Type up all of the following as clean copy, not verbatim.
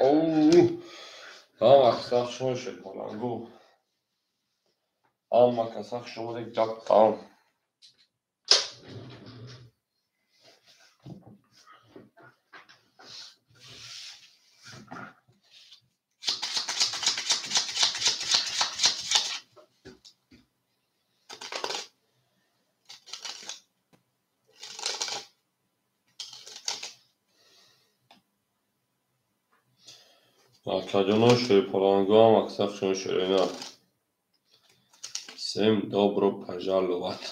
Оу. Ҳама каса хуш шуд балангу. Ҳама каса хуш омадед, гап тамом. Акаҷоно, шерпалангу, ҳама каса хуш омадед, шерина. Всем добро пожаловать.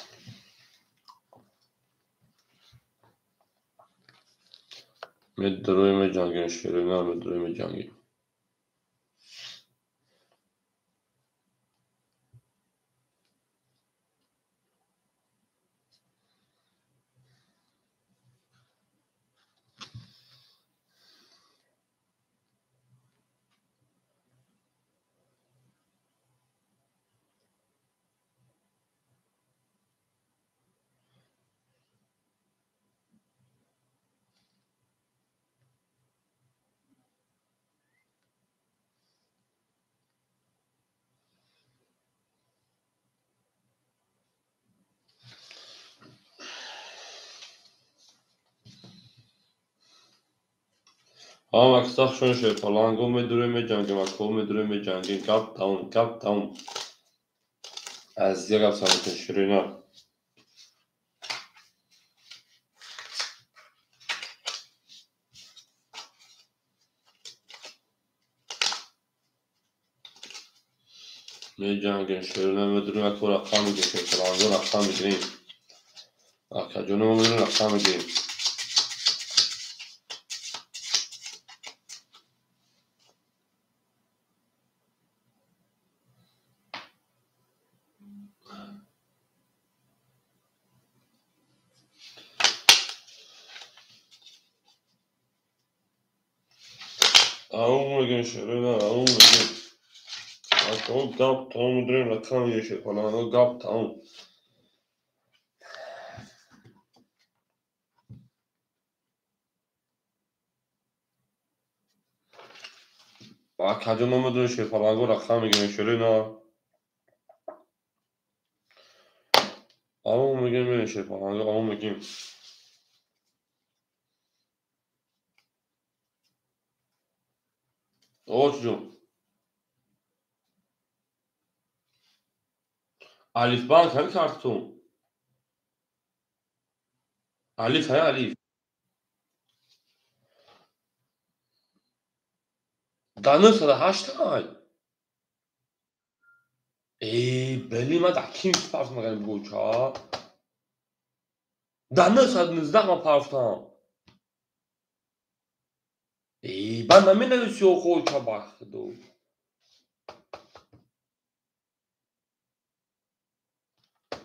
Медрои меҷангем, шерина, медрои меҷангем. Ҳама каса хуш омадед, шерпалангу, медурем меҷангем, акҳо медурем меҷангем. Гап тамом, гап тамом. Аз як гап сар ширина. Меҷангем, ширина, медурем, акҳо рақам мегирем, шерпалангу рақам мегирем. Акаҷоно, медурем, рақам мегирем. Аум мегирем, ширина, аум мегирем. Акҳо гап тамом, медурем, рақам мегирем, шерпалангу, гап тамом. Акаҷоно, медурем, шерпалангу, рақам мегирем, ширина. Аум мегирем, мерем, шерпалангу, аум мегирем. Оҷ ҷон. Алифбанк ҳами картатон? Алиф ҳая, алиф. Да 908 ай. Э, бели, ман дар ким парф маганем бигӯ, ча? Да 919 ман парфтам. Э, баъд наменависи охо, ча, бахудо.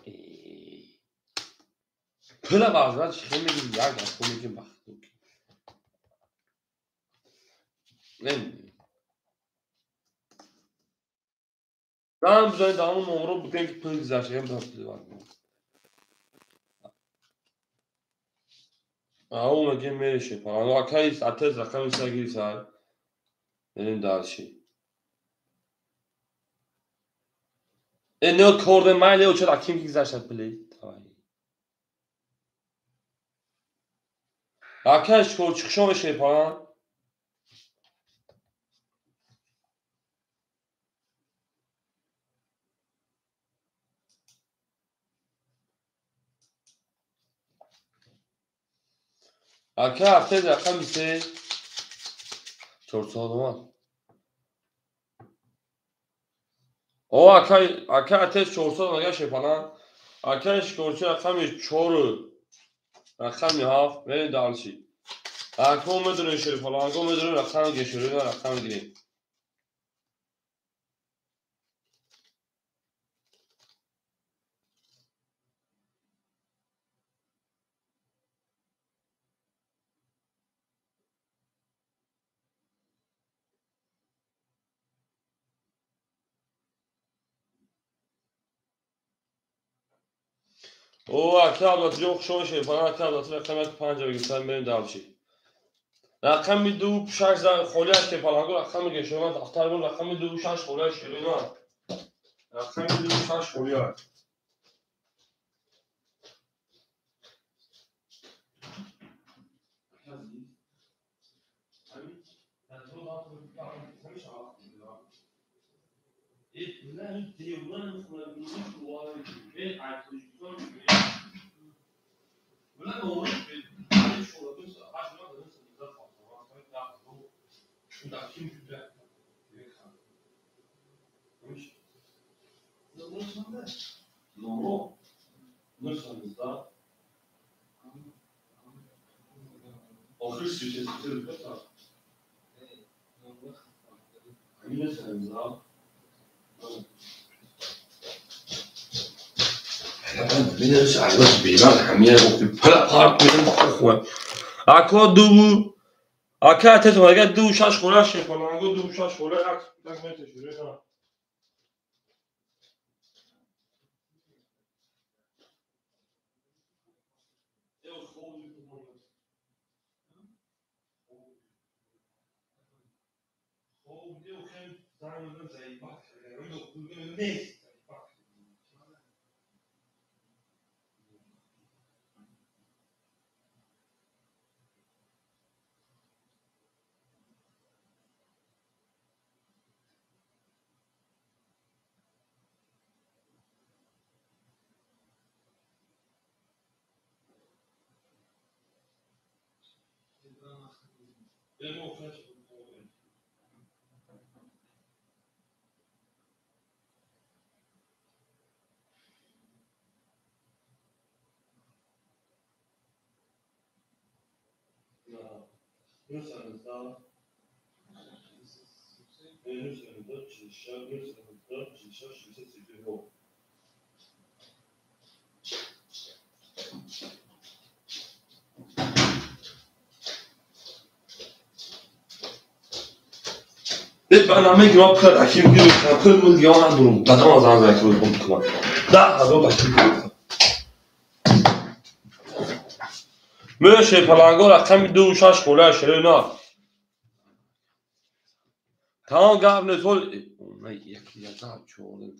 Э, пула баъзан чӣ хел мегирӣ, як дафъа мегирӣ, бахудо. Не, зан бизанед дар ҳамон номро, бигӯем, ки пул гузашта. Аум мегирем, мерешем. Акай, атез рақами са гирифта. Мерем дальше. Э, не корде май лео, ча ким ки гузашта пули? Давай. Акай, шикор чиқшон шепалан? Ака, ҳафтаи рақами се 400 омад. О, ака, ака, атез 400 омад шепалан. Акай, шикорчи рақами чору рақами ҳафт, мерем дальше. Ако медонем, шерифалан, ако медонем, рақам гирем, рақам гирем. О, ака Абдулатиҷон, хуш омадед, шерифалан. Ака Абдулатӣ, рақами як панҷа гирифтан, мерем дальше. Рақами 2 6 холӣ аст шерпаланго рақами гешона дафтар бун рақами 2 6 холӣ аст шерина. Рақами 2 6 холӣ аст. Ако ду ака тет мага 2 6 хола шефаланго 2 6 хола як як метр шура. برنامه که ما پر اکیم گیرو پر ملیان ندارم دادم از آن زنگ رو بکنم 10,000 اکیم گیرو میشه پلنگو رقم 2 6 خوله شرینا تمام قبل تول نه یک یزا چون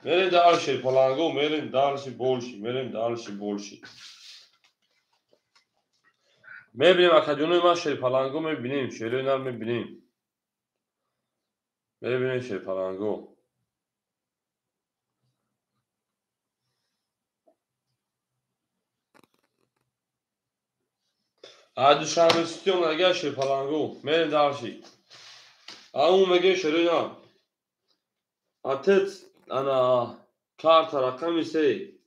мерем дальше паланго мерем дальше больше мерем дальше больше мебинем акаҷонои ман шерпаланго мебинем шерои нар мебинем мебинем шерпаланго Душанбе сити омадага шерпаланго мерем дальше ау меге шерои нар отец ана карта рақами 3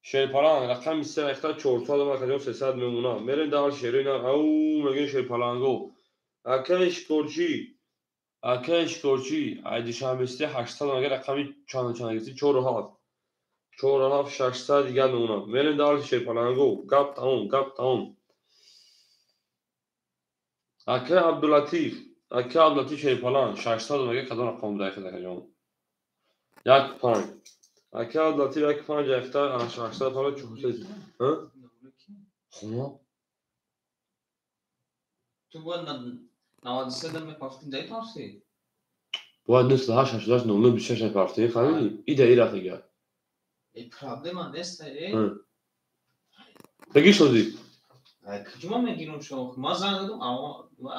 шерпаланг рақами 3 рахта 400 ва каҷо 300 мемона мерем дальше шерои нар ау меге шерпаланго акаи шикорчӣ ай Душанбе сити 800 меге рақами чанд гирифти 4 7 4 7 600 дигар мемона мерем дальше шерпаланго гап тамом гап тамом акаи Абдулатиф шерпаланг 600 меге кадом рақам буда акаҷон 1 5 ака Абдулатиф 1 5 якта ана 600 пала 400 ҳа хума ту бояд 93 дам мепафтӣ дай пафтӣ бояд 98 88 00 26 пафтӣ фаҳмидӣ ида ира дига э проблема нест э бегӣ шоди куҷо ман мегирам шох ман занг задам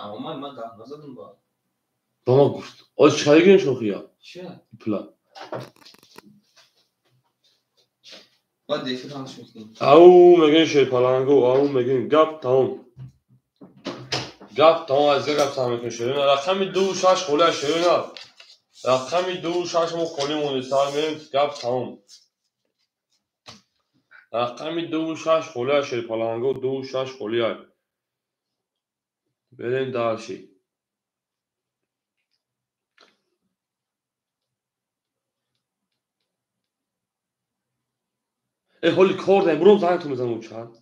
авомай ман гап назадам ба ба ман гуфт оз чӣ қадар гирем шохия чия пула бояд эфир ҳамаш мекунем ау мегӯем шерпаланго ау мегӯем гап тамом гап тамом аз гап сар мекунем шерина рақами 2 6 холӣ аз шерина рақами 2 6 мо холӣ монди сар мерем гап тамом рақами 2 6 холӣ аз шерпаланго 2 6 холӣ ай берем дальше э ҳоли кор даем буром зангтон мезанам чанд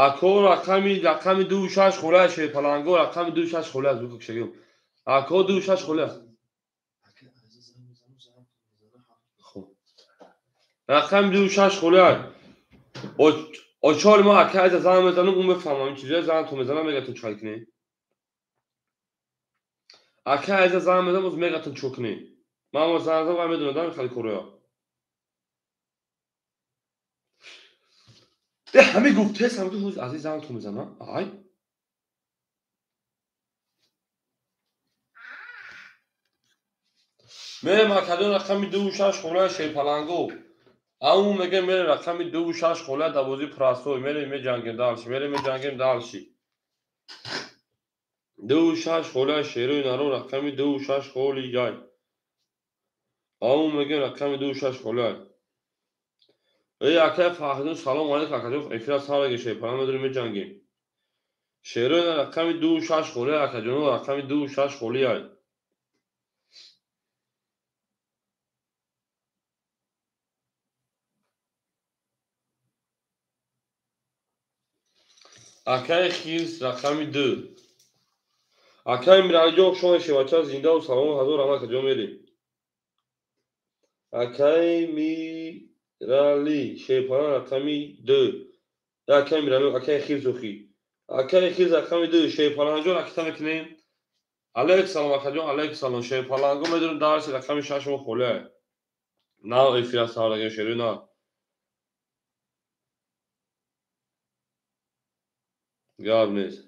Ако рақами 2-6 холия шерпаланго, рақами 2-6 холия звук шагим. Ако 2-6 холия. Рақами 2-6 холия. Очор ма ака айза зан мезанам, ун мефаҳмам ин чизоя зан ту мезанам, мегатун чӣ кунӣ. Ака айза зан мезанам, боз мегатун чӣ кунӣ. Ман мо зан зан медонам хеле короя. Э ҳами гуфтес, ҳами гуфт азиз зан ту мезанам. Ай. Мерем акадон рақами 2-6 холия шерпаланго. Аму мегем мерем рақами 2-6 холия дар бозии прасой. Мерем меҷангем дальше, мерем меҷангем дальше. 2-6 холия шерои наро рақами 2-6 холияй. Аму мегем рақами 2-6 холияй. Эй акай Фахриддин салом алейкум акаҷон, эфира сар шерпаланг медорем меҷангем. Шерои рақами 2-6 холия акаҷоно, рақами 2-6 холияй. Акай Хирс рақами 2. Акай Миралиҷон шоҳи шевача зиндаву саломат, ҳазор раҳмат акаҷон мерем. Акай Мирали шерпаланг рақами 2. Акай Мирали, акай Хирс охи. Акай Хирс рақами 2 шерпалангҷон ракета мекунем. Алейк салом акаҷон, алейк салом. Шерпаланго медорем дарси рақами 6 мо холия. Нав эфира сардаген шерӯ на. Гап нест.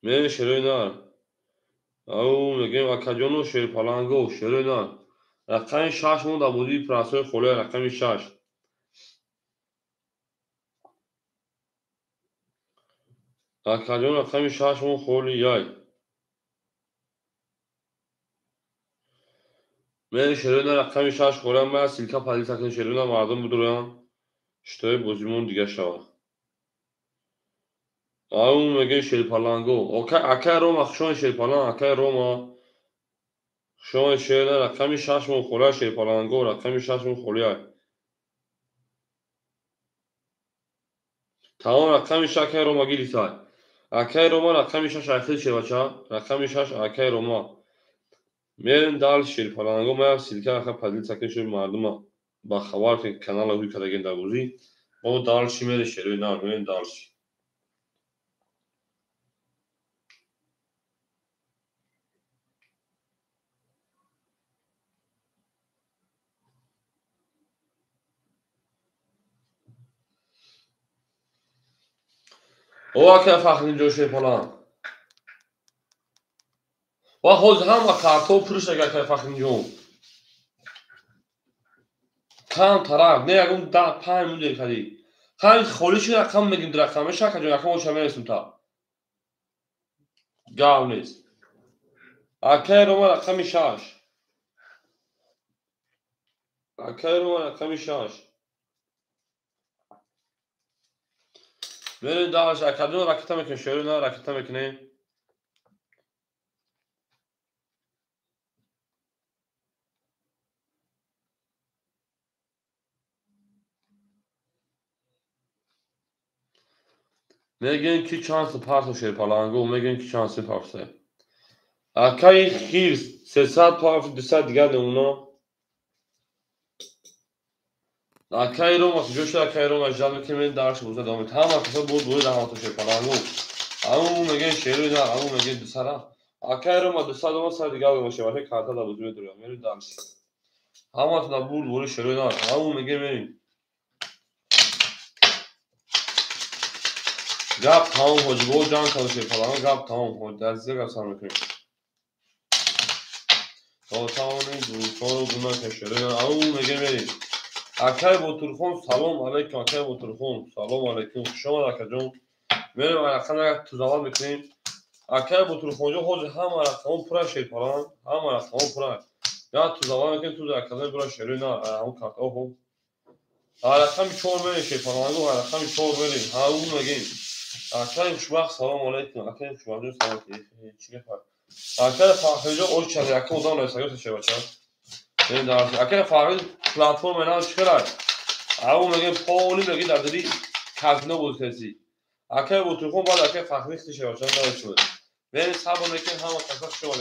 Мерем шерои нар. Ау мегем акаҷону шерпаланго шерои нар. Рақами 6 мо дар бозии прасои холия, рақами 6. Акаҷон рақами 6 мо холияй. Мерем шерои нар рақами 6 холия. Ман силка падиса кунем шерои нар, мардум будурам. Шитои бозимон дига шавад. Ау мегем шерпаланго. Акай Рома хушони шерпаланг, акай Рома хушони шерна рақами 6 мо холия шерпаланго, рақами 6 мо холия. Тамом рақами 6 акай Рома гирифтай. Акай Рома рақами 6 айхил шербача, рақами 6 акай Рома. Мерем дал шерпаланго, ман силка аха падилса кунем шер мардума ба хабар ки канала ҳуй кардаген дар бозӣ. Мо дальше мерем шерои нар, мерем дальше. О акай Фахриддин ҷон шерпаланг. Ва ҳозир ҳама картҳо пур шуд акай Фахриддин ҷон. Кам тараф, не ягон 5 минут дер кардӣ. Ҳамин холӣ шуд рақам мегим рақам меша акаҷон, рақам оша мерасем та. Гап нест. Акай Рома рақами 6. Акай Рома рақами 6. Мерем дальше, акаҷон ракета мекунем, шерои на ракета мекунем. Мегӯем ки чанд парто шерпаланго, мегӯем ки чанд парто. Акаи Хирс 300 парто, 200 дигар намуна. Акаи Рома куҷо шуд? Акаи Рома ждал мекунем, дарш боза давом медиҳем. Ҳама касо буд буд ҳамато шерпаланго. Аму мегӯем шерои нар, аму мегӯем 200 рафт. Акаи Рома 200 дома сар дигар мешавад, вале карта дар бозӣ медорем. Мерем дарш. Ҳаматона буд буд шерои нар. Аму мегӯем мерем. Гап тамом ҳоҷибо ҷанг кард шерпаланго, гап тамом ҳоҷ. Дар зиёд гап сар мекунем. То тавонем дӯстонро гуна кашем. Аму мегӯем мерем. Акай Ботурхон салом алейкум, акай Ботурхон салом алейкум. Хуш омад акаҷон. Мерем рақам як тузават мекунем. Акай Ботурхонҷон ҳозир ҳама рақамон пура шерпаланг, ҳама рақамон пура. Як тузават мекунем, туз акаҷон пура шерои на, ҳамон картаҳо хуб. Рақами 4 мерем шерпаланго, рақами 4 мерем. Ҳамун мегӯем. Акай хушбахт салом алейкум, акай хушбахтҷон салом алейкум. Чӣ гап? Акай Фахриҷон оз чанд якум одам нависагиёса шербача. Ака Фарид платформа нав чӣ ау мегем поли меги дар дили казино буд каси. Ака Бутурхон баъд ака Фахри хти шава чанд дар шуд. Мерем сабр мекунем ҳама каса шуд.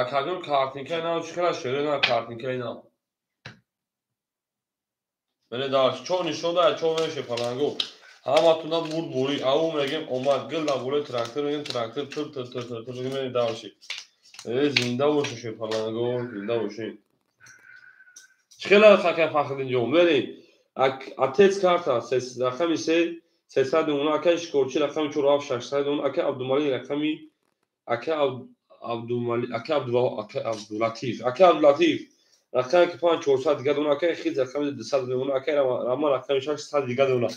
Акаҷон картинкаи нав чӣ хела шерои нав картинкаи нав. Мене дар чор нишон да чор меше паланго. Ҳаматуна бурд бурӣ ау мегем омад гил дар болои трактор мегем трактор тр тр тр тр тр мегем дарши. Э зинда бошед шепаланго, зинда бошед. Чӣ хела ака Фахриддин ҷон мерем. Отец карта рақами 3 300 ака Шикорчӣ рақами 4 7 600 ака Абдумалик рақами ака Абдумалик ака Абдулатиф ака Абдулатиф рақами 5 400 дига дона ака Хиз рақами 200 дона ака Раман рақами 600 дига дона.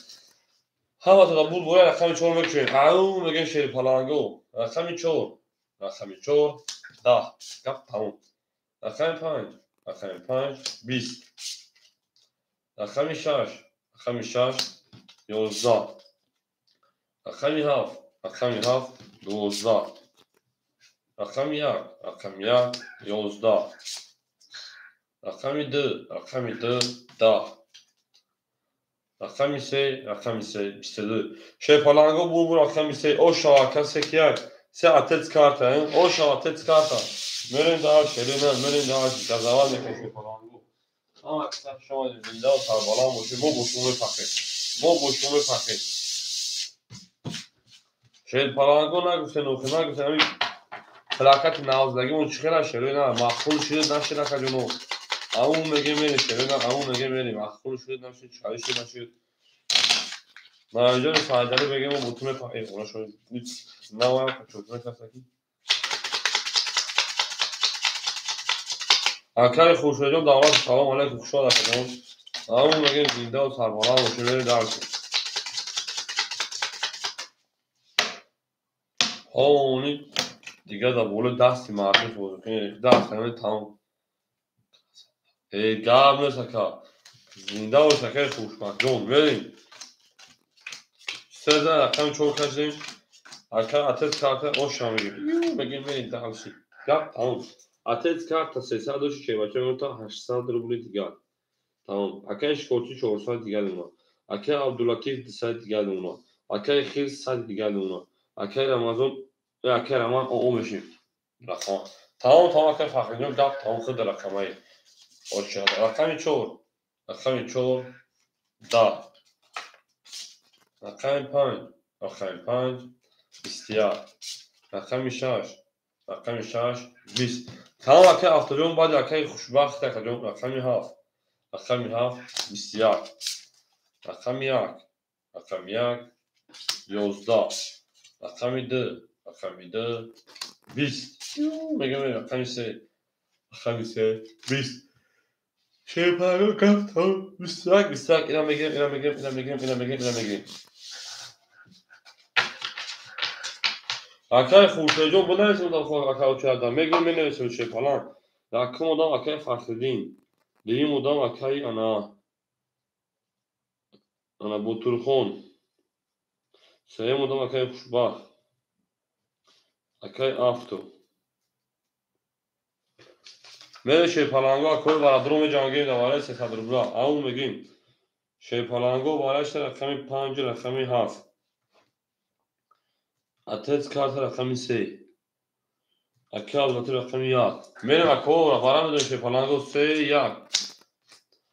Ҳаматона буд бора рақами 4 мекушем. Ау мегем шери паланго. Рақами 4 рақами 4 10 гап тамом. Рақами 5 рақами 5 20 рақами 6 рақами 6 11 рақами 7 рақами 7 12 рақами 1 рақами 1 11 рақами 2 рақами 2 10 рақами 3 рақами 3 22 шерпаланго бурбур рақами 3 оша ака 3 1 се отец карта оша отец карта мерем дар шерина мерем дар газават мекунем шерпаланго. Ҳама каса шумо зинда ва сарбаланд бошед. Мо бо шумо мефахрем. Мо бо шумо мефахрем. Шерпаланго нагуфтен охи нагуфтен ҳамин плакати навзадагимон чӣ хела шерои на маъқул шуд нашуд акаҷоно. Ау мегем мерем шерои на ау мегем мерем маъқул шуд нашуд чаи шуд нашуд. Маҷони Файзалӣ мегем мо бо ту мефахрем. Навам чӯтуме касаки. Акаи Хуршедҷон давлат салом алайкум хушомад акаҷон. Ау мегем зинда ва сарбаланд бошед мерем дарси. Ҳони дига дар болои дасти мардум бозӣ кунед. Даст ҳамин тамом. Э гап нест ака. Зинда бош акаи Хушбахтҷон мерем. Сеза рақами 4 кашидем. Ака отец карта оша мегем. Мегем мерем дарси. Гап тамом. Отец карта 300 дошт чевача мета 800 рубли дигар. Тамом. Акаи Шикорчӣ 400 дигар дона. Акаи Абдулатиф 200 дигар дона. Акаи Хирс 100 дигар дона. Акаи Рамазон акаи Раман оо мешим. Рақам. Тамом тамом акаи Фахриддин гап тамом худ рақамаи. Оша рақами 4 рақами 4 10 рақами 5 рақами 5 21 рақами 6 рақами 6 20 тамом акаи Афтоҷон баъди акаи Хушбахт акаҷон рақами 7 рақами 7 21 рақами 1 рақами 1 11 рақами 2 рақами 2 20 мегем рақами 3 рақами 3 20 шерпаланго гап тамом 21 21 ина мегирем ина мегирем ина мегирем ина мегирем ина мегирем. Акаи Хуршедҷон бинависем ака очарда мегӯем менависем шерпаланг. Якум одам акаи Фахриддин, дуюм одам акаи ана ана Ботурхон, сеюм одам акаи Хушбахт, акаи Афто. Мере шерпаланго акои барадро меҷангем дар барои 300 рубла. Ау мегӯем шерпаланго барашта рақами 5 рақами 7 отец карта рақами 3 ака Абдулатиф рақами 1 мерем ако бара медонем шерпаланго 3 1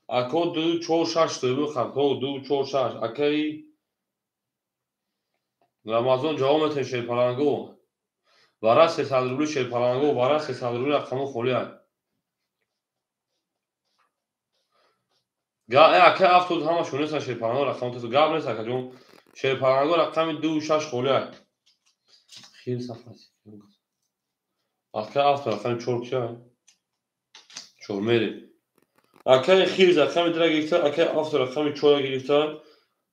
ако 2 4 6 соҳиби хато 2 4 6 акаи Рамазон ҷавоб метаҳем шерпаланго бара 300 рубли шерпаланго бара 300 рубли рақамо холӣ аст. Акаи Афтод ҳамашон нестанд шерпаланго рақам гап нест акаҷон. Шерпаланго рақами 2 6 холӣ аст. Хел сафар. Акаи Афтод рақами 4 кия? 4 мерем. Акаи Хирз рақами 2 гирифта, акаи Афтод рақами 4 гирифта.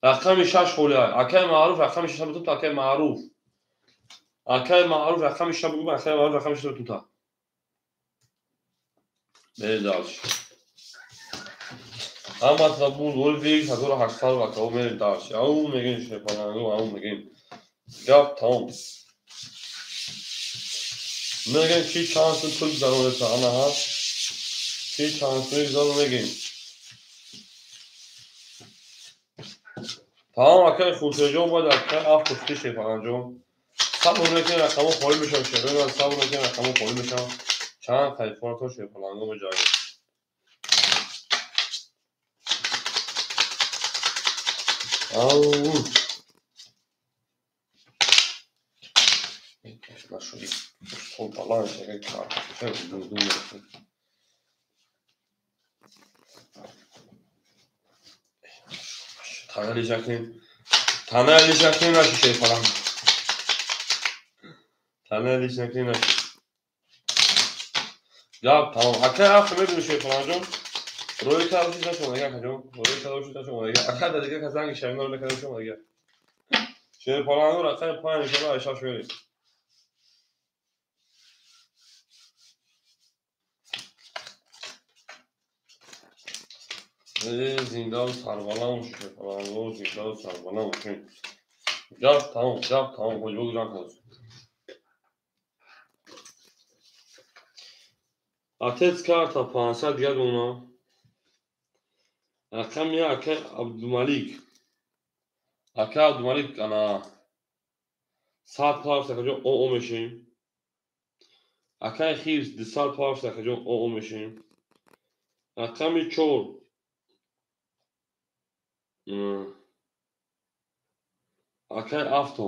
Рақами 6 холӣ аст. Акаи Маъруф рақами 6 бутун акаи Маъруф. Акаи Маъруф рақами 6 бугум, акаи Маъруф рақами 6 бутун. Мерем дальше. Ҳаматона буд оли 1800 акао мерем дальше. Ау мегем шерпаланго, ау мегем. Гап тамом. Мегем ки чанд сум пул гузаронеса, анаҳа. Ки чанд сум гузарон мегем. Тамом акай Хуршедҷон бояд акай афт шерпаланҷон. Сабр мекунем рақамҳо холӣ мешаванд шерон, сабр мекунем рақамҳо холӣ мешаванд. Чанд қайфорато шерпаланго меҷарем. Ау. Нашуди. Стол баланс акай карта. Таналиш накунем наши шерпаланг. Таналиш накунем наши. Гап тамом. Акай афт мебинем шерпаланҷон. Рӯи кардоши нашон ага акаҷон. Рӯи кардоши нашон ага. Ака да дига кас занги шавино накардошон ага. Шерпаланго рақами 5 иншоалло ай 6 мерем. Зиндаву сарбаланд бошед шерпаланго, зиндаву сарбаланд бошед. Гап тамом, гап тамом. Ҳоҷибо ҷанг кардос. Отец карта 500 дигар дона. Рақами акай Абдумалик. Акай Абдумалик ана 100 палафт акаҷон оо мешем. Акай Хирс 200 палафт акаҷон оо мешем. Рақами 4 акай Авто.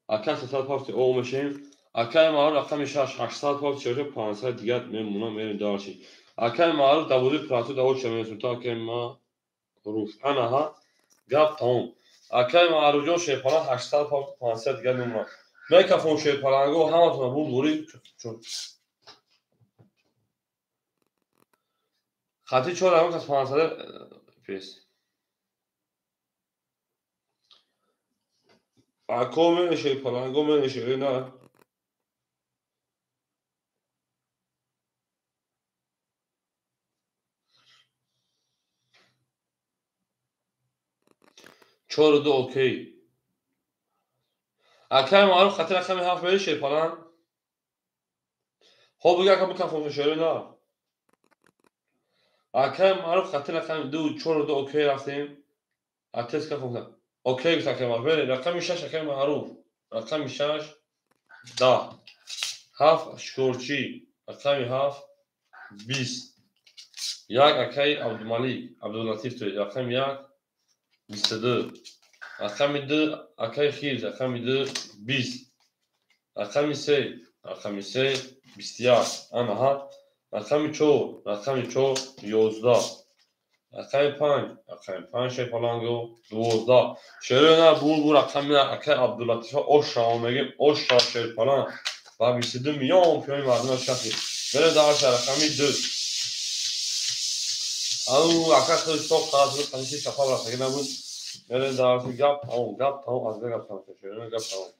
Акай 300 палафт оо мешем. Акай Маъруф рақами 6 800 палафт чорша 500 дигар мемонам мерем дарши. Акай Маъруф давози прату давоз шамесун то акай Маъруф. Анаҳа гап тамом. Акай Маъруфҷон шерпаланг 800 палафт 500 дигар мемонам. Мекафон шерпаланго ҳаматона бурдборӣ. Хати 4 ҳамон кас 500 пес. Ако мене шерпаланго мене шерина. Чору ду окей. Акай Маъруф хати рақами 7 мери шерпаланг. Хоб бига ака бикафон шерина. Акай Маъруф хати рақами 2 чору ду окей рафтем. Атес кафон. Окей гуфт акай Маъруф. Бери рақами 6 акай Маъруф. Рақами 6 10. 7 шукурчӣ. Рақами 7 20. 1 акай Абдумалик, Абдулатиф то рақами 1 22. Рақами 2 акай Хирз, рақами 2 20. Рақами 3, рақами 3 21. Анаҳа. Рақами 4, рақами 4 11. Рақами 5, рақами 5 шерпаланго 12. Шерона бур рақами акай Абдулатифа оша мегем, оша шерпаланг ва 22 миллион пиёни мардум шахи. Бере дарша рақами 2. Ау ака Христо қараз қаниши шафа рафтаги набуд. Бере дарси гап тамом, гап тамом, аз гап тамом, шерона гап тамом.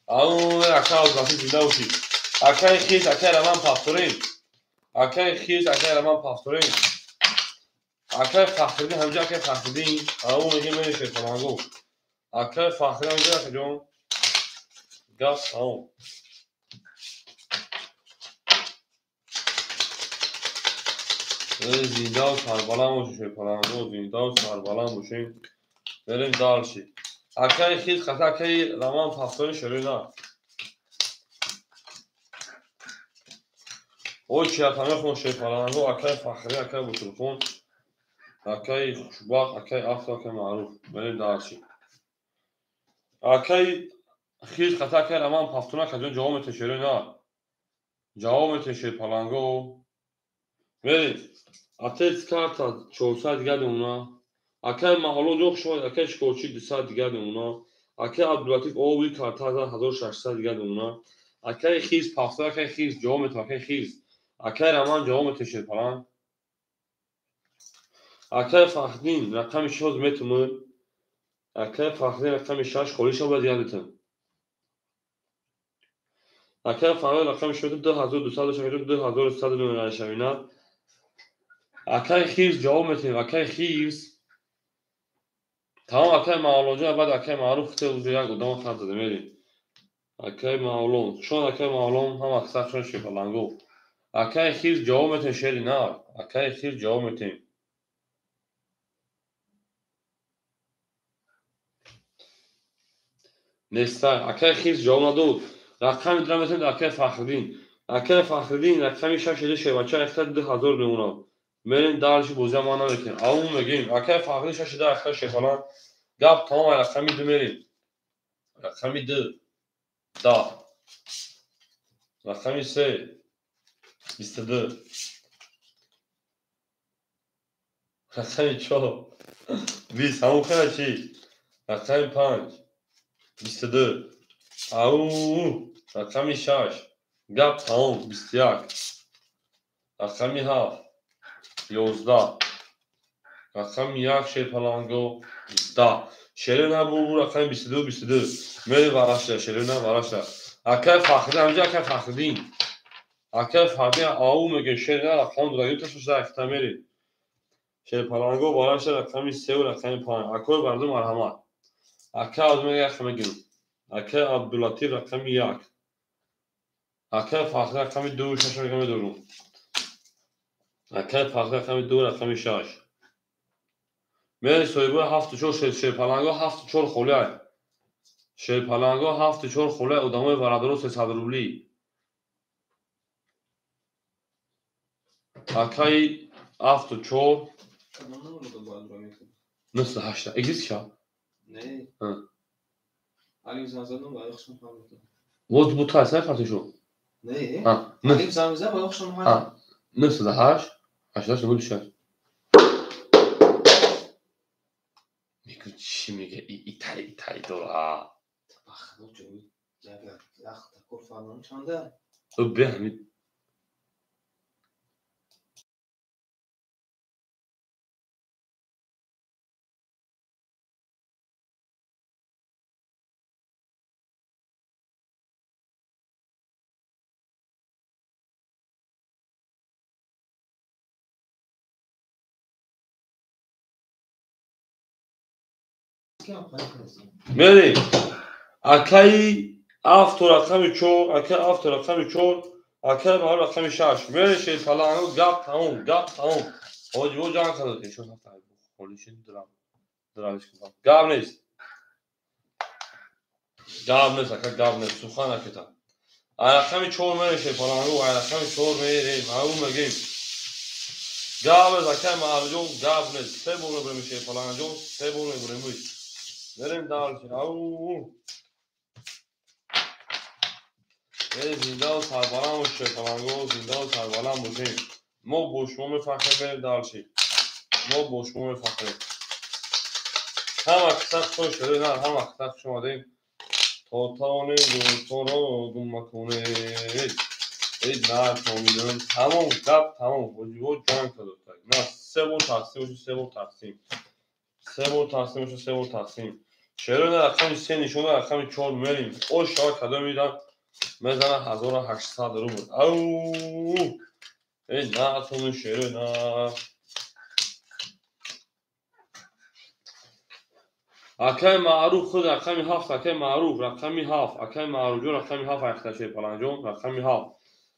Ау ака Абдулатиф зинда бошӣ. Акай Хирс, акай Раман Пахтурин. Акай Хирс, акай Раман Пахтурин. Акай Фахриддин ҳамҷа акай Фахриддин. Ау мегем мене шерпаланго. Акай Фахриддин ҳамҷа акаҷон. Гап тамом. Зиндаву сарбаланд бошед шерпаланго, зиндаву сарбаланд бошед. Берем дарши. Акай Хирс хата акай Раман Пахтурин шерина. Ой чиятаме хон шерпаланго, акай Фахрӣ, акай Бутурхон, акай Хушбахт, акай Афто, акай Маъруф. Берем дарши. Акай Хирс хата акай Раман Пахтурин акаҷон ҷавоб метиҳед шерина. Ҷавоб метиҳед шерпаланго. Берем. Отец карта 400 дигар мемона. Акай Маҳаллоҷон хуш омадед, акай Шикорчӣ 200 дигар мемона. Акай Абдулатиф оби карта 1600 дигар мемона. Акай Хирс Пахтурин, акай Хирс ҷавоб метиҳад, акай Хирс. Акай Раман ҷавоб метиҳад шерпаланг. Акай Фахриддин рақами 6 метумад. Акай Фахриддин рақами 6 холӣ шавад дигар метиҳад. Акай Фахриддин рақами 6 2200 шавад, 2300 мемонад шавина. Акай Хирс ҷавоб метиҳем, акай Хирс. Тамом акай Маҳаллоҷон, баъд акай Маъруф хите уже як одам хат зада мерем. Акай Мавлон, хушон акай Мавлон, ҳама қисса хушон шерпаланго. Акай Хирс ҷавоб метем шери нар. Акай Хирс ҷавоб метем. Нестай. Акай Хирс ҷавоб надод. Рақами дира метем акай Фахриддин. Акай Фахриддин рақами 6 шербача ихта 2000 мемонад. Мерем дарши бозия ма намекунем. Аву мегем. Акай Фахриддин 6 ихта шерпаланг. Гап тамом рақами 2 мерем. Рақами 2 10. Рақами 3 22. Рақами 4 20. Ҳамон хела чӣ? Рақами 5 22. Ау рақами 6 гап тамом 21. Рақами 7 11. Рақами 1 шерпаланго 10. Шерина бу рақами 22 22. Мери варашта шерина варашта. Акай Фахриддин ҳамҷа акай Фахриддин. Акай Фахриддин ау мегем шерина рақам дура юта шуда ахта мери. Шерпаланго варашта рақами 3 ва рақами 5. Акой барду марҳамат. Акай Абдулмега як мегем. Акай Абдуллатиф рақами 1. Акай Фахриддин рақами 2 6 мегем медорум. Акай Фахриддин рақами 2 рақами 6. Мери соҳибои 7-4 шерпаланго 7-4 холиай. Шерпаланго 7-4 холиай одамои варадоро 300 рубли. Акаи 7-4 98. Экзист ша? Не. Алим занг задам ва хушам фаҳмидам. Вот бу та сай фартишо. Не. Алим занг зад ва хушам фаҳмидам. 98 88 06. Мегӯ чӣ мега итай итай дора. Ба худо ҷои як лахта кор фармон чанда? Ӯ бе ҳамин Мери акаи авто рақами 4, акаи авто рақами 4, акаи маҳал рақами 6. Мери шерпаланго гап тамом, гап тамом. Ҳоҷибо ҷанг кардад. Шо ҳафта холишин дурам. Дурамиш кунам. Гап нест. Гап нест, ака гап нест. Сухан акета. Рақами 4 мери шерпаланго, рақами 4 мерем, ау мегем. Гап нест, акаи маҳалҷон, гап нест. Се бор мебурем шерпалангаҷон, се бор мебурем. Мерем дальше. Ау. Мерем зинда ва сарбаланд бошед, шерпаланго, зинда ва сарбаланд бошед. Мо бо шумо мефахрем, мерем дальше. Мо бо шумо мефахрем. Ҳама қисса хуш шуд, на ҳама қисса хуш омадем. То тавонем дӯстонро гум накунед. Эй натонидем. Тамом, гап тамом. Ҳоҷибо ҷанг кардод. На, се бор тақсим шуд, се бор тақсим. Се бор тақсим шуд, се бор тақсим. Шерона рақами 3 нишона рақами 4 мерим. О шава кадом мидан мезана 1800 рубл. Ау! Эй натону шерона. Акай Маъруф худ рақами 7, акай Маъруф рақами 7, акай Маъруфҷон рақами 7 айхта шерпаланҷон рақами 7.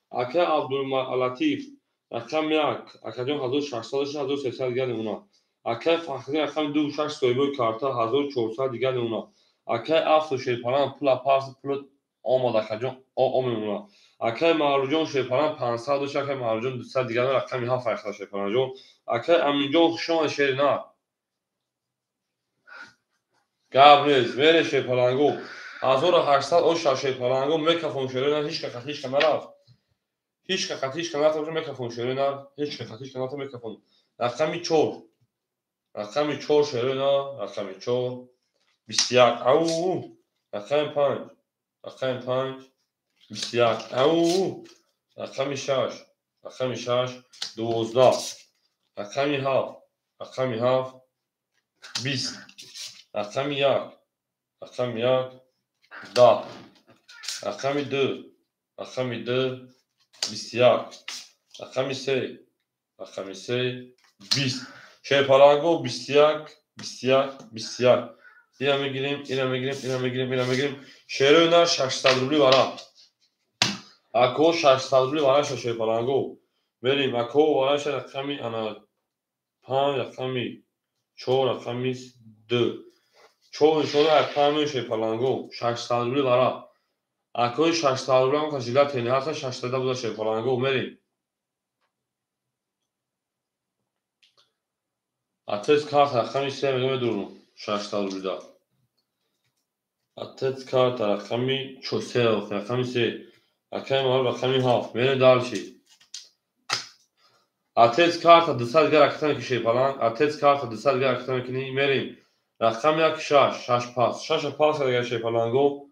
Акай Абдуллатиф рақами 1, акаҷон 1600 1300 дигар мемонад. Акай Фахриддин рақами 2 6 соҳибои карта 1400 дигар мемонад. Акай Афсо шерпаланг пула парс пул омад акаҷон о мемонад. Акай Маъруфҷон шерпаланг 500 дошт, акай Маъруфҷон 200 дигар рақами 7 айхта шерпаланҷон. Акай Аминҷон хушомад шерина. Гап нест, мере шерпаланго. 1800 оша шерпаланго мекафон шерина ҳеч ка ҳеч ка нарафт. Ҳеч ка ҳеч ка нарафт мекафон шерина, ҳеч ка ҳеч ка нарафт мекафон. Рақами 4. Рақами 4 шерина, рақами 4 21. Ау! Рақами 5. Рақами 5 21. Ау! Рақами 6. Рақами 6 12. Рақами 7. Рақами 7 20. Рақами 1. Рақами 1 10. Рақами 2. Рақами 2 21. Рақами 3. Рақами 3 20. Шерпаланго 21 21 21. Ира мегирем, ира мегирем, ира мегирем, ира мегирем. Шерои на 600 рубли вара. Ако 600 рубли вара шерпаланго. Мерим, ако вара рақами ана 5 рақами 4 рақами 2. 4 нишона рақами шерпаланго 600 рубли вара. Акои 600 рубли ам қашила тени ҳаста 600 буда шерпаланго мерим. Отец карта рақами 3 мегам 600 рубли да. Отец карта рақами 4 рақами 3. Акай маъруф рақами 7. Мерем дальше. Отец карта 200 гар ракета мекиши паланг. Отец карта 200 гар ракета мекунӣ. Мерем. Рақами 1 6, 6 пас. 6 пас агар шепаланго.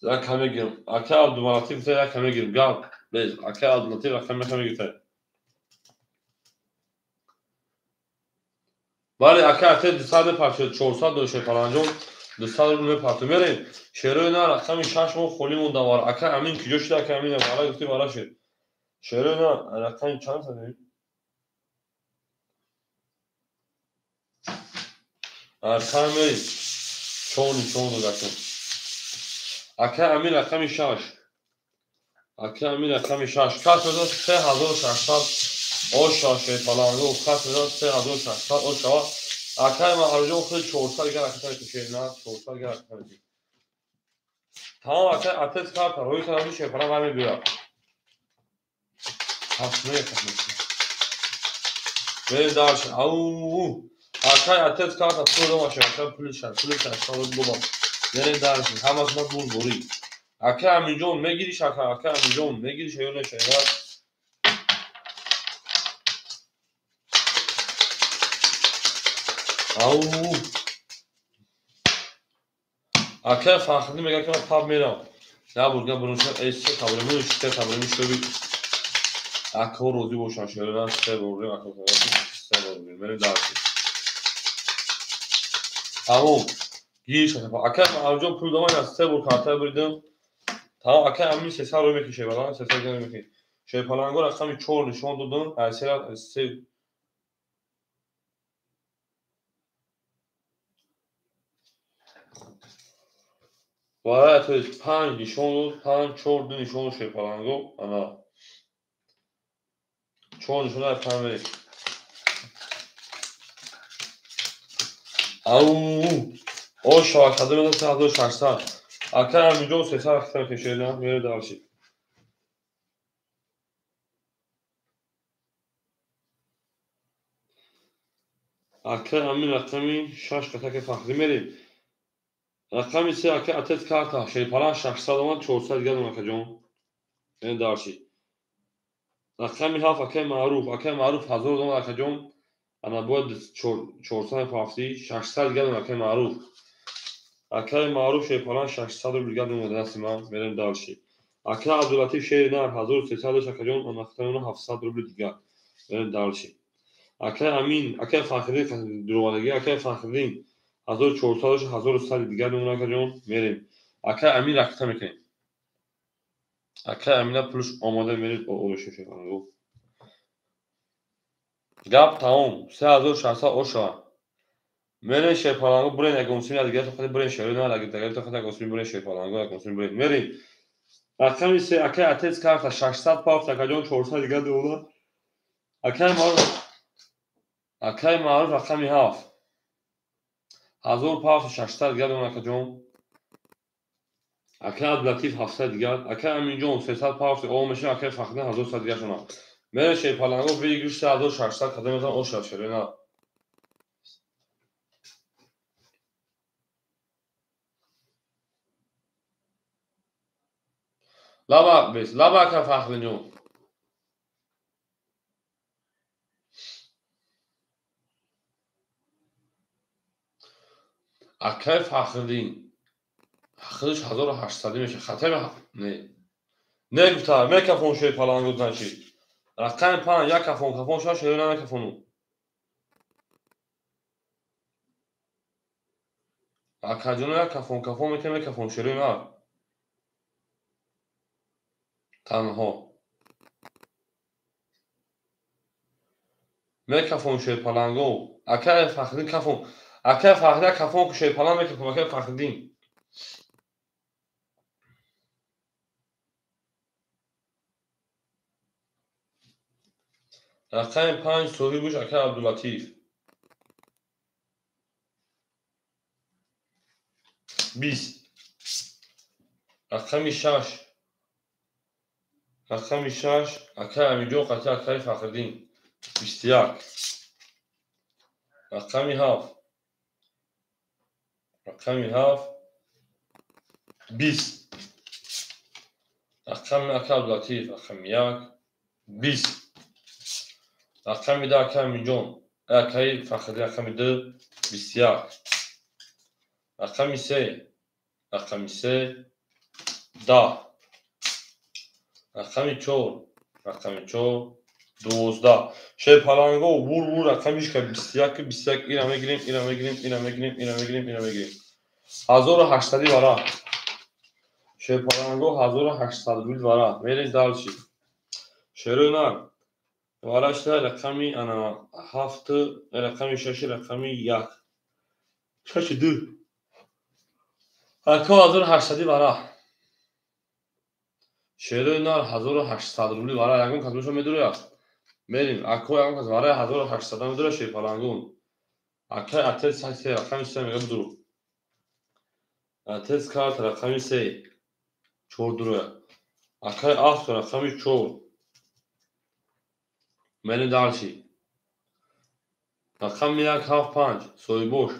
Як кам мегирам. Акай Абдумалатиф як кам мегирам. Гап. Без. Акай Абдулатиф рақами як мегирам. Бале, акай отец 200 мепартояд, 400 до шепаланҷон. 200 рубл мепартояд. Мерем. Шерои на рақами 6 мо холӣ монда вара. Акай Амин киҷо шуда? Акай Амин вара гуфти вара шуд. Шерои на рақами чанд садем? Рақами 4 нишон дод акай. Акай Амин рақами 6. Акай Амин рақами 6. Кас мезанад 3600 оша шерпаланго. Кас мезанад 3600 оша. Акай Маҳруҷон худ 400 гар ракета мекушед на 400 гар ракета мекушед. Тамом акай отец карта рӯи кардам шерпаланг вай мебиёяд. Ҳафт мекашад. Мерем дальше. Ау! Акай отец карта пул дома шерпаланг пули шаш, пули 600 рубл додам. Мерем дальше. Ҳамасона бур бурӣ. Акай Аминҷон мегириш акай, акай Аминҷон мегириш ё не шерпаланг? Ау! Акай Фахриддин мегӯяд ки ман паб мерам. Набуд, гап бурун шуд, эй се табримӣ, се табримӣ шуби. Ако розӣ бошанд шерона се бурем, ако се бурем. Мерем дальше. Тамом. Гир шуд. Акай Маҳруҷон пул дома аз се бур карта буридам. Тамом, акай Амин 300 рӯ мекише, балан 300 грам мекише. Шерпаланго рақами 4 нишон додам. Аз се Вара то есть 5 нишон дод, 5 4 2 нишон дод шерпаланго. Ана 4 нишон дод 5 мерем. Ау! Оша кадом мезанад 3600. Акай Аминҷон 300 ракета мекишед, мерем дальше. Акай Амин рақами 6 қатаки Фахрӣ мерем. Рақами 3 акай отец карта шерпаланг 600 омад 400 дигар дом акаҷон. Мерем дальше. Рақами 7 акай Маъруф, акай Маъруф 1000 дом акаҷон. Ана бояд 400 мепафтӣ, 600 дигар дом акай Маъруф. Акай Маъруф шерпаланг 600 рубл дигар дом дасти ман. Мерем дальше. Акай Абдулатиф шери нар 1300 дошт акаҷон, ана хатамона 700 рубл дигар. Мерем дальше. Акай Амин, акай Фахриддин дурованагӣ, акай Фахриддин 1400 дошт 1100 дигар мемонад акаҷон. Мерем. Акай Амин ракета мекунем. Акай Амина пулш омода мерем оша шерпаланго. Гап тамом. 3600 оша. Мерем шерпаланго бурен ягон сими дигар то бурен шерои на дигар то ягон сими бурен шерпаланго ягон сими бурен. Мерем. Рақами 3 акай отец карта 600 пафт акаҷон 400 дигар мемонад. Акай Маъруф, акай Маъруф рақами 7. 1000 пафт 600 дигар мемонад акаҷон. Акай Абдулатиф 700 дигар. Акай Аминҷон 300 пафт о мешавад, акай Фахриддин 1100 дигар шонад. Мерем шерпаланго выигрыш 3600 кадом мезанад оша шерои на. Лаба бес, лаба акай Фахриддинҷон. Акай Фахриддин худаш 1800 мешавад. Хатаи не. Не гуфта, мекафон шерпаланго значит. Рақами 5 як кафон кафон шава шерои на мекафону. Акаҷоно як кафон кафон мекунем мекафон шерои на. Танҳо. Мекафон шерпаланго. Акай Фахриддин кафон. Акай Фахриддин кафон ку шерпаланг мекафам, акай Фахриддин. Рақами 5 соҳибуш акай Абдулатиф. 20. Рақами 6. Рақами 6 акай Амиҷон қати акай Фахриддин. 21. Рақами 7. Рақами 7. 20. Рақами акай Абдулатиф. Рақами 1. 20. Рақами 2 акай Амиҷон. Акай Фахриддин рақами 2. 21. Рақами 3. Рақами 3. 10. Рақами 4. Рақами 4. 12. Шерпаланго бур бур рақамиш ка 21 21 ира мегирем, ира мегирем, ира мегирем, ира мегирем, ира мегирем. 1800 вара. Шерпаланго 1800 рубл вара. Мерем дальше. Шерои нар. Варашта рақами ана 7, рақами 6, рақами 1. 6 2. Ака 1800 вара. Шерои нар 1800 рубли вара. Ягон кас боша медурояд. Мерим. Ако ягон кас вараи 1800 медурояд шерпалангон. Акай отец 3 рақами 3 мега бидуру. Отец карт рақами 3. 4 дурояд. Акай авто рақами 4. Мерим дальше. Рақами 1 7 5 соҳибош.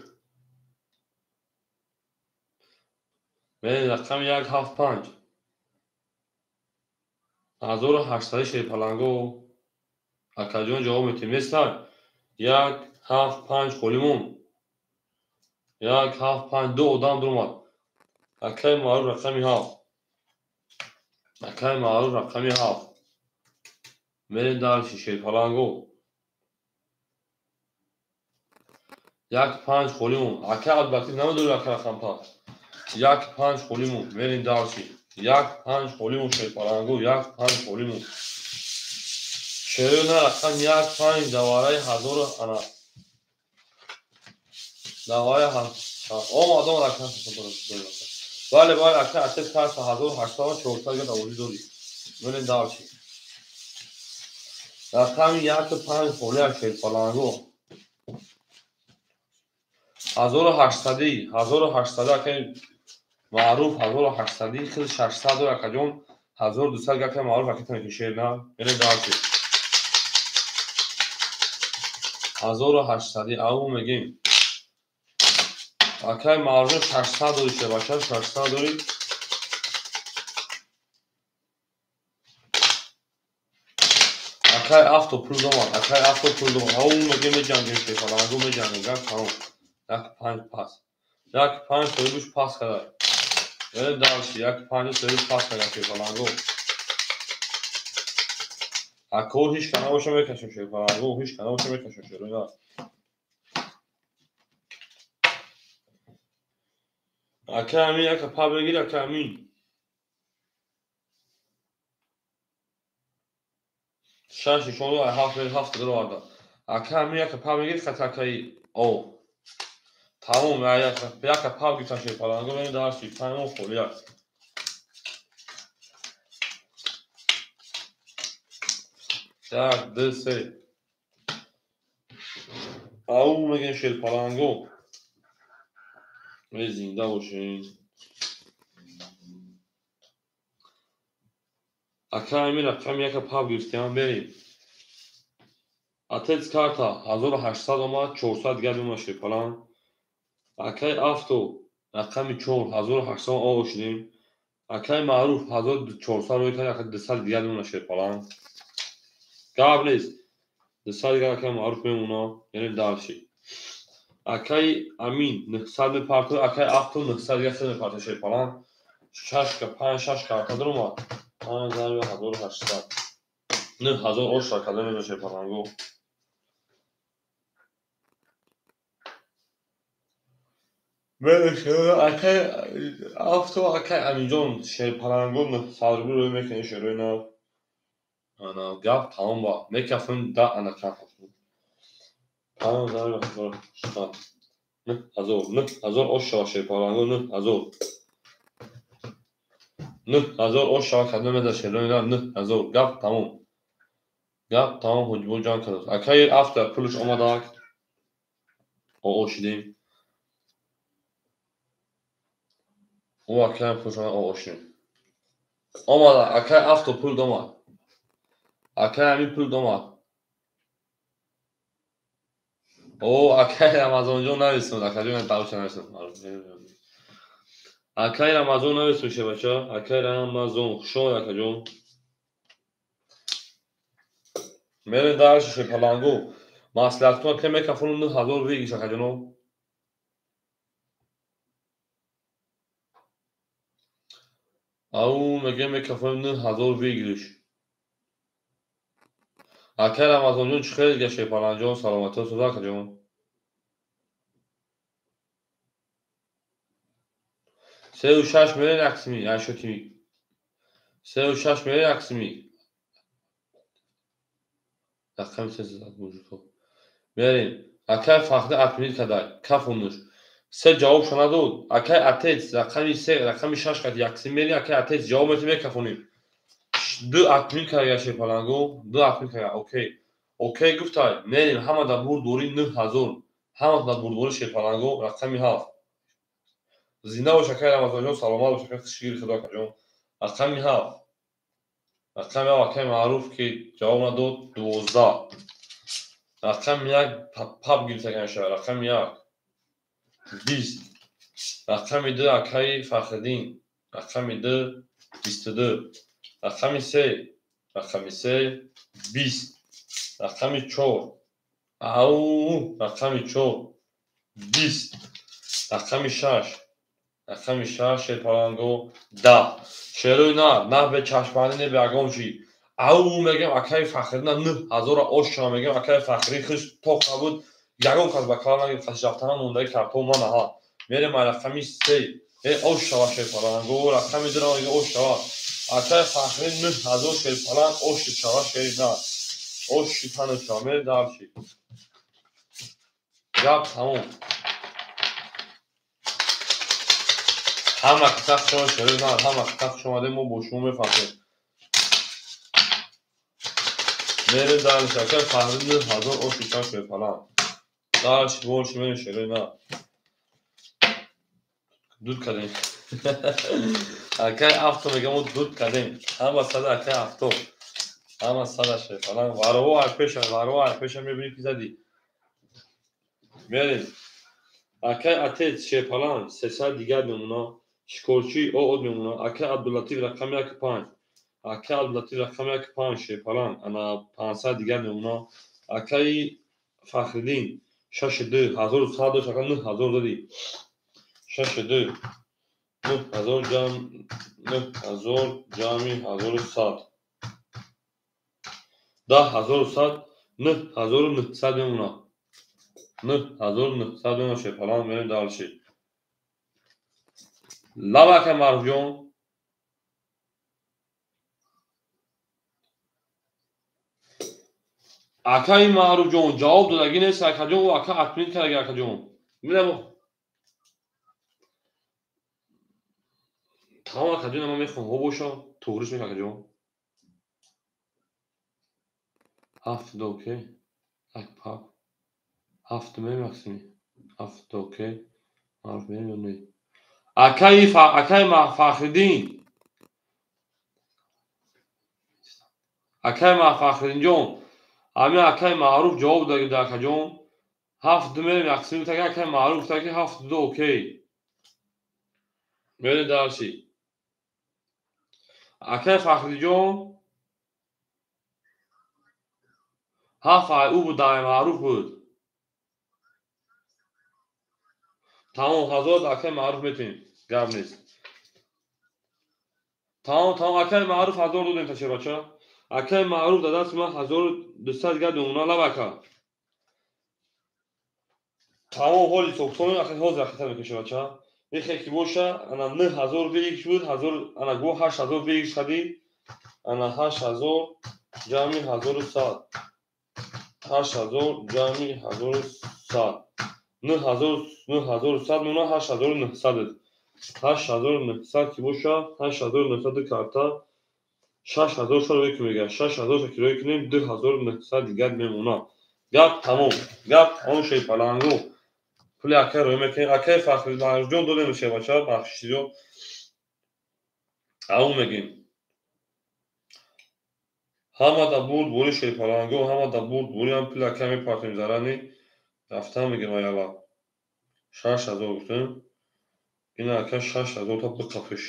Мерим рақами 1 7 5. 1800 шерпаланго. Акаҷон ҷавоб медиҳем. Нестан? 1 7 5 холимон. 1 7 5 ду одам дуромад. Акай Маъруф рақами 7. Акай Маъруф рақами 7. Мерем дальше шерпаланго. 1 5 холимон. Акай Абдулатиф намедонӣ акай рақам 5. 1 5 холимон. Мерем дальше. 1 5 холимон шерпаланго. 1 5 холимон. Шерои нар рақам 1 5 давараи 1000 ана. Давараи омад омад акай. Бале бале акай отец карта 1800 400 га давози дорӣ. Мерем дальше. Рақами 1 5 холия шерпаланго. 1800 1800 акай Маъруф 1800 хел 600 дор акаҷон 1200 га акай Маъруф акай тамеки шер на. Мерем дальше. 1800 ау мегем. Акай Маъруф 600 дори шебаша 600 дори. Акай авто пул домад, акай авто пул домад. Ау мегем меҷангем шерпаланго меҷангем. Гап тамом. 1 5 пас. 1 5 соҳибуш пас карда. Мерем дальше. 1 5 соҳибуш пас карда шерпаланго. Ако ҳеч ка набоша мекашем шерпаланго, ҳеч ка набоша мекашем шерои нар. Акай Амин яка па бегир, акай Амин. 6 нишон дод, 7 7 дароварда. Акай Амин яка па бегир, хат акай о. Тамом, яка па гирифтан шерпаланго, мерем дальше. 5 моҳ холӣ аст. 1 2 3. Ау мегем шерпаланго. Зинда бошед. Акай Амин рақами яка пав гирифтем, берем. Отец карта 1800 омад, 400 дигар бимонад шерпаланг. Акай авто рақами 4 1800 о шудем. Акай Маъруф 1400 рӯй кард, акай 200 дигар бимонад шерпаланг. Гап нест. 200 дигар акай Маъруф мемонад. Мерем дальше. Акай Амин 900 мепартояд, акай авто 900 дигар хел мепартояд шерпаланг. 6 5 6 карта даромад. 5 зарби 1800. 9000 ош ракада мезанад шерпаланго. Акай авто акай Аминҷон шерпаланго 900 рубл рӯй мекунед шерои нав. Ана гап тамом ба. Мекафем да ана чанд 5 зарби 1800. 9000, 9000 ош шава шерпаланго, 9000. 9000 ош шава кадом меда шерои нар, 9000. Гап тамом. Гап тамом, ҳуҷбо ҷанг кардааст. Акаи афта пулш омадак. Оошидем. Ӯ акаям пулш омад, оошидем. Омада, акаи афто пул домад. Акаи ҳамин пул домад. О, акаи Рамазонҷон нависунд, акаҷон тавша нависунд. Акаи Рамазон нависунд, шебача. Акаи Рамазон, хуш омад, акаҷон. Мерем дарши шепалангу. Маслиҳатҳо ке мекафону 9000 выигрыш, акаҷоно. Ау, мегем мекафонем 9000 выигрыш. Акаи Рамазонҷон, чӣ хел га шепаланҷон, саломатиҳо соза, акаҷон. Сею шаш мерем яксими, айшотими. 3 6 мерем яксими. Рақами се зад мужико. Мерем. Акай Фахри отменить кадай. Кафонуш. Се ҷавобша надод. Акай отец, рақами се, рақами шаш кад яксим мери, акай отец ҷавоб мети мекафонем. Ду отменить кардага шепаланго, ду отменить кардага, окей. Окей гуфтай, мерем ҳама дар бурдборӣ 9000. Ҳама дар бурдборӣ шепаланго, рақами ҳафт. Зинда бош, акай Рамазонҷон, саломат бош, акай хушгири худо, акаҷон. Рақами ҳафт. Рақами ҳафт акай Маъруф ки ҷавоб надод, 12. Рақами як пап гирифтаган шава, рақами як. 20. Рақами ду акаи Фахриддин. Рақами ду 22. Рақами се, рақами се 20. Рақами чор. Ау, рақами чор 20. Рақами шаш. Рақами шаш шерпаланго 10. Шерои нар, на бе чашмбандӣ, не бе ягон чӣ. Ау мегем акаи Фахриддина 9000-ра ош шава, мегем акаи Фахрӣ хуш тоқ набуд, ягон кас ба кала нагирифт, қасди рафтана мондаги картҳо ман аҳа. Мерем ай рақами се. Э, ош шава шерпаланго, рақами дура мега ош шава. Акаи Фахрӣ 9000 шерпаланг ош шава шери нар. Ош шитану шава, мерем дарши. Гап тамом. Ҳама киса хуш омад, шери нар, ҳама киса хуш омадем, мо бо шумо мефаҳмем. Мерем дарши, акаи Фахрӣ 9000 ош шитан шерпаланг. Дарши больше мерем шери нар. Дуд кардем. Акаи авто мегам, мо дуд кардем. Ҳама сада акаи авто. Ҳама сада шерпаланг. Варово ай пеша, варово ай пеша мебинӣ ки задӣ. Мерем. Акаи отец шерпаланг 300 дигар мемона. Шикорчӣ од мемона. Акаи Абдуллатиф рақами як панҷ. Акаи Абдуллатиф рақами як панҷ шерпаланг. Ана 500 дигар мемона. Акаи Фахриддин шаши ду 1100 дошт, ака 9000 додӣ. Шаши ду 9000 ҷамъ 9000 ҷамъи 1100. 10100, 9900 мемона. 9900 мемона шерпаланг, мерем дарши. Лаба акаи Маъруфҷон. Акаи Маъруфҷон ҷавоб додагӣ нест, акаҷон, ӯ ака отменить кардаги, акаҷон. Милам тамом, акаҷон, ман мехоҳам ҳо боша, туғриш мека, акаҷон. Ҳафт ду окей. Як пап. Ҳафт мерем яксими. Ҳафт ду окей. Маъруф мерем ё не? Акаи Фахриддин. Акаи Фахриддинҷон. Ҳамин акаи Маъруф ҷавоб додаги буд, акаҷон. Ҳафт ду мерем яксими гуфта ки акаи Маъруф гуфта ки ҳафт ду окей. Мерем дарши. Акаи Фахриддинҷон ҳафт ай ӯ буд, ай Маъруф буд. Тамом, 1000 акаи Маъруф метавонем. Гап нест. Тамом, тамом, акаи Маъруф 1000 додем та шербача. Акаи Маъруф дадааст ман 1200 дигар мемона, лаб ака. Тамом, ҳоли соксони ака ҳозир аката мекунем шербача. Мехе ки боша, ана 9000 выигрыш буд, 1000 ана го 8000 выигрыш кардӣ. Ана 8000 ҷамъи 1100. 8000 ҷамъи 1100. 9100 мемона 8900. 8900 ки боша 8900 карта 6000 шо ки мега 6000 ки рой кунем 2900 дигар мемона. Гап тамом. Гап тамом шерпаланго. Пули акай рой мекунем. Акай Фахриддин додем шербача бахшиширо. Ау мегим. Ҳама да бурд бури шерпаланго, ҳама да бурд бури ҳам пули акай мепартем зарани. Рафтан мегим аяла. 6000 гуфтем. Ина ака 6000 та биқафиш.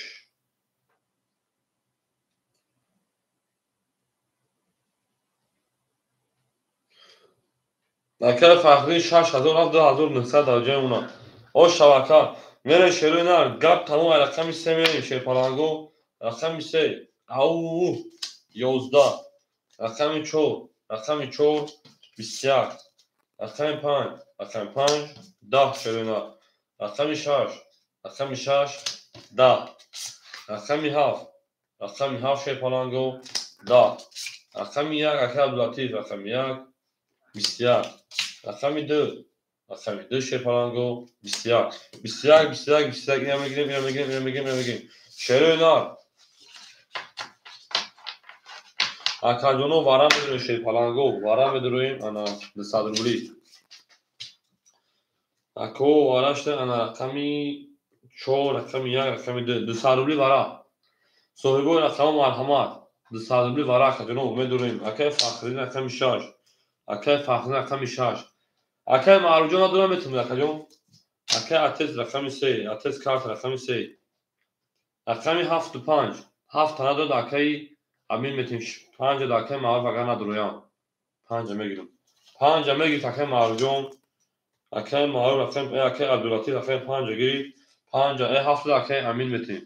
Акай Фахри 6000 рафт 2900 дар ҷои мона. О шавака мерем шерои нар гап тамом рақами 3 мерем шерпаланго рақами 3 ау 11 рақами 4 рақами 4 21 рақами 5 рақами 5 10 шерои нар рақами 6 рақами 6 10 рақами 7 рақами 7 шерпаланго 10 рақами 1 акай Абдулатиф рақами 1 21 рақами 2 рақами 2 шерпаланго 21 21 21 21 ина мегирем ина мегирем ина мегирем ина мегирем шерои нар акаҷоно вара медуроем шерпаланго вара медуроем ана 200 рубли ако вара шуда ана рақами 4 рақами 1 рақами 2 200 рубли вара соҳибои рақама марҳамат 200 рубли вара акаҷоно медуроем акай Фахриддин рақами 6 акай Фахриддин рақами 6 акай Маъруфҷон надорам метавонед акаҷон акай Атез рақами 3 Атез карта рақами 3 рақами 7 5 7 надорад акаи Амин метем 5 да акай Маъруф агар надороям 5 мегирам 5 мегирифт акай Маъруфҷон акай Маъруф рақами акай Абдулатиф рақами 5 гирифт 5 7 да акай Амин метем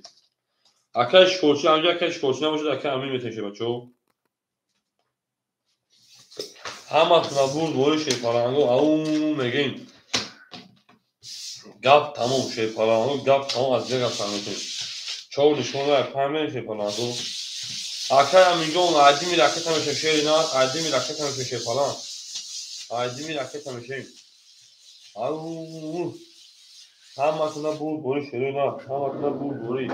акай Шикорчи анҷа акай Шикорчи набошад акай Амин метем шебачо ҳаматона бурд бори шерпаланго ау мегем гап тамом шерпаланго гап тамом аз дигар гап сар метем чор нишона панҷ мерем шерпаланго акай Аминҷон айдими ракета мешем шери нар айдими ракета мешем шерпаланг айдими ракета мешем ау ҳаматона бурд бори шери нар ҳаматона бурд бори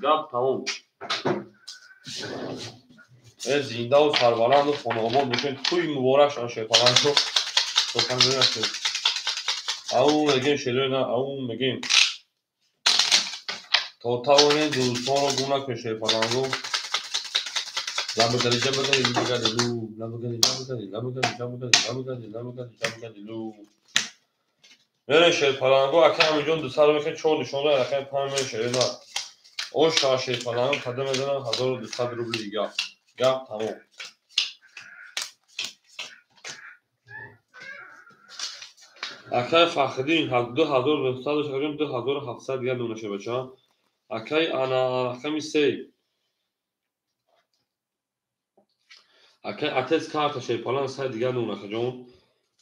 гап тамом зиндаву сарбаланду хонаобод бошед туи муборак шавад шерпаланго соханҷои ау мегем шерои на ау мегем то тавонед дӯстонро гум накунед шерпаланго лабагади ҷабагади лабагади лу лабагади ҷабагади лабагади ҷабагади лабагади лабагади ҷабагади лу мерем шерпаланго акай Аминҷон 200 мекунед 4 нишонро рақами 5 мерем шерои на о шава шерпаланго када мезанам 1200 рубли дигар гап тамом акай Фахриддин 2900 шакаҷон 2700 дигар мемона шебача акай ана рақами 3 акай Атез карта шерпалан 100 дигар мемона акаҷон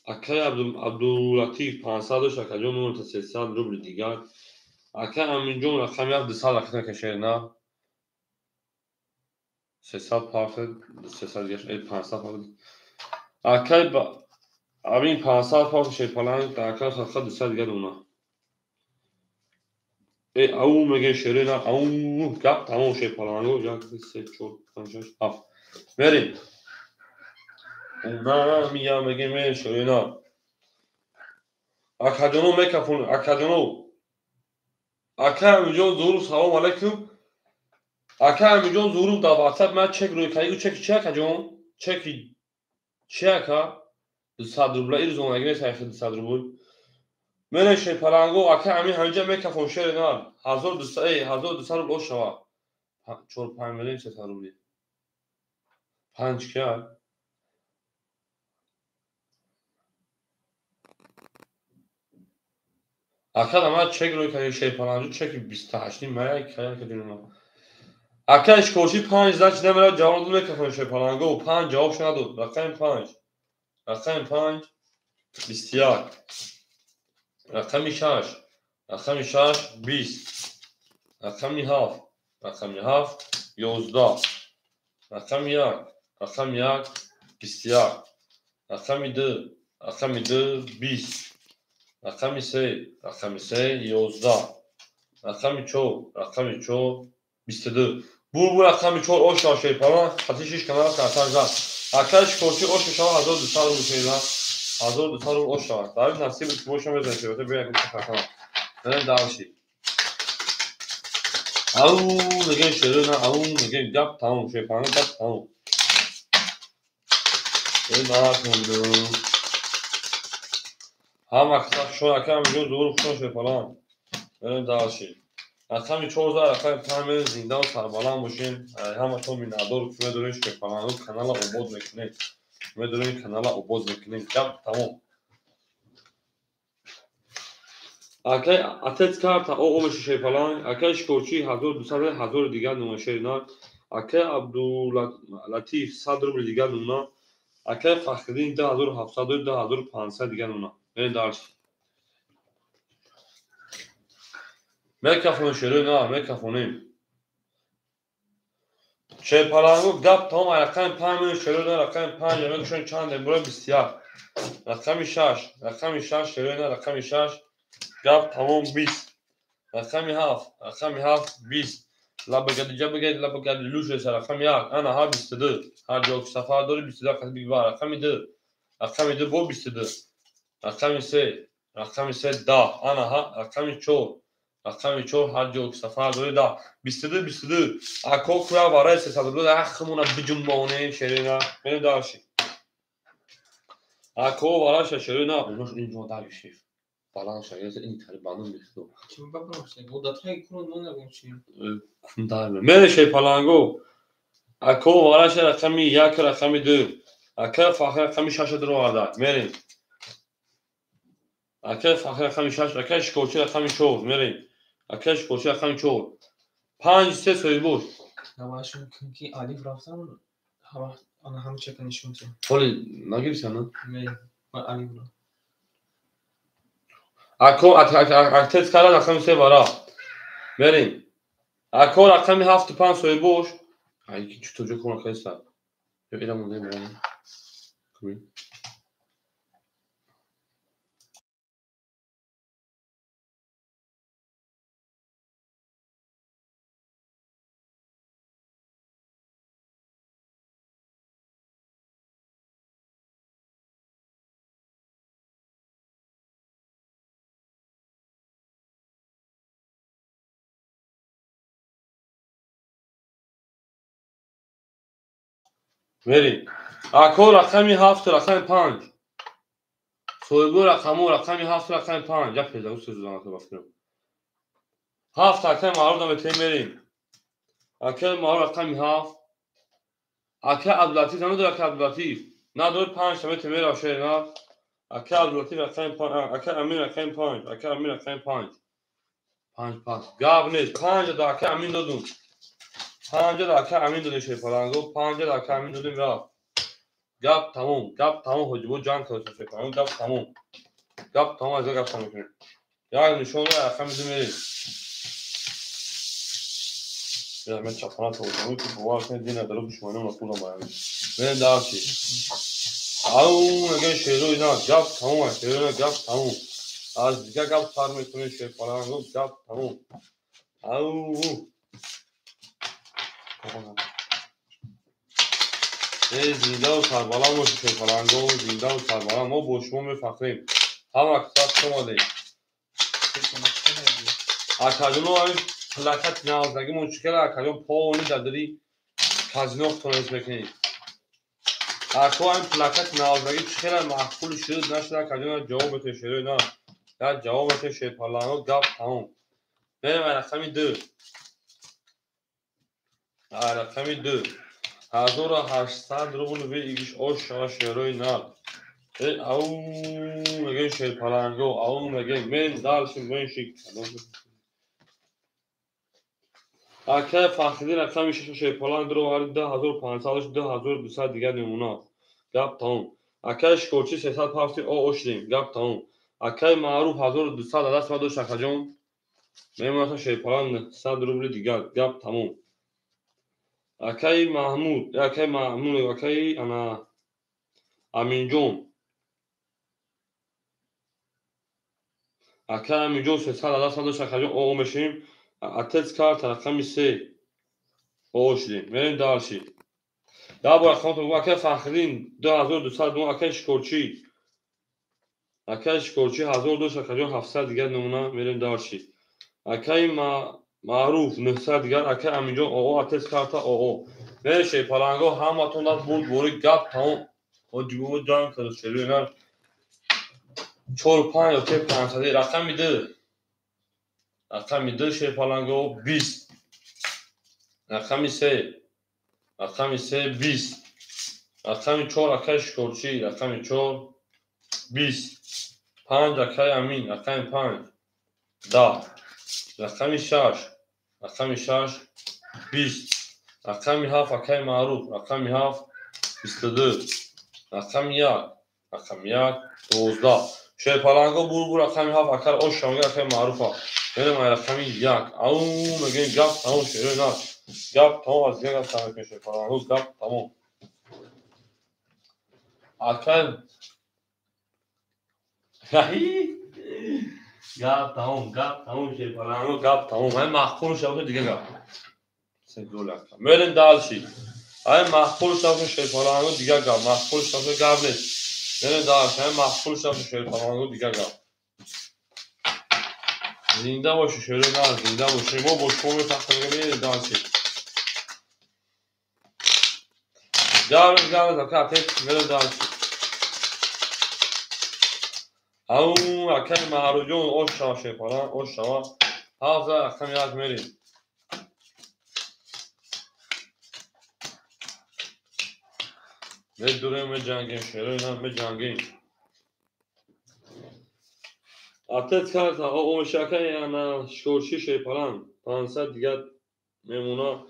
акай Абдулатиф 500 шакаҷон мемона 300 рубли дигар акай Аминҷон рақами 7 200 ракета кашерна 300 парта 300 дигар 500 парта акай Амин 500 парта шерпалан акай хаха 200 дигар мемона ау мегем шерина ау гап тамом шерпаланго 1 2 3 4 5 6 7 мерем на мия мегем мерем шерина акаҷоно мекафон акаҷоно акай Аминҷон зуруф салом алайкум акай Аминҷон зуруф дар ватсап ман чек рӯй кардӣ чеки чи акаҷон чеки чи ака 200 рубла ирзонаги нест айхи 200 рубл мерем шерпаланго акай Амин ҳаминҷа мекафон шери нар 1200 рубл ош шава 4 5 миллион 300 рубли 5 ки ака ман чек рӯй кардӣ шерпаланго чеки 28 мая кая кадинма акай Шикорчи 5 значит намера ҷавоб дод мекафон шерпаланго 5 ҷавоб надод рақами 5 рақами 5 21 рақами 6 рақами 6 20 рақами 7 рақами 7 11 рақами 1 рақами 1 21 рақами 2 рақами 2 20 Рақами 3, рақами 3, 11. Рақами 4, рақами 4, 22. Бур рақами 4 ош шерпалан, хати 6 канал картан зад. Акай шикорчи ош шава 1200 рубл шерна. 1200 рубл ош шава. Дар насиб боша мезанем шербата бия як картан. Мерем дальше. Ау, мегем шерна, ау, мегем гап тамом, шерпалан гап тамом. Ҳама шон акам мегӯ зуҳур хушон шерпалан. Мерем дальше. Рақами 14, рақами 5 мерем зинда ва сарбаланд бошем. Ҳаматон миннатдор ки медорем шерпаланро канала обод мекунем. Медорем канала обод мекунем. Гап тамом. Акай отец карта о меши шерпалан, акай шикорчи 1200 1000 дигар нума шерна, акай Абдуллатиф 100 рубл дигар нума, акай Фахриддин 2700 2500 дигар нума. Мерем дальше. Мекафонем шерои на, мекафонем. Шерпалангу гап тамом, рақами 5 мерем шерои на, рақами 5 мекушем чанд бура 21. Рақами 6, рақами 6 шерои на, рақами 6 гап тамом 20. Рақами 7, рақами 7 20. Лабагади ҷабагади лабагади лушеса рақами 1, ана ҳа 22. Ҳар ҷо ки сафар дори 22 қасби бигбар. Рақами 2, рақами 2 бо 22. Рақами 3, рақами 3 10. Ана ҳа рақами 4. Рақами 4 ҳар ҷо ки сафар дори 10. 22 22. Ако куя барои 300 рубл ахмона биҷумбонем шерина. Мерем дальше. Ако вараша шерина, унош инҷо даришиф. Баланд шагирд ин тари банун мехто. Чӣ бабам шаг? Бо датаи кунун мо нагум чи. Кун дар. Мере шерпаланго. Ако вараша рақами 1, рақами 2. Ака Фахр рақами 6 дароварда. Мерем. Ака Фахр рақами 6, ака Шикорчи рақами 4. Мерем. Ака Шикорчи рақами 4. 5 3 соҳибош. Навашон ки алиф рафтам, ҳама ана ҳама чека нишон тем. Ҳоли нагирифтан, на? Не, ман алиф ра. Ако отец кара рақами 3 вара. Мерем. Ако рақами 7 5 соҳибош. Ай ки чуто ҷо кор кайса. Ё ила монда мерем. Куми. Мерем. Ако рақами 7, рақами 5. Соҳибо рақамо рақами 7, рақами 5. Як пеза устез зана бафтем. 7 акай маъруф наметем мерем. Акай маъруф рақами 7. Акай Абдуллатиф намедор акай Абдуллатиф. Надор 5 наметем мерав шерна. Акай Абдуллатиф рақами 5, акай Амин рақами 5, акай Амин рақами 5. 5 5. Гап нест. 5 да акай Амин додум. 5 да акай Амин додем шерпаланго, 5 да акай Амин додем рафт. Гап тамом, гап тамом ҳоҷибо ҷанг кардем шерпаланго, гап тамом. Гап тамом аз гап тамом мекунем. Як нишон рақами 2 мерем. Я мен чапана то ки бовар кунед дина даро душманон худам баям. Мерем дальше. Ау, мегӯем шерои на, гап тамом аст, шерои на, гап тамом. Аз дигар гап сар мекунем шерпаланго, гап тамом. Ау. Зинда ва сарбаланд бошед шерпаланго, зинда ва сарбаланд. Мо бо шумо мефахрем. Ҳама каса хуш омадед. Акаҷоно ҳамин плакати навзагимон чӣ кара акаҷон пони дар дари казино худтон ҳис мекунед. Ако ҳамин плакати навзагӣ чӣ хела маъқул шуд нашуд акаҷон ҷавоб метавед шерои на. Як ҷавоб метавед шерпаланго, гап тамом. Мерем рақами 2. Рақами 2. 1800 рубл выигрыш ош шава шерои на. Ау, мегӯем шерпаланго, ау, мегӯем. Мен дальше меншик. Акай Фахриддин рақами 6 шерпаланг даровард 2500 2200 дигар намуна. Гап тамом. Акай Шикорчи 300 пафти о ошдем. Гап тамом. Акай Маъруф 1200 даст ма дошт акаҷон. Мемонад шерпаланг 100 рубли дигар. Гап тамом. Акай Маҳмуд, акай Маҳмуд, акай ана Аминҷон. Акай Аминҷон 300 даст надошт, акаҷон ОО мешавем. Отец карта рақами 3 ОО шудем. Мерем дальше. Як бор рақаматон бигӯ. Акай Фахриддин 2200, акай Шикорчӣ. Акай Шикорчӣ 1000 дошт, акаҷон 700 дигар намуна. Мерем дальше. Акай Маъруф 900 дигар, акай Аминҷон ОО, отец карта ОО. Мерем шерпаланго, ҳаматон даст бурд бори гап тамом. Ҳоҷибобо ҷанг кард шерои нар. 4 5 ё 500 рақами 2. Рақами 2 шерпаланго 20. Рақами 3. Рақами 3 20. Рақами 4 акай Шикорчӣ, рақами 4 20. 5 акай Амин, рақами 5 10. Рақами 6, рақами 6 20. Рақами 7 акай Маъруф, рақами 7 22. Рақами 1, рақами 1 12. Шерпаланго бурбур рақами 7 акар ош шамга акай Маъруфа. Мерем ай рақами 1. Ау мегӯем гап тамом шерои нар. Гап тамом аз дигар гап сар мекунем шерпаланго гап тамом. Акай гап тамом, гап тамом шерпаланго гап тамом. Ай маъқул шавад дигар гап. Мерем дальше. Ай маъқул шавад шерпаланго дигар гап, маъқул шавад гап нест. Мерем дальше. Ай маъқул шавад шерпаланго дигар гап. Зинда бошед шерои нар, зинда бошед. Мо бо шумо мефахрем, мерем дальше. Гап гап ака отец, мерем дальше. Ау акай Маъруфҷон ош шава шерпаланг, ош шава. 7 рақами 1 мерем. Медурем, меҷангем, шерои нар меҷангем. Отец карта ОО мешакай ана Шикорчӣ шерпаланг 500 дигар мемона.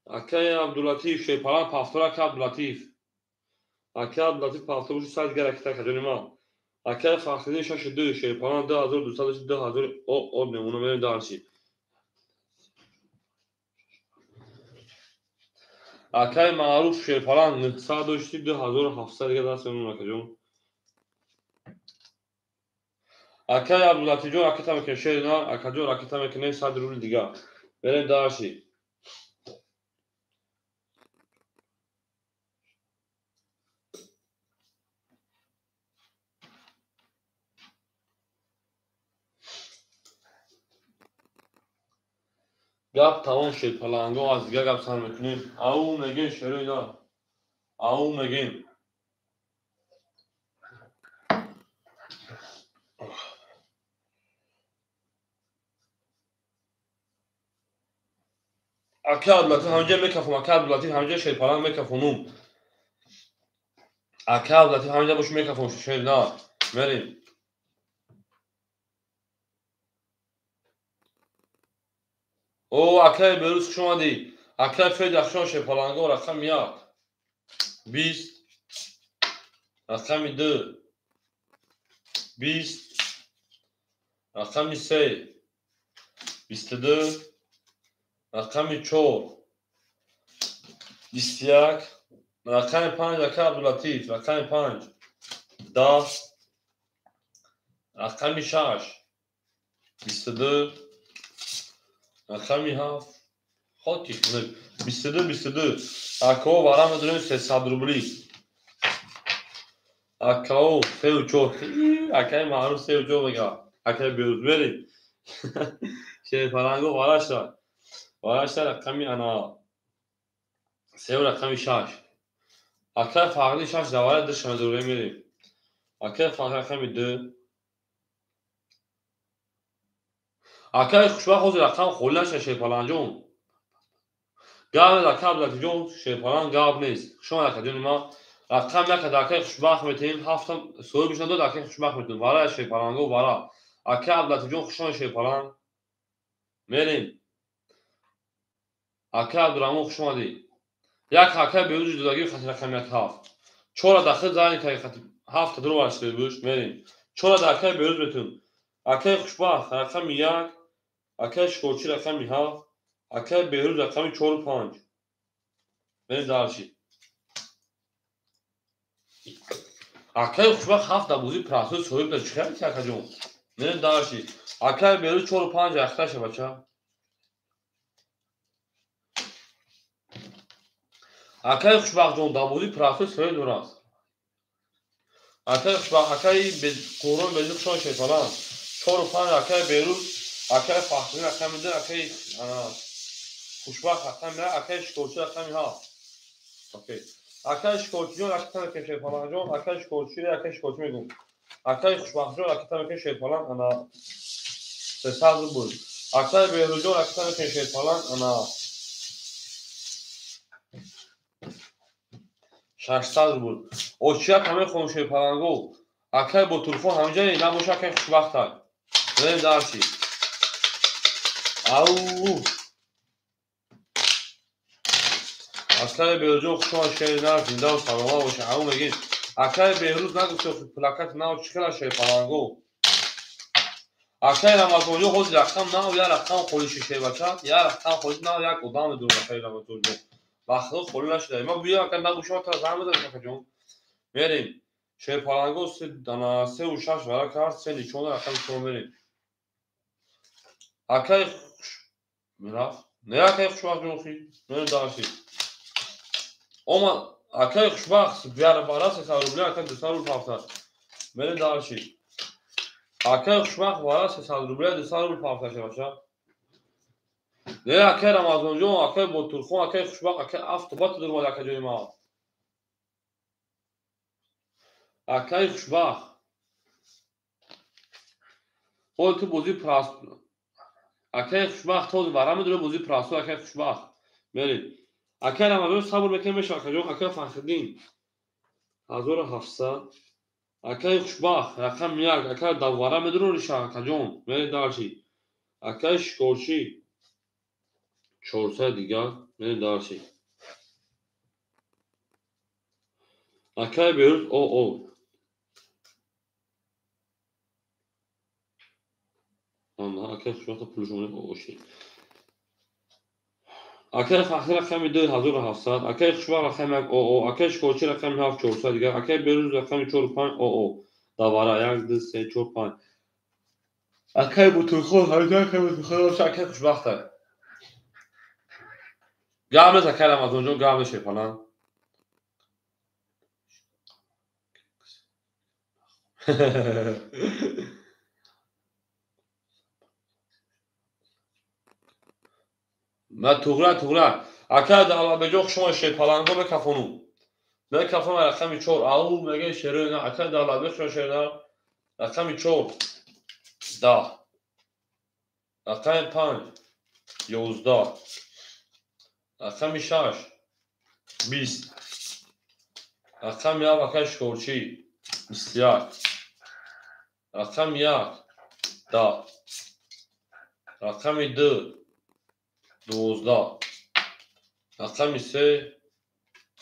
Акай Абдулатиф шерпаланг пафтор, акай Абдулатиф. Акай Абдулатиф пафтор боши 100 дигар ракета каҷони ма. Акай Фахриддин 62 шерпаланг 2200 2000 ОО мемона. Мерем дальше. Акай Маъруф шерпаланг 900 дошти 2700 дигар даст мемона акаҷон. Акай Абдулатифҷон ракета мекунем шери нар, акаҷон ракета мекунем 100 рубли дигар. Мерем дальше. Гап тамом шерпаланго, аз дигар гап сар мекунем. Ау мегем шерои нар. Ау мегем. Акай Абдулатиф ҳамҷа мекафум, акай Абдулатиф ҳамҷа шерпаланг мекафунум. Акай Абдулатиф ҳамҷа бош мекафум шери нар. Мерем. О акай Берӯз хуш омадӣ. Акай Федя хуш омад шерпаланго рақами 1 20, рақами 2 20, рақами 3 22, рақами 4 21, рақами 5 акай Абдулатиф, рақами 5 10, рақами 6 22, рақами 7 хоти 22 22. Акао вара медонем 300 рубли. Акао 3 4. Акай Маъруф 3 4 мега. Акай Берӯз мерем. Шерпаланго вараша. Вараша рақами ана 3 рақами 6. Акай Фахриддин 6 давара 2 шамедурем мерем. Акай Фахри рақами 2. Акай Хушбахт ҳозир рақам холӣ нашуда шерпаланҷон. Гап нест акай Абдулатифҷон, шерпаланг гап нест. Хуш омад акаҷони ма. Рақам 1 дар акай Хушбахт метаҳем, 7 соҳибаш надод акай Хушбахт метаҳем. Вара шерпаланго вара. Акай Абдулатифҷон хуш омад шерпаланг. Мерем. Акай Абдурахмон хуш омадӣ. Як акай Берӯзи додагӣ хати рақами 1 7. 4 дахил зани таги хати 7 дуру варш соҳибаш. Мерем. 4 дар акай Берӯз метаҳем. Акай Хушбахт рақами 1, акай Шикорчӣ рақами 7, акай Беҳрӯз рақами 4 5. Мерем дальше. Акай Хушбахт 7 дар бозии простой соҳиб дошт. Чӣ хел акаҷон? Мерем дальше. Акай беру 4-5 ахташа бача. Акай хушбахтҷон дар бозии простой сӯи дур аст. Акай хушбахт, акай қурон бези хушон шерпаланг. 4-5 акай Беруз, акай Фахриддин рақами 2, акай хушбахт рақами 1, акай Шикорчӣ рақами 7. Окей. Акай Шикорчиҷон ракета мекунем шерпалангҷон, акай Шикорчӣ, акай Шикорчӣ мегӯм. Акай Хушбахтҷон ракета мекунем шерпаланг, ана 300 рубл. Акай Беҳрӯзҷон ракета мекунем шерпаланг, ана 600 рубл. Очияк ҳамаи хонум шерпаланго. Акай Ботурхон ҳамҷае набоша акай хушбахтак. Мерем дальше. Ау! Акай Беҳрӯзҷон хушомад шери нар, зиндаву саломат боша. Ау мегем. Акай Беҳрӯз нагуфт плакати нав чӣ хела шерпаланго. Акай Рамазонҷон ҳозир рақам нав, як рақам холӣ шербача, як рақам холӣ нав, як одам медорам акай Рамазонҷон. Ба худо холӣ нашуда. Ма биё акай набошам тара занг мезанам акаҷон. Мерем. Шерпаланго 3-6 вара кард, 3 ничона рақами 4 мерем. Акай хуш мерафт. Не акай хушбахт ҷон хи. Мерем дальше. Омад акай хушбахт вара 300 рубля, акай 200 рубл пафтад. Мерем дальше. Акай хушбахт вара 300 рубля, 200 рубл пафтад шабаша. Не акай Рамазонҷон, акай Ботурхон, акай хушбахт, акай автобат дурмад акай ҷони ман. Акай хушбахт. Ҳол ту бозии праст. Акай хушбахт ҳозир вара медора бозии простой акай хушбахт. Мерем. Акай Рамазон сабр мекунем мешава акаҷон, акай Фахриддин 1700. Акай хушбахт рақами 1, акай даввара медорориша акаҷон. Мерем дальше. Акай Шикорчӣ 400 дигар. Мерем дальше. Акай Беруз о. Акай хушбахта пулшон о шид. Акай Фахри рақами 2 1700, акай Хушбахт рақами 1 о, акай Шикорчӣ рақами 7 400 дигар, акай Беруз рақами 4 5 о. Давара 1 2 3 4 5. Акай Ботурхон, ҳамҷа акай Ботурхон, акай хушбахта. Гап нест акай Рамазонҷон, гап нест шерпаланг. На туғра туғра. Акай Давлатбеҷон хушомад шерпаланго мекафону. Мекафону рақами 4. Ау меге шерои на. Акай Давлатбек хушомад шерои на. Рақами 4 10. Рақами 5 11. Рақами 6 20. Рақами 7 акай Шикорчӣ 21. Рақами 1 10. Рақами 2 12. Рақами 3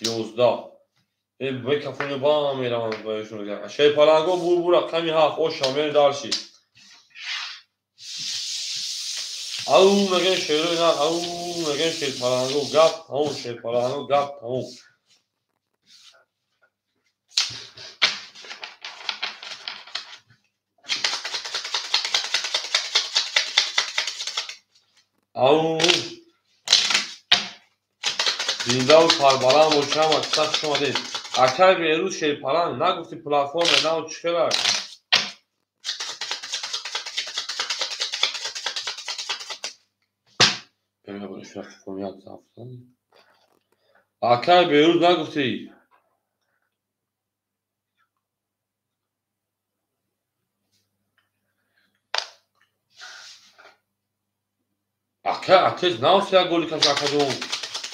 11. Мекафони ба меравам баёшон. Шерпаланго бур рақами 7 оша мерем дальше. Ау мегем шерои на, ау мегем шерпаланго гап тамом, шерпаланго гап тамом. Ау зиндаву сарбаланд бошам, аксар хуш омадед. Акай Беруз шерпаланг нагуфти платформа нав чӣ хелак? Акай Беруз нагуфти. Акай отец нав як голи каш акаҷон.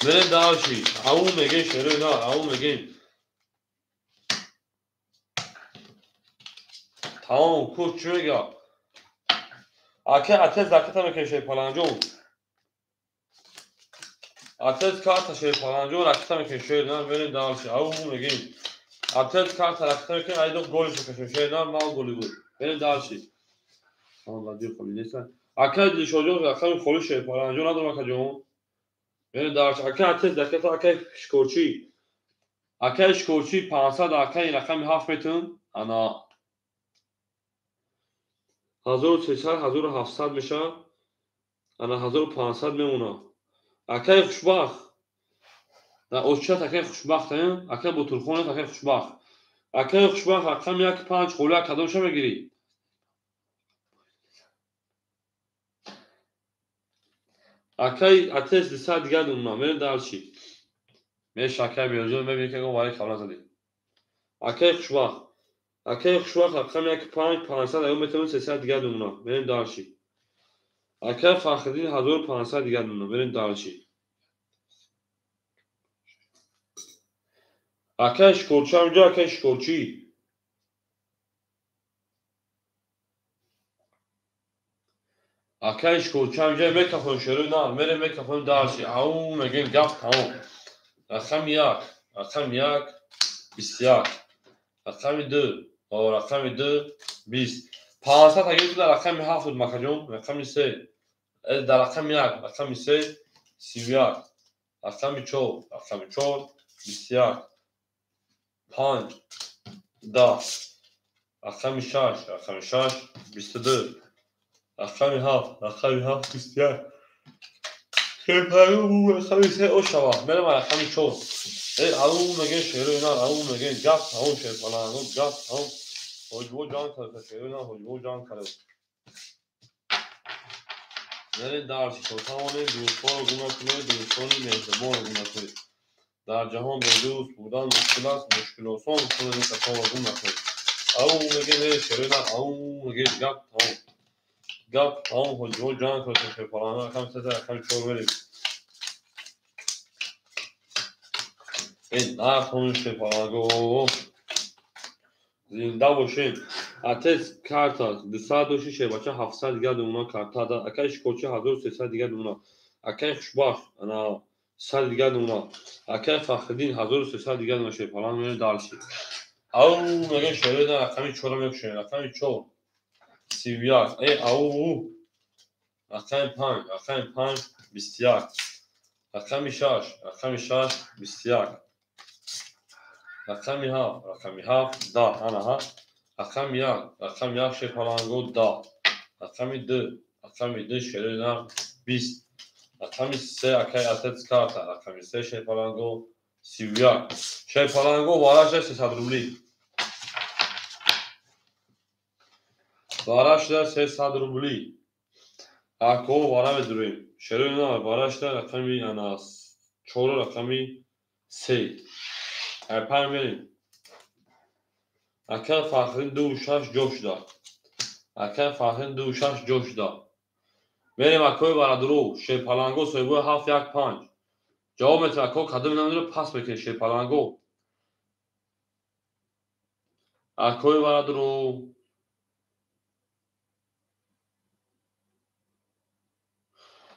Мерем дальше. Ау мегем шерои на, ау мегем. Тамом, кур чӣ мега? Акай отец ракета мекунем шерпаланҷон. Отец карта шерпаланҷон ракета мекунем шери нар, мерем дальше. Ау мегем. Отец карта ракета мекунем, айдо голиш мекашем шери нар, нав голи буд. Мерем дальше. Тамом, лади холи нест. Акай Дилшодҷон рақами холи шерпаланҷон надорам акаҷон. Мерем дальше. Акай отец ракета, акай Шикорчӣ. Акай Шикорчӣ 500, акай рақами 7 метун. Ана 1300 1700 мешавад. Ана 1500 мемонад. Акаи хушбахт. Дар очат акаи хушбахт, акаи Ботурхонат акаи хушбахт. Акаи хушбахт рақами 1 5 холия кадомша мегирӣ? Акаи атес 200 дигар думна, мерем дарчи. Меш акаи Беҳзод мебинӣ ки вари кавла задӣ. Акаи хушбахт. Акаи хушбахт рақами 1 5 500 аю метавонӣ 300 дигар думна, мерем дарчи. Акаи Фахриддин 1500 дигар думна, мерем дарчи. Акаи Шикорчи ҳаминҷо, акаи Шикорчи. Акаи Шикорчи ҳаминҷо мекафоем шерои нар, мерем мекафоем дарчи. Ау мегӯем гап тамом. Рақами 1, рақами 1 21, рақами 2, рақами 2 20. 500 агар дар рақами 7 буд макаҷон, рақами 3, дар рақами 1, рақами 3 31, рақами 4, рақами 4 21, 5 10, рақами 6, рақами 6 22, рақами 7, рақами 7 21. Рақами 3 ошава, мерем рақами 4. Ау мегӯем шерои нар, ау мегӯем гап тамом шерпаланго, гап тамом. Ҳоҷибо ҷанг кард, шерои нар ҳоҷибо ҷанг кард. Мерем дарси то тавонем дӯстонро гум накунед, дӯстони меҳрубонро гум накунед. Дар ҷаҳон бо дӯст будан мушкил аст, мушкилосон худро касонро гум накунед. Ау мегӯем шерои нар, ау мегӯем гап тамом. Гап тамом, ҳоҷибо ҷанг кард, шерпаланго, рақами 3, рақами 4 мерем. Нахун шерпаланго. Зинда бошем. Атес карта 200 доши шербача 700 дигар думона карта да. Акаи Шикорчи 1300 дигар думона. Акаи Хушбахт ана 100 дигар думона. Акаи Фахриддин 1300 дигар думона шерпаланг мерем дарси. Ау мегӯем шерои дар рақами 4 мекушем. Рақами 4 31. Ау рақами 5, рақами 5 21. Рақами 6, рақами 6 21. Рақами 7, рақами 7 10. Ана ҳа. Рақами 1, рақами 1 шерпаланго 10. Рақами 2, рақами 2 шерои нар 20. Рақами 3 акаи Атец карта, рақами 3 шерпаланго 31. Шерпаланго вараша 300 рубли. Вараша 300 рубли. Ако вара медурем. Шерои нар вараша рақами ана 4 рақами 3. Панҷ мерем. Акаи Фахриддин 2 6 ҷо шуда. Акаи Фахриддин 2 6 ҷо шуда. Мерем акои барадру шерпаланго соҳибои 7 1 5. Ҷавоб метавад ако кадом намедонад пас мекунед шерпаланго. Акои барадру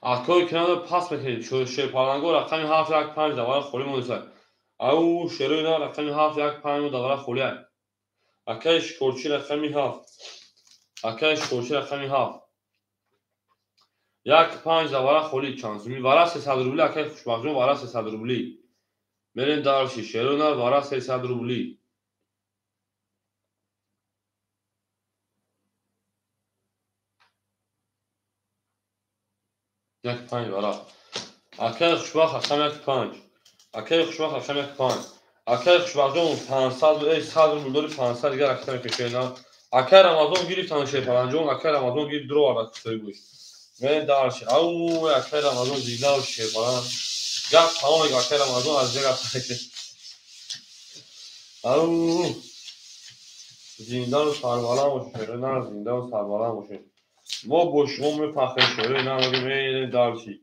акои ки намедонад пас мекунед шерпаланго рақами 7 1 5 давара холӣ монеса. Ау шерои нар рақами 7 1 5 давара холия. Акаи Шикорчи рақами 7. Акаи Шикорчи рақами 7. 1 5 давара холӣ чанд суми? Вара 300 рубли акаи Хушбахтҷон вара 300 рубли. Мерем дарши шерои нар вара 300 рубли. 1 5 вара. Акаи Хушбахт рақами 1 5. Акаи Хушбахт рақами 1 5. Акаи Хушбахтҷон 500 100 рубл дори 500 дигар акита мекушед. Акаи Рамазон гирифтан шерпаланҷон, акаи Рамазон гирифт дуровард соҳибаш. Мерем дарши. Ау акаи Рамазон зинда бош шерпалан. Гап тамом мегӯ акаи Рамазон аз ҷо гап мекунад. Ау зиндаву сарбаланд бошед шерои нар, зиндаву сарбаланд бошед. Мо бо шумо мефахрем шерои нар, мегӯем мерем дарши.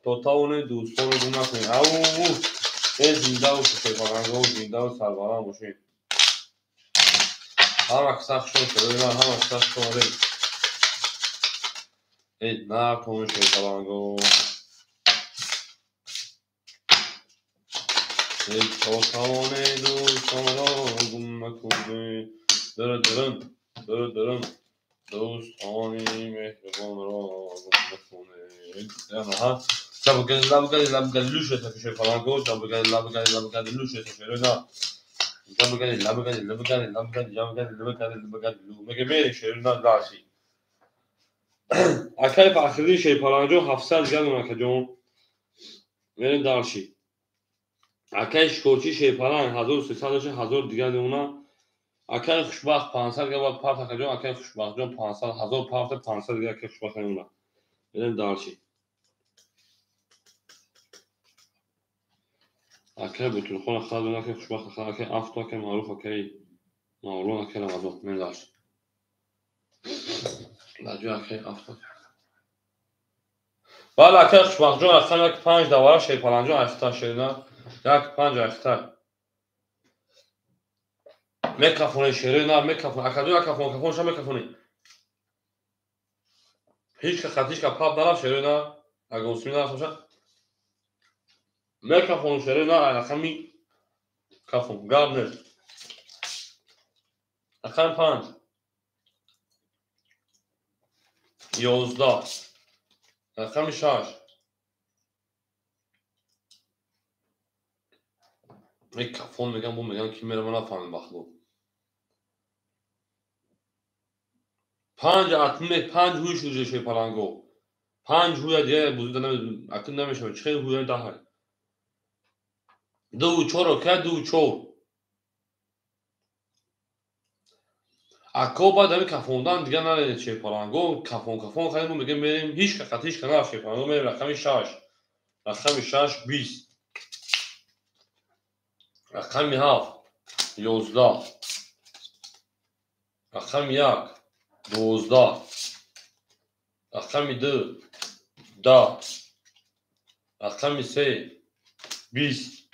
То тавонед дӯстонро гум накунед. Ау зинда бошед шерпаланго, зиндаву сарбаланд бошед. Ҳама каса хуш омадед шерои нар, ҳама каса хуш омадед. Накун шерпаланго. То тавонед дӯстонро гум накунед. Дурдурун, дурдурун. Дӯстони меҳрубонро гум накунед. Аҳа. Лабгали лабгали лӯшета шерпаланго, лабгали лабгали лабгали лӯшета шерои нар. Лабгали лабгали лабгали лабгали лабгали лабгали лабгали лӯ. Меге мерем шерои нар дарси. Акай Фахриддин Шерпаланҷон 700 дигар дона акаҷон. Мерем дальше. Акай Шикорчи Шерпаланг 1300 дошта, 1000 дигар дона. Акай Хушбахт 500 дигар бояд парт акаҷон, акай Хушбахтҷон 500, 1000 парта 500 дигар акай Хушбахт мемона. Мерем дальше. Акай Бутулхон ахад дона, акай Хушбахт ахад, акай Афто, акай Маъруф, акай Мавлон, акай Рамазон. Мерем дальше. Даҷои акай Афто. Бале, акай Хушбахтҷон рақами як панҷ давара Шерпаланҷон айхта шерина. Як панҷ айхта. Мекафоне шерина, мекафоне. Акаҷон акафон, кафон ша мекафоне. Ҳеҷ ка хат, ҳеҷ ка пап нарафт шерина. Агар усми нарафт боша. Мекафон шерина, рақами кафон. Гап нест. Рақами панҷ. 11. Рақами шаш. Кафон мегам, бу мегам, ки мера ман нафаҳмем бахло. Панҷ атме, панҷ ҳуй шуд Шерпаланго. Панҷ ҳуя дигар бузида акн намешавад. Чӣ хел ҳуя даҳай? Дуву чор окай, дуву чор. Ако баъд ҳами кафондан дигар наред Шерпаланго, кафон кафон кардем, мегем мерем ҳеҷ ка хат ҳеҷ ка нарафт Шерпаланго, мерем рақами шаш. Рақами шаш 20. Рақами ҳафт 11. Рақами як 12. Рақами ду 10. Рақами се 20.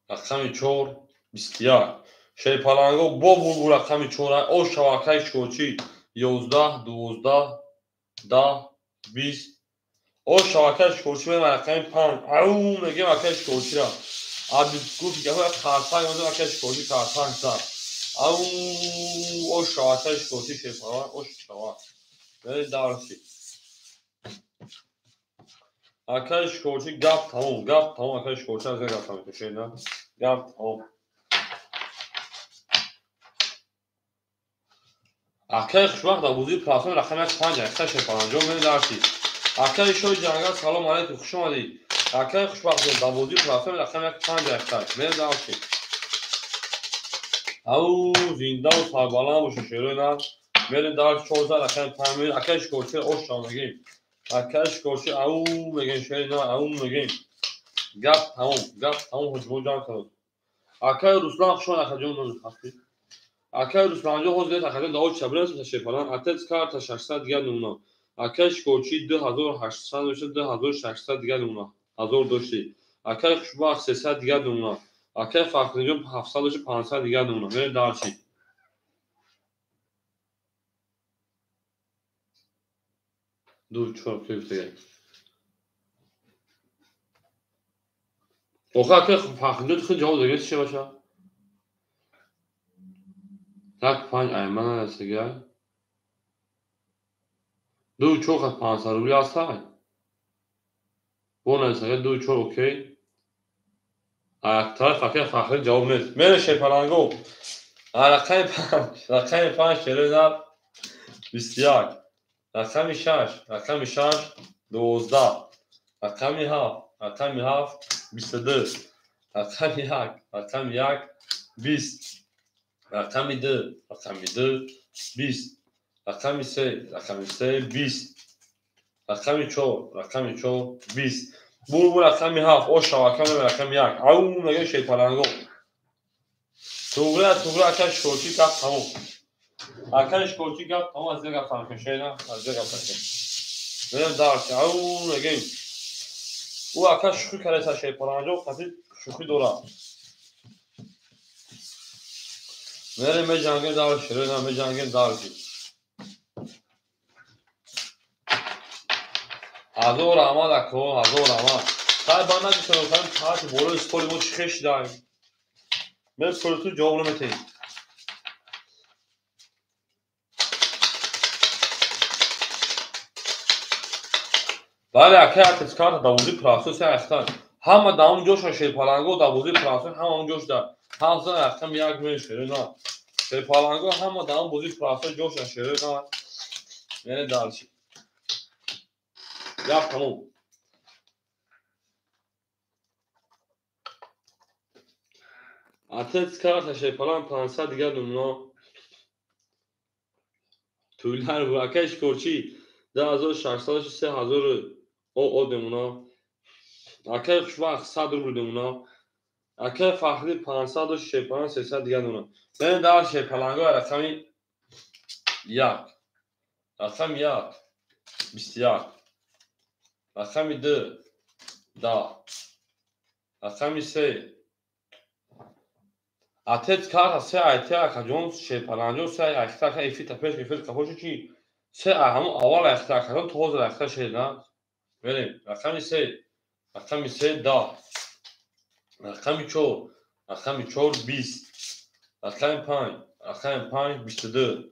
Рақами чор 21. Шерпаланго бо булбул рақами чор о шавакаи шочи 11 12 10 20. О шавакаи шочи мерем рақами панҷ. Ау мегем акаи шочира. Аби гуфт гапа қарсанг мезанам акаи шочи қарсанг зад. Ау о шавакаи шочи Шерпаланг о шавак. Мерем дальше. Акаи шочи гап тамом, гап тамом, акаи шочи аз гап тамом шена. Гап тамом. Акаи Хушбахт дар бозии платформ рақами як панҷ акаи Шерпаланҷон мерем дальше. Акаи Шоҳи Ҷангал салом алейкум, хуш омадед. Акаи Хушбахтҷон дар бозии платформ рақами як панҷ акаи мерем дальше. Ау зиндаву сарбаланд бошед шерои нар. Мерем дальше 14 рақами панҷ мерем. Акаи Шикорчи ош шав мегем. Акаи Шикорчи ау мегем шерои нар, ау мегем. Гап тамом, гап тамом, ҳоҷибо ҷамъ кард. Акаи Руслан хуш омад акаҷон ҳастед. Акаи Русланҷон ҳозир акаҷон дао чабрас Шерпаланг отец карта 600 дигар нумуна. Акаи Шикорчи 2800 дошта, 2600 дигар нумуна. 1000 дошти. Акаи Хушбахт 300 дигар нумуна. Акаи Фахриддинҷон 700 дошта, 500 дигар нумуна. Мерем дальше. Ду чор кифтига. Охир акаи Фахриддинҷон худ ҷавоб дагар чӣ баша? Так панҷ айман нарасига. Ду чор хат 500 рубли ҳастай. Бо нарасига ду чор окей. Тараф акаи Фахриддин ҷавоб нест. Мере Шерпаланго. Рақами панҷ, рақами панҷ шерои нар 21. Рақами шаш, рақами шаш 12. Рақами ҳафт, рақами ҳафт 22. Рақами як, рақами як 20. Рақами ду, рақами ду 20. Рақами се, рақами се 20. Рақами чор, рақами чор 20. Булбул рақами ҳафт, о шавака меба рақами як. Ау мегем Шерпаланго. Туғра, туғра акаи Шикорчи гап тамом. Акаи Шикорчи гап тамом, аз дигар гап тамом шена, аз дигар гап тамом. Мерем дальше. Ау мегем. Ӯ ака шӯхӣ карда Шерпаланҷон, қати шӯхӣ дорад. Мерем меҷангем дальше, шерена меҷангем дальше. Ҳазор раҳмат ако, ҳазор раҳмат. Хай ба наҷисем, таҳти болои столи мо чӣ хел шидаем? Мепурсу ҷавоб наметаҳем. Бале, акай отец карта дар бозии процесс айхтан. Ҳама дар он ҷошон Шерпаланго дар бозии процесс ҳама он ҷош дар. Ҳамза рақам як мешерена. Шерпаланго ҳама дар он бозии процесс ҷошон шерена. Мерем дальше. Гап тамом. Отец карта шерпаланг 500 дигар намуна. Тӯлар бу акай шикорчӣ 2600 3000 о намуна. Акай хушбахт 100 рубл намуна. Акай Фахри 500 шерпаланг 300 дигар намуна. Мерем дар шерпаланго рақами 1. Рақами 1 21. Рақами 2 10. Рақами 3 Отец карта се айти акаҷон шерпаланҷон се айхта ака эфир та пеш эфир қафо шуд чи се ҳамун аввал айхта акаҷон то ҳозир айхта шед на. Мерем рақами 3 рақами 3 10. Рақами 4 рақами 4 20. Рақами 5 рақами 5 22.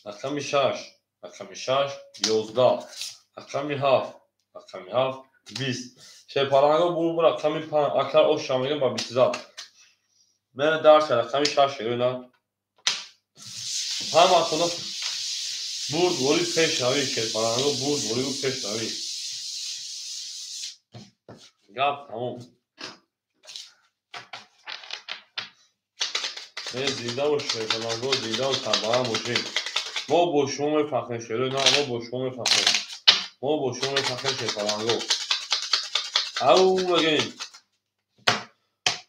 Рақами 6 рақами 6 11. Рақами 7 рақами 7 20. Шерпаланго бур рақами 5 акар оша мегам ба 20 зад. Мен дарс рақами 6 на. Ҳаматона бурд вори пешравӣ шерпаланго бурд вори пешравӣ. Гап тамом. Зинда бош шерпаланго, зинда ва сарбаланд бошед. Мо бо шумо мефахрем шеро на, мо бо шумо мефахрем. Мо бо шумо мефахрем шерпаланго. Ау мегем.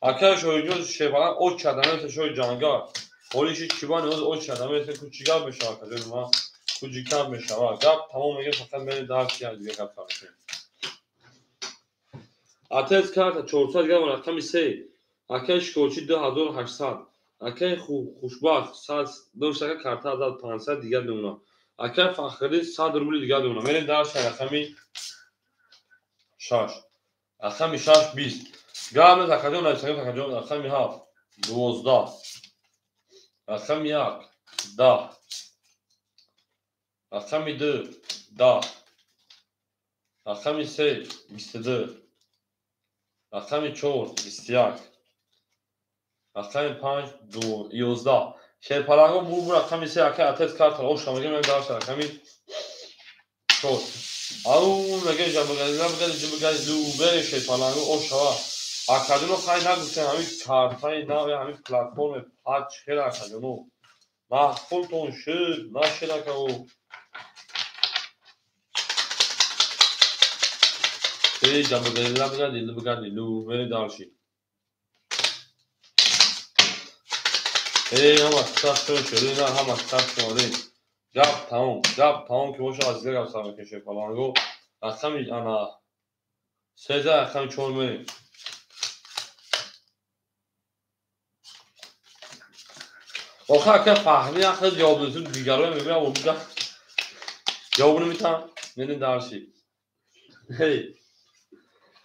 Акай шоҳиҷон шерпаланг оч шада месе шоҳи ҷангал. Ҳолиши чиба ниёз оч шада месе ку чӣ гап мешавад акаҷони ман? Ку чӣ гап мешавад? Гап тамом мегем фақат мерем дарс як дига гап мекунем. Отец карта 400 грамм рақами 3. Акай шикорчӣ 2800. Акай хушбахт 100 карта 500 дигар мемонад. Акай Фахриддин 100 рубли дигар мемонад. Мерем дарс рақами 6. Рақами 6 20. Гап нест акаҷон, акаҷон рақами 7 12. Рақами 1 10. Рақами 2 10. Рақами 3 22. Рақами 4 21. Рақами 5 11. Шерпаланго бур рақами 3 акай отец карта оша мегем мерем дарс рақами 4. Ау мегем жабгази жабгази лу берем шерпаланго ошава. Акаҷоно хай нагуфтем ҳамин картаи нави ҳамин платформе пач хел акаҷоно. Маҳқултон шуд нашуд акао. Эй жабгази лабгази лубгази лу берем дарши. Эй ҳама сахт шуд на ҳама сахт шуд. Гап тамом, гап тамом ки бошад аз дигар гап сар мекунем шерпаланго. Рақами ана 13 рақами 4 мерем. Охир ака Фахри ахир ҷавоб дод, дигаро мебинам обуда. Ҷавоб наметам, мерем дарси. Эй.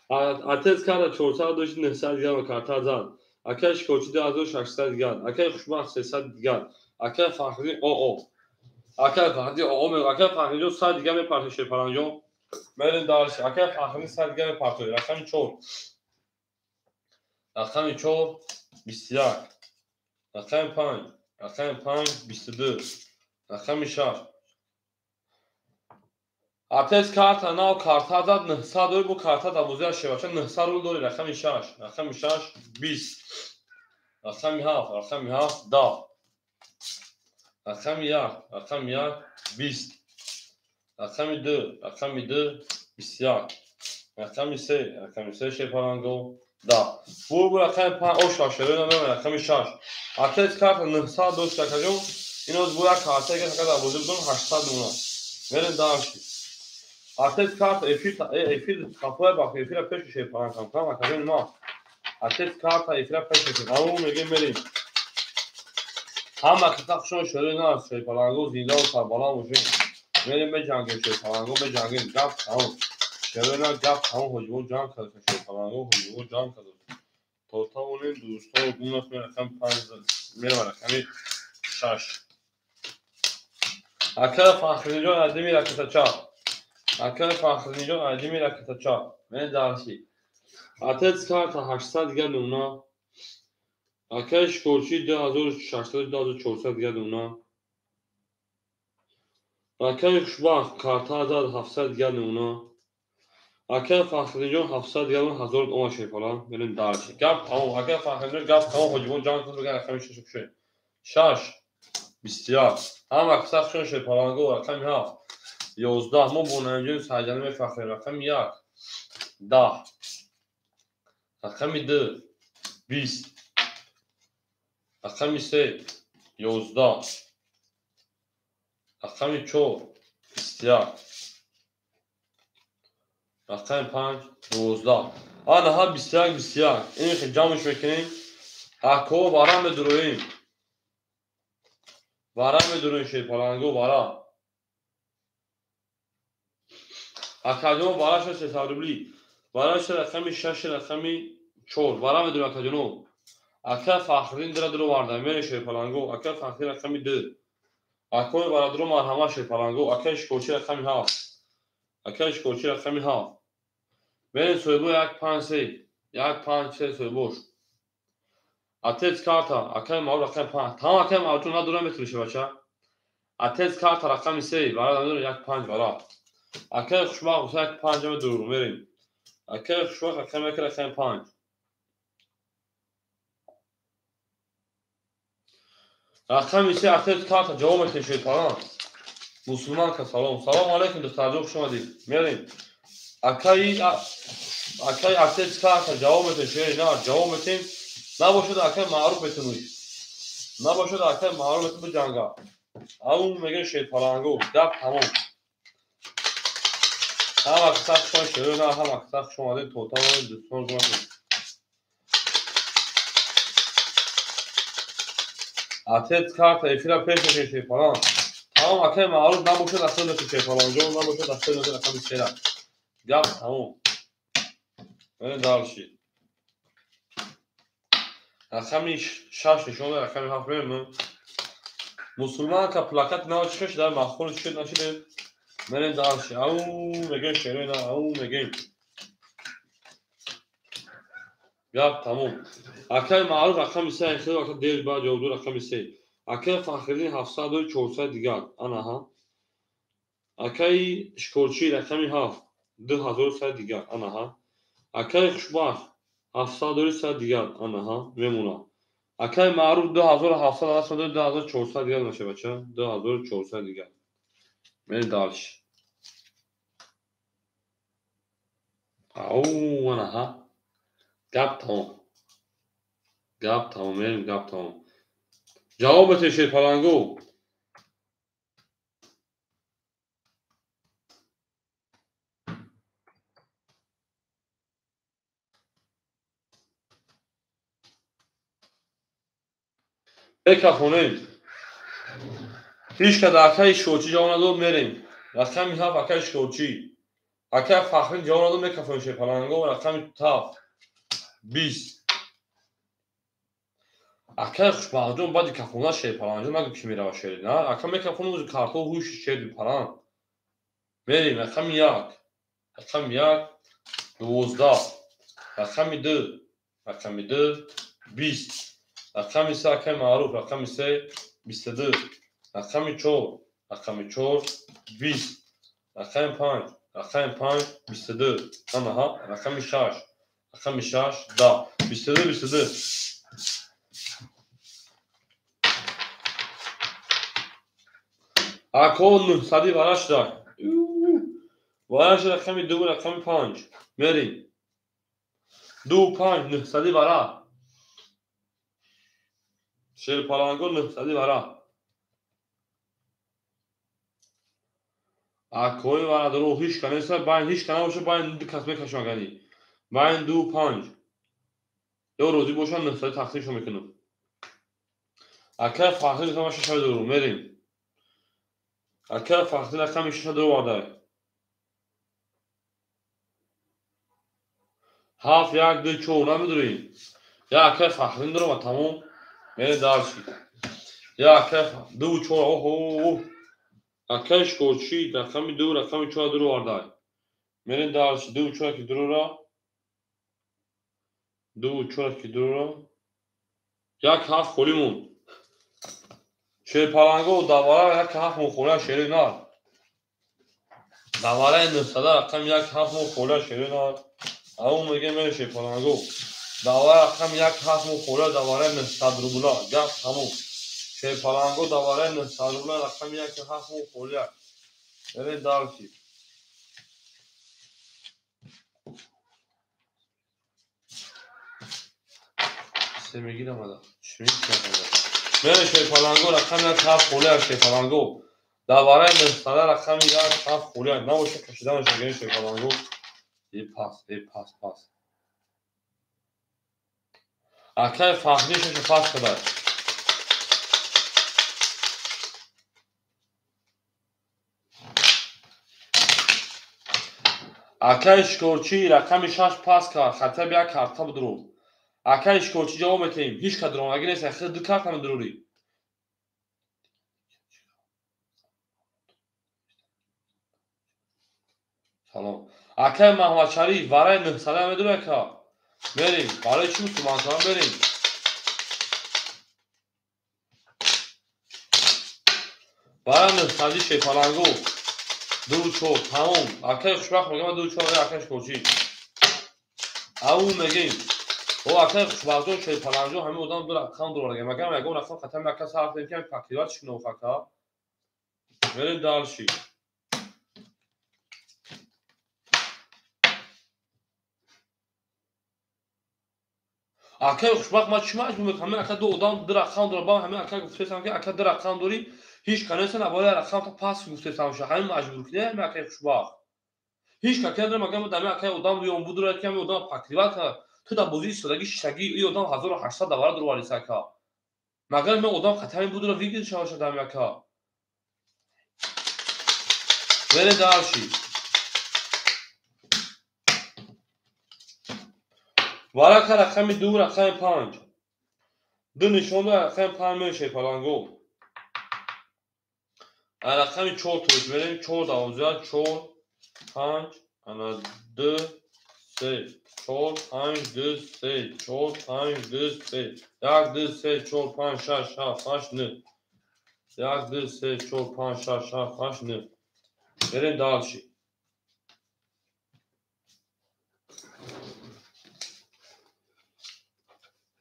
Отец карта 400 дошт 900 дигар карта зад. Акай шикорчӣ 2600 дигар. Акай хушбахт 300 дигар. Акай Фахри оо. Акай Фахри оо ме, акай Фахриҷон 100 дигар мепартояд шерпаланҷон. Мерем дарси. Акай Фахри 100 дигар мепартояд. Рақами 4. Рақами 4 21. Рақами 5. Рақами 5 22. Рақами 6. Отец карта нав карта зад 900 дори бу карта дабозия шевача 900 рубл дори рақами 6. Рақами 6 20. Рақами 7. Рақами 7 10. Рақами 1. Рақами 1 20. Рақами 2. Рақами 2 21. Рақами 3. Рақами 3 шерпаланго 10. Бур рақами 5 оша шеро намем рақами 6. Отец карта 900 дошт акаҷон. Иноз бу як карта ки фақат дабозӣ будам 800 мемонад. Мерем дарши. Отец карта эфир эфир қафоя бах эфира пеш шерпаланг кам кам акаҷон ма. Отец карта эфира пеш шерпаланг. Ау мегем мерем. Ҳама кита хушон шеро на шерпаланго зинда ва сарбаланд бошем. Мерем меҷангем шерпаланго меҷангем гап тамом. Шеро на гап тамом ҳоҷиво ҷанг кард шерпаланго ҳоҷиво ҷанг кард. То тавонем дӯстон гум накунем рақами 5 мерем рақами 6. Акай Фахриддинҷон Адими ракетача. Акай Фахриддинҷон Адими ракетача. Мерем дарси. Отец карта 800 дигар намуна. Акай шикорчӣ 2600 2400 дигар намуна. Акаи Хушбахт карта зад 700 дигар намуна. Акаи Фахриддинҷон 700 дигар 1000 омад шерпаланг. Мерем дальше. Гап тамом. Акаи Фахриддинҷон гап тамом. Ҳоҷибон ҷанг кун биган рақами 6 кушед. 6 21. Ҳама қисса хушон шерпаланго рақами 7 11. Мо бо Наимҷон Сайҷанӣ мефахрем. Рақами 1 10. Рақами 2 20. Рақами 3 11. Рақами 4 21. Рақами 5 12. Анаҳа 21 21. Ин хел ҷамъш мекунем. Акҳо вара медуроем. Вара медуроем шерпаланго вара. Акаҷон вара шуд 300 рубли. Вара шуд рақами 6 рақами 4. Вара медуроем акаҷоно. Ака Фахриддин дира дуро варда. Мерем шерпаланго. Ака Фахриддин рақами 2. Акои барадро марҳамат шерпаланго. Акаи Шикорчӣ рақами 7. Акаи Шикорчӣ рақами 7. Мерем соҳибо 1 5 3. 1 5 3 соҳибош. Отец карта акаи Маъруф рақами 5. Тамом акаи Маъруф надорам метавонӣ бача. Отец карта рақами 3. Вара надорам 1 5 вара. Акаи Хушбахт 1 5 медуру мерем. Акаи Хушбахт рақами 1 рақами 5. Рақами 3 отец карта ҷавоб метавонӣ шерпаланг. Мусулманка салом. Салом алейкум духтарҷон хуш омадед. Мерем. Акаи отец карта ҷавоб метавонӣ шер на ҷавоб метавонем. Набошад акаи Маъруф метавонӣ. Набошад акаи Маъруф метавонӣ биҷанга. Ау мегӯяд шерпаланго. Гап тамом. Ҳама қисса хушон шер на ҳама қисса хуш омадед то тамом дӯстон ҷон. Отец карта эфира пеш мекунем шерпаланг. Тамом акаи Маъруф набошад ахир метавонӣ шерпаланг. Набошад ахир метавонӣ рақами 3. Гап тамом. Мерем дальше. Рақами 6 нишон дод, рақами 7 мерем. Мусулманка плакат нав чӣ шуд, дар маххур чӣ шуд нашуд. Мерем дальше. Ау мегӯем шерои на, ау мегӯем. Гап тамом. Акаи Маъруф рақами 3 хеле ака дер ба ҷавоб дод рақами 3. Акаи Фахриддин 700 400 дигар. Анаҳа. Акаи Шикорчӣ рақами 7 2100 дигар. Анаҳа. Акаи Хушбахт 700 100 дигар. Анаҳа мемонад. Акаи Маъруф 2700 2400 дигар мешавад бача. 2400 дигар. Мерем дальше. Ау анаҳа. Гап тамом. Гап тамом, мерем гап тамом. Ҷавоб метавонӣ шерпаланго. Бекафонем. Ҳеҷ кад акаи Шикорчӣ ҷавоб надод, мерем. Рақами 7 акаи Шикорчӣ. Акаи Фахриддин ҷавоб надод, мекафонем шерпаланго. Рақами 7 20. Акаи Хушбахтҷон баъди кафона шерпаланг нагӯ ки мерава шери. На, ака мекафонам узи картҳо ҳуши шери паланг. Мерем рақами 1. Рақами 1 12. Рақами 2. Рақами 2 20. Рақами 3 акаи Маъруф рақами 3 22. Рақами 4 рақами 4 20. Рақами 5 рақами 5 22. Анаҳа рақами 6 рақами 6 10. 22 22. Ако 900 вара шуда. Вара шуда рақами 2 рақами 5. Мерем. 2 5 900 вара. Шерпаланго 900 вара. Акои варадаро ҳеҷ ка неста, байн ҳеҷ ка набошад, байн ду кас мекашонагани. Байн 2 5. Ё розӣ бошанд 900 тақсимшон мекунам. Акаи Фахриддин рақами 6 дорум, мерем. Акаи Фахриддин рақами 6 дорум. 7 1 2 4 намедурем. Я акаи Фахриддин дорум тамом. Мерем дальше. Я акаи 2 4 оҳо. Акаи Шикорчӣ рақами 2 рақами 4 дорум. Мерем дальше 2 4 ки дорум. 2 4 ки дорум. 1 7 холӣ монд. Шерпаланго давара 1 7 мон хӯра шери на. Давараи 900 рақами 1 7 мо холя шерина. Ау мегем мери шерпаланго. Давара рақами 1 7 мо холя давараи 900 рубла. Гап тамом. Шерпаланго давараи 900 рубла рақами 1 7 мо холя. Мерем дальше. Се мегирам ада. Чӣ мекунам? Мерем шерпаланго рақами 1 7 холя шерпаланго. Давараи 900 рақами 1 7 холя. Набоша кашиданаш мегирем шерпаланго. Пас, пас, пас. Акай Фахри шаша пас кадай. Акай Шикорчӣ рақами 6 пас кард, хотя бы як карта бидуру. Акай Шикорчӣ ҷавоб метаҳем. Ҳеҷ ка дуромаги нест, ахир ду карта медурурӣ. Салом. Акай Маҳмадшариф вараи 900 медури ака? Мерем. Барои чӣ мусулмоншавам мерем. Вараи 900 шерпаланго. 2 4 тамом. Акай хушбахт мегам 2 4 акай Шикорчӣ. Ау мегем. О акай хушбахтҷон шерпаланго ҳамин одам ду рақам дорад. Магам ягон рақам хатам ака сарф кунем ки пакриват шинох ака. Мерем дальше. Акай хушбахт ма чӣ маҷбур мекунам? Ҳамин ака ду одам ду рақам дорад. Ба ҳамин ака гуфтесам ки ака ду рақам дорӣ, ҳеҷ ка нестан аввали рақам та пас гуфтесам ша. Ҳамин маҷбур кунӣ ҳамин акай хушбахт. Ҳеҷ ка кадра магам дами акай одам биём будура ки ҳамин одам пакриват ту дар бозии истодагӣ шиштагӣ и одам 1800 давара дурварис ака. Магар ме одам хатами будура вигир шаваша дами ака. Мере дальше. Варака рақами 2 рақами 5. Ду нишон рақами 5 мешавад паланго. Рақами 4 тост мерем 4 давоза 4 5 ана 2 3 4 5 2 3 4 5 2 3 1 2 3 4 5 6 7 8 9 1 2 3 4 5 6 7 8 9. Мерем дальше.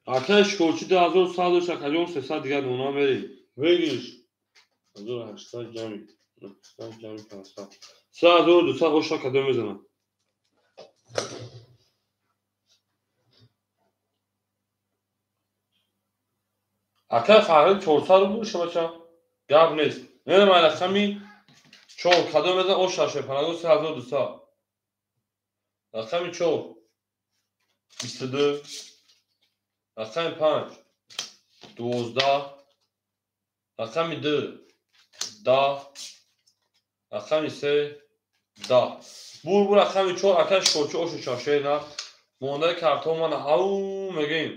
Акай Шикорчӣ 2100 шакаҷон 300 дигар нона мерем. Выигрыш. 1800 ҷамъи 900 ҷамъи 500. 3200 оша кадом мезанам. Акай Фахри 400 рубл шабача. Гап нест. Мерем ай рақами 4 кадом мезанам оша шепанаго 3200. Рақами 4 22 рақами 5 12 рақами 2 10 рақами 3 10. Бур рақами 4 акай Шикорчӣ ошу шашена. Мондаи картҳо мана ау мегем.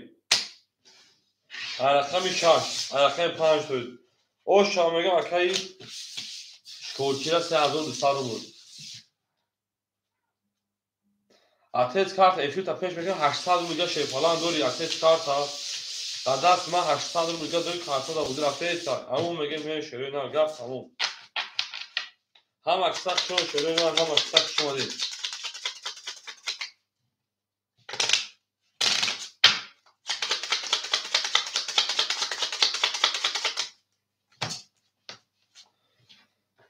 Рақами 6 рақами 5 шуд. Оша мегем акаи Шикорчира 3200 рубл. Отец карта эфирта пеш мекунам 800 рубл дига шерпалан дори отец карта. Дар даст ман 800 рубл дига дори карта да бузир отец. Аму мегем ме шерои на гап тамом. Ҳама киса шумо шерои на ҳама киса шумо дид.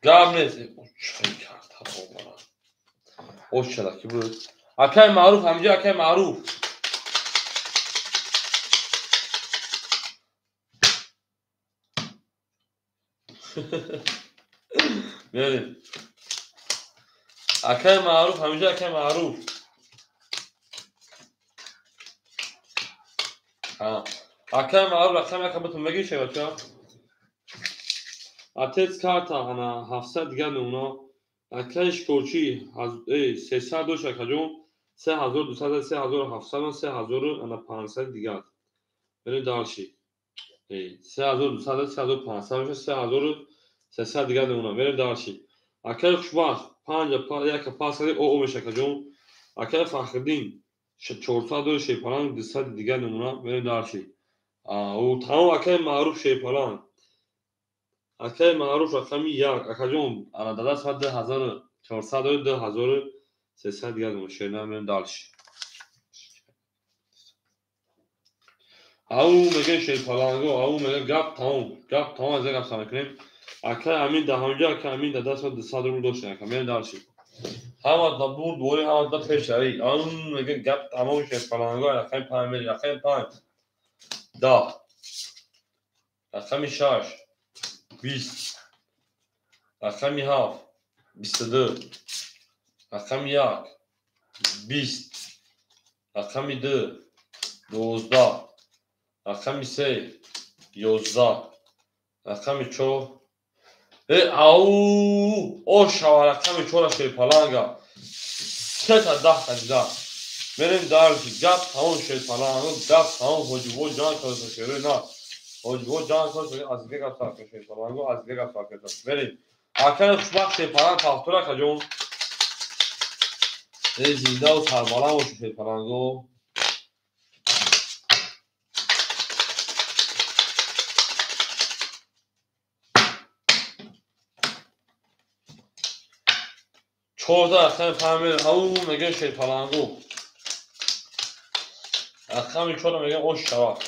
Гап нест. Чай карта бо Ошчала ки буд. Акай Маъруф ҳаминҷо акай Маъруф. Мерем. Акай Маъруф ҳаминҷо акай Маъруф. Акай Маъруф рақами ака бутун мегирӣ шевача? Отец карта ана 700 дигар нуна. Акай Шикорчӣ 300 дошт акаҷон 3200 3700 3500 дигар. Мерем дальше. 3200 3500 3300 дигар нуна. Мерем дальше. Акай Хушбахт 5 1 пас кардем о меша акаҷон. Акай Фахриддин 400 дошт шерпаланг 200 дигар нуна. Мерем дальше. Тамом акай Маъруф шерпаланг. Акай Маъруф рақами 1 акаҷон ана дар даст ман 2000 400 рубл 2300 дигар номер шерна мем дальше. Ау мегӯем шерпаланго, ау мегӯем гап тамом, гап тамом аз гап сар мекунем. Акай Амин да ҳамҷа, акай Амин да даст 200 рубл доштем, ака мем дальше. Ҳама да бурд бори, ҳама да пешравӣ. Ау мегӯем гап тамом шерпаланго, рақами 5 мери, рақами 5 10, рақами 6 20, рақами 7 22, рақами 1 20, рақами 2 12, рақами 3 11, рақами 4 ау ошава рақами 4 шерпаланга сета 10 таҷда. Мерем дарси гап тамом шерпаланга, гап тамом ҳоҷиво ҷан кардаса шерои на ҳоҷиво ҷан кардаса аз дига гап сар кард шерпаланго, аз дига гап сар кард. Мерем акаи хушбахт шерпаланг пахтур акаҷон, зиндаву сарбаланд бошед шерпаланго. Чорда рақами панҷ мер, ау мегӯем шерпаланго. Рақами чора мегӯем ош шавад.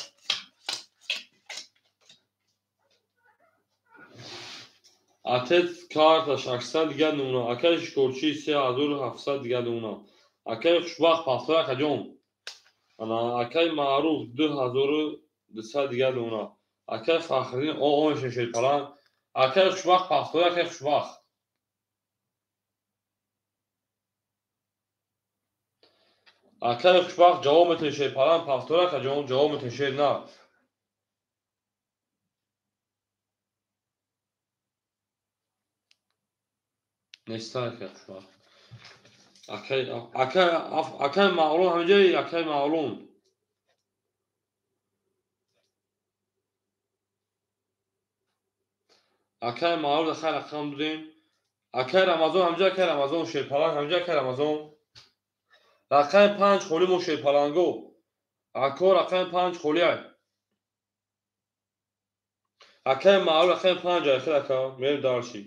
Отец карта 600 дигар намуна, акаи шикорчӣ 3700 дигар намуна, акаи хушбахт пахтур акаҷон, акаи Маъруф 2200 дигар намуна, акаи Фахриддин о мешавем шерпаланг, акаи хушбахт пахтур, акаи хушбахт. Акаи хушбахт ҷавоб метавонед шерпаланг пахтур акаҷон, ҷавоб метавонед шер на. Неста акаи хушбахт. Акаи Маълум ҳамҷаи, акаи Маълум. Акаи Маъруф акаи рақам додем. Акаи Рамазон ҳамҷа, акаи Рамазон шерпаланг ҳамҷа, акаи Рамазон. Рақами 5 холӣ мо шерпаланго. Ако рақами 5 холӣ ай. Акаи Маъруф рақами 5 айхид ака, мерем дарши.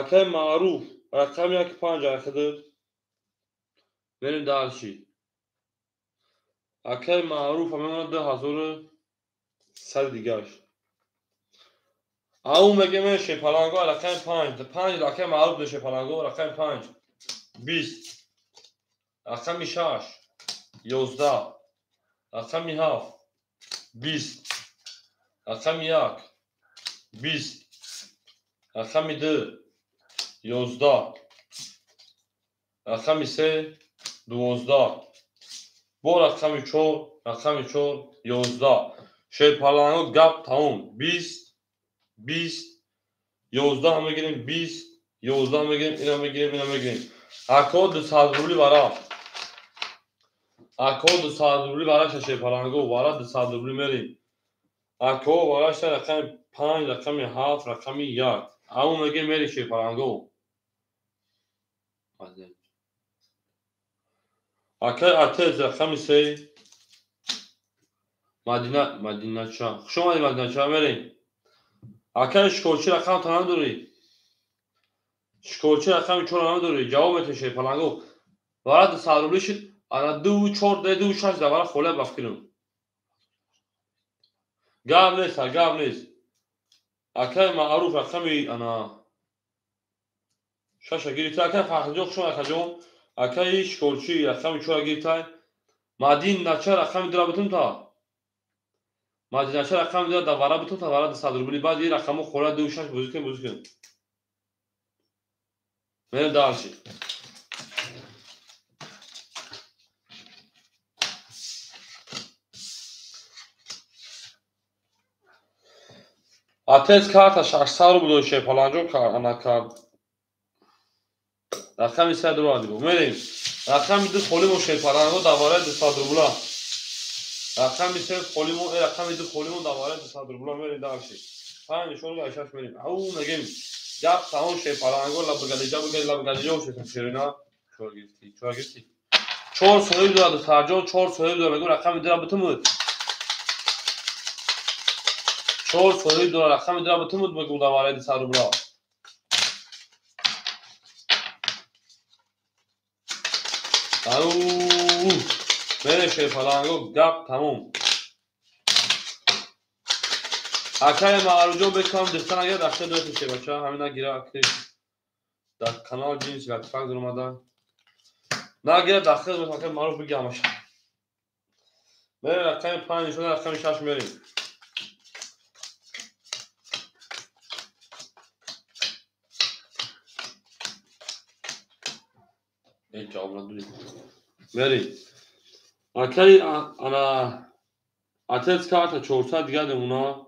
Акаи Маъруф рақами 1 5 айхид. Мерем дарши. Акаи Маъруф мемонад 2100 дигаш. Ау мегӯем шерпаланго рақами 5, 5 акаи Маъруф шерпаланго рақами 5 20, рақами 6 11, рақами 7 20, рақами 1 20, рақами 2 11, рақами 3 12, бо рақами 4, рақами 4 11. Шерпаланго гап тамом. 20 20 11 мегирем, 20 11 мегирем, ина мегирем, ина мегирем. Ако 200 рубли вара. Ако 200 рубли вара шерпаланго, вара 200 рубли мерем. Ако вара рақами 5, рақами 7, рақами 1. Ау мегирем мери шерпаланго. Акаи Отец рақами 3. Мадина, Мадинача. Хуш омадӣ Мадинача, мерем. Акаи шикорчӣ рақам та надорӣ? Шикорчӣ рақами 4 надорӣ? Ҷавоб метавонӣ шерпаланго. Вара 200 рубли шид, ана 2 4 2 6 да вара холия ба фикрам. Гап нест, гап нест. Акаи Маъруф рақами ана 6 гирифта. Акаи Фахриҷон хуш омадӣ акаҷон. Акаи шикорчӣ рақами 4 гирифта. Мадинача рақами 2 бутун та. Мадинача рақами 2 да вара бутун та вара 200 рубли. Баъд ин рақамҳо холия 2 6 бозӣ кунем, бозӣ кунем. Мерем дальше. Отец карта 600 рубл дошт шерпаланҷо ана кард. Рақами 3 рубл дибо. Мерем. Рақами 2 холӣ мо шерпаланго дар вараи 200 рубла. Рақами 3 холӣ мо, рақами 2 холӣ мо дар вараи 200 рубла. Мерем дальше. 5 нишон 6 мерем. Ау мегем гап тамом шерпаланго лабгалиҷа бигӯ лабгалиҷа шед шерина. 4 гирифтӣ, 4 гирифтӣ. 4 соҳиб дорад духтарҷон, 4 соҳиб дорад. Мегӯм рақами 2 бутумуд. 4 соҳиб дорад, рақами 2 бутумуд мегӯм дар вараи 200 рубла. Ау, мерем шерпаланго, гап тамом. Акай Маъруфҷон бекам дихта нагирад, ахта дуэти шебача, ҳамин нагира актив. Дар канал ҷинс латифак дуромада. Нагирад дахта дуэт акай Маъруф биги ҳамаша. Мерем рақами 5 нишон, рақами 6 мерем. Эй, ҷавоб надодӣ. Мерем. Акай ана отец карта 400 дигар намуна.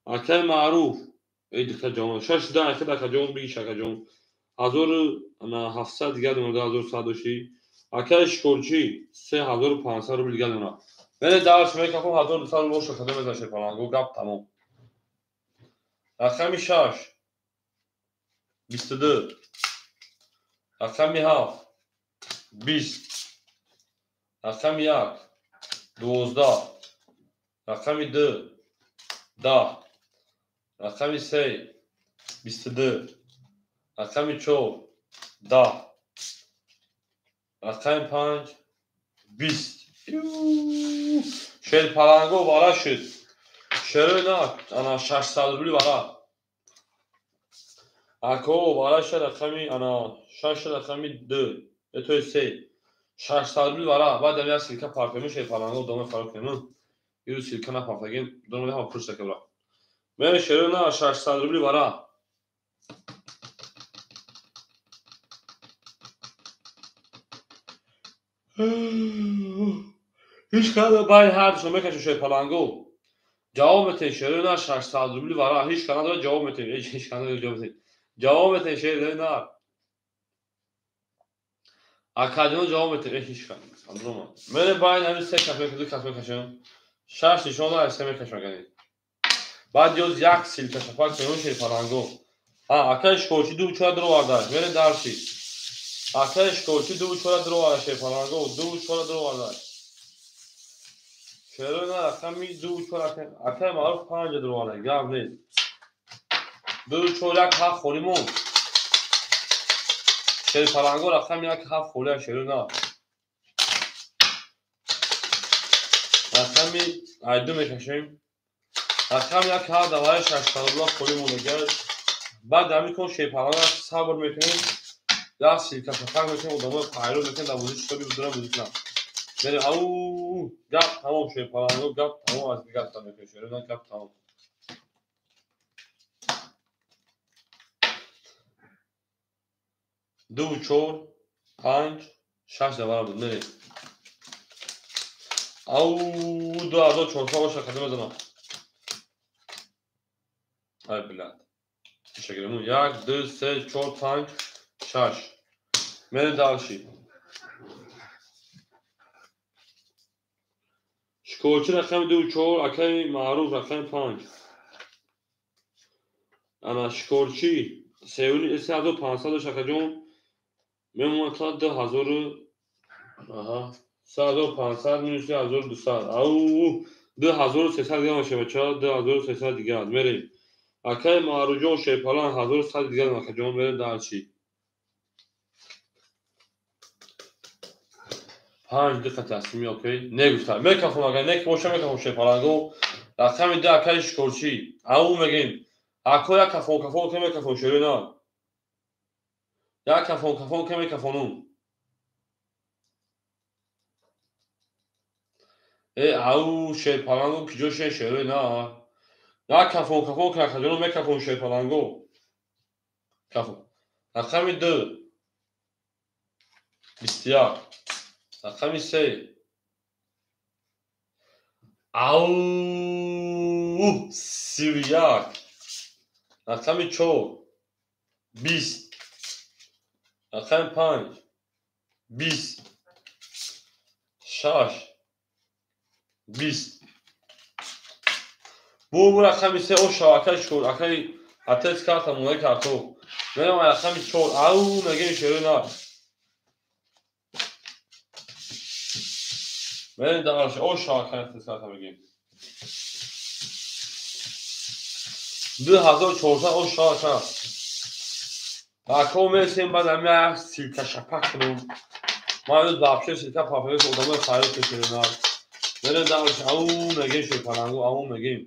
Акай Маъруф, эй дихта ҷавон, шаш да ахир акаҷон бигиш акаҷон. 1700 дигар намуна, 1100 дошти. Акай Шикорчӣ 3500 рубл дигар намуна. Мере дарс мекафом 1200 рубл боша кадом мезан шерпаланго, гап тамом. Рақами 6 22, рақами 7 20, рақами 1 12, рақами 2 10, рақами 3 22, рақами 4 10, рақами 5 20. Шерпаланго вара шуд. Шерои на ана 600 рубли вара. Ако вара шуд рақами ана 6 рақами 2, то есть 3. 600 рубли вара. Баъд ам як силка партоем шерпаланго дома фарқ кунем. Ю силка на партагем, дома ҳама пурса кабра. Мере шерои на 600 рубли вара. Ҳеҷ када бай ҳардушон мекашем шерпаланго. Ҷавоб метаҳем шерои на 600 рубли вара. Ҳеҷ када надорад ҷавоб метаҳем. Ҳеҷ када надорад ҷавоб метаҳем. Ҷавоб метаҳем шерои на. Акаҷон ҷавоб метаҳем. Ҳеҷ када. Андрома. Мере бай ҳамин се кас мекашем, ду кас мекашем. 6 нишон дорад, се мекашем агани. Баъд ёз як силка шапак кунем шерпаланго. Акай Шикорчӣ 2 4 дуроварда. Мере дарси. Акай Шикорчӣ 2 4 дуроварда шерпаланго, 2 4 дуроварда. Шерои на рақами 2 4 акай Маъруф 5 дуроварда. Гап нест. 2 4 1 7 холӣ монд. Шерпаланго рақами 1 7 холӣ шерои на. Рақами ай 2 мекашем. Рақами 1 7 даваи 600 рубла холӣ монда. Баъд ҳамин кон шерпаланго сабр мекунем. Як силка шапак мекунем, одамои пайрӯ мекунем, дар бозӣ шитоби будурам бозӣ кунам. Мерем, ау, гап тамом шерпаланго, гап тамом аз гап там мекунем, шерои гап тамом. 2 4 5 6 давара буд, мерем. Ау, 2400 боша кадом мезанам. Ай билад. Шагирему 1 2 3 4 5 6. Мерем дальше. Шикорчӣ рақами 2 4, акай Маъруф рақами 5. Ана Шикорчӣ 3500 дошт акаҷон. Мемонад то 2000, аҳа, 3500 минус 1200. Ау, 2300 дигар мешавад бача, 2300 дигар. Мерем. Акай Маъруфҷон шерпалан 1100 дигар акаҷон, мерем дальше. 5 дақиқа таслими окей. Негуфта. Мекафом агар нек боша мекафом шерпаланго. Рақами 2 акай Шикорчӣ. Ау мегем. Ако як кафон кафон ке мекафон шерои на. Як кафон кафон ке мекафонум. Ау шерпаланго киҷо ше шерои на. Як кафон кафон ке акаҷоно мекафон шерпаланго. Кафон. Рақами 2 21, рақами 3 ау 31, рақами 4 20, рақами 5 20, 6 20. Бу рақами 3 о шава акай шур, акай отец карта мондаи картоф. Мерам рақами 4 ау мегем шерои на. Мерем дальше. О шава акай отец карта мегем. 2400 о шава ака. Ако мерасем баъд ҳамин як силка шапак кунем. Ман имрӯз вообще ссылка пафтагӣ одамои фарёд кашидам. Мерем дальше, ау мегем шерпалангу, ау мегем.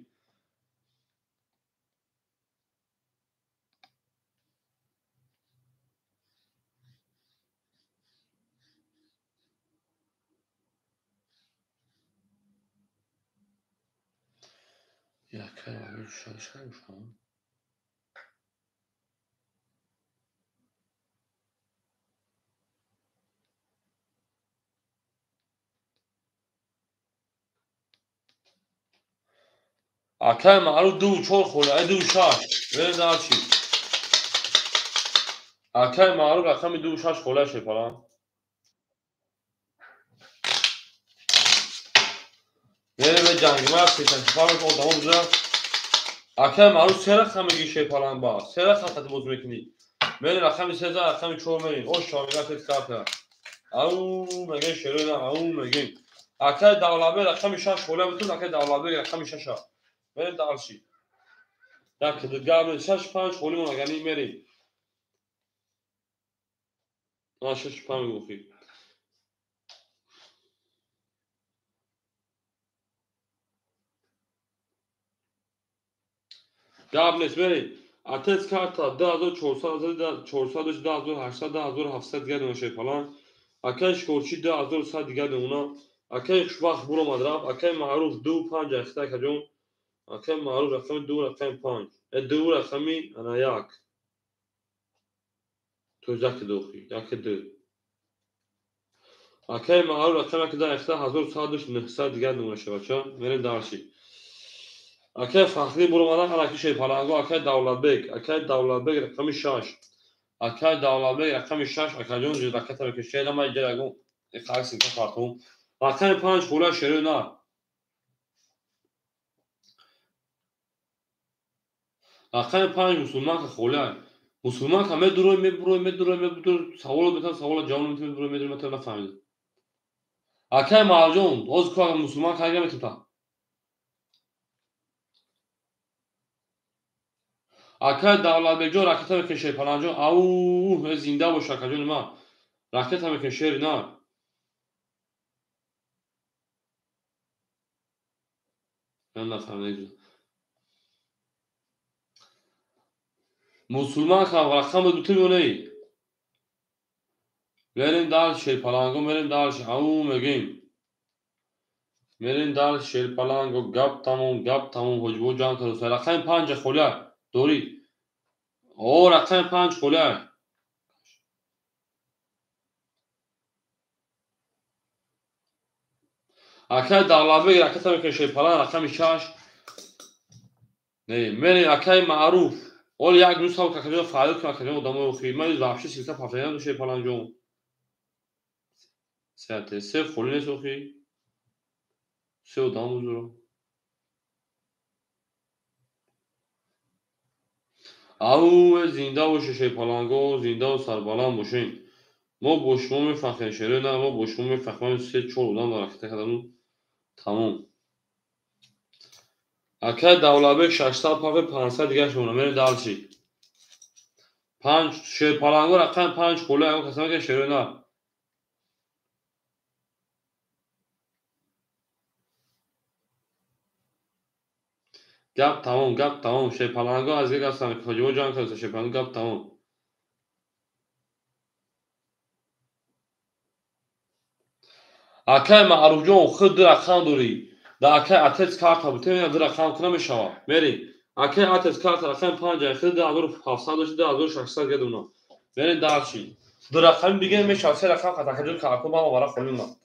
Акай маъруф 2-4 холи, ай 2-6. Мерем дальше. Акай маъруф рақами 2-6 холи шепалан. Мерем ба ҷанги ма сетан фарқ одамо буда. Акай маъруф се рақам меги шепалан ба. Се рақам қати боз мекунӣ. Мерем рақами 3 рақами 4 мерем. Ош шомига тез карта. Ау мегем шерона, ау мегем. Акай давлатбек рақами 6 холи бутун, акай давлатбек рақами 6. Мерем дальше. Як гап 6-5 холи мон агани мерем. А 6-5 гуфти. Гап нест мерем. Отец карта 2400 400 2800 2700 дигар дона шерпалан. Акай шикорчи 2100 дигар дона. Акай хушбахт буромад рафт. Акай маъруф 2-5 ахта акаҷон. Акай маъруф рақами 2 рақами 5. 2 рақами ана 1. То як дохи, як ду. Акай маъруф рақами 1 ахта 1100 900 дигар дона шавача. Мерем дальше. Акай Фахри буромадан араки шерпаланго, акай Давлатбек, акай Давлатбек рақами 6. Акай Давлатбек рақами 6, акаҷон ракета мекашед, ама иҷа ягон иқакс партум. Рақами 5 хула шеро на. Рақами 5 мусулман ка хола. Мусулман ка медурой, мебурой, медурой, мебурой, саволот метам, саволот ҷавоб метам, медурой, медурой, метам, нафаҳмидам. Акай Маъруфҷон, ҳозир ку мусулман ка метам. Акай Давлатбекҷон ракета мекашед, Паланҷон, ау, зинда бош акаҷони ман. Ракета мекашед, на. Нафаҳмидам. Мусулман ка рақам бутун ё не? Мерем дальше шерпаланго, мерем дальше, ау мегем. Мерем дальше шерпаланго, гап тамом, гап тамом, ҳоҷибо ҷамъ кард. Рақами 5 холя дорӣ. О, рақами 5 холя. Акай Давлатбек ракета мекунад шерпалан рақами 6. Не, мерем акай Маъруф. Оли як нӯ савол какаҷон фарёд кун акаҷон одамои охир. Ман вообще ссылка пафтагиам шерпаланҷон. Се холи нест охир. Се одам бузуро. Ау зинда боше шерпаланго, зиндаву сарбаланд бошен. Мо бо шумо мефахрем шеро на, мо бо шумо мефахрем 3-4 одам дар ракета кардану тамом. Акай Давлатбек 600 пафе 500 дигар шумона. Мерем дальше. 5 шерпаланго рақами 5 холи ягон каса мекунад шеро на. Гап тамом, гап тамом. Шерпаланго аз як ҳастанд. Ҳоҷибо ҷамъ кард шерпаланго, гап тамом. Акай Маъруфҷон, худ ду рақам дорӣ. Да акай отец карта бутем, ду рақам куна мешавад. Мерем. Акай отец карта рақами 5 худ 2700 дошт, 2600 гедуна. Мерем дальше. Ду рақами бигем мешавад, се рақам қат акаҷон карта ба вара холима.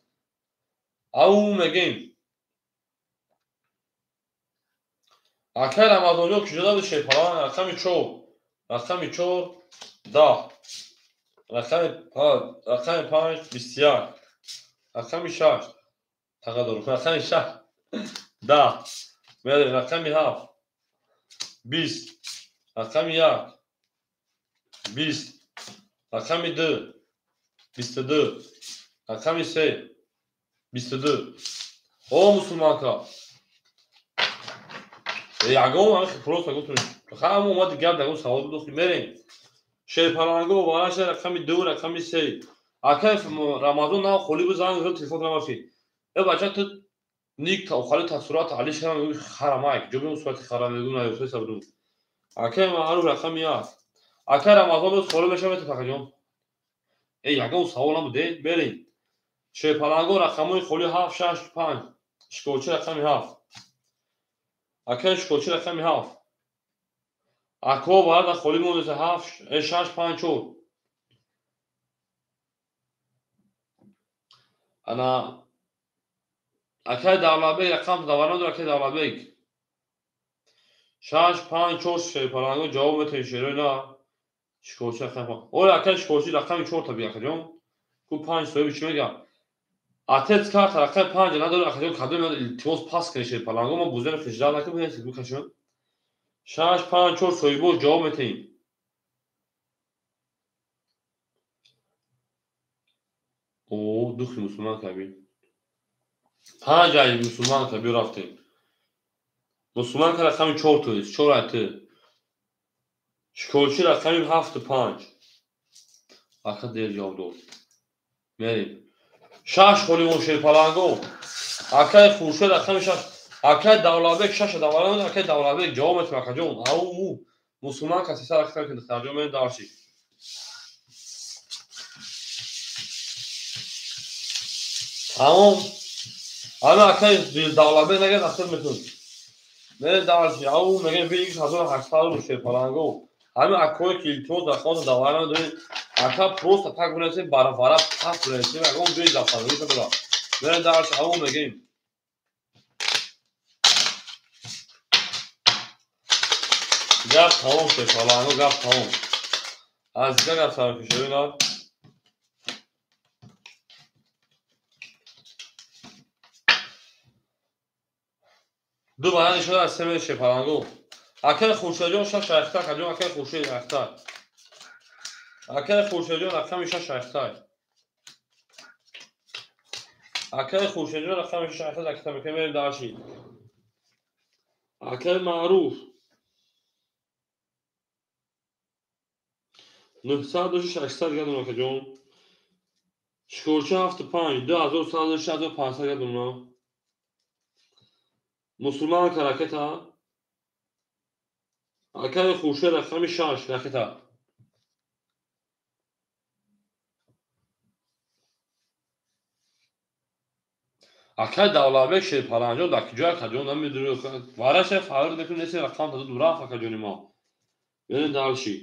Ау мегем. Акай Рамазонҷон куҷода буд шерпалан? Рақами 4. Рақами 4 10. Рақами 5 21. Рақами 6 тақа дорум. Рақами 6 10. Мерем рақами 7 20. Рақами 1 20. Рақами 2 22. Рақами 3 22. О мусулманка. Ягон просто гуфтум. Ҳама омад гап дагон савол буд. Мерем. Шерпаланго вараш рақами 2 рақами 3. Акай Рамазон нав холи бу занг зад телефон намаши. Э бача ту ник та охали та сурат али шам мегӯй харамай. Ҷо сурати хара мегӯй наёфта сабдум. Акай Маъруф рақами як. Акай Рамазон боз холи мешавад акаҷон. Э ягон савол набуд, э берин. Шерпаланго рақамҳои холи 7 6 5. Шикорчи рақами 7. Акай шикорчи рақами 7. Ако варда холи мондеса 7 6 5 4. Ана акай Давлатбек рақам даварнадор акай Давлатбек. 6 5 4 шерпаланго ҷавоб метавонед шерои на. Шикорчи рақами 5. Оля акай шикорчи рақами 4 та би акаҷон. Ку 5 соҳиби чӣ мегӯяд? Отец карта рақами 5 надорад акаҷон, кадом илтимос пас кунед шерпаланго, мо бузем хиждат накунем, бикашем. 6 5 4 соҳибо ҷавоб метаҳем. О, духи мусулман каби. 5 ай мусулман каби рафтем. Мусулман ка рақами 4 то 4 ай ту. Шикорчи рақами 7 5. Ака дер ҷавоб дод. Мерем. 6 холи мо шерпаланго. Акай Хуршед рақами 6. Акай Давлатбек 6 давлат, акай Давлатбек ҷавоб метавад акаҷон. Ау мусулман каси сар рақам ки духтарҷон мерем дарши. Тамом. Ана акай Давлатбек нагад ахир метун. Мерем дарши. Ау мегем 1800 рубл шерпаланго. Ҳамин акое ки илтимос рақамото давлат надоред. Ака просто так бинависем, баравара пас бинависем, ягон ҷои зафарӣ надорад. Мерем дарши. Ау мегем. Гап тамом шерпаланго, гап тамом. Аз дигар гап сар мекушем, на? Ду вариант нишон аз се шерпаланго. Акай Хуршедҷон 6 айхта, акаҷон, акай Хуршед айхта. Акай Хуршедҷон рақами 6 айхта. Акай Хуршедҷон рақами 6 айхта закита мекунем, мерем дарши. Акай Маъруф 900 600 гадум акаҷон. Шикорчи 7 5 2100 6500 гадум на. Мусулман ка ракета. Акай Хуршед рақами 6 ракета. Акай Давлатбек шерпаланҷон дар куҷо акаҷон намедонем. Вараша фарқ мекунем, неси рақам дадуд рафт акаҷони мо. Берем дарши.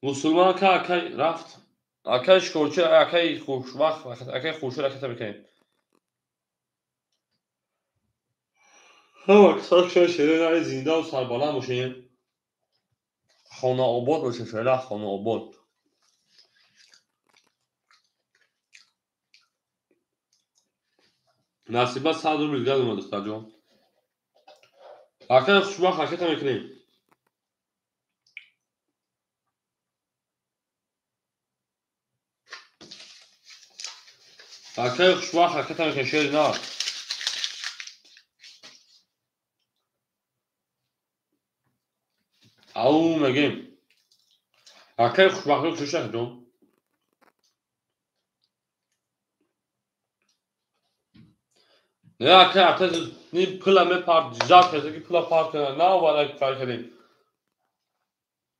Мусулман ка акай рафт. Акай шикорчи, акай хушбахт, акай Хуршед ракета мекунем. Ҳама касар шерои зиндаву сарбаланд бошед. Хонаобод бошед, феъла хонаобод. Насиба 100 рубл дигар омад духтарҷон. Акай хушбахт ракета мекунем. Акай хушбахт ракета мекунем, шери на. Ау мегем. Акай хушбахт кушак ҷон. Не акай атаз ни пула мепарт жак каса ки пула парт кана на вара кар кардем.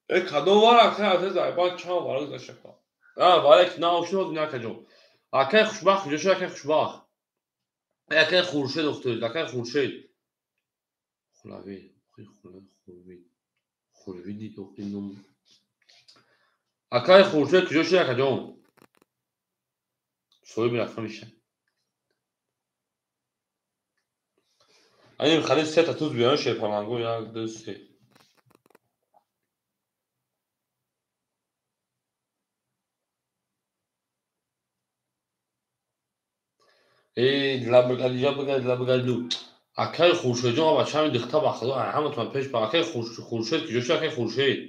Э кадом вара акай атаз айба чанд вара гузашта. А вара на ошно не акай ҷон. Акай хушбахт куҷо шуд акай хушбахт? Акай Хуршед ухтед, акай Хуршед. Хулави, хулави, хулави. Акай Хуршед куҷо шуд акаҷон? Соҳиби рақами 6. Аним хали се та туз биён шерпаланго 1 2 3. Эй лабгади. Акай Хуршедҷон аба чами дихта ба худо ҳаматон пеш ба акай Хуршед куҷо шуд акай Хуршед?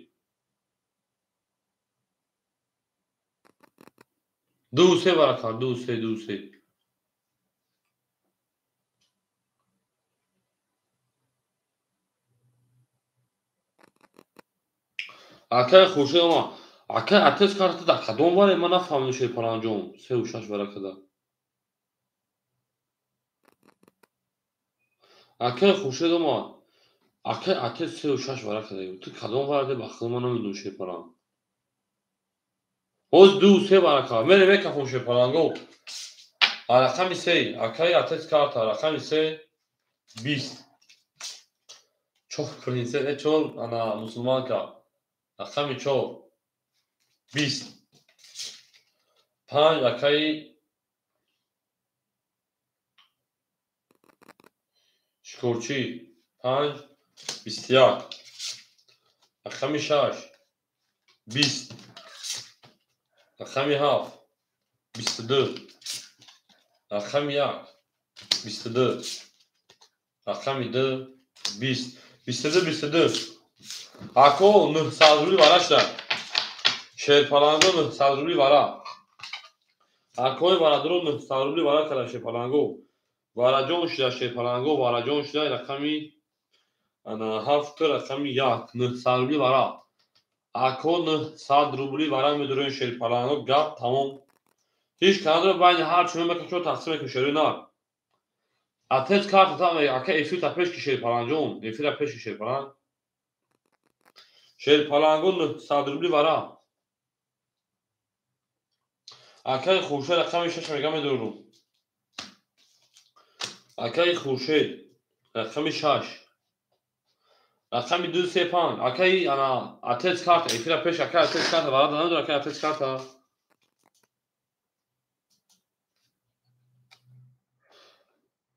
2 3 барака 2 3 2 3. Акай Хуршед омад. Ака отец карта дар кадом варе ман нафаҳмидам шерпаланҷон 3 6 вара када. Акаи Хуршед омад. Акаи отец 3 6 вара када. Ту кадом вараде ба худо ман намедонам шерпаланг. Ҳоз 2 3 вара када. Мере мекафом шерпаланго. Рақами се акаи отец карта рақами се 20. Чор принцесса чор ана мусулманка. Рақами 4 20. 5 акаи шикорчӣ 5 21. Рақами 6 20. Рақами 7 22. Рақами 1 22. Рақами 2 20. 22 22. Ако 900 рубли вара шуда. Шерпаланго 900 рубли вара. Акои варадро 900 рубли вара када шерпаланго. Вараҷон шуда шерпаланго, вараҷон шуда рақами ана 7 рақами 1 900 рубли вара. Ако 900 рубли вара медурем шерпаланго, гап тамом. Ҳеҷ канадро байни ҳар чуно мекашо тақсим мекунем шерои нар. Отец карта там ака эфир та пеш ки шерпаланҷон, эфира пеш ки шерпаланг. Шерпаланго 900 рубли вара. Акаи Хуршед рақами 6 мега медурум. Акаи Хуршед рақами 6. Рақами 2 3 5. Акаи ана отец карта эфира пеш акаи отец карта вара надора акаи отец карта.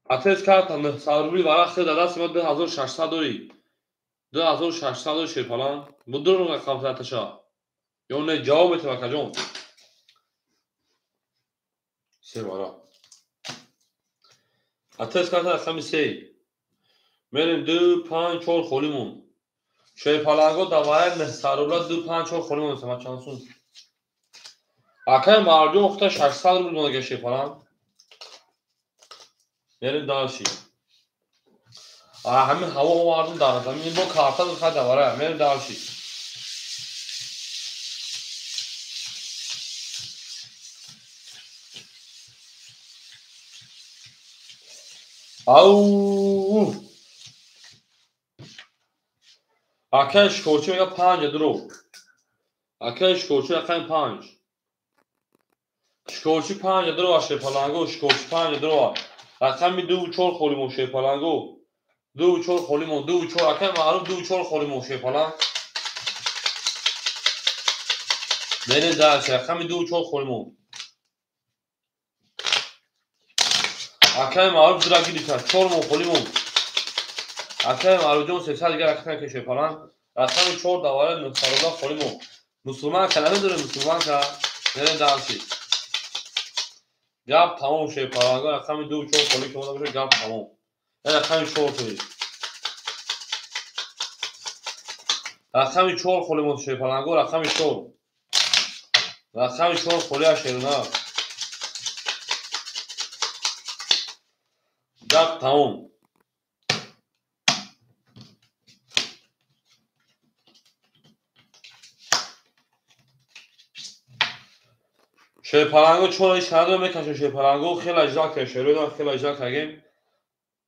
Отец карта 900 рубли вара хел дадаст ма 2600 дорӣ. 2600 дорӣ шерпаланг. Будур рақам таташа. Ё не ҷавоб метавон акаҷон. Се вара. Отец карта рақами 3. Мерем 2 5 4 холӣ мон. Шерпаланго давай 900 рубла 2 5 4 холӣ мон сама чанд сум. Акаи Марҷон ухта 600 рубл монага шерпаланг. Мерем дальше. Ҳамин ҳаво овардум дар замин бо карта хай давара. Мерем дальше. Ау! Акаи шикорчӣ мега 5 дурӯғ. Акаи шикорчӣ рақами 5. Шикорчӣ 5 дурӯғ шерпаланго, шикорчӣ 5 дурӯғ. Рақами 2 4 холӣ мон шерпаланго. 2 4 холӣ мон 2 4 акаи маъруф 2 4 холӣ мон шерпаланг. Мерем дальше рақами 2 4 холӣ мон. Акаи маъруф дура гирифта 4 мон холӣ мон. Акаи маъруфҷон 300 дигар рақам ки шерпаланг. Рақами 4 давара 900 рубла холӣ мон. Мусулман ка намедонем мусулман ка. Мерем дальше. Гап тамом шерпаланго рақами 2 4 холӣ ки монда бошад гап тамом. Рақами 4 холӣ. Рақами 4 холӣ мон шерпаланго рақами 4. Рақами 4 холӣ шерона. Гап тамом. Шерпаланго чора ҳеҷ надора мекашем шерпаланго хеле аждал кардем шерои хеле аждал кардем.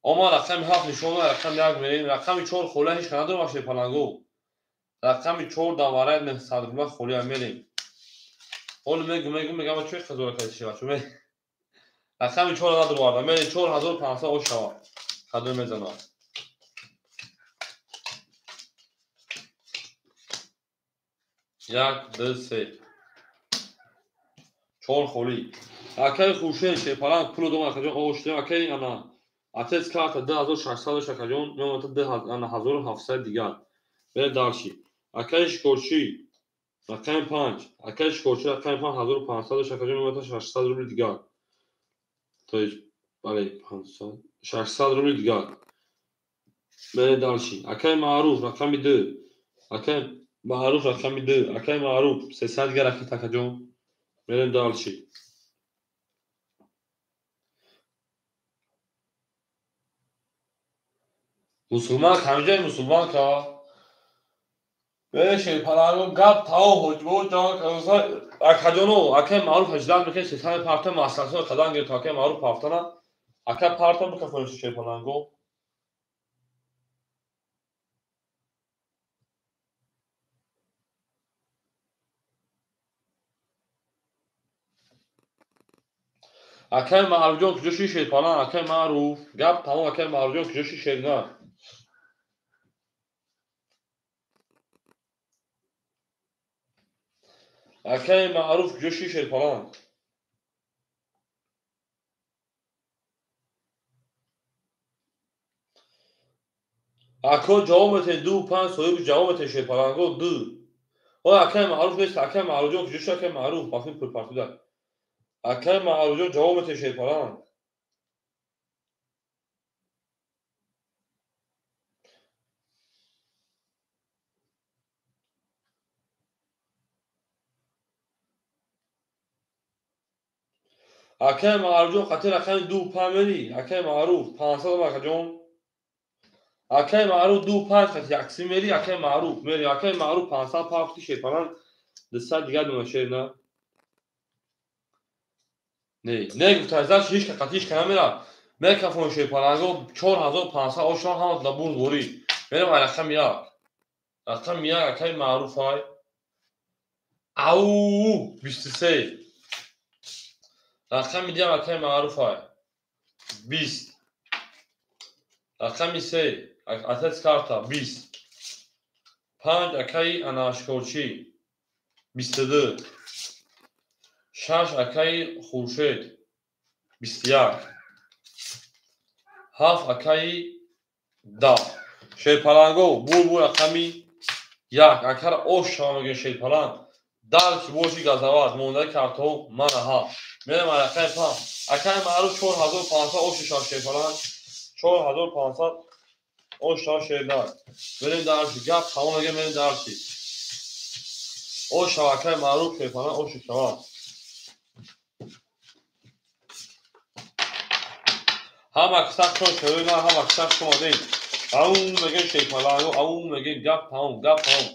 Омад рақами 7 нишон дод рақами 1 мерем. Рақами 4 холӣ ҳеҷ надора шерпаланго. Рақами 4 давараи 900 рубла холӣ мерем. Ҳоло мегум мегам чӣ хазора кардӣ шева чу рақами 4 надор мерем 4500 ош шава. Хадо мезанад. 1 2 3 4 холӣ. Акаи Хуршед шерпаланг пуло дом акаҷон ош акаи ана отец карта 2600 дошт акаҷон мемонад 1700 дигар. Мерем дальше. Акаи шикорчӣ рақами 5. Акаи шикорчӣ рақами 5 1500 дошт акаҷон мемонад 600 рубли дигар. То есть бале 500 600 рубли дигар. Мерем дальше. Акаи Маъруф рақами 2. Акаи Маъруф рақами 2. Акаи Маъруф 300 дигар ракет акаҷон. Мерем дальше. Мусулман ҳамҷои мусулман ка. Шерпаланго гап тао ҳоҷибо ҷавон казоса акаҷоно акай маъруф ҳаждан мекунед сесаи парта маслиҳатҳо қадан гирифт акай маъруф ҳафтана ака парта бикафонед шерпаланго. Акай Маъруфҷон куҷо ши шерпаланг? Акай Маъруф гап тамом. Акай Маъруфҷон куҷо ши шерна? Акай Маъруф куҷо ши шерпаланг? Ако ҷавоб метаҳед ду панҷ соҳиб ҷавоб метаҳед шерпаланго ду. О акай Маъруф нест. Акай Маъруфҷон куҷо ши? Акай Маъруф бахти пулпартида. Акай Маъруфҷон ҷавоб метаҳед шерпаланг. Акай Маъруфҷон қатъи рақами ду панҷ мери. Акай Маъруф 500 акаҷон. Акай Маъруф ду панҷ қати якси мери. Акай Маъруф мери. Акай Маъруф 500 пафти шерпаланг 200 дигар дуна шер на. Не, не гуфта заш ҳеч ка қатъи ҳеч ка намера. Мекафон шерпаланго 4500 ошон ҳама да бурд борӣ. Мерам ай рақами як. Рақами як акай Маъруф ай. Ау 23. Рақами диам акай Маъруф ай. 20. Рақами се отец карта 20. Панҷ акаи анашкорчӣ 22. Шаш акаи Хуршед 21. Ҳафт акаи даҳ. Шерпаланго бурбур рақами як. Акара ош шава мегӯяд шерпаланг. Дар ки боши газават мондаи картҳо мана ҳа. Мерам ай рақами панҷ. Акаи Маъруф 4500 оши шав шерпаланг. 4500 ош шав шернак. Мерем дарши. Гап тамом мегӯям мерем дарши. Ош шав акаи Маъруф шерпаланг оши шава. Ҳама кисак шон шерои ман ҳама кисак шумо дем. Ау мегӯем шерпаланго ау мегӯем гап тамом гап тамом.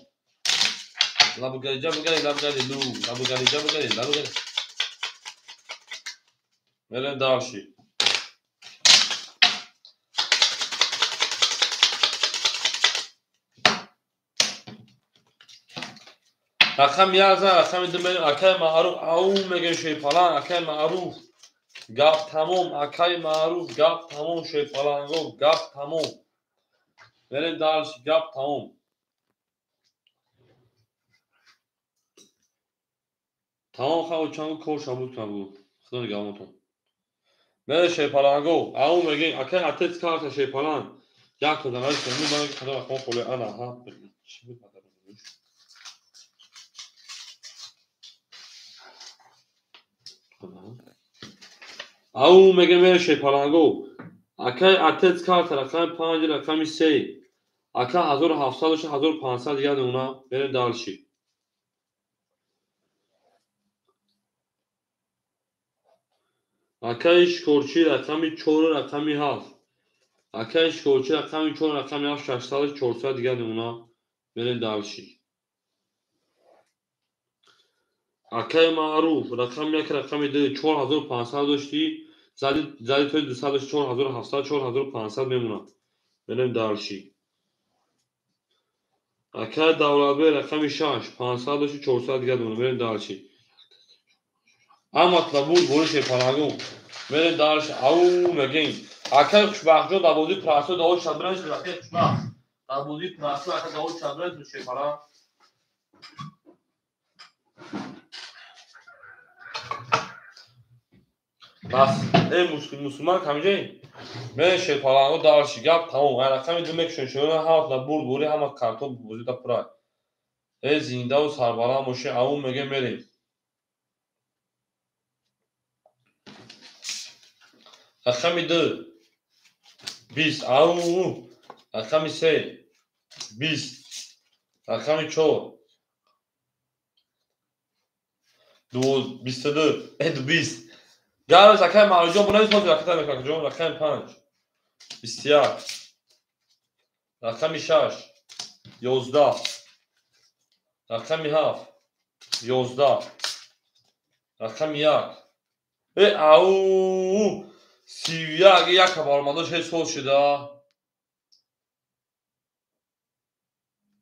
Лабугари ҷабугари лабугари лу лабугари ҷабугари лабугари. Мерем дарши. Рақами як зан рақами ду мерем. Акай Маъруф ау мегӯем шерпаланг. Акай Маъруф гап тамом. Акай Маъруф гап тамом шерпаланго гап тамом. Мерем дарши гап тамом. Тамом хаву чангу кор шабуд кунам худо нигаҳбонтон. Мере шерпаланго ау мегӯем акай отец карта шерпаланг. Як то данаи сомӣ ман кадом рақам холе ана ҳа. Ау мегӯем мере шерпаланго. Акай отец карта рақами панҷ рақами се. Ака 1700 дошта 1500 дигар нуна. Мерем дарши. Акаи шикорчӣ рақами 4 рақами 7. Акаи шикорчӣ рақами 4 рақами 7 600 400 дигар нуна. Мерем дарши. Акаи Маъруф рақами 1 рақами 2 4500 доштӣ. Зади тои 200 дошти 4700 4500 мемонад. Мерем дарши. Акаи Давлатбек рақами 6 500 дошти 400 дигар нуна. Мерем дарши. Ама тлабуд бори шерпаланго. Мерем дарши. Ау мегӯем. Акаи Хушбахтҷон дар бозии прасо давои шабранш. Акаи Хушбахт дар бозии прасо ака давои шабранш шерпаланг. Бас эй мусулман камиҷаи? Мерем шерпаланго дарши. Гап тамом. Ай рақами ду мекушем шерона ҳама тла бурд бори ҳама картҳо бозида пурай. Эй зиндаву сарбаланд бошед. Ау мегӯем мерем. Рақами ду 20. Ау рақами се 20. Рақами чор 22. 20. Гараш акаи Маъруфҷон бунавис ҳозир аката мекунам. Рақами 5 21. Рақами 6 11. Рақами 7 11. Рақами 1. Ау 31 як баромадаш ҳеҷ сол шуда.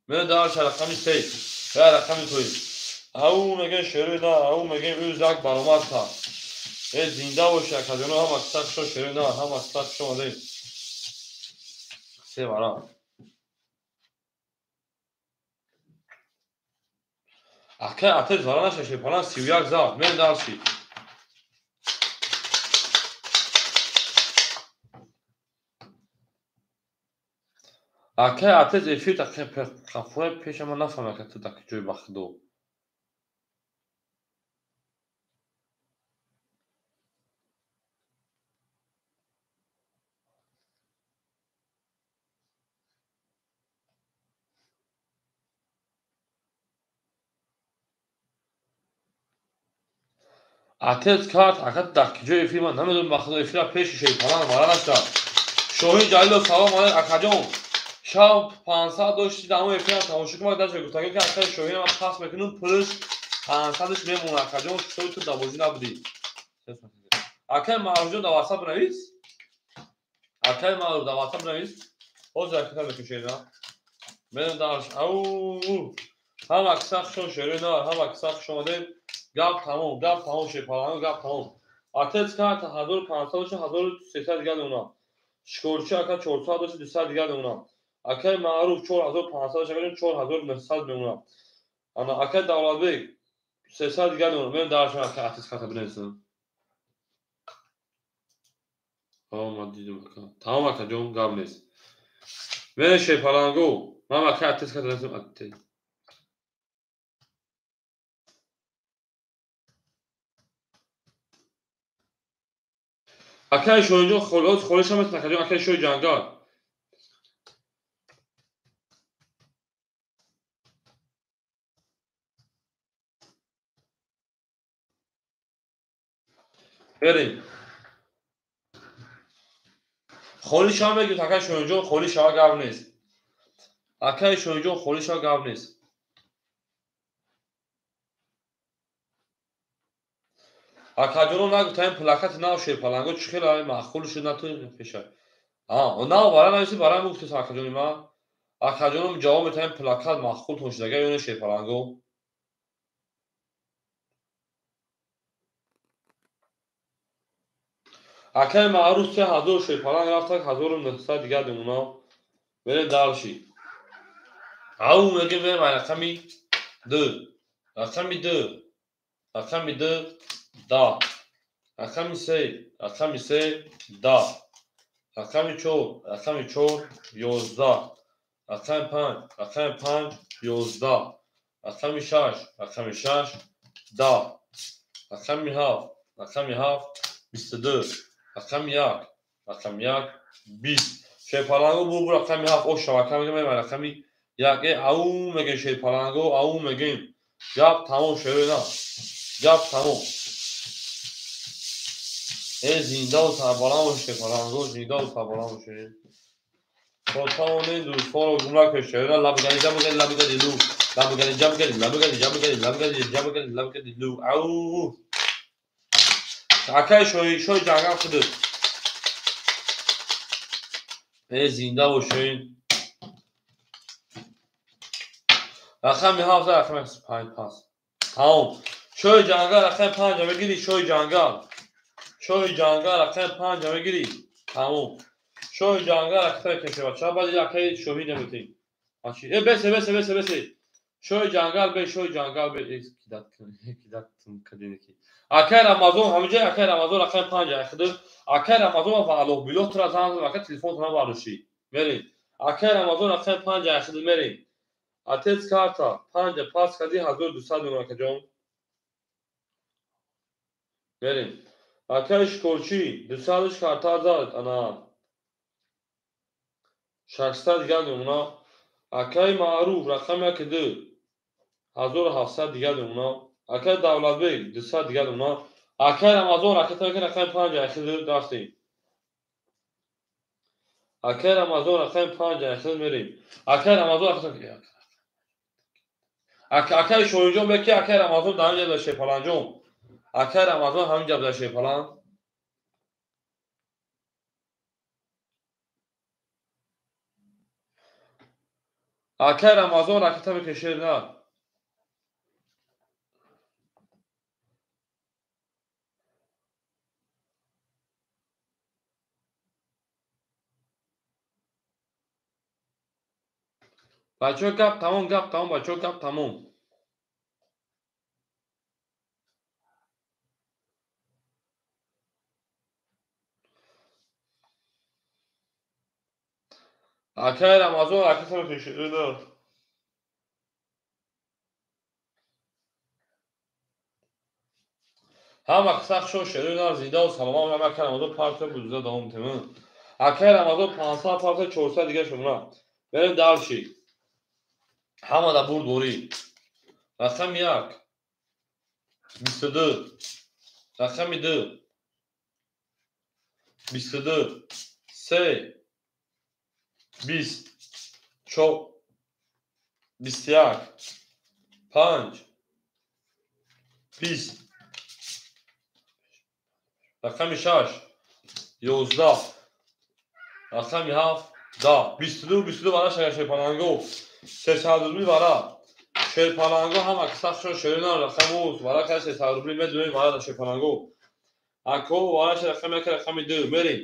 Мен дар рақами 3. Я рақами 2. Ау мегӯем шерои на, ау мегӯем ӯз як баромад кард. Зинда боши акаҷоно, ҳама киса хушо шерои на, ҳама киса хуш омадед. Се вара. Ака атез вара наша шепалан 31 зад. Мен дарши. Ака атез эфир қафура пеша ман нафаҳмам, ка ту дар ҷои бахтдо. Атез карт, ака дар ҷои эфир ман намедонам бахтдо эфира пеши шепалан вара наша. Шоҳин Ҷалилов салом алайк акаҷон. Шаб 500 дошти дар он эфирам тамошо кунам, даша гуфтагӣ ки акаи Шоҳин ман пас мекунам, плюс 500-ш мемонад акаҷон, шои ту дар бозӣ набудӣ. Акаи Маъруфҷон дар WhatsApp навис. Акаи Маъруф дар WhatsApp навис. Ҳозир аката мекушед на. Менам дарш. Ау! Ҳама киса хушон шерои на, ҳама киса хуш омадед. Гап тамом, гап тамом шепалано, гап тамом. Атез карта 1500 дошт, 1300 дигар мемонад. Шикорчи ака 400 дошт, 200 дигар мемонад. Акаи Маъруф 4500 дошт, 4900 мемонад. Ана акаи Давлатбек 300 дигар мемонад. Мен даршам ака атез карта бинависам. Омад дидам ака. Тамом акаҷон, гап нест. Мен шепаланго, ман акаи атез карта бинависам атез. Акаи Шоҳинҷон холиш ҳам аст, акаҷон, акаи Шоҳи Ҷангал. Берем. Холӣ шава мегӯяд акаи Шоҳинҷон, холӣ шава гап нест. Акаи Шоҳинҷон холӣ шава гап нест. Акаҷоно нагуфтаем плакати нав шерпаланго чӣ хел маъқул шуд на ту пеша. Нав бара нависи бара мегуфтес акаҷони ман. Акаҷоном ҷавоб метаҳем плакат маъқултон шудага ё не шерпаланго. Акаи Маъруф 3000 шерпаланг рафтак 1900 дигар мемонад. Берем дарши. Ау мегӯем берем рақами 2. Рақами 2. Рақами 2 10. Рақами 3, рақами 3 10. Рақами 4, рақами 4 11. Рақами 5, рақами 5 11. Рақами 6, рақами 6 10. Рақами 7, рақами 7 22. Рақами 1, рақами 1 20. Шерпаланго бурбур рақами 7 ош шабака мегӯем рақами 1. Ау мегӯем шерпаланго, ау мегӯем. Гап тамом шерои на. Гап тамом. Зиндаву сарбаланд бошед шерпаланго, зиндаву сарбаланд бошед. То тавонед дӯстонро ҷумла кунед шерои на. Лабгани ҷабгани лабгани лу. Лабгани ҷабгани лабгани ҷабгани лабгани ҷабгани лабгани лу. Ау! Акаи Шоҳи Ҷангал худат. Зинда бошед. Рақами 7 рақами 5 пас. Тамом. Шоҳи Ҷангал рақами 5 мегирӣ, Шоҳи Ҷангал. Шоҳи Ҷангал рақами 5 мегирӣ. Тамом. Шоҳи Ҷангал рақами каши бача, баъд акаи Шоҳин метем. Ачи. Бесе, бесе, бесе, бесе. Шоҳи Ҷангал бе, Шоҳи Ҷангал бе. Кидат кидат кадинки. Акаи Рамазон ҳамиҷа акаи Рамазон рақами 5 айхиду. Акаи Рамазон ва Аллоҳ билоҳ тура занг зад, ака телефонтона бардошӣ. Мерем. Акаи Рамазон рақами 5 айхиду мерем. Отец карта 5 пас кади 1200 мемонад акаҷон. Мерем. Акаи Шикорчӣ 200 карта зад, ана 600 дигар мемонад. Акаи Маъруф рақами 1 2 1700 дигар мемонад. Акаи Давлатбек 200 дигар мемонад. Акаи Рамазон рақами 5 айхиду рафтем. Акаи Рамазон рақами 5 айхиду мерем. Акаи Рамазон рақами Акай Шоҳинҷон беки акай Рамазон дар ҳамин ҷа Шерпаланҷон. Акай Рамазон ҳамин ҷа буда Шерпалан. Акай Рамазон ракета мекашед на. Бачаҳо гап тамом, гап тамом, бачаҳо гап тамом. Акай Рамазон ракета мекашед на. Ҳама сахт шо шерои нар зиндаву саломат бошанд. Акай Рамазон партия бузда давом метемад. Акай Рамазон 500 партия 400 дига шумра. Берем дальше. Ҳама да бурд борӣ. Рақами 1 22, рақами 2 22, 3 20, 4 21, 5 20, рақами 6 11, рақами 7 10. 22 22 вара Шерпаланго. 300 рубли вара. Шерпаланго ҳама сахт шо шерина рақами уз вара ка 300 рубли медонем вара да Шерпаланго. Ако вара рақами 1 рақами 2 мерем.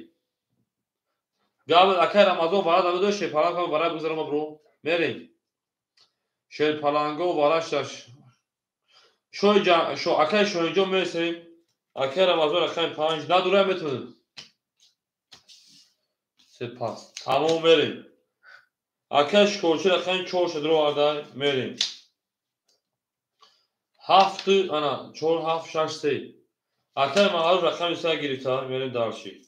Гап акай Рамазон вара да медо Шерпаланго вара гузарам бро. Мерем. Шерпаланго вара шаш. Шой шо акай Шоҳинҷон мересем. Акай Рамазон рақами 5 надура метонем. Сепас. Тамом мерем. Акай Шикорчи рақами 4 шудро ардай мерем. 7 ана 4 7 6 3. Акай Маъруф рақами 3 гирифта мерем дальше.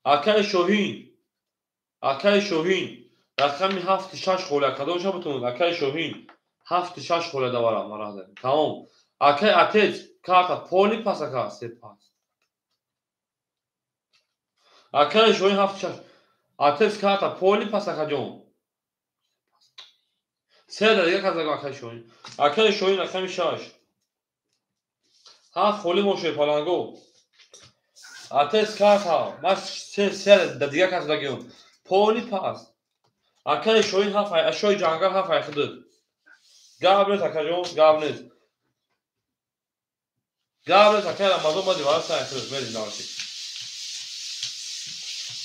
Акай Шоҳин. Акай Шоҳин рақами 7 6 холя кадомша бутун? Акай Шоҳин 7 6 холя давара марада. Тамом. Акай Отец карта поли пас ака сепас. Акай Шоҳин 7 6 Отец карта поли пас акаҷон. Се да дига казаго акай Шоҳин. Акай Шоҳин рақами 6. 7 холи мо Шерпаланго. Отец карта ма се да дига казагиён. Поли пас. Акай Шоҳин 7 шои ҷангал 7 ай худат. Гап нест акаҷон, гап нест. Гап нест акай Рамазон бади вара сай худат мерим дальше.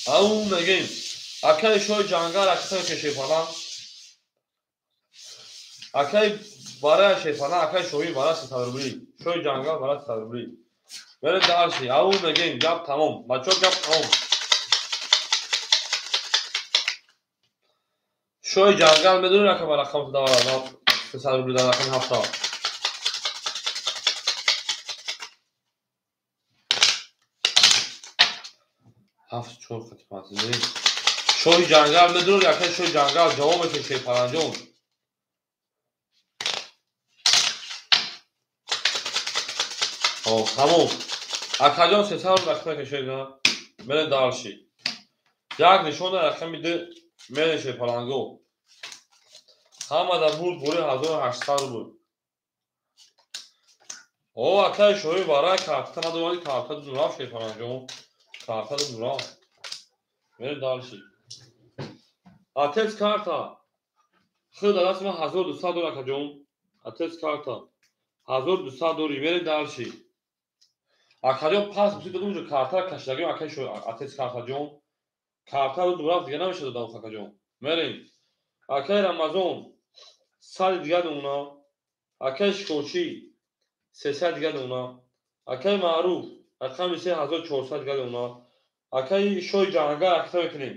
Ау мегем. Акай шои ҷангал ракета Шерпалан. Акай вара Шерпалан, акай Шоҳин вара 300 рубли. Шои ҷангал вара 300 рубли. Берем дальше. Ау мегем, гап тамом. Бачаҳо гап тамом. Шои ҷангал медонӣ рақам рақам давара 300 рубли дар рақами 7. 7 4 хати 5. Шоҳи ҷангал медонӣ акай шоҳи ҷангал ҷавоб мекунӣ Шерпаланҷон. Тамом. Акаҷон 300 рубл рақам кашед на. Мерем дальше. Як нишон дар рақами 2 мерем Шерпаланго. Ҳама да бурд бори 1800 рубл. О акай Шоҳин вара карта надорад, карта дураф Шерпаланҷон. Карта дураф. Мерем дальше. Отец карта. Худ даст ма 1200 дор акаҷон. Отец карта. 1200 дори мерем дальше. Акаҷон пас бисид додум ҷо карта кашидагим акай шо отец картаҷон. Карта дураф дига намешад додам акаҷон. Мерем. Акай Рамазон 100 дига мемона. Акай Шикорчи 300 дига мемона. Акай Маъруф рақами 3400 дига мемона. Акай шои ҷангал ракета мекунем.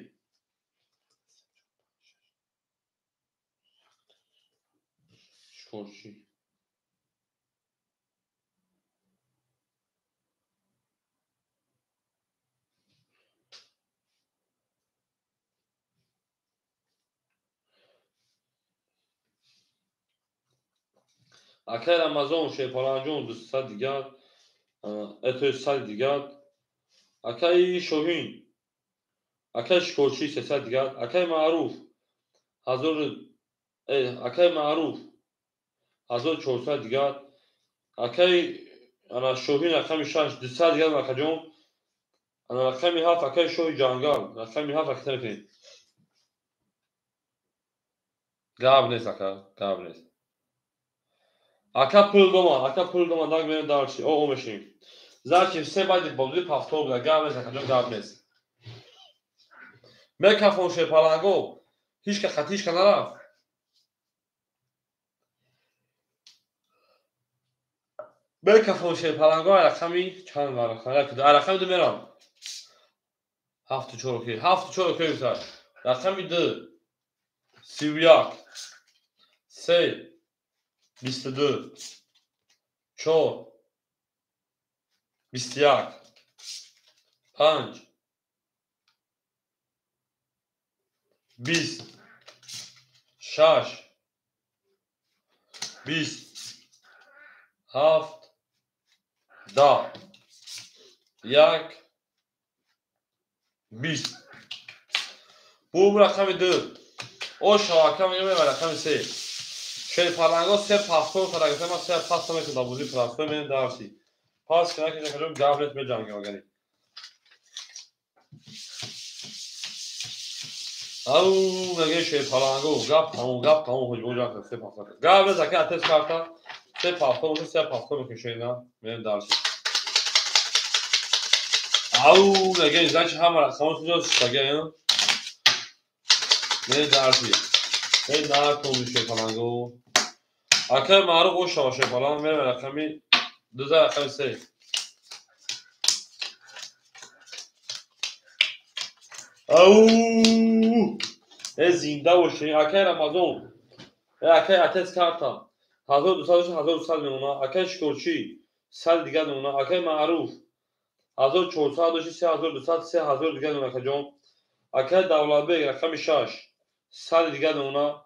Шикорчи Акай Рамазон Шерпаланҷон 200 дигар, это 100 дигар. Акай Шоҳин, акай Шикорчи 300 дигар, акай Маъруф 1000, акай Маъруф 1400 дигар. Акаи ана Шоҳин рақами 6 200 дигар акаҷон. Ана рақами 7 акаи Шоҳи Ҷангал рақами 7 акита мекунем. Гап нест ака, гап нест. Ака пул дома, ака пул дома, даг мерем дарчи, о мешинем. Значит, все баъди бозӣ повтор буда, гап нест акаҷон, гап нест. Мекафон шерпаланго, ҳичка хати ҳичка нарафт. Мекафон шерпаланго рақами чанд рақами 2 мерам. 7 4 окей, 7 4 окей гуфта. Рақами 2 31 3 22 4 21 5 20 6 20 7 10 1 20. Бу рақами 2. О шавака мегӯям рақами 3. Шерпаланго се повтор карда, ман се пас мекунам дар бозии простой мерем дарси. Пас ки накунем гап нест, меҷангем агани. Ау меге шерпаланго гап тамом, гап тамом, ҳоҷи боҷа се повтор. Гап нест ака, атес карта се повтор, се повтор мекунем шерина, мерем дарси. Ау меге значит ҳама рақамҳо ҷо шиштага, мерем дарси. Эй накун шерпаланго. Акаи Маъруф о шава шерпаланг, мерем рақами 2 рақами 3. Ау! Э зинда бошед. Акаи Рамазон. Э акаи Атес карта. 1200 1200 мемона. Акаи Шикорчӣ 100 дигар мемона. Акаи Маъруф 1400 дошти 3200 3000 дигар мемона акаҷон. Акаи Давлатбек рақами 6 100 дигар мемона.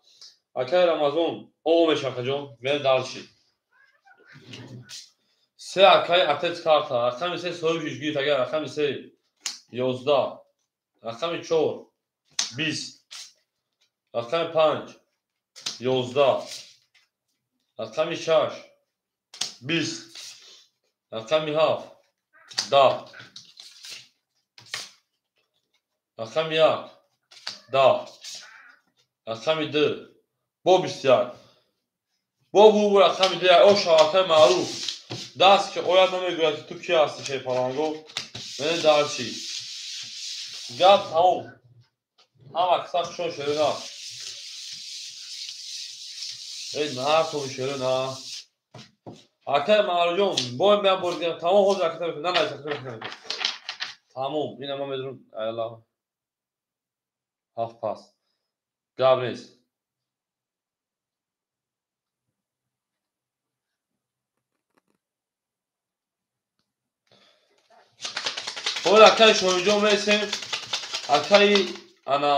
Акаи Рамазон о мешава акаҷон. Мерем дарши. Се акаи Атес карта. Рақами 3 соҳиби шиш гирифт агар рақами 3 11 рақами 4 20 рақами 5 11 рақами 6 20 рақами 7 10 рақами 1 10 рақами 2 бо 21 бо бу рақами 2 о шавакаи маъруф даст ки ояд намегӯяд ки ту ки ҳасти шерпаланго. Мене дарчи. Гап тамом. Ҳама киса хушон шеро на. Эй накун шеро на. Акаи Маъруфҷон, бо меам бор дигар тамом ҳозир аката мекунам. На, на, аката мекунам. Тамом. Ина ман медонам айла. 7 пас. Гап нест. Ҳол акаи Шоҳинҷон мерасем. Акаи ана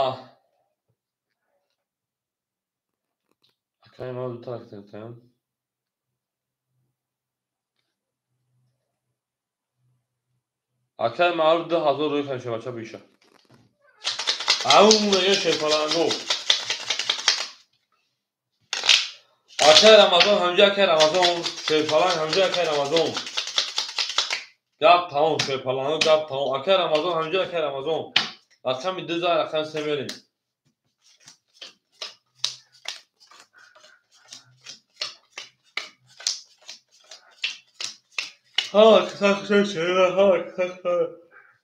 акаи ман дута акта. Акаи Маъруф 2000 рӯй кардем шабача биша. Ау меге шерпаланго. Акаи Рамазон ҳамҷа акаи Рамазон шерпаланг ҳамҷа акаи Рамазон. Гап тамом шерпаланго гап тамом. Акаи Рамазон ҳамҷа акаи Рамазон. Рақами 2 рақами 3 мерем.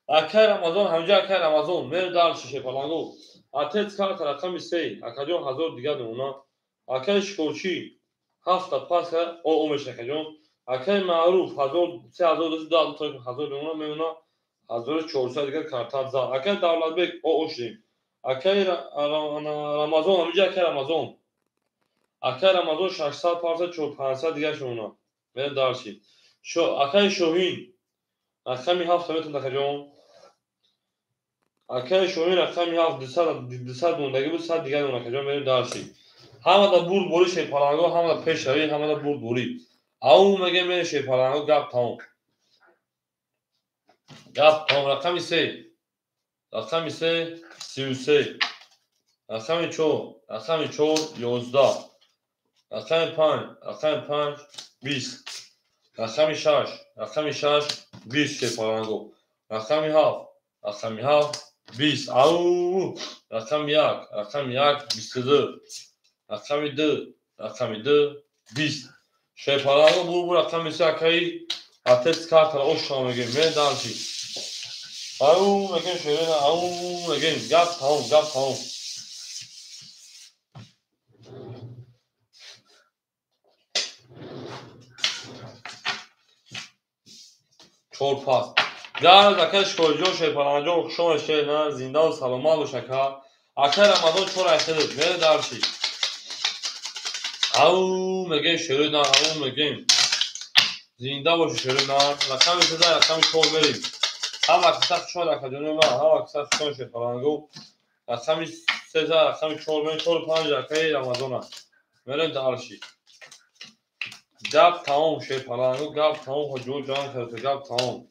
Акаи Рамазон ҳамҷа акаи Рамазон мерем дарши шерпаланго. Атец карта рақами 3 акаҷон 1000 дигар мемона. Акаи Шикорчӣ 7 пас о меша акаҷон. Акаи Маъруф 1000 3200 2000 мемона мемона 1400 дигар карта зад. Акаи Давлатбек о шудем. Акаи Рамазон ҳамҷа акаи Рамазон. Акаи Рамазон 600 парса 500 дигар мемона. Мерем дарши. Акаи Шоҳин рақами 7 метавонад акаҷон. Акаи Шоҳин рақами 7 200 мондагӣ буд 100 дигар мемона акаҷон. Мерем дарши. Ҳамада бурд борӣ шерпаланго, ҳамада пешравӣ, ҳамада бурд борӣ. Ау меге мерем шерпаланго гап тамом. Гап тамом. Рақами 3 рақами 3 33 рақами 4 рақами 4 11 Рақами 5, рақами 5, 20. Рақами 6, рақами 6, 20 шерпаланго. Рақами 7, рақами 7, 20. Ау! Рақами 1, рақами 1, 22. Рақами 2, рақами 2, 20. Шерпаланго бу рақами 3 акаи отец картара ошо мегем. Мен дальше. Ау мегем шерена, ау мегем. Гап тамом, гап тамом. Чор пас. Газ ака Шикориҷон, Шерпаланҷон, хуш омадед шерна, зиндаву саломат бош ака. Акай Рамазон чор айхелид, мере дарши. Ау мегем шерина, ау мегем. Зинда боши шерина. Рақами 3, рақами 4 мерем. Ҳама каса хуш омад акаҷони ман, ҳама каса хуш омад Шерпаланго. Рақами 3, рақами 4 мерем, 4 5 акаи Рамазона. Мерем дарши. Гап тамом Шерпаланго, гап тамом ҳоҷиҳо ҷанг карда, гап тамом.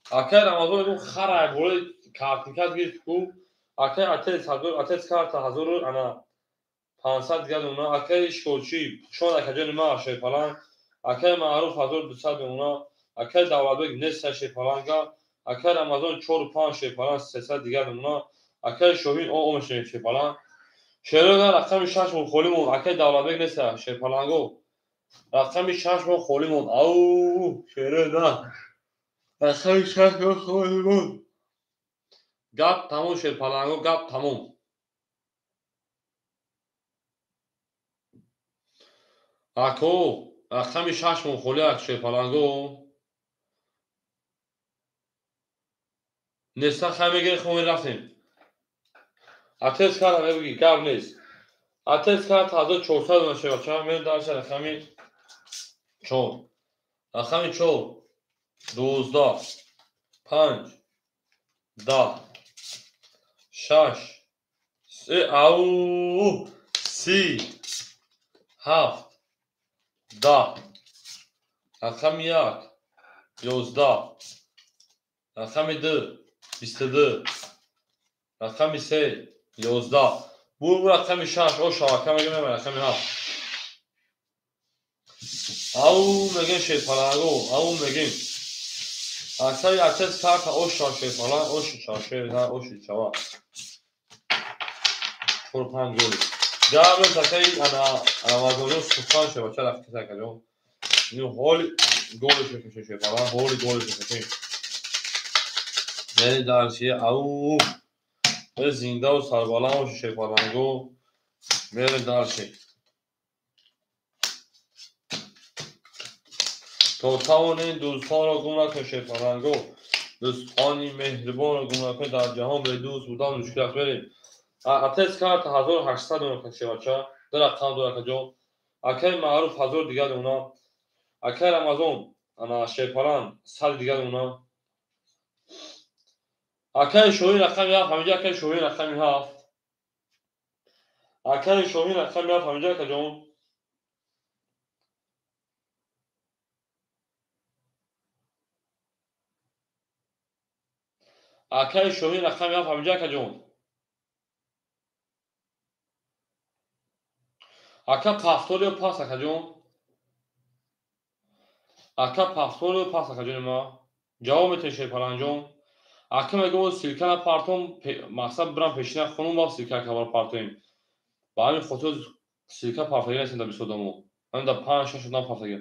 Акай Рамазон мегӯ хара болои картинкат гирифт ку. Акай отец ҳазор, отец карта ҳазору ана 500 дигар мемона. Акай Шикорчӣ, хуш омад акаҷони ман Шерпаланг. Акай Маъруф 1200 мемона. Акай Давлатбек неста Шерпаланга. Акай Рамазон 4 5 Шерпаланг 300 дигар мемона. Акай Шоҳин о ом Шерпаланг. Шерона рақами 6 мон холӣ монд. Акай Давлатбек неста Шерпаланго. Рақами 6 мон холӣ монд. Ау, шерона. Рақами 6 мон холӣ монд. Гап тамом Шерпаланго, гап тамом. Ако, рақами 6 мон холӣ ак Шерпаланго. Неста хай мегирем, хо мерафтем. Отец карта мебигӣ, гап нест. Отец карта 1400 дона шевача, мерем дарша рақами 4. Рақами 4, 12, 5, 10, 6, 3, ау, 30, 7, 10, рақами 1, 11, рақами 2, 22, рақами 3, 11. Бу рақами 6, о шавака мегем, рақами 7. Ау мегем Шерпаланго, ау мегем. Аксари отец карта оша Шерпаланг, оши чава, шерна, оши чава. 4 5 голи. Габр акаи ана Рамазонҷон сухан шева, чара киса акаҷон. Ину ҳоли голи шеша Шерпаланг, ҳоли голи шеша. Мери дарси, ау. Зиндаву сарбаланд боши Шерпаланго. Мери дарси. То тавонед дӯстонро гум накун Шерпаланго. Дӯстони меҳрибонро гум накун, дар ҷаҳон бедӯст будан мушкил аст. Мерем. Отец карта 1800 дона шевача, ду рақам дора акаҷон. Акаи Маъруф 1000 дигар дона. Акаи Рамазон ана Шерпаланг 100 дигар дона. Акаи Шоҳин рақами 7, ҳаминҷа акаи Шоҳин рақами 7. Акаи Шоҳин рақами 7, ҳаминҷа акаҷон. Акаи Шоҳин рақами 7, ҳаминҷа акаҷон. Ака пафтор ё пас акаҷон? Ака пафтор ё пас акаҷони ма? Ҷавоб метавонед Шерпаланҷон. Ака мегӯ силка напартом, мақсад бирам пешина хонум ба силка кабар партоем. Ба ҳамин хотир силка партагӣ нестем дар бисёр одамо. Ҳамин дар 5-6 одам партагӣ.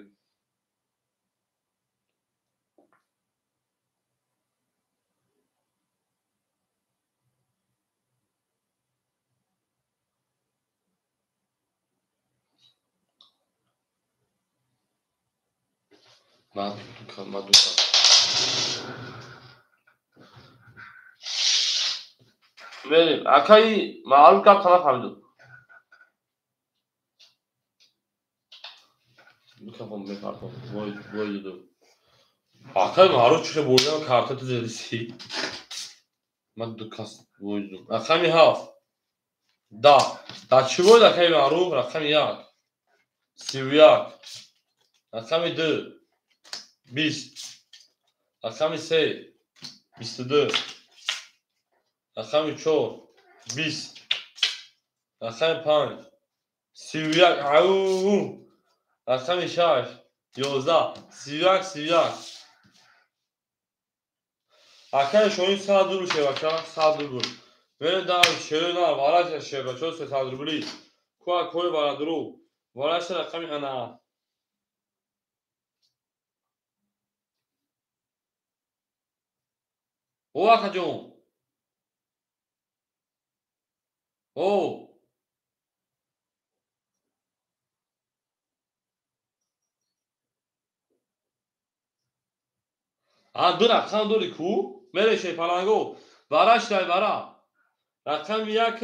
Мерем. Акаи Маъруф гап нафаҳмидум. Микрофон мепартом. Вой, вой дуду. Акаи Маъруф чӣ хел бурдам карта ту зедиси? Ман ду кас вой дудум. Рақами 7. 10. Дар чӣ бояд акаи Маъруф? Рақами 1. 31. Рақами 2. 20. Рақами 3. 22. Рақами 4. 20. Рақами 5. 31. Ау! Рақами 6 11 31 31. Акай шоҳин 100 рубл шевача, 100 рубл. Мерем дар шерои нар вараша шевачо 300 рубли. Куа кой барадру. Вараша рақами ана. О акаҷон. О. А ду рақам дори ку? Мере шепаланго. Вараш дай вара. Рақами як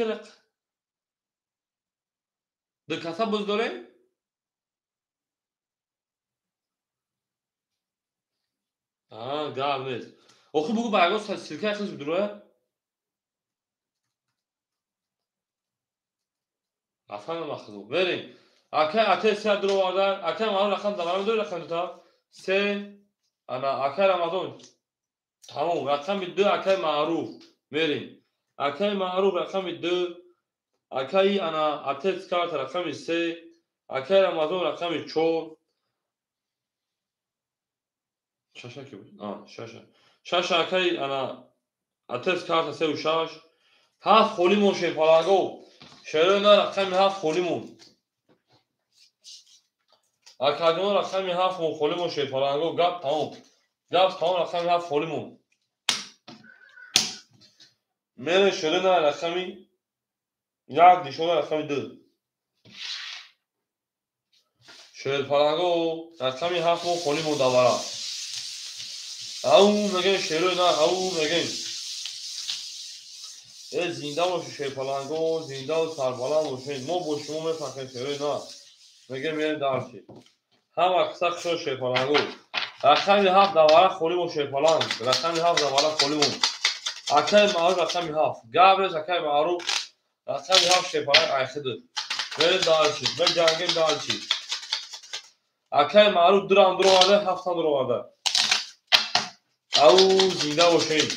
ду каса боз дорем? А, гап нест. Охи бугу ба ягон силка хис бидура? Афан махзу. Мерем. Акай ате се дуроварда, акай маро рақам даварам дори рақам дута. Се ана акай Рамазон. Тамом, рақами 2 акай Маъруф. Мерем. Акай Маъруф рақами 2, акай ана отец карта рақами 3, акай Рамазон рақами 4. Шаша ки буд? А, шаша. Шаша акай ана отец карта 3 ва 6. 7 холӣ мон шерпаланго. Шерои на рақами 7 холӣ мон. Акаҷон рақами 7 мон холӣ мон шерпаланго. Гап тамом. Гап тамом рақами 7 холӣ мон. Мере шерои на рақами 1 нишона рақами 2. Шерпаланго рақами 7 мон холӣ мон давара. Ау мегем шерои на, ау мегем. Э зинда бошед шерпаланго, зинда ва сарбаланд бошед. Мо бо шумо мефахрем шерои на. Мегем мерем дарчи. Ҳама қисса хушо шерпаланго. Рақами 7 давара холӣ мон шерпаланг. Рақами 7 давара холӣ мон. Акай Маъруф рақами 7. Гап нест акай Маъруф рақами 7 шерпаланг айхиди. Мерем дарчи. Меҷангем дарчи. Акай Маъруф 2 рам дуроварда, 7 там дуроварда. Ау зинда бошед.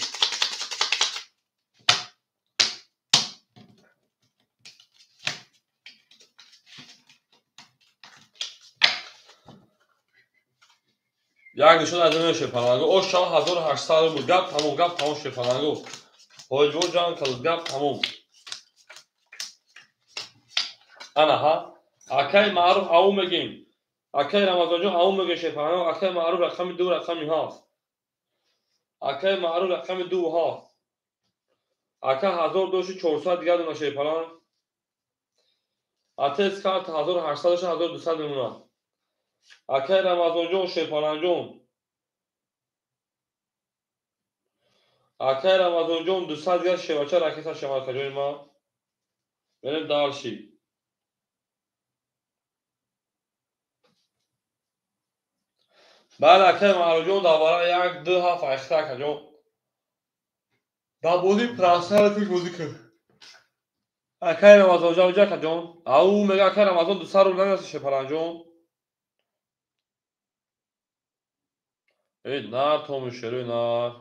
Як нишон аз ин шерпаланго. О шава 1800 рубл. Гап тамом, гап тамом шерпаланго. Ҳоҷибо ҷанг кард, гап тамом. Ана ҳа. Акай Маъруф ау мегем. Акай Рамазонҷон ау мегем шерпаланго. Акай Маъруф рақами 2 рақами 7. Акай Маъруф рақами 2 7. Ака 1400 дигар дона шерпаланг. Атес карт 1800 дошта 1200 мемонад. Акай Рамазонҷон шерпаланҷон. Акай Рамазонҷон 200 дигар шевача ракета шевакаҷони ма. Мерем дарши. Бале акай Маъруфҷон давара 1 2 7 айхта акаҷон. Дар бозии прасарати бозӣ кун. Акай Рамазонҷон ҷа акаҷон. Ау мега акай Рамазон 200 рубл намераси шерпаланҷон. Эй нар тому шерои нар.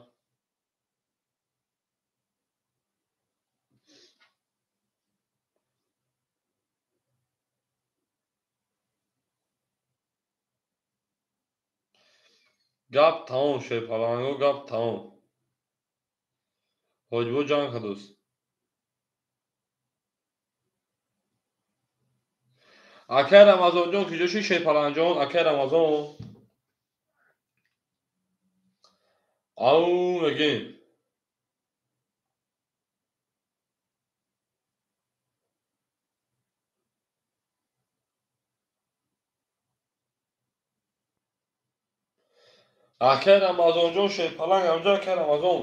Гап тамом шерпаланго, гап тамом. Ҳоҷибо ҷанг кардост. Акай Рамазонҷон куҷо шуд шерпаланҷон? Акай Рамазон. Ау мегем. Акай Рамазонҷон шерпаланг ҳамҷо акай Рамазон.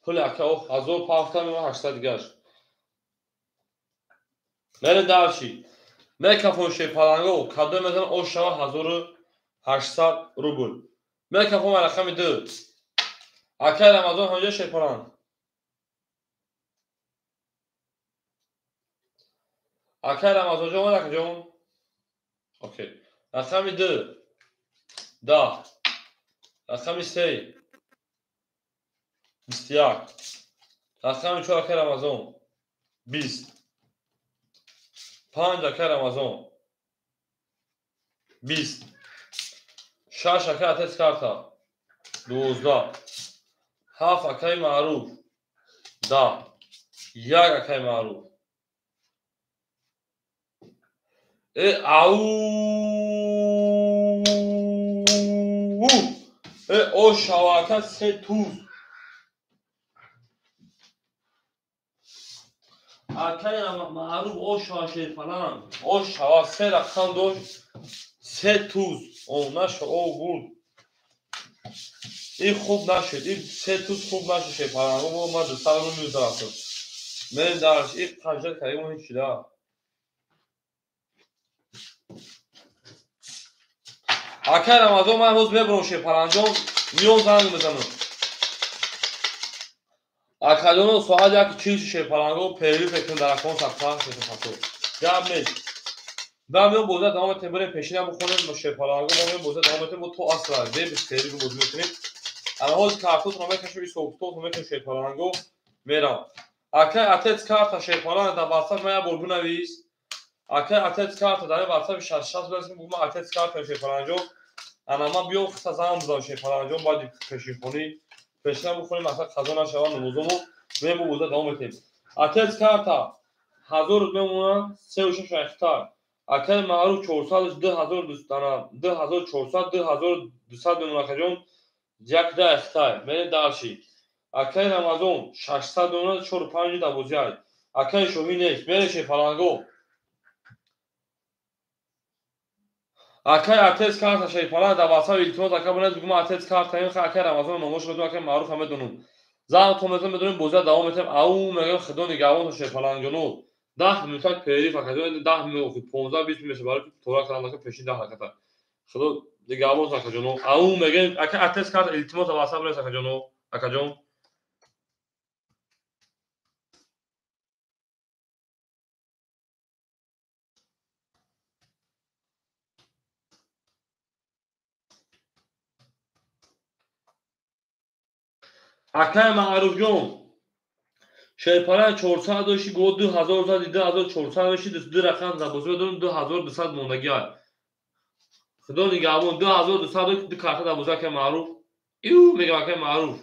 Пули ака ох 1000 мема 800 дигаш. Мере дарши. Мекафон шерпаланго кадом мезан ош шава 1800 рубл. Мекафон рақами 2. Акай Рамазон ҳамҷо шерпаланг. Акай Рамазонҷон омад акаҷон. Окей. Рақами 2. 10. Рақами 3. 21. Рақами 4 акай Рамазон. 20. 5 акай Рамазон. 20. 6 акай отец карта 12. 7 акай маъруф 10. 1 акай маъруф. Э ау! Э о шава ака се туз. Акай маъруф о шава шерпаланг. О шава се рақам дошт. Се туз. О наша о бурд. Ин хуб нашуд. Ин се туз хуб нашуд шерпаланг. О ман 200 рубл мерафтам. Мен дарш ин қанжар кардем ҳеч да. Акай Рамазон ман имрӯз мебурам шерпалангҷон, миён занг мезанам. Акаҷоно соат 1:40 шерпаланго перерыв мекунем дар акон сақфа шерпаланго. Гап нест. Ба миён боза давом метем, барем пешина бихонем шерпаланго, мо миён боза давом метем, мо то асра деб перерыв бозӣ мекунем. Ана ҳозир картотро мекашем, исоктотро мекашем шерпаланго, мерам. Акай отец карта шерпаланг дар WhatsApp ман як бор бинавис. Акай отец карта дар WhatsApp 66 бинавис, бугӯ ман отец карта шерпалангҷон. Ана ман биём хиса занг бизанам шерпалангҷон, баъди пешинхонӣ пешина бихонем, асла қазо нашавад намозомо, меем бо боза давом метем. Отец карта 1000 мемонад, 3,6 айхтар. Акай маъруф 400 2000 2400 2200 мемонад акаҷон, 1 айхтар. Мерем дарши. Акай Рамазон 600 мемонад, 4,5 дарвозаи ай. Акай Шоҳӣ нест, мерем шерпаланго. Акай отец карта шерпаланг дар WhatsApp илтимос ака бинавис, бугӯ ман отец карта ем, акай Рамазон номошро медонам, акай маъруф ҳам медонам. Зангтон мезанам, медонем бозия давом метем. Ау мегӯям худо нигаҳбонтон шерпалангҷоно. 10 минутак перерыв акаҷон, 10 минут охи 15-20 минут мешавад, барои тора кардам ака пешин 10 раката. Худо нигаҳбонтон акаҷоно. Ау мегӯям акай отец карта илтимос дар WhatsApp бинавис акаҷоно, акаҷон. Акай Маъруфҷон, шерпаланг 400 дошти, го 2000 зади, 2400 дошти, ду рақам дар бозӣ медонам, 2200 мондагӣ ай. Худо нигаҳбон, 2200 дошти, ду карта дар бозӣ акай Маъруф. Ю мегӯям акай Маъруф.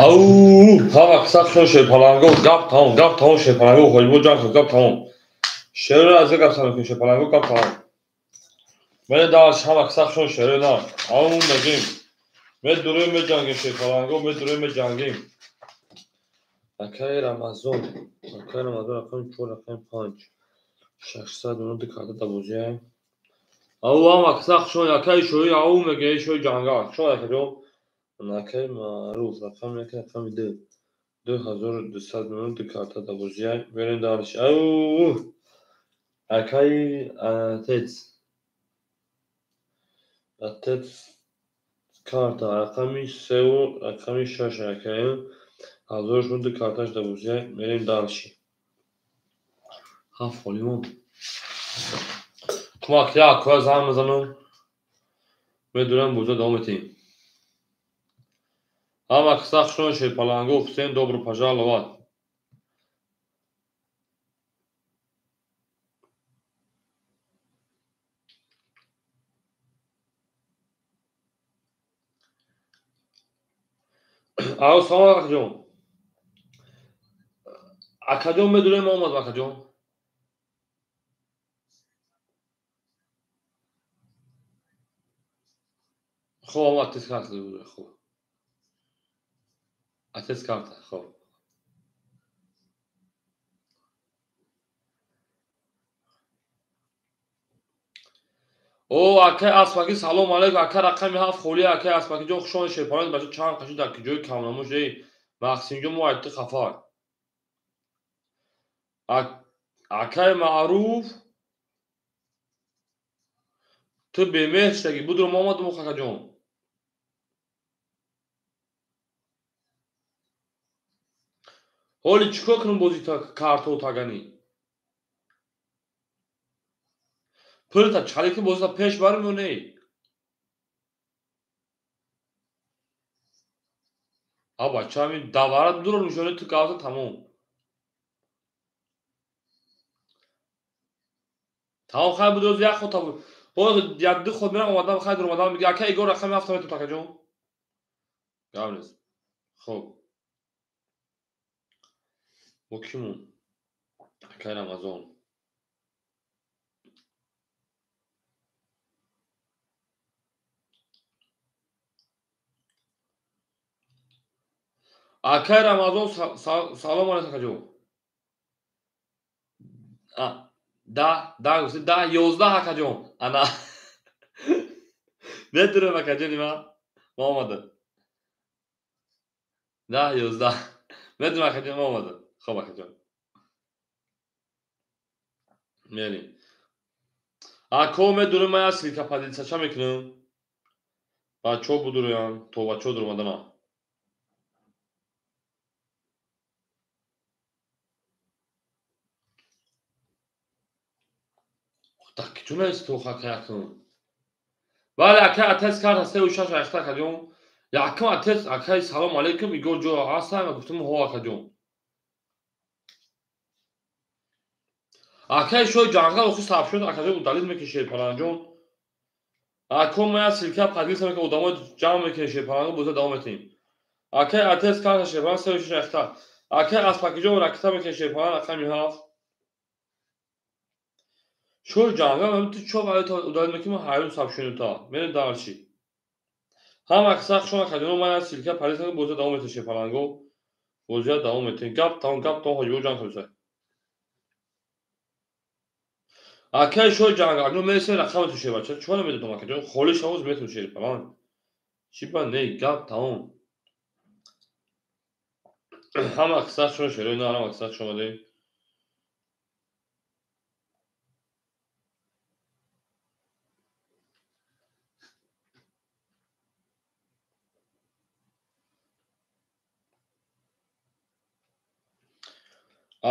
Ау, ҳама қисса хушон шерпаланго, гап тамом, гап тамом шерпаланго, хоҷибо ҷанг кун, гап тамом. Шерои аз гап сар мекунем шерпаланго, гап тамом. Медаш ҳама қисса хушон шерои на. Ау, мегим. Медурем меҷангем шерпаланго, медурем меҷангем. Акаи Рамазон, акаи Рамазон рақами 4, рақами 5. 692 карта дабозия. Ау, ҳама қисса хушон, акаи шои, ау мегӯяи шои ҷангал. Хушон акаҷон. Акаи Маъруф, рақами 1, рақами 2. 2292 карта дабозия. Мерем дальше. Ау, акаи Отец. Отец карта, рақами 3, рақами 6, акаи 1002 карташ дабозия. Мерем дальше. Ҳафт холӣ монд. Кумак як коя занг мезанам. Медурам боза давом метиҳем. Ҳама қисса хушон шерпаланго, Ҳусейн добро пожаловать. Ау, салом акаҷон. Акаҷон медурем омад акаҷон. Хоб омад тез карта хоб. Отец карта, хоб. О, акай Аспаки, салом алейкум, ака рақами 7 холӣ, акай Аспаки ҷон хушон шерпаланг, бача чанд қаши дар ҷои камнамош, эй, Мақсимҷон мо айтти хафар. Акай Маъруф, ту бемеҳр шудагӣ, будурам омадум акаҷон. Ҳоли чӣ кор кунам бози картоу таганӣ? Пулта чалики бозита пеш барем ё не? А бача ҳамин давара дуро нишони ту гавза тамом. Тамом хай буд як ход таб. Ҳоли як ду ход мерам омадам хай дур омадам мега ака Игор рақами 7 метум такаҷон. Гап нест. Хоб. Бо кимон? Акай Рамазон. Акай Рамазон салом алейкум акаҷон. Да, да, гуфти, да, 11 акаҷон. Ана. Медурем акаҷони ман. Ма омадам. Да, 11. Медурем акаҷон, ма омадам. Хоб акаҷон. Мерем. Ако медурем, ман як ссылка поделиться ча мекунам? Бачаҳо будуруянд, то бачаҳо дуромадана. Так чун аст то хака якум? Бале, акай Отец карта 3 6 айхта акаҷон. Якум Отец, акай салом алейкум, Игор ҷо ҳастам, гуфтам ҳо акаҷон. Акай шои ҷангал охи сабшуд, акаҷон удалить мекунӣ шерпаланҷон. Ако ман як ссылка поделиться мекунам, одамои ҷамъ мекунем шерпаланго, боза давом метиҳем. Акай Отец карта шерпалан 3 6 айхта. Акай Аспакиҷон ракета мекунем шерпалан рақами 7. Шои ҷангал ҳам ту чо вале удалить мекунӣ, ман ҳайрон сабшунута. Мерем дальше. Ҳама қисса хушон акаҷон, ман як ссылка поделиться мекунам, боза давом метиҳем шерпаланго. Бозия давом метиҳем. Гап тамом, гап тамом, ҳоҷибо ҷанг кунед. Акай шои ҷангал, акнун мересем рақами ту шер бача. Чӣ намедодам акаҷон? Холӣ шавоз метун шерпаланг. Чӣ ба не, гап тамом. Ҳама қисса хушон шерои на, ҳама қисса хуш омадем.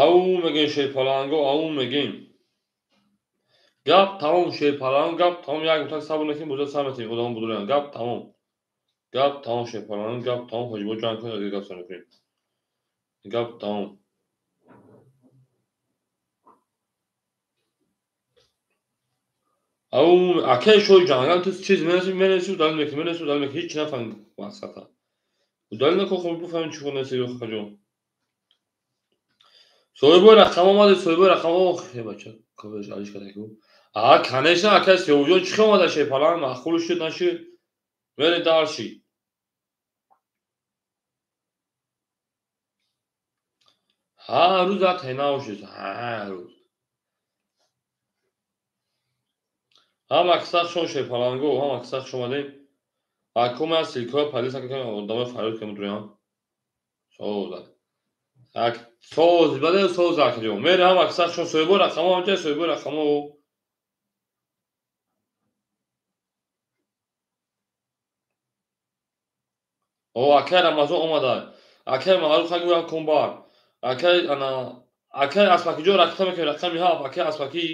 Ау мегӯем шерпаланго, ау мегӯем. Гап тамом шерпаланго, гап тамом, як мутак сабр накунем, боза сар метиҳем, одамо будуруянд. Гап тамом. Гап тамом шерпаланго, гап тамом, ҳоҷибо ҷанг кунед, агар гап сар мекунем. Гап тамом. Ау, акай шои ҷангал ту чиз менависӣ, менависӣ, удалить мекунӣ, менависӣ, удалить мекунӣ, ҳеҷ нафаҳмид мақсадта. Удали накун, хоб бифаҳмем чӣ хонда истед, акаҷон. Соҳибои рақам омаде, соҳибои рақам. Ох, бача, ковеш алиш кардаку. А, конечно, акай Сиёвҷон чӣ омада шепалан, маъқул шуд, нашуд. Мерем дальше. Ҳар рӯз як тайнав шуд, ҳар рӯз. Ҳама кисах шон шепаланго, ҳама кисах шон омадем. Акома ссылкаҳои поделиться кунем, одамои фарёд кунем дуроям. Соз. Ак соз, баде соз акаҷон. Мерем ҳама кисах шон соҳибои рақамҳо ҳамҷа соҳибои рақамҳо. О, акай Рамазон омада. Акай Маъруф хагӯям кунбар. Акай ана акай Аспакиҷон ракита мекунем рақами 7, акай Аспаки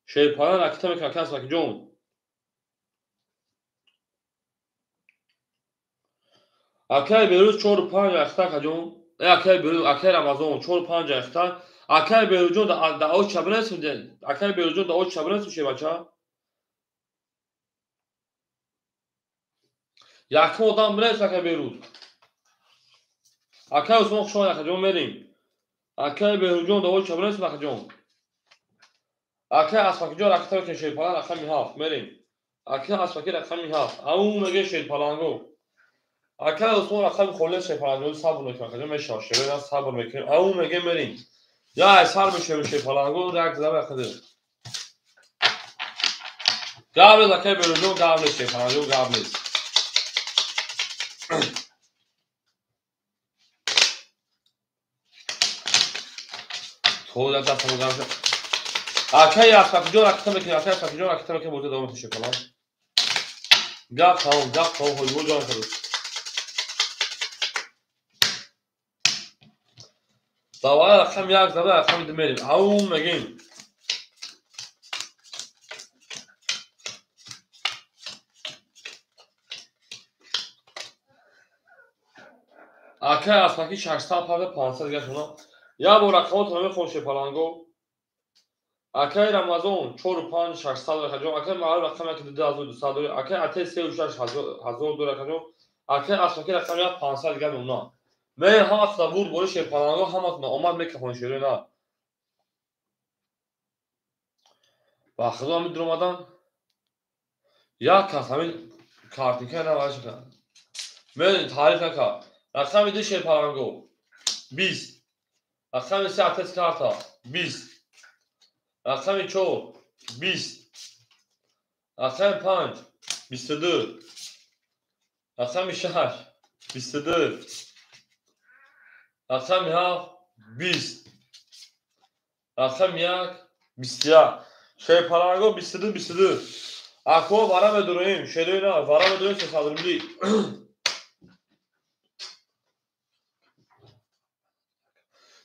шерпалан ракита мекунем акай Аспакиҷон. Акай Берӯз 4-5 ракита акаҷон. Э акай Берӯз, акай Рамазон 4-5 ракита. Акай Берӯзҷон да оча бинасем, акай Берӯзҷон да оча бинасем шебача. Якум одам бинас акай Берӯз. Акай Усмон хуш омад акаҷон, мерем. Акай Берӯзҷон да оча бинасем акаҷон. Акай Аспакиҷон ракита мекунем шерпалан рақами 7, мерем. Акай Аспаки рақами 7. Ау меге шерпаланго. Акай Усмон рақами холе шерпаланго сабр мекунем акаҷон, мешавад шерпалан сабр мекунем. Ау меге мерем. Я сар мешавем шерпаланго, як зада акаҷон. Гавлез акай Берӯзҷон, гавлез шерпаланго, гавлез. Тода дастам гавлез. Акай Аспакиҷон ракита мекунем, акай Аспакиҷон ракита мекунем, бозӣ давом мекунем шерпалан. Гап тамом, гап тамом, ҳоҷибо ҷон худо. Давай рақам 1, давай рақами 2 мерем. Ау мегем. Акай Аспаки 600 500 дигар шуна. Як бор рақамотро мехонам шерпаланго. Акай Рамазон 4-5 600 акаҷон. Акай Маъруф рақами 1 2200 дорад. Акай Атей 3-6 ҳазор дорад акаҷон. Акай Аспаки рақами 1 500 дигар мемонад. Мен ҳаматона бурд бори шерпаланго, ҳаматона омад мекафонед шерои на. Ба худо ҳамин дуромадан як кас ҳамин картинка наваши кард. Мен таъриф накард. Рақами 2 шерпаланго 20. Рақами 3 атес карта 20. Рақами 4 20. Рақами 5 22. Рақами 6 22. Рақами 7 20. Рақами 1 21. Шерпаланго 22 22. Ако вара медуроем, шерои на, вара медуроем 300 рубли.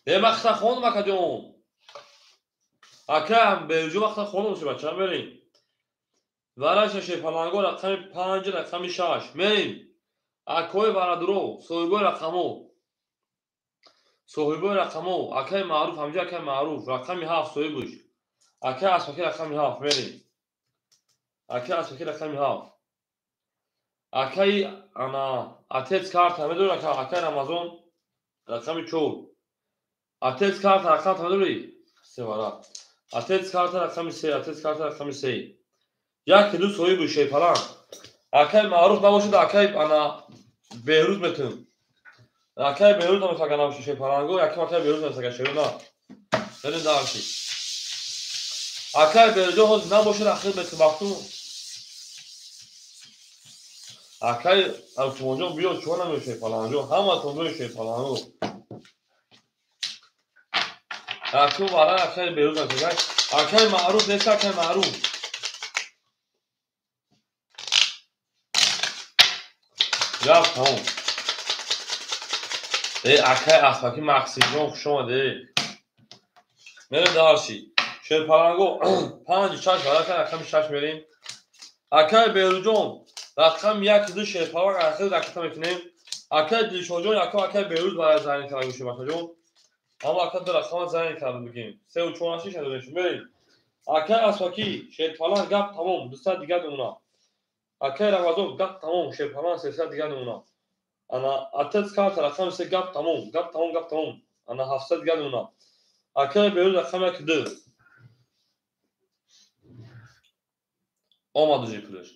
Е вақта хондам акаҷон. Ака Берӯҷон вақта хондам шебача, мерем. Вараша шерпаланго рақами 5, рақами 6. Мерем. Акои варадуро, соҳибои рақамо. Соҳибои рақамо, акаи Маъруф, ҳамҷа акаи Маъруф, рақами 7 соҳибуш. Акаи Аспаки рақами 7, мерем. Акаи Аспаки рақами 7. Акаи ана отец карта медорӣ ака, акаи Рамазон рақами 4. Отец карта рақам медорӣ? Се вара. Отец карта рақами 3, отец карта рақами 3. Як ду соҳибу шерпалан. Акаи Маъруф набошад, акаи ана Беҳрӯз метун. Акаи Беҳрӯз набошад, агар набошад шерпаланго, якум акаи Беҳрӯз набошад, агар шеро на. Берем дальше. Акаи Беҳрӯзҷон ҳозир набошад, ахир метун вақту. Акаи Усмонҷон биё, чӯ намеё шерпаланҷон, ҳаматон биё шерпаланго. Акун вара акаи Беҳрӯз набошад. Акаи Маъруф нест, акаи Маъруф. Гап тамом. Э акаи Аспаки Мақсидҷон хуш омадед. Мерем дальше. Шерпаланго 5 6 вара акаи рақами 6 мерем. Акаи Беҳрӯзҷон рақами 1 2 шерпаланг ахир ракита мекунем. Акаи Дилшодҷон якум акаи Беҳрӯз барои зайни карда гӯшем акаҷон. Аммо ака ду рақама зайни карда бигем. 3 ва 4 6 додем. Мерем. Акаи Аспаки шерпаланг гап тамом, 200 дигар мемонад. Акаи Рамазон гап тамом, шерпаланг 300 дигар мемонад. Ана отец карта рақами се, гап тамом, гап тамом, гап тамом. Ана 700 дигар мемонад. Акаи Беҳрӯз рақами як ду. Омад уже пулаш.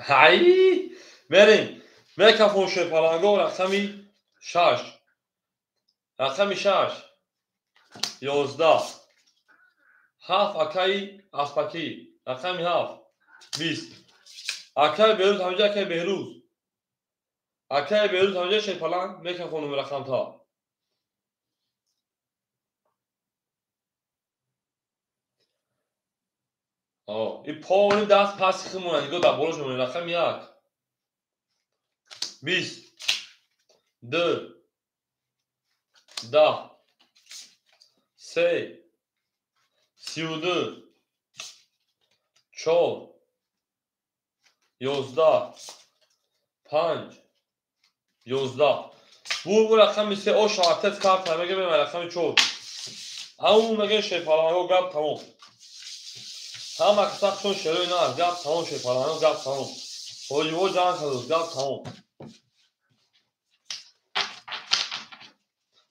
Ҳай! Мерем. Мекафон шерпаланго рақами 6. Рақами 6. 11. 7 акаи Аспакӣ. Рақами 7. 20. Акаи Беҳрӯз ҳамҷа, акаи Беҳрӯз. Акаи Беҳрӯз ҳамҷа шерпаланг мекафонум рақамта. И полни даст паси химона, нигоҳ дар болош мемонем. Рақами 1. 20. 2. 10. 3. 32. 4. 11. 5. 11. Бу рақами 3 оша отец карта мега мема рақами 4. Ҳамун мега шерпаланго, гап тамом. Ҳама каса хушон шерои на, гап тамом, шерпаланго, гап тамом. Ҳоҷиво ҷанг кардост, гап тамом.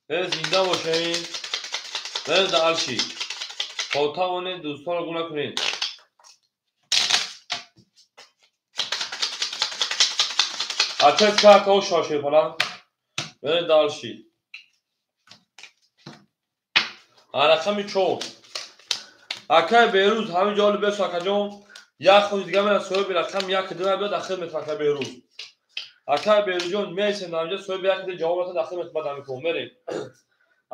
Зинда бошед. Дальше. Тавонед дӯстонро гум накунед. Отец карта оша шерпаланг. Дальше. Рақами 4. Акаи Беҳрӯз ҳамин ҷо бесо акаҷон, як худи дига мера соҳиби рақами 1 ду биёд ахир метавон акаи Беҳрӯз. Акаи Беҳрӯзҷон меисем ҳаминҷо соҳиби 1 ду ҷавоб ратад ахир метавон баъд ҳамин мерем.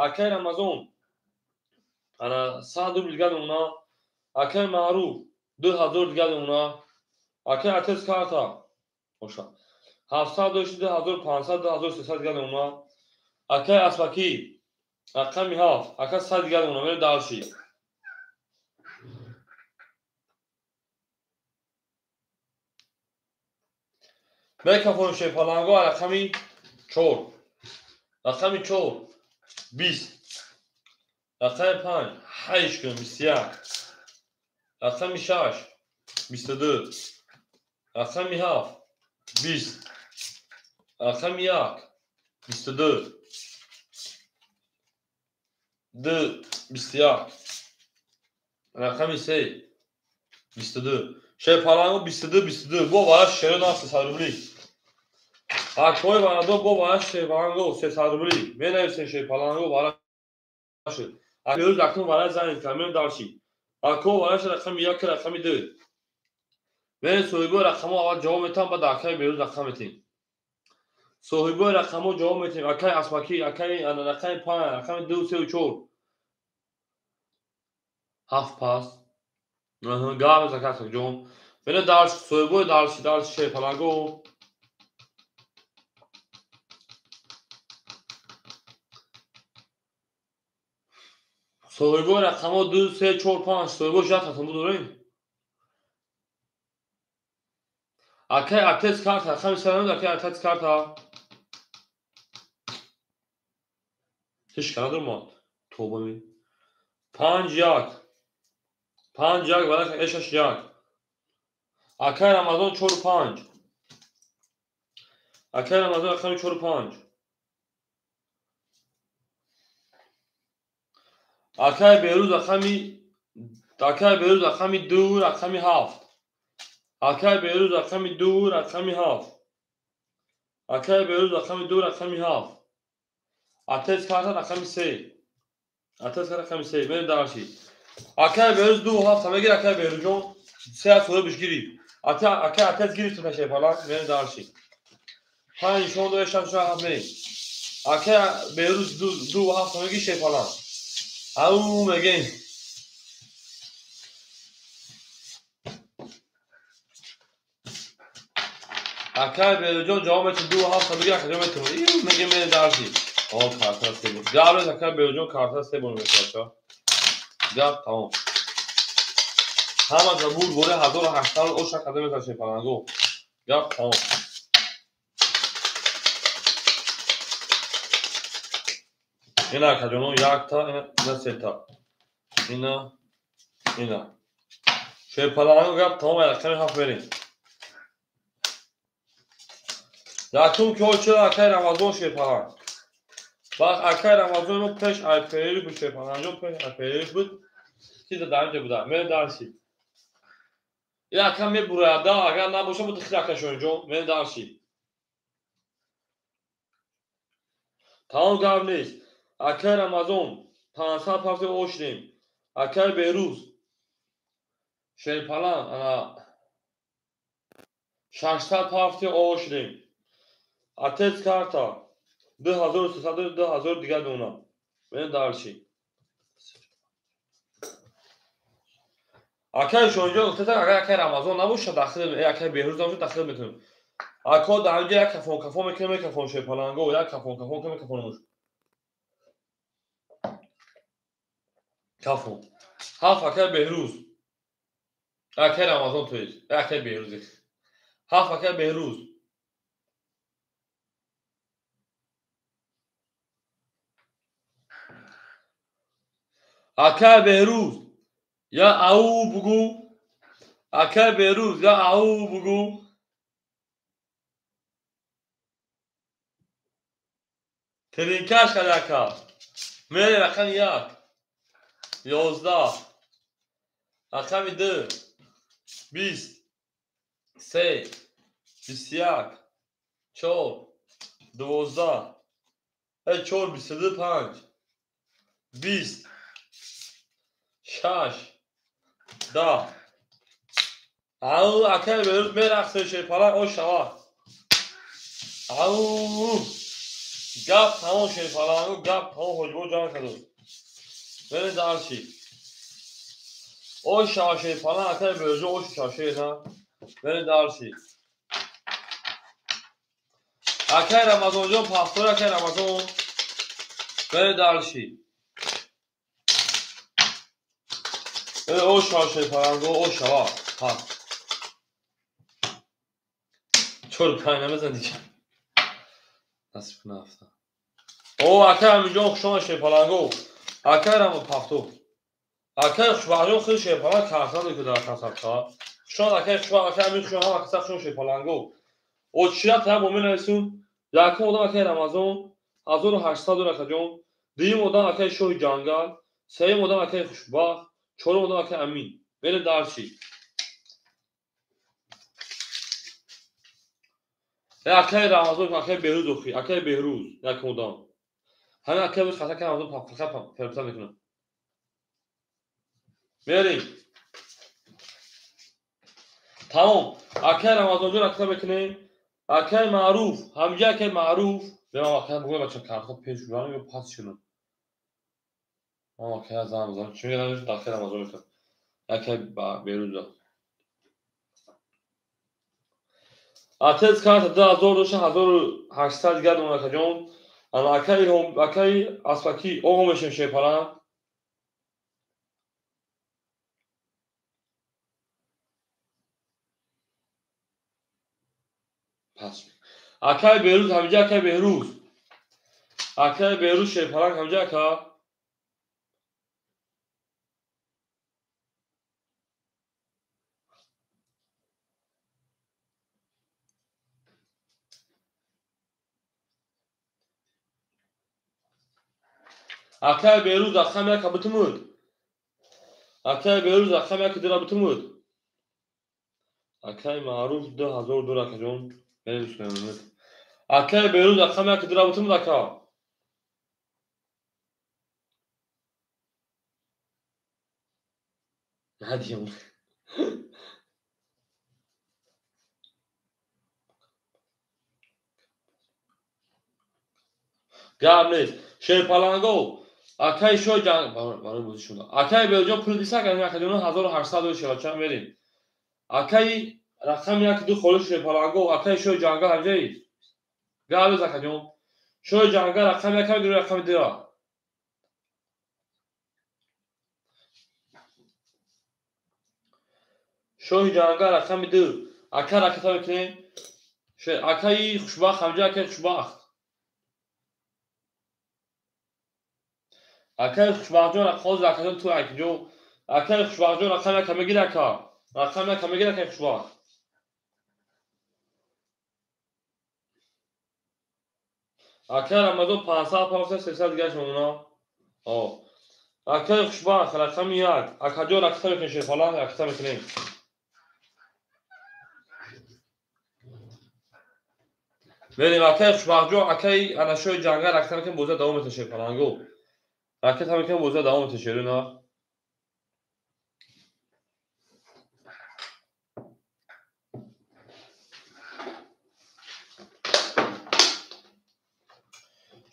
Акаи Рамазон ана 100 рубл дига мемона. Акаи Маъруф 2000 дига мемона. Акаи отец карта боша 700 дошти 2500 2300 дига мемона. Акаи Аспакӣ рақами 7 ака 100 дига мемона. Мерем дальше. Мекафон шерпаланго рақами 4. Рақами 4 20. Рақами 5 8 кун 21. Рақами 6 22. Рақами 7 20. Рақами 1 22. 2 21. Рақами 3 22. Шерпаланго 22 22. Бо вараш шеро на 300 рубли. Акои варадо бо вараш шерпаланго 300 рубли. Менависем шерпаланго вараш. Акӯ акнун вараш занед камем дарши. Ако вараш рақами 1 рақами 2. Мен соҳибои рақамҳо аввал ҷавоб метам, баъд акаи Беҳрӯз рақам метем. Соҳибои рақамҳо ҷавоб метем. Акаи Аспакӣ, акаи рақами 5, рақами 2, 3 4. 7 пас. Гап закат ҷон. Бена дарш соҳибои дарши дарши шерпаланго. Соҳибои рақамҳо 2, 3, 4, 5 соҳибои жататон будорем. Акаи отец карта рақами 3 акаи отец карта. Ҳеч кара ма. Тоба ми. 5 1. 5 1 вараш 6 1. Акаи Рамазон 4 5. Акаи Рамазон рақами 4 5. Акаи Беҳрӯз рақами акаи Беҳрӯз рақами 2 рақами 7. Акаи Беҳрӯз рақами 2 рақами 7. Акаи Беҳрӯз рақами 2 рақами 7. Отец карта рақами 3. Отец карта рақами 3. Мерем дальше. Акаи Беҳрӯз 2 7 мегир акаи Беҳрӯзҷон 3 соҳибаш гирифт. Акаи отец гирифт то шерпаланг. Мерем дальше. 5 нишон 2 6 7 мерем. Акаи Беҳрӯз 2 7 мегир шерпаланг. Ау мегем. Акаи Беҳрӯзҷон ҷавоб метавон 2 7 мегир акаҷон метавон. Мегем мерем дальше. О карта се бор. Гап нест акаи Беҳрӯзҷон карта се бор мекард. Гап тамом. Ҳама забур бори 1800 оша када метавон шерпаланго. Гап тамом. Ина акаҷоно якта, ина сета. Ина, ина. Шерпаланго гап тамом рақами 7 мерем. Якум ки чила акай Рамазон шерпаланг. Баъд акай Рамазон мо пеш айперик буд шерпаланг пеш айперик буд. Чиза дар инҷа буда. Мерем дарси. Ин ака мебурада, агар набоша буд хит ака шоинҷон, мерем дарси. Тамом гап нест. Акай Рамазон 500 пафти ошдем. Акай Беруз шерпаланг ана 600 пафти ошдем. Отец карта 2300 2000 дигар дона. Мерем дарси. Акай шоинҷон гуфтата агар акай Рамазон набоша дахил акай Беҳруз набоша дахил метавонем. Ако дар инҷа як кафон кафон мекунем, мекафон шерпаланго, як кафон кафон кунем, мекафонмуш. Кафон. 7 акай Беҳруз. Акай Рамазон то есть. Акай Беҳруз. 7 акай Беҳруз. Акай Беҳруз. Я ау бугу. Акай Беҳруз, я ау бугу. Тринкаш ака. Мерем рақами 1. 11. Рақами 2. 20. 3. 21. 4. 12. 4 22 5. 20. 6. 10. Ау акай Беҳруз мерақсе шерпаланг о шава. Ау гап тамом шерпалангу гап тамом ҳоҷибо ҷамъ кардо. Мерем дарси. О шава шерпаланг акай Беҳруз о шава шер на. Мерем дарси. Акай Рамазонҷон пафтор акай Рамазон. Мерем дарси. О шава шерпалангу о шава. Ҳа. 4 5 намезан дига. Насиб кунад ҳафта. О акай Аминҷон хуш омад шерпаланго. Акай Рамазон пафтор. Акай Хушбахтҷон хеле шерпаланг карта дод дар касабка. Хуш омад акай Хушбахт, акай Амин хуш омад, ҳама каса хуш омад шерпаланго. О чира талаб бо менависум. Якум одам акай Рамазон 1800 доллар акаҷон. Дуюм одам акай Шоҳи Ҷангал, сеюм одам акай Хушбахт, чорум одам акай Амин. Мерем дарси. Акай Рамазон, акай Беҳруз охи, акай Беҳруз якум одам. Ҳамин акай Беҳруз хата акай Рамазон фақат фарқта мекунад. Мерем. Тамом. Акай Рамазонҷон акта мекунем. Акай Маъруф, ҳамҷа акай Маъруф. Бемам акай бугӯй бача картҳо пеш шудан ё пас шудан. Ман акай занг мезанам. Чун мегӯям дохил Рамазон мекунам. Акай Беҳруз. Отец карта 2000 дошта 1800 дигар дона акаҷон. Ана акай акай Аспакӣ оғо мешем шерпаланг. Пас. Акай Беҳруз ҳамҷа акай Беҳруз. Акай Беҳруз шерпаланг ҳамҷа ака. Акай Беҳруз рақами 1 битумуд. Акай Беҳруз рақами 1 дира битумуд. Акай Маъруф 2000 доллар акаҷон. Мерем сӯямуд. Акай Беҳруз рақами 1 дира битумуд ака. Надиём. Гап нест. Шерпаланго акай Шоҳи Ҷанг барои бозӣ шуда. Акай Беҳруҷон пул диса акай акаҷон 1800 доллар шава мерем. Акай рақами 1 2 холис шерпаланго акай Шоҳи Ҷангал ҳамҷаи. Гап нест акаҷон. Шоҳи Ҷангал рақами 1 2 рақами 2. Шоҳи Ҷангал рақами 2. Ака ракета мекунем. Акаи Хушбахт ҳамҷа акаи Хушбахт. Акаи Хушбахтҷон ҳозир акаҷон ту акаҷон. Акаи Хушбахтҷон рақами 1 мегир ака. Рақами як мегирад акай хушбахт. Акай Рамазон 500 пафта 300 дигаш мемона. О. Акай хушбахт рақами як. Акаҷон ракета мекунем шерпаланг, ракета мекунем. Мерем акай хушбахтҷон, акай анашои ҷангал ракета мекунем, боза давом метавон шерпалангу. Ракета мекунем, боза давом метавон шерина.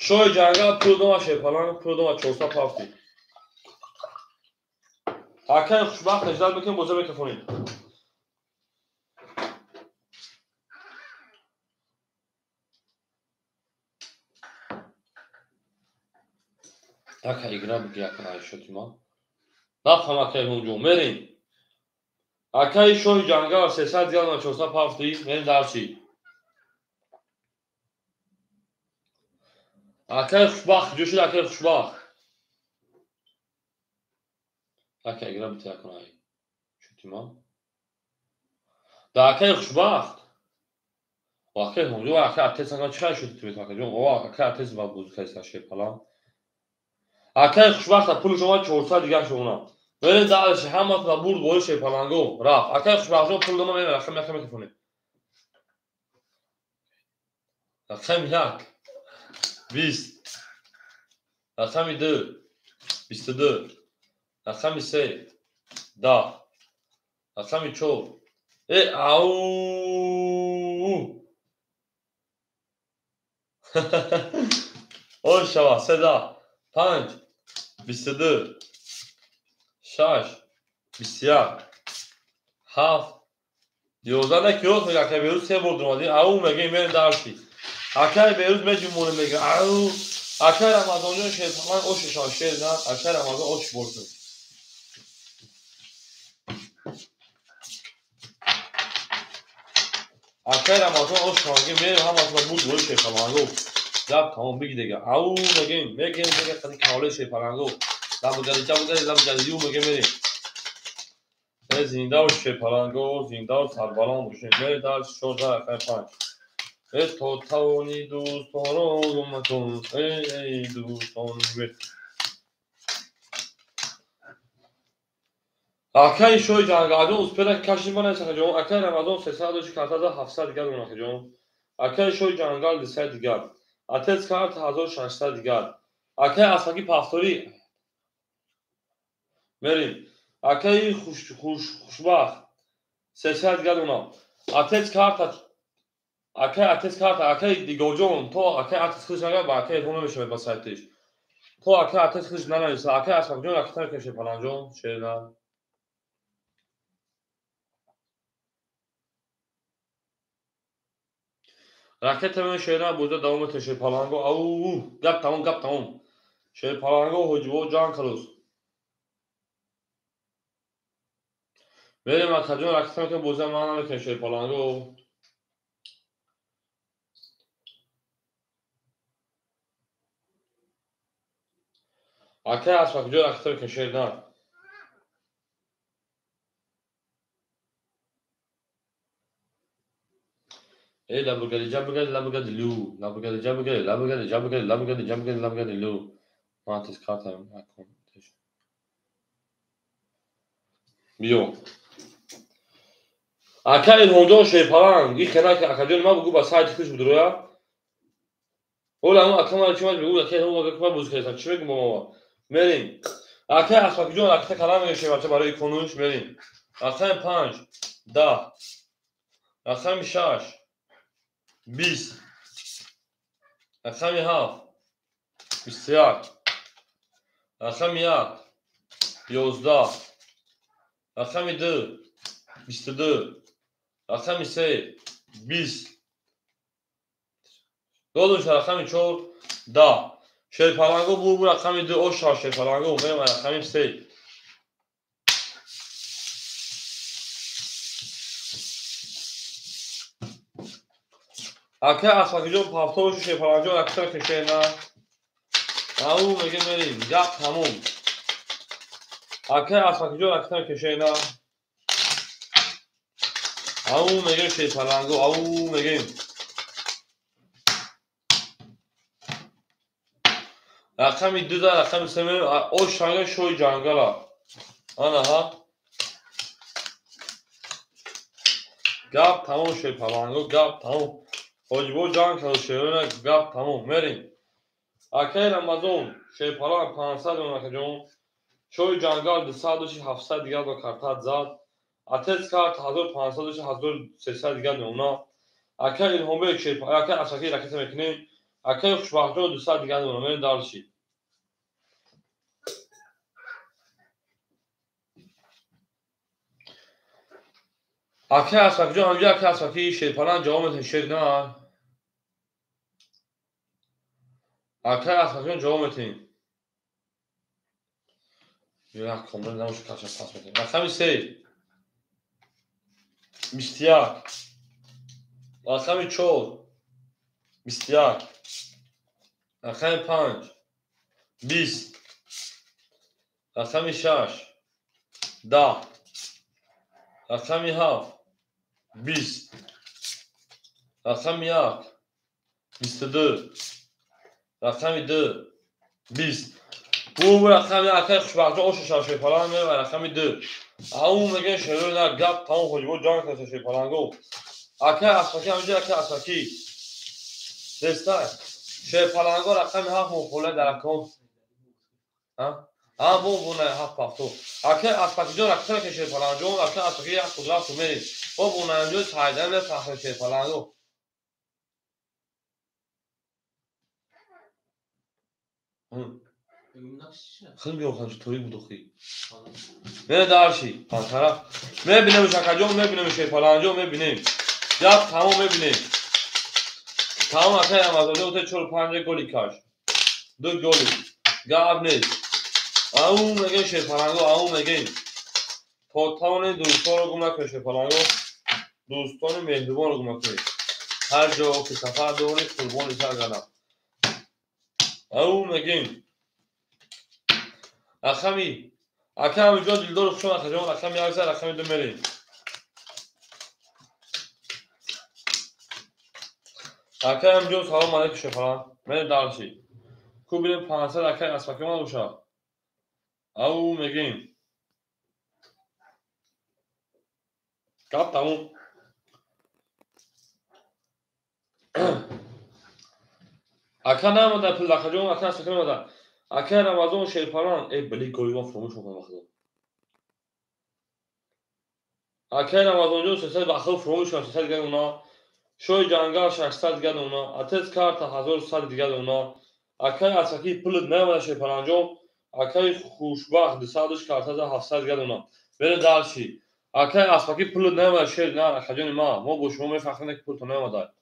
Шои ҷангал пул дома шерпаланг, пул дома 400 пафти. Акай хушбахт наждат мекунем, боза микрофонем. Ака игра буги ака айшоти ма. Нафҳам акай ҳунҷо, мерем. Акай шоҳи ҷангал 300 дигар 400 пафти, мерем дарси. Акай хушбахт, ҷо шуд акай хушбахт. Ака игра бути акун ай. Шути ма. Да акай хушбахт. Акай ҳунҷо, акай атес ага чӣ шуд ту акаҷон? О, акай атес ба бозӣ кайса шерпалан. Акай хушбахта пули шумо 400 дигар шумо. Мерем дальше, ҳаматона бурд бори шерпалангу. Рафт. Акай хушбахтҷон пул дома мерем, рақами як микрофоне. Рақами як. 20. Рақами 2. 22. Рақами 3. 10. Рақами 4. Э, ау. О, шава, 3 5. 22, 6, 21, 7, 11 не ки рост мега, акай Берӯз се бор дуромадӣ, ау мегӯем мерем дарси. Акай Берӯз меҷумонем мега, ау, акай Рамазонҷон шерпаланг ошишон шер на, акай Рамазон ош бошад. Акай Рамазон ош шаванги мерем ҳаматона буд бори шерпалангу. Гап тамом биги дега. Ау мегем, мегем дега қади кавле шерпалангу. Лабгади ҷабгади лабгади ю мегем мерем. Э зинда шерпалангу, зинда сарбаланд бошем. Мерем дар 14 рақами 5. Э то тавони дӯстонро гум макун. Эй эй дӯстон бе. Акай шои ҷангалҷон успела каши мана сахаҷон. Акай Рамазон 300 доши карта за 700 дигар дон акаҷон. Акай шои ҷангал 200 дигар. Отец карта 1600 дигар. Акай асфаки пафторӣ. Мерем. Акай хушбахт 300 дигар донам. Отец карта акай отец карта акай дигорҷон то акай отец худш нага ба акай ҳома мешавад ба сайтиш. То акай отец худш нанависа. Акай асфакҷон ракета мекунем шерпаланҷон шерна. Ракета мен шерна боза давом метавон шерпаланго. Ау, гап тамом, гап тамом. Шерпаланго ҳоҷибо ҷанг халос. Мерем акаҷон ракета мекунем боза ман намекунем шерпаланго. Акай асфакҷон ракета мекунем шерна. Эй лабгади ҷабгади лабгади лю, лабгади ҷабгади лабгади ҷабгади лабгади ҷабгади лабгади лю. Ман тез картам акун. Биё. Акай Илҳомҷон шерпаланг, и хела ки акаҷон ма бугу ба сайти хуш будроя. Ола ам ака ма чӣ ма бугу акай ҳо ма ма бузу кардам. Чӣ мегум ба ма? Мерем. Акай Асфакҷон ракета калам мегӯ шербача барои иконуш мерем. Рақами 5, 10, рақами 6, 20, рақами 7, 21, рақами 1, 11, рақами 2, 22, рақами 3, 20. Додум рақами 4, 10. Шерпалангу бу рақами 2, оша шерпалангу, мерем рақами 3. Акай Асфакиҷон пафторшу шерпаланҷон ракета мекунем шерна. Ау мегем мерем, гап тамом. Акай Асфакиҷон ракета мекунем шерна. Ау мегем шерпаланго, ау мегем. Рақами 2 да рақами 3 мерем. Ош шанга шои ҷангала. Ана ҳа. Гап тамом шерпаланго, гап тамом. Ҳоҷибо ҷанг кард шерона, гап тамом. Мерем. Акай Рамазон шерпаланг 500 он акаҷон. Шои ҷангал 200 доши 700 дигар ба картат зад. Атец карт 1500 доши 1300 дигар меона. Акай Илҳомбек шерпаланг, акай Асаки ракета мекунем. Акай Хушбахтҷон 200 дигар меона. Мерем дарши. Акай Асфакҷон ҳамҷа акай Асфаки шерпаланг ҷавоб метаҳед шер на. Акай Асфакҷон ҷавоб метаҳед. Як комил намош каша пас метаҳем. Рақами 3 21. Рақами 4 21. Рақами 5 20. Рақами 6 10. Рақами 7 20. Рақами 1 22. Рақами 2 20. Бу рақами акай Хушбахтҷон ошу шерпаланг ва рақами 2. Ау мегӯян шерои на гап тамом ҳоҷибо ҷанг кард шерпаланго. Акай Асфаки ҳамҷа акай Асфаки. Дестай. Шерпаланго рақами 7 мухола дар акон. Ҳа? Ҳа бо бо на 7 пафто. Акай Асфакиҷон рақами ки шерпалангҷон, акай Асфаки як қудрат мерем. Бо бо наҷо сайдан на фахр шерпаланго. Хеле биёхан чӣ буд охи. Мере дарши, пантара. Мебинем шакаҷон, мебинем шерпаланҷон, мебинем. Гап тамом мебинем. Тамом акай Рамазонҷон 3 4 5 голи каш. 2 голи. Гап нест. Ау мегем шерпаланго, ау мегем. То тавонед дӯстонро гум накунед шерпаланго. Дӯстони меҳрубонро гум накунед. Ҳар ҷо ки сафар доред, қурбони сар гардам. Ау мегем. Рақами акай Амиҷон Дилдор хушон акаҷон, рақами 1 зад, рақами 2 мерем. Акай Амиҷон салом алейкум шерпаланг. Мерем дарши. Ку бинем 500 акай Асфаки омад бошад. Ау мегем. Гап тамом. Ака наомада пул акаҷон, акай Асфаки наомада. Акай Рамазон шерпаланг, э били голи ман фуромӯш мекунам вақто. Акай Рамазонҷон 300 бахил фуромӯш кардам 300 дигар уна. Шои ҷангал 600 дигар уна. Атец карта 1100 дигар уна. Акай Асфаки пулт наомада шерпалангҷон. Акай Хушбахт 200 дошт карта за 700 дигар уна. Бере дарши. Акай Асфаки пулт наомада шер на акаҷони ма. Мо бо шумо мефахрем ки пултон наомада.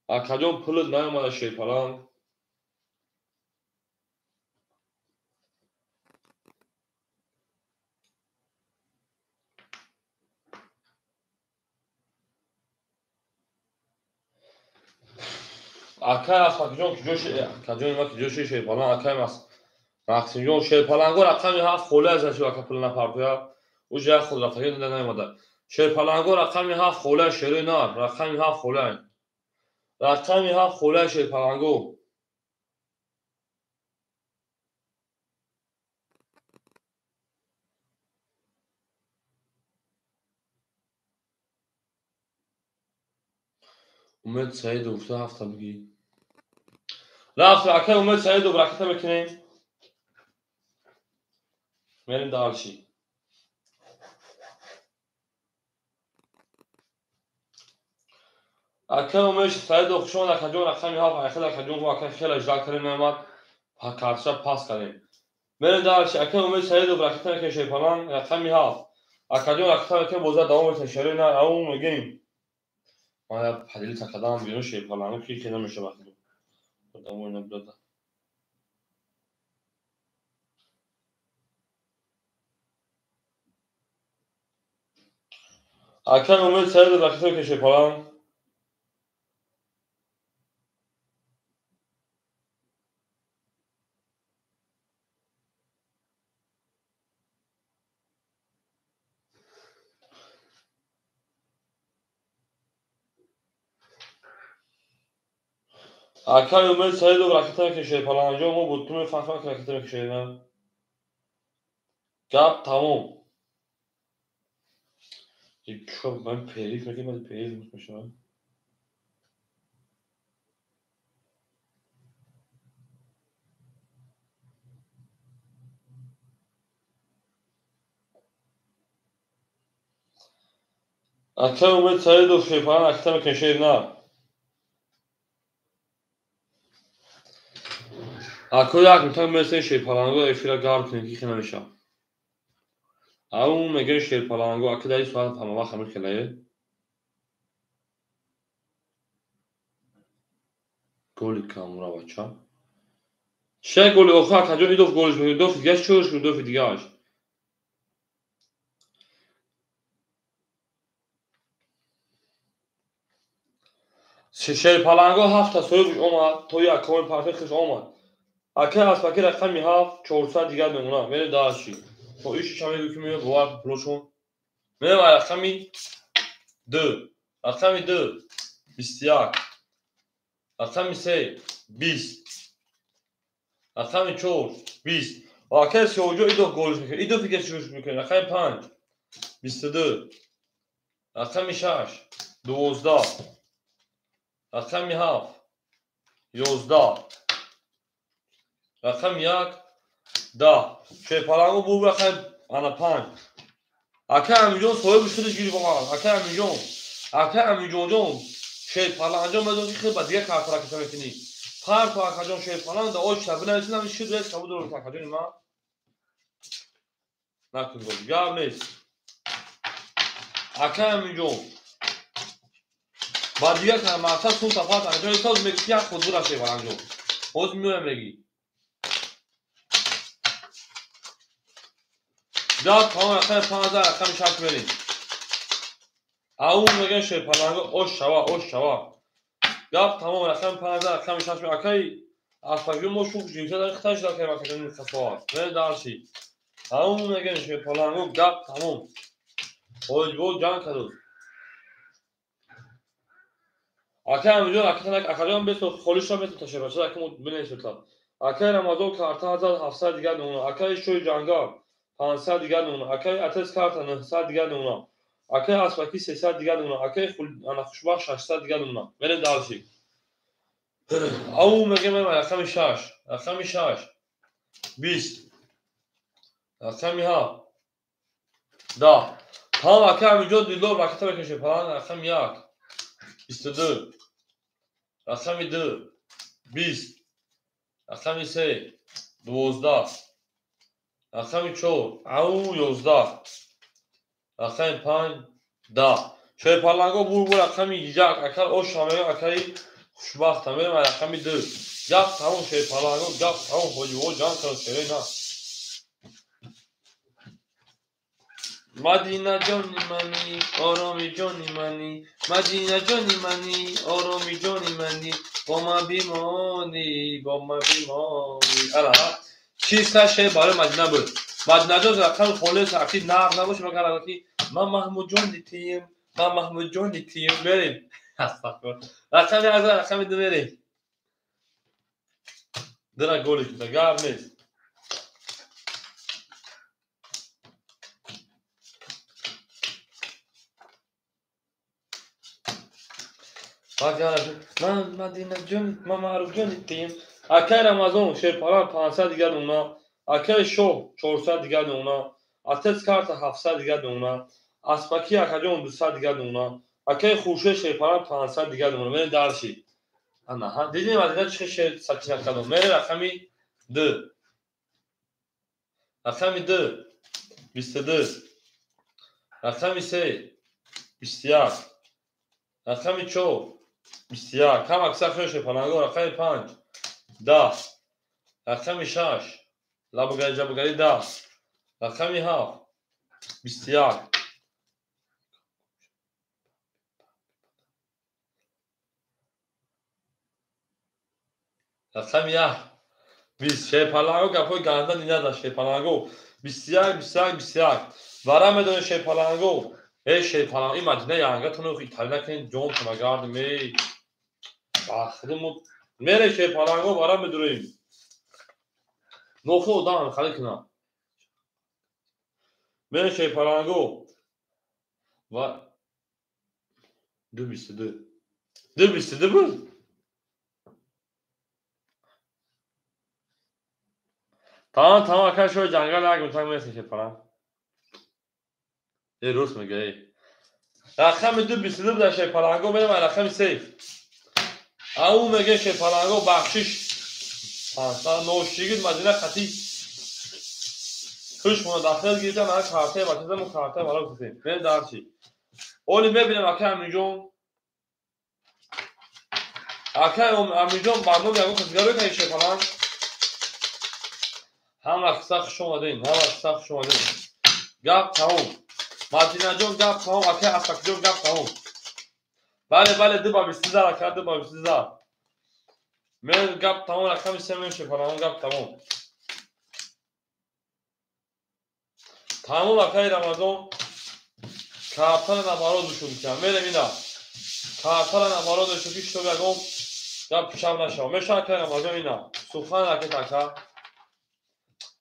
Акаҷон пулт наомада шерпаланг. Акай Асфакиҷон киҷо акаҷони ма киҷо ши шерпаланг, акай Мақсимҷон шерпаланго рақами 7 холӣ аз ши ака пул напартояд. Уҷа як худ рафтагӣ наомада. Шерпаланго рақами 7 холӣ шерои нар, рақами 7 холӣ. Рақами 7 холӣ шерпаланго. Умед Саидов гуфта ҳафта бигӣ. Рафт акай Умед Саидов ракета мекунем. Мерем дарши. Акай Умед Саидов хушомад акаҷон, рақами 7 айхел акаҷон, акай хеле ждал кардем наомад. Картша пас кардем. Мерем дарши. Акай Умед Саидов ракета мекунем шерпаланг, рақами 7. Акаҷон ракета мекунем боза давом метаҳем шерои нар, ау мегем. Ман як поделиться кардам берун шерпаланго ки хеле мешавад. Одамо ина бидода. Акай Умед Саидов ракета мекунем шерпаланг. Акай Умед Саидов ракета мекашед, Паланҷо мо бо ту мефаҳмам, ки ракета мекашед, на? Гап тамом. Ман периф мекунам, периф мешавам. Акай Умед Саидов Шерпаланг ракета мекашед, на? Ако як митан месен Шерпаланго эфира гарм кунем, ки хе намешавад. Ау мегӯяд Шерпаланго, ака дар ин соат ҳамавақт ҳамин хелае? Голи камура бача. Чия голи охир акаҷон идоф голиш мекунад, идофи дигаш чӣ голиш мекунад, идофи дигаш? Шерпаланго ҳафта соҳибш омад, то як коми парфе хиш омад. Акай аспаки рақами 7, 400 дигар мемонад. Мерем дальше. То иши ча мегӯ ки меояд бовар пулошон. Мерем рақами 2. Рақами 2 21. Рақами 3 20. Рақами 4 20. Акай Сиёҳҷо идоф голиш мекунад. Идоф дигар чӣ голиш мекунад? Рақами 5 22. Рақами 6 12. Рақами 7 11. Рақами 1 10. Шерпаланго бур рақами ана 5. Акай Амиҷон соҳиби худаш гирифт омад. Акай Амиҷон. Акай Амиҷонҷон Шерпаланҷон медонӣ ки хел ба дигар карта ракета мекунӣ. Парто акаҷон Шерпаланг да оч шаб бинависӣ нами шуд рез кабуд рӯ акаҷони ман. Накун гол. Гап нест. Акай Амиҷон ба дигар карта мақсад сум тафат акаҷон исоз мегӯ ки як худ бура Шерпаланҷон. Ҳозир меоям мегӣ. Гап тамом рақами 15 рақами 6 мерем. Ау мегӯянд Шерпаланго ош шава, ош шава. Гап тамом рақами 15 рақами 6 мерем. Акай аспакӣ мо шух ҷинса дар хиташ дакай акаҷони хасоат. Мерем дальше. Ау мегӯянд Шерпаланго гап тамом. Ҳоҷибо ҷанг кардуд. Акай Амиҷон акаҷон бесо холиша бесо ташаббус ака мо бинависед. Акай Рамазон карта 1700 дигар мемонад. Акай Шои Ҷангал 500 дигар мемонад. Акай Атес карта 900 дигар мемонад. Акай Аспаки 300 дигар мемонад. Акай Хушбахт 600 дигар мемонад. Мерем дальше. Ау мегӯем рақами 6, рақами 6 20, рақами 7 10. Тамом акай Амиҷон дилдор ракета мекашед. Паланг рақами 1 22, рақами 2 20, рақами 3 12, рақами 4 ау 11, рақами 5 10. Шерпаланго бур бур рақами 1 акар ош ҳамега акаи хушбахт ҳамега рақами 2. Гап тамом Шерпаланго гап тамом ҳоҷиво ҷанг кард шере на. Мадина ҷони мани, ороми ҷони мани, Мадина ҷони мани, ороми ҷони мани, бо ман бимонӣ, бо ман бимонӣ. Ана чиста шеър барои Мадина буд. Мадинаҷон рақами холис акти нағз набошад, магар ки ман Маҳмудҷони тием, ман Маҳмудҷони тием. Мерем. Астағфир. Рақами 1 рақами 2 мерем. Дира голи шуда, гап нест. Ман Мадинаҷон, ман Маъруфҷони тием. Акай Рамазон Шерпаланг 500 дигар мемонад. Акай Шоҳ 400 дигар мемонад. Атес карта 700 дигар мемонад. Аспаки акаҷон 200 дигар мемонад. Акай Хуршед Шерпаланг 500 дигар мемонад. Мерем дальше. Ана, ҳа, дидем Мадина чӣ шеър сакина кардам. Мерем рақами 2. Рақами 2 22. Рақами 3 21. Рақами 4 21. Кам аксар хел Шерпаланго. Рақами 5 10. Рақами 6 лабугари ҷабугари 10. Рақами 7 21. Рақами 1 20. Шерпаланго гапҳои ганда нинада Шерпаланго 21 21 21. Вара медонед Шерпаланго. Эй Шерпаланго, ин Мадина янгатон италия накунед, ҷонтон агардем. Эй бахри мо Мере шерпаланго вара медуроем. Нохи одам хали кунам. Мере шерпаланго ва 2.22. 2.22 буд? Тамом, тамом, ака шои ҷангал як мутак месен шерпаланг. Э, рост мега, э. Рақами 2.22 буд шерпаланго, мерем рақами 3. Ау меге шерпаланго бахшиш. 500 ношигид Мадина хати хушмона дахил гирифтан, ана картаи бачазаму картаи бара гуфтем. Мерем дарчи. Оли мебинем акай Аминҷон. Акай Аминҷон барнома ягон касигаро каи шерпаланг. Ҳама қисса хуш омадем, ҳама қисса хуш омадем. Гап тамом. Мадинаҷон гап тамом, акай Асакҷон гап тамом. Бале, бале, 2.22 ака, 2.22. Мен гап тамом, рақами 3 мем шерпаланг, гап тамом. Тамом акай Рамазон. Картара набарод шуд кам. Мерем ина. Картара набарод шуд ки шуд ягон гап шав нашав. Меша акай Рамазон ина. Сухан ракет ака.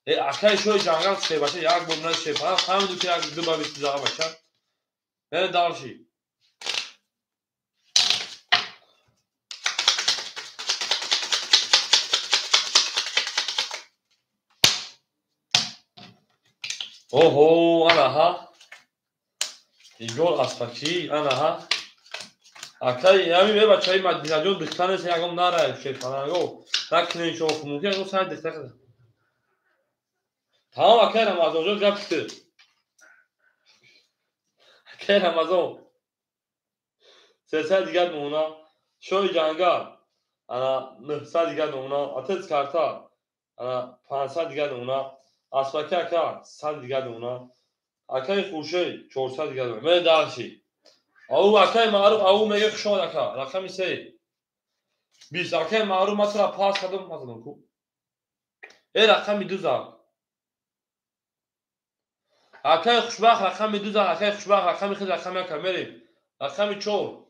Э, акай шои ҷангал се бача як бор на шерпаланг фаҳмиду ки як 2.22 бача. Мерем дарши. Оҳо, анаҳа. Игор Аспакӣ, анаҳа. Акай, ҳамин ме бачаи Мадинаҷон дихта нест, ягон нара шерпаланго. Накунем шо мумкин ягон сай дихта када. Тамом акай Рамазонҷон гап шуд. Акай Рамазон. 300 дигар намуна. Шои ҷангал. Ана 900 дигар намуна. Отец карта. Ана 500 дигар намуна. Аспаки ака 100 дигар намуна. Акаи Хуршед 400 дигар намуна. Мерем дарши. Ау акаи Маъруф, ау меге хуш омад ака. Рақами 3. 20. Акаи Маъруф масала пас кардам, мазадам ку. Э, рақами 2 зад. Акаи Хушбахт рақами 2 зад, акаи Хушбахт рақами хел рақами ака мерем. Рақами 4.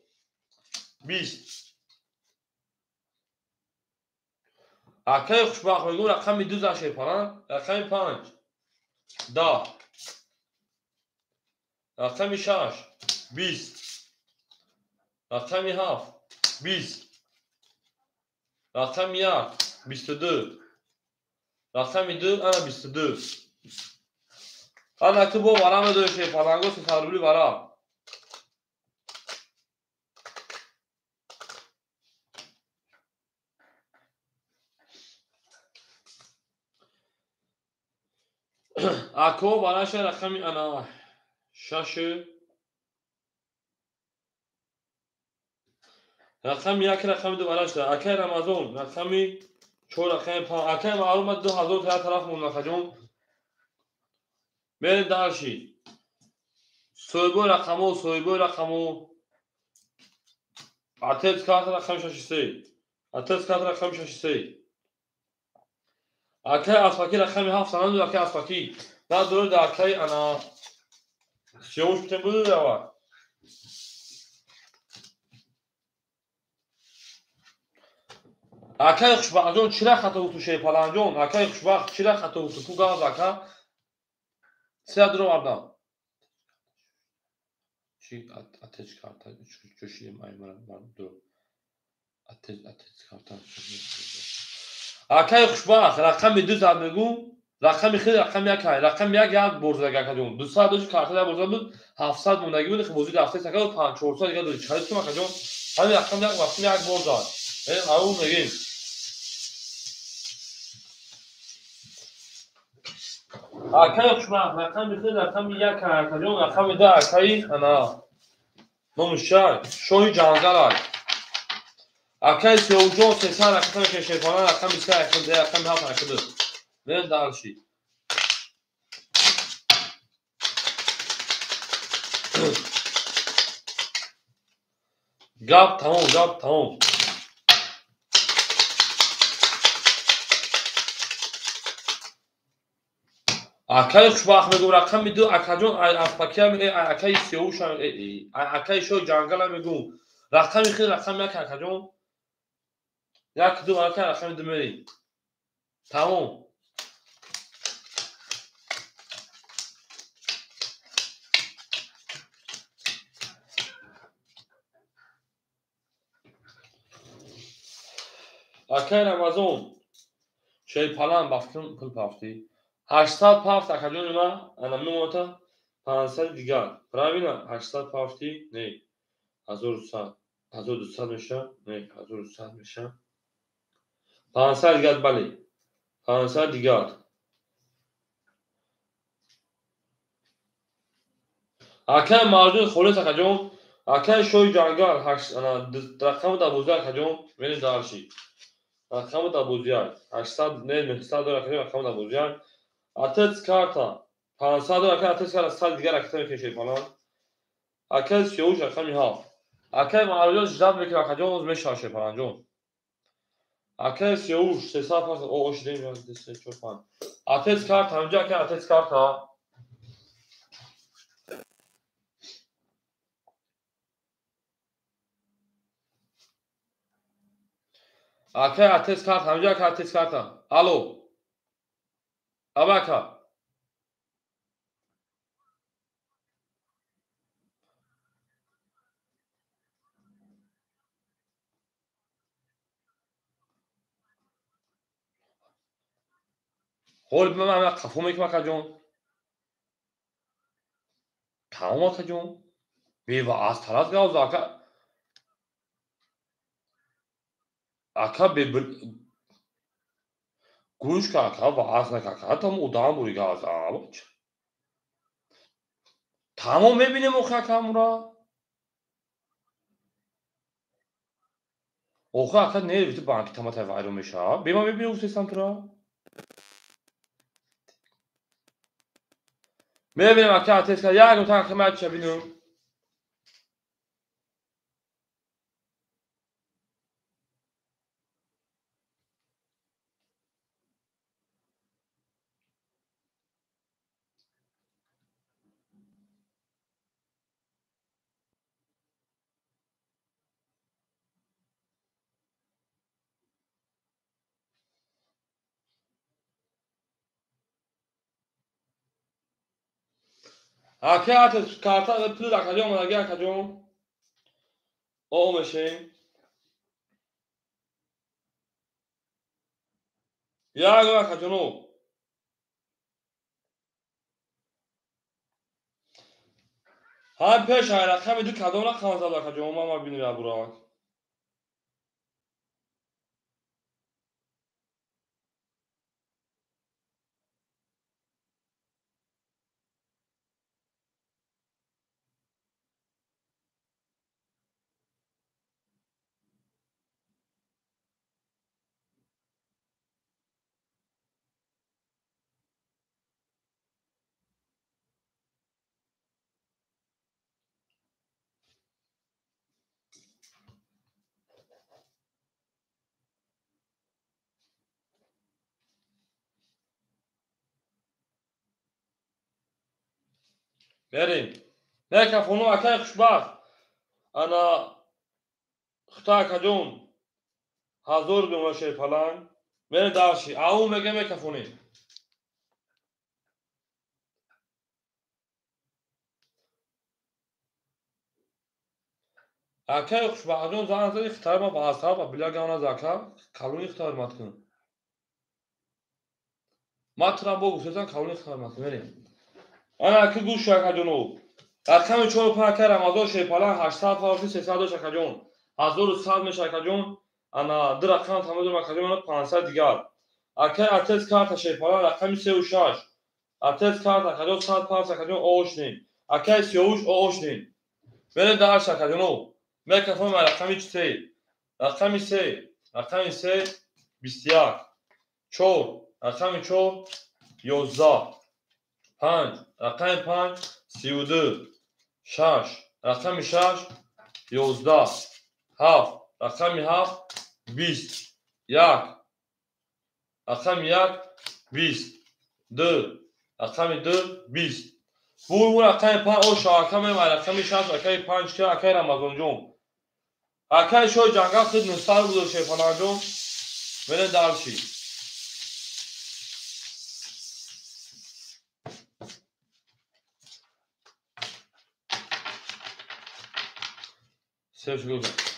20. Акаи Хушбахт мегӯм рақами 2 зад шерпаланг, рақами 5. 10. Рақами 6. 20. Рақами 7. 20. Рақами 1. 22. Рақами 2 ана 22. Ана ки бо вара медои шерпаланго 300 рубли вара. Ако вараша рақами ана 6. Рақами 1 рақами 2 варашда. Акай Рамазон рақами 4 рақами 5. Акай Маълум 2000 та тараф монда хаҷон. Мерем дарши. Соҳибои рақамо, соҳибои рақамо. Отец карта рақами 63. Отец карта рақами 63. Акай Аспакӣ рақами 7 санаду акай Аспакӣ. На дуру да акай ана сиёвуш битем буду дава. Акай Хушбахтҷон чира хато гуфту шерпаланҷон? Акай Хушбахт чира хато гуфту? Ку газ ака? Сия дуро вардам. Чи отец карта чӯшидем ай мара дуро. Отец карта. Акай Хушбахт рақами 2 зад мегӯм, рақами хел рақами 1 ай, рақами 1 як бор зад акаҷон. 200 дошт карта як бор зад буд, 700 мондагӣ буд, бозӣ рафта сака 5 400 дигар дошт. Чари тум акаҷон? Ҳамин рақами 1 вақти як бор зад. Э, ау мегем. Акай Хушбахт рақами хел рақами 1 ай акаҷон, рақами 2 акаи ана номи шай, шоҳи ҷангал ай. Акай Сиёвҷон 300 рақами шерпаланг, рақами 3 рақами 2 рақами 7 рақами 2. Мерем дарши. Гап тамом, гап тамом. Акаи Хушбахт мегӯм рақами 2 акаҷон, ай Аспакиам, акаи Сиёвушам, акаи шоҳи ҷангалам мегӯм. Рақами хел рақами 1 акаҷон. Як ду ака рақами ду мерем. Тамом. Акай Рамазон шерпалан бафтум пул пафтӣ. 800 пафт акаҷони ман, ана мемоната 500 дигар. Правильно? 800 пафтӣ? Не. 1100. 1200 меша? Не, 1100 меша. 500 дигар, бале. 500 дигар. Акай Марҷон холис акаҷон, акай Шоҳи Ҷангал, ана рақами 12 акаҷон, мерем дарши. Рақами 12, 800, не, 900 акаҷон, рақами 12. Отец карта 500 акай, отец карта 100 дигар аката мекунем шерпалан. Акай Сиёвуш рақами 7. Акай Марҷон ждат мекунем акаҷон, оз мешава шерпаланҷон. Акай Сиёвуш 300 пас о шидем 1 2 3 4 5. Отец карта ҳамҷа акай отец карта. Акай отец карта ҳамҷа акай отец карта. Алло. Абака. Ҳол ман қафо мекунам акаҷон. Тамом акаҷон. Бева аз тараз гавза ака. Ака бе гӯш ка ака ва аз нака ака там одам бури гавза абач. Тамом мебинем охи акамура. Охи ака не бити банки таматай вайрон мешава. Бема мебинем гуфтестам тура. Мебинем ака отец карта. Як минута ака ман ча бинам. Акай отец карта пул акаҷон омадаги акаҷон. О мешем. Як акаҷоно. Ҳам пеш ай рақами ду кадом рақам зад акаҷон? Ман бинем ябурак. Мерем. Микрофону акай хушбахт. Ана хута акаҷон 1000 гума шерпаланг. Мерем дарши. Ау мега микрофони. Акай хушбахтҷон занг зади хитаи ма ба асаб ба биля гавна зака калони хитаи мат кун. Ма тура бо гуфтесам калони хитаи мат кун. Мерем. Ана ки гӯш акаҷоно. Рақами 4 5 акай Рамазон шерпаланг 800 пафти 300 акаҷон. 1100 меша акаҷон. Ана ду рақам тамом акаҷон, ана 500 дигар. Акай отец карта шерпаланг рақами 3 ва 6. Отец карта акаҷон 100 пафт акаҷон оошнем. Акай Сиёвуш оошнем. Мерем дарш акаҷоно. Микрофон рақами 3. Рақами 3. Рақами 3 21. 4. Рақами 4 11. 5. Рақами 5 32. 6. Рақами 6 11. 7. Рақами 7 20. 1. Рақами 1 20. 2. Рақами 2 20. Бур рақами 5 о шака мема рақами 6 акай 5 ки акай Рамазонҷон. Акай Шоҳи Ҷангал худ 900 буд шерпаланҷон. Мерем дальше.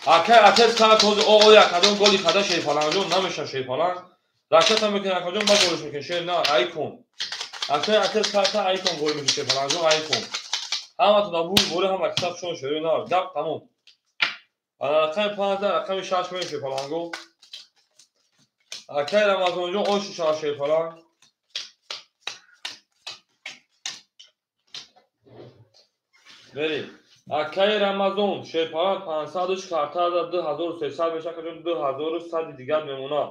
Акай отец карта ҳозир оя кадом голи када Шерпаланҷон намеша Шерпаланг. Ракета мекунад акаҷон, ба голиш мекунад шер на айкон. Акай отец карта айкон гол мекунад Шерпаланҷон айкон. Ҳаматон абу боре ҳама китоб шон шер на гап тамом. Ана рақами 5 рақами 6 мекунад Шерпаланго. Акай Рамазонҷон ош шава Шерпаланг. Мерем. Акай Рамазон Шерпаланг 500 карта 2300 меша акаҷон 2100 дигар мемонад.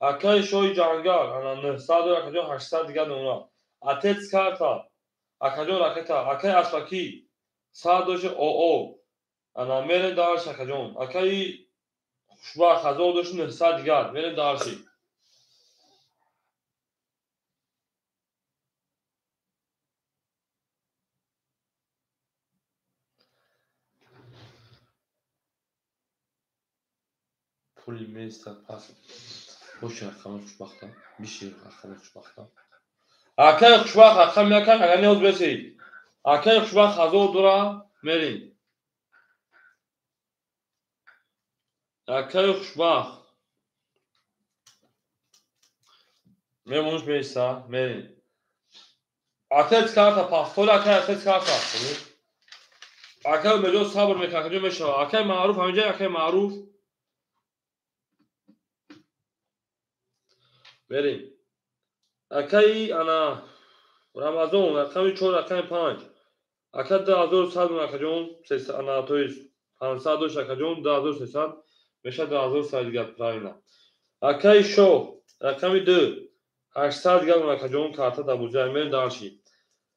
Акай Шоҳи Ҷангал ана 900 акаҷон 800 дигар мемонад. Отец карта акаҷон ракета. Акай Аспакӣ 100 ОО ана мерем дальше акаҷон. Акаи Хушбахт 1900 дигар мерем дальше. Пули места пас боши рақами Хушбахта биши рақами Хушбахта. Акаи Хушбахт рақами якаш агар ниёз бесед. Акаи Хушбахт 1000 дора мерем. Акаи Хушбахт мемонуш меиста мерем. Отец карта пастори акаи отец карта. Акаи Умедҷон сабр мекунад акаҷон мешавад. Акаи Маъруф ҳаминҷа акаи Маъруф мерем. Акаи ана Рамазон рақами 4 рақами 5. Ака 2100 акаҷон ана то есть 500 дошт акаҷон 2300 меша 2100 дигар правильно. Акаи Шоҳ рақами 2 800 дигар акаҷон карта дабуҷа мерем дальше.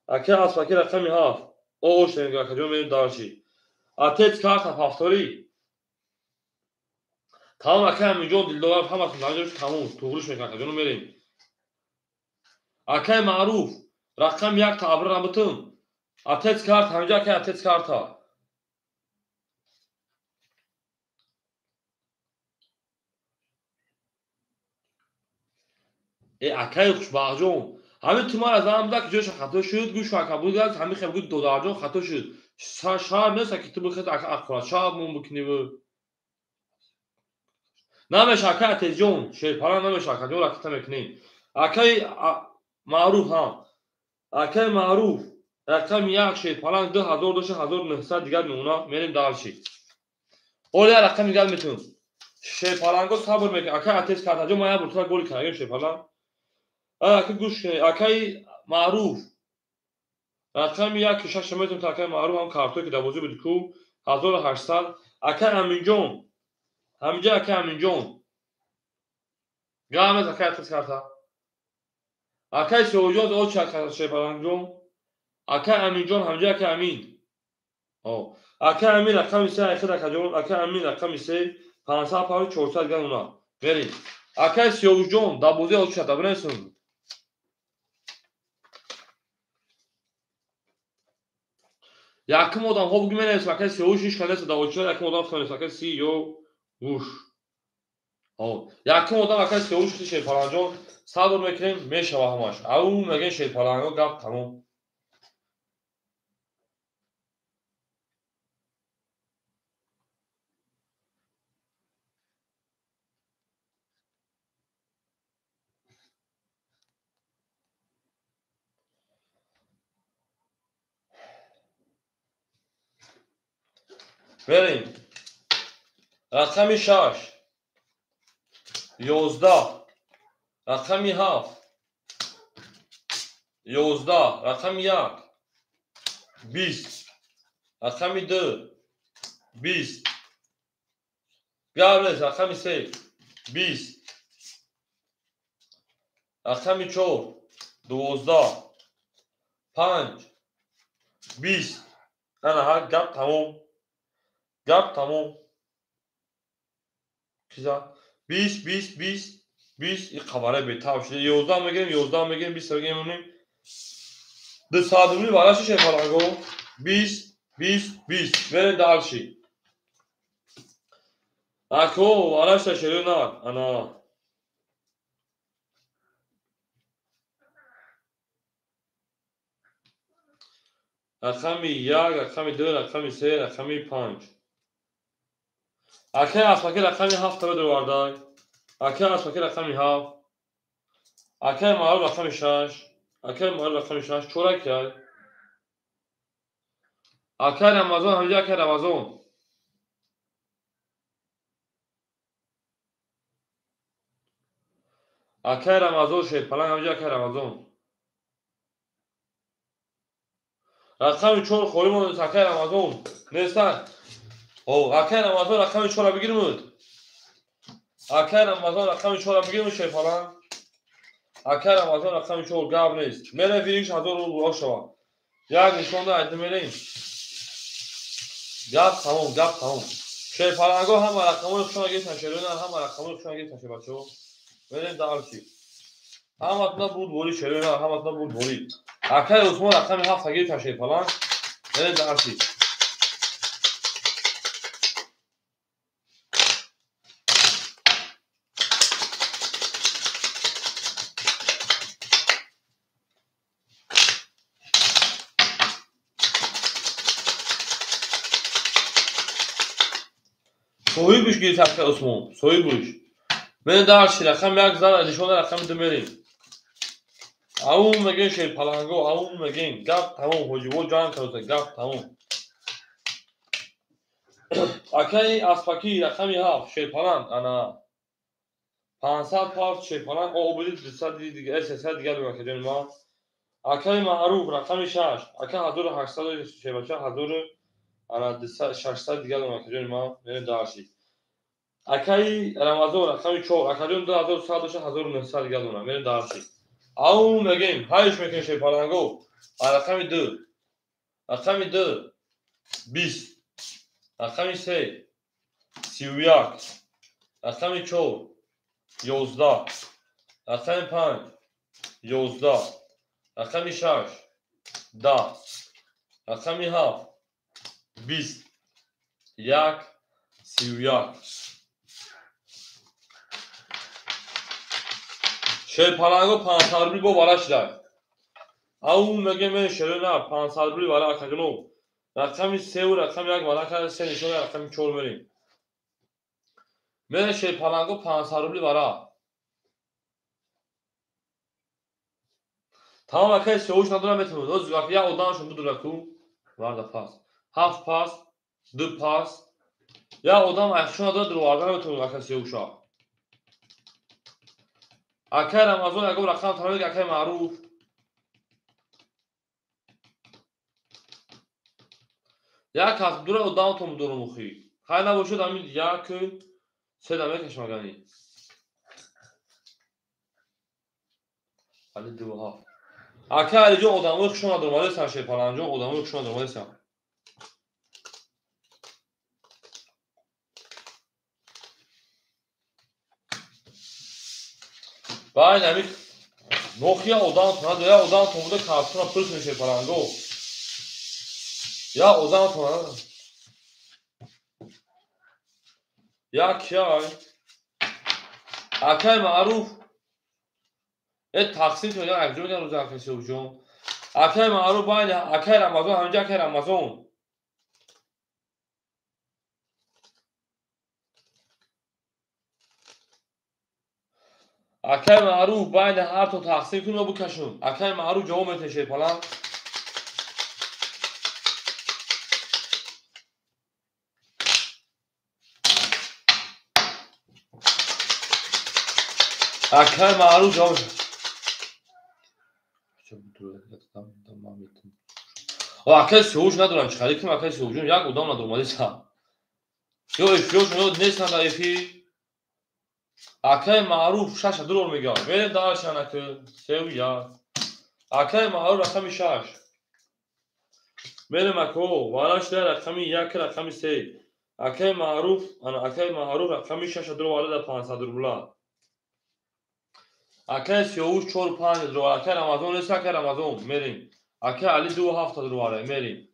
Акаи Аспакӣ рақами 7 ОО шенга акаҷон мерем дальше. Отец карта повтори. Тамом акаи Аминҷон Дилдоров ҳаматон даҷош тамом туғриш мекунад акаҷон мерем. Акаи Маъруф рақами 1 та абра набутун. Отец карта ҳаминҷа акаи отец карта. Акаи Хушбахтҷон ҳамин ту мара занг бизан ки ҷоша хато шуд, гӯш ака бугаз ҳамин хел бугӯ додарҷон хато шуд. Шарм нест ки ту бихез ака аққурат шаб мон бикуниву. Намеша акаи Атезҷон Шерпаланг намеша акаҷон ракета мекунем. Акаи Маъруф ҳам. Акаи Маъруф рақами 1 Шерпаланг 2000 дошт 1900 дигар мемонад. Мерем дальше. Ҳоло як рақами дигар метавонем. Шерпаланго сабр мекунад. Акаи отец картаҷон ман як бор тура голи кардагем Шерпаланг. Ака гӯш кунед. Акаи Маъруф рақами 1 6 метавонем. Акаи Маъруф ҳам картое ки дар бозӣ буд ку 1800. Акаи Аминҷон ҳаминҷа акаи Аминҷон гамез акаи отец карта. Акаи Сиёҳҷон очи Шерпалангҷон. Акаи Аминҷон ҳаминҷа акаи Амин. Акаи Амин рақами 3 айхед акаҷон. Акаи Амин рақами 3 500 паври 400 дигар мемонад. Мерем. Акаи Сиёҳҷон дар бозӣ очи шата бинависем. Якум одам ҳо бугӯ менависем акаи Сиёҳуш ҳеч кас нест дар очи якум одам менависем акаи Сиёҳуш. Якум одам акаи Сиёҳуш Шерпаланҷон сабр мекунем мешава ҳамаш. Ау мегӯем Шерпаланго гап тамом. Мерем. Рақами 6 11 рақами 7 11 рақами 1 20 рақами 2 20 гаврез рақами 3 20 рақами 4 12 5 20. Ана ҳа гап тамом. Гап тамом. Киза 20 20 20 20 и қабара бетав шуда. 11 мегирем, 11 мегирем, 20 мегирем. Ду саат рубли бараши Шерпаланго. 20 20 20. Мерем дальше. Ако, арашта шерӯ на. Ана. Рақами 1, рақами 2, рақами 3, рақами 5. Акай Аспаки рақами 7 бедровардай. Акай Аспаки рақами 7. Акай Маъруф рақами 6. Акай Маъруф рақами 6. Чорак яй. Акай Рамазон ҳамҷа акай Рамазон. Акай Рамазон шерпаланг ҳамҷа акай Рамазон. Рақами 4 холӣ монд акай Рамазон. Нестан. О, акай Рамазон рақами 4-ро бигирмуд. Акай Рамазон рақами 4-ро бигирмуд шерпаланг. Акай Рамазон рақами 4 гап нест. Мере вириш 1000 рубл шава. Як нишонда айда мерем. Гап тамом, гап тамом. Шерпаланго ҳама рақамҳои худшонро гирифтан, шероина ҳама рақамҳои худшонро гирифтан шербачаҳо. Мерем дарси. Ҳаматона буд борӣ шероина, ҳаматона буд борӣ. Акай Усмон рақами 7 гирифтан шерпаланг. Мерем дарси. Соҳибш гирифт акай Усмон, соҳибш. Мерем дарси, рақами 1 зара нишона рақами 2 мерем. Аум мегӯем шерпаланго, аум мегӯем. Гап тамом, ҳоҷиво ҷанг карда, гап тамом. Акаи Аспакӣ рақами 7 шерпаланг, ана 500 пафт шерпаланг, обиди 200 дига, 300 дига дорад акаҷони ман. Акаи Маъруф рақами 6, ака 1800 шербача 1000 ана 600 дига дорад акаҷони ман, мерем дарси. Акаи Рамазон рақами 4, акаҷон 2100 дошта 1900 дига дорад, мерем дарси. Аум мегӯем, ҳайш мекунем шерпаланго. Рақами 2, рақами 2 20, рақами 3 31, рақами 4 11, рақами 5 11, рақами 6 10, рақами 7 20, 1 31. Шерпаланго 500 рубли бо вара шидай. Аум мегӯем мен шерона 500 рубли вара акаҷоно. Рақами 3 рақами 1 вара карда 3 нишона рақами 4 мерем. Мен шерпаланго 500 рубли вара. Тамом акай сеуш надорам метавонад. Оз як одамшон будура ку. Варда пас. 7 пас, 2 пас. Як одам айхшон надорад дурварда наметавонад акай сеуша. Акай Рамазон ягон рақам талаб акай Маъруф. Як кас дура одамтон будорум охи. Хай набошад ҳамин як се да мекашам агани. Али 2 7. Акай Алиҷон одамои хушон надорум, алесан шерпаланҷон одамои хушон надорум, алесан. Байн ҳамин нохия одамтон надорад, як одамтон буда картона пур кунед шерпаланго. Як одамтон надорад. Як кияй. Акай Маъруф тақсим шуд, як ҷо мегӯям рӯзи акай Сеуҷон. Акай Маъруф байн акай Рамазон ҳаминҷа акай Рамазон. Акай Маъруф байни ҳарто тақсим кун ва бикашун. Акай Маъруф ҷавоб метиҳад шерпаланг. Акай Маъруф ҷавоб Акай Сеуш надорам, чӣ харид кунам акай Сеуҷон, як одам надорам, алиса. Ё эфирёшон ё нестанд дар эфир. Акай Маъруф 6 дурор мегӯяд. Мерем даршан ака 3 1. Акай Маъруф рақами 6. Мерем ако вараш дар рақами 1 рақами 3. Акай Маъруф, ана акай Маъруф рақами 6 дурор дар 500 рубла. Акай Сеуш 4 5 дурор, акай Рамазон нест, акай Рамазон мерем. Акай Али 2 7 дурор мерем.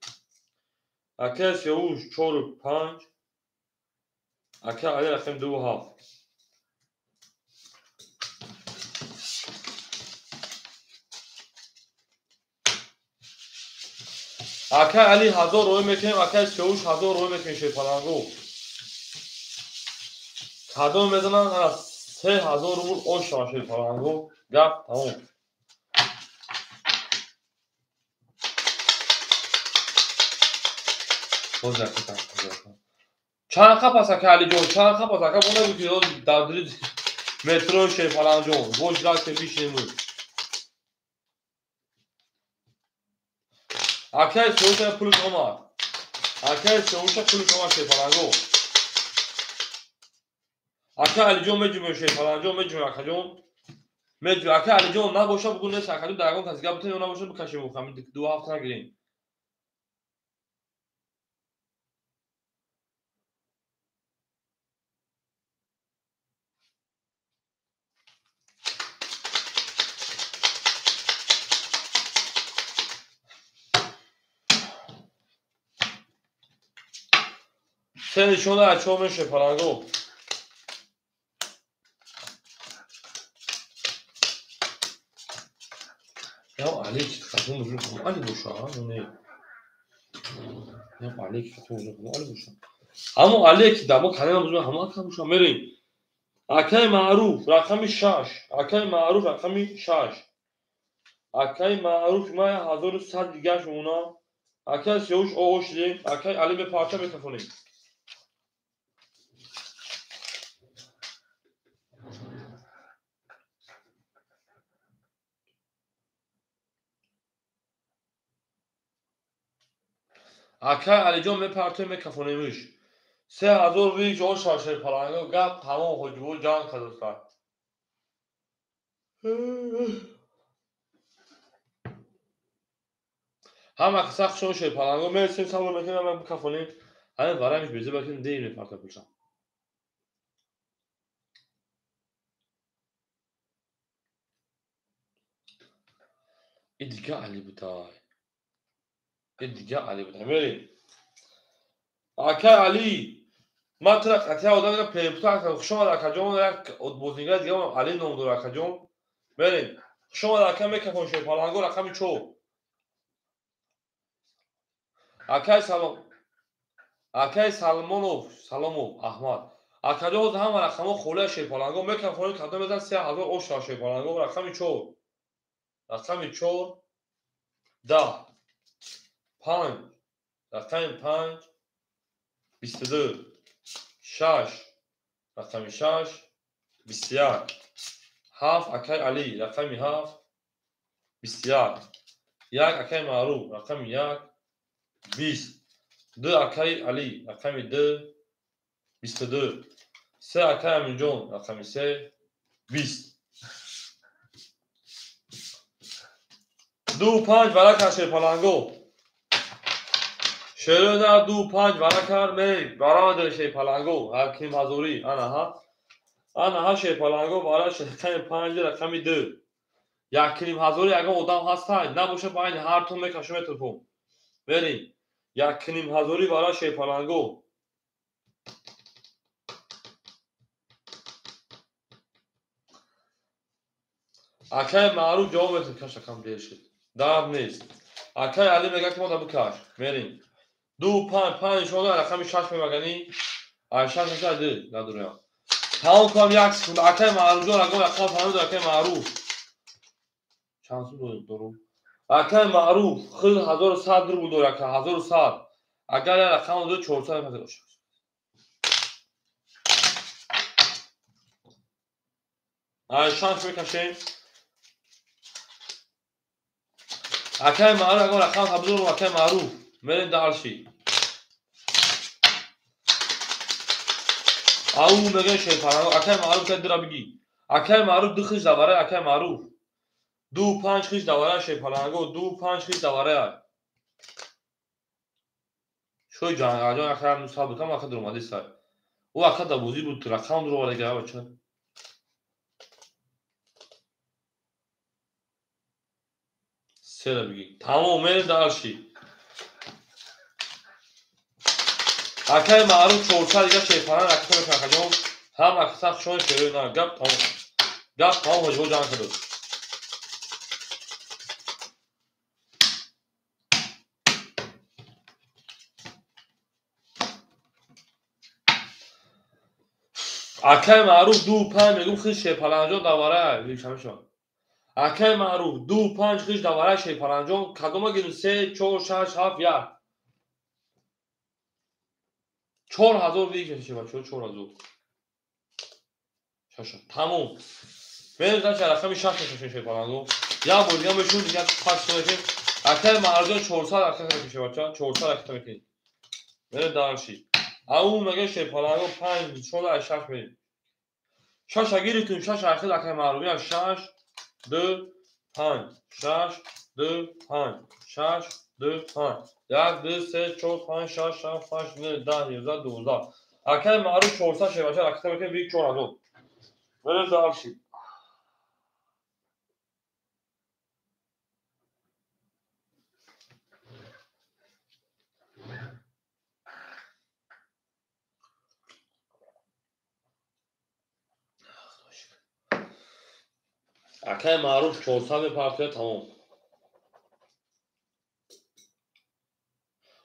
Акай Сеуш 4 5. Акай Али рақами 2 7. Акай Али 1000 рӯй мекунем, акай Сиёвуш 1000 рӯй мекунем шерпаланго. Кадом мезананд, ана 3000 рубл ош шава шерпаланго. Гап тамом. Чанд қап аст, ака Алиҷон? Чанд қап аст, ака? Бо нагӯ ки дар дили метро шерпаланҷон. Бош лакте бишинем. Акай Сиёвуша пулш омад. Акай Сиёвуша пулш омад шерпаланго. Ака Алиҷон меҷумем шерпаланҷон меҷумем акаҷон. Меҷумем. Ака Алиҷон набоша бугун нест акаҷон дар ягон каси гап битен ё набоша бикашем ҳамин 2 ҳафта нагирем. Се нишона аз чор меше паланго. Ям Али ки хатун мужик ҳам Али боша, не. Ям Али ки хатун мужик ҳам Али боша. Ҳамо Али ки дамо канал мужик ҳам ака боша мерем. Акай Маъруф рақами 6. Акай Маъруф рақами 6. Акай Маъруф ма 1100 дигаш мона. Акай Сиёвуш оғоз шудем. Акай Али мепарча мекафонем. Акай Алиҷон мепартоем мекафонемш. 3000 вич ош шер паланго гап тамом ҳоҷибо ҷанг кардоста. Ҳама каса хушон шер паланго мерсем сабр мекунем ҳама бикафонем. Ҳамин варамиш беза бакунем дер мепарта пулша. И дига Али будай. Дига Али будай. Мерем. Акай Али ман тура қатъия одам дорам перепута хуш омад акаҷон як бозингар дига Али ном дора акаҷон. Мерем. Хуш омад ака мекафон шерпаланго рақами 4. Акай Салом. Акай Салмонов, Саломов Аҳмад. Акаҷон ҳама рақамҳо холия шерпаланго мекафонем кадом мезан 3000 ош шава шерпаланго рақами 4. Рақами 4 10 5 рақами 5 22 6 рақами 6 21 7 акай Али рақами 7 21 1 акай Маъруф рақами 1 20 2 акай Али рақами 2 22 3 акай Аминҷон рақами 3 20 2 5 варака шерпаланго. Шерона 2 5 варакар ме барамаде шерпаланго ҳаким ҳазорӣ ана ҳа. Ана ҳа шерпаланго бара рақами 5 рақами 2. Якним ҳазорӣ ягон одам ҳастай набоша байни ҳар тон мекашем метурфом. Мерим. Якним ҳазорӣ бара шерпаланго. Акай Маъруф ҷавоб метид каш рақам дер шуд. Дард нест. Акай Али мегӯяд ки мо да бикаш. Мерим. 2 5 5 нишона рақами 6 мемагани. Ай 6 6 2 надурям. Тамом кунам 1 секунд. Акай Маъруф ҷон рақам рақам фаҳмид акай Маъруф. Чанд сум дорум? Акай Маъруф худ 1100 рубл дорад ака 1100. Агар як рақам дод 400 мепазад. Ай 6 мекашем. Акай Маъруф агар рақам табдил акай Маъруф. Мерем дарши. Ау мегӯяд шерпаланго акай Маъруф ка дира бигӣ. Акай Маъруф 2 хиш давара акай Маъруф. 2 5 хиш давара шерпаланго 2 5 хиш давара. Шои ҷангалҷон акай мусаб кам ака дуромади сай. Ӯ ака да бозӣ буд рақам дуроварда га бача. Сера бигӣ. Тамом мерем дарши. Акай Маъруф 400 дига шерпаланг ака мекунад акаҷон. Ҳам ака хушон шерои на гап тамом. Гап тамом ҳоҷибо ҷанг кардод. Акай Маъруф 2-5 мегум хиш Шерпаланҷон давара шамшо. Акай Маъруф 2-5 хиш давара Шерпаланҷон кадома гирим 3 4 6 7 1. 4000 вик шева 4000. Шаша тамом. Мерем значит рақами 6 мешавем Шерпаланҷон. Як бор дига мешум дига пас мекунем. Акай Маъруф 400 рақам мешава 400 рақам мекунем. Мерем дальше. Ау мега Шерпаланҷон 5 4 6 мерем. 6 гирифтем 6 ахир акай Маъруф 6 2 5 6 2 5 6 2 5 1 2 3 4 5 6 7 8 9 10 11 12. Акай Маъруф 400 шевача ракета мекунем вик 4000. Мерем дальше. Акай Маъруф 400 мепартояд тамом.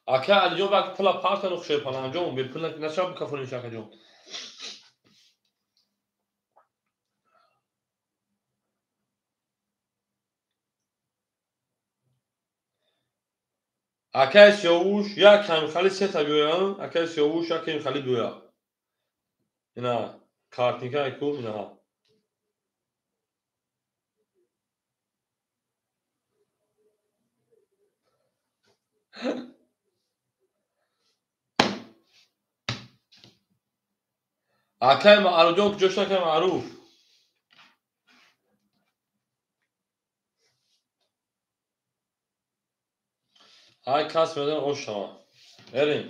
Акай Алиҷон вақт пула партану Шерпаланҷон бепул нашава бикафониш акаҷон. Акай Сиёвуш як камихали сета биёя, акай Сиёвуш як камихали биёя. Ина картинка ку инаҳа. Акай Маъруфҷон куҷо шуд акай Маъруф? Ҳар кас медонад ош шава. Мерем.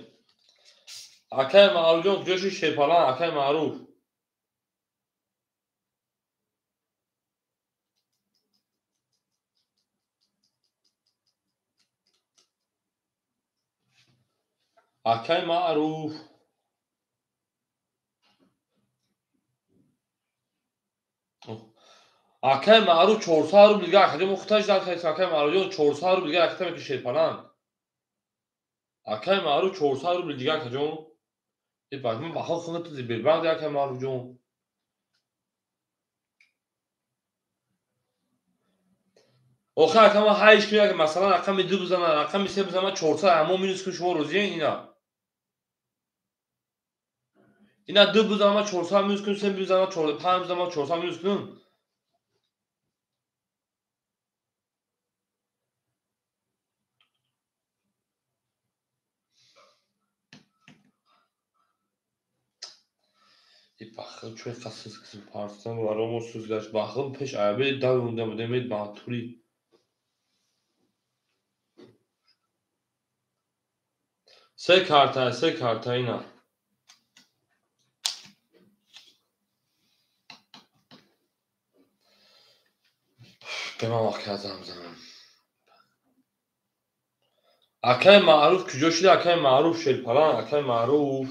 Акай Маъруфҷон куҷо шуд Шерпалан акай Маъруф? Акай Маъруф. Акай Маъруф 400 рубл дига акаҷон мо худаш дар акай Маъруфҷон 400 рубл дига ракета мекунем Шерпалан. Акай Маъруф 400 рубл дига акаҷон. Э бак ман баҳо худат Сбербанк акай Маъруфҷон. Охир ака ман ҳар ҳеч ким масалан рақами 2 бизанам, рақами 3 бизанам, 400 ҳамо минус кунем шумо розиен ина. Ина 2 бизанам, 400 минус кунем, 3 бизанам, 5 бизанам, 400 минус кунем. Бахил чӯй қасиз кисм парсан варомо сӯз гашт. Бахил пеш аябе давонда будем батури. Се карта, се карта ина. Ба ман вақт кардам занам. Акай Маъруф куҷо шуда? Акай Маъруф Шерпалан, акай Маъруф.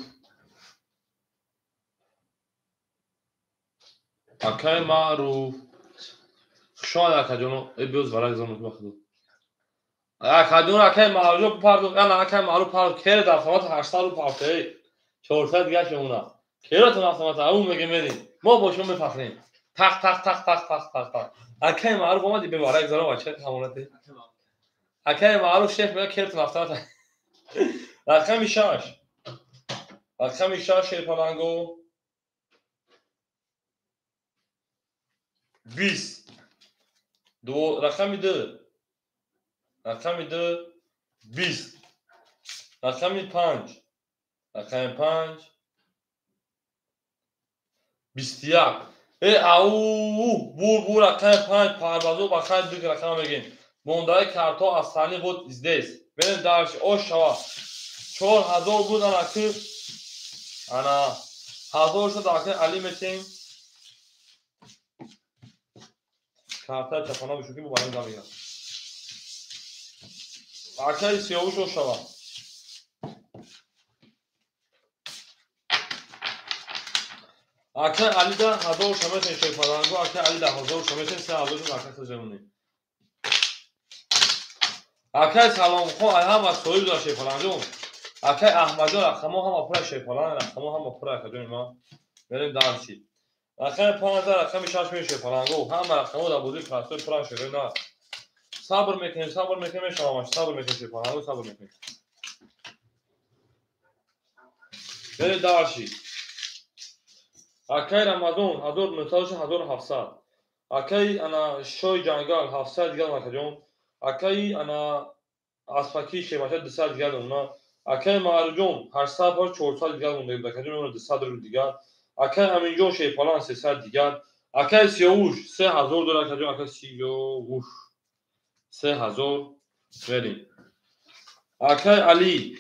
Акай Маъруф. Хуш омадед акаҷоно. Э биёз варак занам бахудо. Акаҷон акай Маъруф пардох, ана акай Маъруф пардох. Кер дар автомат 800 рубл партоя. 400 дигаш мемонад. Кератон автомат ау меге мерем. Мо бо шумо мефахрем. Тақ тақ тақ тақ тақ тақ тақ. Акай Маъруф омади бе варак занам бача ҳамонате. Акай Маъруф шеф мега кертон автомат. Рақами 6. Рақами 6 Шерпаланго. 20. Рақами 2. Рақами 2 20. Рақами 5. Рақами 5 21. Э ау бур бур рақами 5 парвазо ба хайр ду рақам мегем. Мондаи картҳо аз сани буд здесь. Мерем дальше. Ош шава. 4000 буд ана ки ана 1000 шуд акай Али метем. Карта чапана бишӯ ки бо барем замина. Акай Сиёвуш ош шава. Акай Али да 1000 шаметен Шерпаланго, акай Али да 1000 шаметен 3000 шуд акай хизмонӣ. Акай Саломхон ай ҳама соҳиб дора Шерпаланҷон. Акай Аҳмадҷон рақамо ҳама пура Шерпалан, рақамо ҳама пура акаҷони ман. Мерем дарси. Рақами 15, рақами 6 мешавад паланго. Ҳама рақамҳо дар бозии простой пуран шуда на. Сабр мекунем, сабр мекунем, мешавам, сабр мекунем, паланго сабр мекунем. Мерем дарси. Акай Рамазон 1900 1700. Акай ана Шои Ҷангал 700 дигар накаҷон. Акай ана Аспаки Шемаша 200 дигар мемонад. Акай Маъруфҷон 800 бор 400 дигар монда накаҷон мемонад 200 рубл дигар. Акай Аминҷон Шерпалан 300 дигар. Акай Сиёвуш 3000 дорад акаҷон, акай Сиёвуш 3000 мерем. Акай Али,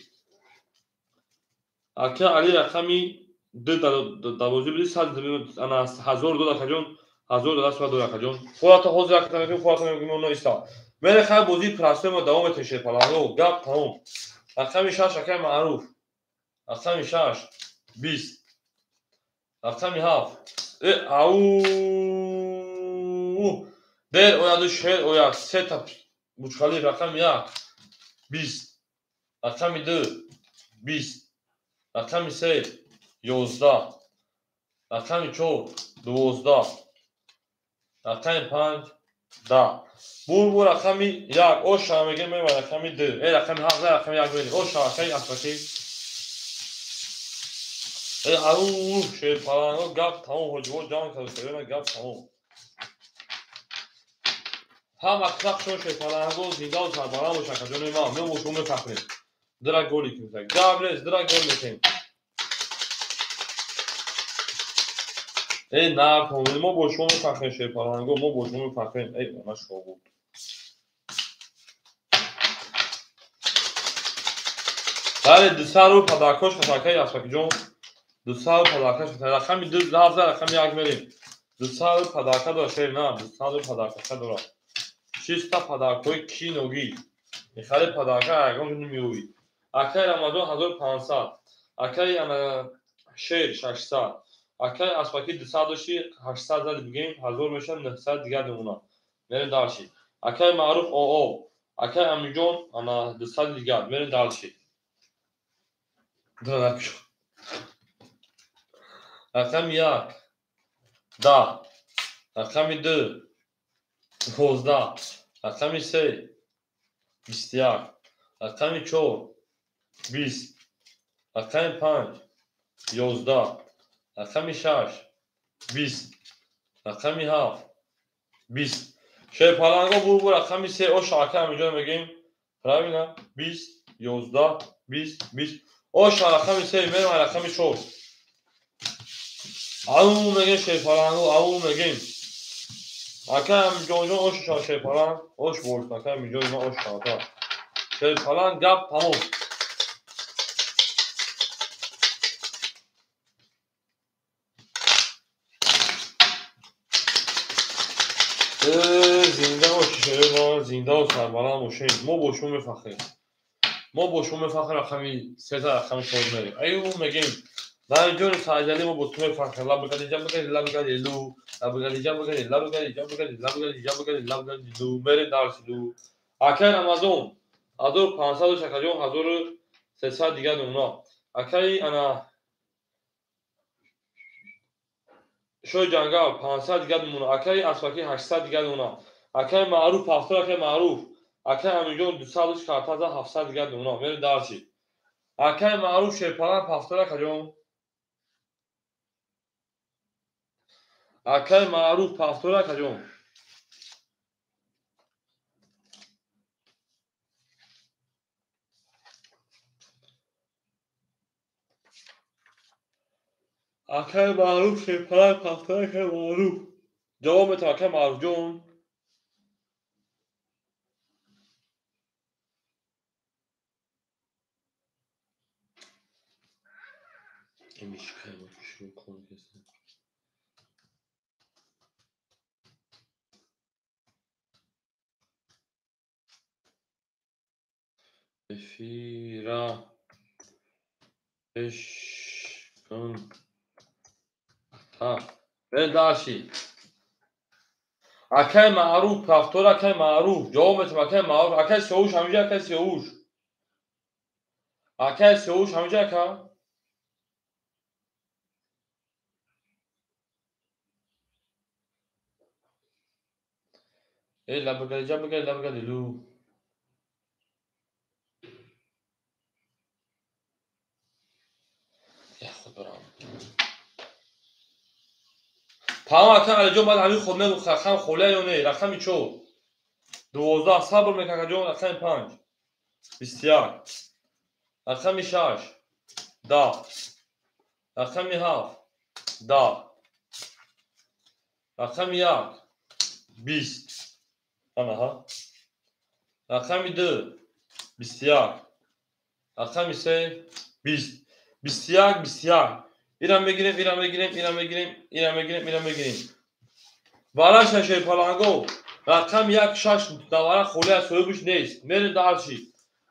акай Али рақами 2 дар бозӣ буди 100 ана 1000 дод акаҷон, 1000 дод аст дод акаҷон. Худато ҳозир аката мекунем, худато мекунем, оно иста. Мере хай бозии простой мо давом метем Шерпаланго, гап тамом. Рақами 6 акай Маъруф. Рақами 6 20. Рақами 7. Ау! Дер ояду шер ояд, сета бучқали рақами 1 20. Рақами 2 20. Рақами 3 11. Рақами 4 12. Рақами 5 10. Бур рақами 1 оша мегем мева рақами 2. Рақами 7 рақами 1 мерем. Оша акай Аспаки. Ару Шерпаланго гап тамом, ҳоҷиҳо ҷамъ карда шуда гап тамом. Ҳама қақшон Шерпаланго зиндаву сарбаланд бошанд акаҷони ман. Мо бо шумо мефахрем. Дира голи кунем. Гап нест, дира гол мекунем. Накун, мо бо шумо мефахрем Шерпаланго, мо бо шумо мефахрем. Она шогурд. Бале, 200 рубл падаркош хатакаи Аспакиҷон. 200 рубл падаркош хатакаи. Рақами 2 7 рақами 1 мерем. 200 рубл падарка дора шер на, 200 рубл падарка дора. Чиста падаркои киногӣ. Мехари падарка ягон ҷо намеёвӣ. Акай Рамазон 1500. Акай ана Шер 600. Акай Аспаки 200 дошти 800 зади бигем 1000 мешавад 900 дигар мемонад. Мерем дарши. Акай Маъруф ОО. Акай Аминҷон ана 200 дигар. Мерем дарши. Рақами 1 10. Рақами 2 12. Рақами 3 21. Рақами 4 20. Рақами 5 11. Рақами 6 20. Рақами 7 20. Шерпаланго бур рақами 3 оша акай Аминҷон мегем. Правильно? 20 11 20 20. Оша рақами 3 мерем рақами 4. Ау мегем Шерпаланго, ау мегем. Акай Аминҷонҷон оша Шерпаланг, ош борд акай Аминҷон ма ош ака. Шерпаланг гап тамом. Зинда боши шерма, зинда сарбаланд бошем. Мо бо шумо мефахрем. Мо бо шумо мефахрем, рақами 3 рақами 4 мерем. Аю мегем. Наҷони саҷали мо бо ту мефахрем. Лабгади ҷабгади лабгади лу, лабгади ҷабгади лабгади ҷабгади лабгади ҷабгади лабгади лу. Мерем дарси лу. Акай Рамазон 1500 шакаҷон 1300 дигар мемонад. Акай ана Шои Ҷангал 500 дигар мемонад. Акай Аспаки 800 дигар мемонад. Акай Маъруф 700, акай Маъруф. Акай Аминҷон 200 картаза 700 дигар мемонад. Мерем дарси. Акай Маъруф Шерпалан 700 акаҷон. Акай Маъруф 700 акаҷон. Акай Маъруф Шерпалан 700 акай Маъруф. Ҷавоб метавон акай Маъруфҷон. Эфира пешкун. Даши. Акай Маъруф пафтор, акай Маъруф. Ҷавоб метавон акай Маъруф. Акай Сиёвуш ҳаминҷа, акай Сиёвуш. Акай Сиёвуш ҳаминҷа ака. Эй, лабагади, ҷабагади, лабагади, лу. Я худ барам. Тамом ака Алиҷон, баъд ҳамин худ мегӯ рақам холия ё не? Рақами 4. 12 сабр мекунад акаҷон, рақами 5. 21. Рақами 6. 10. Рақами 7. 10. Рақами 1. 20. Анаҳа. Рақами 2. 21. Рақами 3. 20. 21, 21. Ирам мегирем, ирам мегирем, ирам мегирем, ирам мегирем, ирам мегирем. Вараша шерпаланго. Рақами 1 6 давара холия соҳибаш нест. Мерем дарши.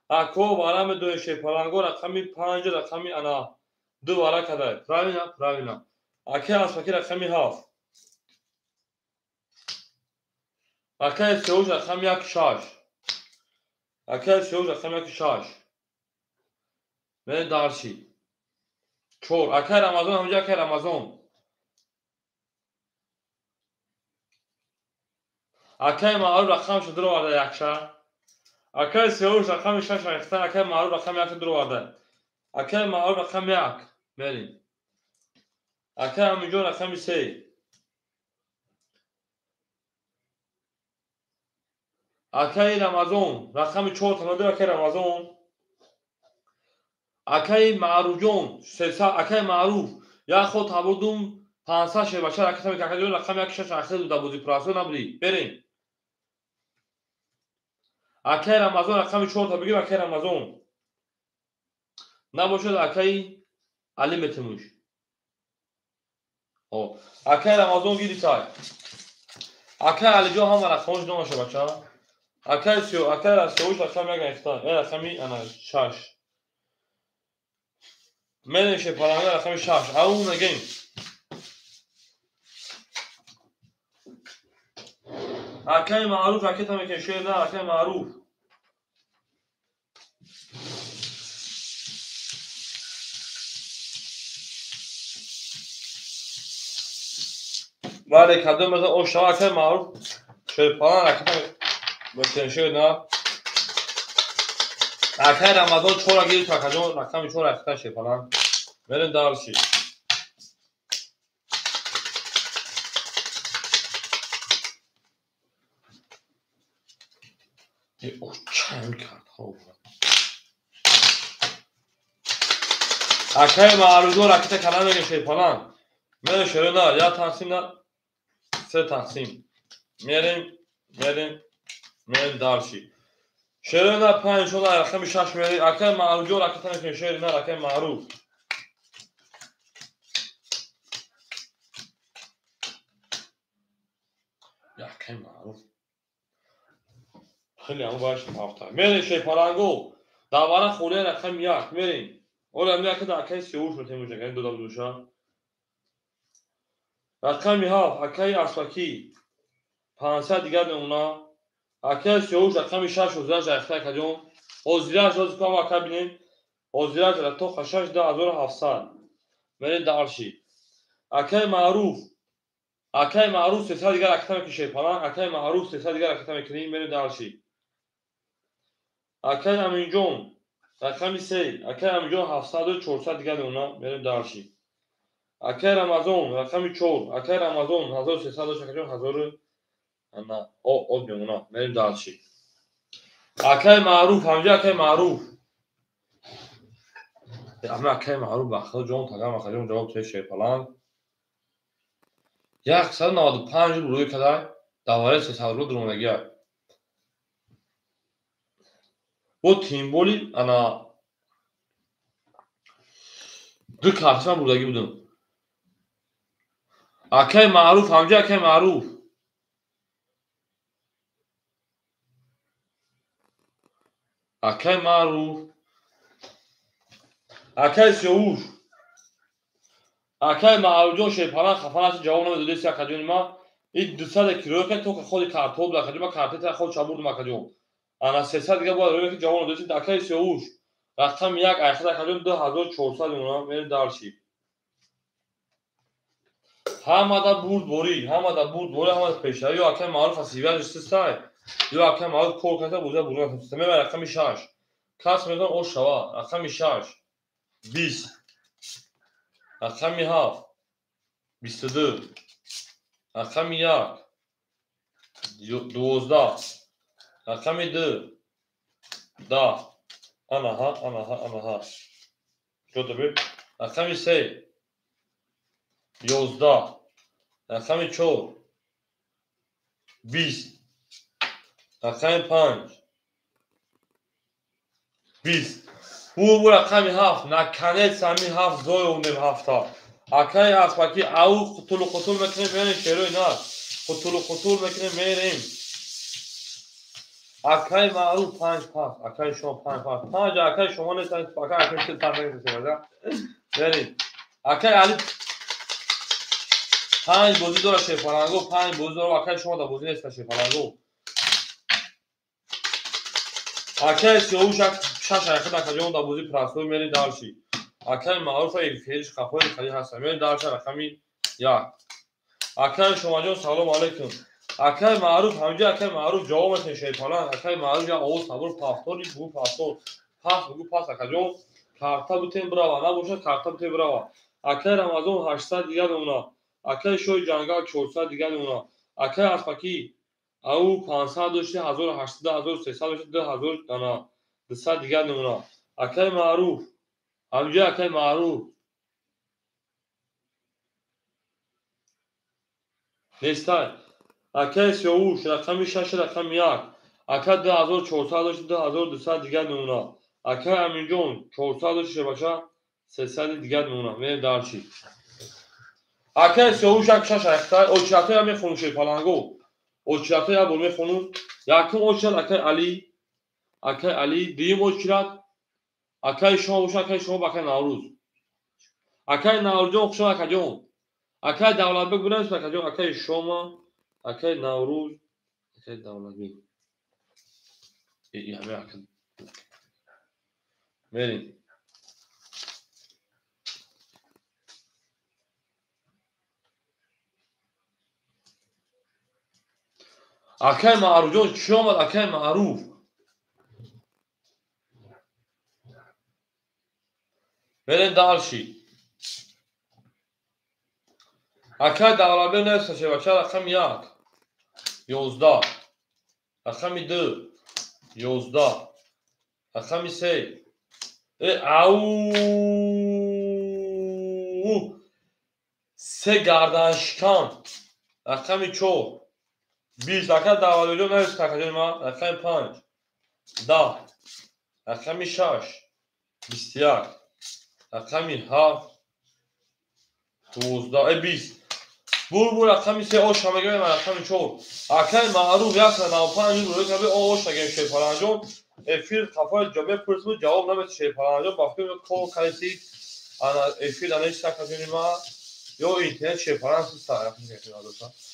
Ако вара медоем шерпаланго рақами 5 рақами ана 2 вара кадай. Правильно, правильно. Аке аспаки рақами 7. Акаи сеуш рақами 1 6. Акаи сеуш рақами 1 6. Мерем дарши. 4. Акаи Рамазон ҳамҷа акаи Рамазон. Акаи Маъруф рақамашо дуроварда якша. Акаи сеуш рақами 6 рехта, акаи Маъруф рақами 1 дуроварда. Акаи Маъруф рақами 1. Мерем. Акаи Аминҷон рақами 3. Акаи Рамазон рақами 4 тамадир акаи Рамазон. Акаи Маъруфҷон 300 акаи Маъруф як ход табурдум 500 шербача ракета мекунад акаҷон рақами 1 6 ахир буда бозӣ прасо набудӣ. Берем. Акаи Рамазон рақами 4 та бигир акаи Рамазон. Набошад акаи Али метемуш. О, акаи Рамазон гиритай. Акаи Алиҷон ҳама рақамош номаша бача. Акаи Сиё, акаи Сиёуш рақами 1 рехта. Рақами ана 6. Мерем шерпаланга рақами 6. Ау нагем. Акаи Маъруф ракета мекунем шер на акаи Маъруф. Бале кадом меза ошава акаи Маъруф шерпалан ракета мекунем шер на. Акаи Рамазон 4 гирифт акаҷон рақами 4 ракета шерпалан. Мерем дарши. Акаи Маъруфҷон ракета калан мегӯ шерпалан. Мерем шеро на, як тақсим на, се тақсим. Мерем, мерем, мерем дарши. Шеро на 5 шона рақами 6 мерем. Акаи Маъруфҷон ракета мекунем шер на акаи Маъруф. Акаи Маъруф. Хеле ҳам баш ҳафта. Мерем шерпаланго. Давара холия рақами 1 мерем. Ола ми акада акаи сеуш метемуш акаи дода душа. Рақами 7 акаи Аспакӣ 500 дигар мемона. Акаи сеуш рақами 6 ҳозираш рахта акаҷон. Ҳозираш ҳозир кам ака бинем. Ҳозираш то 6 2700. Мерем дарши. Акаи Маъруф. Акаи Маъруф 300 дигар ракета мекунем шерпалан. Акаи Маъруф 300 дигар ракета мекунем. Мерем дарши. Акаи Аминҷон рақами 3. Акаи Аминҷон 700 400 дигар мемона. Мерем дарши. Акаи Рамазон рақами 4. Акаи Рамазон 1300 дошт акаҷон 1000 ана од мемона. Мерем дарши. Акаи Маъруф ҳамҷа акаи Маъруф. Ама акаи Маъруф ба худо ҷон тагам акаҷон ҷавоб те шерпалан. 195 рубл рӯй кадай давараи 300 рубл дуромадагия. Бо тимболи ана ду картишам бурдагӣ будам. Акаи Маъруф ҳамҷа акаи Маъруф. Акаи Маъруф. Акаи Сиёвуш. Акаи Маъруфҷон шерпалан хафа нашид ҷавоб намедодеси акаҷони ма. Ин 200 кироя кард то ходи картоб буд акаҷон ма картета ход чабурдум акаҷон. Ана 300 дигар бояд рӯя ки ҷавоб надодеси акаи Сиёвуш. Рақами 1 айхад акаҷон 2400 мемона. Мерем дарши. Ҳамада бурдборӣ, ҳамада бурдборӣ, ҳамада пешравӣ. Ё акай Маъруф аз сивязи систай, ё акай Маъруф кор карда бозия бурда натавониста. Мебарем рақами 6. Кас медон ош шава. Рақами 6. 20. Рақами 7. 22. Рақами 1. 12. Рақами 2. 10. Анаҳа, анаҳа, анаҳа. Ҷо биб. Рақами 3. 11. Рақами 4. 20. Рақами 5. 20. Бу рақами 7. Наконец ҳамин 7 зой овардем ҳафта. Акай аспаки ау қутулу қутул мекунем мерем шерои нар. Қутулу қутул мекунем мерем. Акай Маъруф 5 пас. Акай шумо 5 пас. 5 акай шумо нест, акай акай чил пас мекунем. Мерем. Акай Али 5 бозӣ дора шерпаланго, 5 бозӣ дора, акай шумо да бозӣ нест шерпаланго. Акай Сиёвуш 6 ҳақиқат акаҷон да бозӣ прасой мерем дарши. Акай Маъруф фериш қафои хали ҳаста. Мерем дарши рақами 1. Акай Шомаҷон салом алейкум. Акай Маъруф ҳамҷа акай Маъруф ҷавоб метен шерпаланг. Акай Маъруф я овоз табор пафтори бу пафтор. Пас бугу пас акаҷон. Карта бутен брава, набошад карта бутен брава. Акай Рамазон 800 дигар мемона. Акай Шоҳи ҷангал 400 дигар мемона. Акай Аспакӣ ау 500 дошти 1800 1300 дошти 2000 ана 200 дигар мемона. Акай Маъруф ҳамҷа акай Маъруф нестай. Акай Сиёвуш рақами 6 рақами 1. Ака 2400 дошти 2200 дигар мемона. Акай Аминҷон 400 дошти шебаша 300 дигар мемона. Мерем дарчи. Акай Сиёвуш 6 ҳақиқат очиратоя мехонум шерпаланго. Очиратоя як бор мехонум. Якум очират акай Али, акай Али, дуюм очират акай шумо боша, акай шумо ба акай Наврӯз. Акай Наврӯзҷон хушом акаҷон. Акай Давлатбек бинавис акаҷон, акай Шома, акай Наврӯз, акай Давлатбек. Ҳамин ака. Мерем. Акай Маъруфҷон чӣ омад? Акай Маъруф. Мерем дарши. Акай Давлатбек нависта шебача рақами 1. 11. Рақами 2. 11. Рақами 3. Ау! 3 гарданшикан. Рақами 4. 20. Акай Давлатбекҷон нависта акаҷони ман. Рақами 5. 10. Рақами 6. 21. Рақами 7. 12. 20. Бур рақами 3 ош ҳамагӣ рақами 4. Акай Маъруф 195 рӯй каби ош агем шерпаланҷон. Эфир қафои ҷобе пурсу ҷавоб намед шерпаланҷон. Ба фикр кор кардӣ ана эфир анеш такаҷони ма ё интернет шерпаланг систа рақами 3.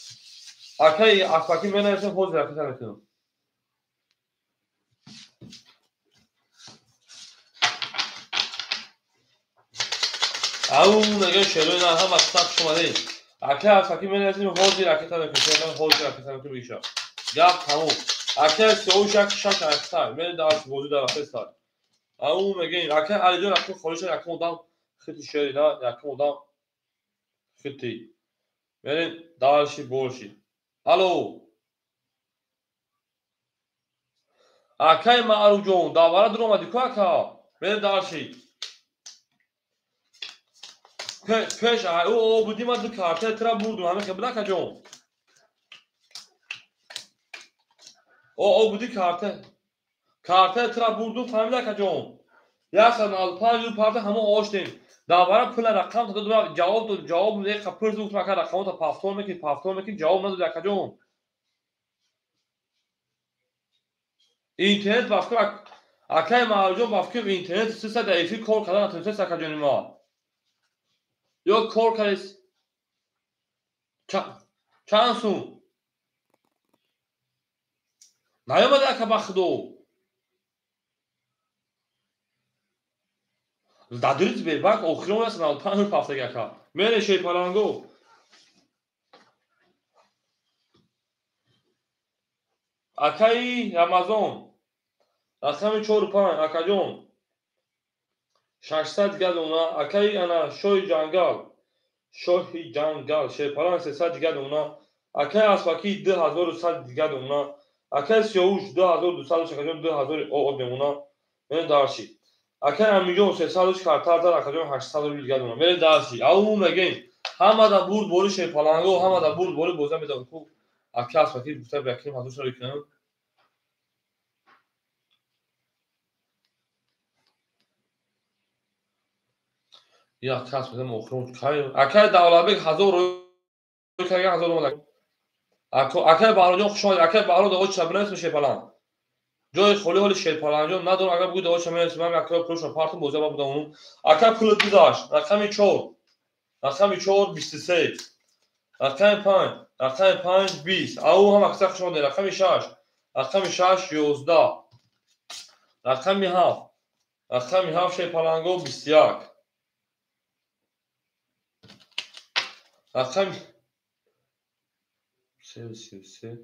Акай Аспакӣ менависем ҳозир ракета метунам. Ау мега шерои на ҳама саб шумадед. Акай Аспакӣ менависем ҳозир ракета мекунем, ҳозир ракета мекунем иша. Гап тамом. Акай Сиёвуш 6 ракета. Мен дарс бозӣ дар рафеста. Ау мегем акай Алиҷон рақами холиша якум одам хити шери на якум одам хити. Мерем дарши борши. Алло. Акай Маъруфҷон, давара дур омадӣ ку ака? Мерем дарши. Пеш ӯ будӣ ман ду картаи тира бурдум, ҳамин хел буда акаҷон. О будӣ карта. Картаи тира бурдум, фаҳмида акаҷон. 195 рӯ парта ҳамон оштем. Давара пула рақам дод, ҷавоб дод, ҷавоб дод, пурс гуфтам ака рақамота пафтор мекунӣ, пафтор мекунӣ, ҷавоб надод акаҷон. Интернет ба фикр акай Маъруфҷон ба фикр интернет 300 дар эфир кор кардан натавонист акаҷони ма. Ё кор кардед чанд сум? Наёмада ака ба худо. Дадирит бебак охирон 195 рӯ пафтаги ака. Мере шерпаланго. Акаи Рамазон рақами 4-5 акаҷон 600 дигар домона. Акаи ана Шоҳи ҷангал, Шоҳи ҷангал шерпаланг 300 дигар домона. Акаи Аспакӣ 2100 дигар домона. Акаи Сиёвуш 2200 акаҷон 2000 ОО мемона. Мерем дарши. Акаи Амиҷон 300 картар зад акаҷон 800 рубл дигар домона. Мерем дарши. Ау мегем ҳамада бурд бори шерпаланго, ҳамада бурд бори боза медод. Хуб акаи Аспакӣ гуфта бякинем ҳазор шаро кунам. Я кас медам охирон кай акаи Давлатбек 1000 рӯй карда 1000 омада. Акаи Баҳроҷон хуш омадед. Акаи Баҳрод оғоз ча бинависем шерпаланг. Ҷои холи ҳоли шерпалангҷон надорам. Агар бугӯед оғоз ча менависем, ман акаи пулашон партум боза ба будам. Ака пулат гузашт. Рақами 4. Рақами 4 23. Рақами 5. Рақами 5 20. Ау ҳам акса хуш омадед. Рақами 6. Рақами 6 11. Рақами 7. Рақами 7 шерпаланго 21. Рақами 3 3 3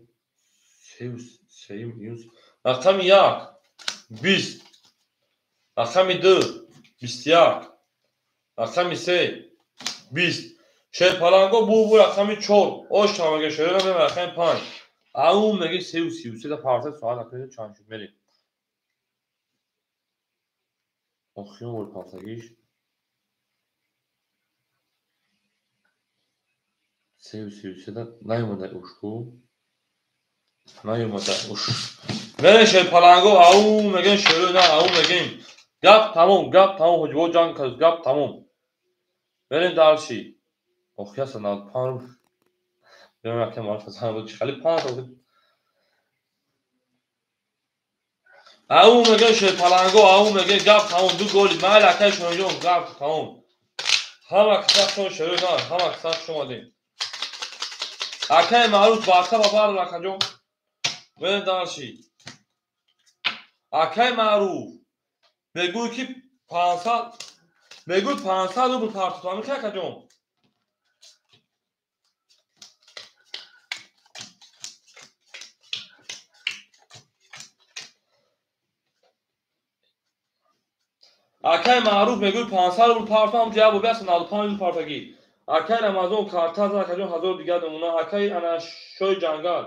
3 3 рақами 1 20. Рақами 2 21. Рақами 3 20. Шерпаланго бу рақами 4. Ош чамага шерона мем рақами 5. Ау меги 3 33 та парта соат акаҷон чанд шуд мерем. Охирон бор партагиш 3 33 та наёмада ушку. Наёмада уш. Мерем шерпаланго ау мегем шерона ау мегем. Гап тамом, гап тамом ҳоҷибо ҷанг кард, гап тамом. Мерем дарши. Охир 95 рубл. Мерем акам мараф зан буд хали 5 рубл. Ау мегем шерпаланго ау мегем гап тамом ду голи майли акай шоҳиҷон гап тамом. Ҳама касашон шерона, ҳама касаш шумадем. Акаи Маъруф барта ба бар акаҷон. Мерем дарши. Акаи Маъруф мегӯй ки 500 мегӯй 500 рубл парту ҳамин хел акаҷон. Акаи Маъруф мегӯй 500 рубл парту ҳам ҷавоб 95 рубл партагӣ. Акаи Рамазон карта зад акаҷон 1000 дигар намуна. Акаи ана Шоҳи ҷангал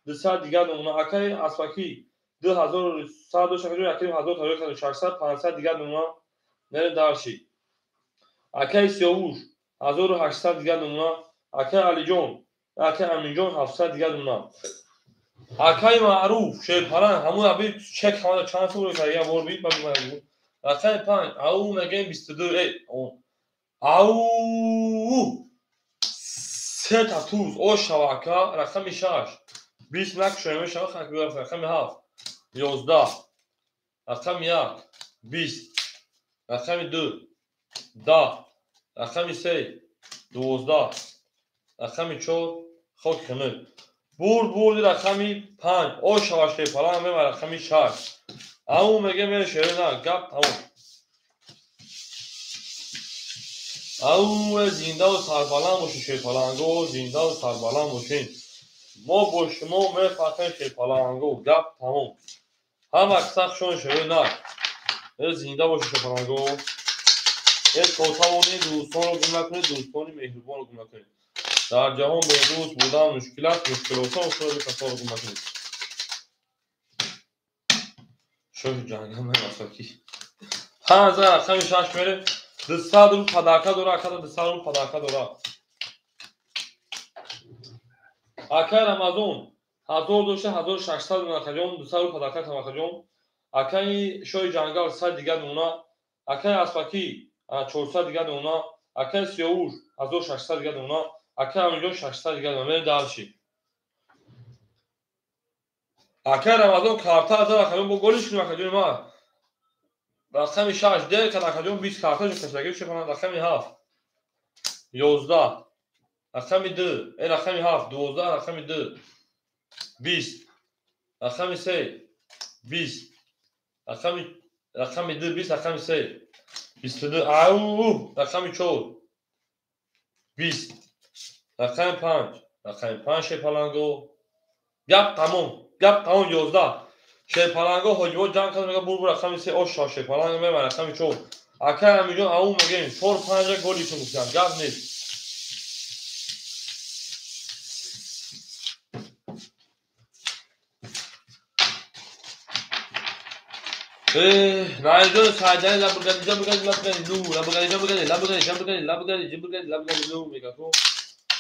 200 дигар намуна. Акаи Аспакӣ 2100 дошт акаҷон 1000 тайёр кард 600 500 дигар намуна. Мерем дарши. Акаи Сиёвуш 1800 дигар намуна. Акаи Алиҷон, акаи Аминҷон 700 дигар намуна. Акаи Маъруф шерпаланг ҳамун аби чек ҳамада чанд сум рӯй кард як бор бит ба бигӯям. Рақами 5 ау мегем 22 ау се та туз ош шава ака. Рақами 6 20 накушоем мешава хак биёр. Рақами 7 11. Рақами 1 20. Рақами 2 10. Рақами 3 12. Рақами 4 хок хунук. Бурд бурди рақами 5 ош шава шерпаланг мема рақами 6. Ау мегем мере шерона гап тамом. Ау зиндаву сарбаланд бошед шерпаланго, зиндаву сарбаланд бошед. Мо бо шумо мефахрем шерпаланго, гап тамом. Ҳама каса хушон шерона. Зинда бошед шерпаланго. То тавонед дӯстонро гум накунед, дӯстони меҳрубонро гум накунед. Дар ҷаҳон бо дӯст будан мушкил аст, мушкилосон худро касоро гум накунед. Шоҳи ҷангал мемасаки. 5 рақами 6 мерем. 200 рубл падарка дора, акада 200 рубл падарка дора. Акаи Рамазон 1000 дошта 1600 рубл акаҷон, 200 рубл падарка кам акаҷон. Акаи Шоҳи ҷангал 100 дигар намуна. Акаи Аспакӣ 400 дигар намуна. Акаи Сиёвуш 1600 дигар намуна. Акаи Аминҷон 600 дигар намуна. Мерем дарши. Акаи Рамазон карта зад акаҷон бо голиш кунем акаҷони ман. Рақами 6 дер кард акаҷон 20 карта кашидаги шукрона. Рақами 7 11. Рақами 2 рақами 7 12. Рақами 2 20. Рақами 3 20. Рақами 2 20. Рақами 3 22. Ау рақами 4 20. Рақами 5. Рақами 5 шерпаланго. Гап тамом. Гап тамом 11. Шерпаланго ҳоҷибо ҷанг кард, мега бур рақами 3 ош шав шерпаланг меба рақами 4. Акай Амиҷон ау мегем 4-5 голи шуд гуфтам. Гап нест. Наиҷон Сайдани лабгани ҷабгани лабгани лу лабгани ҷабгани лабгани ҷабгани лабгани ҷабгани лабгани лу мега ку.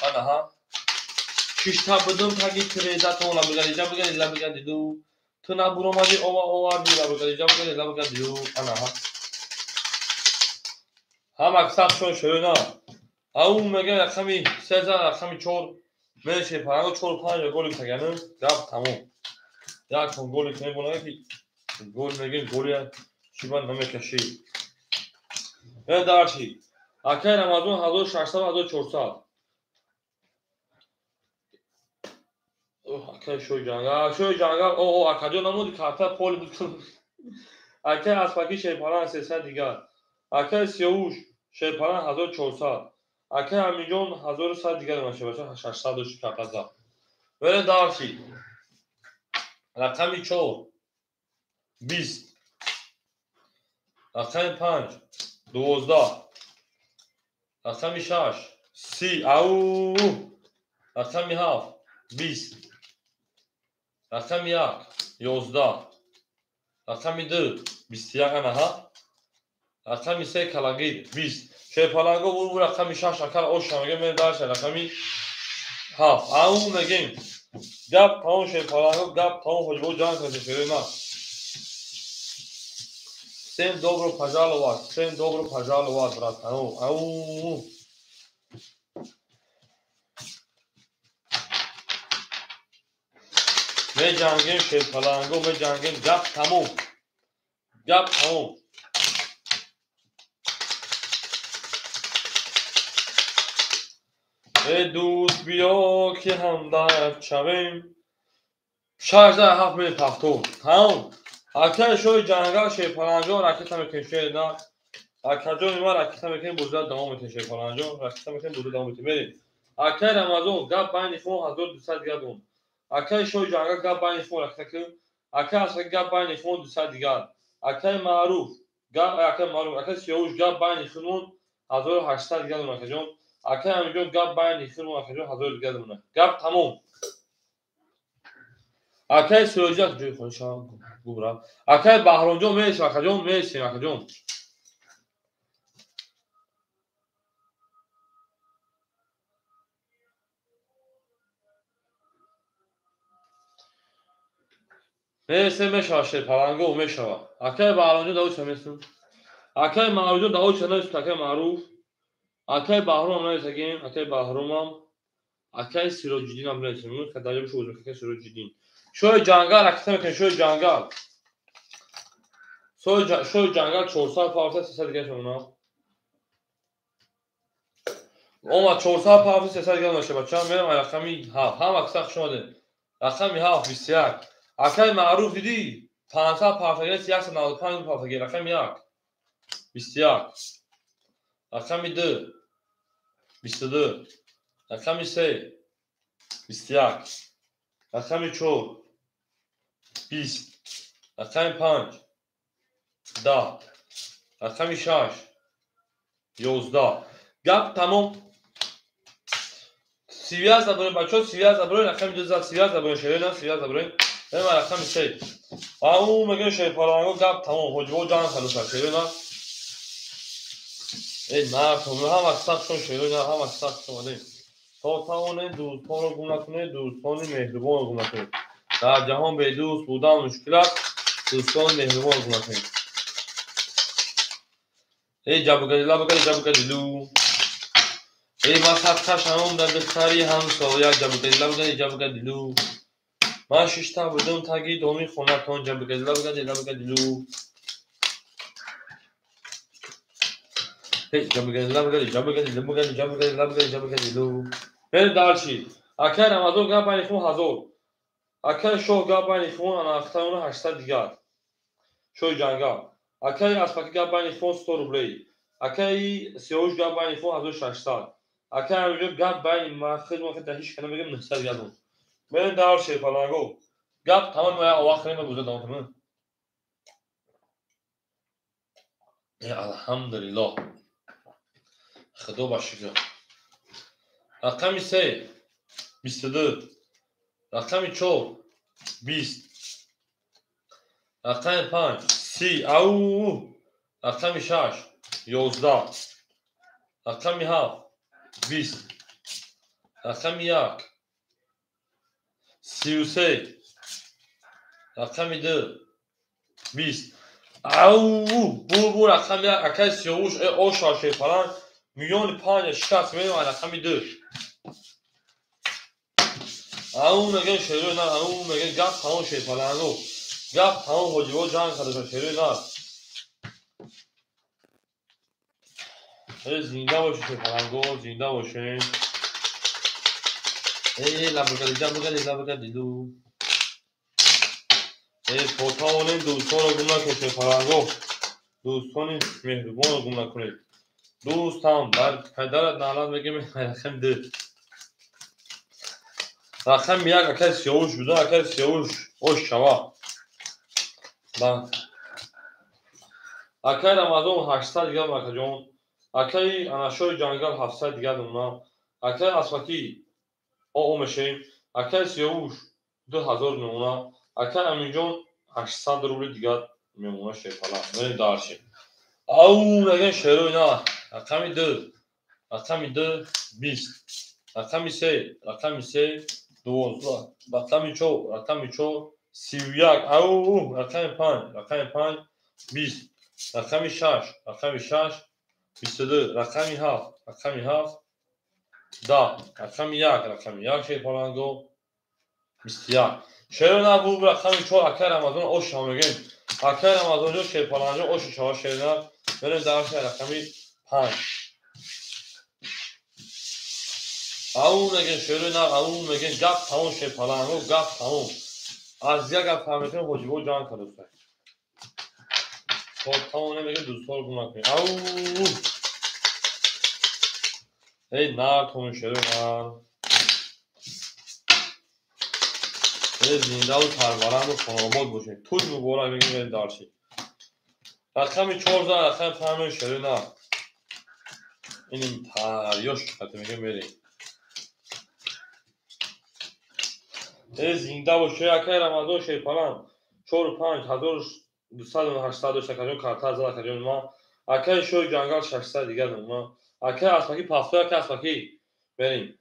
Ана ҳа. Шишта будум таги тирезатон лабгани ҷабгани лабгани лу. Ту набуромади ова оварди лабгани ҷабгани лабгани лу. Ана ҳа. Ҳама сахтшон шӯна. Ау мега рақами 3 рақами 4 меше паранго 4-5 голи тагани гап тамом. Як голи мебонад ки гол мегем голи чиба намекашӣ. Дарчи. Акай Рамазон 1600 1400. Акай шои ҷангал, шои ҷангал, о о акаҷон намуди карта пол буд. Акай Аспаки шерпалан 300 дигар. Акай Сиёвуш шерпалан 1400. Акай Амиҷон 1100 дигар мешавад, 600 дошт карта зад. Веле дарчи. Рақами 4 20. Рақами 5 12. Рақами 6 30. Ау. Рақами 7 20. Рақами 1 11. Рақами 2 21 ана ҳа. Рақами 3 калагир 20. Шерпаланго бур рақами 6 акал оша мегем мен дарша рақами 7. Ау мегем. Гап тамом шерпаланго гап тамом ҳоҷибо ҷанг кард шерена. Всем добро пожаловать, всем добро пожаловать, брат. Ау, ау. Меҷангем шерпаланго, меҷангем гап тамом. Гап тамом. Э дӯст биё ки ҳамдард шавем. 6-7 мили пахтон. Тамом. Акай шои ҷангал шерпаланҷон ракета мекунем шерна. Акаҷони ман ракета мекунем бузда давом метем шерпаланҷон ракета мекунем бузда давом метем. Мерем. Акай Рамазон гап байни хун 1200 дигар дон. Акай шои ҷангал гап байни хун ракета кун. Акай Асаки гап байни хун 200 дигар. Акай Маъруф гап акай Маъруф акай Сиёвуш гап байни хун 1800 дигар дон акаҷон. Акай Амиҷон гап байни хун акаҷон 1000 дигар дон. Гап тамом. Акай Сироҷак ҷои хониша губра. Акай Баҳромҷон мересем акаҷон мересем акаҷон. Мересем мешава шерпаланго мешава. Акай Баҳромҷон давоча мересем. Акай Маъруфҷон давоча наресем акай Маъруф. Акай Баҳром наресагем акай Баҳромам. Акай Сироҷиддинам наресем. Хадаҷа шо акай Сироҷиддин. Шои ҷангал ракета мекунем, шои ҷангал. Шои ҷангал 400 павса 300 дигар шумона. Омад 400 павса 300 дигар наша бача, мерам рақами 7. Ҳама каса хуш омадед. Рақами 7 21. Акай Маъруф дидӣ? 500 павса 195 павса рақами 1 21. Рақами 2 22. Рақами 3 21. Рақами 4 20. Рақами 5 10. Рақами 6 11. Гап тамом. Связь заброем бачо, связь заброем, рақами 2 связь заброем, шерена связь заброем. Ема рақами 3. Ау мегем шерпаланго гап тамом. Ҳоҷибо ҷанг халоса шерена. Эй мардум, ҳама сахтшон шерена, ҳама сахтшон омадем. То тавонед дӯстонро гум накунед, дӯстони меҳрубонро гум накунед. Дар ҷаҳон бедӯст будан мушкил аст, дӯстони меҳрубонро гум накунед. Эй ҷабгади лабгади ҷабгади лу. Эй ман садқашамом дар духтари ҳамсоя ҷабгади лабгади ҷабгади лу. Ман шишта будум таги доми хонатон ҷабгади лабгади лабгади лу. Эй ҷабгади лабгади ҷабгади лабгади ҷабгади лабгади ҷабгади лу. Мерем дарчи. Акай Рамазон гап байни хун 1000. Акай Шоҳ гап байни хун ана ахтаёна 800 дигар. Шоҳи ҷангал. Акай Аспаки гап байни хун 100 рублей. Акай Сиёвуш гап байни хун 1600. Акай Амиҷон гап байни ман хидмат дар ҳеч кана мегем 900 дигар дон. Мерем дар шерпаланго. Гап тамом мо овахрем буза давом кунем. Алҳамдулиллоҳ. Худо ба шукр. Рақами 3 22, рақами 4 20, рақами 5 30, ау, рақами 6 11, рақами 7 20, рақами 1 33, рақами 2 20. Ау, бу рақами 1 акай сиёвуш оша шерпаланг миёни 5 60 мерем рақами 2. Ау мегӯем шерои нар, ау мегӯем гап тамом шерпаланго. Гап тамом ҳоҷиво ҷанг кардаша шерои нар. Зинда бошед шерпаланго, зинда бошед. Лабагади лабагади лабагадилу. То тавонем дӯстонро гум накунед шерпаланго. Дӯстони меҳрубонро гум накунед. Дӯстам бар падарат наълат мегӯем рақами 2. Рақами 1 акай сиёвуш буда, акай сиёвуш ош шава. Акай Рамазон 800 дигар акаҷон. Акай Анашои ҷангал 700 дигар мемонам. Акай Асфакӣ оо мешавем. Акай сиёвуш 2000 мемонам. Акай Аминҷон 800 рубли дигар мемонад шерпала. Мерем дарши. Ау мегӯем шерои на. Рақами 2, рақами 2 20, рақами 3, рақами 3 12, рақами 4, рақами 4 31, ау, рақами 5, рақами 5 20, рақами 6, рақами 6 22, рақами 7, рақами 7 10, рақами 1, рақами 1 шерпаланго 21. Шерои на бу рақами 4 акай Рамазон ош шава мегӯем. Акай Рамазонҷон шерпаланҷон ош шава шерои на. Мерем дарши рақами 5. Ау мегӯем шерои нар, ау мегӯем гап тамом шерпаланго, гап тамом. Аз як гап фаҳмидем ҳоҷибо ҷанг кард. То тамом мегӯем дӯстонро гум накунед. Ау! Эй нар тон шерои нар. Эй зиндаву сарбаланду хонаобод бошед. Тӯй муборак мегӯем мерем дарши. Рақами 4 рақами 5 шерои нар. Иним тарёш қати мегӯем мерем. Зинда бошед акай Рамазон шерпаланг 4 5 1200 800 акаҷон карта зад акаҷон ма. Акай шои ҷангал 600 дигар мемонам. Акай Асфакӣ пафтой акай Асфакӣ мерем.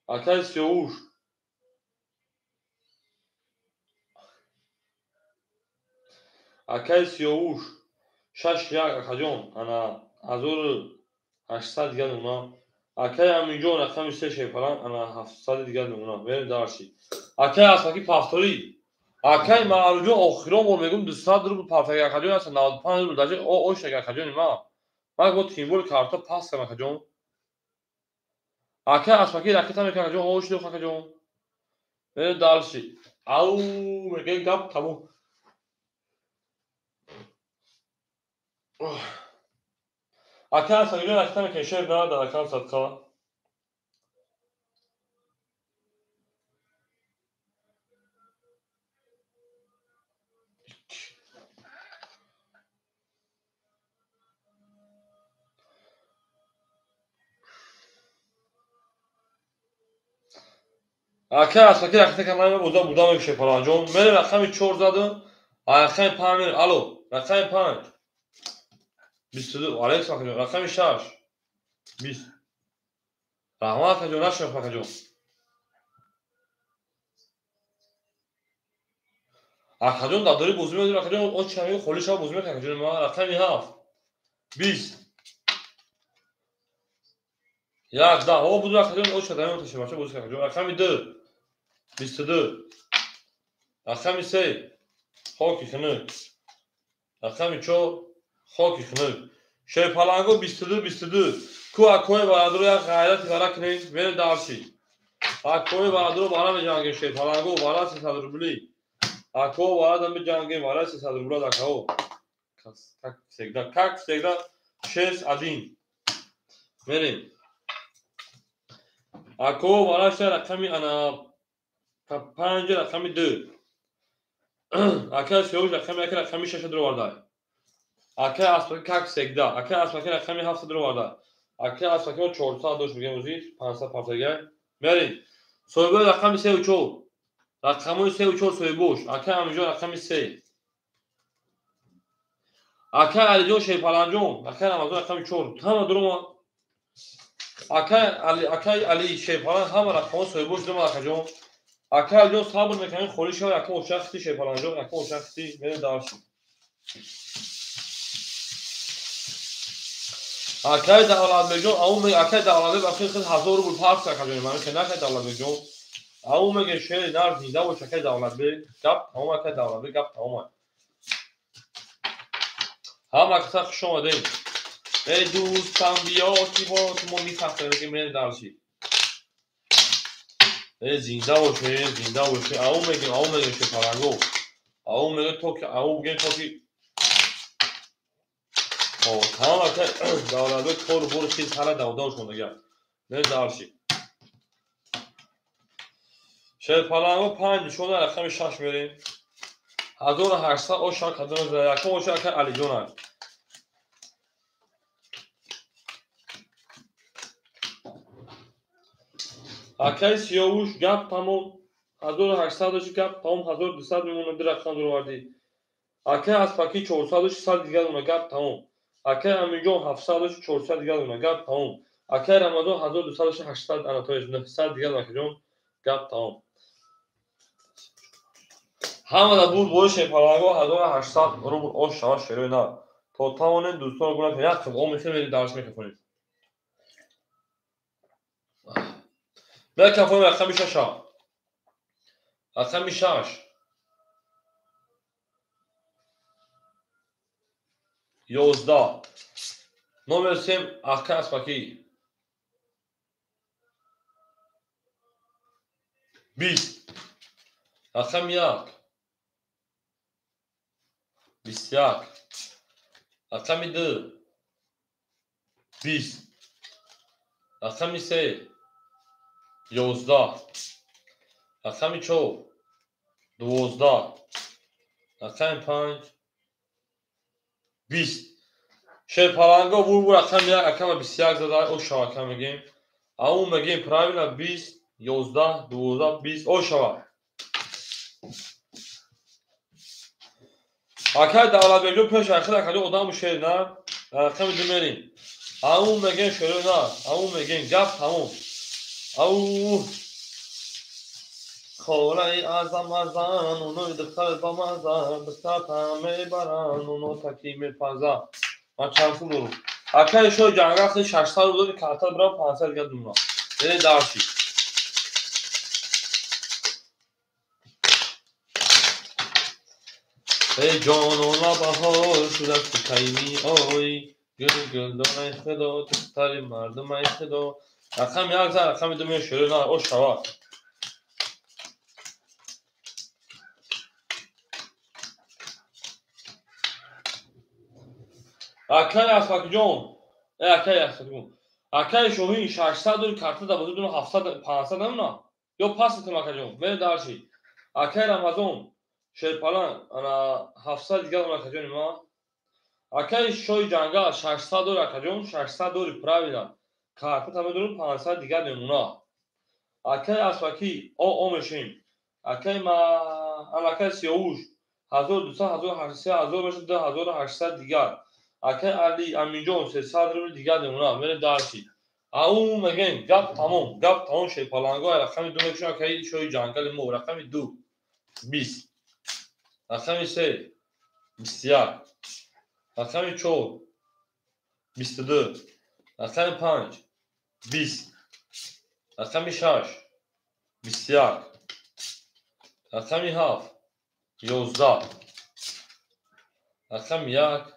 Акай сиёвуш акай сиёвуш 6 1 акаҷон ана 1800 дигар мемонам. Акай Аминҷон рақами 3 шерпаланг ана 700 дигар мемонам. Мерем дарши. Акай Асфакӣ пафторӣ. Акай Маъруфҷон охирон бор мегӯм 200 рубл пафтаги акаҷон аст 95 рубл даже ош акаҷони ма. Ман бо тимболи карта пас кардам акаҷон. Акай Асфакӣ ракета мекунад акаҷон, ош дох акаҷон. Мерем дарши. Ау мегӯем гап тамом. Акай Асфакиҷон ракета мекунад шер на дар акам садқа. Акай Асфакӣ ракета кард буда буда мекушед шерпаланҷон. Мерем рақами 4 задам. Рақами 5 мерем. Алло, рақами 5 22, алейкум акаҷон. Рақами 6 20. Раҳмат акаҷон, нашинохт акаҷон. Акаҷон дар дори бозӣ медорӣ акаҷон, он чи мегӯ холӣ шава бозӣ мекунӣ акаҷон. Ма рақами 7 20 1 10. О буду акаҷон, о ча дамем таши бача бозӣ акаҷон. Рақами 2 22, рақами 3 хоки хунук, рақами 4 хоки хунук. Шерпаланго 22 22. Ку акои бародаро як ғайрати бара кунед, мерем дарши. Акои бародаро бара меҷангем шерпаланго бара 300 рубли. Ако бара меҷангем бара 300 рубла акао. Как всегда, как всегда 6 1. Мерем. Ако бараша рақами ана 5 рақами 2. Акай Сиёвуш рақами 1 рақами 6 дуроварда. Акай Аспаки как всегда. Акай Аспаки рақами 7 дуроварда. Акай Аспаки 400 дошт мегем ӯзи 500 партага. Мерин. Соҳибои рақами 3 ва 4. Рақамои 3 ва 4 соҳибош. Акай Амиҷон рақами 3. Акай Алиҷон Шерпаланҷон, акай Рамазон рақами 4. Ҳама дуромад. Акай Али Шерпалан ҳама рақамҳо соҳибош дуромад акаҷон. Акай Алиҷон сабр мекунем холӣ шава яка ошахти Шерпаланҷон, яка ошахти мерем дарши. Акай Давлатбекҷон, акай Давлатбек ахир хел 1000 рубл парс акаҷон, ман хел акай Давлатбекҷон. Ау меге шери нар зинда бош акай Давлатбек. Гап тамом акай Давлатбек, гап тамом. Ҳама каса хуш омадем. Эй дӯстам биё ки бо мо мехастем ки мерем дарши. Эй зинда бош, эй зинда бош. Ау мегем шефаранго. Ау мегем то ки ау мегем то ки О, тамом акай Давлатбек кор бур хиз ҳала давдав шуд дигар. Мерем дарши. Шерпаланго 5 нишона рақами 6 мерем. 1800 оша кадом якум оша акай Алиҷон аст. Акай Сиёвуш гап тамом 1800 оши гап тамом 1200 мемонад ду рақам дуровардӣ. Акай Аспаки 400 оши 100 дигар мона гап тамом. Акай Амиҷон 700 оши 400 дигар мона гап тамом. Акай Рамазон 1200 оши 800 анатоиш 900 дигар акаҷон гап тамом. Ҳамада буд бои Шерпаланго 1800 рубл ош шава шерои нар. То тавонем дӯстонро гуна як қиб ом мехел мерем дарс мекафонем. Мекафонем рақами 6. Рақами 6. 11. Номер 7 акай Аспаки. 20. Рақами 1. 21. Рақами 2. 20. Рақами 3. 11. Рақами 4. 12. Рақами 5. 20. Шерпаланго бур рақами 1 акама 21 зада о шава ака мегем. Ау мегем правильно 20, 11, 12, 20 о шава. Акай Давлатбекҷон пеш ахир акаҷон одаму шер на рақами 2 мерем. Ау мегем шеро на, ау мегем гап тамом. Ау холаи азам азан, унои духтар бамазан, духтар мебаран, уно таки мепазан. Ман чанд пул дорам? Акай шои ҷангал хел 600 рубл дори карта бирам 500 дигар думна. Мерем дарши. Эй ҷонона баҳор шуда кай меоӣ, гул гулдонаи худо, духтари мардумаи худо. Рақами 1 зад, рақами 2 меои шерои нар, ош шава. Акай Аспакиҷон, акай Аспакиҷон, акай Шоҳин 600 дори карта дар бозор дуна 700, 500 намуна? Ё пас метам акаҷон, мерем дарши. Акай Рамазон Шерпалан ана 700 дигар дорам акаҷони ман. Акай Шоҳи Ҷангал 600 дори акаҷон, 600 дори правильно. Карта та медорам 500 дигар мемона. Акай Аспаки о мешем. Акай ма акай Сиёвуш 1200, 1800, 1000 мешад 2800 дигар. Акай Али Аминҷон 300 рубл дигар мемона. Мерем дарши. Ау мегем гап тамом, гап тамом Шерпаланго рақами 2 мекушам акай Шоҳи Ҷангали мо рақами 2 20. Рақами 3 21. Рақами 4 22. Рақами 5 20. Рақами 6 21. Рақами 7 11. Рақами 1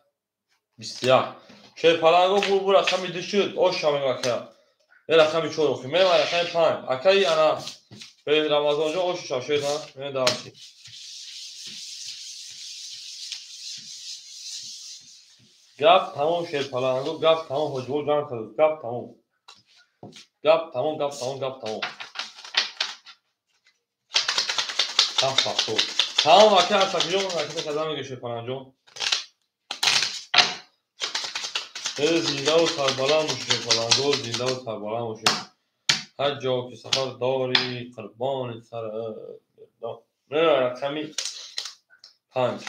21. Шерпаланго бур рақами 2 шуд. Ош шавем ака. Рақами 4 охи. Мерем рақами 5. Акаи ана Рамазонҷон ош шав шед на. Мерем дарши. Гап тамом Шерпаланго, гап тамом Ҳоҷибо ҷамъ кард. Гап тамом. Гап тамом, гап тамом, гап тамом. 7 70. Тамом ака Асафиҷон, ракета када мега Шерпаланҷон. Зиндаву сарбаланд бошед, Шерпаланго, зиндаву сарбаланд бошед. Ҳар ҷо ки сафар дорӣ, қурбони сар. Рақами 5.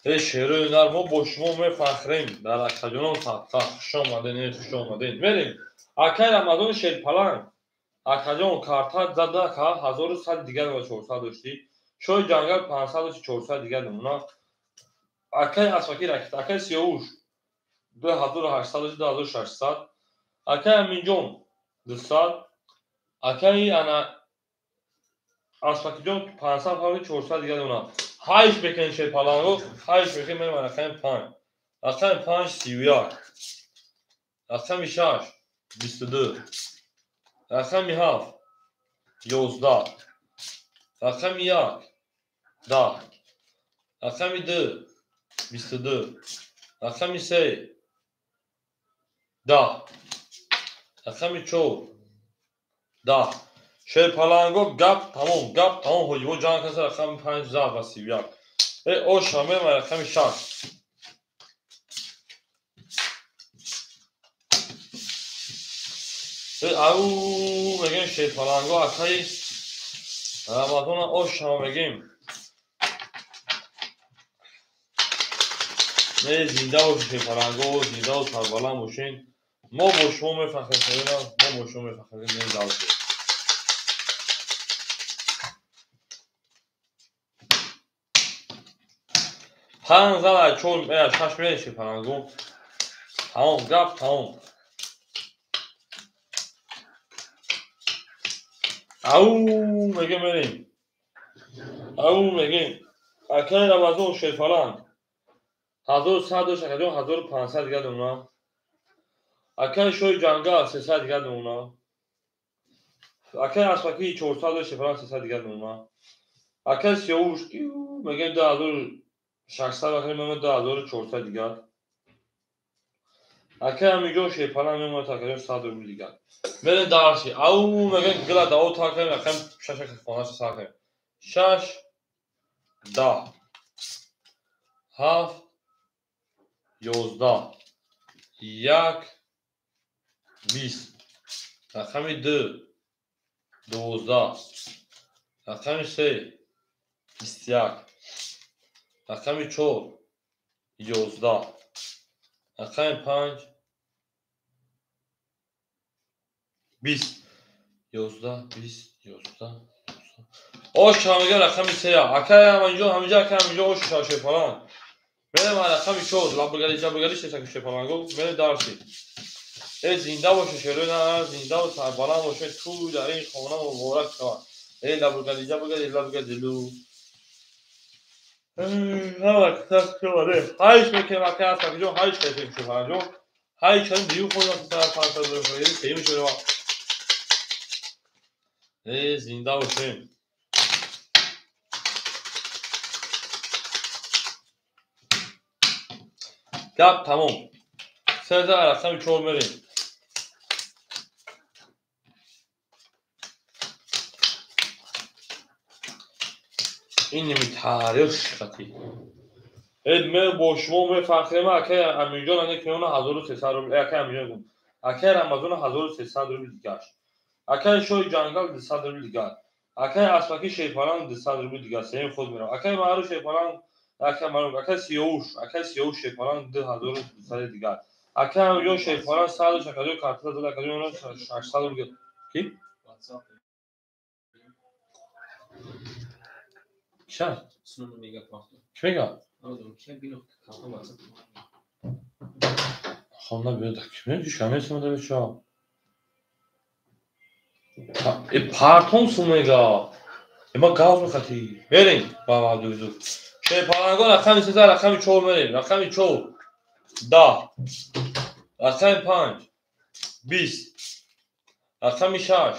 Э шерои нар, мо бо шумо мефахрем. Дар акаҷонон садқа. Хуш омаден, э хуш омаден. Мерем. Акай Рамазони Шерпаланг. Акаҷон карта зада ака 1100 дигар ва 400 доштӣ. Шоҳи ҷангал 500 дошти, 400 дигар намуна. Акай Асфаки ракета, акай Сиёвуш 2800 дошти, 2600. Акай Аминҷон 200. Акай ана Асфакиҷон 500 фаври 400 дигар намуна. Ҳайш бекен Шерпаланго, ҳайш бекен мерем рақами 5. Рақами 5 31. Рақами 6 22. Рақами 7 11. Рақами 1 10. Рақами 2 22. Рақами 3 10. Рақами 4 10. Шерпаланго гап тамом, гап тамом. Ҳоҷибо ҷанг каса рақами 5 зад ва 31. Э оша мерем рақами 6. Ау мегем Шерпаланго, акаи Рамазона оша мегем. Не зинда бошед Шерпаланго, зиндаву сарбаланд бошед. Мо бо шумо мефахрем, мо бо шумо мефахрем. Не зинда бошед. Панҷ зада чор шаш мерем Шерпаланго. Тамом, гап тамом. Ау мегем мерем. Ау мегем. Акай Рамазон Шерпаланг. 1100 дошт акаҷон, 1500 дигар домуна. Акай Шоҳи ҷангал 300 дигар домуна. Акай Асфаки 400 дошт Шерпаланг, 300 дигар домуна. Акай Сиёвуш мегем 2600 акай меомад 2400 дигар. Акай Амиҷон Шерпаланг меомад акаҷон 100 рубл дигар. Мерем дарси. Ау мегем гила даво та кардем, рақами шаш хонаша сар кардем. 6 10 7 11 1 20. Рақами 2 12. Рақами 3 21. Рақами 4 11. Рақами 5 20. 11 20 11. Ош мегем рақами 3. Акай ҳаминҷо, ҳаминҷо акай ҳаминҷо ош Шерпаланг. Мерем рақами 4 лабгари ҷабгари шешак Шерпаланго. Мерем дарси. Э зинда бошед шерои нар, зиндаву сарбаланд бошед. Тӯй дар ин хона муборак шавад. Э лабгари ҷабгари лабгари лу. Ҳайш мекунем акай Асфакиҷон, ҳайш кардем Шерпаланҷон. Ҳайш кардем дию хӯрдам 500 рубл, сеюм шуда. Э зинда бошем. Гап тамом. Се рақами 4 мерем. Ин ними таърих шиқати. Э ме бо шумо мефахрем акай Аминҷон ане киёна 1300 рубл, акай Аминҷон гум. Акай Рамазон 1300 рубл дигар. Акай Шоҳи ҷангал 200 рубл дигар. Акай Асфаки Шерпаланг 200 рубл дигар. Сеюм худ мерам. Акай Маъруф Шерпаланг, акай Маъруф, акай Сиёвуш Шерпаланг 2200 дигар. Акай Аминҷон Шерпаланг 100 акаҷон карта зада акаҷон 600 рубл. Ки? Киша? Чӣ мега? Хонда биёд, ки мега? Шамесам да беча. Э партон сум мега. Э ма газ мехати. Мерем ба Абдуюсуф. Шерпалангон рақами 3 рақами 4 мерем. Рақами 4 10. Рақами 5 20. Рақами 6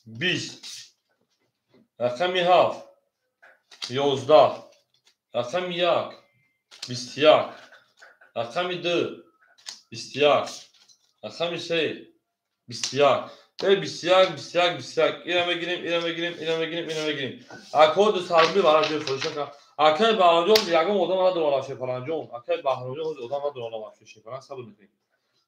20. Рақами 7 11. Рақами 1 21. Рақами 2 21. Рақами 3 21. 21, 21, 21. Ира мегирем, ира мегирем, ира мегирем, ира мегирем. Ако 200 рубли бараш бефурӯша. Акай Баҳромҷон ягон одам надорад Шерпаланҷон. Акай Баҳромҷон одам надорад вообще Шерпаланг сабр мекунем.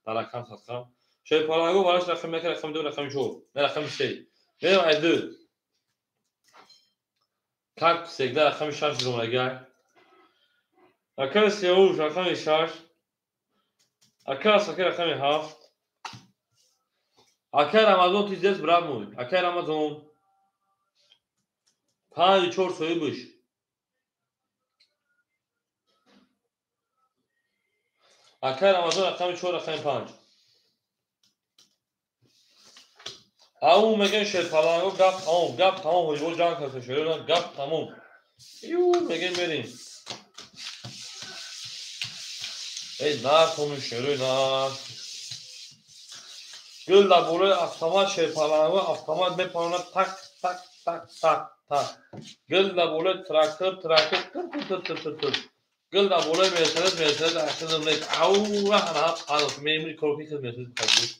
Дар рақам садқа. Шерпаланго бараш рақами 1, рақами 2, рақами 4, не рақами 3. Мерем ай 2. Как всегда рақами 6 ромагай. Акай Сиёвуш рақами 6. Акай Асакай рақами 7. Акай Рамазон ты здесь, брат мой. Акай Рамазон. 5 4 соҳибаш. Акай Рамазон рақами 4, рақами 5. Ау мегӯем Шерпаланго гап тамом, гап тамом, ҳоҷибо ҷанг карда шерона гап тамом. Ю мегӯем мерем. Эй нар томи шерои нар. Гул дар болои автомат Шерпаланго автомат мепаронад так так так так так. Гул дар болои трактор трактор тр тр тр тр тр. Гул дар болои Мерседес Мерседес ахизм нек. Ау ҳана ҳанос мемри корки хиз Мерседес хабуд.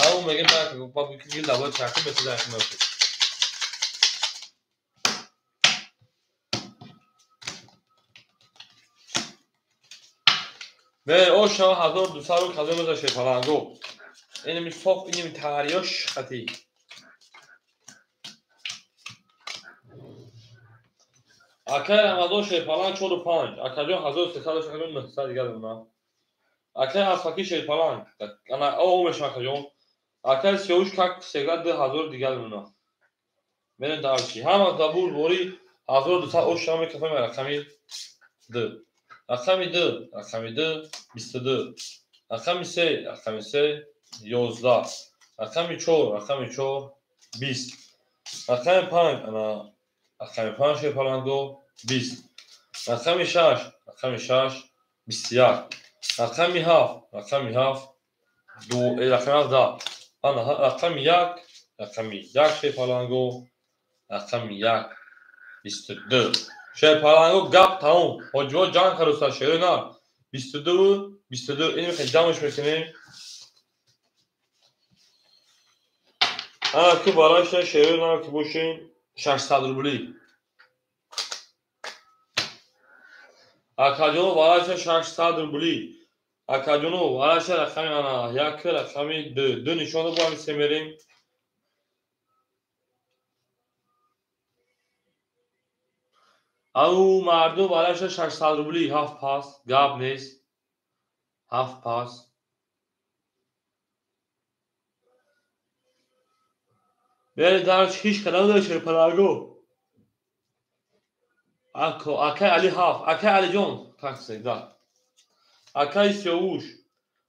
Ау мегем ба гул дар болои трактор Мерседес ахизм нек. Ме оша 1200 ру казо меза Шерпаланго. Инами соф, инами тариёш хати. Акай Рамазон Шерпаланг 4 5. Акаҷон 1300 акаҷон 900 дигар мемонад. Акай Асфаки Шерпаланг. Ана о мешава акаҷон. Акай Сиёвуш как всегда 2000 дигар мемонад. Мерем дарчи. Ҳама забур бори 1200 ош мекафем рақами 2. Рақами 2, рақами 2, 22. Рақами 3, рақами 3, 11. Рақами 4, рақами 4, 20. Рақами 5, ана рақами 5 Шерпаланго 20. Рақами 6, рақами 6, 21. Рақами 7, рақами 7, 2, рақами 7 10. Ана рақами 1, рақами 1 Шерпаланго, рақами 1, 22. Шерпаланго гап тамом. Ҳоҷиҳо ҷанг каруста шерои нар. 22, 22. Ин мехоҳем ҷамъш мекунем. Ана ки барои шерои нар ки бошем 600 рубли. Акаҷоно барои 600 рубли. Акаҷоно барои рақами ана 1, рақами 2. 2 нишон бо ҳамин се мерем. Ау мардум барои 600 рубли 7 пас, гап нест. 7 пас. Бере дарч ҳеч кадам надошт Шерпаланго. Ако акай Али 7, акай Алиҷон как всегда. Акай Сиёвуш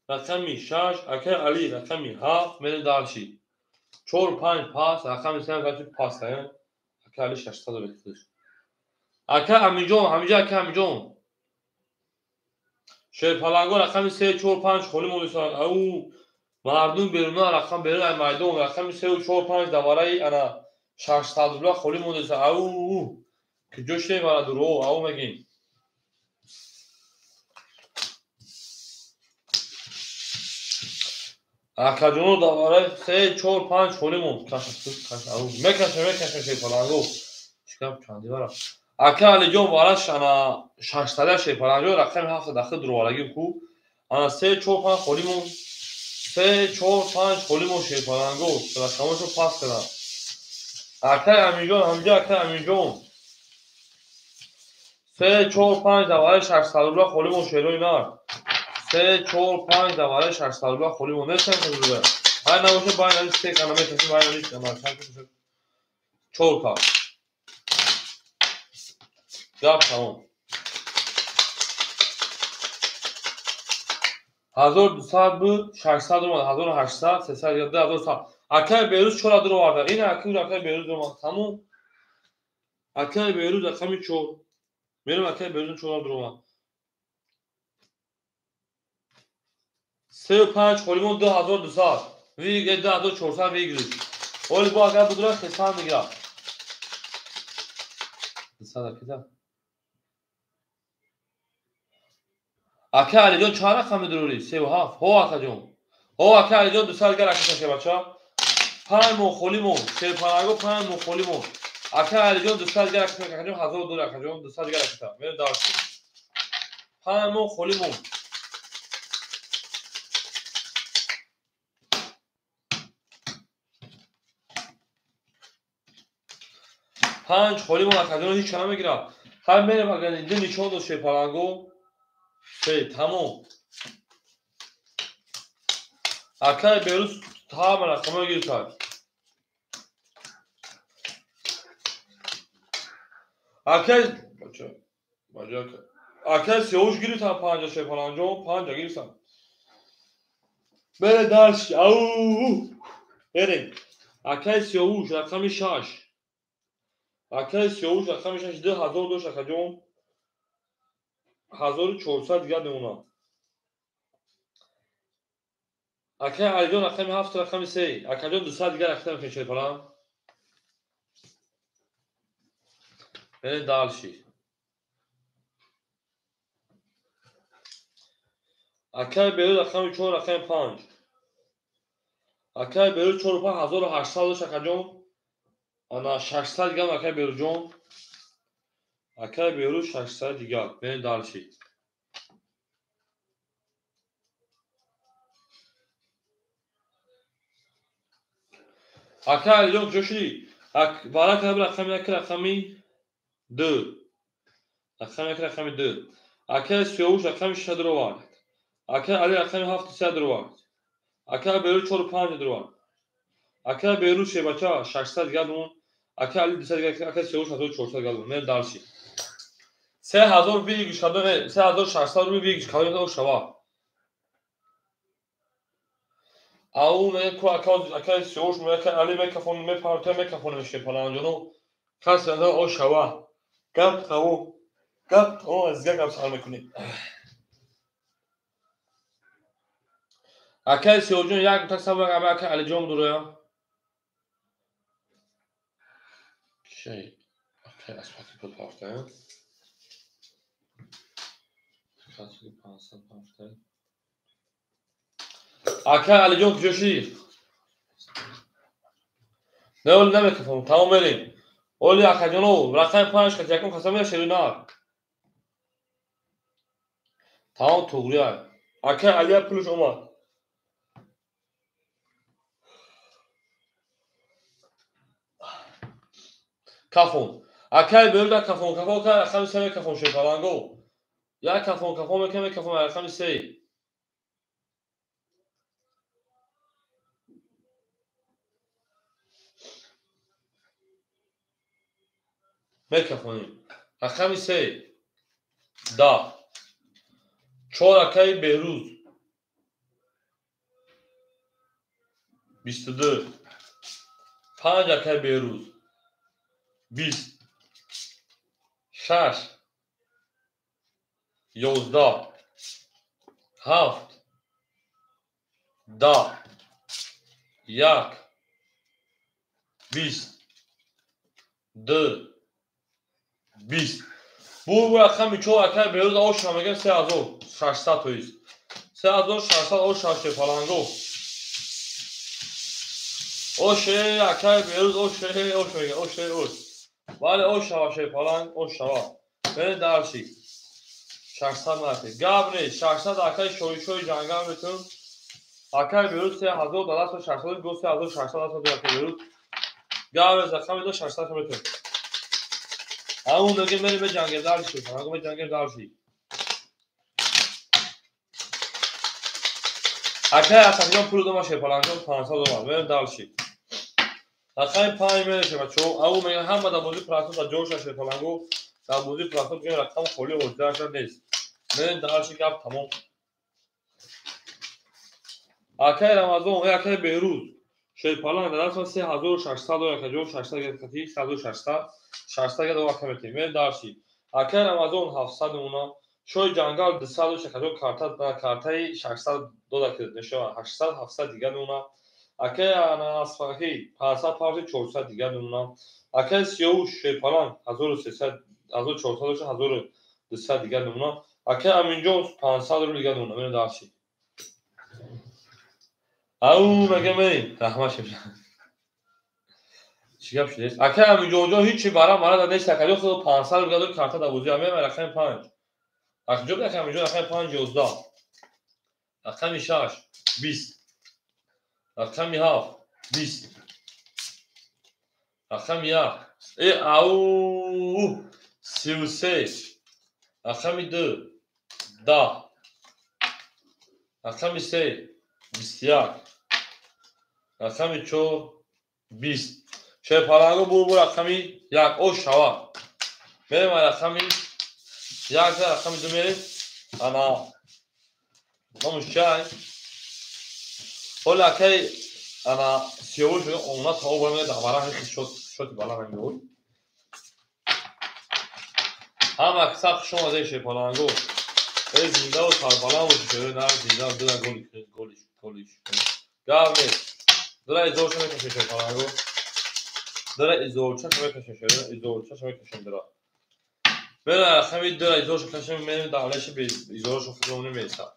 рақами 6, акай Али рақами 7, мере дарчи. 4 5 пас, рақами 3 рақами пас, акай Али 600 рубли. Акай Амиҷон, ҳамиҷа акай Амиҷон. Шерпаланго рақами 3 4 5 холӣ мондисанд. Ау мардум беруна рақам берун ай майдон рақами 3 4 5 давараи ана 600 рубла холӣ мондисанд. Ау куҷо шудем ана дуро, ау мегим. Акаҷоно давараи 3 4 5 холӣ монд. Каша, каша, ау мекашем, мекашем Шерпаланго. Чикам чанди вара. Ака Алиҷон бараш ана 600 Шерпаланго рақами 7 дахил дуроварагӣ ку. Ана 3 4 5 холӣ монд. 3 4 5 холӣ монд Шерпаланго. Рақамошо пас кардам. Акай Амиҷон, ҳамиҷа акай Амиҷон. 3 4 5 давараи 600 рубла холӣ монд шерои нар. 3 4 5 давараи 600 рубла холӣ монд. Нестам рубла. Ҳай набоша бай нами 3 кана метасим, бай нами ана чанд 4 ка. Гап тамом. 1200 буд, 600 омад, 1800, 300, 2100. Акай Берӯз 4 дуроварда. Ин акай Берӯз омад. Тамом. Акай Берӯз рақами 4. Мерем акай Берӯз 4 дуровард. 3 5 холимон 2200. Ви 2400 выигрыш. Оли бо агар будура 300 мегирад. 200 акида. Акай Алиҷон чанд рақам медурорӣ? 3 7. Ҳо акаҷон. Ҳо акай Алиҷон 200 дигар акаша бача. 5 моҳ холӣ монд. Шерпаланго 5 моҳ холӣ монд. Ака Алиҷон 200 дигар ракета, акаҷон 1000 доллар, акаҷон 200 дигар ракета. Мерем дальше. 5 моҳ холӣ монд. 5 холӣ монд, акаҷон ҳеҷ ча намегирад. Ҳар мерем, агар инҷо нишон дод шерпаланго. Се, тамом. Акай Берӯз ҳама рақамҳо гирифтад. Акай бача, бача акай Сиёвуш гирифтан 5 шерпаланҷон, 5 гирифтан. Бере дальше. Ау! Берем. Акай Сиёвуш рақами 6. Акай Сиёвуш рақами 6 2000 дошт, акаҷон. 1400 дигар мемонад. Акай Алиҷон рақами 7 рақами 3. Акаҷон 200 дигар ракета мекунед шерпаланг. Берем дальше. Акай Берӯз рақами 4 рақами 5. Акай Берӯз 4 5 1800 дошт, акаҷон. Ана 600 дигар акай Берӯзҷон. Акай Берӯз 600 дигар. Берем дальше. Акай Алиҷон куҷо шудӣ? Варака рақами 1 рақами 2. Рақами 1 рақами 2. Акай Сиёвуш рақами 6 дуровард. Акай Али рақами 7 3 дуровард. Акай Берӯз 4 5 дуровард. Акай Берӯз шебача 600 дигар мон. Акай Али 200 дигар, акай Сиёвуш 1400 дигар мон. Мерем дальше. 3000 выигрыш кардем, 3600 рубл выигрыш кардем, о шава. Ау меку акай Сиёвуш меку Али мекафон мепарта мекафон шепаланҷоно. Кас о шава. Гап тамом. Гап тамом, аз дигар гап сар мекунем. Акай Сиёвуҷон як так сабр акай Алиҷон дуроя. Шей, акай асфалти пул пафта. Касри 500 пафта. Акай Алиҷон куҷо шудӣ? Не, оли намекафам, тамом мерем. Оли акаҷоно, рақами 5 кас якум каса меша на. Тамом туғрия. Акай Алия пулш омад. Кафон. Акай Берӯз кафон, кафон кай рақами 3 кафон шерпаланго. Як кафон, кафон мекунем, кафон рақами 3. Мекафонем. Рақами 3. 10. 4 акай Берӯз. 22. 5 акай Берӯз. 20. 6. 11. 7. 10. 1. 20. 2. 20. Бу рақами 4 акай Берӯз оша мегӯям 3600 тоист. 3600 оша шерпаланго. Оше акай Берӯз оше ош мегӯям оше ош. Бале ош шава шерпаланг ош шава. Берем дальше. 600 нарафт. Гап нест. 600 акай шоишои ҷангал метун. Акай Берӯз 3000 дадаст 600 го 3600 дадаст акай Берӯз. Гап нест, рақами 600 метун. Ау мегем мерем меҷангем дальше. Ау меҷангем дальше. Акай Асафиҷон пул дома шерпаланҷон 500 доллар. Мерем дальше. Рақами 5 мереше бачо. Ау мегем ҳама дар бозии прасо дар ҷоша шерпаланго. Дар бозии прасо бигем рақам холи ҳозираша нест. Мерем дальше, гап тамом. Акай Рамазон, акай Берӯз. Шерпаланг дар даст 3600 доллар, акаҷон 600 гирифтати 3600. 600 гирифта акай метем. Мерем дальше. Акай Рамазон 700 мемона. Шои ҷангал 200 дошт, акаҷон карта картаи 600 дода кирд мешавад. 800 700 дигар мемона. Акай Асфаҳи 500 парти 400 дигар мемона. Акай Сиёвуш шерпаланг 1300 1400 дошт, 1200 дигар мемона. Акай Аминҷон 500 рубл дигар мемона. Мерем дальше. Ау мегем мерем. Раҳмат шеф. Чӣ гап шудест? Акай Амиҷонҷон ҳичи барам мара нест, акаҷон худ 500 рубл дод карта да бозӣ. Амир рақами 5. Акаҷон акай Амиҷон рақами 5 11. Рақами 6 20. Рақами 7 20. Рақами 1 ау 33. Рақами 2 10. Рақами 3 21. Рақами 4 20. Шерпаланго бур рақами 1 ош шавад. Мерем рақами 1 рақами 2 мерем. Ана номуш чай? Ҳоли акай ана сиёвуш омад савол бармега дар бараҳи шоти баланд меои. Ҳама каса хуш омадаи шерпаланго. Эй зиндаву сарбаланд боши шерои нар зинда дила голи голи голи. Гап нест. Дила изорча мекашем шерпаланго. Дила изорча мекашем шерои изорча мекашем дила. Мера рақами дила изорча кашем мерем давлаши бе изорча худро меистад.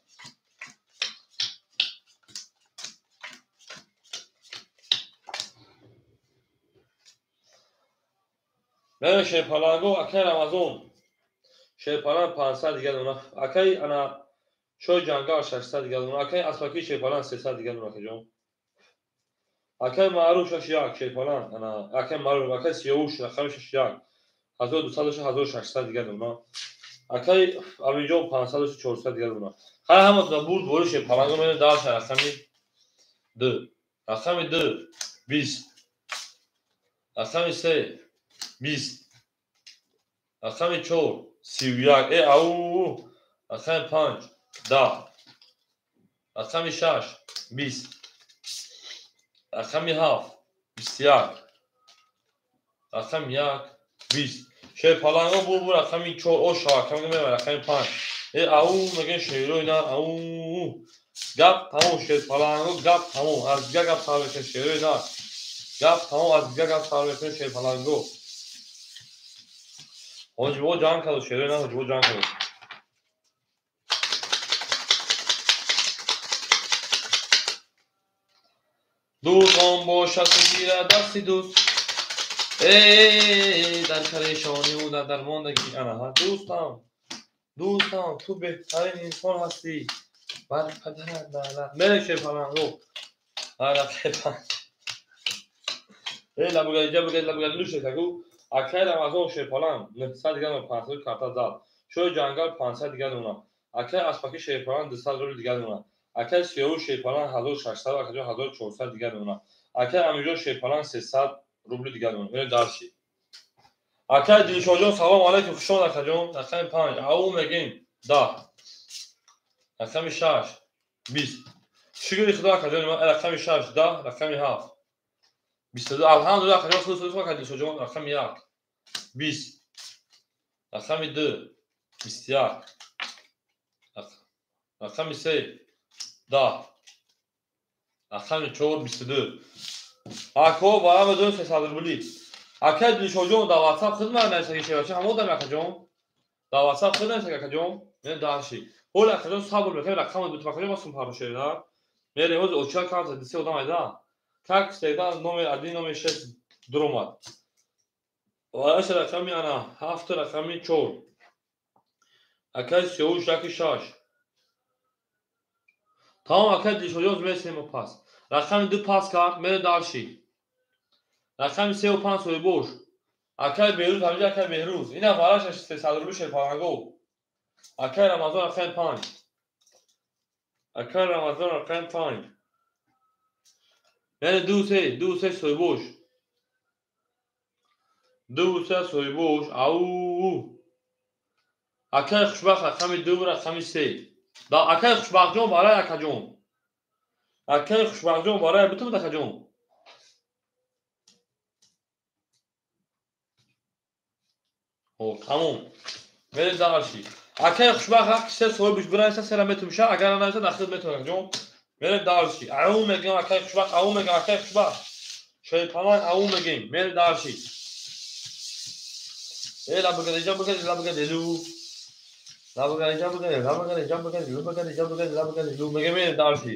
Мерем шерпаланго акай Рамазон. Шерпаланг 500 дигар дона. Акай ана чой ҷангал 600 дигар дона. Акай аспаки шерпаланг 300 дигар дона акаҷон. Акай Маъруф 61 шерпаланг ана акай Маъруф акай Сиёвуш рақами 61 1200 1600 дигар дона. Акай Амиҷон 500 400 дигар дона. Ҳар ҳаматона бурд бори шерпаланго мерем дальше рақами 2. Рақами 2 20. Рақами 3 20. Рақами 4 31. Ау рақами 5 10. Рақами 6 20. Рақами 7 21. Рақами 1 20. Шерпаланго бур рақами 4 ош шавад. Камега мебарем рақами 5. Ау мегӯем шерои нар ау гап тамом шерпаланго гап тамом. Аз дигар гап сар мекунем шерои нар. Гап тамом аз дигар гап сар мекунем шерпаланго. Ҳоҷибо ҷанг кард шерои нар ҳоҷибо ҷанг кард. Дӯст он бошад ки гирад дасти дӯст. Дар парешониву дар дармондагӣ. Анаҳа дӯстам, дӯстам, ту беҳтарин инсон ҳастӣ. Бар падарат лаънат. Мерем шерпаланго. Рақами 5. Лабугари ҷабугари лабугари лӯшекаку. Акай Рамазон шерпаланг 900 дигар дона 500 карта зад. Шои ҷангал 500 дигар дона. Акай аспаки шерпаланг 200 рубл дигар дона. Акай Сиёвуш шерпаланг 1600 акаҷон 1400 дигар дона. Акай Амиҷон шерпаланг 300 рубли дигар дона. Мерем дальше. Акай Дилшодҷон салом алайкум, хуш омад акаҷон. Рақами 5 ау мегем 10. Рақами 6 20. Шукри Худо акаҷон, рақами 6 10, рақами 7 22. Алҳамдулилла акаҷон, худ худ акаҷон Дилшодҷон, рақами 1 20. Рақами 2 21. Рақами 3 10. Рақами 4 22. Ако барам медонем 300 рубли. Акай Дилшодҷон дар WhatsApp худ мара нависаги шевачи ҳамон дам акаҷон. Дар WhatsApp худ нависаги акаҷон. Мен дальше. Ҳоли акаҷон сабр мекунем рақам бутум акаҷон ма сум паро шеда. Мерем ҳози оча карта дисе одам айда. Как всегда номер 1 номер 6 дуромад. Вараш рақами ана 7 рақами 4. Акай Сиёвуш 1 6. Тамом акай Дилшодҷон месем пас. Рақами 2 пас кард, мерем дальше. Рақами 3 ва 5 соҳибош. Акай Беҳрӯз ҳамиҷа акай Беҳрӯз. Ина варашаш 300 рубли шерпаланго. Акай Рамазон рақами 5. Акай Рамазон рақами 5. Яъне 2 3 2 3 соҳибош. 2 3 соҳибош. Ау. Акай Хушбахт рақами 2 рақами 3. Да акай Хушбахтҷон барои акаҷон. Акай Хушбахтҷон барои битумад акаҷон. Тамом. Мерем дальше. Акай Хушбахт ҳаққи се соҳибаш бинависа сера метумша, агар нанависа дахил метавон акаҷон. Мерем дальше. Ау мегӯям акай Хушбахт, ау мегӯям акай Хушбахт. Шерпаланг ау мегӯем. Мерем дальше. Лабугари ҷабугари лабугари лу. Лабугари ҷабугари лабугари ҷабугари лубагари ҷабугари лабугари лу. Мегӯем мерем дальше.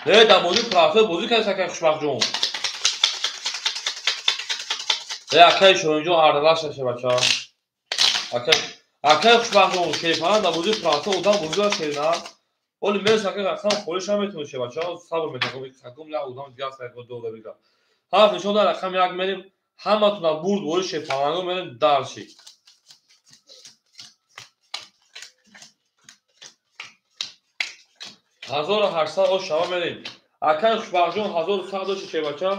Дар бозӣ прафе бозӣ кардед акай Хушбахтҷон. Акай шоинҷон ардалаш шаше бача. Акай хушбахтон шерпаланг дар бозии Франса одам бозӣ шерна. Оли мерс акай рақам холиш ҳам метавонад ше бача. Сабр мекунам. Какум як одам дигар сай дода бигирад. Ҳафт нишон дар рақами як мерем. Ҳаматона бурд бори шерпаланго мерем дарши. 1800 ош шава мерем. Акай хушбахтҷон 1100 дошти шебача,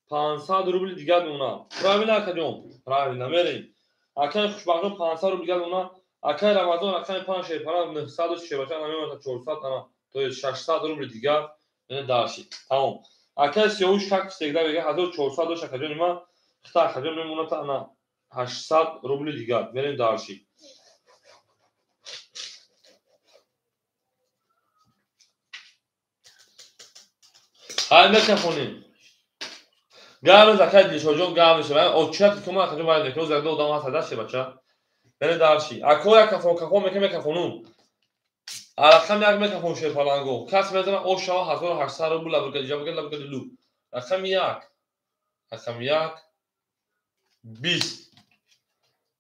500 рубли дигар мемонад. Правильно, акаҷон? Правильно, мерем. Акай хушбахтҷон 500 рубли дигар мемонад. Акай Рамазон рақами 5 шерпаланг 900 дошти шебача, ана мемонад 400, ана, то есть 600 рубли дигар мене дарши. Тамом. Акай Сиёвуш как всегда мега 1400 дошт акаҷони ман, хита акаҷон мемонад ана 800 рубли дигар. Мерем дарши. Ҳай мекафонем. Гавез акай Дилшодҷон гав мешава. Очият кума акаҷон вай мекунад. Роз якда одам ҳаст даште бача. Мере дарши. Ако як кафон кафон мекунем мекафонум. Рақами як мекафон шерпаланго. Кас мезана ош шава 1800 рубл лабрка ҷабга лабрка лу. Рақами як. Рақами як. 20.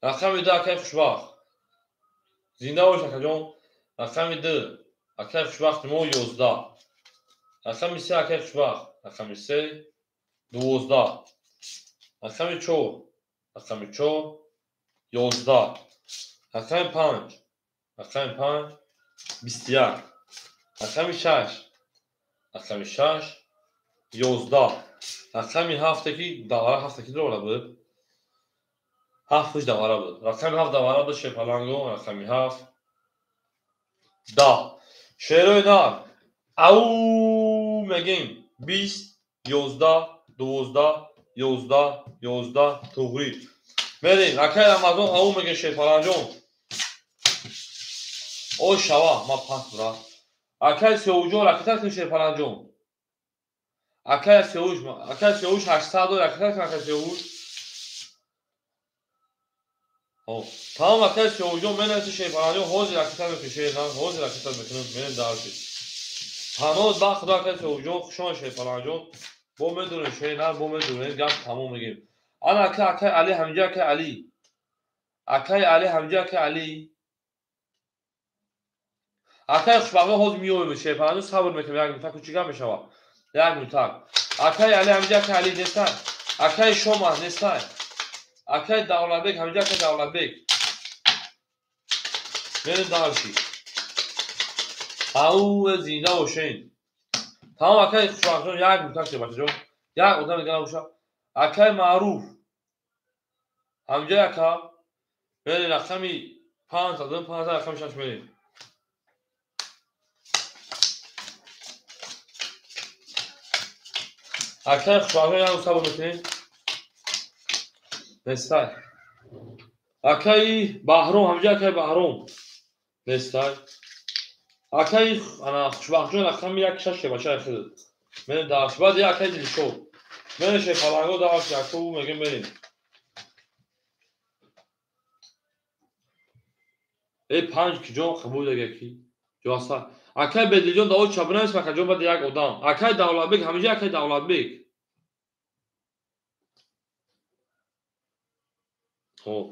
Рақами 2 акай хушбахт. Зинда бош акаҷон. Рақами 2 акай хушбахт мо 11. Рақами 3 акай хушбахт. Рақами 3 12. Рақами 4. Рақами 4 11. Рақами 5. Рақами 5 21. Рақами 6. Рақами 6 11. Рақами 7 ки давара 7 ки дора буд. 7 давара буд. Рақами 7 давара буд шерпаланго. Рақами 7 10. Шерои нар. Ау мегем 20 11 12 11 11 туғри. Мерем акай Рамазон ау мегем шерпаланҷон. О шава ма пас бура. Акай Сиёвуҷон ракета кун шерпаланҷон. Акай Сиёвуш, акай Сиёвуш 800 ракета кун акай Сиёвуш. О, тамом акай Сиёвуҷон менависи шерпаланҷон ҳозир ракета мекунем шернан, ҳозир ракета мекунем мерем дарши. Паноҳ ба худо акай Сиёвуҷон, хушон шерпаланҷон. Бо медонем шернан, бо медонем гап тамом мегем. Ана ака акай Али ҳамҷа акай Али. Акай Али ҳамҷа акай Али. Акай хушбахтон ҳозир меоем шерпаланҷон сабр мекунем як минутак чӣ гап мешавад. Як минутак. Акай Али ҳамҷа акай Али нестай. Акай Шома нестай. Акай Давлатбек ҳамҷа акай Давлатбек. Мерем дарши. Ау зинда бошен. Тамом акай хушбахтҷон як минутак шебачаҷон. Як одам дигар набошад. Акай Маъруф. Ҳамҷа ака. Мерем рақами 5 задем 5 рақами 6 мерем. Акай хушбахтҷон як сабр мекунем. Нестай. Акай Баҳром ҳамҷа акай Баҳром. Нестай. Акай ана хушбахтҷон рақами 1 6 шебача хид. Мерем дарш. Баъд як акай Дилшод. Мерем шерпаланго дарш яку мегем мерем. Э 5 ки ҷон қабул даги ки. Ҷоса. Акай Бедилҷон даво чабнавис акаҷон баъд як одам. Акай Давлатбек ҳамҷа акай Давлатбек. Хоб.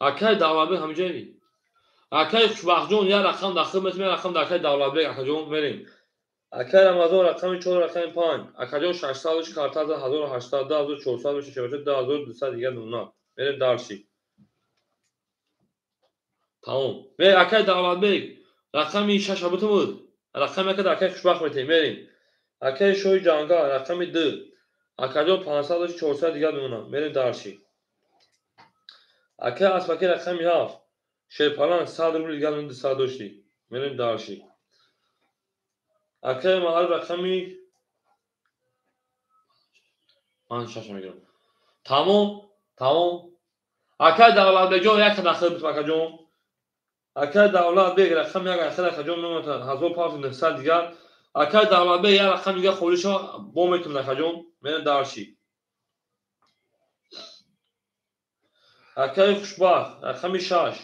Акай Давлатбек ҳамҷаи. Акай Хушбахтҷон як рақам дахил метем, як рақам дар акай Давлатбек акаҷон мерем. Акай Рамазон рақами 4 рақами 5. Акаҷон 600 карта 1800 2400 меша шебача 2200 дигар мемонад. Мерем дарши. Тамом. Мер акай Давлатбек рақами 6 абутумуд. Рақами ака дар акай Хушбахт метем, мерем. Акай Шоҳи Ҷангал рақами 2. Акаҷон 500 400 дигар мемонад. Мерем дарши. Акай Аспаки рақами 7. Шерпаланг 100 рубл дигар 200 дошти. Мерем дарши. Акай Маъруф рақами ман 6 мегирам. Тамом, тамом. Акай Давлатбекҷон як дахил битм акаҷон. Акай Давлатбек рақами 1 ахир акаҷон мемонад 1500 дигар. Акай Давлатбек як рақам дигар холӣ шава бо метавонад акаҷон. Мерем дарши. Акай Хушбахт рақами 6.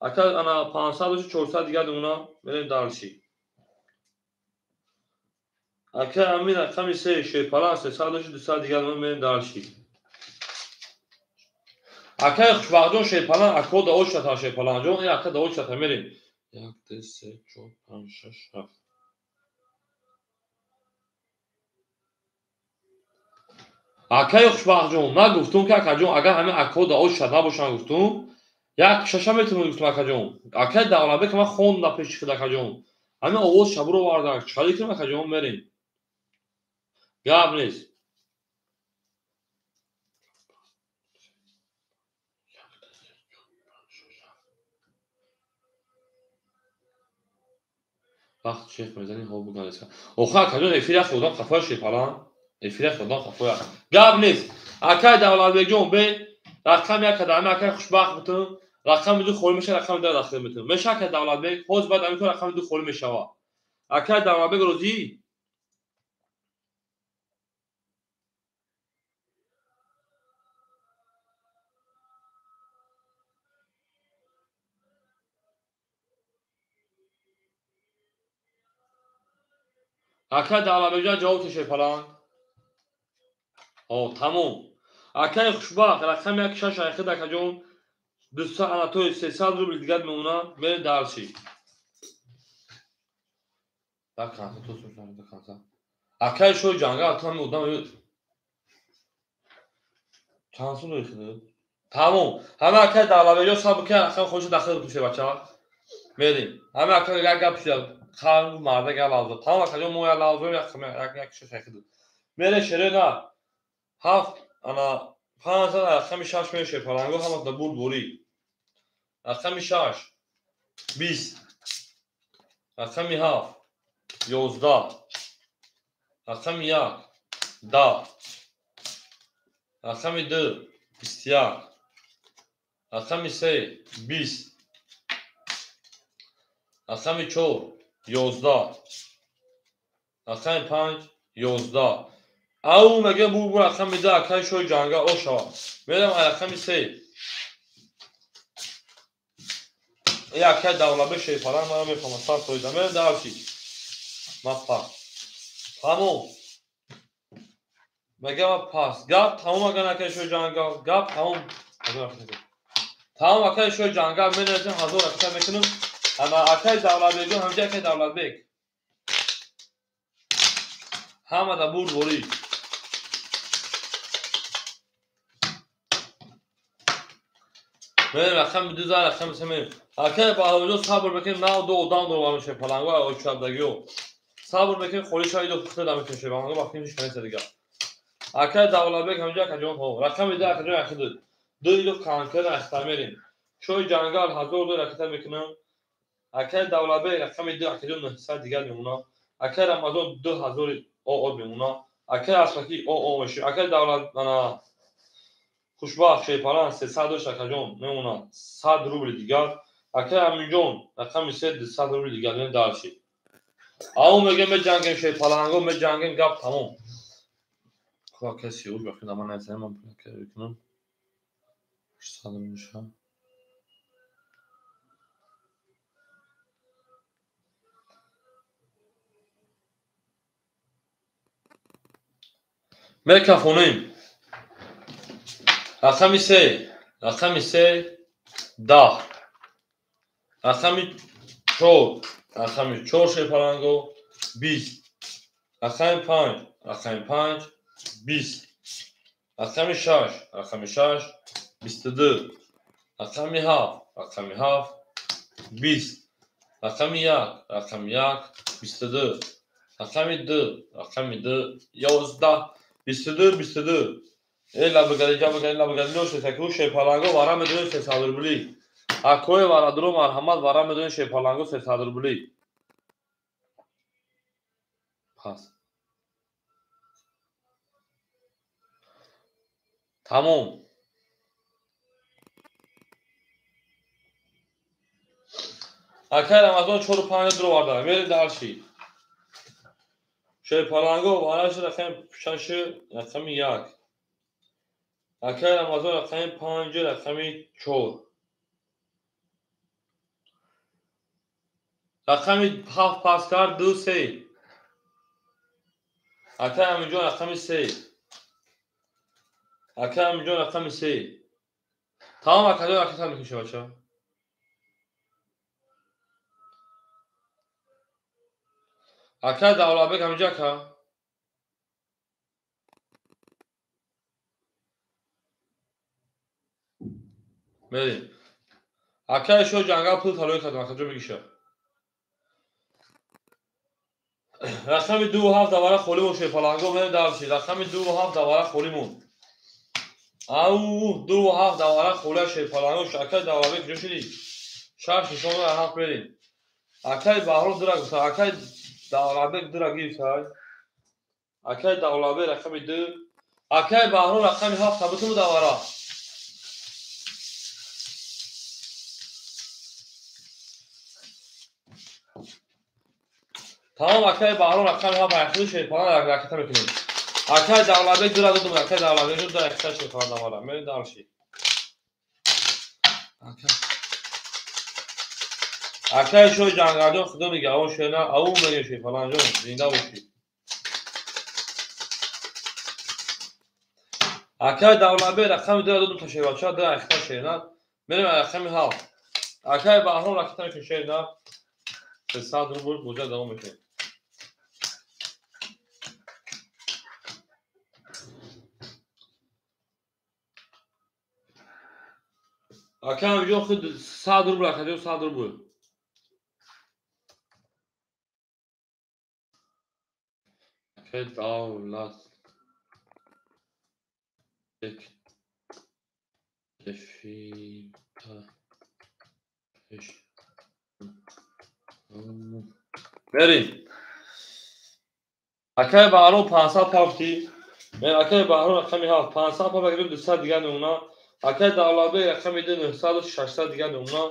Акай ана 500 400 дигар мемонад. Мерем дарши. Акай Амин рақами 3 шерпаланг 300 200 дигар мемонад. Мерем дарши. Акаи Хушбахтҷон Шерпалан, ако да очата Шерпаланҷон, ин ака да очата мерем. 1, 2, 3, 4, 5, 6, 7. Акаи Хушбахтҷон, ман гуфтум ки акаҷон, агар ҳамин ако да очата набошанд гуфтум, як шаша метавонӣ гуфтум акаҷон. Акаи Давлатбек ман хондам пеши худ акаҷон. Ҳамин овоз шабуро оварда, чӣ кунем акаҷон мерем. Гап нест. Вақт шех мезанӣ ҳо буган. Охо акаҷон эфир як одам хафоя Шерпалан. Эфир як одам хафоя. Гап нест. Акаи Давлатбекҷон бе рақам як када ҳамин акаи Хушбахт бутун рақами ду холӣ мешава, рақами ду дахил метун. Меша акаи Давлатбек, ҳоз баъд ҳамин кор рақами ду холӣ мешава. Акаи Давлатбек розӣ? Акаи Давлатбекҷон ҷавоб те Шерпалан. Ҳо, тамом. Акаи Хушбахт рақами як шаш айхид акаҷон 200 анатои 300 рубл дигар мемона, мерем дарси. Да канса то сушан да канса. Акаи шои ҷангал ту ҳами одам чанд сум дори хидад? Тамом. Ҳама акаи Давлатбекҷон сабр кун, рақами худашо дахил кун бача. Мерем. Ҳама ака як гап шуда, хан марда гап лавза. Тамом акаҷон мо як лавзоем як як шаш айхид. Мере шере на. 7 ана 5 рақами 6 мере Шерпаланго ҳама да бурд борӣ. Рақами 6 20, рақами 7 11, рақами 1 10, рақами 2 21, рақами 3 20, рақами 4 11, рақами 5 11. Ау мега бу рақами 2 акаи шои ҷангал ошава. Мерам рақами 3. Акаи Давлатбек Шерпалан мана мефаҳмам сад фоиза. Мерам дарси. Ма пас. Тамом. Мега ма пас. Гап тамом агар акаи шои ҷангал, гап тамом. Тамом акаи шои ҷангал менависем 1000 рақам мекунем. Ана акаи Давлатбекҷон ҳамҷа акаи Давлатбек. Ҳама да бурд борӣ. Мерем рақами 2 за рақами 3 мерем. Акаи Баҳодурҷон сабр мекунем, нав ду одам дорам Шерпаланго очабдагиё. Сабр мекунем, холӣ шавид худат мекунем Шерпаланго вақти ҳеч каниса дигар. Акаи Давлатбек ҳамҷа акаҷон ҳо. Рақами 2 акаҷон яхид. Ду ило канкер ахта мерем. Шои ҷангал 1000 ду раката мекунам. Акаи Давлатбек рақами 2 акаҷон 900 дигар мемона. Акаи Рамазон 2000 ОО мемона. Акаи Аспаки ОО меши. Акаи Давлат ана Хушбахт Шерпалан 300 дошт акаҷон мемона 100 рубл дигар. Акаи Аминҷон рақами 3 200 рубл дигар мем дарси. Ау мега меҷангем Шерпаланго меҷангем гап тамом. Хуб акаи Сиёр бахи ман назарам ман пул кунам. 800 меша. Мекафонем. Рақами 3, рақами 3 10, рақами 4, рақами 4 Шерпаланго 20, рақами 5, рақами 5 20, рақами 6, рақами 6 22, рақами 7, рақами 7 20, рақами 1, рақами 1 22, рақами 2, рақами 2 11, 22 22. Ела бигали ҷа бигали ла бигали лош таку Шерпаланго вара медонем 300 рубли. Акои варадро марҳамат вара медонем Шерпаланго 300 рубли. Пас. Тамом. Акаи Рамазон 4 5 дро варда. Мерем дарси. Шерпаланго вараш рақами 6 рақами 1. Акаи Рамазон рақами 5 рақами 4. Рақами 7 пас кард 2 3. Акаи Аминҷон рақами 3. Акаи Аминҷон рақами 3. Тамом акаҷон, ракета мекуши бача. Акай Давлатбек ҳаминҷа ака. Мерем. Акай шо ҷангал пул талои кардам, акаҷон бигиша. Рақами 2 7 давара холӣ мон шерпаланго мерем дарши. Рақами 2 7 давара холӣ мон. Ау 2 7 давара холия шерпаланго. Акай Давлатбек куҷо шудӣ? 6 нишон 7 мерем. Акай Баҳром дура гуфта, акай Давлатбек дура гирифтай. Акай Давлатбек рақами 2, акай Баҳром рақами 7 табитуму давара. Тамом акай Баҳром рақами 7 айхили шерпалан ракета мекунем. Акай Давлатбек дура додум, акай Давлатбек дура ракета шерпалан давара. Мерем дарши. Акай шои ҷангалҷон худо нигаҳбон шена, ау мегем шерпаланҷон, зинда бошӣ. Акай Давлатбек рақами 2 додум та шербача, 2 айхта шена. Мерем рақами 7. Акай Баҳром ракета мекунем шена. 300 рубл бозия давом мекунем. Акай ҳаминҷо худ 100 рубл, акаҷон 100 рубл. Акай Давлатбек эфирда пеш Мерем. Акай Баҳром 500 пафти. Мен акай Баҳром рақами 7 500 паф агар 200 дигар намуна. Акай Давлатбек рақами 2 900 600 дигар намуна.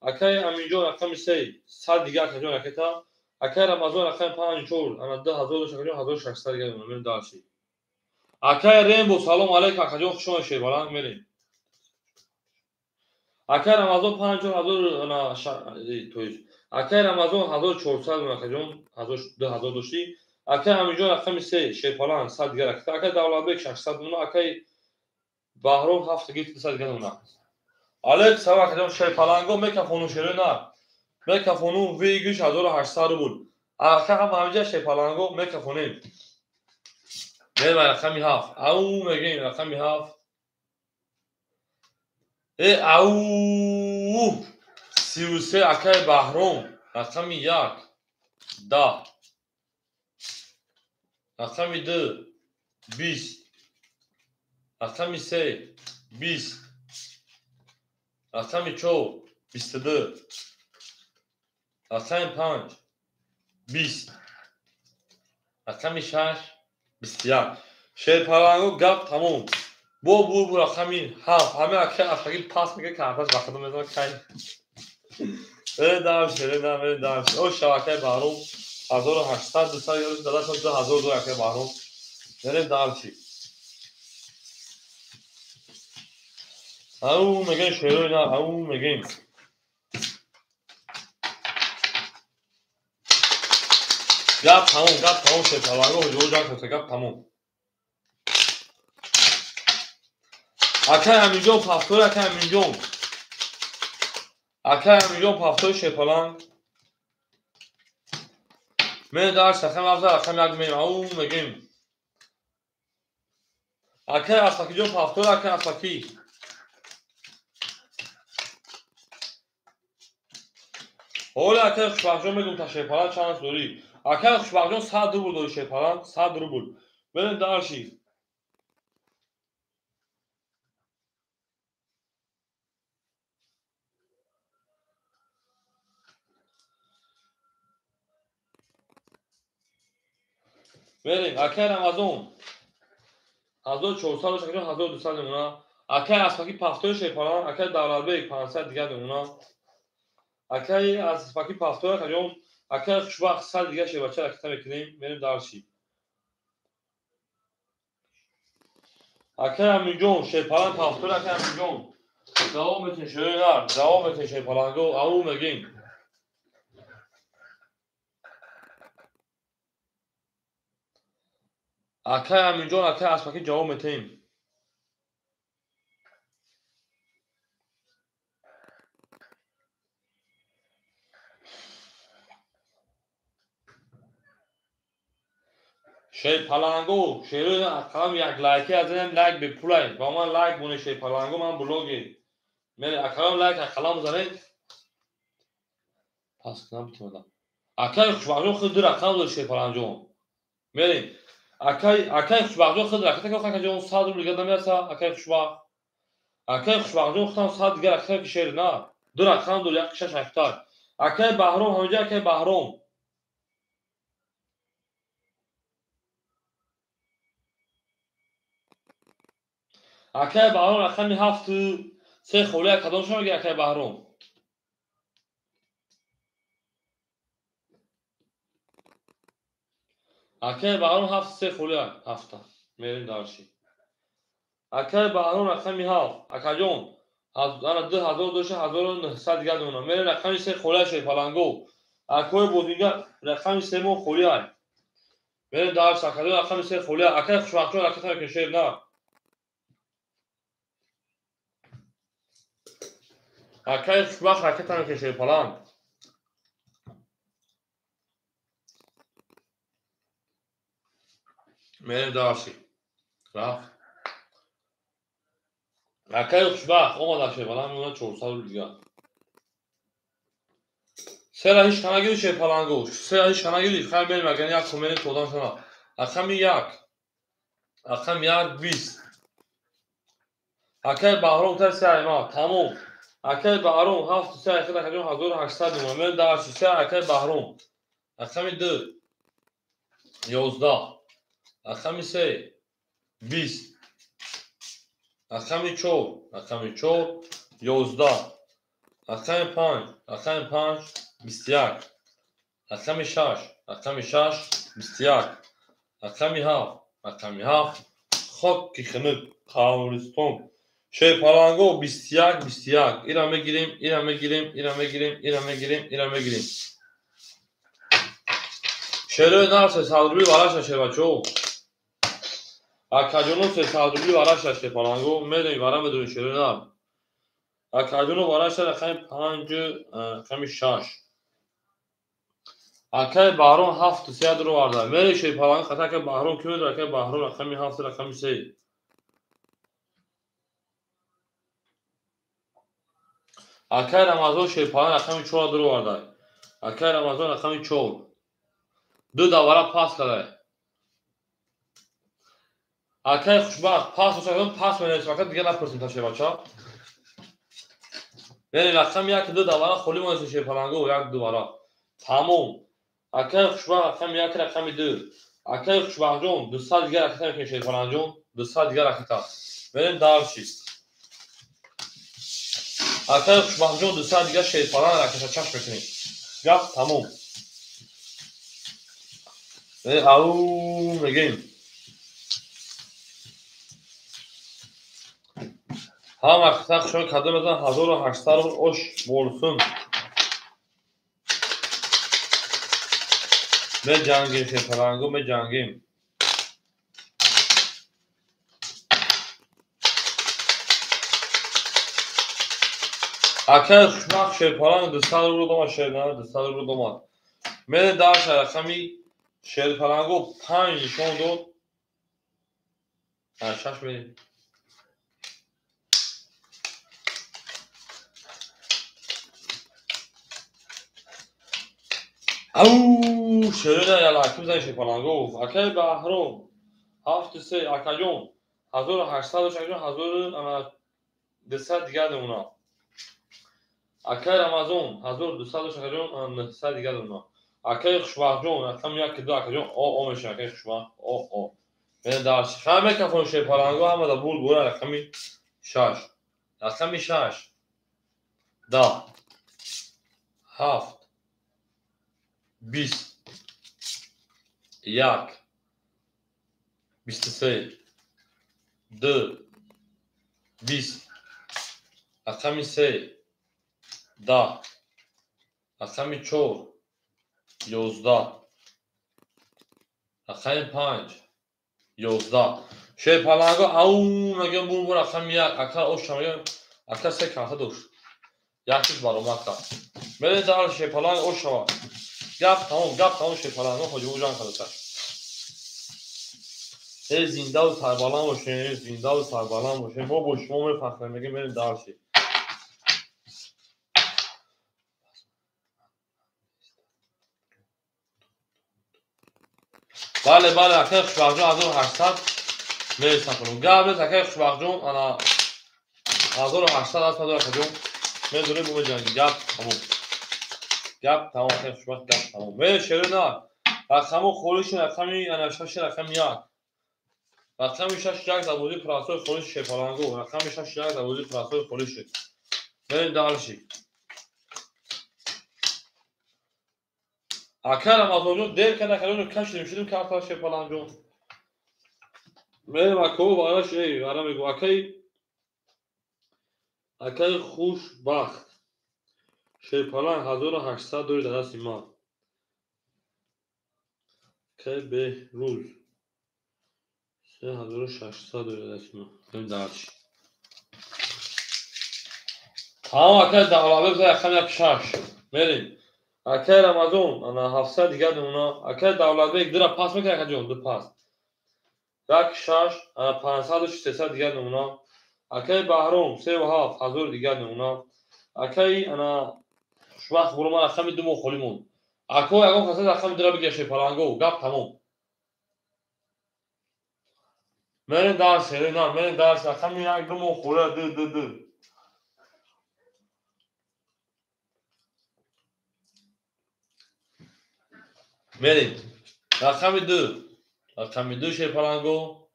Акай Аминҷон рақами 3 100 дигар акаҷон ракета. Акай Рамазон рақами 5 4 ана 2000 дошт акаҷон 1600 дигар намуна. Мерем дальше. Акай Рембо салом алейкум акаҷон, хуш омадед шербаланд мерем. Акай Рамазон 5 4 ҳазор ана то есть акай Рамазон 1400 акаҷон 2000 доштӣ. Акай Аминҷон рақами 3 шерпалан 100 дигар ракета. Акай Давлатбек 600 намуна. Акай Баҳром 7 гирифт 200 дигар намуна. Алейк салом акаҷон, шерпаланго мекафону шерои нар. Мекафону выигрыш 1800 рубл. Ака ҳам ҳаминҷа шерпаланго мекафонем. Мерем рақами 7. Ау мегем рақами 7. Э ау 33 акай Баҳром рақами 1 10 рақами 2 20 рақами 3 20 рақами 4 22 рақами 5 20 рақами 6 21. Шерпаланго гап тамом. Бо бу рақами 7 ҳама акай афтаги пас мекунад, карташ ба худо мезанад кай. Мерем дальше, мерем дальше. О шабакаи Баҳром 1800 200 ёриш дадашон 2000 дор акай Баҳром. Мерем дальше. Ау мегем шерои на, ау мегем. Гап тамом, гап тамом шерпаланго ҳуҷур ҷанг шуда, гап тамом. Акай Аминҷон пафтори, акай Аминҷон. Акай Аминҷон пафтори шерпаланг. Мерем дарс рақами 7 рақами 1 мерем, ау мегем. Акай Аслакиҷон пафтори, акай Аслакӣ. Ҳоли акай Хушбахтҷон мегум та шерпаланг чанд дорӣ. Акай Хушбахтҷон 100 рубл дорӣ шерпаланг, 100 рубл. Мерем дальше. Мерем акай Рамазон 1400 дошт акаҷон 1200 намуна. Акай Аспакӣ пафтори шерпаланг, акай Давлатбек 500 дигар намуна. Акай Аспакӣ пафтори акаҷон, акай Хушбахт 100 дигар шербача ракета мекунем, мерем дальше. Акай Аминҷон шерпаланг пафтори, акай Аминҷон. Давом метин шерои нар, давом метин шерпаланго, ау мегем. Акай Аминҷон, акай Аспакӣ ҷавоб метаҳем. Шерпаланго, шерои акалам як лайки азанем, лайк бепулай. Ба ман лайк моне шерпаланго, ман блогер. Мере акалам лайк акалам занед. Пас кунам битонам. Акай хушбахтҷон худ ду рақам дор шерпаланҷон. Мерем. Акай хушбахтҷон худ ракета ки акаҷон 100 рубл дигар намераса, акай хушбахт. Акай хушбахтҷон худам 100 дигар ракета ки шер на. Ду рақам дор, як шаш ҳафтак. Акай Баҳром ҳаминҷа, акай Баҳром. Акай Баҳром рақами 7 3 холия кадом шумо мегӯяд акай Баҳром? Акай Баҳром 7 3 холия ҳафта. Мерем дарши. Акай Баҳром рақами 7. Акаҷон, ана 2000 доша 1900 дигар мемонам. Мерем рақами 3 холия шед паланго. Акои бозингар рақами 3 мо холия. Мерем дарш акаҷон рақами 3 холия. Акай хушбахтҷон ракета мекунед шер на. Акай хушбахт ракета мекунед шер паланг. Мерем дарши. Рафт. Акай хушбахт омада шерпаланг мемонад 400 рубл дигар. Сера ҳеч кана гирифт шерпаланго. Сера ҳеч кана гирифт. Хайр мерем агар як кун мерем то одам шана. Рақами 1. Рақами 1 20. Акай Баҳром та се айма. Тамом. Акай Баҳром 7 3 акай акаҷон 1800 мемонад. Мерем дарши. Се акай Баҳром. Рақами 2 11. Рақами 3 20. Рақами 4, рақами 4 11. Рақами 5, рақами 5 21. Рақами 6, рақами 6 21. Рақами 7, рақами 7 хоки хунук қабристон. Шерпаланго 21 21. Ира мегирем, ира мегирем, ира мегирем, ира мегирем, ира мегирем. Шерои нар 300 рубли вараша шербачо. Акаҷоно 300 рубли вараша шерпаланго. Мерем вара медонем шерои нар. Акаҷоно вараша рақами 5, рақами 6. Акай Баҳром 7 3 дуроварда. Мерем шерпаланго хата акай Баҳром ки медонад акай Баҳром рақами 7 рақами 3. Акай Рамазон шерпаланг рақами 4 дуроварда. Акай Рамазон рақами 4. Ду давара пас карда. Акай хушбахт пас бошад, пас менависем, ака дигар напурсем та шербача. Мерем рақами 1 ду давара холӣ монесем шерпаланго, 1 ду вара. Тамом. Акай хушбахт рақами 1 рақами 2. Акай хушбахтҷон 200 дигар ракета мекунем шерпалангҷон, 200 дигар ракета. Мерем дарши. Акай хушбахтҷон 200 дигар шерпаланг ракета чашм мекунем. Гап тамом. Ау мегем. Ҳама хита хушон кадом мезан 1800 рубл ош болсун. Меҷангем шерпаланго, меҷангем. Акай хушбахт шерпаланг 200 рубл домад шерна, 200 рубл домад. Мерем дарша рақами шерпаланго 5 нишон дод. 6 мерем. Ау, шерина ялаки бизан шерпаланго. Акай Баҳром 7 3 акаҷон 1800 дош акаҷон 1200 дигар мемонад. Акай Рамазон 1200 дош акаҷон 900 дигар мемонад. Акай хушбахтҷон рақами 1 2 акаҷон о о мешавад акай хушбахт о о. Мерем дарши. Ҳама мекафон шерпаланго ҳама да бур бура рақами 6. Рақами 6 10 7 20 1 23 2 20. Рақами 3 10. Рақами 4 11. Рақами 5 11. Шерпаланго ау мегӯям бур бур рақами 1. Ака оша мегӯям ака се карта дошт. Якиш баромад кард. Мерем дар шерпаланг ош шавад. Гап тамом, гап тамом шерпаланго хоҷибо ҷанг кардаса. Зиндаву сарбаланд бошем, зиндаву сарбаланд бошем. Мо бо шумо мефахрем, мегем мерем дарси. Бале, бале, акай Хушбахтҷон 1800 мерасам. Гап нест, акай Хушбахтҷон, ана 1800 аст надора акаҷон. Медонем, бумеҷанги, гап тамом. Гап тамом, акай Хушбахт, гап тамом. Мере шеро на. Рақаму холиши рақами ана шаш рақами як. Рақами шаш як дар бозии прасои холиши Шерпаланго. Рақами шаш як дар бозии прасои холиши. Мерем дальше. Акай Рамазонҷон дер карда, акаҷон кашидем, шудем карта Шерпаланҷон. Мерем акао вараш, эй, вара мегӯ, акай Хушбахт. Шерпаланг 1800 дори дар дасти ман. Акай Беҳрӯз 3600 дори дар дасти ман. Мерем дальше. Тамом, акай Давлатбек рақами як шаш. Мерем. Акай Рамазон, ана 700 дигар намуна. Акай Давлатбек дира пас мекунад, акаҷон, ду пас. Як шаш, ана 500 дигар намуна. Акай Баҳром 3,7 ҳазор дигар намуна. Акай ана Хушбахт буро ман рақами ду моҳ холӣ монд. Ако ягон каса рақами дура бигир Шерпаланго, гап тамом. Мерем дарс, на, мерем дарс, рақами як ду моҳ холӣ, ду, ду, ду. Мерем. Рақами ду. Рақами ду Шерпаланго.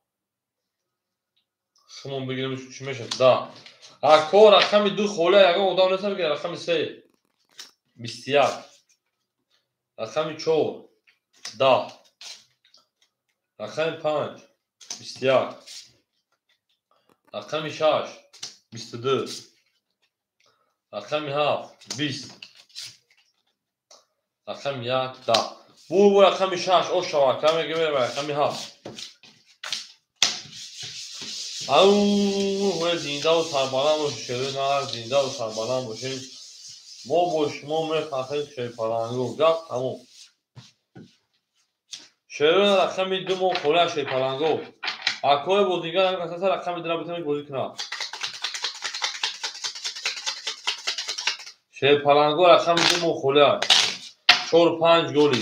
Шумон бигирем чӣ мешавад? Да. Ако рақами ду холӣ ягон одам нест бигир рақами се. 21. Рақами чор. 10. Рақами панҷ. 21. Рақами шаш. 22. Рақами ҳафт. 20. Рақами як. 10. Бур рақами шаш ош шавад, кам мегирем рақами ҳафт. Ау, зиндаву сарбаланд бошед, шерои нар, зиндаву сарбаланд бошед. Мо бо шумо мефахрем Шерпаланго. Гап тамом. Шерои рақами ду моҳ холӣ аз Шерпаланго. Акои бозингар ҳамин касаса рақами дура битавонед бозӣ кунад. Шерпаланго рақами ду моҳ холӣ аст. 4-5 голи.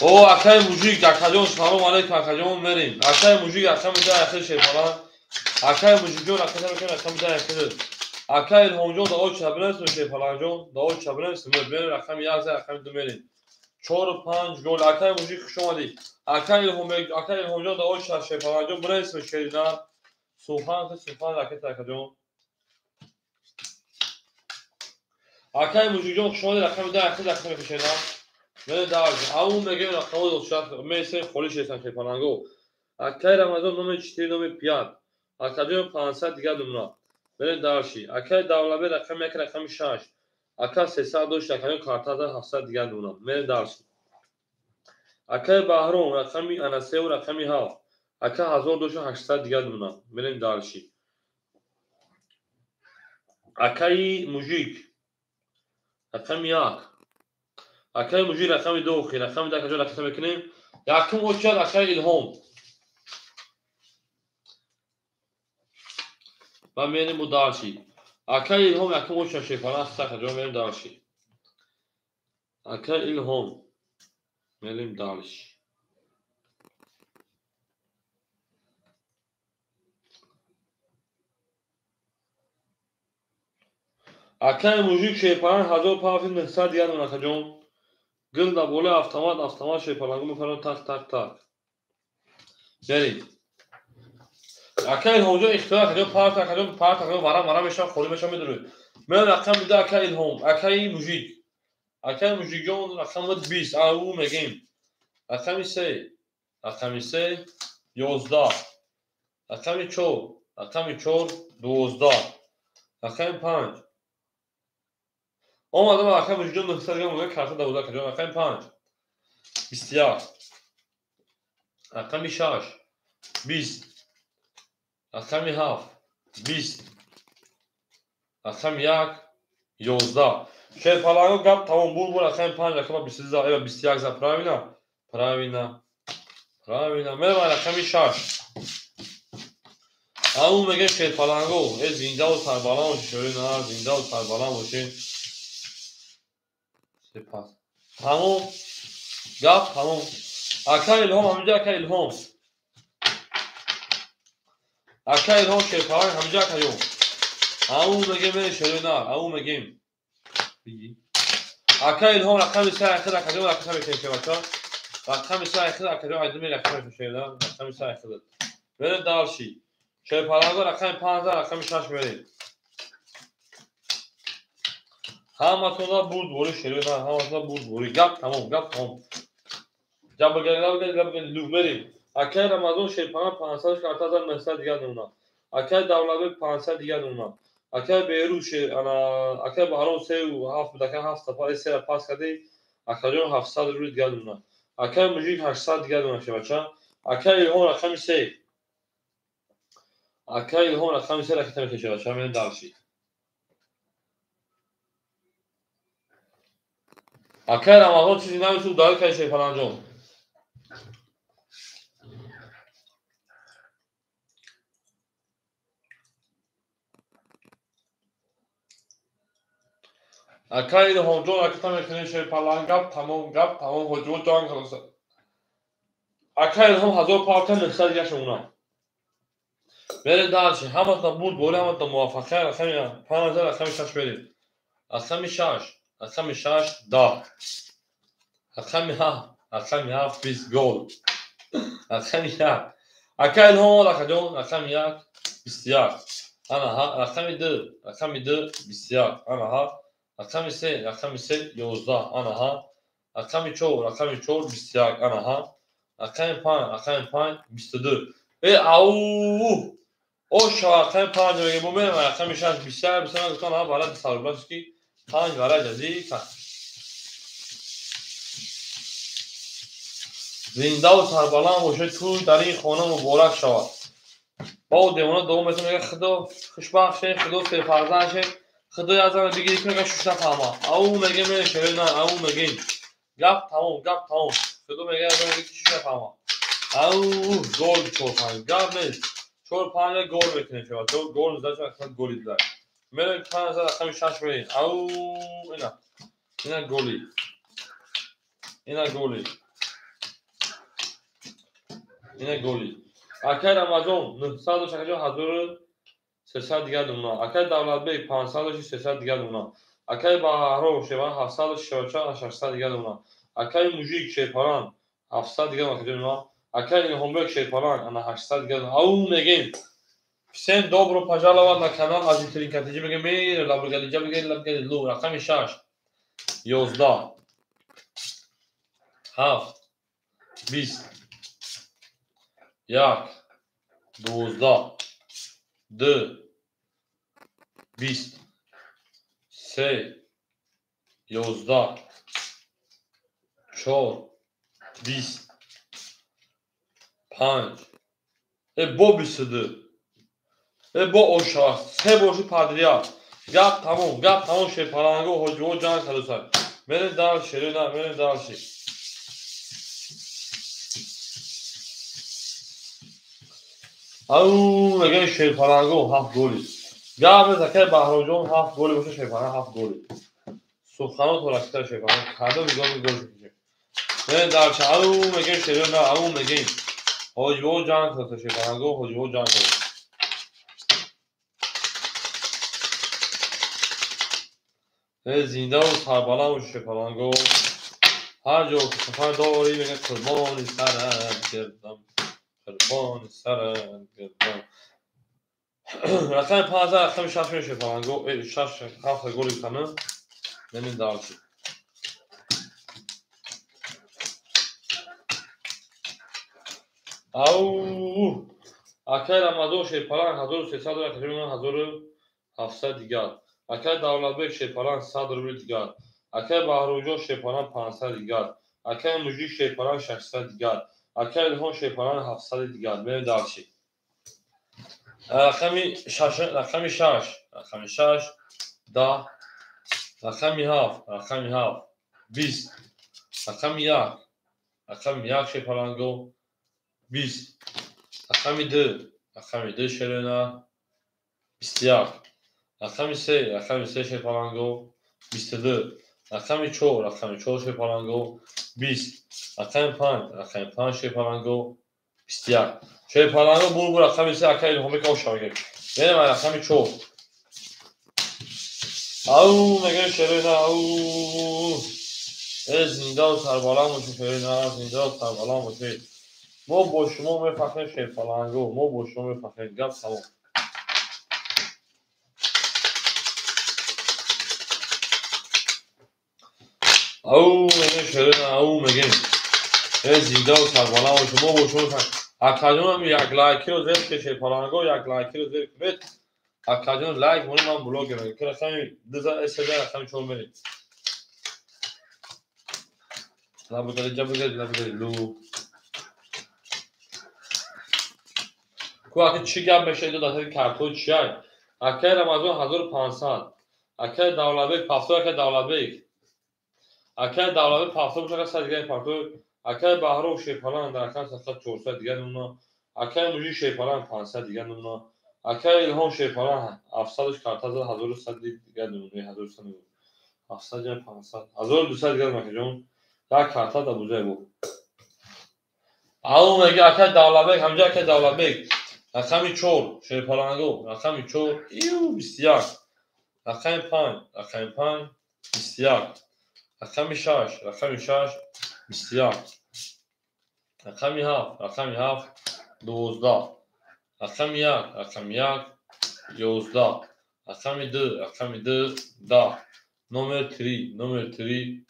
О, акай мужик, акаҷон, салом алейкум, акаҷон, мерем. Акай мужик, рақами ду ахир Шерпаланг. Акай мужикҷон, рақами ду ахир. Акай Илҳомҷон, дао чабинависем Шерпалангҷон, дао чабинависем, мерем рақами як, рақами ду мерем. 4-5 гол. Акай мужик, хуш омадӣ. Акай Илҳомҷон, дао Шерпалангҷон, бинависем шерина. Сухан, сухан, ракета акаҷон. Акай мужикҷон, хуш омадӣ, рақами ду ахир, рақами шерина. Мерем дальше. Ау мегем рақамҳо дошт, месем холӣ шесан Шерпаланго. Акай Рамазон номер 4, номер 5. Акаҷон 500 дигар намуна. Мерем дальше. Акай Давлатбек рақами як, рақами шаш. Ака 300 дошт, акаҷон картада 700 дигар намуна. Мерем дальше. Акай Баҳром рақами ана се рақами ҳафт. Ака 1000 дошт, 800 дигар намуна. Мерем дальше. Акаи мужик рақами як. Акаи мужик рақами ду охир, рақами ду акаҷон ракета мекунем. Якум очад акаи Илҳом. Ва мерем бо дальше. Акаи Илҳом якум очад Шерпаланг, акаҷон мерем дальше. Акаи Илҳом мерем дальше. Акаи мужик Шерпаланг 1500 дигар намуна акаҷон. Гил дар болои автомат, автомат Шерпаланго мефармояд так, так, так. Мерем. Акаи Илҳомҷон ихтиёр акаҷон парт, акаҷон парт, акаҷон варам, варам мешавад, холӣ мешавад, медонед. Мерем рақами ду акаи Илҳом, акаи мужик. Акаи мужикҷон рақами 20, ау мегем. Рақами се, рақами се, 11. Рақами чор, рақами чор, 12. Рақами панҷ. Омадам акаи мужикҷон 900 грамм мегӯяд, карта 12 акаҷон, рақами панҷ, 21. Рақами шаш, 20. Рақами ҳафт, 20. Рақами як, 11. Шерпаланго гап тамом бур бур рақами 5 рақама 22 21 за правильно? Правильно. Правильно. Мерем рақами 6. Ау меге шерпаланго, э зинда ва сарбаланд бошед, шоир на зинда ва сарбаланд бошед. Сипас. Тамом. Гап тамом. Ака Илҳом ҳаминҷа ака Илҳом. Ака Илҳом шерпаланг ҳаминҷа ака ё. Ау меге мере шоир на, ау мегем. Ака Илҳом рақами 3 ахир ака ҷон рақами мекунем бача. Рақами 3 ахир ака ҷон айдум рақами мекунем рақами 3 ахир. Мере дальше. Шерпаланго рақами 5 рақами 6 мерем. Ҳаматонда бурд бори шерина, ҳаматонда бурд бори. Гап тамом, гап тамом. Ҷабргардаб лу мерем. Акай Рамазон шерпаланг 500 карта зад 900 дигар намуна. Акай Давлатбек 500 дигар намуна. Акай Беруз шер ана акай Баҳром 3 7 буд, акай 7 та се пас кардӣ. Акаҷон 700 рубл дигар намуна. Акай Мужик 800 дигар намуна шебача. Акай Илҳом рақами 3. Акай Илҳом рақами 3 ракета мекашад, бача, мерем дальше. Акай Рамазон чизи навису удалил кардӣ шерпаланҷон. Акай Илҳомҷон ракета мекунем шерпаланг, гап тамом, гап тамом, ҳоҷиво ҷанг халоса. Акай Илҳом 1000 парта 900 дигар шумона. Мерем дальше. Ҳаматон бурд бори, ҳаматон муваффақият. Рақами 5 рақами 6 мерем. Рақами 6, рақами 6 10. Рақами 7, рақами 7 20 гол. Рақами 1. Акай Илҳом акаҷон, рақами 1 21. Ана ҳа, рақами 2, рақами 2 21. Ана ҳа, рақами 3, рақами 3 11. Ана ҳа, рақами 4, рақами 4 21. Ана ҳа, рақами 5, рақами 5 22. Э ау! Оша рақами 5 меге бо мерем рақами 6 21 21 гуфтан ҳа балад сарблаш ки 5 вараҷ ази кан. Зинда ва сарбаланд бошед, тӯй дар ин хона муборак шавад. Бо девона дуо метавон мега худо хушбахт шед, худо серфарзанд шед, худо як зана бигири ки мега шуш нафаҳма. Ау меге мере шере на, ау мегем. Гап тамом, гап тамом. Худо мега як зана бигири ки шуш нафаҳма. Ау гол 4-5 гап нест. 4-5 гол мекунем шумо. Гол зад шумо голи дилар. Мерем 5 рақами 6 мерем. Ау ина. Ина голи. Ина голи. Ина голи. Акай Рамазон 900 шакаҷон 1300 дигар думна. Акай Давлатбек 500 300 дигар думна. Акай Баҳром Шеван 700 шевача 600 дигар думна. Акай Мужик Шерпаланг 700 дигар думна. Акай Илҳомбек Шерпаланг ана 800 дигар. Ау мегем. Всем добро пожаловать на канал Азитрин Катиҷи мегем. Мер лабргалиҷа мегем лабргали лу рақами 6 11 7 20 1 12 2 20 3 11 4 20 5 э бо 22 э бо оша се боши падрия. Гап тамом, гап тамом шерпаланго ҳоҷиво ҷанг халоса. Мерем дальше, на мерем дальше. Ау мегем шерпаланго 7 голи. Гап нест акай Баҳромҷон 7 голи боша шерпаланг 7 голи. Суханот ракта шерпаланг кадом гол гол шуд. Мерем дальше. Ау мегем шерна, ау мегем. Ҳоҷиво ҷанг халоса шерпаланго ҳоҷиво ҷанг халоса. Зинда ва сарбаланд бошед шерпаланго. Ҳар ҷо ки сафар дорӣ мегӯяд қурбони сарат гардам, қурбони сарат гардам. Рақами 5 рақами 6 мешавад шерпаланго. 6 7 голи кана. Мерем дальше. Ау! Акай Рамазон шерпаланг 1300 рақами 1700 дигар. Акай Давлатбек шерпаланг 100 рубл дигар. Акай Баҳромҷон шерпаланг 500 дигар. Акай Мужик шерпаланг 600 дигар. Акай Илҳом шерпаланг 700 дигар. Мерем дальше. Рақами 6, рақами 6, рақами 6 10 Рақами 7, рақами 7, 20. Рақами 1, рақами 1 шерпаланго, 20. Рақами 2, рақами 2 шерона, 21. Рақами 3, рақами 3 шерпаланго, 22. Рақами 4, рақами 4 шерпаланго, 20. Рақами 5, рақами 5 шерпаланго, 21. Шерпаланго бур рақами 3 ака Илҳомбек оша мегӯем. Мерем рақами 4. Ау мегӯем шерона, ау. Э зиндаву сарбаланд бошед шерона, зиндаву сарбаланд бошед. Мо бо шумо мефахрем шерпаланго, мо бо шумо мефахрем. Гап тамом. Ау мегӯем шерона, ау мегӯем. Э зиндаву сарбаланд бошед, мо бо шумо мефахрем. Акаҷонам як лайкиро зер кунед шерпаланго, як лайкиро зер кунед. Акаҷон лайк монед, ман блогер мегӯям. Ки рақами 2 3 рақами 4 мерем. Лабгари ҷабгари лабгари лу. Ку аки чӣ гап мешавад ду дастаи картҳо чиай? Акаи Рамазон 1500. Акаи Давлатбек 700, акаи Давлатбек. Акаи Давлатбек 700 бошад, акаи 100 дигар партои. Акаи Баҳром шерпалан дар рақами 400 дигар намуна. Акаи Мужик шерпалан 500 дигар намуна. Акаи Илҳом шерпалан 700 карта зад 1100 дигар намуна, 1100 намуна. 700 ҷам 500, 1200 дигар макаҷон. Як карта да бузай бу. Ау мега акаи Давлатбек, ҳамҷа акаи Давлатбек. Рақами 4 шерпаланго, рақами 4 ию 21. Рақами 5, рақами 5 21. Рақами 6, рақами 6 21. Рақами 7, рақами 7 12. Рақами 1, рақами 1 11. Рақами 2, рақами 2 10. Номер 3, номер 3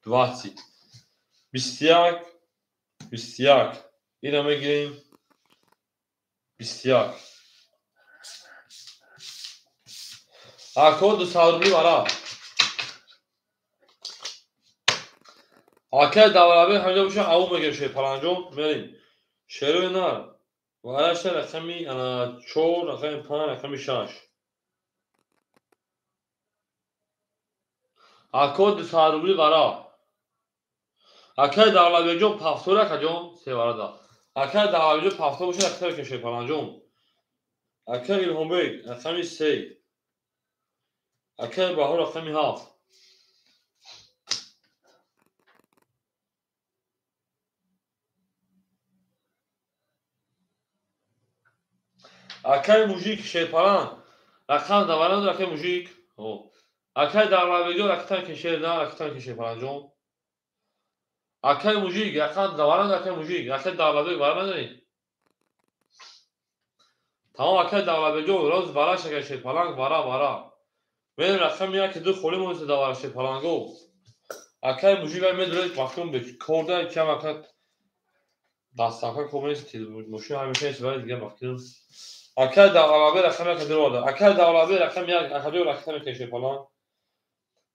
20. 21, 21. Ина мегирем 21. Ако 200 рубли вара. Акаи Давлатбек ҳамҷа бошад, ау мегирем шерпаланҷон, мерем. Шерои нар. Вараша рақами 4, рақами 5, рақами 6. Ако 200 рубли вара. Акаи Давлатбекҷон 700 акаҷон, се вара да. Акаи Давлатбекҷон 700 бошад, акаи мекунем шерпаланҷон. Акаи Илҳомбек рақами 3. Акаи Баҳор рақами 7. Акаи Мужик шерпалан рақам даваранд, акаи Мужик. Акаи Давлатбекҷон рақам кешер на, рақам кешер шерпаланҷон. Акаи Мужик рақам даваранд, акаи Мужик, акаи Давлатбек вара надоред. Тамом акаи Давлатбекҷон роз вара шакаи шерпаланг вара вара. Мерем рақами 1 2 холӣ монеста давара шерпаланго. Акаи Мужик ай медоред вақтон бе корда кам ака дастака кор нест, мошин ҳамеша нест, вале дигар вақтон. Акаи Давлатбек рақами 1 дароварда. Акаи Давлатбек рақами 1, акаҷон рақам мекунем шерпаланг.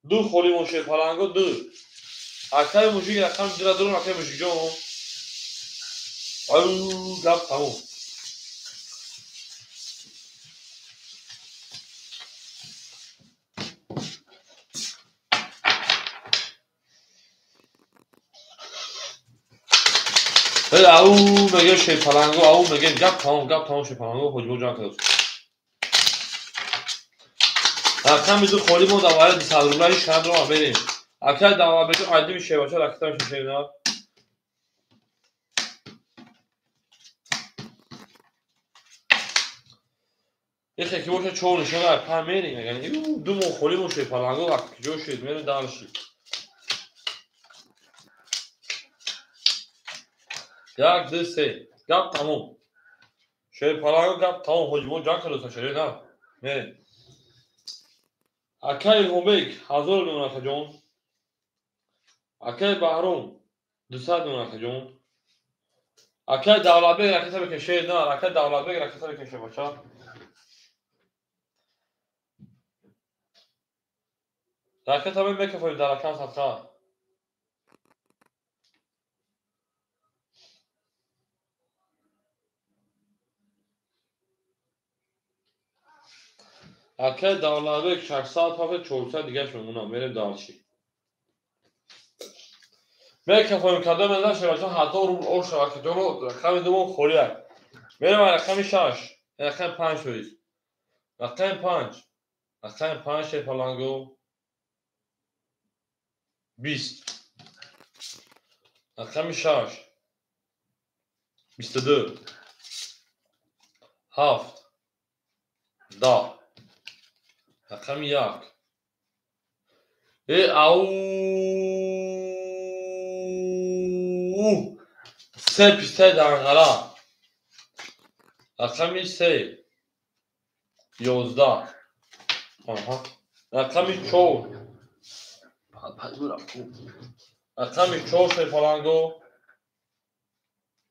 2 холӣ мон шерпаланго 2. Акаи Мужик рақами 2 дорам, акаи Мужикҷон. Ау гап тамом. Ау мегӯем шерпаланго, ау мегӯем гап тамом, гап тамом шерпаланго, ҳоҷибо ҷамъ кардааст. Рақами 2 холӣ мо дар вараи 200 рубла ҳеҷ кадом роҳ берем. Акаи Давлатбекҷон айдими шербача ракета мешавад. Ихе ки бошад 4 нишона 5 мерем, яъне 2 моҳ холӣ мо шерпаланго куҷо шуд, мерем дальше. 1 2 3 гап тамом. Шерпаланго гап тамом, ҳоҷибо ҷамъ кардааст шерои на. Мерем. Акаи Илҳомбек 1000 мемон акаҷон. Акаи Баҳром 200 мемон акаҷон. Акаи Давлатбек ракета мекунем шер на, акаи Давлатбек ракета мекунем шербача. Ракета мекунем дар ракам садқа. Акай Давлатбек 600 ҳафт 400 дигаш мемонам. Мерем дальше. Мекафоем кадом назар шавачон 1000 рубл ош шава ки ҷоно рақами дуввум холия. Мерем рақами 6, рақами 5 шоиз. Рақами 5. Рақами 5 шерпаланго 20. Рақами 6. 22. 7. 10. Рақами 1. Ау! Се пистай данғара. Рақами 3. 11. Рақами 4. Рақами 4 шерпаланго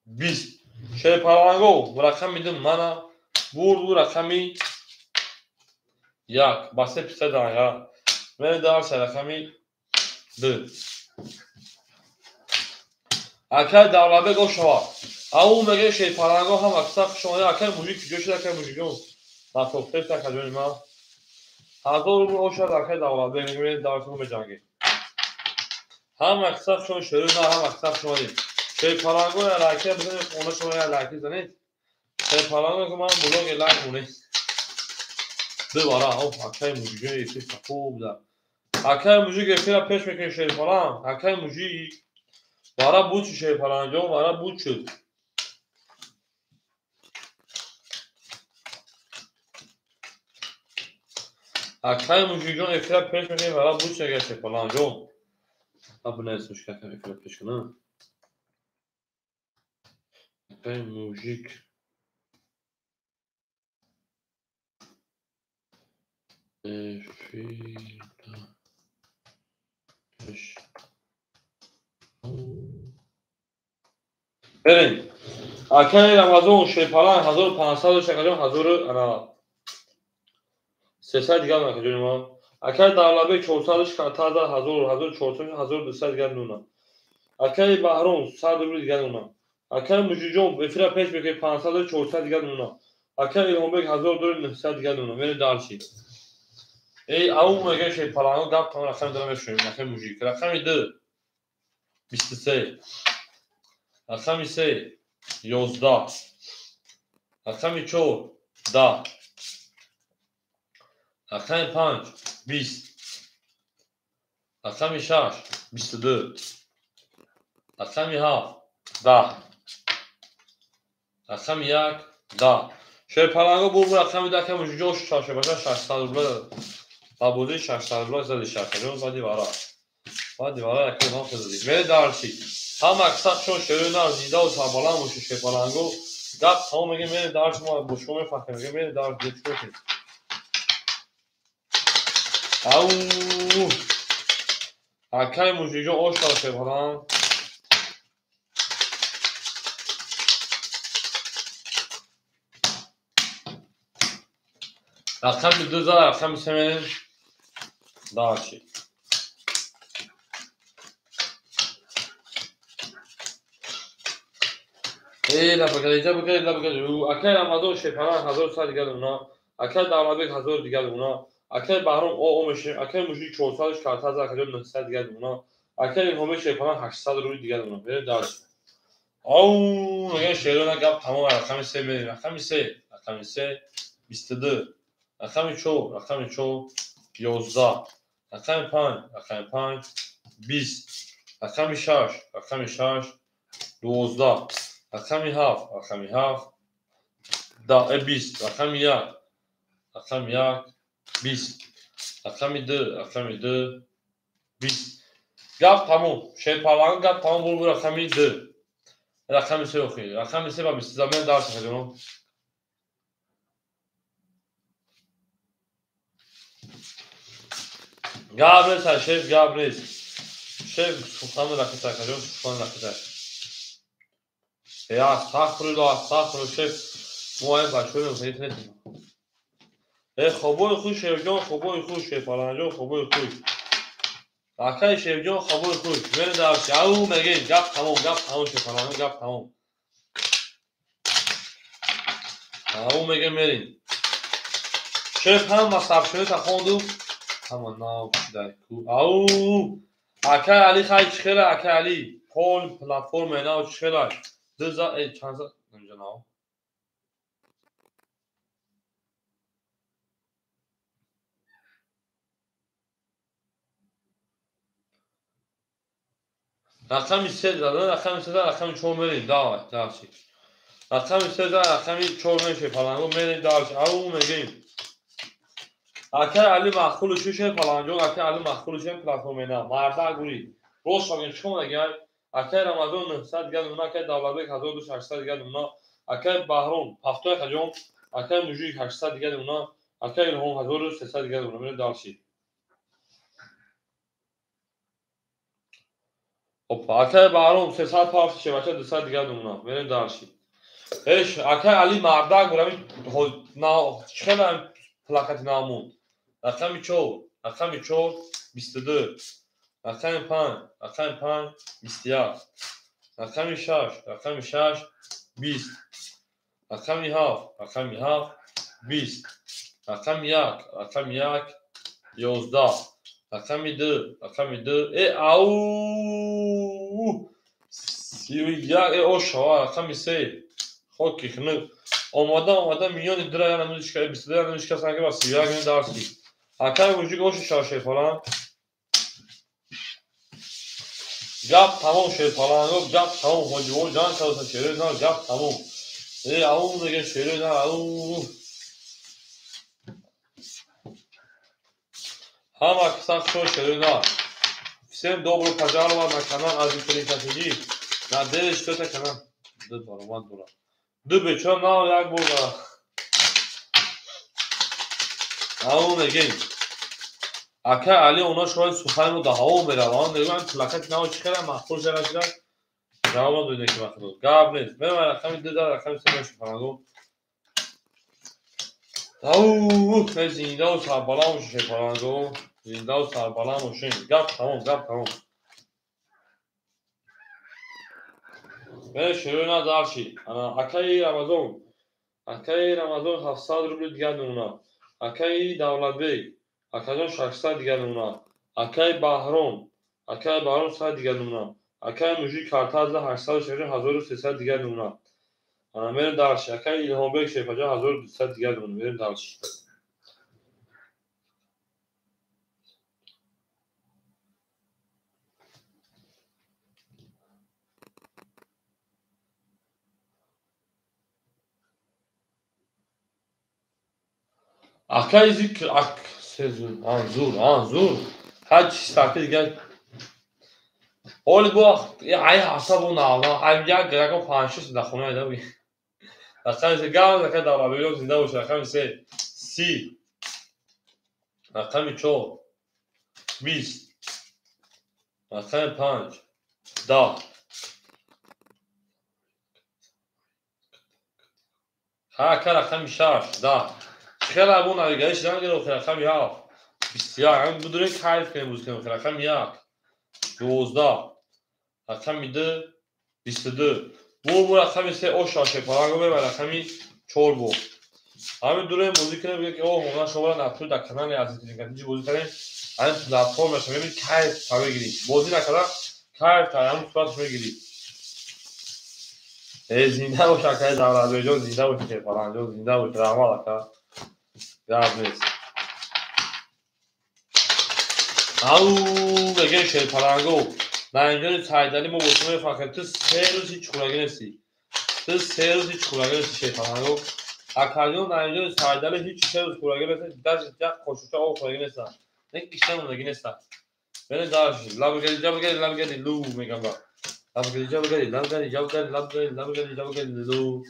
20. Шерпаланго рақами 2 мана бурду рақами 1. Ба се пистай данғара. Мерем дальше рақами 2. Акай Давлатбек ошава. Ау меге шерпаланго ҳам акса хушомада. Акай мужик куҷо шуд? Акай мужикон натофтест акаҷони ман. 1000 рубл ошад акай Давлатбек. Мегӯем дальше меҷангем. Ҳам акса хушомад шерӯ на ҳам акса хушомадед. Шерпаланго я лайка бизанед, хона шумо я лайки занед. Шерпаланго ки ман блоге лайк монед. Дубара оф акай мужикон эфир хуб да. Акай мужик эфира пеш мекунед шерпаланг. Акай мужик вара буд шуд шерпалангҷон, вара буд шуд. Акай мужикҷон эфира пеш мекунед, вара буд шуд агар шерпалангҷон. Абнес мушкакам эфира пеш кунам. Акай мужик эфира пеш. Берем. Акай Рамазон шерпаланг 1500 шакаҷон 1300 дигар акаҷони ман. Акай Давлатбек 400 картаза 1000 1400 1200 дигар нуна. Акай Баҳром 100 рубл дигар нуна. Акай Мужиҷон эфира пеш мекунед 500 400 дигар нуна. Акай Илҳомбек 1900 дигар нуна. Мерем дальше. Эй ау мега шерпаланг гап там рақами дора мешунем. Акай мужик. Рақами 2 23. Рақами 3 11. Рақами 4 10. Рақами 5 20. Рақами 6 22. Рақами 7 10. Рақами 1 10. Шерпаланго бурд рақами 10 ка мужиҷо шашбаша 600 рубла. Ба бозии 600 рубла зади шакаҷон баъди вара. Баъди вара якро ҳам зади. Мере дальше. Ҳам аксар шон шерӯ на зиндаву сарбаланд бошед шерпаланго. Гап тамом мегем мере дальше мо бо шумо мефаҳмем. Мегем мере дальше чӣ кунем? Ау! Акай мужиҷон ошав шерпаланг. Рақами 2 зад, рақами 3 мерем. Дальше. Эй, лабакалиҷа бикаред, лабакалиҷа. Акай Рамазон шерпаланг 1100 дигар уна. Акай Давлатбек 1000 дигар уна. Акай Баҳром о мешем. Акай мужик 400 картаза акаҷон 900 дигар уна. Акай Илҳомбек шерпаланг 800 рубл дигар уна. Мерем дальше. Ау, мегӯям шерона гап тамом. Рақами 3 мерем. Рақами 3, рақами 3 22. Рақами 4, рақами 4 11. Рақами 5, рақами 5 20. Рақами 6, рақами 6 12. Рақами 7, рақами 7 20. Рақами 1, рақами 1 20. Рақами 2, рақами 2 20. Гап тамом. Шерпаланг гап тамом бурд рақами 2. Рақами 3 охир. Рақами 3 ба 20 замин дарс хадино. Гап нест, шеф гап нест. Шеф сухан рақита акаҷон, сухан рақита. Я астағфируллоҳ, астағфируллоҳ шеф. Мо ай бачаҳоро фаҳмид нетем. Хобои хуш шефҷон, хобои хуш шерпалангҷон, хобои хуш. Акай шефҷон, хобои хуш. Мерем дальше. Ау мегем гап тамом, гап тамом шерпаланг, гап тамом. Ау мегем мерем. Шеф ҳама сабшонита хондум. Ҳама нав дай ку. Ау! Акай Али хай чӣ хела, акай Али? Пол платформаи нав чӣ хела? Дуза чанд инҷа нав? Рақами се зада, рақами се зада, рақами чор мерем. Давай, дальше. Рақами се зада, рақами чор мерем, паланго мерем дальше. Ау мегем. Акай Али маъқул шуше паланҷон, акай Али маъқул шуше платформаи нав. Марда гури. Рост шагем чӣ мегай? Акай Рамазон 900 дигар нуна, акай Давлатбек 1800 дигар нуна, акай Баҳром 71 хаҷон, акай Мужик 800 дигар нуна, акай Илҳом 1300 дигар нуна. Мерем дальше. Опа, акай Баҳром 300 пафт шевача 200 дигар нуна. Мерем дальше. Эш, акай Али мардак бурами на чӣ хела плакати намуд. Рақами 4, рақами 4, 22. Рақами 5, рақами 5, 21. Рақами 6, рақами 6, 20. Рақами 7, рақами 7, 20. Рақами 1, рақами 1, 11. Рақами 2, рақами 2, ау! 31, ошава, рақами 3. Хоки хнук. Омада, омада, миёни дира яна музичка, 22 яна музичка санги ба 31 дарси. Акай мужик оши шаше фалан. Гап тамом шерпаланго, гап тамом ҳоҷиво ҷан кардаса шерои на, гап тамом. Ау мега шерои на, ау. Ҳама киса хушо шерои на. Всем добро пожаловать на канал Азитринкатиги. На деле что это канал? Ду баромад бура. Ду бечора нав як бора. Ау мегем. Акай Али оно шояд сухани мо да ҳаво мераванд. Мегӯянд плакати наво чӣ хела маъқул шава шуда. Ҷавоб додем ки маъқул. Гап нест. Меравам рақами 2 зад, рақами 3 мешаванд. Ау, зиндаву сарбаланд бошед шерпаланго. Зиндаву сарбаланд бошед. Гап тамом, гап тамом. Мерем шерои на дарши. Акаи Рамазон. Акаи Рамазон 700 рубли дигар нуна. Акаи Давлатбек. Акаҷон 600 дигар нуна. Акаи Баҳром. Акаи Баҳром 100 дигар нуна. Акаи Мужик Картаза 800 1300 дигар нуна. Ана мерем дальше. Акаи Илҳомбек Шерпаҷон 1200 дигар нуна. Мерем дальше. Акаи зикр ак сезун, анзур, анзур. Ҳар чиз таки дигар. Оли бо ай ҳасабу нава, ай як рако 5-6 дар хона айда би. Рақами се гав, рақами Давлатбек зинда бошад. Рақами се 30. Рақами 4 20. Рақами 5 10. Ҳа, ака рақами 6 10. Хеле абу навигариш ранг гирифт, рақами 7 21. Ҳам будурем кайф кунем, бозӣ кунем. Рақами 1 12. Рақами 2 22. Бу рақами 3 оша шепаранго меба рақами 4 бу. Ҳамин дурем бозӣ кунем, бигӯ ки о ҳона шуморо натур дар канали Азизинкатиҷи бозӣ кардем. Ҳамин платформаша мебинед кайф та мегирӣ. Бозӣ накарда кайф та ҳамин сураташ мегирӣ. Зинда бош акаи Давлатбекҷон, зинда бош шерпаланҷон, зинда бош. Раҳмат ака. Гап нест. Ау, мегем шерпаланго. Наимҷони Сайдалӣ мо бо шумо мефахрем. Ту се рӯз ҳеҷ хӯрагӣ нестӣ. Ту се рӯз ҳеҷ хӯрагӣ нестӣ шерпаланго. Акаҷон Наимҷони Сайдалӣ ҳеҷ се рӯз хӯрагӣ нест, даже як қошуқча об хӯрагӣ нест. Не кишта мондагӣ нест. Бене дальше. Лабгали, ҷабгали, лабгали, лу мегам ба. Лабгали, ҷабгали, лабгали, ҷабгали, лабгали, лабгали, ҷабгали, лу.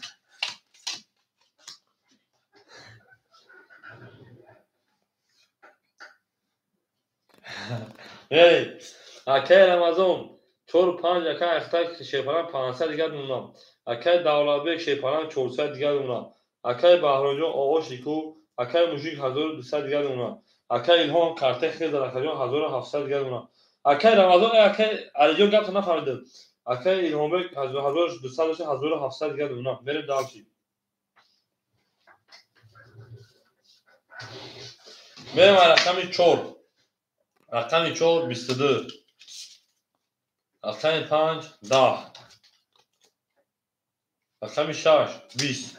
Эй, акай Рамазон 4-5 акай Ахтар шерпалан 500 дигар нуна. Акай Давлатбек шерпалан 400 дигар нуна. Акай Баҳромҷон ооши ку, акай Мужик 1200 дигар нуна. Акай Илҳом картаи хел акаҷон 1700 дигар нуна. Акай Рамазон, акай Алиҷон гапто нафаҳмидам. Акай Илҳомбек 1200 дошта 1700 дигар нуна. Мерем дальше. Мерем рақами 4. Рақами 4 22. Рақами 5 10. Рақами 6 20.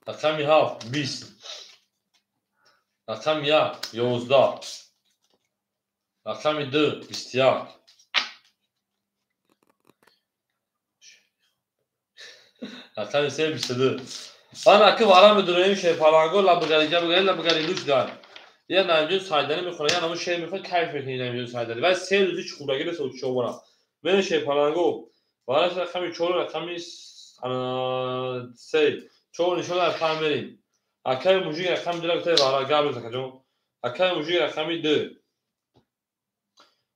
Рақами 7 20. Рақами 1 11. Рақами 2 21. Рақами 3 22. Ман аки вара медуроем шерпаланго лабгариҷа бгари лабгари луч дар. Я наимҷон Сайдалӣ мехонад, я намо шер мехонад, кайф мекунӣ наимҷон Сайдалӣ. Вай се рӯзи чуқурдагӣ ресо чобора. Мерем шерпаланго. Вараш рақами 4 рақами 3. 4 нишон дар 5 мерем. Акаи мужик рақами 2 гуфтаи вара гап рез акаҷон. Акаи мужик рақами 2.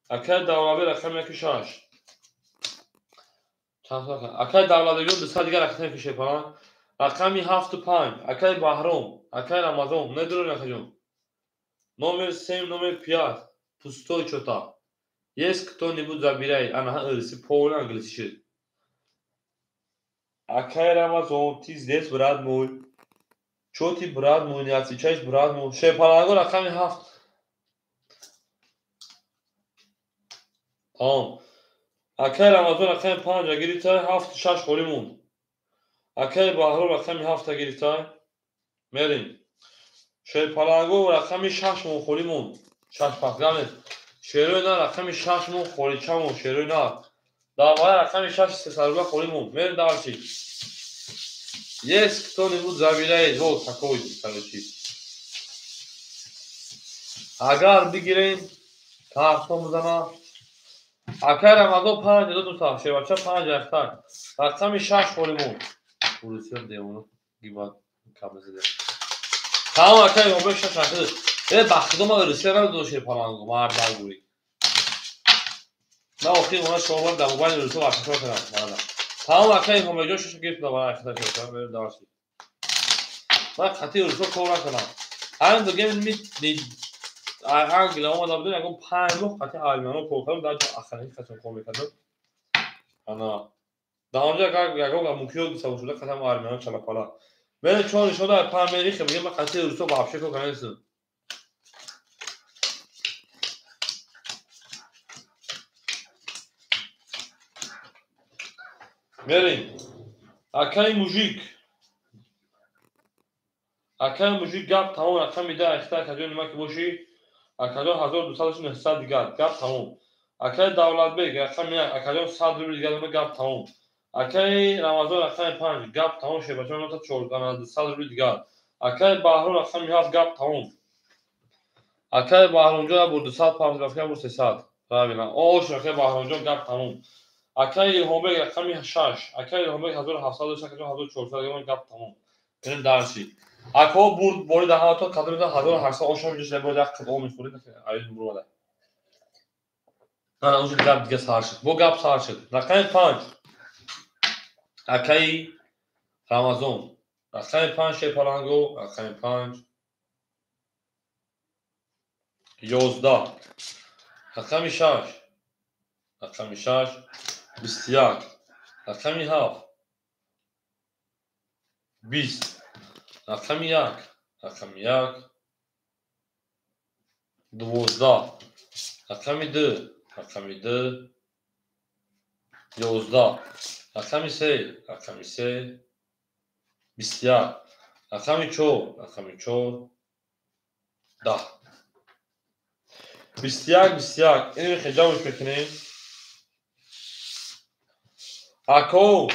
Акаи Давлатбек рақами 1 6. Акаи Давлатбекҷон 200 дигар рақами ки шерпаланг. Рақами 7 5. Акаи Баҳром, акаи Рамазон, недурем акаҷон. Номер 7, номер 5. Пустой чота. Есть кто-нибудь забирает. Ана ырси полный английский шид. Акаи Рамазон, ты здесь, брат мой? Чё ты, брат мой, не отвечаешь, брат мой? Шерпаланго рақами 7. Тамом. Акаи Рамазон рақами 5 гирифта, 7 6 холӣ монд. Акаи Баҳром рақами 7 гирифта. Мерем. Шерпаланго рақами 6 мон холӣ монд. 6 пас гамед. Шерои на рақами 6 мон холича мон шерои на. Дар рақами 6 300 рубля холӣ монд. Мерем дальше. Есть кто-нибудь забирает? Вот такой, короче. Агар бигирем, таҳто мезана. Акаи Рамазон 5 дод мусаф, шербача 5 яхтак. Рақами 6 холӣ монд. Урусиён девона гибат кабзида. Тамом акаи Ҳомбек 6 рақид. Э ба худо ман урусия намедонам шерпаланго, мардагӯй. Ман охир она шумо дар мобайни урусия варшакор кардам. Мардам. Тамом акаи Ҳомбекҷон 6 гирифт ба ахида шерпаланг мерем дальше. Ман қатъи урусия кор накардам. Ҳамин дугем ми Англия омада будем, ягон 5 моҳ қатъи армяно кор кардам, дар ҷо аханаки қатъи кор мекардам. Ана дар онҷо ягон мумкиёт сабо шуда қатъи армяно чалапала. Мерем 4 нишон дар 5 мерем, хе бигем ман қатъи урусия вообще кор карда нестам. Мерем. Акаи мужик. Акаи мужик гап тамом рақами 10 ахта акаҷон нима ки бошӣ? Акаҷон 1200 900 дигар гап тамом. Акаи Давлатбек рақами 1 акаҷон 100 рубл дигар дона гап тамом. Акаи Рамазон рақами 5 гап тамом шербачон нота 400 рубл дигар. Акаи Баҳром рақами 7 гап тамом. Акаи Баҳромҷон як бор 200 паҳн рафт, як бор 300. Правильно. Ош акаи Баҳромҷон гап тамом. Акаи Илҳомбек рақами 6. Акаи Илҳомбек 1700 акаҷон 1400 дигар гап тамом. Мерем дальше. Ако бурд бори даҳато қадр меда 1800 ошам ҷош бори як қитъо мехӯрид, аюз бурмада. Ана уже гап дига сар шуд. Бо гап сар шуд. Рақами 5. Акаи Рамазон. Рақами 5 шерпаланго, рақами 5 11. Рақами 6. Рақами 6 21. Рақами 7 20. Рақами 1. Рақами 1 12. Рақами 2. Рақами 2 11. Рақами 3. Рақами 3 21. Рақами 4. Рақами 4 10. 21 21. Инро хеҷамш мекунем. Ако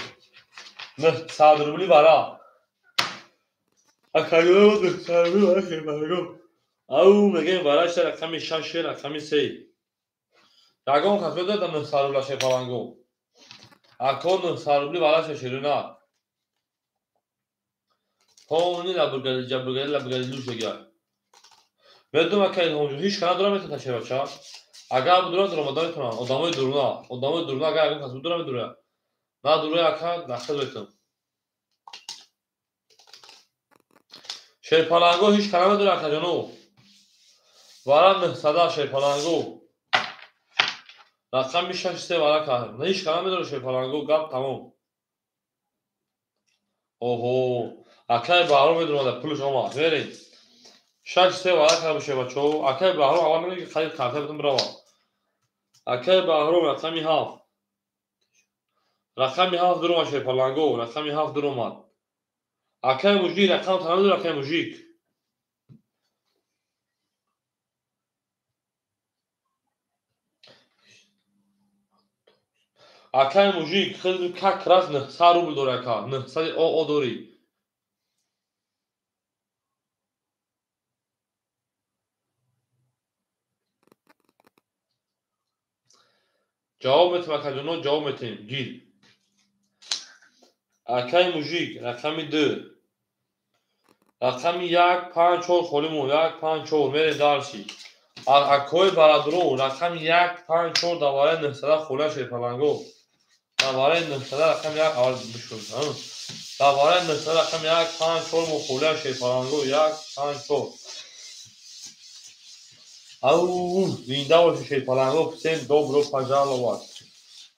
900 рубли вара. Акаё 900 рубли вара хебарго. Ау мегем вара ша рақами 6 рақами 3. Ягон кас медонад 900 рубла шерпаланго. Ако 900 рубли вара ша шерина. Полни лабургари ҷабургари лабургари луш дигар. Медонам акаи Илҳомҷон ҳеҷ кана дора метавонад шербача. Агар будурад ромада метавонанд. Одамои дуруна, одамои дуруна агар ягон кас будура медура. На дуруя ака нақша метавонам. Шерпаланго ҳеҷ кана медура акаҷоно. Вара 900 шерпаланго. Рақами 6 3 вара кард. Ҳеҷ кана медура шерпаланго гап тамом. Оҳо. Акай Баҳром медуромада пулш омад. Мерем. 6 3 ваъда карда бошед бачаҳо. Акай Баҳром аввал мегӯяд ки қариб карта битон бирава. Акай Баҳром рақами 7. Рақами 7 дуромад шерпаланго, рақами 7 дуромад. Акай мужик рақам танадор акай мужик. Акай мужик хел как раз 900 рубл дори ака, 900 ОО дори. Ҷавоб метем акаҷоно, ҷавоб метем. Гир. Акай мужик рақами 2. Рақами 1 5 4 холӣ мо 1 5 4 мерем дарси. Акои барадро рақами 1 5 4 давараи 900 холия шерпаланго. Давараи 900 рақами 1 аввал бишуд. Давараи 900 рақами 1 5 4 мо холия шерпаланго 1 5 4. Ау, зинда бошед шерпаланго, всем добро пожаловать.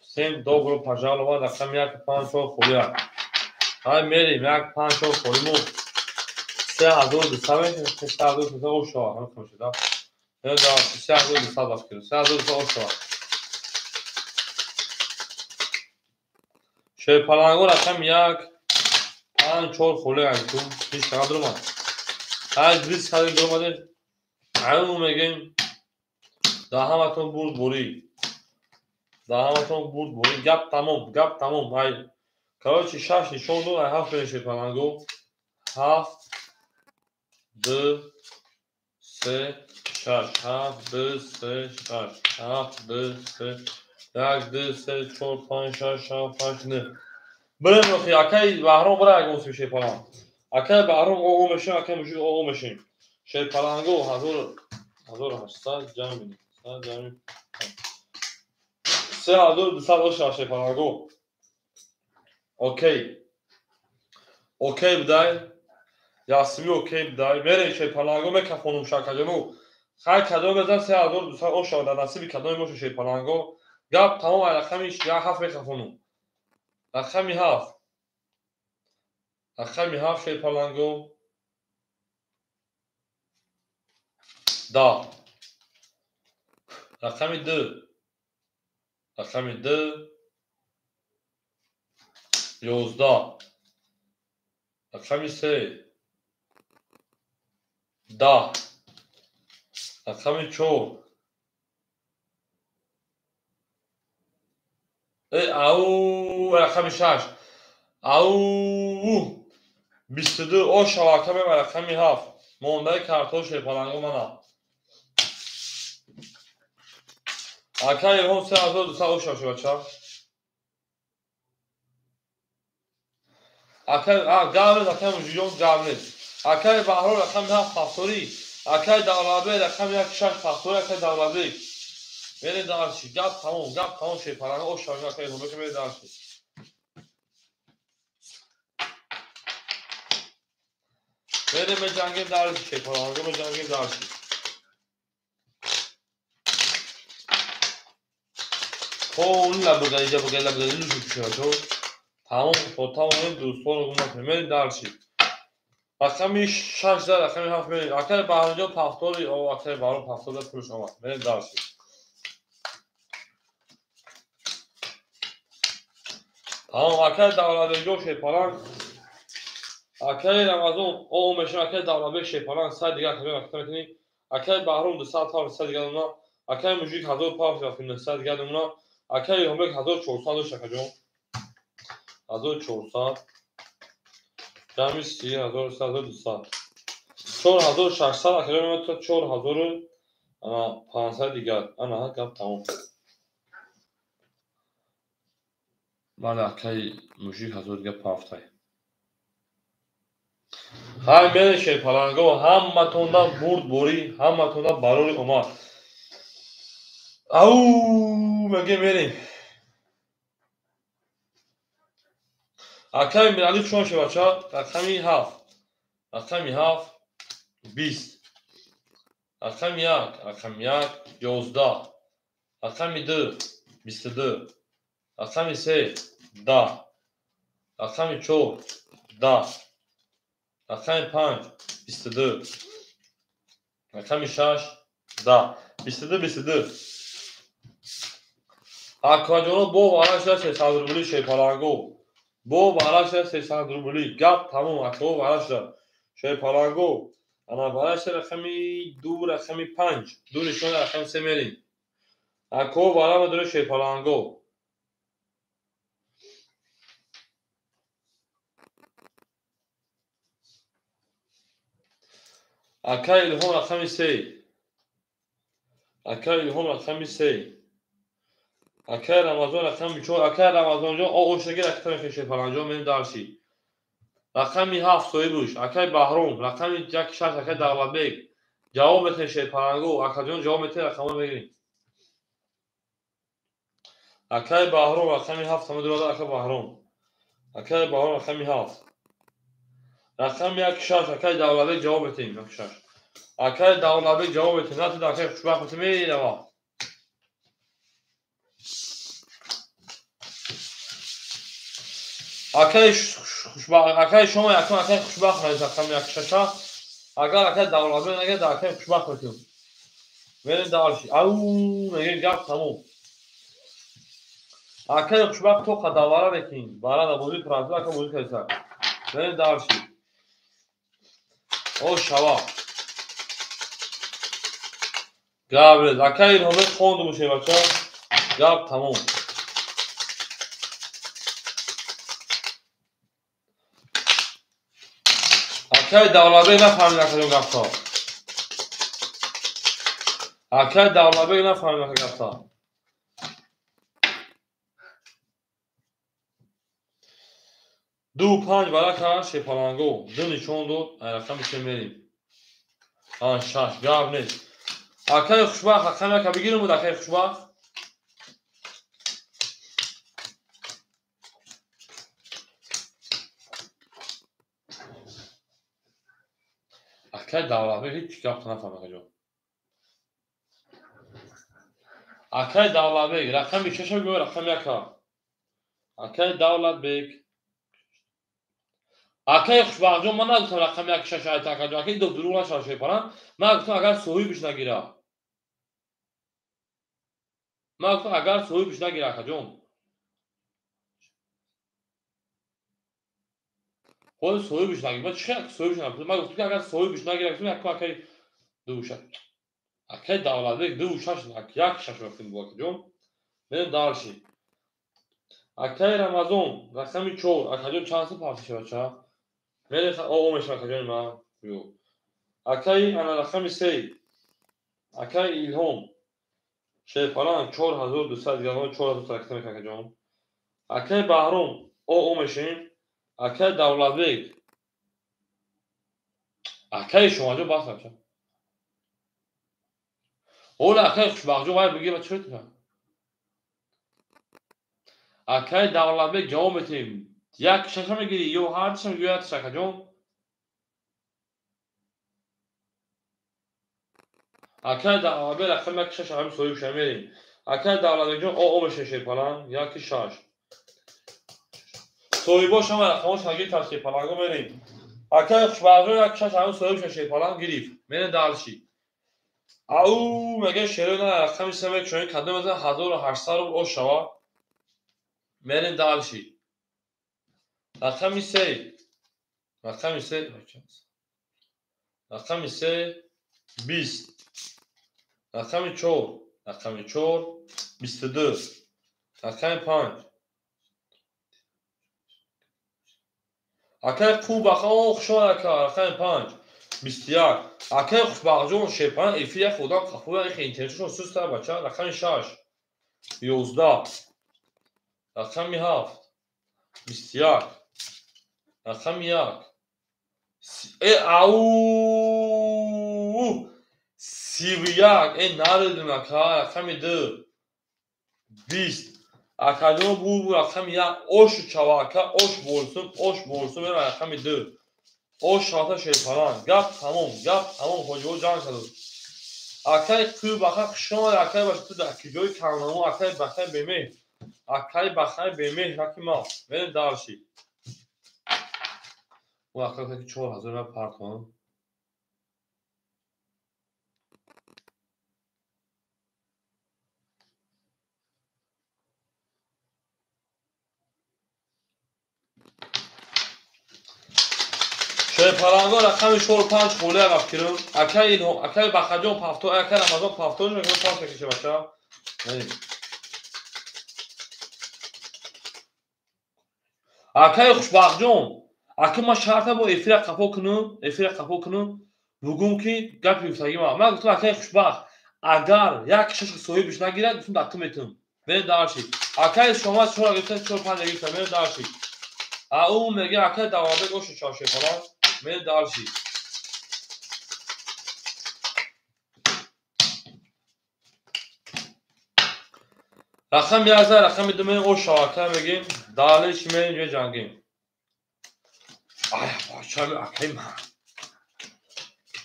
Всем добро пожаловать, рақами 1 5 4 холия. Ай мерем 1 5 4 холӣ мо 3200 мешавад, 3200 ошава, ҳамин мешавад, да? 3200 бафкир, 3200 ошава. Шерпаланго рақами 1 5 4 холӣ айку, ҳеч чақадр омад. Ай 20 қадр дуромадем. Аю мегем да ҳаматон бурд бурӣ. Да ҳаматон бурд бурӣ. Гап тамом, гап тамом. Ай короче 6 нишон дод, ай 7 мерем шерпаланго. 7 2 3 6 7 2 3 6 7 2 3 1 2 3 4 5 6 7 8 9. Бирем охи акай Баҳром бира ягон сим шерпаланг. Акай Баҳром оғо мешем, акай мужик оғо мешем. Шерпаланго 1800 ҷамъ 100 ҷамъ 3200 оша шерпаланго. Окей. Окей бидай. Ясми окей бидай. Мерем шерпаланго мекафонум шакаҷону. Хай кадом мезан 3200 оша дар насиби кадоме боша шерпаланго. Гап тамом ай рақами 7 мекафонум. Рақами 7. Рақами 7 шерпаланго. 10. Рақами 2. Рақами 2. 11. Рақами 3. 10. Рақами 4. Ау, рақами 6. Ау, 22 ошава акаме ва рақами 7. Мондаи картҳо шерпаланго мана. Акай Илҳом 3200 ошава шо бача. Акай, гаврез, акай мужиҷон гаврез. Акай Баҳрор рақами 7 пахторӣ. Акай Давлатбек рақами 1 6 пахторӣ, акай Давлатбек. Мерем дарси. Гап тамом, гап тамом шерпаланго ошава акай Илҳом мерем дарси. Мерем меҷангем дарси шерпаланго меҷангем дарси. Хон лабгаиҷа багай лабгаи лушу шуд. Тамом то тамоми дӯстонро гум накунем. Мерем дарси. Рақами 6 дар рақами 7 мерем. Акай Баҳромҷон пахтори, о акай Баҳром пахтори пулш омад. Мерем дарси. Тамом акай Давлатбекҷон шерпаланг. Акай Рамазон о мешем акай Давлатбек шерпаланг сай дигар акай вақта мекунӣ. Акай Баҳром 200 павр сай дигар домуна. Акай мужик 1000 павр 900 дигар домуна. Акай Илҳомбек 1400 дошт акаҷон. 1400 ҷамъи 30 1300 4600 акаҷон меояд то 4500 дигар. Ана гап тамом. Бале акай мужик 1000 дигар пафтай. Ҳай мерем шерпаланго, ҳаматонда бурд борӣ, ҳаматонда барори омад. Ау, мегем мерем. Акай Миралӣ чун шед бача? Рақами 7. Рақами 7 20. Рақами 1, рақами 1 11. Рақами 2 22. Рақами 3 10. Рақами 4 10. Рақами 5 22. Рақами 6 10. 22 22. Акаҷоно бо вараша 300 рубли шерпаланго. Бо вараша 300 рубли. Гап тамом акао вараша. Шерпаланго. Ана вараша рақами 2 рақами 5. 2 нишон рақами 3 мерим. Акао варама дури шерпаланго. Акай Илҳом рақами 3. Акай Илҳом рақами 3. Акай Рамазон рақами 4. Акай Рамазонҷон оошаги рақами шерпаланҷон мерим дарси. Рақами 7 соҳибуш. Акай Баҳром рақами 1 6 акай Давлатбек. Ҷавоб метаҳем шерпаланго. Акаҷон ҷавоб метаҳем рақамҳо мегирем. Акай Баҳром рақами 7 ҳама дурада акай Баҳром. Акай Баҳром рақами 7. Рақами 1 6 акай Давлатбек ҷавоб метаҳем 1 6. Акай Давлатбек ҷавоб метаҳем. Натида акай хушбахт метаҳем мерава. Акай хушбахт, акай шумо якум акай хушбахт навис рақами 1 6. Агар акай Давлатбек нагирад, дар акай хушбахт метаҳем. Мерем дальше. Ау, мегирем гап тамом. Акай хушбахт то қадавара мекунем. Барада бозӣ француз ака бозӣ кардиса. Мерем дальше. О шава. Габрез, акай Илҳомбек хонду бошед бача. Гап тамом. Акай Давлатбек нафаҳмид акаҷон гапта. Акай Давлатбек нафаҳмид ака гапта. 2 5 варака шерпаланго. 2 нишон дод, рақами 3 мерим. 6 гап нест. Акай хушбахт рақами 1 бигирем буд акай хушбахт. Акай Давлатбек ҳеҷ гап нафаҳмид акаҷон. Акай Давлатбек рақами 6 бигӯ рақами 1. Акай Давлатбек. Акай хушбахтҷон ман нагуфтам рақами 1 6 айта акаҷон. Акай дӯруғ нашава шерпаланг. Ман гуфтам агар соҳибиш нагира. Ман гуфтам агар соҳибиш нагира акаҷон. Худ соҳибиш нагира. Ман чӣ соҳибиш нагира? Ман гуфтам ки агар соҳибиш нагира, гуфтам якум акай 2 6. Акай Давлатбек 2 6 1 6 гуфтем бу акаҷон. Мерем дальше. Акай Рамазон рақами 4. Акаҷон чанд сум пафт шава ча? Мерем о мешава акаҷони ман. Ё. Акай ана рақами 3. Акай Илҳом. Шерпаланг 4200 грамм 4200 ракета мекунад акаҷон. Акай Баҳром о мешем. Акай Давлатбек. Акай Шомаҷон бас бача. Ола акай Хушбахтҷон вай бигир чӣ метавонад? Акай Давлатбек ҷавоб метаҳем. 1 6 мегирӣ ё ҳар чиша мегирӣ ё 1 акаҷон? Акай Давлатбек рақами 1 6 ҳамин соҳиб шава мерем. Акай Давлатбекҷон о мешавад шерпаланг 1 6. Соҳибош ҳама рақамҳош нагир та шерпаланго мерем. Акай Хушбахтҷон 1 6 ҳамин соҳиб шава шерпаланг гирифт. Мерем дальше. Ау мегӯяд шерои на рақами 3 мекушоем кадом мезанад 1800 рубл ош шава. Мерем дальше. Рақами 3. Рақами 3. Рақами 3 20. Рақами 4. Рақами 4 22. Рақами 5. Акай Қубаха о хушомад ака рақами 5 21. Акай Хушбахтҷон шерпаланг эфир як одам қафоя их интернетшон суста бача. Рақами 6 11. Рақами 7 21. Рақами 1. Ау 31. Наредум ака рақами 2 20. Акаҷон бу рақами 1 ош чава ака ош борсум ош борсум рақами 2. Ош шавата шерпаланг. Гап тамом, гап тамом ҳоҷиҳо ҷанг карданд. Акай Қӯбаха хушомад акай баша ту дар киҷои камнамо акай бахай бемеҳр. Акай бахай бемеҳр раки ма. Мерем дальше. Ӯ ака гуфта ки 4000 ра партон. Шерпаланго рақами 4-5 холия рафтирам. Акай Илҳом, акай Бахаҷон пафто, акай Рамазон пафто, мегӯям пафто киша бача. Акай Хушбахтҷон, ака ман шарта бо эфира қафо кунам, эфира қафо кунам, бугум ки гапи гуфтагӣ ман. Ман гуфтам акай Хушбахт, агар як шаш соҳибиш нагирад, гуфтам дакту метум. Мерем дарши. Акай шома 4 гирифта, 4-5 гирифта, мерем дарши. А ӯ мега акай Давлатбек ошу чавше фалон. Мерем дарши. Рақами 11, рақами 2 мерем ош шавака мегим. Далиш мерем ҷои ҷангим. Ай, бачами акай ман.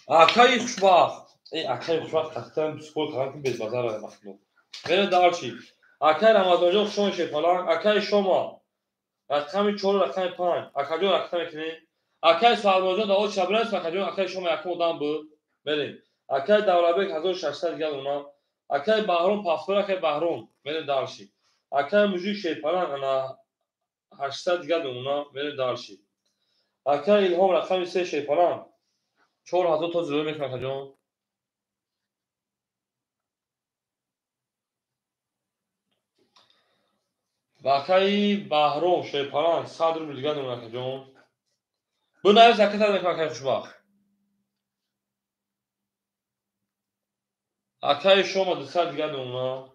Акаи Хушбахт. Эй, акаи Хушбахт тахтан спор кардам ки безбазар махлуқ. Мерем дарши. Акай Рамазонҷон хушон шефалан, акай Шома. Рақами 4, рақами 5. Акаҷон рақам мекунем. Акай Сарбозҷон дар оча бирас, акаҷон акай Шома якум одам буд. Мерем. Акай Давлатбек 1600 дигар дона. Акай Баҳром пафтор, акай Баҳром. Мерем дарши. Акай Мужик Шерпалан ана 800 дигар дона. Мерем дарши. Акай Илҳом рақами 3 Шерпалан 4000 то зиёд мекунад акаҷон. Акаи Баҳром Шерпалан 100 рубл дигар дона акаҷон. Бунавис ака тад мекунад акаи Хушбахт. Акаи Шома 200 дигар дона.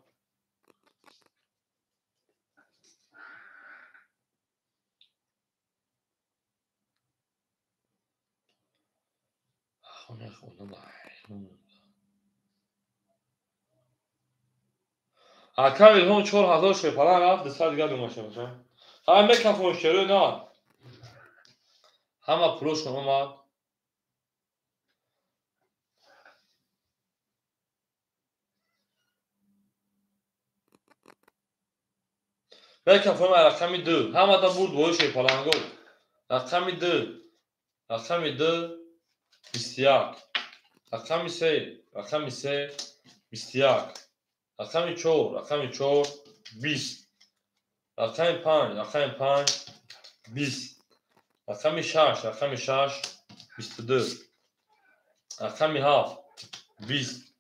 Акаи Илҳом 4000 Шерпалан рафт, 200 дигар дона шаваша. Ҳама мекафон шеро на. Ҳама пулошон омад. Мекафон рақами 2. Ҳамада бурд бои Шерпаланго. Рақами 2. Рақами 2 21. Рақами 3, рақами 3 21. Рақами 4, рақами 4 20. Рақами 5, рақами 5 20. Рақами 6, рақами 6 22. Рақами 7 20.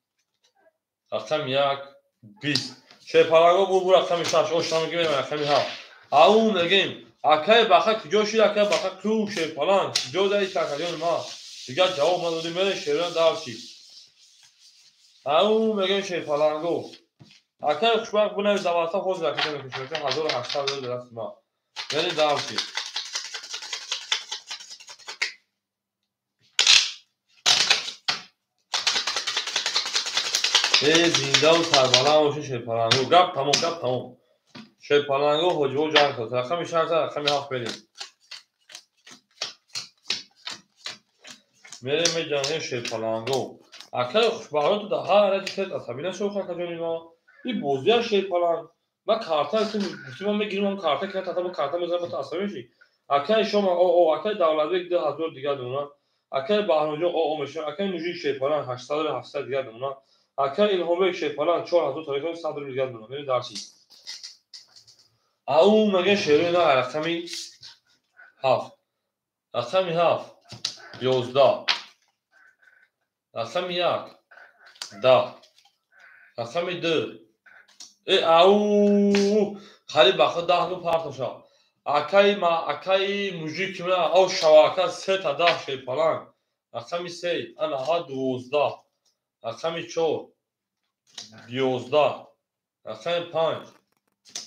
Рақами 1 20. Шерпаланго бур бур рақами 6. Ошна мегем рақами 7. Ау мегем акай Баха куҷо шид, акай Баха ку Шерпалан куҷо даи акаҷони ма. Дигар ҷавоб надодем, мерем шерон дарши. Ау мегем Шерпаланго. Акай Хушбахт бунавис давлатҳо ҳозир акаҷон мекушад 1800 рубл дасти ма. Мерем дарши. Э зиндаву сарбаланд бошед Шерпаланго. Гап тамом, гап тамом. Шерпаланго ҳоҷиҳо ҷанг кард. Рақами 6, рақами 7 мерем. Мерем меҷангем Шерпаланго. Акаи Хушбахт ту дар ҳар раҷи тез асабӣ нашав акаҷони ма. Ин бозия Шерпаланг. Ман карта гуфтим ман мегирам он карта ки тата бо карта мезанам ту асабӣ мешӣ. Акаи Шома о о, акаи Давлатбек 2000 дигар дона. Акаи Баҳромҷон о о мешавад. Акаи Мужик Шерпаланг 800 700 дигар дона. Акаи Илҳомбек Шерпаланг 4000 тарикаи 100 рубл дигар дона. Мерем дарси. Ау мегем шерои на рақами 7. Рақами 7 11. Рақами 1 10. Рақами 2. Э ау қариб ба худ 10 ну партоша. Акаи ма акаи Мужик ки мена ау шава ака 3 та 10 Шерпаланг. Рақами 3 ана ҳа 12. Рақами 4 11. Рақами 5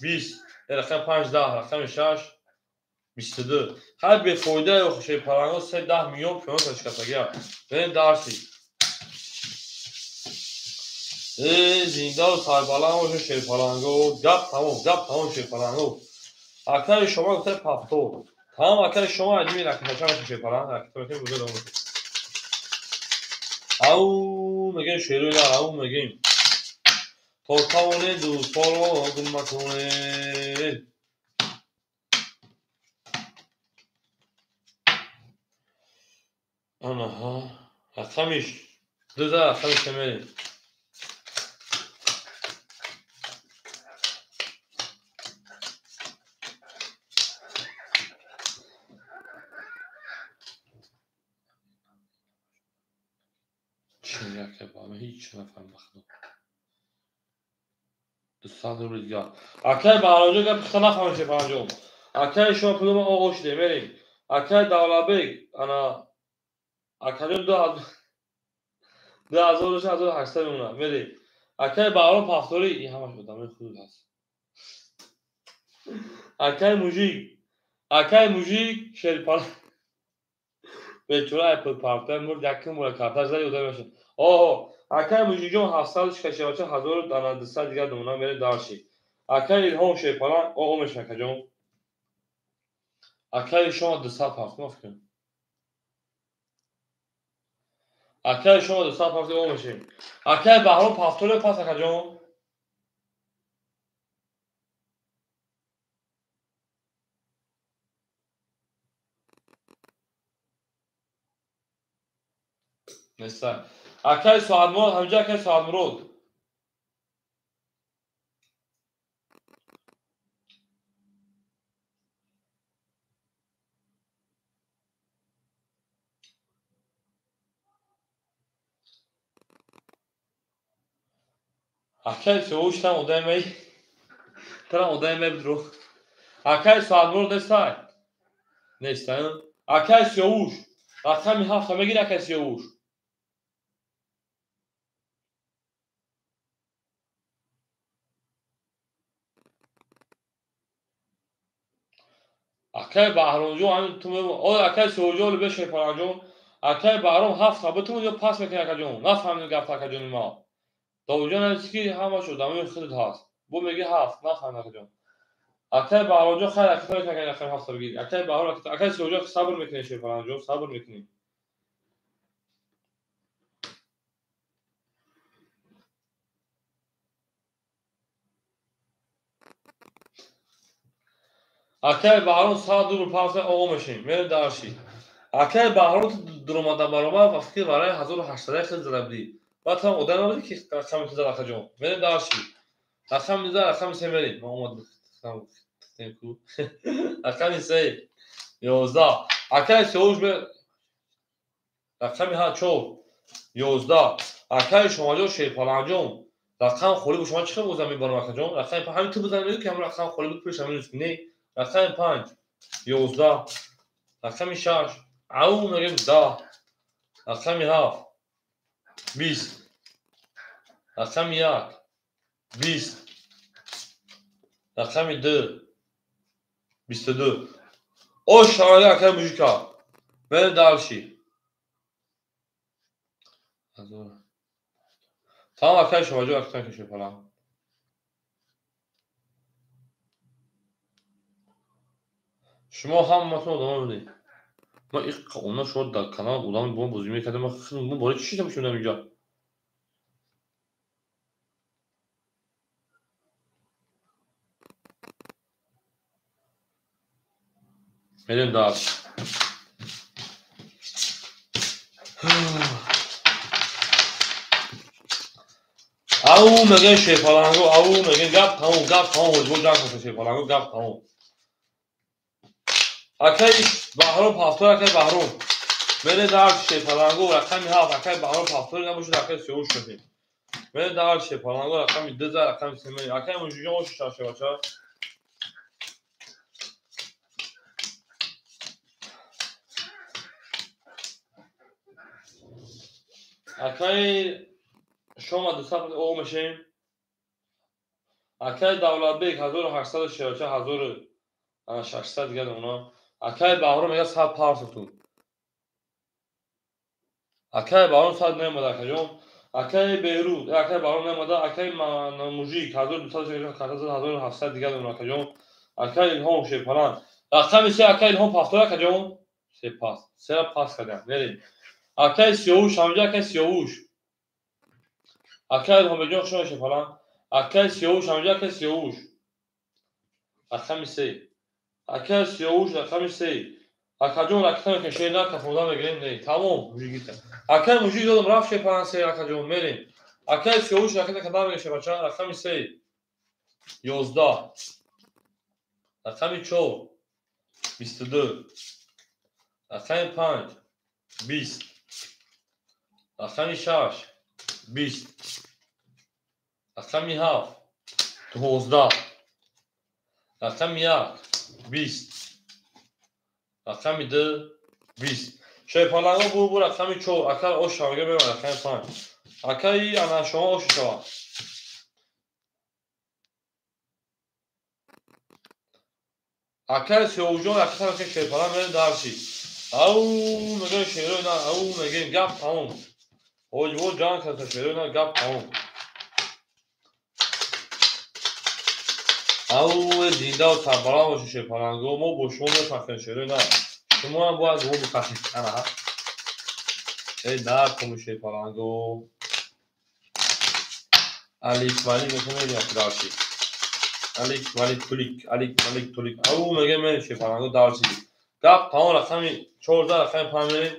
20. Рақами 5 10. Рақами 6 22. Ҳар бефоида ё Шерпаланго 3 10 миллион пиён ташкатагия. Мерем дарси. Э зиндаву сарбаланд бошед Шерпаланго. Гап тамом, гап тамом Шерпаланго. Акаи Шома гуфта пафто. Тамом акаи Шома адими ракетача мешавад Шерпаланг. Ракета мекунем бузург дом мешавад. Ау мегем шерои нар, ау мегем. То тавонед дӯстонро гум накунед. Анаҳа, рақами дуза, рақами се мерем. Ҳеҷ нафаҳмам ба худо. 200 рубли дигар. Акай Баҳромҷон, гапи хита нафаҳмем, Шерпаланҷон. Акай шумо пулума оғоз шудем, мерем. Акай Давлатбек, ана акаҷон 2800 мемонад, мерем. Акай Баҳром Пафторӣ, ин ҳамаш одамои худ ҳаст. Акай Мужик, акай Мужик, Шерпалан бечора ай пул партоя мурд, якум бора карташ зад, одам мешад. Оҳо, акай Мужикҷон 700 шашавача 1200 дигар домона, мерем дальше. Акай Илҳом Шерпалан оғо мешавад, акаҷон. Акай шумо 200 партома фикр. Акай шумо 200 партома оғо мешавем. Акай Баҳром Пафторе пас, акаҷон. Неста. Акай Соатмурод, ҳамҷа акай Соатмурод. Акай Сиёвуш там одамай. Тарам одамай бидро. Акай Соатмурод нестай. Нестай. Акай Сиёвуш. Рақами ҳафта мегири, акай Сиёвуш. Акай Баҳромҷон, ҳамин ту о акай Сиёвуҷон бе Шерпаланҷон. Акай Баҳром ҳафта битун ё пас мекунӣ, акаҷон. Нафаҳмидем гапта, акаҷони ма. Довудҷон навист, ки ҳамаш одамои худат ҳаст. Бо меги ҳафт, нафаҳмидем, акаҷон. Акай Баҳромҷон, хайр, акай мекунӣ, акай ҳафта бигирӣ. Акай Баҳром, акай Сиёвуҷон, сабр мекунӣ, Шерпаланҷон, сабр мекунӣ. Акай Баҳром 100 рубл пас оғо мешавем. Мерем дальше. Акай Баҳром, ту дуромада баромад ва фикр барои 1800 хел зада будӣ. Баъд ҳам одам набудӣ, ки рақами ту зад, акаҷон. Мерем дальше. Рақами зад, рақами се мерем. Ма омад ку. Рақами се 11. Акай Сиёвуш бе рақами ҳа чор 11. Акай Шомаҷон Шерпаланҷон, рақам холӣ буд, шумо чӣ хел бозам мебарам, акаҷон? Рақами ҳамин ту бизан мегӯ, ки ҳамин рақам холӣ буд, пулаш ҳамин не. Рақами панҷ 11, рақами шаш ау мегӯем 10, рақами ҳафт 20, рақами як 20, рақами ду 22. О шавага, акай мужика. Мерем дальше. Тамом, акай Шомаҷон, акай Шерпалан. Шумо ҳаматон одамон будед. Ма иққа она шумо дар канал одам бо бозӣ мекардем, ма мо бораи чӣ шида шудам инҷа? Мерем дальше. Ау мегӯян Шерпаланго, ау мегӯян, гап тамом, гап тамом, ҳоҷибо ҷанг кунед, Шерпаланго, гап тамом. Акай Баҳром Пафтор, акай Баҳром. Мерем дальше, Шерпаланго, рақами ҳафт, акай Баҳром Пафтор набошад, акай Сиёвуш шудем. Мерем дальше, Шерпаланго, рақами дуза, рақами се мерем. Акай Мужиҷон, ош шашевача. Акай Шома 200 оғо мешавем. Акай Давлатбек 1844, 1600 дигар она. Акай Баҳром мегӯяд сад парсутун. Акай Баҳром сад наомада, акаҷон. Акай Бейрут, акай Баҳром наомада, акай Мужик 1244, 1700 дигар она, акаҷон. Акай Илҳом Шерпалан. Рақами се, акай Илҳом Пафтор, акаҷон. Се пас. Сера пас кардам. Мерем. Акай Сиёвуш, ҳамҷа акай Сиёвуш. Акай Илҳомбекҷон, хуш омадед, Шерпалан. Акай Сиёвуш, ҳамҷа акай Сиёвуш. Рақами се. Акай Сиёвуш, рақами се. Акаҷон ракета мекунем, шер на кафода мегирем, не, тамом, мужик. Акай мужик додам, рафт шерпаланг се, акаҷон, мерем. Акай Сиёвуш ракета кадам мегирем, шербача, рақами 3, 11, рақами 4, 22, рақами 5, 20, рақами 6, 20, рақами 7, 12, рақами 1, 20, рақами 2, 20. Шерпаланго бу рақами 4, акар ош шавага мева рақами 5. Акаи ана шумо ош шава. Акаи Сиёвуҷон ракета мекунем, шерпаланг мерем дарси. Ау мегӯем шерои на, ау мегӯем гап тамом. Ҳоҷиво ҷанг карда шерои на, гап тамом. Ау зиндаву сарбаланд бошед шерпаланго, мо бо шумо мефахрем шерои на. Шумо ҳам бояд бо мо бифахред. Ана. Эй наркому шерпаланго. Алик Малик мекунем дарси. Алик Малик Тулик, Алик Малик Тулик. Ау мегӯем мерем шерпаланго дарси. Гап тамом, рақами 14, рақами 5 мерем.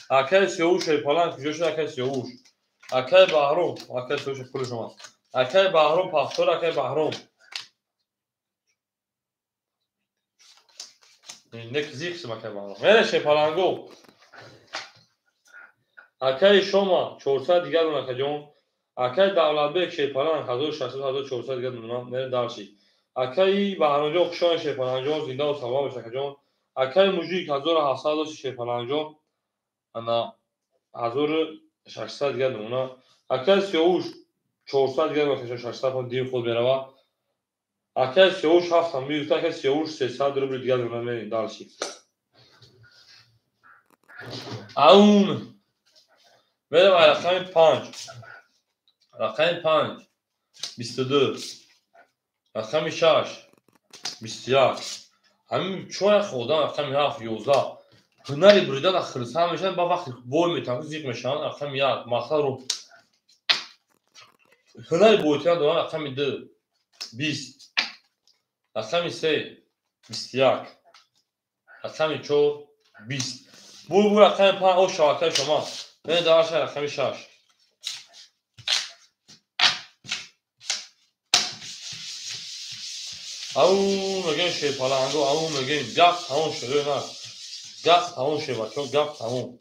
Акаи Сиёвуш шерпаланг куҷо шуд? Акаи Сиёвуш. Акаи Баҳром, акаи Сиёвуш пули шумо. Акаи Баҳром пахтор, акаи Баҳром. Нек зиқсим акаи Баҳром. Мерем шерпаланго. Акаи Шома 400 дигар дон акаҷон. Акаи Давлатбек шерпаланг 1600, 1400 дигар донам. Мерем дарси. Акаи Баҳромҷон хушоянд шерпалангҷон, зиндаву саломат бошед акаҷон. Акаи Мужик 1700 дошт шерпалангҷон. Ана 1600 дигар дона. Акаи Сиёвуш 400 дигар дона, 600 фонд дим худ мерава. Акаи Сиёвуш 7 миюфта, акаи Сиёвуш 300 рубл дигар дона мерем дарси. Аун мерем рақами 5. Рақами 5, 22, рақами 6, 21. Ҳамин чор одам рақами 7, 11. Ҳунари буридан хирсанд мешаванд, ба вақти бой метаванд, зиқ мешаванд, рақами 1, мақсадро ҳунари бойтидан доранд, рақами 2, 20, рақами 3, 21, рақами 4, 20. Бур бур рақами 5, о шавакаи шумо. Мерем дарша рақами 6. Ау мегӯем шерпаланго, ау мегӯем гап тамом шуд, на. Гап тамом шуд, бачаҳо, гап тамом.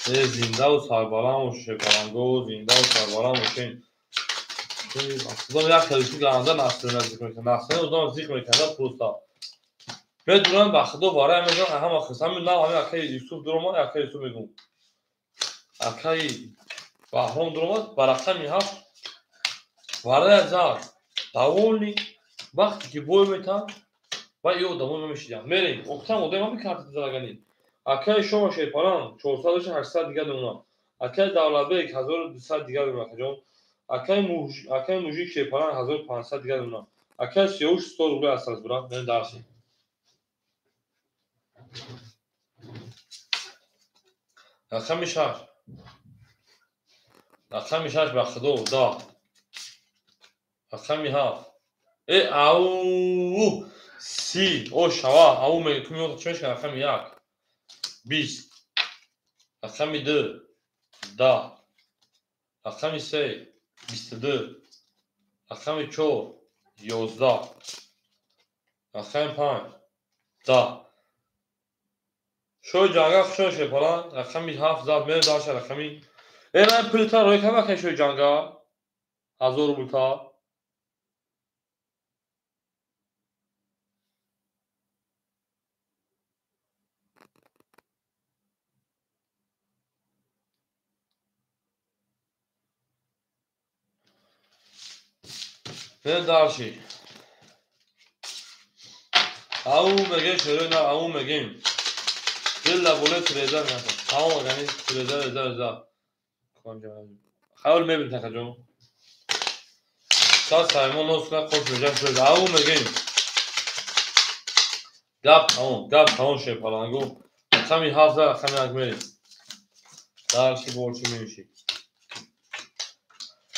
Зиндаву сарбаланд бошед шерпаланго, зиндаву сарбаланд бошед. Худо як хеле ганда насрина зикр мекунад. Насрина одам зикр мекунад просто. Медонам ба худо барои мегӯям ҳама хис, ҳамин нав ҳамин акаи Юсуф дуромад, акаи Юсуф мегӯм. Акаи Баҳром дуромад ба рақами 7 варая зад. Довольный вақте ки бой метаванд ва ё одамон намешиданд. Мерем, охтам одам ҳамин карта залаганӣ. Акаи Шома шерпаланг 400 дошт, 800 дигар дона. Акаи Давлатбек 1200 дигар дона акаҷон. Акаи Мужик шерпаланг 1500 дигар дона. Акаи Сиёвуш 100 рубл астаз брат, мерем дарси. Рақами 6. Рақами 6 ба худо 10. Рақами 7. Э ау си о шава, ау мегӯ ту меояд чӣ мешавад? Рақами 1, 20, рақами 2, 10, рақами 3, 22, рақами 4, 11, рақами 5, 10. Шои ҷанга хушон шерпаланг, рақами 7 зад, мерем дарша рақами. Э ман пулта рой кардам акаи шои ҷанга 1000 рублта. Мерем дарши. Ау мегӯем шерои на, ау мегӯем. Дил болои тиреза мерафт. Тамом агани тиреза, реза, реза. Хаёл мебинед акаҷон. Сад Саймон нос кунад, қош меҷа шуд. Ау мегӯем. Гап тамом, гап тамом шерпаланго. Рақами 7, рақами 1 мерем. Дарши борчи меши.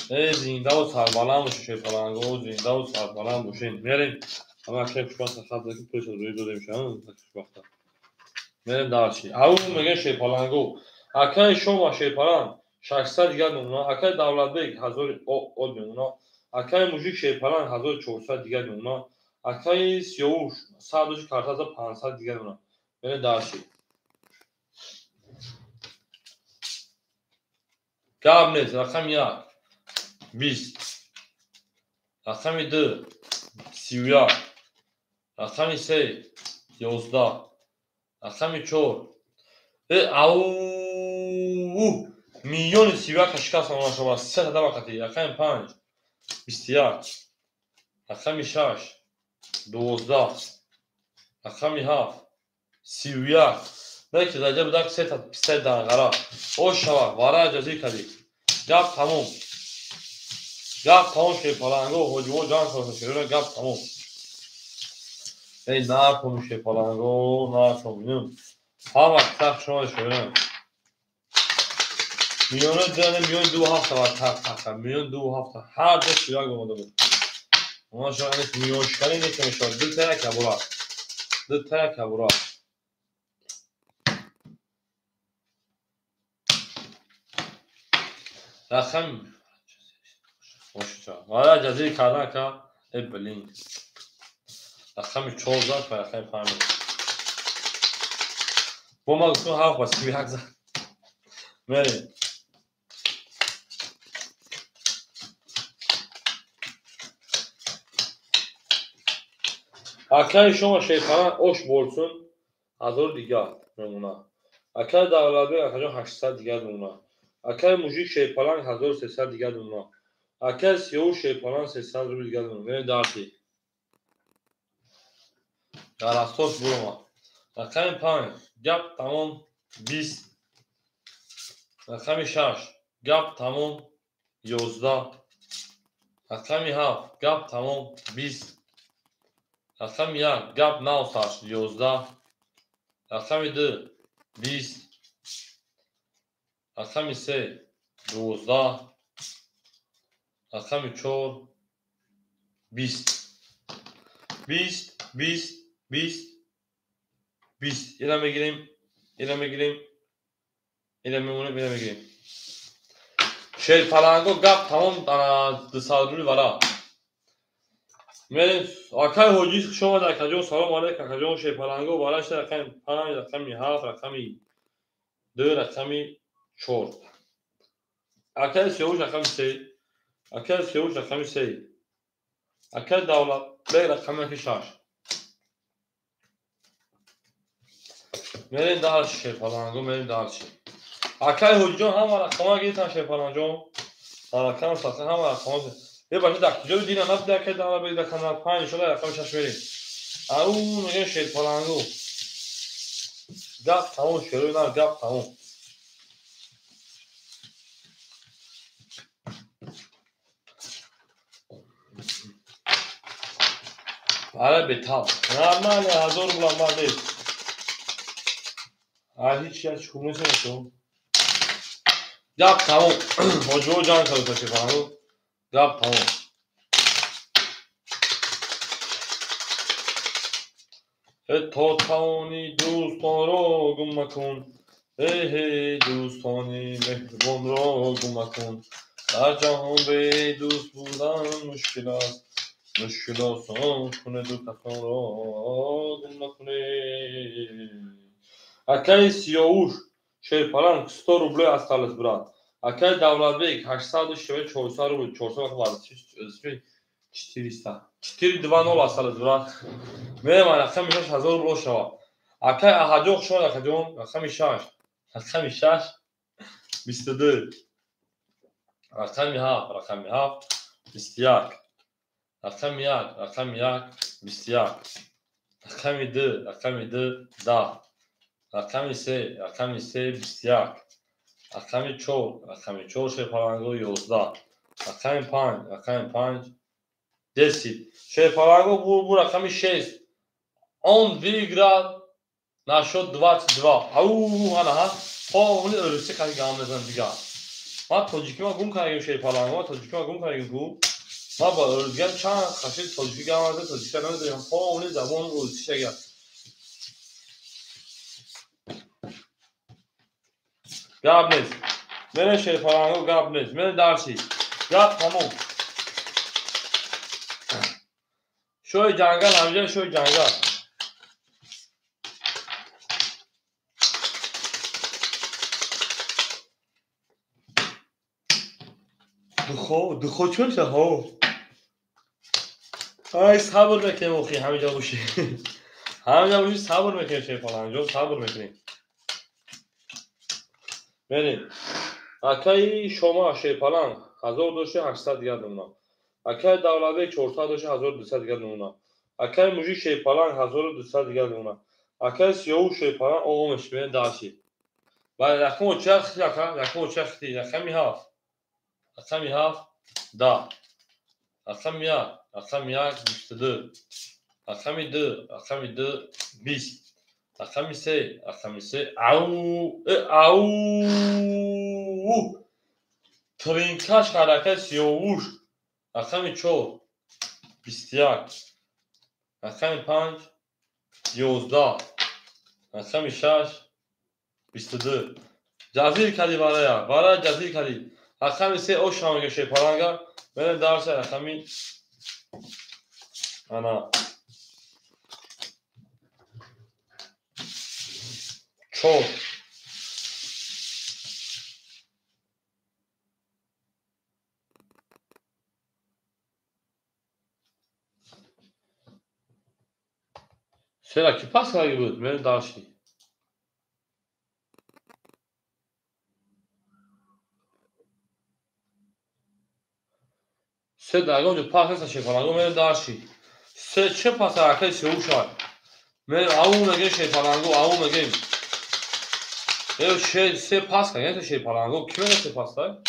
Эй, зиндаву сарбаланд бошед, шерпаланго, зиндаву сарбаланд бошед. Мерем. Ҳама акай хушбахта хат ки пулашро рӯй додем шам, хушбахта. Мерем дальше. Ау мегӯяд шерпаланго. Акаи шома шерпаланг 600 дигар мемона. Акаи Давлатбек 1000 од мемона. Акаи мужик шерпаланг 1400 дигар мемона. Акаи Сиёвуш 100 картаза 500 дигар мемона. Мерем дальше. Гап нест, рақами 1 20, рақами 2 31, рақами 3 11, рақами 4 ау миллиони 31 шикаст шума се табақати, рақами 5 21, рақами 6 12, рақами 7 31. Не ки даҷа будак сета писаи данғара ош шава вара ҷазир кардӣ. Гап тамом, гап тамом. Шерпаланго ҳоҷиво ҷанг шера, гап тамом. Эй нархоми шерпаланго, нархоми ҳама сахт шумо шера. Миллиони ду, миллион ду ҳафта ва тақ тақ миллион ду ҳафта ҳар ду 31 омада буд. Ма шумо миллион шиканӣ нест мешавад. Ду та як абура, ду та як абура. Рақам вара ҷазир кардан ка э блин. Рақами 4 зад ва рақами 5. Бо ма гуфтам 7 ба 31 зад. Мерем. Акаи шумо шерпаланг ош болсун 1000 дигар мемона. Акаи Давлатбек акаҷон 800 дигар мемона. Акаи мужик шерпаланг 1300 дигар мемона. Акаи Сиёвуш шерпаланг 300 рубл дигар мемона. Мерем дарси. Дар асос бурома. Рақами 5 гап тамом 20, рақами 6 гап тамом 11, рақами 7 гап тамом 20, рақами 1 гап нав сар 11, рақами 2 20, рақами 3 12, рақами 4 20, 20, 20, 20, 20. Ира мегирем, ира мегирем, ира мемонем, ира мегирем. Шерпаланго гап тамом 200 рубл вара. Мерем. Акаи ҳоҷӣ хуш омад, акаҷон, салом алейкум, акаҷон. Шерпаланго вара шуда рақами 5, рақами 7, рақами 2, рақами 4. Акаи Сиёвуш рақами 3, акаи Сиёвуш рақами 3, акаи Давлатбек рақами 6. Мерем дальше шерпаланго, мерем дальше. Акаи ҳоҷиҷон ҳама рақамҳо гирифтан шерпаланҷон. Рақам саха ҳама рақамҳо. Е баша дар куҷо дина набуда акаи Давлатбек дар канал 5 шуда рақами 6 мерем. Ау мегӯям шерпаланго. Гап тамом шерои нар, гап тамом. Ара бетаб. Нормально 1000 рубл бадест. Ҳеч як хуб нест. Гап тамом. Ҳоҷиво ҷанг кард шерпаланго. Гап тамом. То тавони дӯстонро гум макун, эҳе дӯстони меҳрубонро гум макун. Дар ҷаҳон бедӯст будан мушкил аст, мушкил осон кунеду касонро гум накунед. Акаи Сиёвуш шерпаланг 100 рублей осталось, брат. Акаи Давлатбек 800 400 рублей, 400 400. 420 осталось, брат. Мерем рақами 6 1000 рубл шава. Акаи Аҳаҷон хуш омад, акаҷон, рақами 6, рақами 6 22, рақами 7, рақами 7 21, рақами 1, рақами 1 21, рақами 2, рақами 2 10, рақами 3, рақами 3 21, рақами 4, рақами 4 шерпаланго 11, рақами 5, рақами 5 10. Шерпаланго бу рақами 6. Он выиграл на счет 22. Ау, ана, ха. Полный русӣ қати гам мезанад дигар. Ман тоҷикима гум кардагим шерпаланг, ман тоҷикима гум кардагим ку. Ман ба урдугам чанд қаши тоҷикӣ гап зада, тоҷикиша намедонам. Полни забон урдусиша гап. Гап нест. Мене шерпаланго гап нест. Мене дарси. Гап тамом. Шои ҷангал ҳамҷа шои ҷангал. Духо, духо чун ша ҳо. Ай сабр мекунем охи ҳамиҷа боши. Ҳамиҷа боши сабр мекунем шерпаланг ҷон сабр мекунем. Мерем. Акаи шома шерпаланг 1800 дигар намуна. Акаи Давлатбек 400 дошта 1200 дигар намуна. Акаи мужик шерпаланг 1200 дигар намуна. Акаи сиёву шерпаланг оғо мешибен дарши. Бале рақами оча хити ака, рақами оча хити, рақами 7. Рақами 7 10. Рақами 1, рақами 1 22. Рақами 2, рақами 2 20. Рақами 3, рақами 3 ау, ау. Тринкаш ҳаракат сиёвуш. Рақами 4 21. Рақами 5 11. Рақами 6 22. Ҷазир кардӣ барая, барая ҷазир кардӣ. Рақами 3 ош ҳамага шерпаланга. Мене дарса рақами ана 4. Сера ки пас кардаги буд? Мене дарши. Се дар ягон ҷо пас неста шерпаланго, мене дарши. Се че пас акаи сеушай. Мене ау мегем шерпаланго, ау мегем. Э се пас кард, шерпаланго, ки мега се пас кард?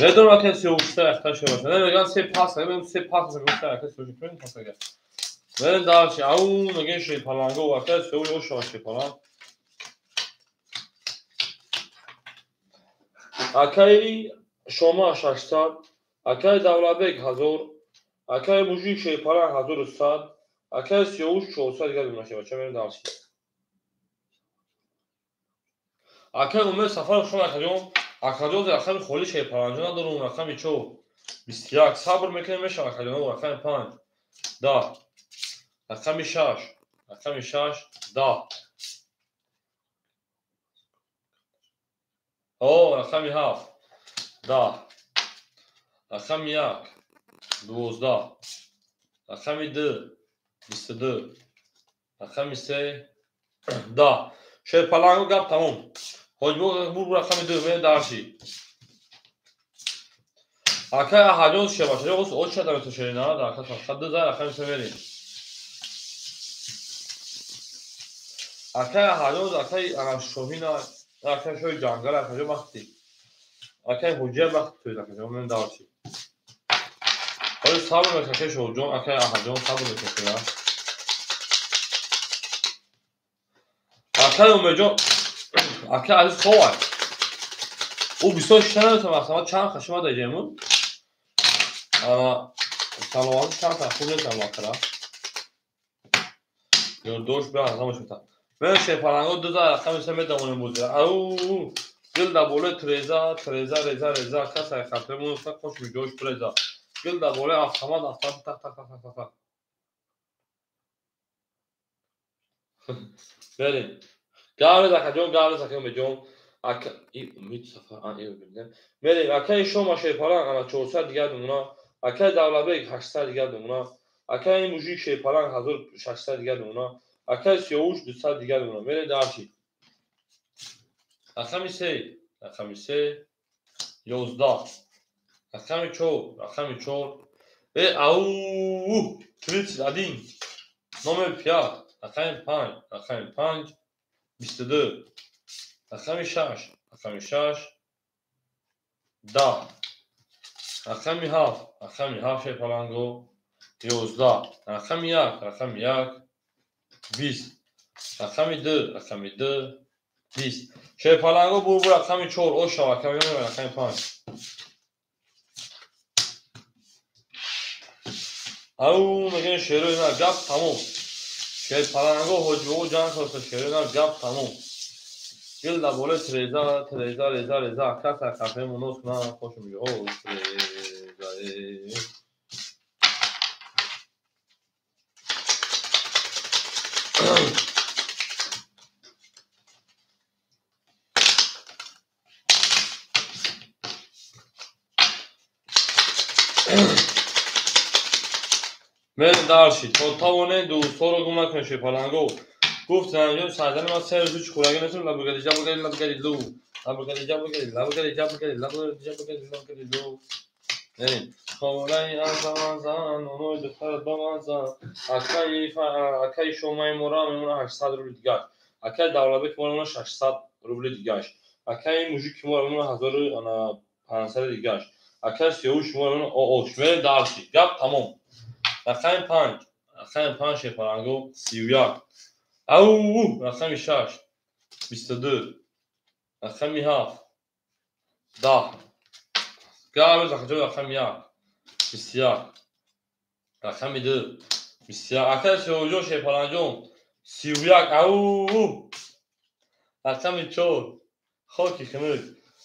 Медонам акаи сеушта яхта шебаша. Не меган се пас кард, мегам се пас кард, гуфта акаи сеуш ки пас кард. Мене дарши, ау мегем шерпаланго, акаи сеуш ошава шерпаланг. Акаи шома 600, акаи Давлатбек 1000, акаи мужик шерпаланг 1100, акаи сиёвуш 400 дигар бимаша бача мерем дарси. Акаи Умед Сафаров шумо акаҷон, акаҷон рақами холи шерпаланг надорум, рақами 4 21 сабр мекунем мешава акаҷон, рақами 5 10, рақами 6, рақами 6 10. О, рақами 7 10, рақами 1 12, рақами 2 22, рақами 3 10. Шерпаланго гап тамом. Ҳоҷибо бур рақами 2 мен дарши. Акай Аҳаҷон шебаша, оғоз оча даме то шерина, дар ака 2 за рақами 3 мерем. Акай Аҳаҷон, акай ана Шоҳина, акай шои ҷангал, акаҷо вақти. Акай ҳуҷҷа вақти тӯй акаҷо мен дарши. Ҳоло сабр мекунем акай Шоҳҷон, акай Аҳаҷон сабр мекунем. Акай Умедҷон, акай Азиз хобай. Ӯ бисёр шиша наметавонад, масалан чанд қашима даҷемун. Ана саломатӣ чанд та хуб нестам вақтра. Ёрдош бе ҳамаш мета. Мен шерпаланго 2 за рақами 3 медавонем бозира. Ау, дил дар болои треза, треза, реза, реза, касай хатре муноста кош миҷош преза. Дил дар болои автомат, автомат, так, так, так, так, так. Берем. Гаврез акаҷон, гаврез акаи Умедҷон. Ака и Умид Сафар, ан и Умид. Мерем, акаи шома шерпаланг ана 400 дигар намуна, акаи Давлатбек 800 дигар намуна, акаи мужик шерпаланг 1600 дигар намуна, акаи сиёвуш 200 дигар намуна. Мерем дарши. Рақами 3, рақами 3 11, рақами 4, рақами 4 э ау 31, номер 5, рақами 5, рақами 5 22, рақами 6, рақами 6 10, рақами 7, рақами 7 шерпаланго 11, рақами 1, рақами 1 20, рақами 2, рақами 2 20. Шерпаланго бур рақами 4 ош шава, ака рақами 5. Ау мегӯян шерои на гап тамом. Шерпаланго ҳоҷибобо ҷанг хоста шерои на гап тамом. Гил дар болои треза, треза, реза, реза, ака сарқафе мунос на хошум ё треза. Мерем дарши. То тавонем дӯстҳоро гум накунем шерпаланго. Гуфт занҷон сардани ман се рӯз ҳеҷ хӯрагӣ нестам, лабгади ҷабгади лабгади лу. Лабгади ҷабгади лабгади ҷабгади лабгади ҷабгади лабгади лу. Мерем. Хонаи азамазан, онои духтарат ба ман зан. Акаи шомаи мора мемона 800 рубли дигаш. Акаи Давлатбек мора мемона 600 рубли дигаш. Акаи мужики мора мемона 1500 дигаш. Акаи сиёвуш мора мемона оош. Мерем дарши. Гап тамом. Рақами 5. Рақами 5 шерпаланго 31. Ау, рақами 6 22. Рақами 7 10. Гап рақами 1 21. Рақами 2 21. Акаи сиёвуҷон шерпаланҷон 31. Ау, рақами 4 хоки хунук.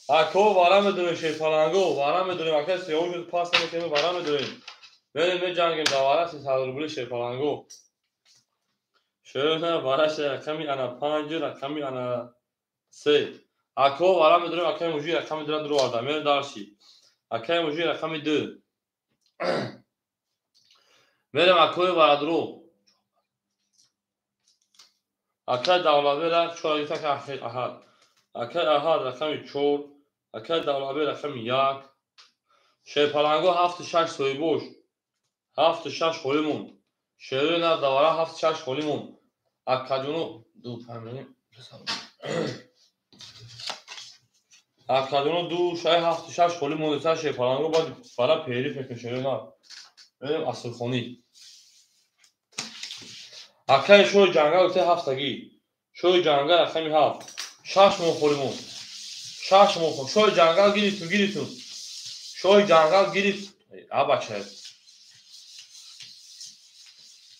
Ако вара медорем шерпаланго, вара медорем. Акаи сиёвуҷон пас намекунем, вара медорем. Мерем меҷангем дар вара 300 рубли шерпаланго. Шерона вараш рақами ана 5 рақами ана 3. Ако вара медорем акаи мужи рақами 2 дуроварда. Мерем дарши. Акаи мужи рақами 2. Мерем акои варадро. Акаи Давлатбек 4 гирифта Аҳад. Акаи Аҳад рақами 4, акаи Давлатбек рақами 1. Шерпаланго 7 6 соҳибош. 7 6 холӣ монд. Шерои на давара 7 6 холӣ монд. Акаҷоно 2 5 мерем. Акаҷоно 2 6 7 6 холӣ монд. Са шерпаланго баъд бара периф мекунем шерои на. Мерем асрхонӣ. Акаи шоҳи ҷангал гуфта ҳафтагӣ. Шоҳи ҷангал рақами 7. 6 моҳ холӣ монд. 6 моҳ. Шоҳи ҷангал гирифтум, гирифтум. Шоҳи ҷангал гирифт. А бача.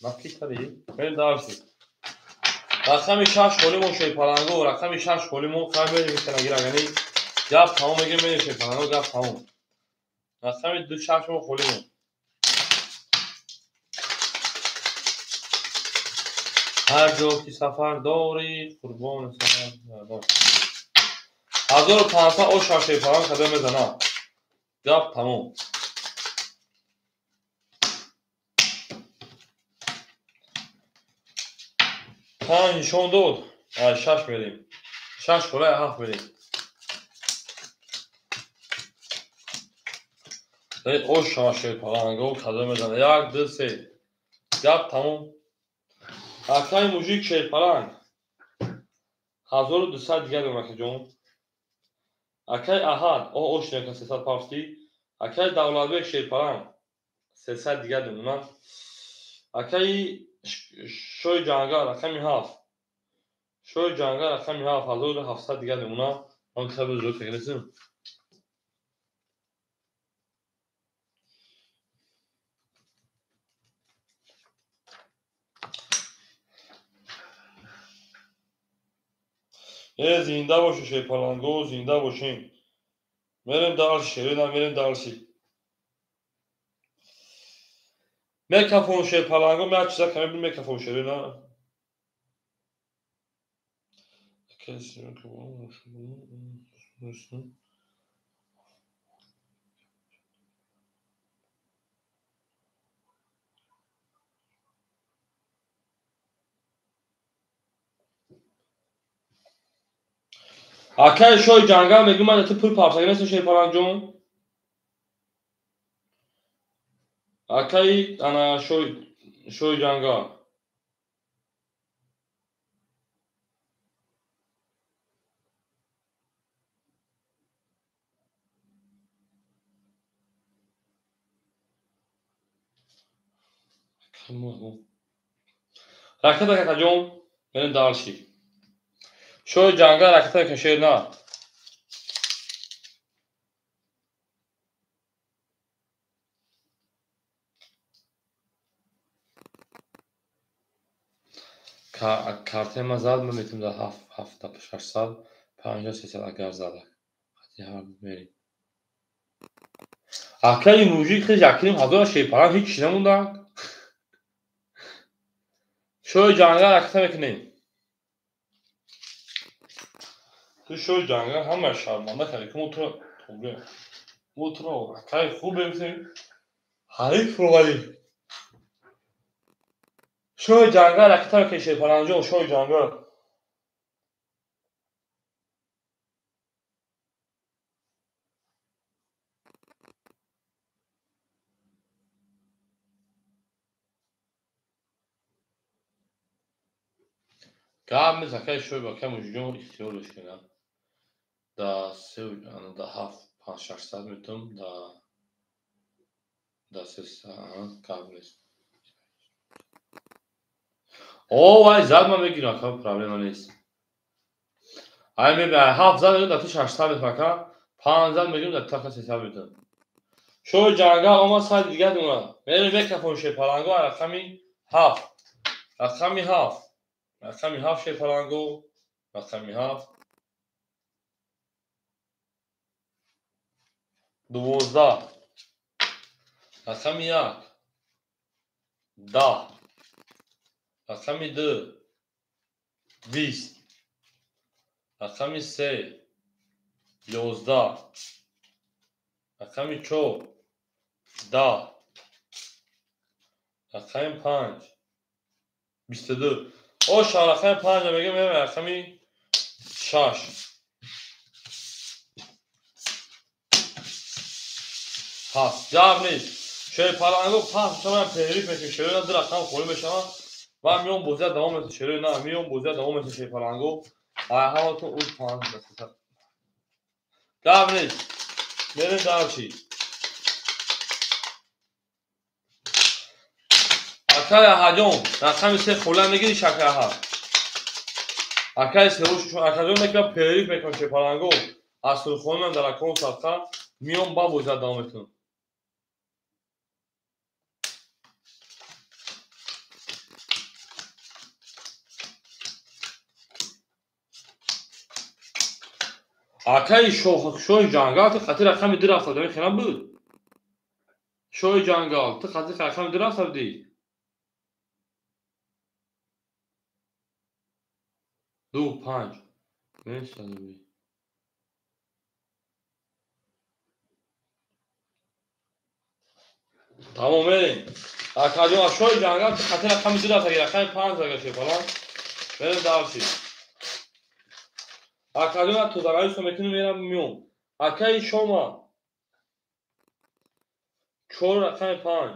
Накитари. Мерем дарси. Рақами 6 холӣ монд шерпаланго, рақами 6 холӣ монд. Хай мерем митанагирагани. Гап тамом мегирем, мерем шерпаланго, гап тамом. Рақами 2 6 моҳ холӣ монд. Ҳар ҷо ки сафар дорӣ, қурбони сафар. 1500 ош шерпаланг када мезанад. Гап тамом. 5 нишон дод. 6 мерем. 6 холаи 7 мерем. Ош шерпаланго када мезанад. 1 2 3. Гап тамом. Акаи мужик шерпаланг 1200 дигар дорам акаҷон. Акаи Аҳад ош нека 300 пафтӣ. Акаи Давлатбек шерпаланг 300 дигар дорам. Акаи шоҳи ҷангал рақами 7. Шоҳи ҷангал рақами 7 1700 дигар дорам. Ман хабар зуд кардам. Зинда бошед шерпаланго, зинда бошем. Мерем дарси, шерина мерем дарси. Мекафон шерпаланго, ме чиза каме бин мекафон шерина. Акаи шоҳи ҷангал мегӯ ман ту пул пафтагӣ нестам шерпаланҷон. Акаи ана шоҳи ҷангал. Ракета какаҷон, мерем дарши. Шоҳи ҷангал ракета мекунем, шер на. Картаи ман зад, ман метавонам дар ҳафт, ҳафт, шашсад, панҷоҳ, сесад агар зада. Хати ҳар мерем. Акаи мужик хеш якним ҳазор шерпаланг ҳеҷ чиз намонда. Шоҳи ҷангал ракета мекунем. Ту шоҳи ҷангал ҳама шарманда кардӣ, ки мо туро тоғри. Мо туро акаи хуб мегуфтем. Ҳариф роварӣ. Шоҳи ҷангал ракета мекунем, шерпалангҷон, шоҳи ҷангал. Гап нест, акаи шоҳи акаи мужикҷон ихтиёр доштем. Да се, да ҳафт, панҷ, шашсад метавонам, да сесад, гап нест. О, вай зад ман мегирам, ака, проблема нест. Ай мебинам, ҳафт зад мегирам, да ту шашсад метавонам, ака, панҷ зад мегирам, да ту ака сесад метавонам. Шоҳи ҷангал омад сади дигар дона. Мерем мекафон шерпаланго, рақами ҳафт. Рақами ҳафт. Рақами ҳафт шерпаланго, рақами ҳафт. 12. Рақами як. 10. Рақами ду. 20. Рақами се. 11. Рақами чор. 10. Рақами панҷ. 22. О, рақами панҷ мегӯям, мерем рақами шаш. Ҳафт. Гап нест. Шерпаланго паҳн мешаванд, перериф мекунем. Шерои на ду рақам холӣ мешаванд. Ва миён бозия давом метавад. Шерои на миён бозия давом метавад шерпаланго. Ай ҳаматон уз панҷ. Гап нест. Мерем дарчи. Акай Аҳадҷон, рақами се холӣ мегирӣ шакай Аҳад. Акай сеуш, акаҷон мекунам перериф мекунам шерпаланго. Аз сурхонам дар акон садқа миён ба бозия давом метавад. Акаи шоҳи ҷангал ту хати рақами ду рафта будӣ, хелам буд. Шоҳи ҷангал ту хати рақами ду рафта будӣ. Ду панҷ. Тамом мерем. Акаҷон, шоҳи ҷангал ту хати рақами ду рафта, рақами панҷ ага шефалан. Мерем дарси. Акаҷон, тозагариso мекунем, мерам миён. Акаи шома. 4 рақами панҷ.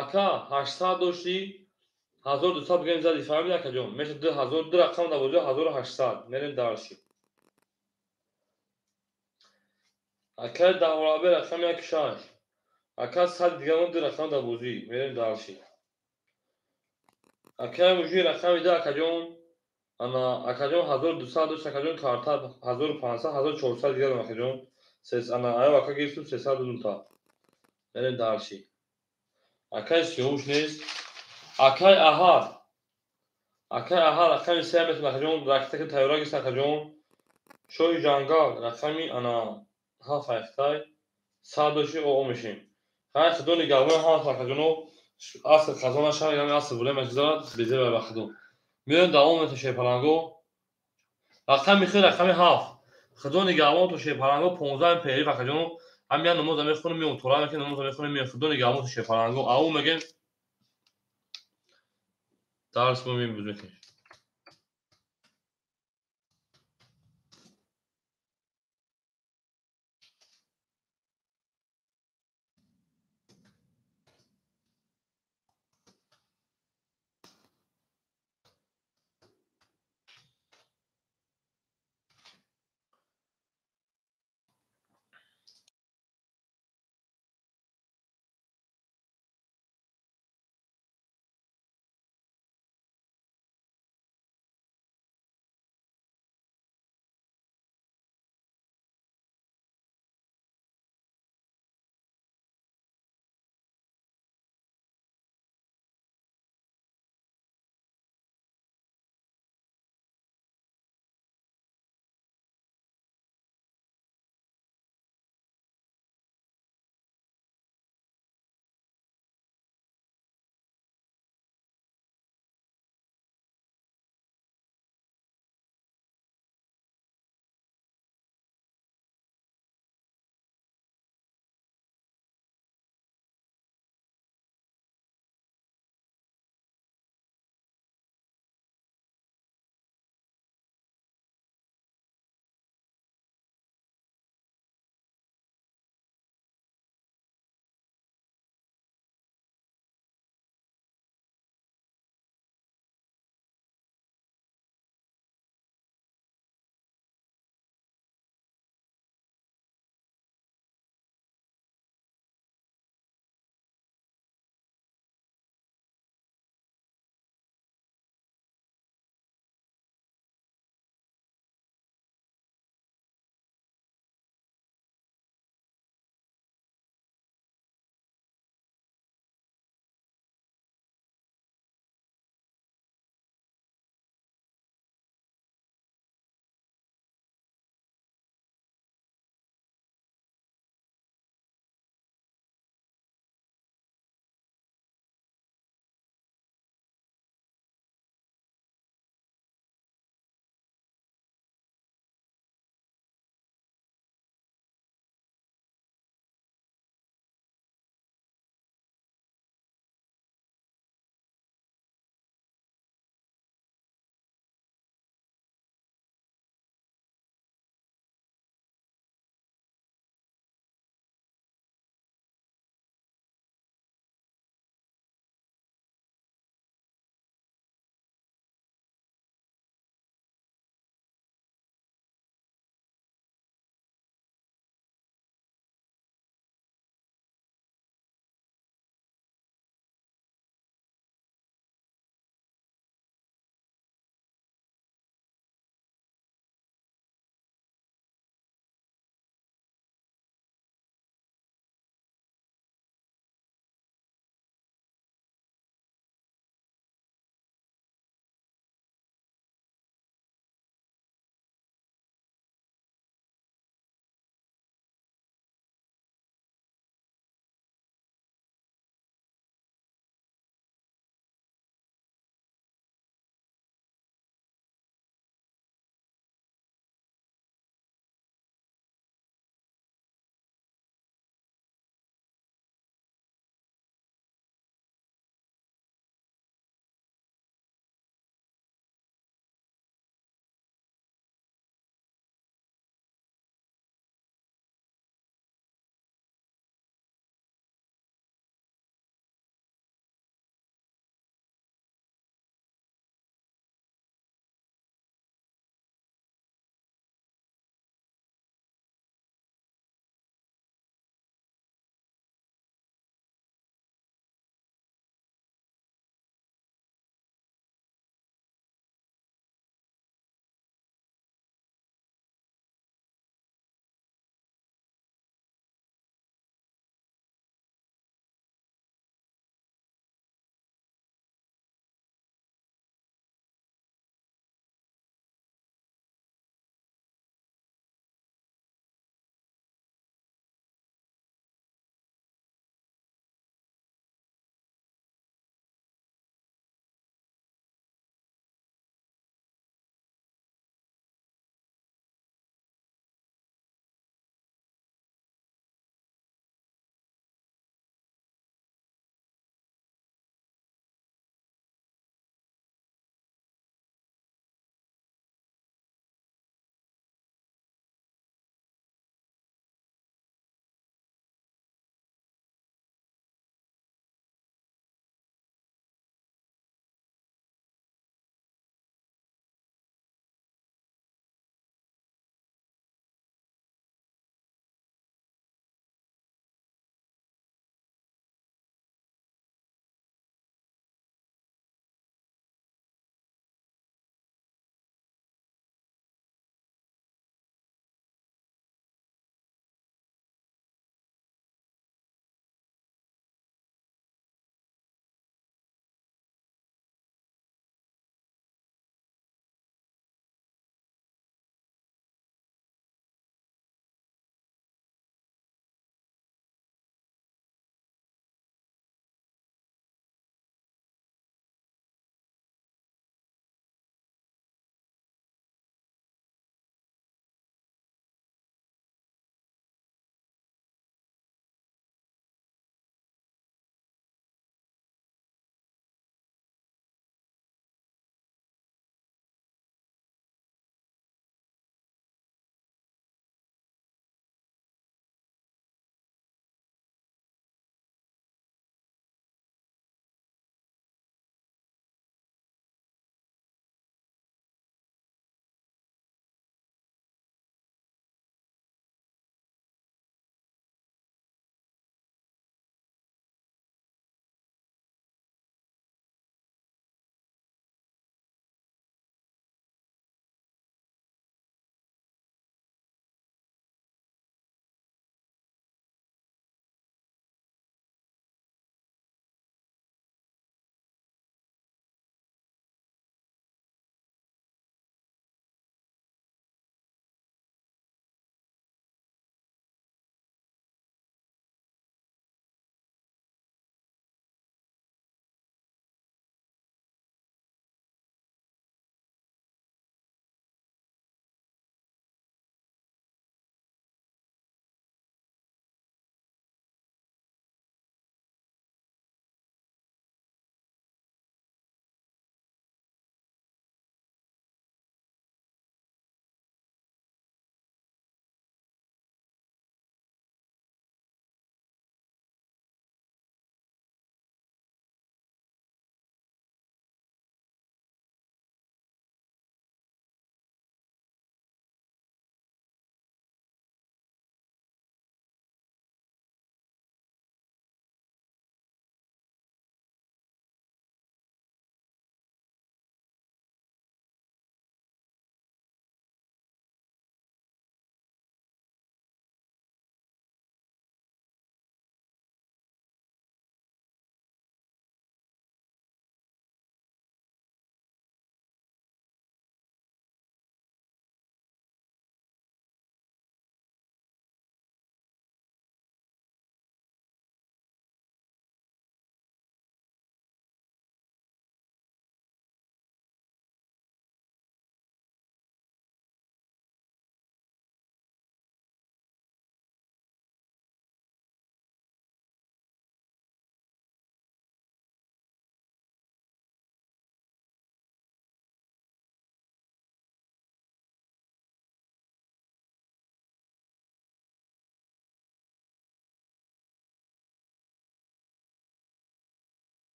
Ака 800 доштӣ, 1200 бигем зади, фаҳмидӣ акаҷон? Меша 2000, ду рақам дар бозӣ 1800. Мерем дарси. Акаи давлабе рақами як шаш. Ака сад дигарон ду рақам дар бозӣ. Мерем дарси. Акаи мужи рақами ду акаҷон. Ана акаҷон 1200 дошт, акаҷон карта 1500, 1400 дигарон акаҷон. Ана аяв ака гирифтум 300 дунта. Мерем дарси. Акаи сиёвуш нест. Акаи Аҳад. Акаи Аҳад рақами се метавон акаҷон, ракета ки тайёра гирифт акаҷон. Шоҳи ҷангал рақами ана ҳафт айхтай сад дошти оо мешем. Хай худо нигаҳбон ҳамат акаҷоно. Аср қазо нашавад, яъне аср булем мегузарад, безеб ба худо. Миён давом метавон шерпаланго. Рақами хел рақами ҳафт. Худо нигаҳбон то шерпаланго 15 перериф акаҷоно. Ҳам я намоза мехонем, миён тора мекунем, намоза мехонем, миён худо нигаҳбон то шерпаланго. Ау мегем дарс мо мебузем.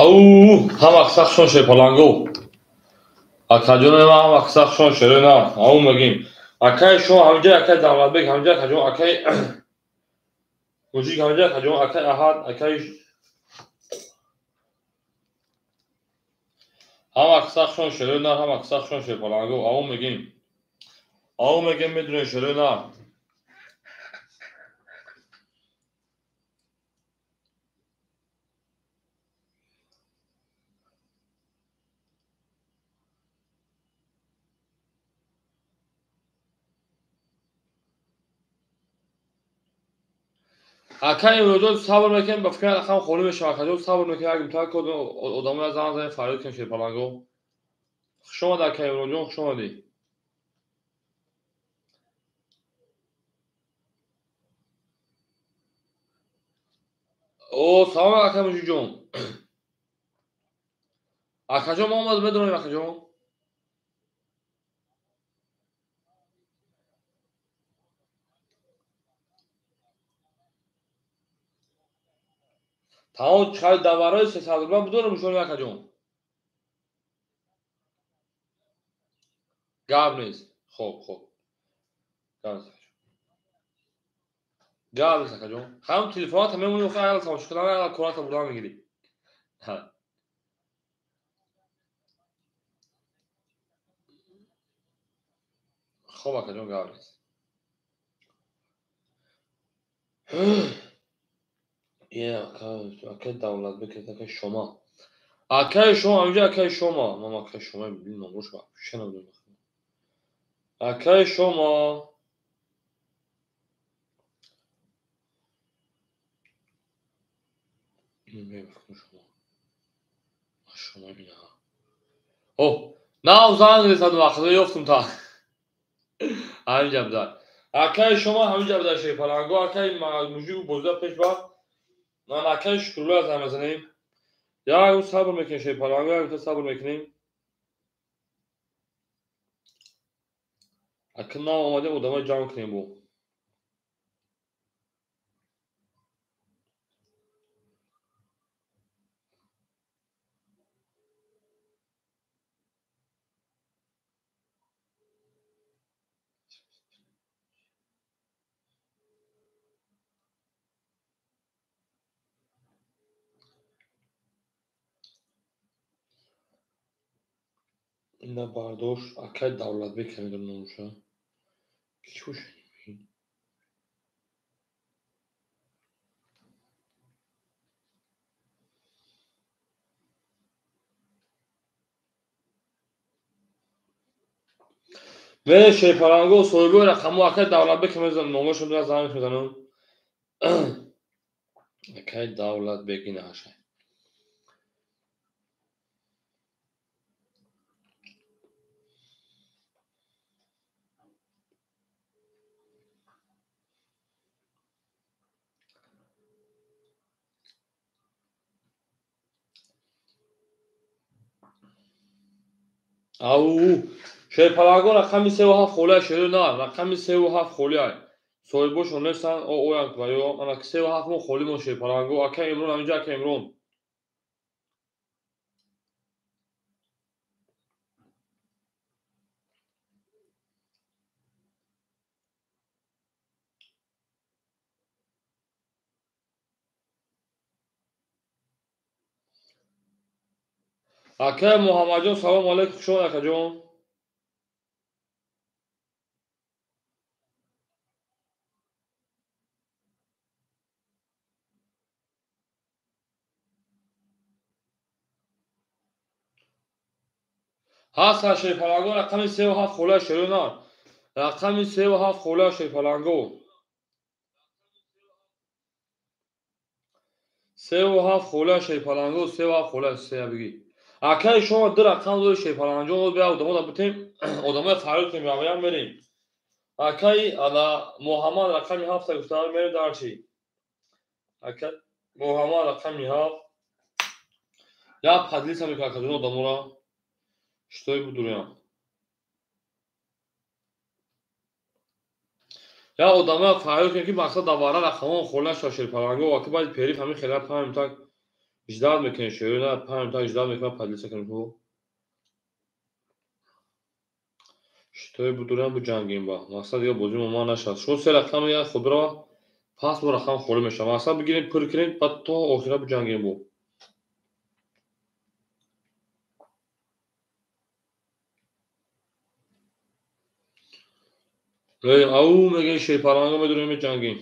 Ау, ҳама қисса хушон шерпаланго. Акаҷони ман ҳама қисса хушон шерои нар. Ау мегим. Акаи шумо ҳамҷа, акаи Давлатбек ҳамҷа, акаҷон, акаи Мужик ҳамҷа, акаҷон, акаи Аҳад, акаи ҳама қисса хушон шерои нар, ҳама қисса хушон шерпаланго. Ау мегим. Ау мегим, медунем шерои нар. Акаи Имроҷон сабр мекунем, ба фикр рақам холӣ мешавад. Акаҷон сабр мекунем, як имтиҳон код одамоя занг занем, фарёд кунем шерпаланго. Хуш омад, акаи Имроҷон, хуш омадӣ. О, салом акаи Мужиҷон. Акаҷон, мо омад медонем, акаҷон. Тамом чиқари даварои 300 рубла бидорем шумо, акаҷон. Гап нест. Хоб, хоб. Гап нест. Гап нест, акаҷон. Ҳам телефоната мемонӣ, охир аял тамошо кунам, аял кората бурдан мегирӣ. Хоб, акаҷон, гап нест. Акаи Давлатбек, акаи Шома. Акаи Шома, ҳамҷа акаи Шома. Ман акаи Шома номрош вообще намедонам. Акаи Шома. Шома. Шома ина. О, нав занг ресад вақт ёфтум та. Ҳаминҷа буда. Акаи Шома ҳаминҷа буда шерпаланго, акаи Мужику бозида пеш бар. Ман акаи Шукрулло занг мезанем. Як сабр мекунем шерпаланго, як сабр мекунем. Ака нав омадем, одамои ҷамъ кунем бо. Ина бардошт, акаи Давлатбек намедонам номуша. Ки бошад? Ве шерпаланго соҳибои рақамҳо акаи Давлатбек мезанам, номашро занг мезанам. Акаи Давлатбек ина ҳашай. Ау, шерпаланго рақами 37 холия шеро на, рақами 37 холия. Соҳибошон нестанд, о оянд ва ё ана 37 мо холӣ мо шерпаланго. Ака Имрон ҳаминҷа, ака Имрон. Акаи Муҳаммадҷон, салом алейкум, хуш омад, акаҷон. Ҳаст шерпаланго рақами 37 холия шеро на. Рақами 37 холия шерпаланго. 37 холия шерпаланго, 37 холия се бигӣ. Акаи шумо ду рақам дори шерпаланҷон, бия одамода бутем, одамоя фарёд кунем, равоям мерем. Акаи ана Муҳаммад рақами 7 гуфтан мерем дар чӣ? Ака Муҳаммад рақами 7. Я подлиса мекунам акаҷон одамора. Что будурям? Я одамоя фарёд кунем ки мақсад давара рақамон холия шава шерпаланго, ака баъди периф ҳамин хелар паҳм так Ждать мекунем шеро на 5 минута ждать мекунем поделиться кунем ҳо. Шитой будурам биҷангем ба. Мақсад дига бозӣ мо нашад. Шумо се рақам як худро пас бо рақам холӣ мешавад. Мақсад бигирем пур кунем баъд то охира биҷангем бо. Ау мегӯем шерпаланга медурем меҷангем.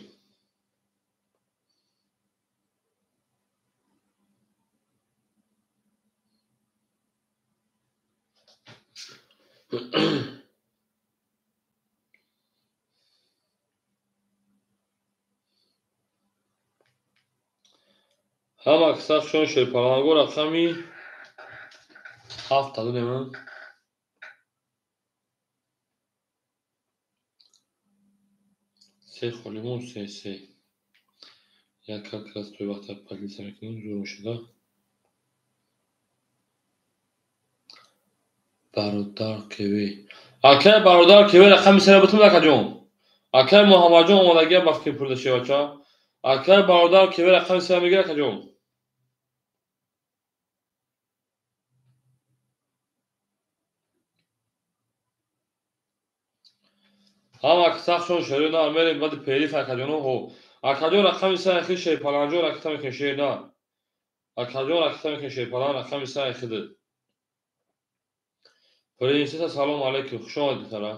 Ҳама касахшон шерпаланго рақами 7 додем. Се холимон се се. Як как раз той вақта поделиться мекунем зур мешуда. Бародар КВ. Акай бародар КВ рақами сера бутум акаҷон. Акай Муҳаммадҷон омадагия ба фикр пурда шевача. Акай бародар КВ рақами сера мегира акаҷон. Ҳама касахшон шеро на мерем баъди периф акаҷоно ҳо. Акаҷон рақами се ахи шерпаланҷон ракита мекунем шер на. Акаҷон ракита мекунем шерпалан рақами се ахиди. Принсесса салом алейкум, хуш омадед тара.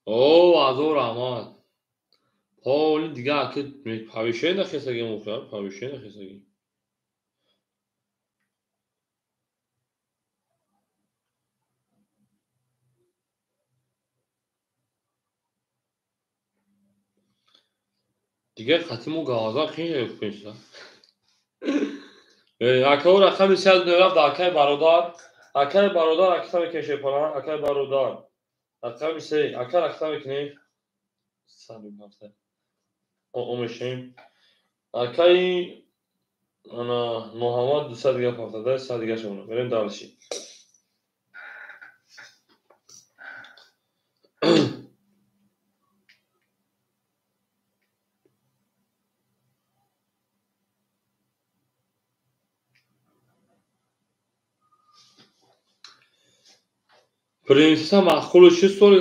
О, азор раҳмат. Поли дига аки повишение нахесаги мухра, повишение нахесаги. Дига қатиму гаваза хин принсесса. Акао рақами 397 акай бародар, акай бародар акита мекунем шерпалан, акай бародар. Рақами 3, ака ракита мекунем. 197. Омешем. Акай ана Муҳаммад 200 дига ҳафтада, 100 дига шумона. Мерем дальше. Принсесса маъқулу чӣ соли?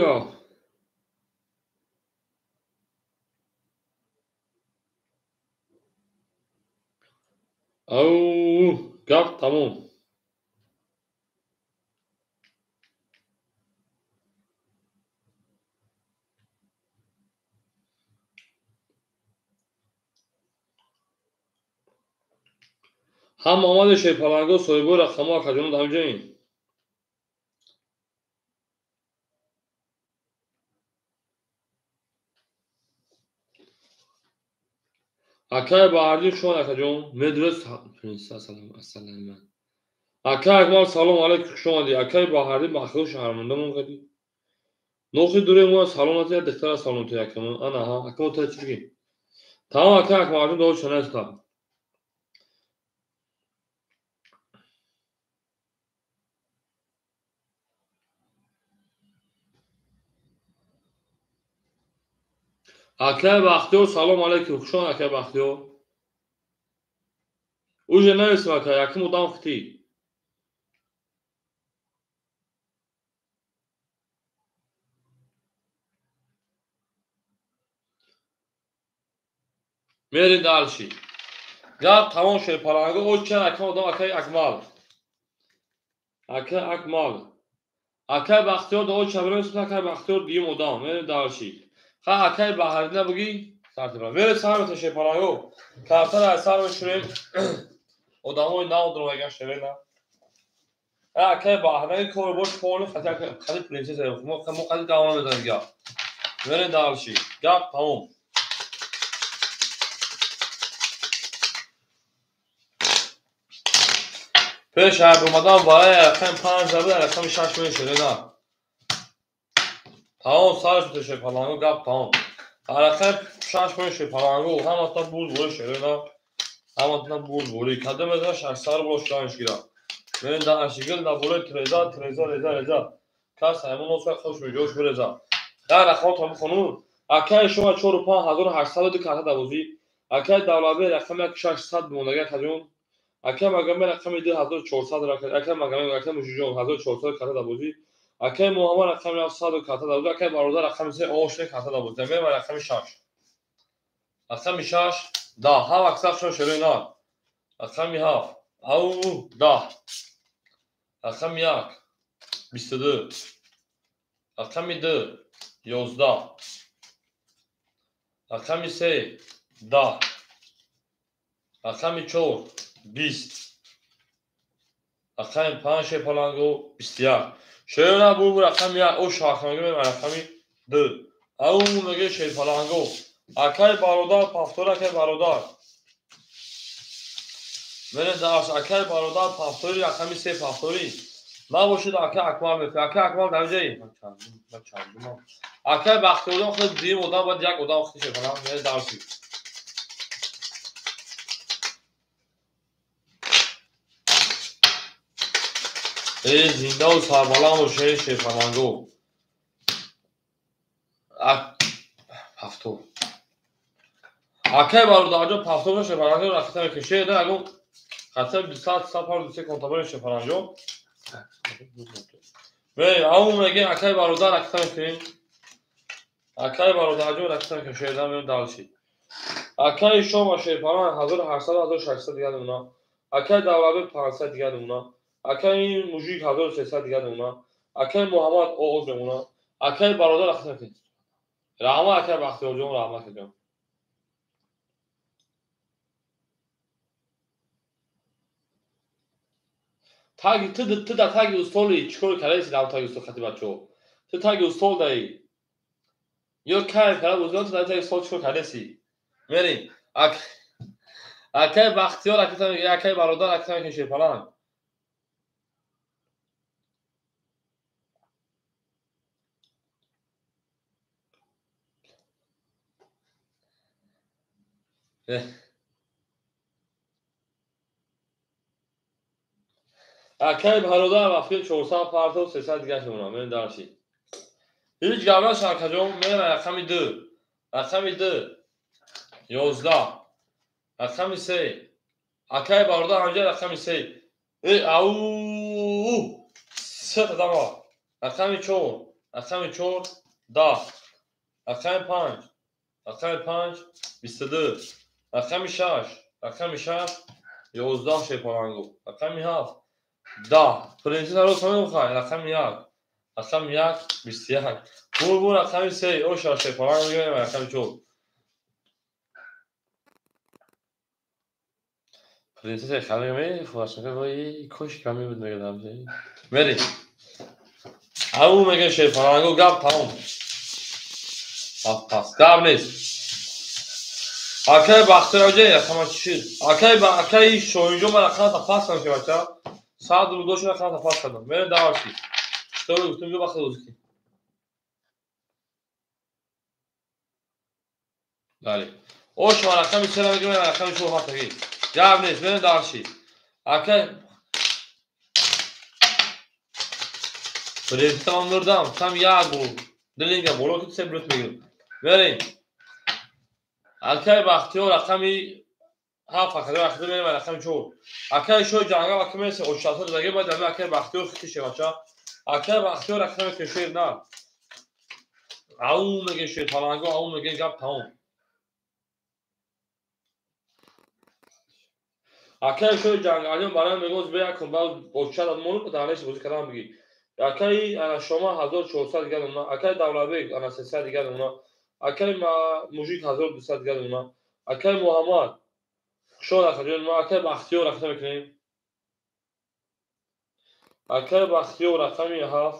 Ау, гап тамом. Ҳама омаде шерпаланго соҳибои рақамҳо акаҷонон дар ҳамҷоин. Акай Баҳардин хуш омад акаҷон. Медуред принсесса салом ассалом. Акай Акмал салом алейкум хуш омадӣ. Акай Баҳардин бахилу шаҳрмандамон кардӣ. Нохи дуре мо салом натия духтара салом тия акамон. Ана ҳа акамо та чӣ бигӣ? Тамом акай Акмалҷон дуо чанаста. Акай Бахтиёр салом алейкум хуш омад акай Бахтиёр. Уже нависем акай якум одам хитӣ. Мерем дальше. Гап тамом шерпаланго оча акам одам акай Акмал. Акай Акмал. Акай Бахтиёр дуо чабирем акай Бахтиёр дуюм одам. Мерем дальше. Ха акай Баҳардина бугӣ сартибра. Мерем сар мета шерпаланго. Картара аз сар мешурем. Одамои нав дуромаган шерена. Акай Баҳардина кор бош поли хати хати принсесса мо хати давом мезанем гап. Мерем дальше. Гап тамом. Пеш омадан барои рақами 5 забуд рақами 6 мешуд на. Тамом сар шуд шерпаланго гап тамом. Рақами 6 мешуд паланго ҳаматон бурд бурӣ шуд на. Ҳаматон бурд бурӣ. Кадом мезана 6 сар бош шуданш гира. Мен да ашигил да болои треза, треза, реза, реза. Кас ҳамон носа хош меҷош биреза. Дар рақам то бихонум. Акаи шумо 4 5802 карта давозӣ. Акаи Давлатбек рақами 1600 монага хаҷон. Акаи Магомед рақами 2400 рақами. Акаи Магомед, акаи Мужиҷон 1400 карта давозӣ. Акаи Муҳаммад рақами 700 карта давозӣ. Акаи Бародар рақами 3 ошне карта давозӣ. Мева рақами 6. Рақами 6 10. Ҳав аксар шо шерои нар. Рақами 7. Ау 10. Рақами 1 22. Рақами 2 11. Рақами 3 10. Рақами 4 20. Рақами 5 шепаланго 21. Шерои бур рақами 1 о шахмага рақами 2. Ау меге шепаланго. Акай бародар пафтор акай бародар. Мене дарс акай бародар пафтори рақами 3 пафтори. Набошид акай Акмал мефи. Акай Акмал дар ҷои. Ман. Акай Бахтиёрҷон худ дим одам баъд як одам худ шепаланг мене дарси. Эй зиндаву сарбаланд бошед шепаланго. Пафтор. Акай бародарҷон пафтор шепаланго рақита мекашед. Агон хатар 200 сафар 2 контабар шепаланго. Вей, ау меге акай бародар рақита мекунем. Акай бародарҷон рақита мекашед, меем далши. Акай шома шепаланг 1800 1600 дигар намуна. Акай Давлатбек 500 дигар намуна. Акай Мужик 1300 дигар намуна. Акай Муҳаммад оғоз мемона. Акай бародар рақита мекунем. Раҳмат акай Бахтиёрҷон, раҳмат акаҷон. Таги ту да таги устоли чикор кардаси дар таги устол хати бачаҳо? Ту таги устол даи. Ё кайф карда бозиён ту дар таги устол чикор кардаси? Мерим. Акай Бахтиёр акай бародар акай мекунем шерпаланг. Акай бародар вақти 400 партов 300 дигар мемонам. Мен дарси. Ҳеҷ гап наша акаҷон, мен рақами 2. Рақами 2 11. Рақами 3. Акай бародар ҳамҷа рақами 3. Эй ау се қадама. Рақами 4. Рақами 4 10. Рақами 5. Рақами 5 22. Рақами 6. Рақами 6 11 шепаланго. Рақами 7 10. Принцесса рост мехоҳад. Рақами 1. Рақами 1 21. Бур рақами 3 оша шепаланг мегӯем рақами 4. Принцесса хали мефурашка вой кош ками буд мегӯям. Мерим. Ау мегӯем шепаланго гап тамом. Пас гап нест. Акай Бахтиёрҷон рақама чӣ? Акай Шоҳинҷон ман рақамата пас кардам ки бача. Сад рудоши рақамата пас кардам. Мерем даварши. Читор гуфтем ё вақт бозӣ кунем. Бале. Ош ма рақами 3 мегӯем рақами 4 ҳафтагӣ. Гап нест, мерем даварши. Акай Президентам мурдам, там як гол. Дилинга боло ки се блют мегирам. Мерем. Акай Бахтиёр рақами 7 акай Бахтиёр мерем рақами 4. Акай шои ҷангал акай мересе 600 даги баъд ами акай Бахтиёр хити шевача. Акай Бахтиёр рақами кешер на. Ау меге шер паланго, ау меге гап тамом. Акай шои ҷангалиён барои мегӯз бе якум баъд очад монум дар неш бозӣ кардам бигӣ. Акай ана шома 1400 дигар намуна, акай Давлатбек ана 300 дигар намуна, акай Мужик 1200 дигар намуна, акай Муҳаммад хушҳол акаҷон, ма акай Бахтиёр рақита мекунем. Акай Бахтиёр рақами 7,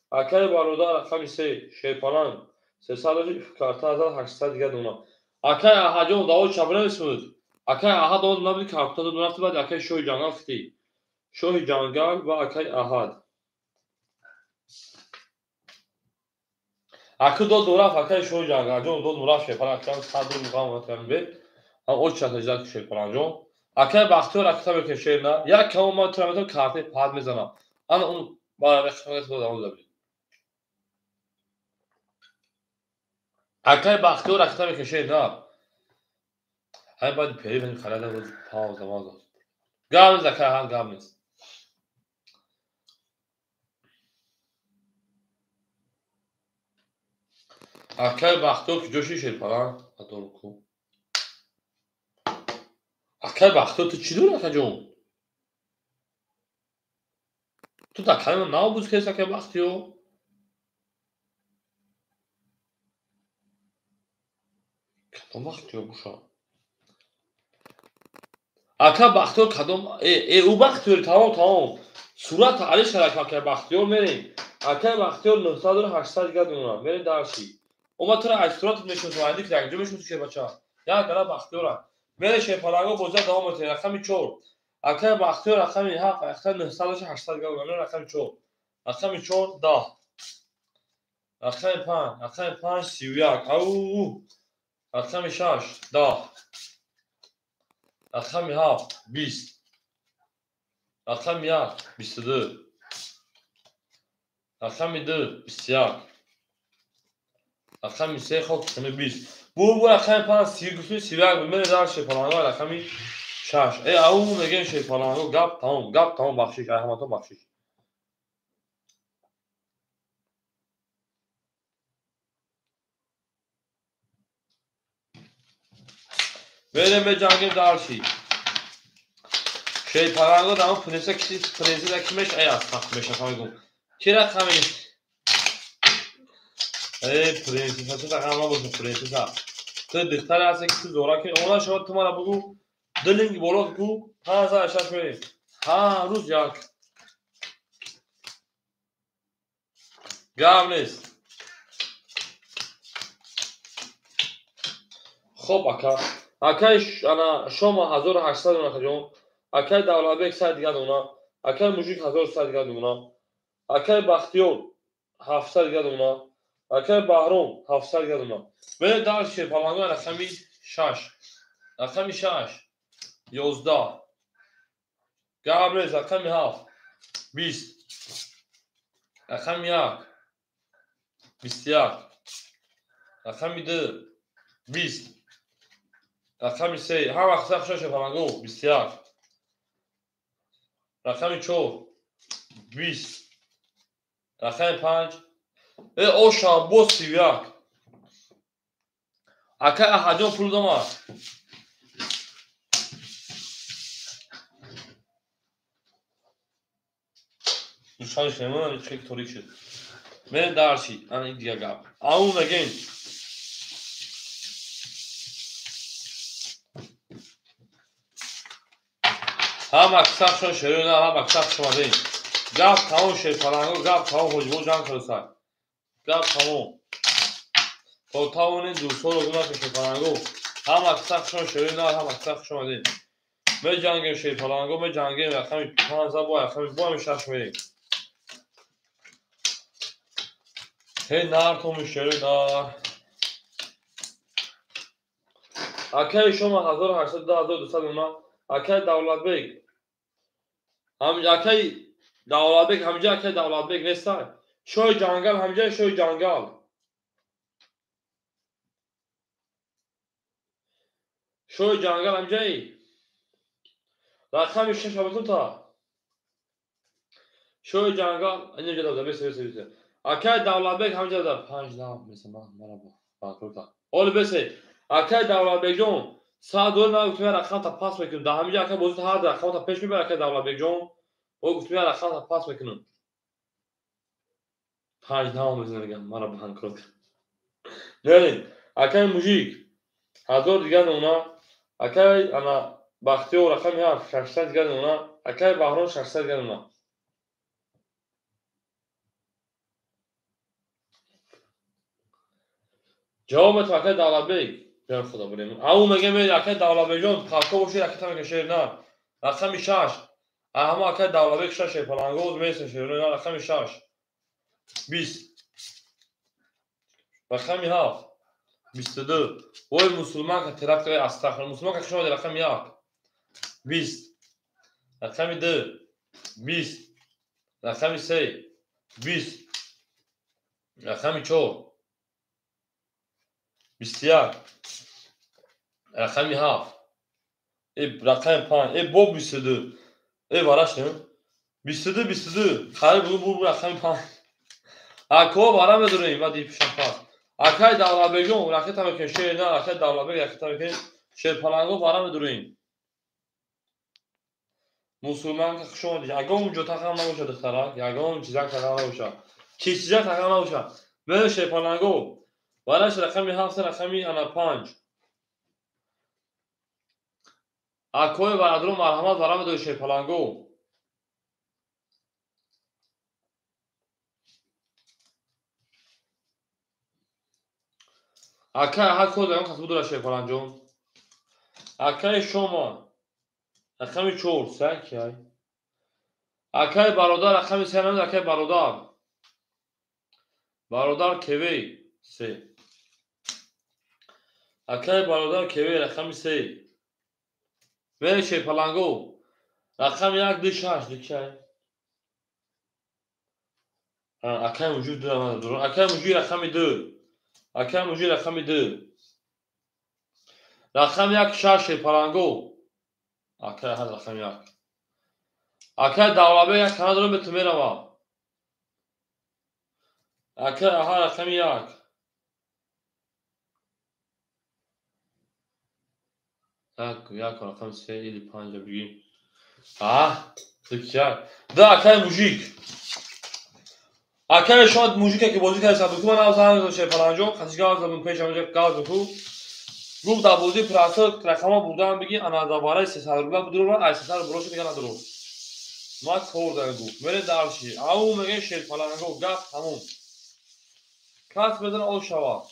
акай Бародар рақами 3, шерпаланг 300 карта 1800 дигар намуна. Акай Аҳаҷон давои чапра буд. Акай Аҳад дод набуд карта дод рафт баъд акай Шоҳи ҷангал хити. Шоҳи ҷангал ва акай Аҳад. Аку дод рафт акай Шоҳи ҷангалҷон дод рафт шерпаланг акай сад рубл муқам бе. Ҳам оча таҷдад шерпалангҷон. Акай Бахтиёр ракета мекунем шер на. Як камон ман тура метавонам картаи пад мезанам. Ана он ба акай Бахтиёр ракета мекунем шер на. Ҳай баъди пери бинем харада рӯз пауза маза. Гап нест акай, ҳа гап нест. Акай Бахтиёр куҷо ши шерпалан? Адорку. Акай Бахтиёр ту чӣ дорӣ акаҷон? Ту дар калима нав буз кест акай Бахтиёр? Кадом Бахтиёр боша? Ака Бахтиёр кадом ӯ Бахтиёри тамом тамом. Сурат таъриф шарак акай Бахтиёр мерем. Акай Бахтиёр 900 800 дигар мемонад. Мерем дарши. Ома тура аз суратат мешиносам, айди ки якҷо мешиноси шербача. Як гала Бахтиёра. Мере шерпаланго бозия давом метавонед. Рақами 4. Акай Бахтиёр рақами 7, акай 900 800 дигар мемонад. Рақами 4. Рақами 4 10. Рақами 5, рақами 5 31. Ау. Рақами 6 10. Рақами 7 20. Рақами 1 22. Рақами 2 21. Рақами 3 хок 20. Бу рақами 5 30 31 мере дар шерпаланго рақами 6. Ау мегем шерпаланго гап тамом бахшиш, ай ҳаматон бахшиш. Мерем беҷангем дарши. Шерпаланго дар он принцесса ки принцесса ки меш ай аз тахт мешафа мегум. Ки рақами принцесса чӣ рақам набошад принцесса. Ту духтаре ҳасте ки ту зора ки она шумо ту мара бугу дилинг боло гу 56 мерем. Ҳар рӯз як. Гап нест. Хоб ака. Акай ана шома 1800 дона хаҷон. Акай Давлатбек 100 дигар дона. Акай Мужик 1100 дигар дона. Акай Бахтиёр 700 дигар дона. Акай Баҳром 700 дигар дона. Мере дар шерпаланго рақами 6. Рақами 6 11. Гап нест рақами 7 20. Рақами 1 21. Рақами 2 20. Рақами 3 ҳар вақт сахт шерпаланго 21. Рақами 4 20. Рақами 5 ошам боз 31. Акай Аҳадҷон пул дома. Душан шемон чек торик шуд. Мерем дарши, ана ин дигар гап. Ау мегем. Ҳама сахшон шерона, ҳама сах шумадем. Гап тамом шерпаланго, гап тамом ҳоҷибо ҷанг кардасай. Гап тамом. То тавонед дӯстҳоро гуна шерпаланго. Ҳама сахшон шерона, ҳама сах шумадем. Меҷангем шерпаланго, меҷангем рақами 5 бо рақами бо 6 мерем. Ҳей нартоми шерона. Акай шумо 1800 2200 дона. Акай Давлатбек. Акай Давлатбек ҳамҷа акай Давлатбек нестай. Шои ҷангал ҳамҷа шои ҷангал. Шои ҷангал ҳамҷаи. Рақами 6 абутун та. Шои ҷангал инҷа да бесе бесе бесе. Акай Давлатбек ҳамҷа да 5 на месе ман мара банкрота. Оли бесе. Акай Давлатбекҷон саат 2 ман гуфтам рақам та пас мекунам. Дар ҳамҷа акай бозӣ ҳар рақам та пеш мебарад акай Давлатбекҷон. О гуфтам рақам та пас мекунам. 5 на мезанам мегам мара банкрот. Мерем. Акай Мужик 1000 дигар нона. Акай ана Бахтиёр рақами 7 600 дигар нона. Акай Баҳром 600 дигар нона. Ҷавоб метавон акай Давлатбек. Ҷон худо бурем. Ау мегем акай Давлатбекҷон палко бошед ракета мекашед на. Рақами 6. Ҳама акай Давлатбек 6 шерпаланго меса шерона рақами 6. 20. Рақами 7 22. Вой мусулман ка теракт астағфир. Мусулман ка шумо рақами 1. 20, рақами 2 20, рақами 3 20, рақами 4 21, рақами 7, рақами 5, бо 22, вараш 22 22, қариб бу рақами 5. Ако вара медурем, ва дипшам пас. Акай Давлатбекҷон ракета мекунем, шер на, акай Давлатбек ракета мекунем, шерпаланго вара медурем. Мусулман хуш омадед. Ягон ҷо тақам набошад, духтарак, ягон чизак тақам набошад. Чизак тақам набошад. Бе шерпаланго. Вараш рақами 7, рақами ана 5. Акои варадро марҳамат вара медоред шерпаланго. Акай ҳар кор ягон кас будора шерпаланҷон. Акаи шома рақами 4 сай. Акаи бародар рақами 3 намед, акаи бародар. Бародар кевей 3. Акаи бародар кевей рақами 3. Вери шерпаланго рақами 1 2 6 дикай. Акаи муҷуд 2, акаи муҷуд рақами 2. Акаи муҷуд рақами 2. Рақами 1 6 шерпаланго. Акаи ҳад рақами 1. Акаи Давлатбек як тана дорам, бету мерава. Акаи аҳа рақами 1. Як рақами 3 или 5 бигим. 1. Да, акаи мужик. Акаи шояд мужике ки бозӣ кард сабуку ман авзан шерпаланҷо, қасига авзан пеш амҷа газ ку. Гуфт дар бозӣ прасо рақама бурдаам биги ана дар барои 300 рубла будурам, ай 300 рубла дига надурам. Ма кор дар гуфт. Мере дарши. Ау меге шерпаланго гап тамом. Кас бизан о шава.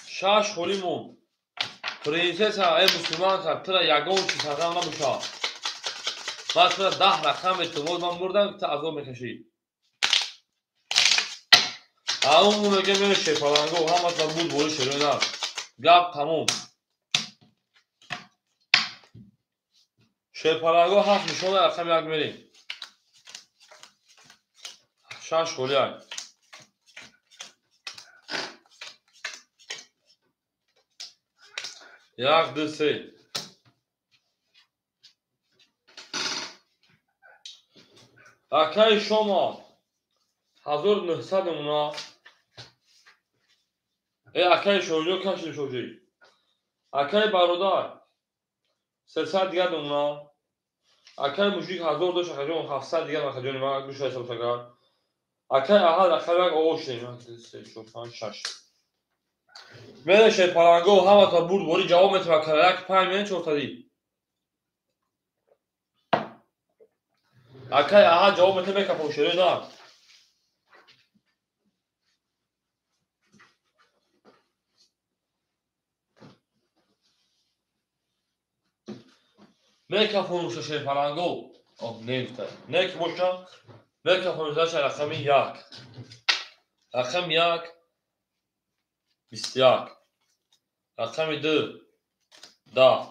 6 холӣ монд. Принсесса эй мусулман тира ягон чиз ҳақам набошад. Ман тура 10 рақам метавон, ман мурдам, ту азоб мекашӣ. Ау меге мере шерпаланго ҳаматон буд бори шерои нар. Гап тамом. Шерпаланго 7 нишона рақами 1 мерем. 6 холӣ ай. 1 2 3. Акаи шома 1900 намуна. Акаи шоҷо каши шоҷи. Акаи бародар 300 дигар намуна. Акаи мужик 1000 дошт, акаҷон 700 дигар акаҷони ман гӯш ҳисоб шагар. Акаи аҳад рақами 1 овоз шудем. 1 2 3 4 5 6. Мере шерпаланго ҳамата бурд бори ҷавоб метавад акара 1 5 мене 4 тади. Акаи аҳад ҷавоб метавад мекафон шерои нар. Мекафон уша шерпаланго. Не гуфта. Не ки боша. Мекафон уша рақами 1. Рақами 1 21. Рақами 2 10.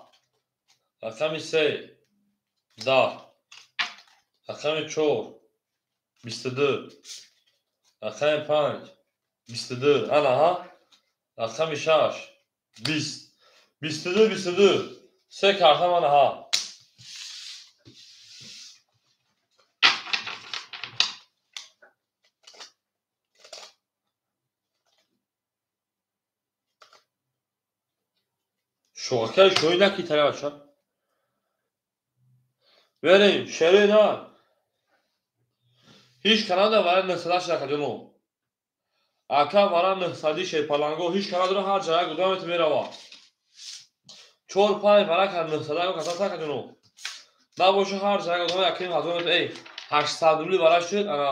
Рақами 3 10. Рақами 4 22. Рақами 5 22. Ана ҳа. Рақами 6 20. 22 22. Се карта мана ҳа. Шоқакаи шоҳӣ наки тараф ша. Верем, шерои на. Ҳеҷ канада вара 900 шакаҷоно. Ака вара 900 шерпаланго ҳеҷ канада ҳар ҷая гудамет мерава. 4 5 вара кар 900 ё каса сакаҷоно. Набоша ҳар ҷая гудам яким ҳазор мет 800 рубли вара шуд ана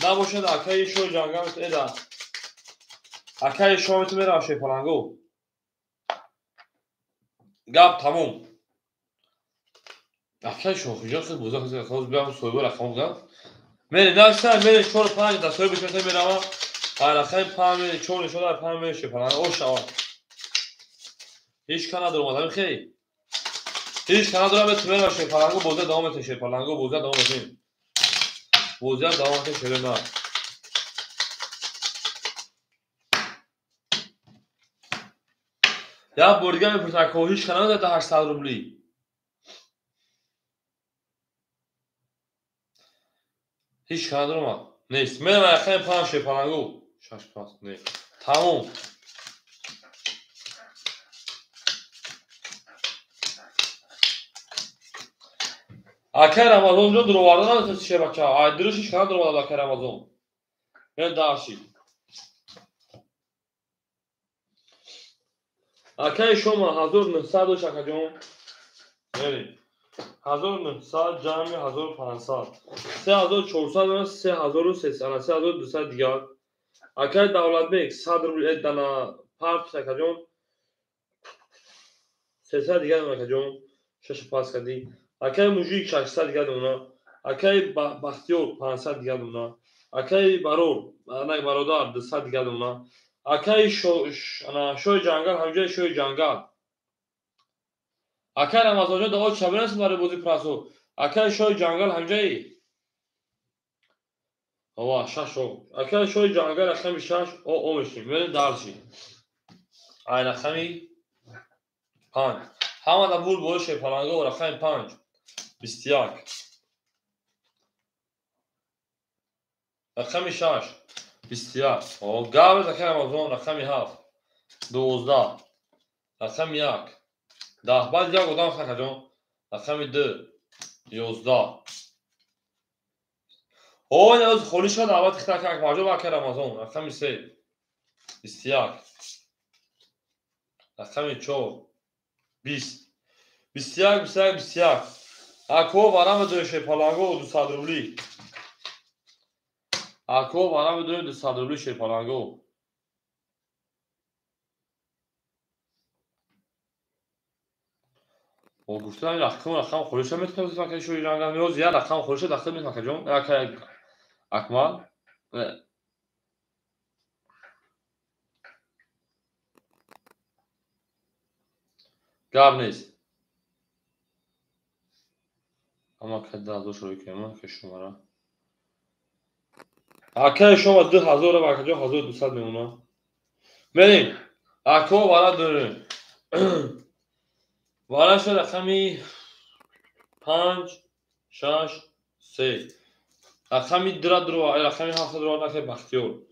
набошад акаи шоҳи ҷангамет да. Акаи шоҳ мерава шерпаланго. Гап тамом. Акаи шоҳиҷон хел буза хел хоз биям соҳиби рақам гап. Мере наша мере 4 5 да соҳиби шота мерава. Рақами 5 мере 4 нишон 5 мере шерпаланго о шава. Ҳеҷ ка надорам, ҳамин хей. Ҳеҷ ка надорам, бет мера шерпаланго бозия давом метем, шерпаланго бозия давом метем. Бозия давом метем, шерена. Як бор дига мепурсам, ко ҳеҷ ка надорад 800 рубли. Ҳеҷ ка надорам. Нест. Мерам рақами 5 шерпаланго. 6 5 не. Тамом. Акай Рамазон ҷон дуроварда надост шербача. Ай дуриш ҳеҷ ка надоромад акай Рамазон. Мен дарши. Акай шумо 1900 дош акаҷон. Мерем. 1900 ҷамъи 1500. 3400 3300, 3200 дигар. Акай Давлатбек 100 рубл дана парт акаҷон. 300 дигар акаҷон. 6 пас кардӣ. Акай Мужик 600 дигар дона. Акай Бахтиёр 500 дигар дона. Акай Барор, ана бародар 200 дигар дона. Акай шои ҷангал, ҳамҷои шои ҷангал. Акай Рамазонҷон дао чабирас барои бози прасо. Акай шои ҷангал ҳамҷои. Ова 6 о. Акай шои ҷангал рақами 6 о о мешим. Мерем дарши. Ай рақами 5. Ҳама да бур бои шерпаланго рақами 5. 21. Рақами 6. 21. О, гавр акай Рамазон рақами 7. 12. Рақами 1. 10. Баъд як одам хакаҷон. Рақами 2. 11. О, ин аз холӣ шуд, аввал тихта акай Акмарҷон ва акай Рамазон. Рақами 3. 21. Рақами 4. 20. 21, 21, 21. Ако варам дӯи шерпаланго 200 рубли. Ако варам дӯи 200 рубли шерпаланго. О, гуфтам рақам холиша метавонад акай шои ҷангал ниёз як рақам холиша дахил метавонад акаҷон. Акай Акмал. Гап нест. Ама акай 2000 шурӯъ кунем, акай шумара. Акай шума 2000 ва акаҷон 1200 мемонад. Мерем. Ако вара дорем. Вара шуд рақами 5, 6, 3. Рақами 2 дуро, рақами 7 дуро акай Бахтиёр.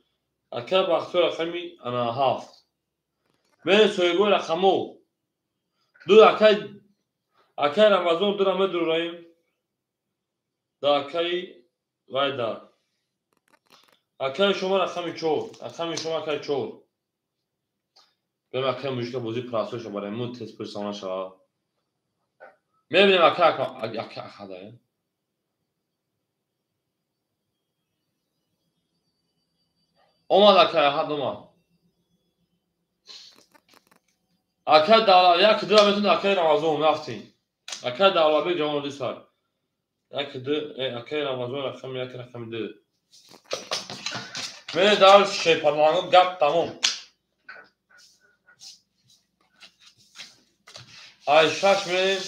Акай Бахтиёр рақами 7. Мерем соҳибои рақамо. Ду акай Рамазон дура медураем. Да акай вайда. Акай шумо рақами 4. Рақами шумо акай 4. Бем акай мужика бозӣ прасо ша барем му тест пурсона шава. Мебинем акай акай ахада. Омад акай ахад омад. Акай Давлат як ду метун акай Рамазон рафтем. Акай Давлатбек ҷавон дисар. Як ду акай Рамазон рақами 1 рақами 2. Мене дар шерпаланго гап тамом. Ай 6 мерем.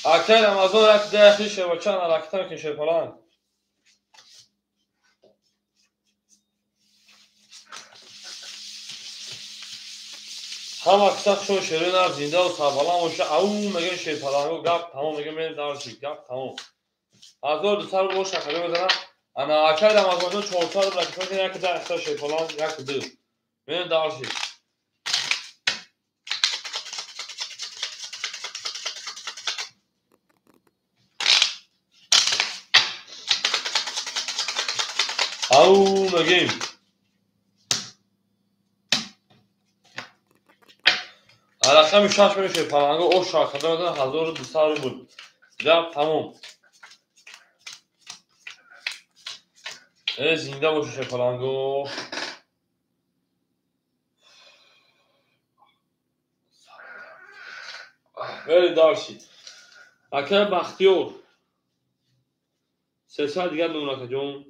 Акай Рамазон як ду яхи шербача ҳаракат мекунем шерпаланг. Ҳама киса шон шерина зинда ва сарбаланд боша. Ау мегӯем шерпаланго гап тамом мегӯем мерем дарши гап тамом. 1200 рубл боша акаҷон мезанам. Ана акай Рамазонҷон 400 рубл акаҷон як ду яхта шерпаланг як ду. Мерем дарши. Ау мегӯем. Рақами 6 мешавад паланго о шакада 1200 рубл. Гап тамом. Зинда бошед паланго. Вели дарши. Акай Бахтиёр. 300 дигар дон акаҷон.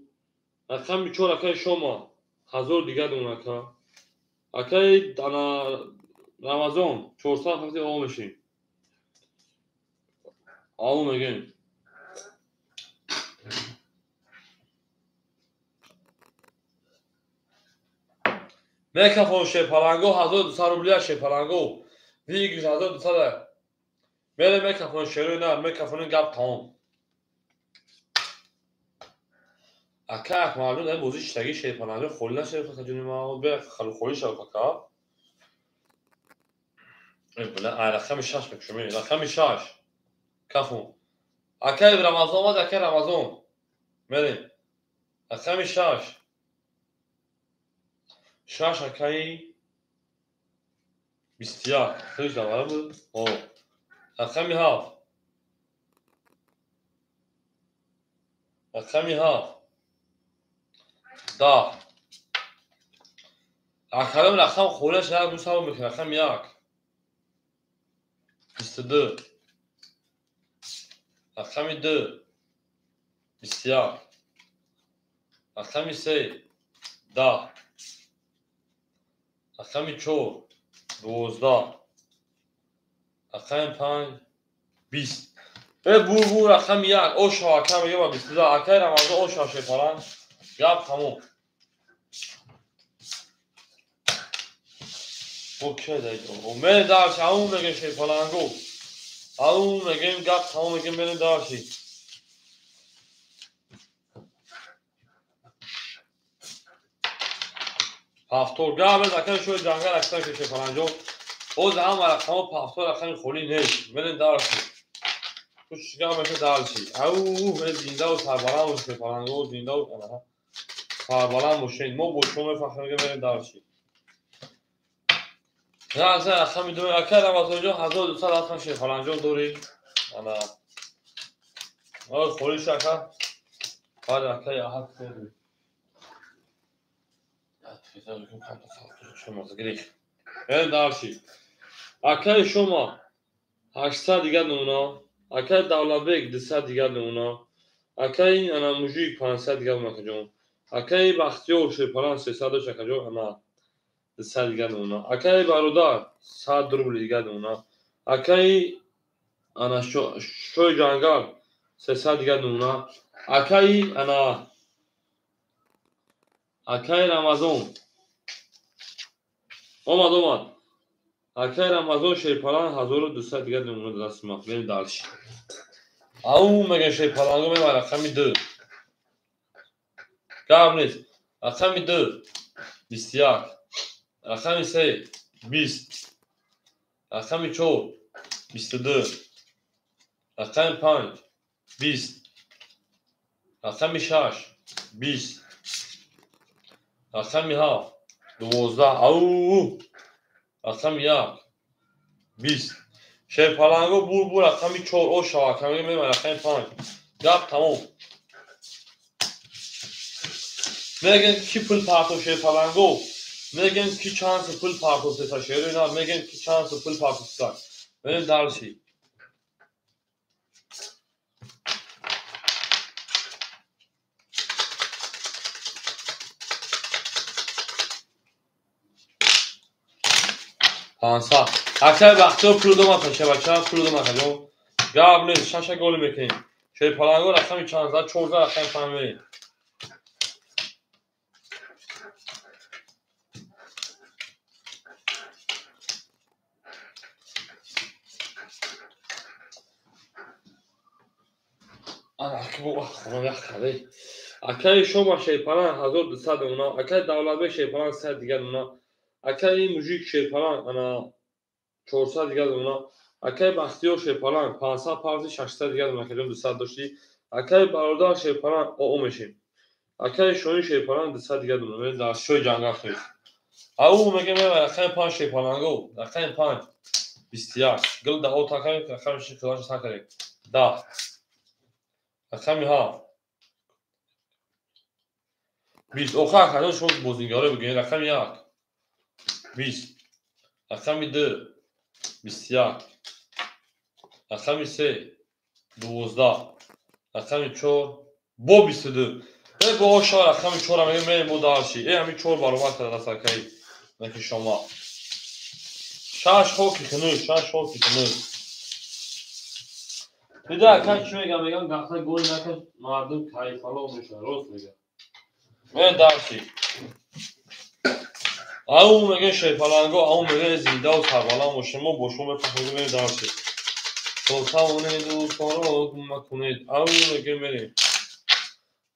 Рақами 4 акай Шома. 1000 дигар дон ака. Акай ана Рамазон 400 ҳафти о мешим. Ау мегем. Мекафон шепаланго 1200 рубля шепаланго. Вигиш 1200. Мере мекафон шерои на мекафони гап тамом. Ака Акмалҷон дар бозии шитагӣ шерпаланго холӣ нашавад хаҷони ма бе холӣ шавад ака. Рақами 6 мекушам, рақами 6. Кафон. Акаи Рамазон омад, акаи Рамазон. Мерем. Рақами 6. 6 акаи 21. Хеле давара буд. О. Рақами 7. Рақами 7. 10. Акарам рақам холӣ шавад, мусавва мекунад. Рақами 1. 22. Рақами 2. 21. Рақами 3. 10. Рақами 4. 12. Рақами 5. 20. Бу рақами 1. Ошо ака мегӯям 22. Акаи Рамазон ошо шепаран. Гап тамом. Окей, мерем дальше. Ау мегем шерпаланго. Ау мегем гап тамом мегем мерем дальше. Ҳафтор гап ака шои ҷангал аксан шерпаланҷо. Боз ҳама рақамо ҳафтор рақами холӣ нест. Мерем дальше. Хуш гап меша дальше. Ау зиндаву сарбаланд бош шерпаланго, зиндаву сарбаланд бошед. Мо бо шумо мефахрем, мерем дальше. Раза рақами 2 ака Рамазонҷон 1200 рақам шерпаланҷон дорӣ. Ана. Ой холиш ака. Баъд ака я ҳафт дорӣ. Дальше. Акаи шумо 800 дигар намуна, акаи Давлатбек 200 дигар намуна, акаи ана мужик 500 дигар намуна, акаи Бахтиёр шерпалан 300 дошт акаҷон, ана 200 дигар намуна, акаи Бародар 100 рубл дигар намуна, акаи ана шои ҷангал 300 дигар намуна, акаи ана акаи Рамазон омад. Акаи Рамазон шерпалан 1200 дигар намуна даст ма. Мерем дальше. Ау мегем шерпаланго меба рақами 2. Гап нест. Рақами 2 21. Рақами 3 20. Рақами 4 22. Рақами 5 20. Рақами 6 20. Рақами 7 12. Ау рақами 1 20. Шерпаланго бур рақами 4 о шава камега меба рақами 5. Гап тамом. Мегӯянд ки пул партов шерпаланго. Мегӯянд ки чанд пул партов сета шерои на, мегӯянд ки чанд пул партов сета. Мерем дальше. 500. Акаи Бахтиёр пул дома пеша бача, пул дома акаҷон. Гап нест, шаша голи мекунем. Шерпаланго рақами чанд зад? 14 рақами 5 мерем. Акаи шома шерпалан 1200 намуна, акаи Давлатбек шерпалан 100 дигар намуна, акаи мужик шерпалан ана 400 дигар намуна, акаи Бахтиёр шерпалан 500 парти 600 дигар намуна, акаҷон 200 доштӣ, акаи Бародар шерпалан оо мешем, акаи Шоҳин шерпалан 200 дигар намуна, дар шои ҷангал тоист. Ау мегем рақами 5 шерпаланго, рақами 5 21. Гил даҳо такарем, рақами 6 қилаша такарем. 10. Рақами 7 20. Оха акаҷон шумо бозингаро бигӯед. Рақами 1 20. Рақами 2 21. Рақами 3 12. Рақами 4 бо 22. Бо оша рақами 4 мегӯем, мерем бо дальше. Ҳамин 4 баробар карда даст акаи наки шома. Шаш хоки хунук, шаш хоки хунук. Дида ака чӣ мегам? Мегам гахта гол накард, мардум кайфало мешавад, рост мегам. Мен дарси. Ау мега шерпаланго, ау мега зиндаву сарбаланд бошем, мо бо шумо мефаҳмем, мерем дарси. То тавонед дӯстонро кӯмак кунед, ау мега мерем.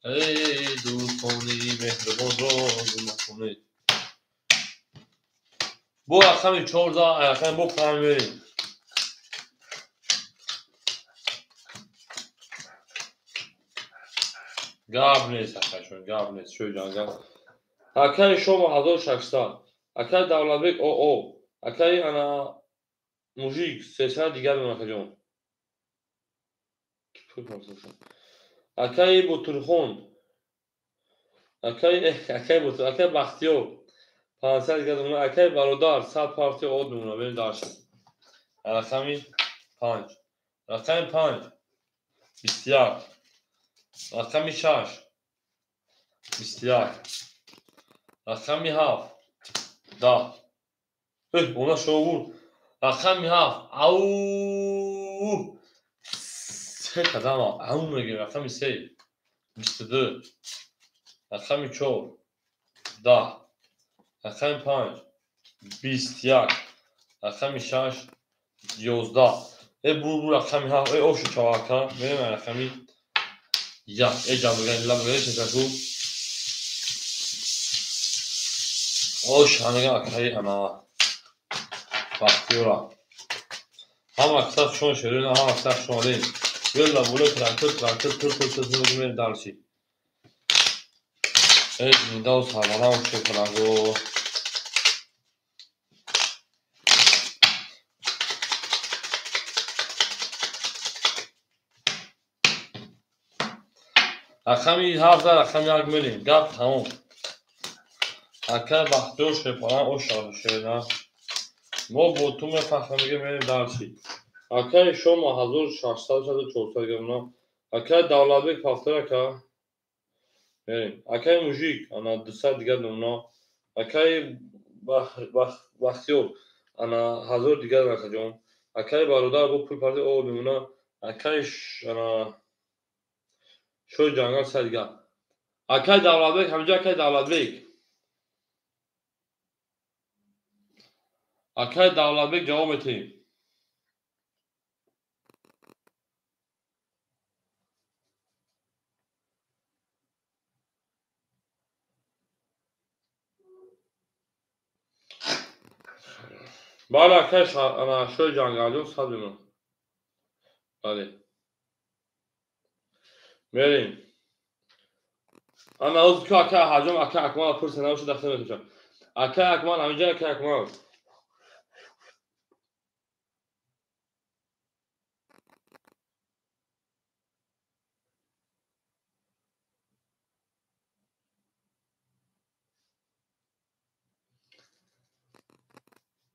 Эй дӯстони меҳрубонро кӯмак кунед. Бо рақами 14, рақами бо 5 мерем. Гап нест, акашон, гап нест, шӯй ҷангал. Акаи шома 1600, акаи Давлатбек ОО, акаи ана мужик 300 дигар мемон, акаҷон. Акаи Ботурхон, акаи Ботур, акаи Бахтиёр 500 дигар мемонад, акаи Бародар 100 партия од мемонад, берем дарси. Рақами 5, рақами 5, 21, рақами 6, 21, рақами 7, 10. Она шовур. Рақами 7, ау, се қадама, ау мегӯем, рақами 3, 22, рақами 4, 10, рақами 5, 21, рақами 6, 11. Бур бур рақами 7, ошу чавака, мерем рақами 1. Ҷамбиган, ламбиган, шашаку. Ош ҳамега акаи ана Бахтиёра. Ҳама киса шон шерина, ҳама киса шон алин. Ёла буле трактор, трактор, тур тур тур тур мерем дарси. Зиндаву сарбаланд шукранго. Рақами 7, рақами 1 мерем. Гап тамом. Акаи Бахтиёр шерпалан ош шерина. Мо бо ту мефахрем, мегӯем мерем дарси. Акаи шома 1600 400 грамм. Акаи Давлатбек пафтар ака. Мерем. Акаи мужик ана 200 дигар намуна. Акаи Бахтиёр ана 1000 дигар акаҷон. Акаи Бародар бо пул парти о мемона. Акаи ана шои ҷангал 100 дигар. Акаи Давлатбек ҳамҷа, акаи Давлатбек. Акаи Давлатбек ҷавоб метиҳем. Бале, акаи шои ҷангалҷон 100 мемонад. Бале. Мерем. Ана ӯз ку акаи Ҳаҷом, акаи Акмал пурса набошад, дахта метошам. Акаи Акмал ҳаминҷа, акаи Акмал.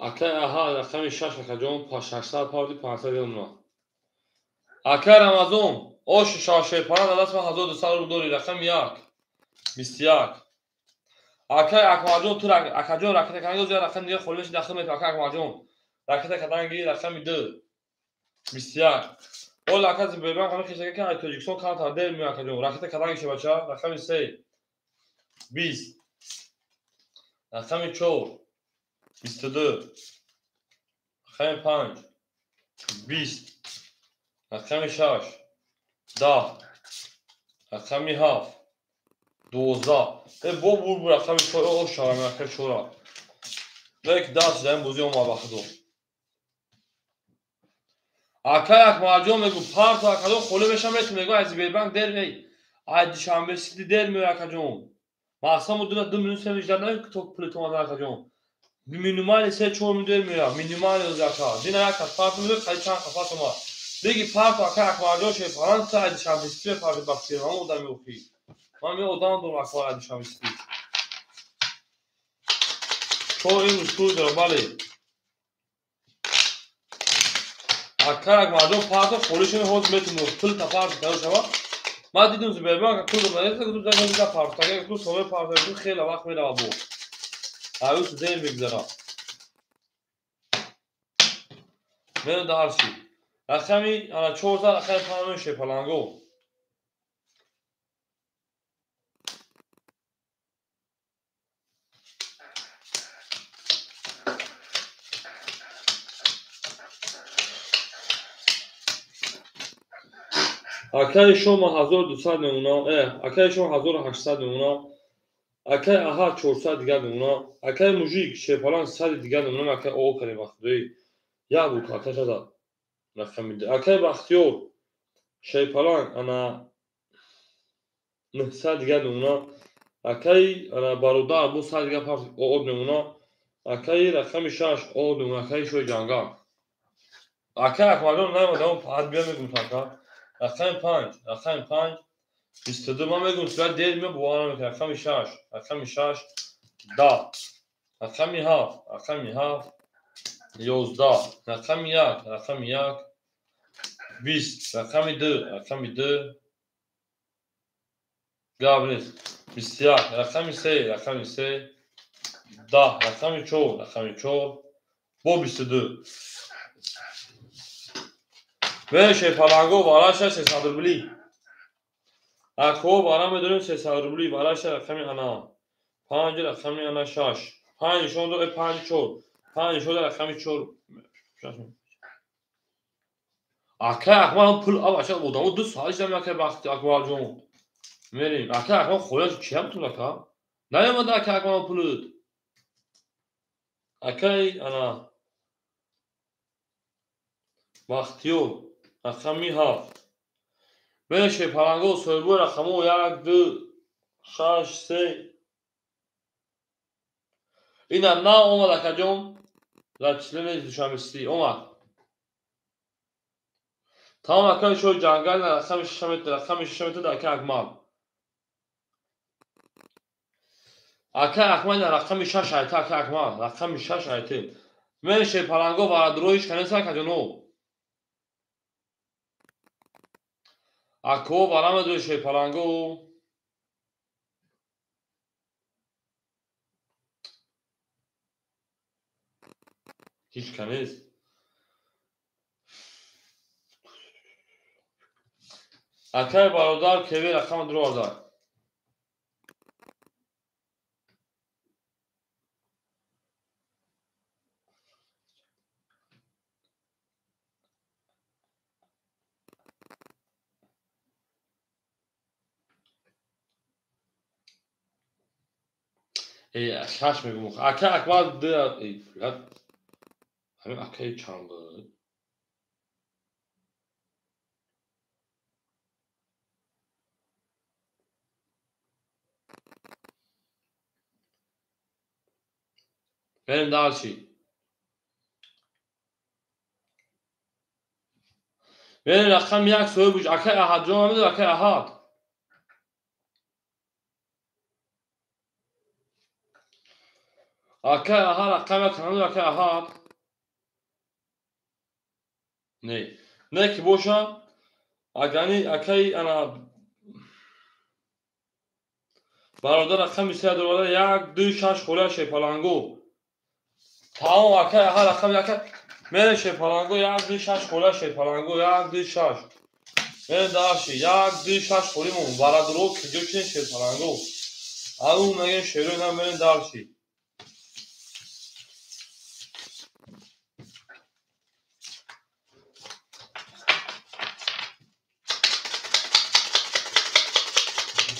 Акаи аҳа рақами 6 акаҷон, 600 парти 500 грамм. Акаи Рамазон, ош шашепана дар даст ман 1200 рубл дорӣ, рақами 1, 21. Акаи Акмалҷон, ту акаҷон ракета каданги оз рақами дигар холӣ меши дахл метавон, акаи Акмалҷон. Ракета каданги рақами 2, 21. Ол ака Зимбербанк ҳамин хешака ки ай Тоҷикистон камтар дер меояд акаҷон. Ракета каданги шебача, рақами 3, 20, рақами 4, 22, рақами 5, 20, рақами 6, 10, рақами 7, 12. Бо бур бур рақами 4, о шавам рақами 4. Лек даст дар ин бозӣ омад ба худо. Акаи Акмалҷон мегӯ парто акаҷон холӣ мешам мету мегӯ аз Зимбербанк дер мей. Ай Душанбе Сити дер меояд акаҷон. Мақсад мо 2 минут 3 минут ждать накунем, то пули ту омадан акаҷон. Минимали 3-4 минут дер меояд. Минимали оз ака. Дина як кас парто мегӯ, қади чанд кас парто омад. Беги парто акаи Акмалҷон шефаран ту ай Душанбе Сити мепарти Бахтиёр. Ҳамон одами охӣ. Ман ме одам дорам Акмал ай Душанбе Сити. Чор имрӯз пул дорам, бале. Акаи Акмалҷон парто холӣ шуд, ҳозир метунем пул та парто карда шавад. Ман дидам Зимбербанк пул дод, гуфтам зан зан парто, агар гуфтам соме парто, гуфтам хеле вақт меравад бо. Аюс дер мегузарад. Мерем дальше. Рақами ана 14, рақами 5 шепаланго. Акаи шома 1200 мемона, акаи шома 1800 мемона, акаи аҳа 400 дигар мемона, акаи мужик шепаланг 100 дигар мемона, акаи о карем вақтдои. Як буд акаи шада. Рақами акаи Бахтиёр шепаланг ана 900 дигар мемона, акаи ана бародар бо 100 дигар парт об мемона, акаи рақами 6 об мемона, акаи шои ҷангал. Акаи Акмалҷон наомада, ҳад биё мегум ака. Рақами 5, рақами 5, 22 ман мегум сурат дер мео бовар намекунам. Рақами 6, рақами 6, 10, рақами 7, рақами 7, 11, рақами 1, рақами 1, 20, рақами 2, рақами 2, гап нест, 21, рақами 3, рақами 3, 10, рақами 4, рақами 4, бо 22. Бе шепаланго вараша 300 рубли. Ако вара медорем 300 рубли, вараша рақами ана 5, рақами ана 6, 5 нишон дод, 5 4, 5 нишон дод, рақами 4. Акай Акмал пул ав аша одамо 2 соат шидам акай Бахти Акмалҷон. Мерем. Акай Акмал хояш чиям тун ака? Наёмада акай Акмал пулут. Акай ана Бахтиёр рақами 7. Бе шепаланго соҳибои рақамҳо 1, 2, 6, 3. Ина на омад акаҷон. Зачисление Душанбе омад. Тамом акаи шои ҷангал на рақами 6 метр, рақами 6 метр акаи Акмал. Акаи Акмал на рақами 6 айта акаи Акмал, рақами 6 айта. Мен шепаланго варадроиш канеса акаҷоно. Ако вара медои шепаланго. Ҳеҷ ка нест. Акаи бародар кеве рақам дуроварда. Шаш мегум. Акаи Акмал ду ҳамин акаи чанд буд? Мерем дальше. Мерем рақами 1 соҳиб буш. Акаи Аҳадҷон ҳамин акаи Аҳад. Акаи Аҳад рақами 1 ҳамин акаи Аҳад. Не. Не ки боша, агани акаи ана бародар рақами 3 дорада 1, 2, 6 холя шепаланго. Тамом акаи Аҳад рақами 1 мерем шепаланго 1, 2, 6 холя шепаланго 1, 2, 6. Мерем дальше 1, 2, 6 холимон бародаро киҷо чине шепаланго. Ау мегем шерои на мерем дальше.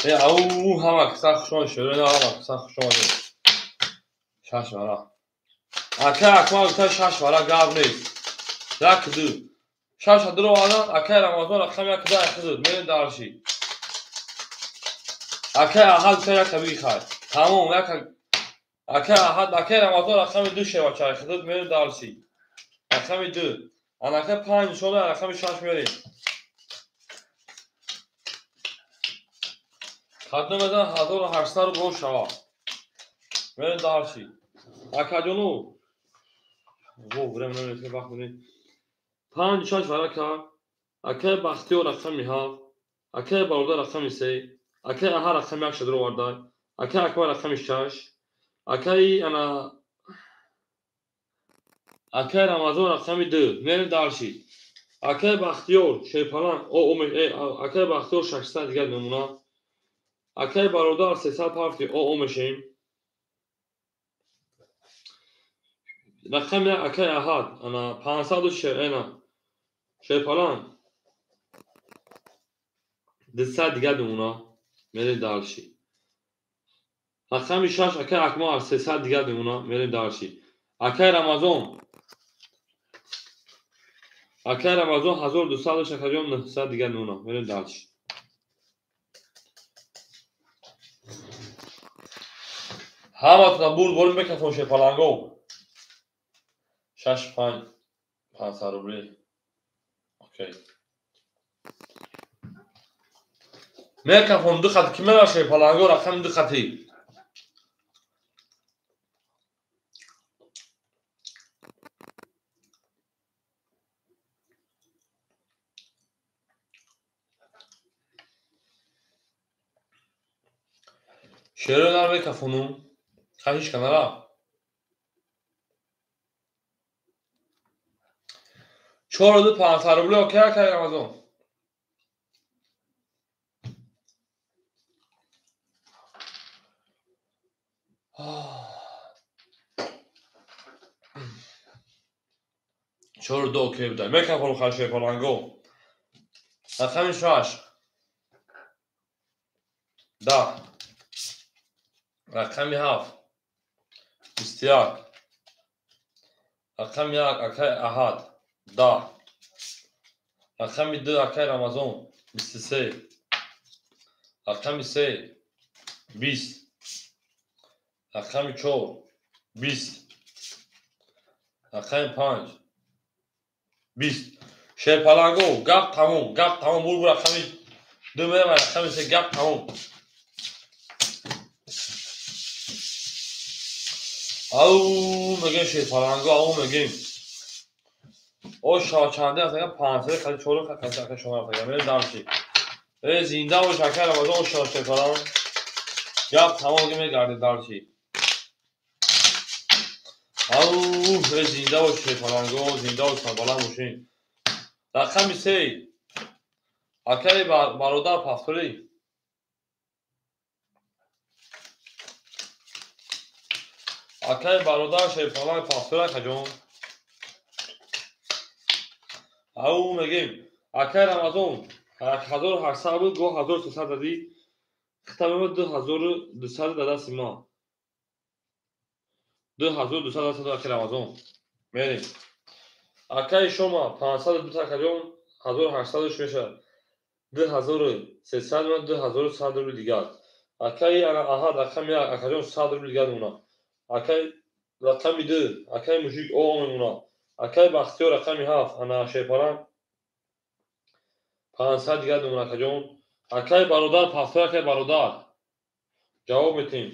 Ау ҳама киса хушомад шерои на ҳама киса хушомад. 6 вара. Акаи Акмал гуфта 6 вара гап нест. 1, 2. 6 дуровардан акаи Рамазон рақами 1 2 айхизуд. Мерем дальше. Акаи Аҳад гуфта 1 бигихай. Тамом 1 акаи Аҳад акаи Рамазон рақами 2 шевача айхизуд. Мерем дальше. Рақами 2. Анака 5 нишон дод, рақами 6 мерем. Хатно мезан 1800 рубл шава. Мерем дальше. Акаҷону во врем намерасад вақт монед. 5 6 варака. Акаи Бахтиёр рақами 7, акаи бародар рақами 3, акаи Аҳад рақами 1 шадро оварда, акаи Акмал рақами 6, акаи ана Акай Рамазон рақами 2. Мерем дальше. Акай Бахтиёр Шерпаланг Акай Бахтиёр 600 дигар мемона. Акай Бародар 300 парти о мешем. Рақами акай Аҳад ана 500 шерена. Шерпаланг 200 дигар мемона. Мерем дальше. Рақами 6 акай Акмал 300 дигар мемона. Мерем дальше. Акай Рамазон Акай Рамазон 1200 шакаҷон 900 дигар мемона. Мерем дальше. Ҳаматона бурд борим мекафон Шерпаланго. 6 5 500 рубли. Окей. Мекафон ду хати ки мера Шерпаланго рақами ду хати. Шеронар мекафонум. Хашиш канара. 4 2 500 рубли окей акай Рамазон. 4 2 окей будай. Мекафонум хаши Паланго. Рақами 6. 10. Рақами 7. 21. Рақами 1 акай Аҳад 10. Рақами 2 акай Рамазон 23. Рақами 3 20. Рақами 4 20. Рақами 5 20. Шерпаланго гап тамом, гап тамом. Бур рақами 2 мерам, рақами 3 гап тамом. Ау мегем Шерпаланго, ау мегем. О шачанде аст, 500 хали 4 хали ака шумо рафта. Мерем дальше. Зинда бош ака Рамазон Шерпаланг. Гап тамом мегарде дальше. Ау зинда бош Шерпаланго, зинда бош сарбаланд бошин. Рақами 3. Акаи бародар пастори. Акаи бародар Шерпаланг пастори акаҷон. Ау мегем. Акаи Рамазон 1800 буд, го 1300 дадӣ. Хитабема 2200 дадасти ма. 2200 дадасти акаи Рамазон. Мерем. Акаи шома 502 акаҷон 1800 мешавад. 2300 ма 2100 рубли дигар. Акаи Аҳад рақами 1 акаҷон 100 рубли дигар мемонад. Акаи рақами 2 акаи Мужик о мемонад. Акаи Бахтиёр рақами 7 ана Шерпаланг 500 дигар мемонад акаҷон. Акаи Бародар пастор акаи Бародар ҷавоб метем.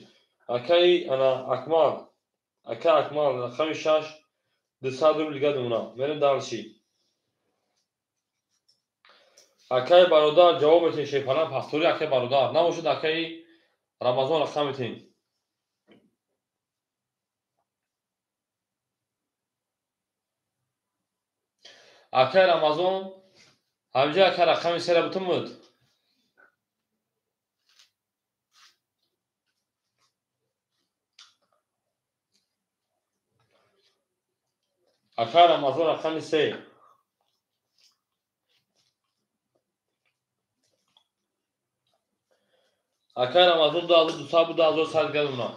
Акаи ана Акмал акаи Акмал рақами 6 200 рубли дигар мемонад. Мерем дальше. Акаи Бародар ҷавоб метем Шерпаланг пастори акаи Бародар. Набошад акаи Рамазон рақам метем. Акаи Рамазон ҳамҷа акаи рақами 3 бутун буд. Акаи Рамазон рақами 3. Акаи Рамазон 2200 буд, 2100 дигар мемонад.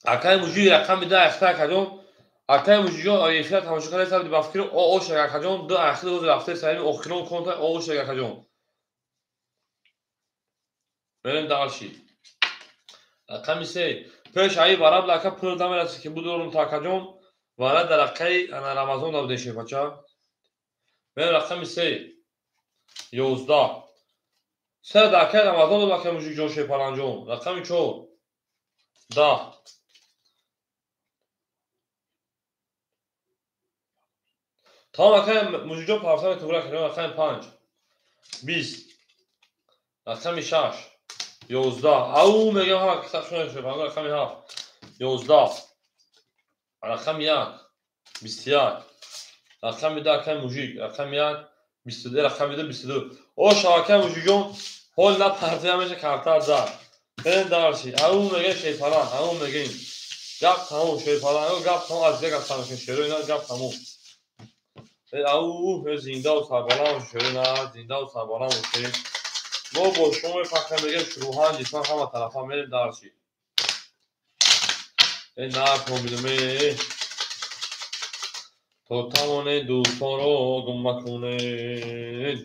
Акаи Мужик рақами 2 ахта акаҷон. Акаи Мужикҷон эфира тамошо карда сабди ба фикри о шаг акаҷон 2 ахти рӯз рафта сарими охирон конта о шаг акаҷон. Мерем дальше. Рақами 3. Пеш аи бараб ака пул намерасид ки будорум то акаҷон. Вара дар рақаи ана Рамазон дабудем шефача. Мерем рақами 3. 11. Сар дар акаи Рамазон дод акаи Мужикҷон Шерпаланҷон. Рақами 4. 10. Тамом акаи Мужикҷон парфта метуғра акаҷон. Рақами 5. 20. Рақами 6. 11. Ау мегам ҳама кисабшон шерпаланго рақами 7. 11. Рақами 1. 21. Рақами 2 акай мужик. Рақами 1 22, рақами 2 22. О шавакай мужикҷон, ҳол на партия меша картар зад. Берем дарси. Ау мегем шерпаланг, ау мегем. Гап тамом шерпаланго, гап тамом аз як гап тамом шеро ина гап тамом. Ау зиндаву сарбаланд шеро ина зиндаву сарбаланд шеро. Мо бо шумо мефахрем мегем шуруҳан ҷисман ҳама тарафа мерем дарси. Накомидум то тавонед дӯстонро гум накунед.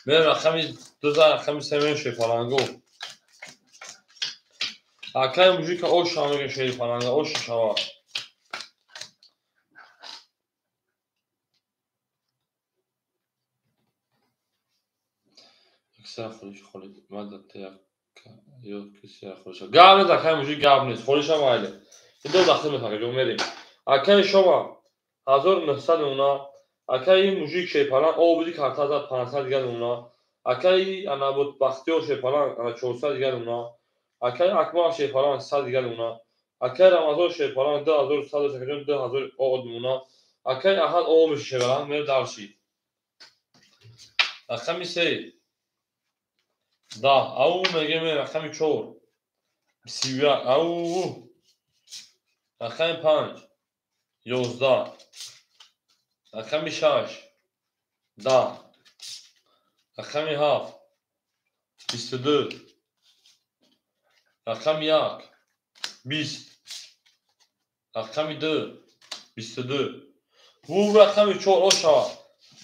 Мерем рақами 2 за рақами 3 мерем шерпаланго. Акай мужика оша мегем шерпаланго оша шава. Гап нест акай мужик гап нест. Холиша майли. Ин дахил мекунад ҷо мерем. Акай шома 1900 мемона. Акай мужик шерпаланг обуди карта зад 500 дигар мемона. Акай анабот Бахтиёр шерпаланг ана 400 дигар мемона. Акай Акмал шерпаланг 100 дигар мемона. Акай Рамазон шерпаланг 2100 шакаҷон 2000 од мемона. Акай Аҳад об меша шерпаланг мерем дарши. Рақами 3 10. Ау мегем рақами 4 31. Ау рақами 5 11. Рақами 6 10. Рақами 7 22. Рақами 1 20. Рақами 2 22. Бу рақами 4 ошава.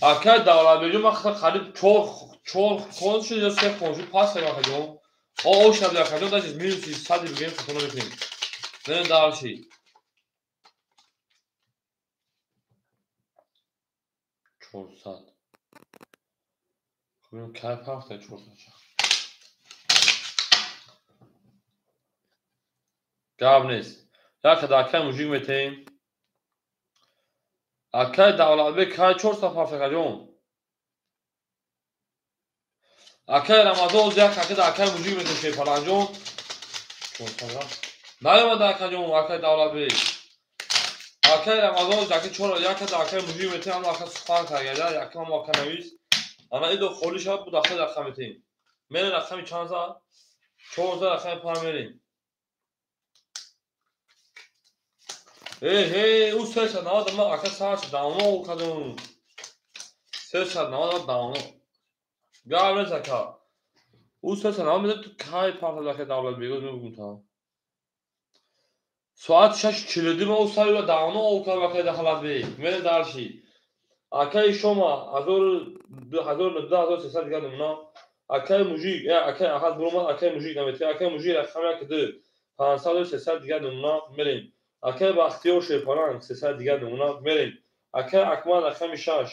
Акай Давлатбеҷон ман қариб 4 кон шуд ё 3 кон шуд пас кардам акаҷон. О ошава акаҷон даже минуси 100 бигем хато намекунем. Мерем дарши. 400. Хуб кай пафта 400 ша. Гап нест. Як акай мужик метаем. Акай Давлатбек кай 400 пафта акаҷон. Акай Рамазон як акай акай мужик метаем шерпаланҷон. 400 наёмад акаҷон акай Давлатбек. Акай Рамазон яки 4 як акай мужик метаем ама ака сухан карда якам ака навис. Ана идо холи шавад бу дахил рақам метаем. Мерем рақами чанд зад? 4 за рақами 5 мерем. Эй, ӯ 390 ман ака сар давно кардам. 390 давно. Гап нест ака. Ӯ 390 медад ту кай партад ака Давлатбек мегӯм та. Соат 6:42 ман ӯ сари давно ов кардам ака Давлатбек. Мерем дарши. Акаи шома 1300 дигар намуна. Акаи мужик, акаи Аҳад буромад, акаи мужик наметавад. Акаи мужик рақами 1 2 500 300 дигар намуна мерем. Акаи Бахтиёр шерпаланг 300 дигар намуна мерем. Акаи Акмал рақами 6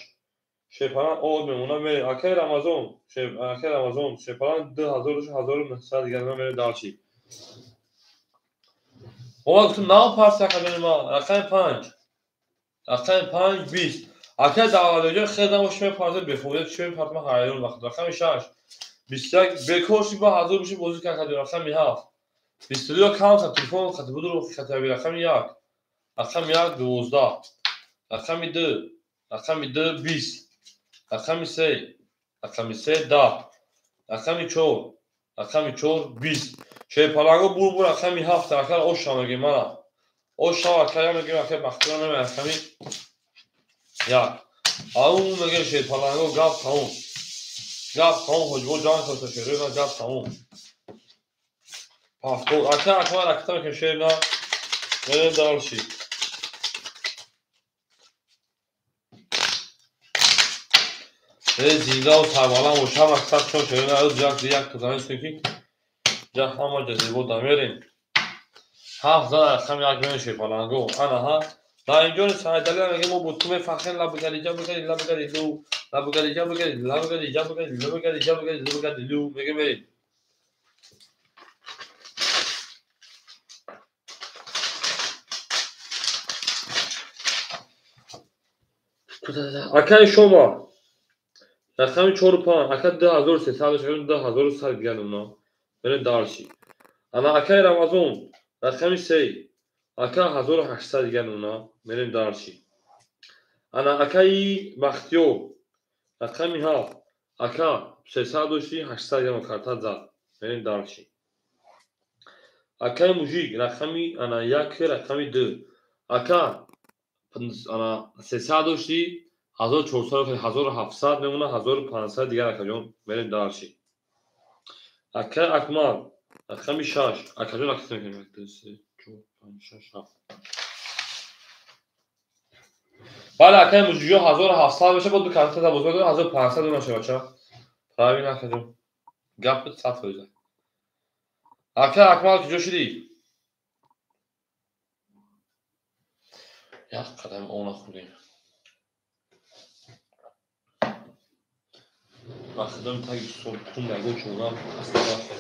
шерпаланг од мемона мерем. Акаи Рамазон, акаи Рамазон шерпаланг 2000 1900 дигар намуна мерем дарчи. Мо гуфтем нав парс акаҷони ман рақами 5. Рақами 5 20. Акаи Давлатбекҷон хеле намош мепарзад бефоида чӣ мепарзад ман ҳайрон вақт. Рақами 6 21 бекор ши ба 1000 биши бозӣ кард акаҷон рақами 7 22 кам та телефон хати будро хати рақами 1. Рақами 1 12. Рақами 2 рақами 2 20. Рақами 3 рақами 3 10. Рақами 4 рақами 4 20. Шерпаланго бур бур рақами 7 ака оша мегем мана. Оша ака мегем ака Бахтиёр намегем рақами 1. Ау мегем шерпаланго гап тамом. Гап тамом ҳоҷибо ҷанг шуда шеро гап тамом. Пафто ака акма ракта мекунем шерна. Мерем дарши. Зиндаву сарбаланд бошам аксар чон шерна як як тазанистем ки ҷа ҳама ҷа зебо дамерем. 7 зан рақами 1 мерем шерпаланго. Ана ҳа. Дар инҷо Саидалӣ мегӯяд мо бо ту мефахрем лабгари ҷабгари лабгари лу лабгари ҷабгари лабгари ҷабгари лабгари ҷабгари лабгари лу мегӯем мерем. Акаи шома рақами 4 5 ака 2300 2100 дигар намуна. Мерем дальше. Ана акаи Рамазон рақами 3. Ака 1800 дигар мемонад. Мерем дальше. Ана акаи Бахтиёр рақами 7. Ака 300 дошти, 800 дигар карта зад. Мерем дальше. Акаи мужик рақами ана 1, рақами 2. Ака ана 300 дошти, 1400, 1700 мемонад, 1500 дигар акаҷон. Мерем дальше. Ака Акмал рақами 6. Акаҷон акс мекунем. 1 2 3 4 5 6 7. Бале, акаи мужикҷон 1700 мешавад, бо ду карта бозор дорем, 1500 мешавад, бача. Правильно, акаҷон. Гап 100%. Ака Акмал куҷо шудӣ? Як қадам об нахӯрдем. Ба худам таги кун ягон чорам хаста рафта.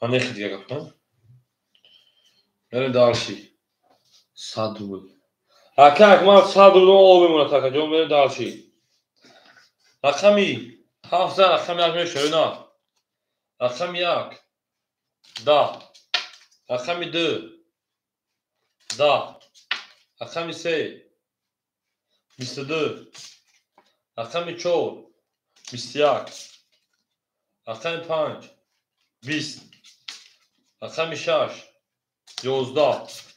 Анехи дига гап, мерем дальше. 100 рубл. Ака Акмал 100 рубл об мемонад, акаҷон, мерем дальше. Рақами 7, рақами 1 мешавад, на. Рақами 1 10. Рақами 2 10. Рақами 3 22. Рақами 4 21. Рақами 5 20. Рақами 6 11.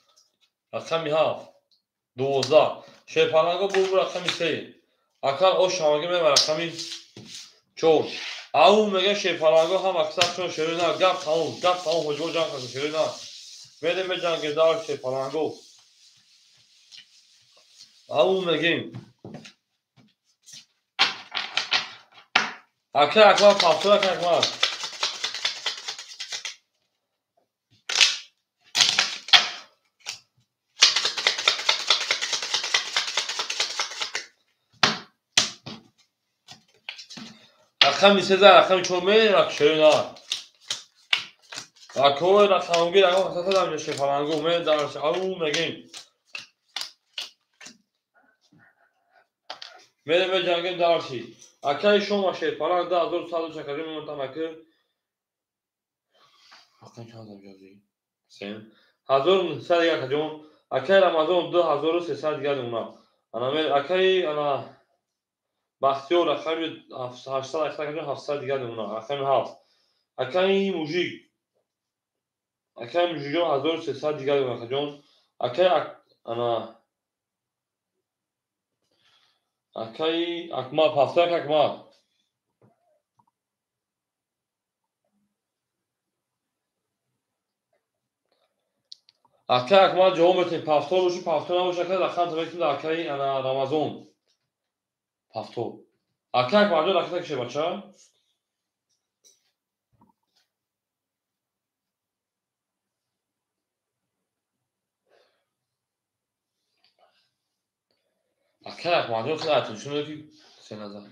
Рақами 7 12. Шерпаланго бур рақами 3. Ака ош ҳамагӣ мебар рақами 4. Ау мега шерпаланго ҳам аксаршон шерои на. Гап тамом, гап тамом, ҳоҷиҳо ҷанг карданд, шерои на. Мерем меҷангем дар шерпаланго. Ау мегем. Ака Акмал пафтор, ака Акмал. Рақами 3, рақами 4 мерем, шерои на. Акои рақамгир, рақам хасасад ҳамҷа шерпаланго, мерем дар ау мегем. Мерем меҷангем дарси. Акаи шома шерпаланг 2100 чакаҷон мемонтам ака. Рақам чанд ҳамҷа? 3. 1900 дигар акаҷон. Акаи Рамазон 2300 дигар мемонад. Ана мер акаи ана Бахтиёр рақами 800, акаҷон 700 дигар мемонад. Рақами 7. Акаи мужик. Акаи мужикҷон 1300 дигар мемонад, акаҷон. Акаи ана акаи Акмал, пафтак Акмал. Акаи Акмал ҷавоб метиҳем. Пафтор боши, пафтор набоши, ака рақам табекунед акаи ана Рамазон. Пафтор. Ака Акмалҷон ракета кише, бача. Ака Акмалҷон хеле атишон ки се назар.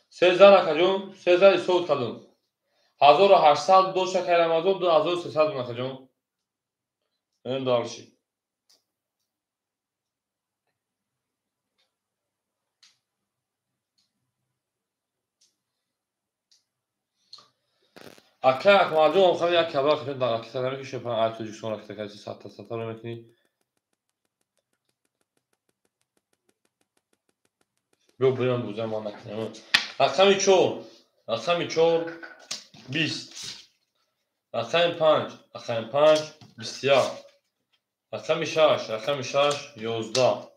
Се зан акаҷон, се зан ҳисоб кардам. 1800 дошт акаи Рамазон, 2300 акаҷон. Мерем дальше. Ака Акмалҷон хеле як кабар хеле дар ракета намекуши, пан ай Тоҷикистон ракета кардӣ, садта садта мекунӣ. Биё бирем буза ман накунем. Рақами 4, рақами 4 20. Рақами 5, рақами 5 21. Рақами 6, рақами 6 11.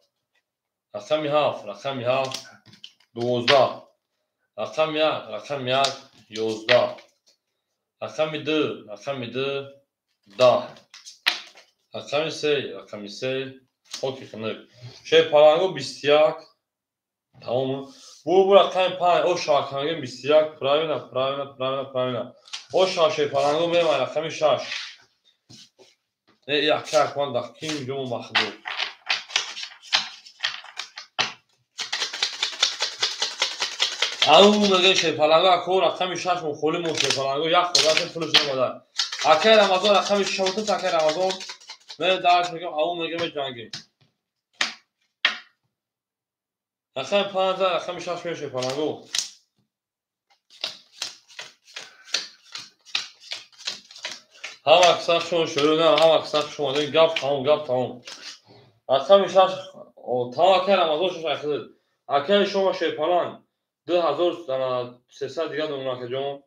Рақами 7, рақами 7 12. Рақами 1, рақами 1 11. Рақами 2, рақами 2 10. Рақами 3, рақами 3 хоки хунук. Шерпаланго 21. Тамом. Бу рақами 5, о шакангем 21. Правильно, правильно, правильно, правильно. О шерпаланго мерем рақами 6. Ака Акмал дахким ҷомо махдум. Ау мега шерпаланго ако рақами 6 мухоли мо шерпаланго як худат пулаш намада. Акай Рамазон рақами шашум, акай Рамазон. Мен дарс мегам, аву мегам ҷангем. Рақами панҷ, рақами шаш мешавад паланго. Ҳама сахшон шурӯъ на, ҳама сахшон гап тамом, гап тамом. Рақами шаш, тамом акай Рамазон шаш айхидид. Акай шумо шерпаланг 2300 дигар донам акаҷон.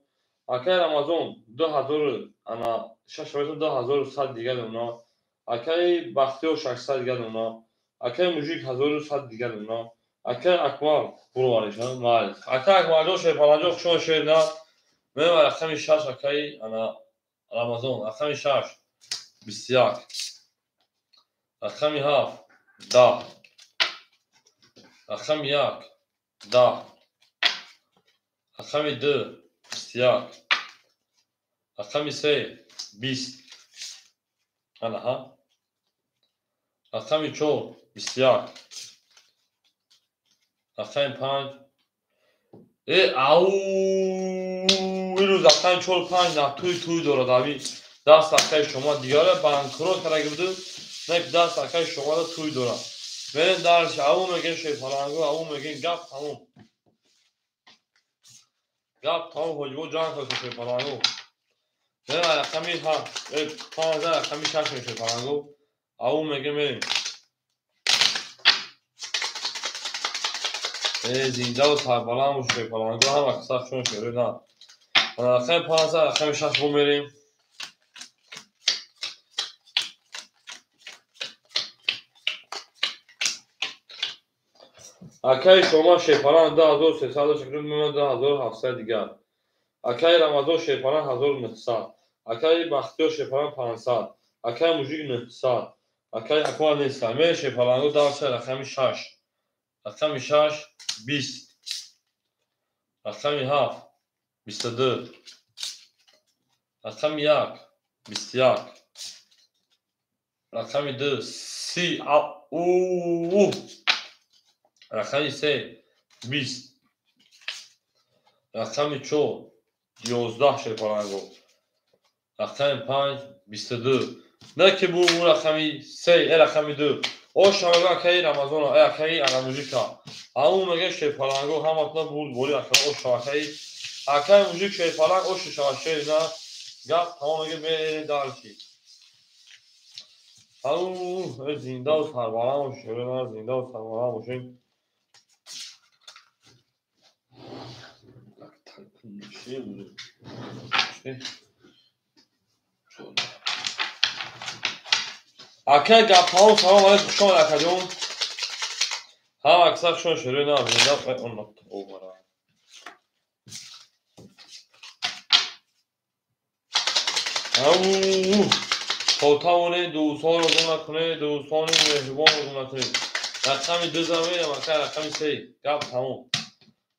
Акай Рамазон 2000 ана шаш 2100 дигар донам. Акай Бахтиёр 600 дигар донам. Акай Мужик 1100 дигар донам. Акай Акмал бурваришан, майли. Акай Акмалҷон шерпаланҷон шумо шер на. Мен рақами шаш акай ана Рамазон, рақами шаш 21, рақами ҳафт 10, рақами як 10, рақами ду 21, рақами се 20, анаҳа, рақами чор 21, рақами панҷ. Ау, ирӯз рақами чор панҷ на туй туй дорад. Аби даст акаи шумо дигара банкрот кардаги буду, не даст акаи шумода туй дорад. Мерем дарш, аву мегем шерпалангу, аву мегем гап тамом. Гап тамом, ҳоҷибо ҷанг кардо шерпалангу. Мерем рақами панҷ, рақами шаш шерпалангу. Аву мегем мерем. Зиндаву сарбаланд бош шерпалангу, ҳама сахшон шерӯ на. Рақами панҷ, рақами шаш бо мерем. Акаи шумо шерпаланг 2300 шукр, 2700 дигар. Акаи Рамазон шерпаланг 1900, акаи Бахтиёр шерпаланг 500, акаи Мужик 900, акаи Акмал нестан. Мен шерпалангу дарса рақами шаш, рақами шаш 20, рақами ҳафт 22, рақами як 21, рақами ду 30, рақами се 20, рақами чор 11 шерпалангу, рақами панҷ 22. Не ки бу рақами се, рақами ду. О шамага акаи Рамазон, акаи ана Мужика. Ҳамун мега шерпалангу ҳаматона бурд бори ака о шавакаи. Акаи Мужик шерпаланг о шава шер на. Гап тамом мега мере дарши. Ау, зиндаву сарбаланд бош, шер на, зиндаву сарбаланд бошем. Акай гап тамом, салом алейкум, хуш омад акаҷон. Ҳама аксар шумо шерӯи на, зинда овара. Ау, то тавонед дӯстонро гум накунед, дӯстони меҳрубонро гум накунед. Рақами ду замерам, акай рақами се. Гап тамом.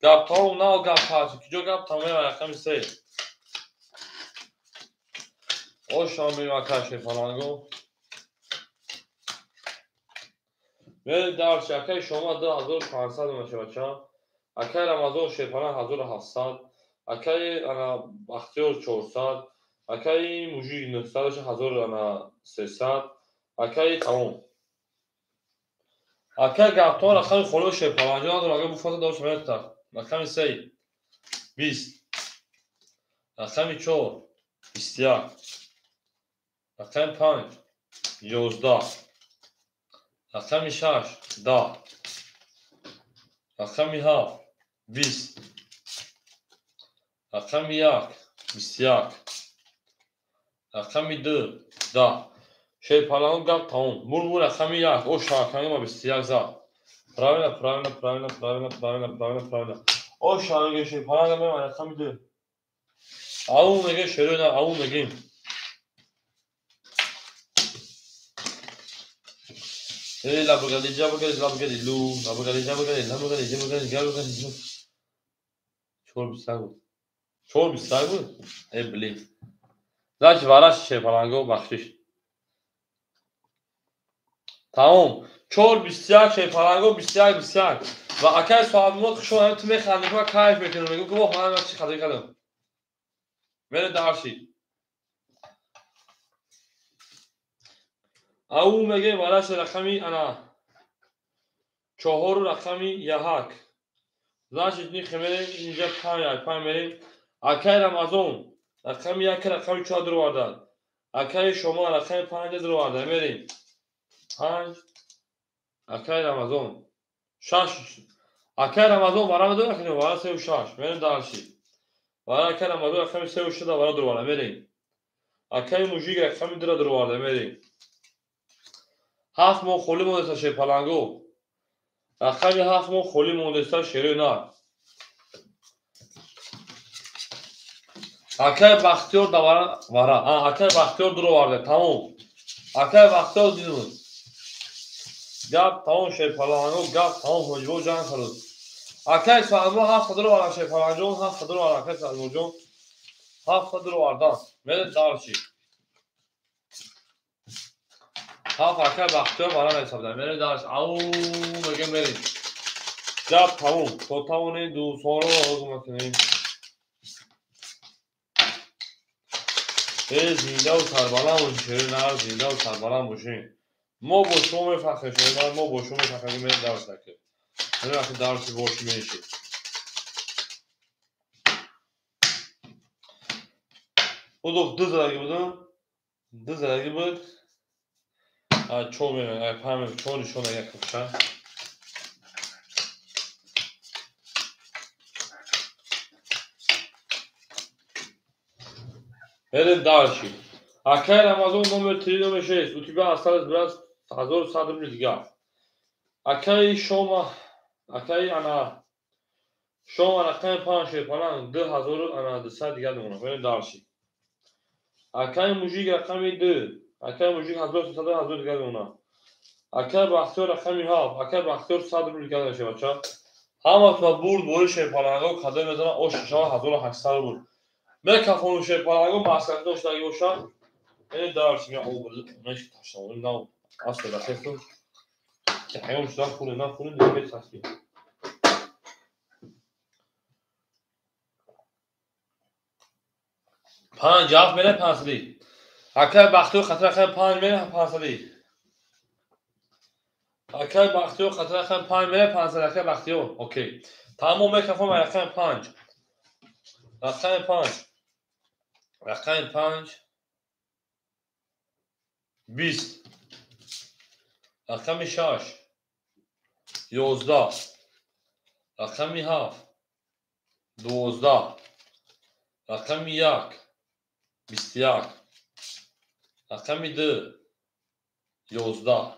Гап тамом, на гап пас. Куҷо гап тамом, рақами се. Ош ҳам акай шерпалангу. Мерем дарси, акаи шумо 2500 мешавад ча. Акаи Рамазон шерпаланг 1700, акаи ана Бахтиёр 400, акаи Мужик 900, 1300, акаи тамом. Акаи гаптон рақами холиро шерпаланҷо надорам, агар буфата дошт метар. Рақами се 20, рақами чор 21, рақами панҷ 11, рақами шаш 10, рақами ҳафт 20, рақами як 21, рақами ду 10. Шерпалангу гап тамом. Мурмур рақами як, о шаваканги ма 21 зад. Правильно, правильно, правильно, правильно, правильно, правильно, правильно. О шаванги шерпаланга мема рақами ду. Ау меге шерӯ на, ау мегем. Лабгали ҷабгали лабгали лу, лабгали ҷабгали лабгали ҷабгали ҷабгали лу. Чор 21 буд. Чор 21 буд? Блин. Значит, вараш шерпалангу бахшиш. Тамом. Чор 21 шерпалангу 21 21. Ва акай соҳибмод хуш омад, ту механдӣ, ма кайф мекунам, мегӯм ки во ҳама чӣ хато кардам. Мере дарши. Ау меге вараш рақами ана 4 рақами 1. Значит, ни хемерем инҷа 5 5 мерем. Акай Рамазон рақами 1 рақами 4 дуровардад. Акай шумо рақами 5 дуроварда мерем. 5 Акай Рамазон 6 Акай Рамазон вара медонад ки вара 3 6 мерем дальше. Вара акай Рамазон рақами 3 6 вара дуроварда мерем. Акай мужик рақами 2 дуроварда мерем. 7 моҳ холӣ мондаста шерпаланго. Рақами 7 моҳ холӣ мондаста шерои нар. Акай Бахтиёр давара вара. Акай Бахтиёр дуроварда тамом. Акай Бахтиёр дидум. Гап тамом шерпаланго, гап тамом ҳоҷибо ҷанг кард. Акай Салмо 7 дуроварда шерпаланҷон, 7 дуроварда акай Салмоҷон. 7 дуроварда. Мерем дальше. 7 акай Бахтиёр вара мехабда. Мерем дальше. Ау меге мерем. Гап тамом. То тавонем дӯстонро оғоз мекунем. Зиндаву сарбаланд бошед, шерои нар, зиндаву сарбаланд бошед. Мо бо шумо мефахрем, шерои нар, мо бо шумо мефахрем, мерем дарс акай. Мерем акай дарси боши мешед. Удох 2 задаги будам. 2 задаги буд. 4 мерем, 5 мерем, 4 нишон як купча. Мерем дальше. Акай Рамазон номер 3, номер 6. У тебя осталось, брат, 1100 рублей дигар. Акай Шома, акай ана Шома рақами 5 шерпаланг 2000 ана 200 дигар мемонад. Мерем дальше. Акай мужик рақами 2. Акай мужик 1300 1000 дигар мемонад. Акай Бахтиёр рақами 7. Акай Бахтиёр 100 рублей дигар мешавад, бача. Ҳаматон бурд бори шерпаланго кадом мезанад ош шава 1800 рубл. Мекафону шерпаланго маскак доштаги бошад. Эне дарс ме обр меш ташнавим нав асла дақиқум. Ки ҳаём шуда хӯре на хӯре мечаспи. 5 7 мере 500. Акай Бахтиёр хатра рақами 5 мере 500. Акай Бахтиёр хатра рақами 5 мере 500. Акай Бахтиёр. Окей. Тамом мекафон рақами 5. Рақами 5. Рақами 5 20. Рақами 6 11. Рақами 7 12. Рақами 1 21. Рақами 2 11.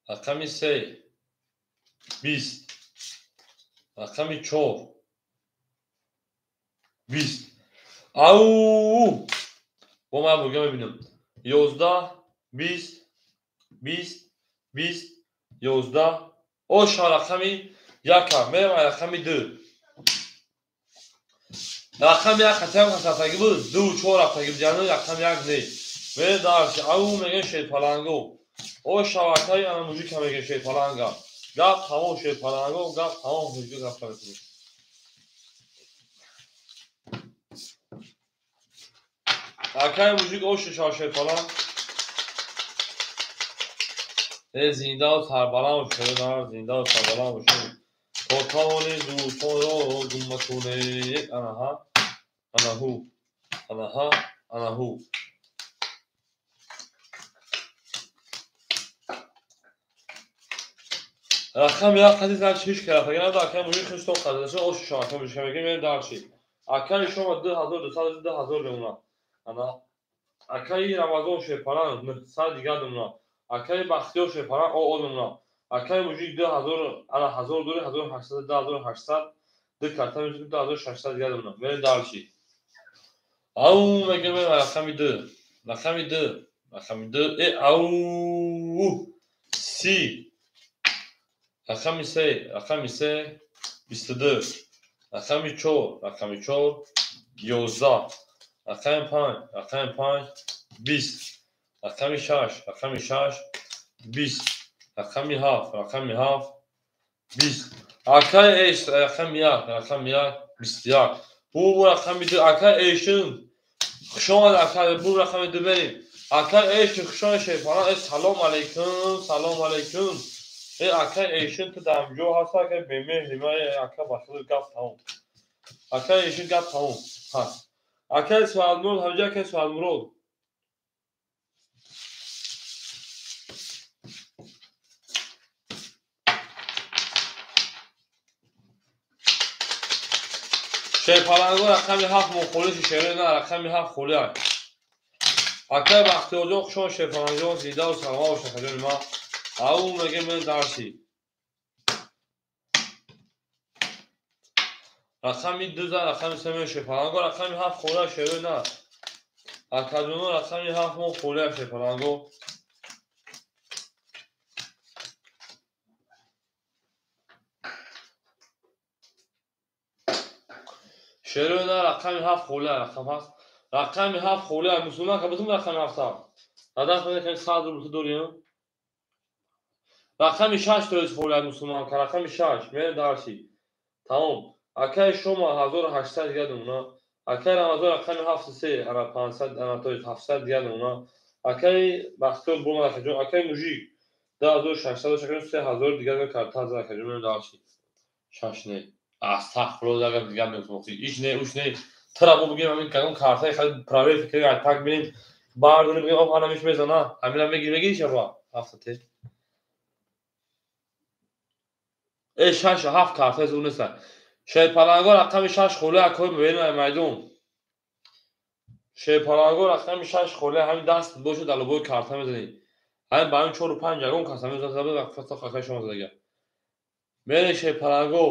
Рақами 3 20. Рақами 4 20. Ау! Бо ман бурга мебинам. 11 20 20 20 11. Оша рақами 1 мерем рақами 2. Рақами 1 хатам хатаги буд. 2 4 рафтаги буд. Яъне рақами 1 не. Мерем дальше. Ау мегем шерпаланго. Оша акай ана мужика мегем шерпаланга. Гап тамом шерпаланго, гап тамом мужика рафта мекунем. Акай мужик ош шерпаланг. Зиндаву сарбаланд бошед, зиндаву сарбаланд бошед. То тавонед дӯстонро гум накунед. Анаҳа, анаҳу, анаҳа, анаҳу. Рақами 1 қади зан ҳеч карафтаги набуд. Акай мужик худтон қадашон ош акай мужик мегем мерем дальше. Акай шумо 2200 2000 мемонад. Ана акай Рамазон шерпаланг 900 дигар мемонад. Акай Бахтиёр шерпаланг о мемонад. Акай мужик 2000 ана 1000 дори 1800 2800 ду карта мешавад 2600 дигар мемонад. Мерем дальше. Ау мегем рақами 2. Рақами 2. Рақами 2 ау 30. Рақами 3, рақами 3 22. Рақами 4, рақами 4 11. Рақами 5, рақами 5 20. Рақами 6, рақами 6 20. Рақами 7, рақами 7 20. Акай эш рақами 1, рақами 1 21. Бу рақами 2 акай эшин. Хуш омад акай, бу рақами 2 берем. Ака эши хушон шерпаланг, э салом алейкум, салом алейкум. Э ака эшин ту дамҷо ҳаст, ака бемеҳри ма, э ака ба худ гап тамом. Ака эшин гап тамом. Ҳаст. Ака Суалмурод, ҳамҷа ака Суалмурод. Шерпаланго рақами 7 мухолифи шерои на, рақами 7 холӣ аст. Акай Бахтиёрҷон, хушон шерпалангҷон, зиндаву саломат бошад, акаҷони ман. Ау мегем мен дарси. Рақами 2 за, рақами 3 мен шерпаланго, рақами 7 холӣ аст, шерои на. Акаҷоно рақами 7 мо холӣ аст, шерпаланго. Шерои на, рақами 7 холӣ аст, рақам ҳаст. Рақами 7 холӣ аст, мусулман ка битун рақами 7 та. Дадаст мекунем 100 рубл ту дорӣ? Рақами 6 то холӣ аст, мусулман ка, рақами 6, мерем дарси. Тамом. Акаи шумо 1800 дигар намуна. Акаи Рамазон рақами 73, ана 500, ана то 700 дигар намуна. Акаи Бахтиёр бомад акаҷон, акаи Мужик 2600, акаҷон 3000 дигар карта зад акаҷон, мерем дарси. 6 не. Астағфируллоҳ, агар дигар мехоҳӣ. Иш не, уш не. Тра бо бигем ҳамин кадом картаи хеле проверка кардем, ай так бинем, бардорем, бигем, оп, ҳанамиш мезана. Ҳамина мегири, мегири шаба. 7 те. Э, 6, 7 картаи зур нест. Шерпаланго рақами 6 холӣ акои мебинем ай майдон. Шерпаланго рақами 6 холӣ, ҳамин даст бошад, дар лобои карта мезанӣ. Ҳамин ба ҳамин 4 5 ягон кас ҳамин зада, фақат акаи шумо задага. Мере шерпаланго.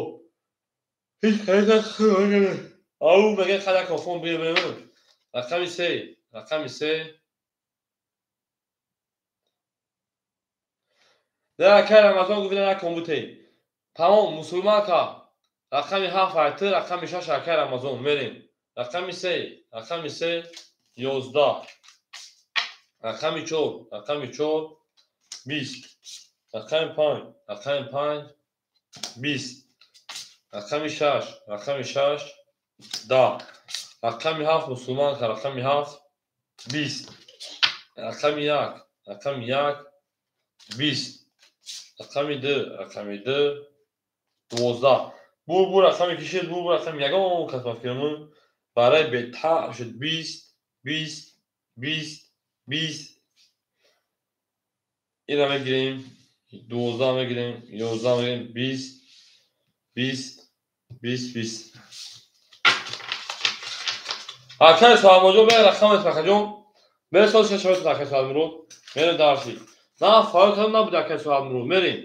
Ҳеҷ харид накард. Ау мега хада кофон бирем. Рақами 3, рақами 3. Да акаи Рамазон гуфт на компютер. Тамом, мусулман ка. Рақами 7 айты, рақами 6 акаи Рамазон мерем. Рақами 3, рақами 3, 11. Рақами 4, рақами 4, 20. Рақами 5, рақами 5, 20. Рақами 6, рақами 6, 10. Рақами 7 мусулман ка, рақами 7, 20. Рақами 1, рақами 1, 20. Рақами 2, рақами 2, 12. Бу бу рақами кишид, бу бу рақами ягон кас мафкирамун. Барои бетаъб шуд 20, 20, 20, 20. Ина мегирем, 12 мегирем, 11 мегирем, 20, 20, 20, 20. Акаи Суалмоҷон, бе рақамет акаҷон. Мере сол шаш шавад акаи Суалмурод. Мере дарси. На, фаъол кардам набуд акаи Суалмурод. Мерем.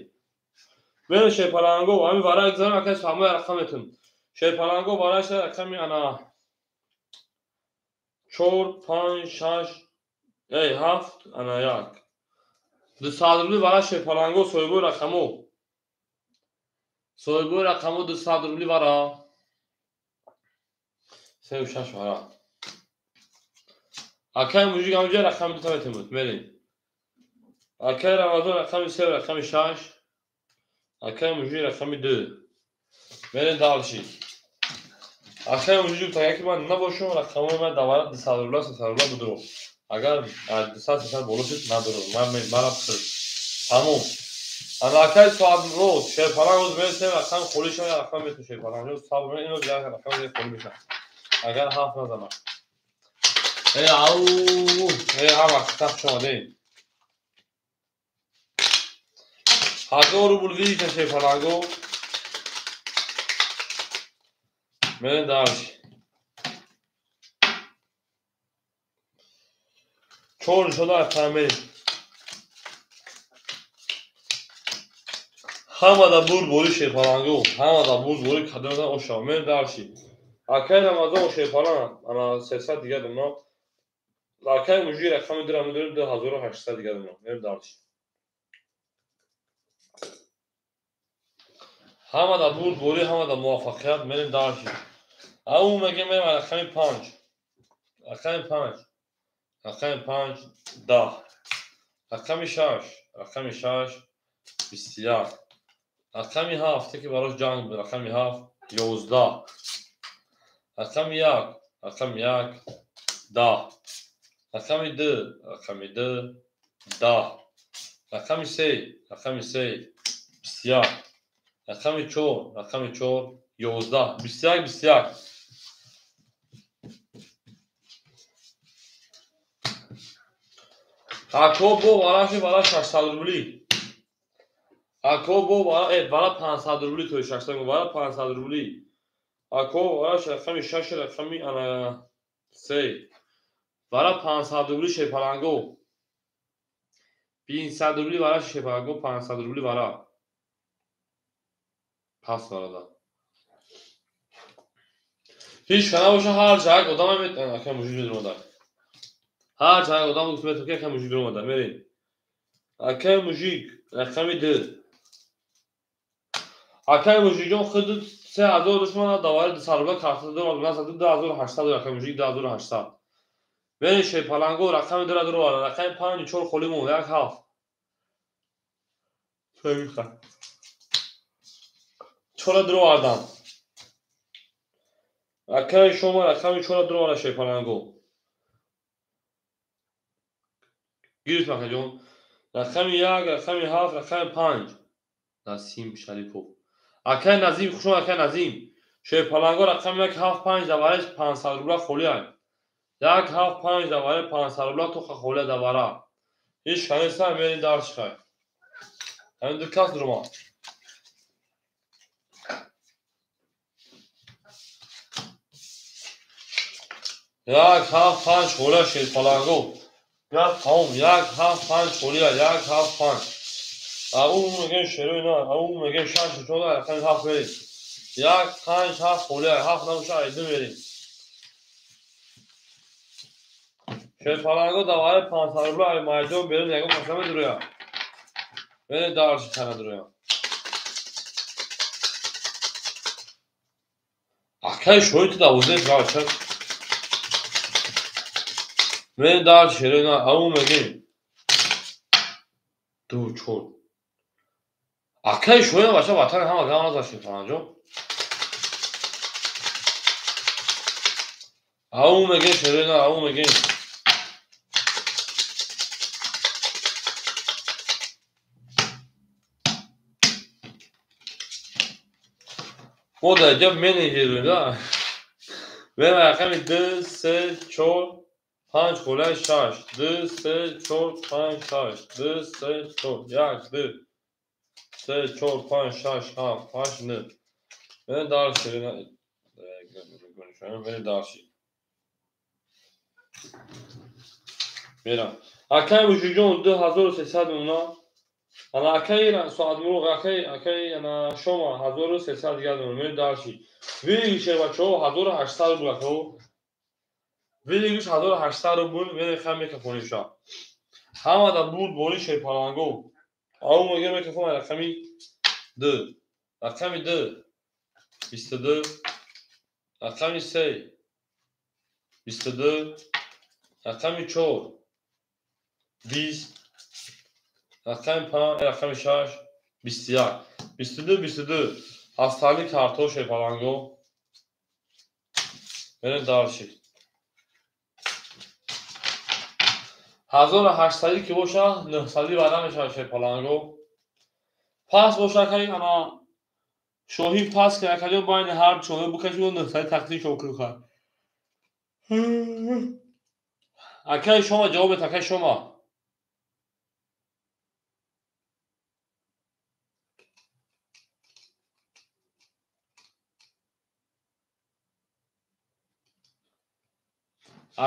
Мере шерпаланго, ҳамин вара гузарам акаи Суалмурод рақаметун. Шерпаланго вара ша рақами ана 4, 5, 6, эй 7, ана 1. 200 рубли вара шерпаланго соҳибои рақамо. Соҳибои рақамо 200 рубли вара. 3 6 вара. Акаи Мужик ҳамҷа рақами 2 метемуд. Мерем. Акаи Рамазон рақами 3, рақами 6. Акаи Мужик рақами 2. Мерем дальше. Акаи Мужик гуфт, агар ки ман набошам, рақамои ман давара 200 рубла, 300 рубла будро. Агар 200, 300 боло шуд, надорам. Ман манам хир. Тамом. Ана акаи Суалмурод, шерпаланг оз мересем, рақами холӣ шава, рақам мету шерпаланг. Сабр кунед, ино як рақами холӣ мешавад. Агар 7 назанам. Э, ау, э, ҳар вақт тахт шомадем. 1000 рубл видите шерпаланго. Мерем дальше. 4 шуда акамерем. Ҳамада бурд бори шерпаланго, ҳамада бурд бори кадомдан ошава. Мерем дальше. Акаи Рамазон шерпаланг, ана 300 дигар домна. Акаи Мужик рақами 2 медорем, 2800 дигар домна. Мерем дальше. Ҳамада бурд бори, ҳамада муваффақият. Мерем дальше. Ау мегем мерем рақами 5. Рақами 5. Рақами 5, 10. Рақами 6, рақами 6, 21. Рақами 7, ки барош ҷанг буд, рақами 7, 11. Рақами 1, рақами 1, 10. Рақами ду, рақами ду, 10. Рақами се, рақами се, 21. Рақами чор, рақами чор, 11. 21, 21. Ако бо вараши вара 600 рубли. Ако бо вара, вара 500 рубли, то 600 вара 500 рубли. Ако вараш рақами 6, рақами ана 3. Вара 500 рубли шепаланго. 500 рубли вара шепаланго, 500 рубли вара. Пас варада. Ҳеҷ кана боша ҳар ҷак одам метавонад ака мужик медромада. Ҳар ҷак одам гуфт метавонад ки ака мужик дромада. Мерем. Акай мужик рақами 2. Акай мужикҷон худ 3000 душмана давари 200 рубла карта дорад, назад 2800 акай мужик 2800. Мерем шепаланго рақами 2 дровара, рақами 5 4 холӣ монд, 1 7. Фаҳмиха. 4 дровардан. Акай шумо рақами 4 дровара шепаланго. Гирифт акаҷон. Рақами 1, рақами 7, рақами 5. Насим Шарипов. Акай Назим, хушон акай Назим. Шепаланго рақами 1 7 5 давараш 500 рубла холӣ ай. 1 7 5 давара 500 рубла тоқа холӣ давара. Ҳеҷ канеса мерин дарс хай. Ҳамин ду кас дурума. Як 7 5 холӣ шепаланго. Гап тамом, 1 7 5 холӣ, 1 7 5. Ау мегӯем шерои на, ау мегӯем 6 4 рақами 7 мерем. 1 5 7 холӣ, 7 набоша айду мерем. Шепаланго давари 500 рубла ай майдон берун ягон каса медуроя. Берин дарши кана дуроя. Акай шои ту давозе гарча. Мерин дарши шерои на, ау мегӯем. 2 4. Акай шои бача ватани ҳама гам назад шепаланҷон. Ау мегӯем шерои на, ау мегӯем. Мо дар ҷо менеҷерем, да? Мерем рақами 2, 3, 4, 5 холаи 6. 2, 3, 4, 5, 6. 2, 3, 4, 1, 2, 3, 4, 5, 6, 7, 8, 9. Мерем дарши. Мерем дарши. Мерам. Акай мужикҷон 2300 мемона. Ана акай соатмурғ, акай акай ана шома 1300 дигар мемона. Мерем дарши. Вилигиш бачаҳо 1800 рубл акао. Вилигиш 1800 рубл мерем хай мекафониша. Ҳамада буд бори шепаланго. Ау мегӯем мекафон рақами 2. Рақами 2 22. Рақами 3 22. Рақами 4 20. Рақами 5, рақами 6 21. 22 22. Ҳастали картош шепаланго. Мерем дарши. 1800 ки боша 900 вара мешавад шепаланго. Пас боша акай ана шоҳи пас ки акаҷон байни ҳар чоҳе букаши 900 тақсим шо кунха. Акай шома ҷавоб бед, акай шома.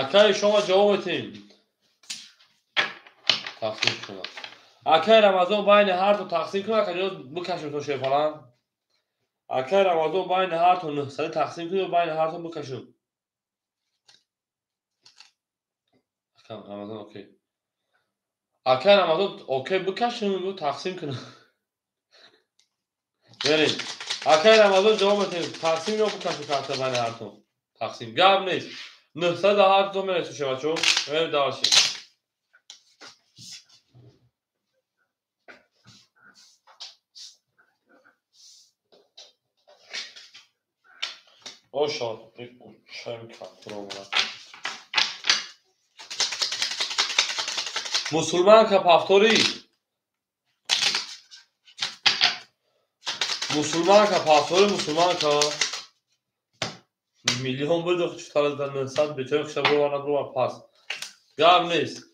Акай шома ҷавоб медиҳем. Тақсим кунам. Акай Рамазон байни ҳар ду тақсим кун, акаҷон бикашем то шепалан. Акай Рамазон байни ҳар ду 900 тақсим кун ё байни ҳар ду бикашем. Акай Рамазон окей. Акай Рамазон окей бикашем ё тақсим кунем. Берем. Акай Рамазон ҷавоб медиҳем. Тақсим ё бикашем карта байни ҳар ду. Тақсим. Гап нест. 900 ҳар ду мерасем шебачо. Мерем дарши. Ошо, чайм картро. Мусулманка повтори. Мусулманка повтори, мусулманка. Миллион буд, чутар дар 900 бечора хиша бровар набровар пас. Гап нест.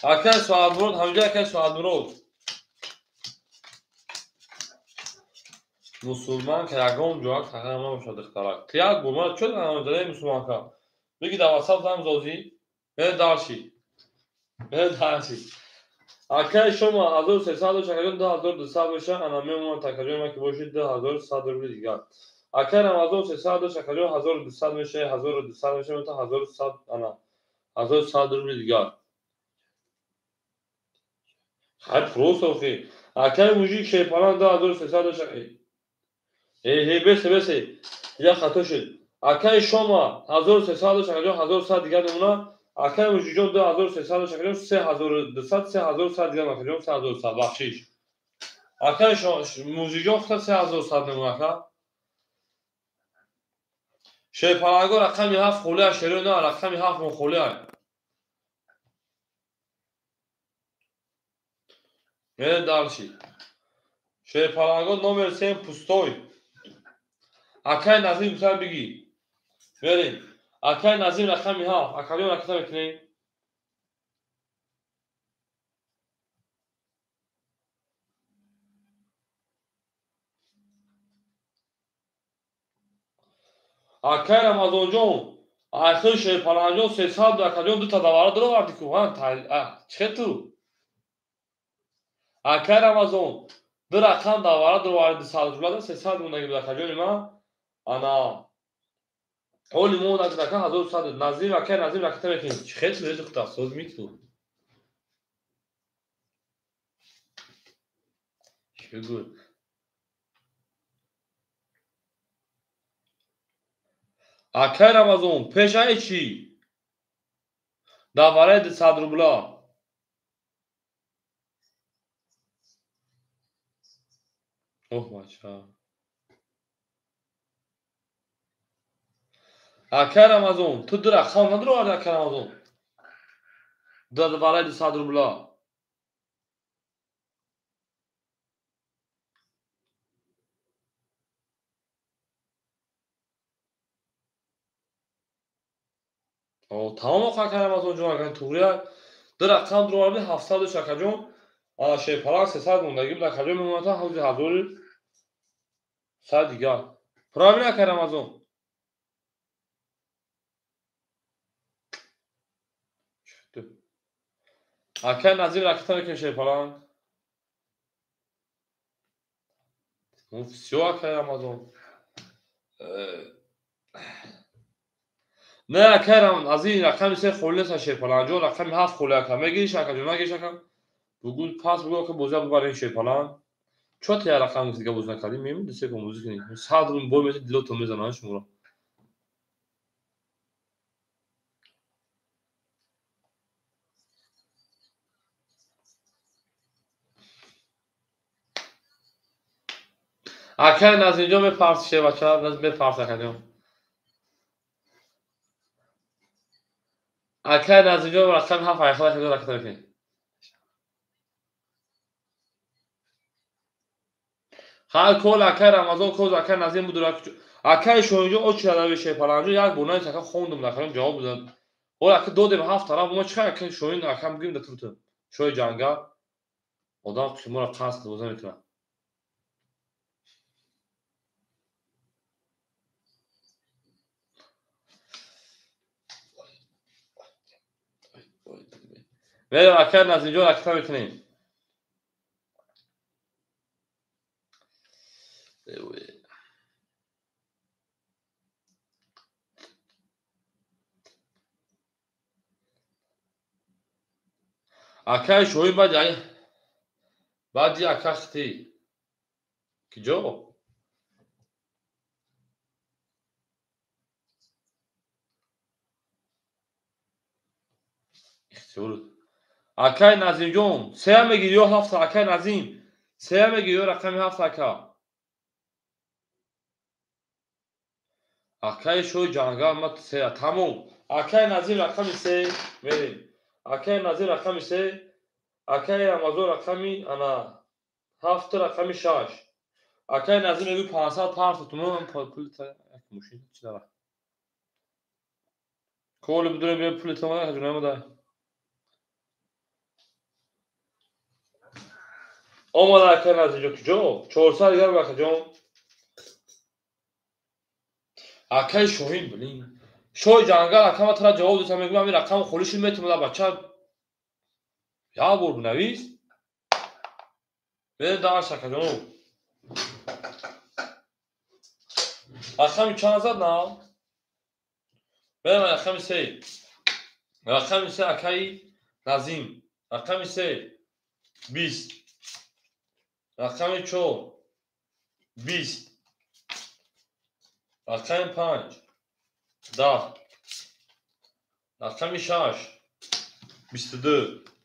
Акай Суадмурод, ҳамҷа акай Суадмурод. Мусулманка ягон ҷоа хаха набошад духтарак. Ту як бор ман чо намедонам мусулманка. Бигӣ дар ватсап занг зозӣ. Дальше. Дальше. Акай шумо 1300 акаҷон 2200 боша, ана мемонад акаҷон ма ки бошид 2100 рубли дигар. Акай Рамазон 300 акаҷон 1200 меша, 1200 меша, мета 1100 ана 1100 рубли дигар. Хай просто охи. Акай мужик шерпалан 2300 акай. Э, бесе, бесе. Я хато шуд. Акай шома 1300 акаҷон 1100 дигар мемонад. Акай мужикҷон 2300 акаҷон 3200, 3100 дигар акаҷон 3100 бахшиш. Акай мужикҷон худ 3100 мемонад ака. Шерпаланго рақами 7 холия, шеро на рақами 7 мон холия. Мерем дальше. Шерпаланго номер 7 пустой. Акай Назим гуфтан бигӣ. Мерем. Акай Назим рақами 7. Акаҷон ракета мекунем. Акай Рамазонҷон, айхи Шерпаланҷон 300 акаҷон дута давара дуроварди ку. Чӣ ту? Акай Рамазон ду рақам давара дуроварди 200 рублада 300 мондаги буд акаҷони ман. Ана ҳоли мо ака 1100. Назим акай Назим ракета мекунем. Чӣ ту духтар соз миту? Чӣ гӯ? Акай Рамазон пешаи чӣ? Давараи 200 рубла. Оҳ бача. Акай Рамазон, ту ду рақам надуроварди акай Рамазон. Давараи 200 рубла. Тамом акай Рамазон ҷон, акай туғрия ду рақам дуроварди 700 акаҷон. Ана Шерпаланг 300 мондаги буд акаҷон мемонад ҳозир 1100 дигар. Правильно акай Рамазон? Акай Назим ракета мекунем Шерпаланг. Ну всё, акай Рамазон. Не, акай Рамазон, аз ин рақами 3 холӣ нест Шерпаланг ҷон, рақами 7 холӣ ака. Мегириш акаҷон, нагириш ака? Бугӯ пас бугӯ ака бозия бубарем Шерпаланг. Чо та як рақам дига бозӣ накардем? Мемон ду се кон бозӣ кунем. 100 рубл бой мети дилотон мезананд шуморо. Акай Назимҷон мепарси шербача, мепарси акаҷон. Акай Назимҷон рақами 7 айхала акаҷон ракета мекунем. Ҳар кол акай Рамазон коз акай Назим буд. Акай Шоҳинҷон очи адаби Шерпаланҷон як бор наис ака хондум акаҷон ҷавоб дод. Ҳол ака додем 7 тараф, мо чӣ акай Шоҳин ака бигим да туту. Шоҳи ҷангал одам қимора қасд боза мекунад. Мерем акай Назимҷон ракета мекунем. Акай Шоҳин баъди ака хитӣ. Киҷо? Ихтиёр. Акай Назимҷон, сея мегирӣ ё ҳафта? Акай Назим, сея мегирӣ ё рақами 7 ака? Акай Шоҳи ҷангал ма сея. Тамом. Акай Назим рақами 3 мерем. Акай Назим рақами 3. Акаи Рамазон рақами ана ҳафт, рақами шаш. Акаи Назим мегӯй 500 парта тумон пули мошин чи дара. Коли бидурем бия пули томада ҷунамада. Омада акаи Назимҷон куҷо? 400 дигар акаҷон. Акаи Шоҳин блин. Шоҳи ҷангал ака ма тара ҷавоб додам, мегӯям ҳамин рақам холӣ шуд, метавонад бача як бор бинавис. Берем дарс акаҷон. Рақами чанд зад нав? Берем рақами се. Рақами се акаи Назим. Рақами се 20. Рақами чор 20. Рақами панҷ 10. Рақами шаш 22.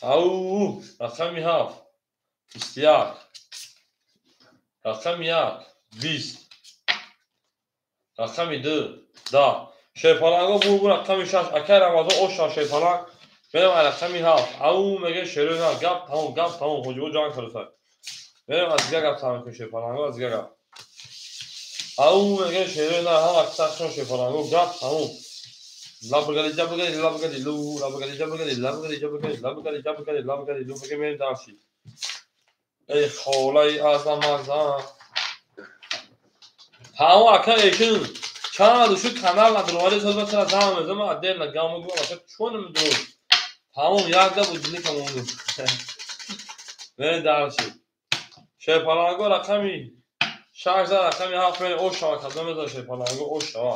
Ау, рақами ҳафт 21. Рақами як 20. Рақами ду 10. Шерпаланго бурбу рақами шаш. Акаи Рамазон оша шерпаланг. Берем рақами ҳафт. Ау меге шерои на гап тамом, гап тамом. Ҳоҷибо ҷанг кардаса. Берем аз дигар гап тамом кунем шерпаланго, аз дигар гап. Ау меге шерои на ҳама сахшон шерпаланго гап тамом. Лабгали ҷабгали лабгали лу лабгали ҷабгали лабгали ҷабгали лабгали ҷабгали лабгали лу меге мерем дарси. Эй холаи азамазан. Ҳамо ака эшин чанд шу канал надровали созма чара зам мезам отдельно гам мегӯям ака чон намедуру. Тамом як гап уҷли камонду. Мерем дарси. Шерпаланго рақами шаш зад, рақами ҳафт мерем ош шава кадом мезан шерпаланго ош шава.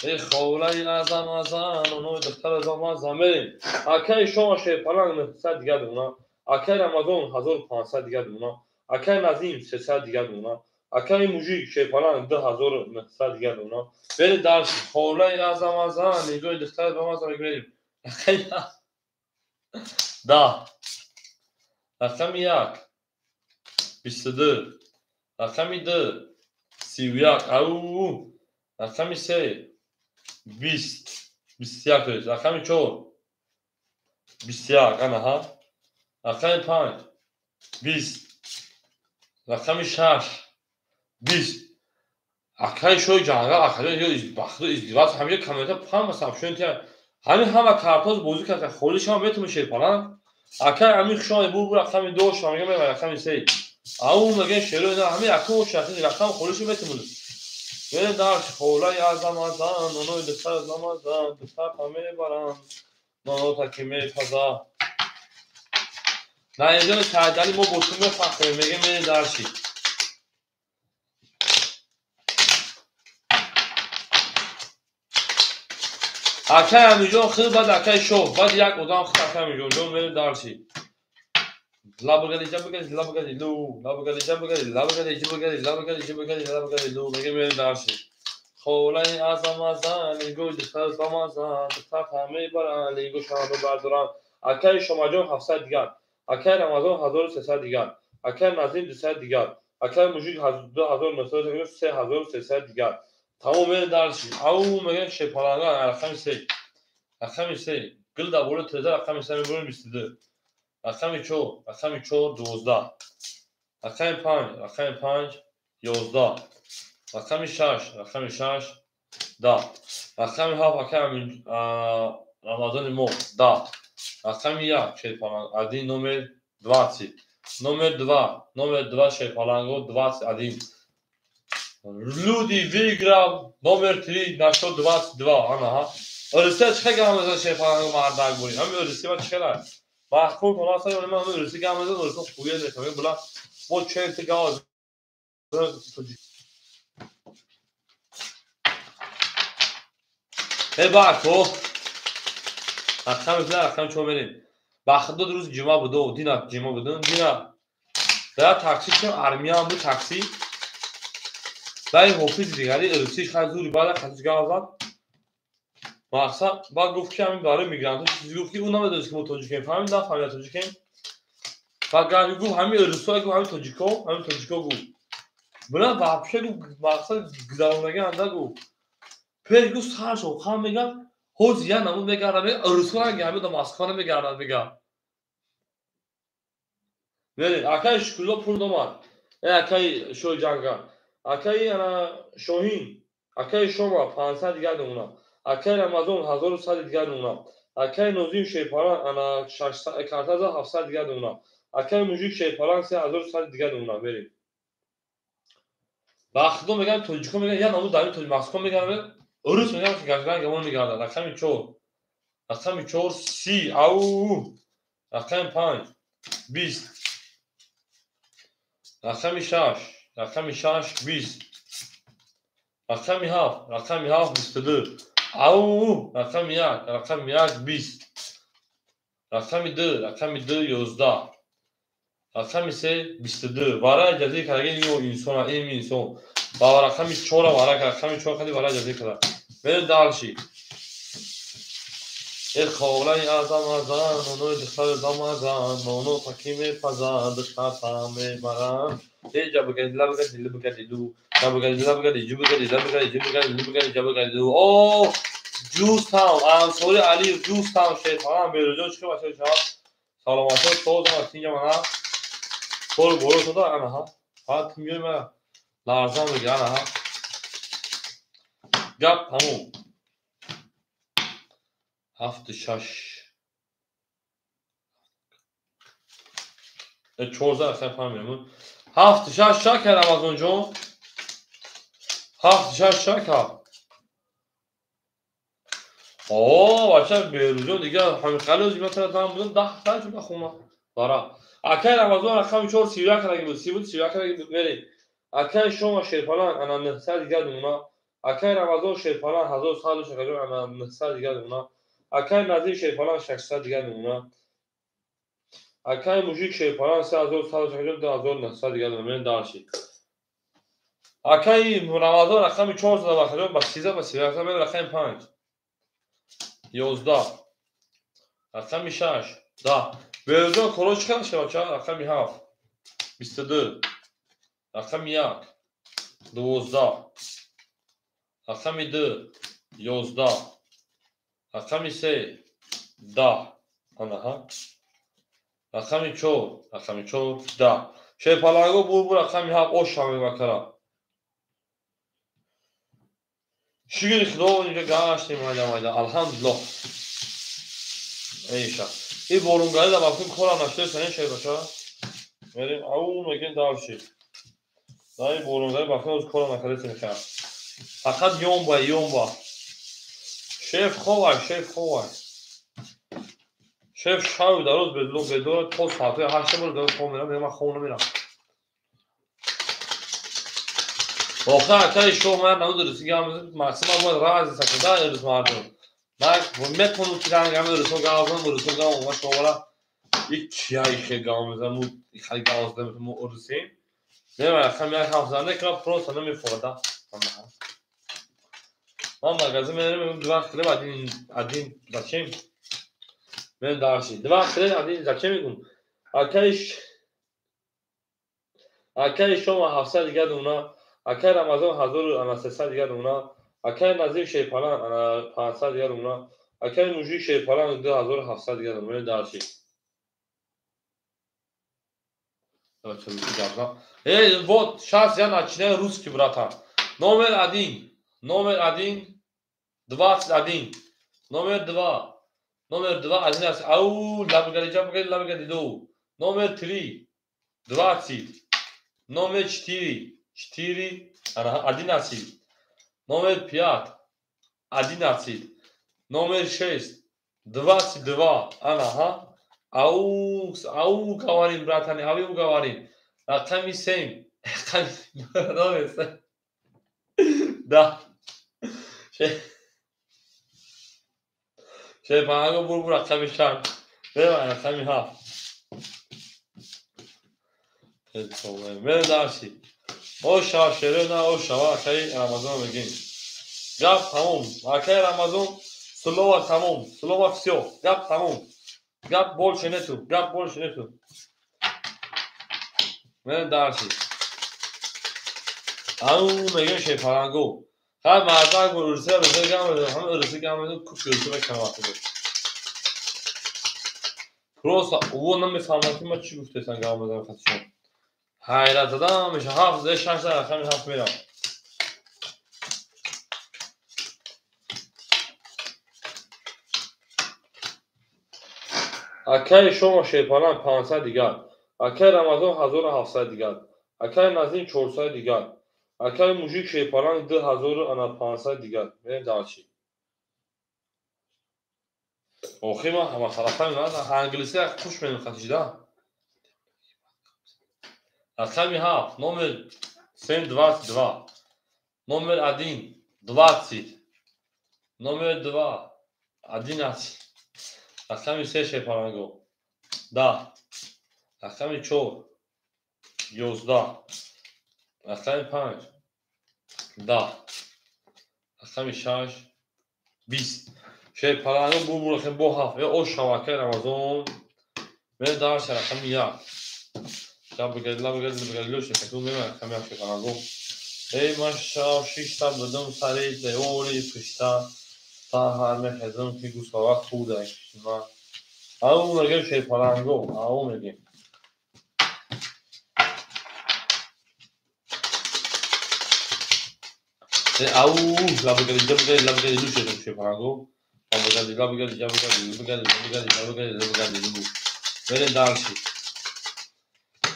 Эй холаи азамазан, онои духтар азамазан мерем. Акаи шома шерпаланг 900 дигар думона. Акаи Рамазон 1500 дигар думона. Акаи Назим 300 дигар думона. Акаи мужик шерпаланг 2900 дигар думона. Берем дарси. Холаи азамазан, нигоҳи духтар азамазан мерем. Рақами 10. Рақами як 22. Рақами ду 31. Ау, рақами се 20. 21 то есть. Рақами чор 21. Анаҳа. Рақами панҷ 20. Рақами шаш 20. Акаи шоҳи ҷангал акаҷон ё бахту издивоҷ ҳамиҷо коммента ҳама сабшон тия ҳамин ҳама картоз бозӣ карда холӣ шава метавонӣ шерпаланг. Акаи амин хушомадӣ бур рақами ду шава мегӯям мебарам рақами се. Ау мегӯям шерои на ҳамин якум шахси рақам холӣ шуд метавонӣ. Берем дарс. Холаи азамазан, нонои духтар азамазан, духтар мебаранд, нонота ки мепаза. Наинҷони Сайдалӣ мо бо ту мефахрем, мегӯем мерем дарси. Акаи Амиҷон хел баъд акаи Шоҳ, баъд як одам хел акаи Амиҷон ҷон мерем дарси. Лабгали ҷабгали лабгали лу лабгали ҷабгали лабгали ҷабгали лабгали ҷабгали лабгали лу мегӯем мерем дарси. Холаи азамазан, нигоҳи духтар бамазан, духтар мебаранд, нигоҳ шаҳрро бардоранд. Акаи Шомаҷон 700 дигар. Акаи Рамазон 1300 дигар. Акаи Назим 200 дигар. Акаи Мужик 2900, 3300 дигар. Тамом мерем дарси. Ау мегӯям шерпаланга рақами се. Рақами се. Гил дар болои тиреза рақами се мебурем 22. Рақами чор, рақами чор 12. Рақами панҷ, рақами панҷ 11. Рақами шаш, рақами шаш 10. Рақами ҳафт акаи Рамазони мо 10. Рақами як шерпаланг один номер 20. Номер 2, номер 2 шерпаланго 21. Люди выиграл номер 3 на счет 22. Ана, Орисия чӣ гап мезанад шерпаланго мардак бурӣ? Ҳамин Орисия ва чӣ хела? Маҳкум кунаса ё ман ҳамин Орисия гап мезанад, Орисия хуя мекунад. Була мо ченти гап Э бако. Рақами се, рақами чор мерем. Бахтдод рӯзи ҷумъа буд, дина ҷумъа буд, дина дар такси шудем, армиям буд такси. Баъди ҳофизи дигари русиш хай зури баъда хатиш гап зад. Мақсад баъд гуфт ки ҳамин барои мигрантҳо чизе гуфт ки ӯ намедонист ки мо тоҷикем, фаҳмид нафаҳмид тоҷикем. Баъд гуфт ҳамин русҳо гуфт ҳамин тоҷико, ҳамин тоҷико гуфт. Бина вообще гуфт мақсад гузарондагӣ анда гуфт. Пеш гуфт саршо хам мегӯяд Ҳози я намуд мегардад, мега русҳо ҳамин да Москва намегардад, мега. Мерем, акаи Шукрулло пул домад. Э акаи Шоҳиҷанга. Акаи ана Шоҳин, акаи Шома 500 дигар домуна. Акаи Рамазон 1100 дигар домуна. Акаи Нозим Шерпалан ана 600 картаза 700 дигар домуна. Акаи Мужик Шерпалан 3100 дигар домуна. Мерем. Ба худо мегӯям, тоҷикҳо мегӯянд, я намуд дар тоҷ Москва мегардад, урус мегӯянд, ки гашган гамон мегардад. Рақами 4. Рақами 4 30. Ау! Рақами 5 20. Рақами 6. Рақами 6 20. Рақами 7. Рақами 7 22. Ау! Рақами 1. Рақами 1 20. Рақами 2. Рақами 2 11. Рақами 3 22. Вара ҷазир кардаги ин инсон, ин инсон. Ба рақами 4 вара рақами 4 қади вара ҷазир карда. Мерем дальше. Э холаи азам азан, нонои духтари замазан, ноно таки мепазан, духтар мебаран. Э ҷабгади лабгади лабгади ду, ҷабгади лабгади ҷубгади лабгади ҷубгади лабгади ҷабгади ду. О, ҷустам, Ансори Алиев ҷустам, шайтонам Беруҷон чӣ бачаҳо шумо? Саломатӣ, тозам, тинҷа мана. Кор боро шуда, ана ҳа. Фақат миёй ма ларзам мега, ана ҳа. Гап тамом. 7 6. 14 хай фаҳмидам. 7 6 шака Рамазон ҷон. 7 6 шака. О, бача Беруҷон дига ҳамин қалози масалан там будам 10 та шуда хума. Бара. Акай Рамазон рақами 4 31 кардаги буд, 30 буд, 31 кардаги буд, мерем. Акай Шома Шерпалан ана 900 дигар думуна. Акай Рамазон Шерпалан 1100 шакаҷон ана 900 дигар думуна. Акай Назир Шерпалан 600 дигар думуна. Акай Мужик Шерпалан 3100 шакаҷон 2900 дигар думуна. Мерем дальше. Акай Рамазон рақами 400 бахаҷон ба 13 ба 31 мерем рақами 5. 11. Рақами 6. 10. Беруҷон коро чӣ қадар шавад ча? Рақами 7. 22. Рақами 1. 12. Рақами 2. 11. Рақами 3. 10. Ана ҳа. Рақами 4. Рақами 4 10. Шерпаланго бурбур рақами 7 ош шаве бакара. Шукри Худо инҷа гаштем майда майда. Алҳамдулиллоҳ. Эйша. И борунгари дар вақти корам нашуда санин шербача. Мерем ау мегем дальше. Дар ин борунгари вақти оз корам накарда мехоям. Фақат ёмба ёмба. Шеф ховай, шеф ховай. Шеф шав дар рӯз бедло бедора то соати 8 бор дар хоб мерам, ман хоб намерам. Охир акаи шоҳ ман намудурис гам максимал бояд разни сакуда ирис мардум. Ман метавонам ки ранг ҳами русо гавзам, русо гав ма шовара ик чия ихе гав мезанам, му ихе гав задам му урусем. Не ман хам як ҳафтанда ки просто намефорада. Ман магазин мерам, два хлеб один один зачем? Мен дальше. Два хлеб один зачем мегум? Акаи шома 700 дигар дуна. Акаи Рамазон 1300 дигар дуна. Акаи Назир Шерпалан ана 500 дигар дуна. Акаи Мужик Шерпалан 2700 дигар дуна. Мен дальше. Эй, вот, сейчас я начинаю русский, братан. Номер 1. Номер 1. 21. Номер 2. Номер 2. 11. Ау, лабгади, джабгади, лабгади, ду. Номер 3. 20. Номер 4. 4. 11. Номер 5. 11. Номер 6. 22. Ага. Ау, ау, говорим, братани, ау, говорим. Рақами 7. Номер 7. Да. Шерпанаго бурбур рақами 6. Рақами 7. Мерем дальше. О шава шерена, о шава акаи Рамазон мегем. Гап тамом. Акаи Рамазон слово тамом. Слово всё. Гап тамом. Гап больше нету. Гап больше нету. Мерем дальше. Ау мегем шерпанаго. Хай мардак урусия русия гап мезанам, ҳама урусия гап мезанам, кук урусия мекунам. Просто ӯ намефаҳмад, ки ман чӣ гуфтаистам, гап мезанам хатишон. Ҳайрат задам меша. Ҳафт зе шаш за рақами ҳафт мерам. Акаи шома Шерпаланг 500 дигар, акаи Рамазон 1700 дигар, акаи Назим 400 дигар, акаи Мужик Шерпаланг 2500 дигар. Мерем дальше. Охи ман ҳаматарафа англисӣ хуш менам. Рақами ҳафт, номер семь, 22, номер один, 20, номер два, 11, рақами се, Шерпаланго, 10, рақами чор, 11, рақами панҷ, 10, рақами шаш, 20. Шерпаланго бубурахем бо ҳафт э ош шавакаи Рамазон. Мерем дальше. Рақами як. Рақами як, Шерпаланго. Эй, ман шав шишта будум сари девори пушта, саҳар мехезам, ки гӯсола хурда. Ау мегем, Шерпаланго, ау мегем. Ау, лабгади ҷабгади лабгади лу шерпаланго, лабгади лабгади ҷабгади лабгади лабгади лабгади лабгади лу. Мерем дальше.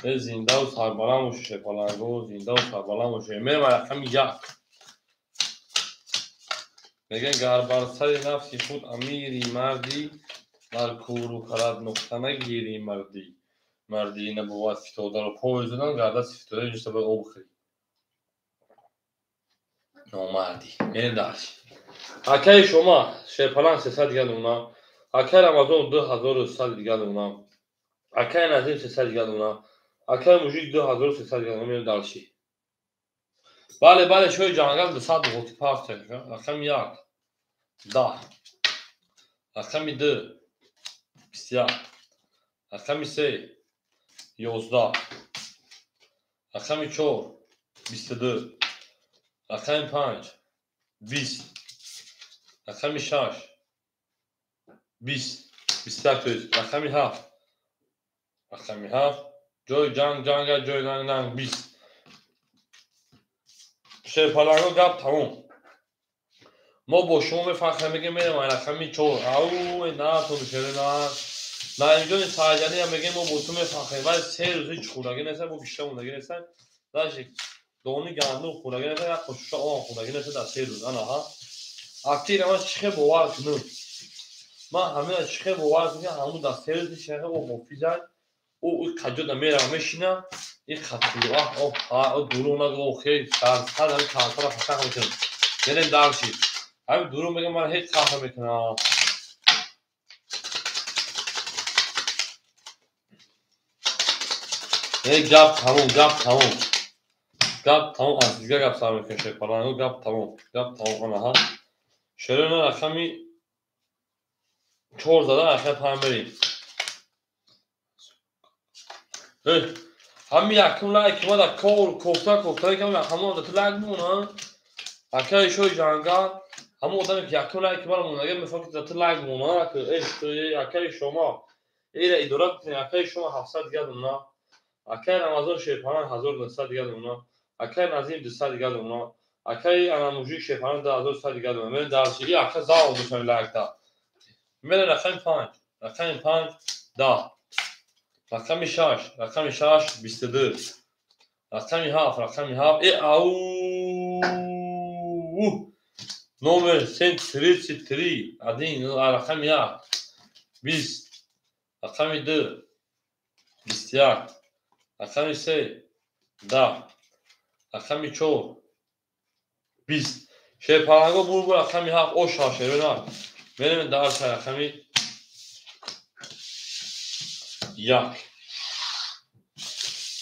Э, зиндаву сарбаланд бошед, Шерпаланго, зиндаву сарбаланд бошед. Мерем рақами як. Мегӯян: гар бар сари нафси худ амири, мардӣ бар кӯру карат нуқта нагирӣ, мардӣ мардӣ набувад фитодаро пой задан, гардад фитода инҷоста бояд об хӯрӣ, номардӣ. Мерем дальше. Акаи шума Шерпаланг 300 дигар луна, акаи Рамазон 2100 дигар луна, акаи Назим 300 дигар луна, акаи Мужик 2300 дигар луна. Мерем дальше. Бале, бале, шои ҷангал 200 ғоти пафт. Рақами як, 10, рақами ду, 21, рақами се, 11, рақами чор, 22, рақами панҷ, 20, рақами шаш, 20, 21, то есть рақами ҳафт, рақами ҳафт, ҷои ҷанг ҷанга, ҷои нанг нанг, 20. Шерпаланго, гап тамом. Мо бо шумо мефахрем, мегем, мерем рақами чор. Ау, натон шерена Наимҷони Саҷаниам мегем, мо бо ту мефахрем, вале се рӯз ҳеҷ хӯрдагӣ нестам, бо гишта мондагӣ нестам, даже дони гандум хӯрдагӣ нестам, як қошуша он хӯрдагӣ нестам дар 3 рӯз. Анаҳа, актира ман чӣ хел бовар кунам? Ман ҳамина чӣ хел бовар кунам? Ҳамун дар 3 рӯз ҳеҷ хел о ҳофизай, ӯ қаҷода мерава, мешина, ин хатдурӯғ нагӯ. Охир дар сар ҳамин калтара фашақ мекунам. Мерем дальше. Ҳамин дурӯғ мегӯям, ман ҳеҷ қаҳр мекунам. Э, гап тамом, гап тамом, гап тамом. Аз дигар гап сар мекунем, Шерпаланго. Гап тамом, гап тамом. Анаҳа, шерона рақами чор зада, рақами панҷ мерем. Ҳами якум лайк ма кор кофта кофта ҳамон ту лайк бимона. Акаи шои ҷангал, ҳамон одаме ки якум лайк мара монага, мефаҳм ки ту лайк бимона. Акаи шумо ира идора кунед. Акаи шумо 700 дигар мона, акаи Рамазон Шерпаланг 1900 дигар мона, акаи Назим 200 дигар мона, акаи анамужик Шерпаланг 2100 дигар мона. Мерем дальше. И ака зао бошам лайкда. Мерем рақами панҷ, рақами панҷ, 10, рақами шаш, рақами шаш, 22, рақами ҳафт, рақами ҳафт. Э, ау, номер семь, 33, один, рақами як, 20, рақами ду, 21, рақами се, 10, рақами чор, 20. Шерпаланго, бурбур, рақами ҳафт оша шерона. Мерем дальше. Рақами як.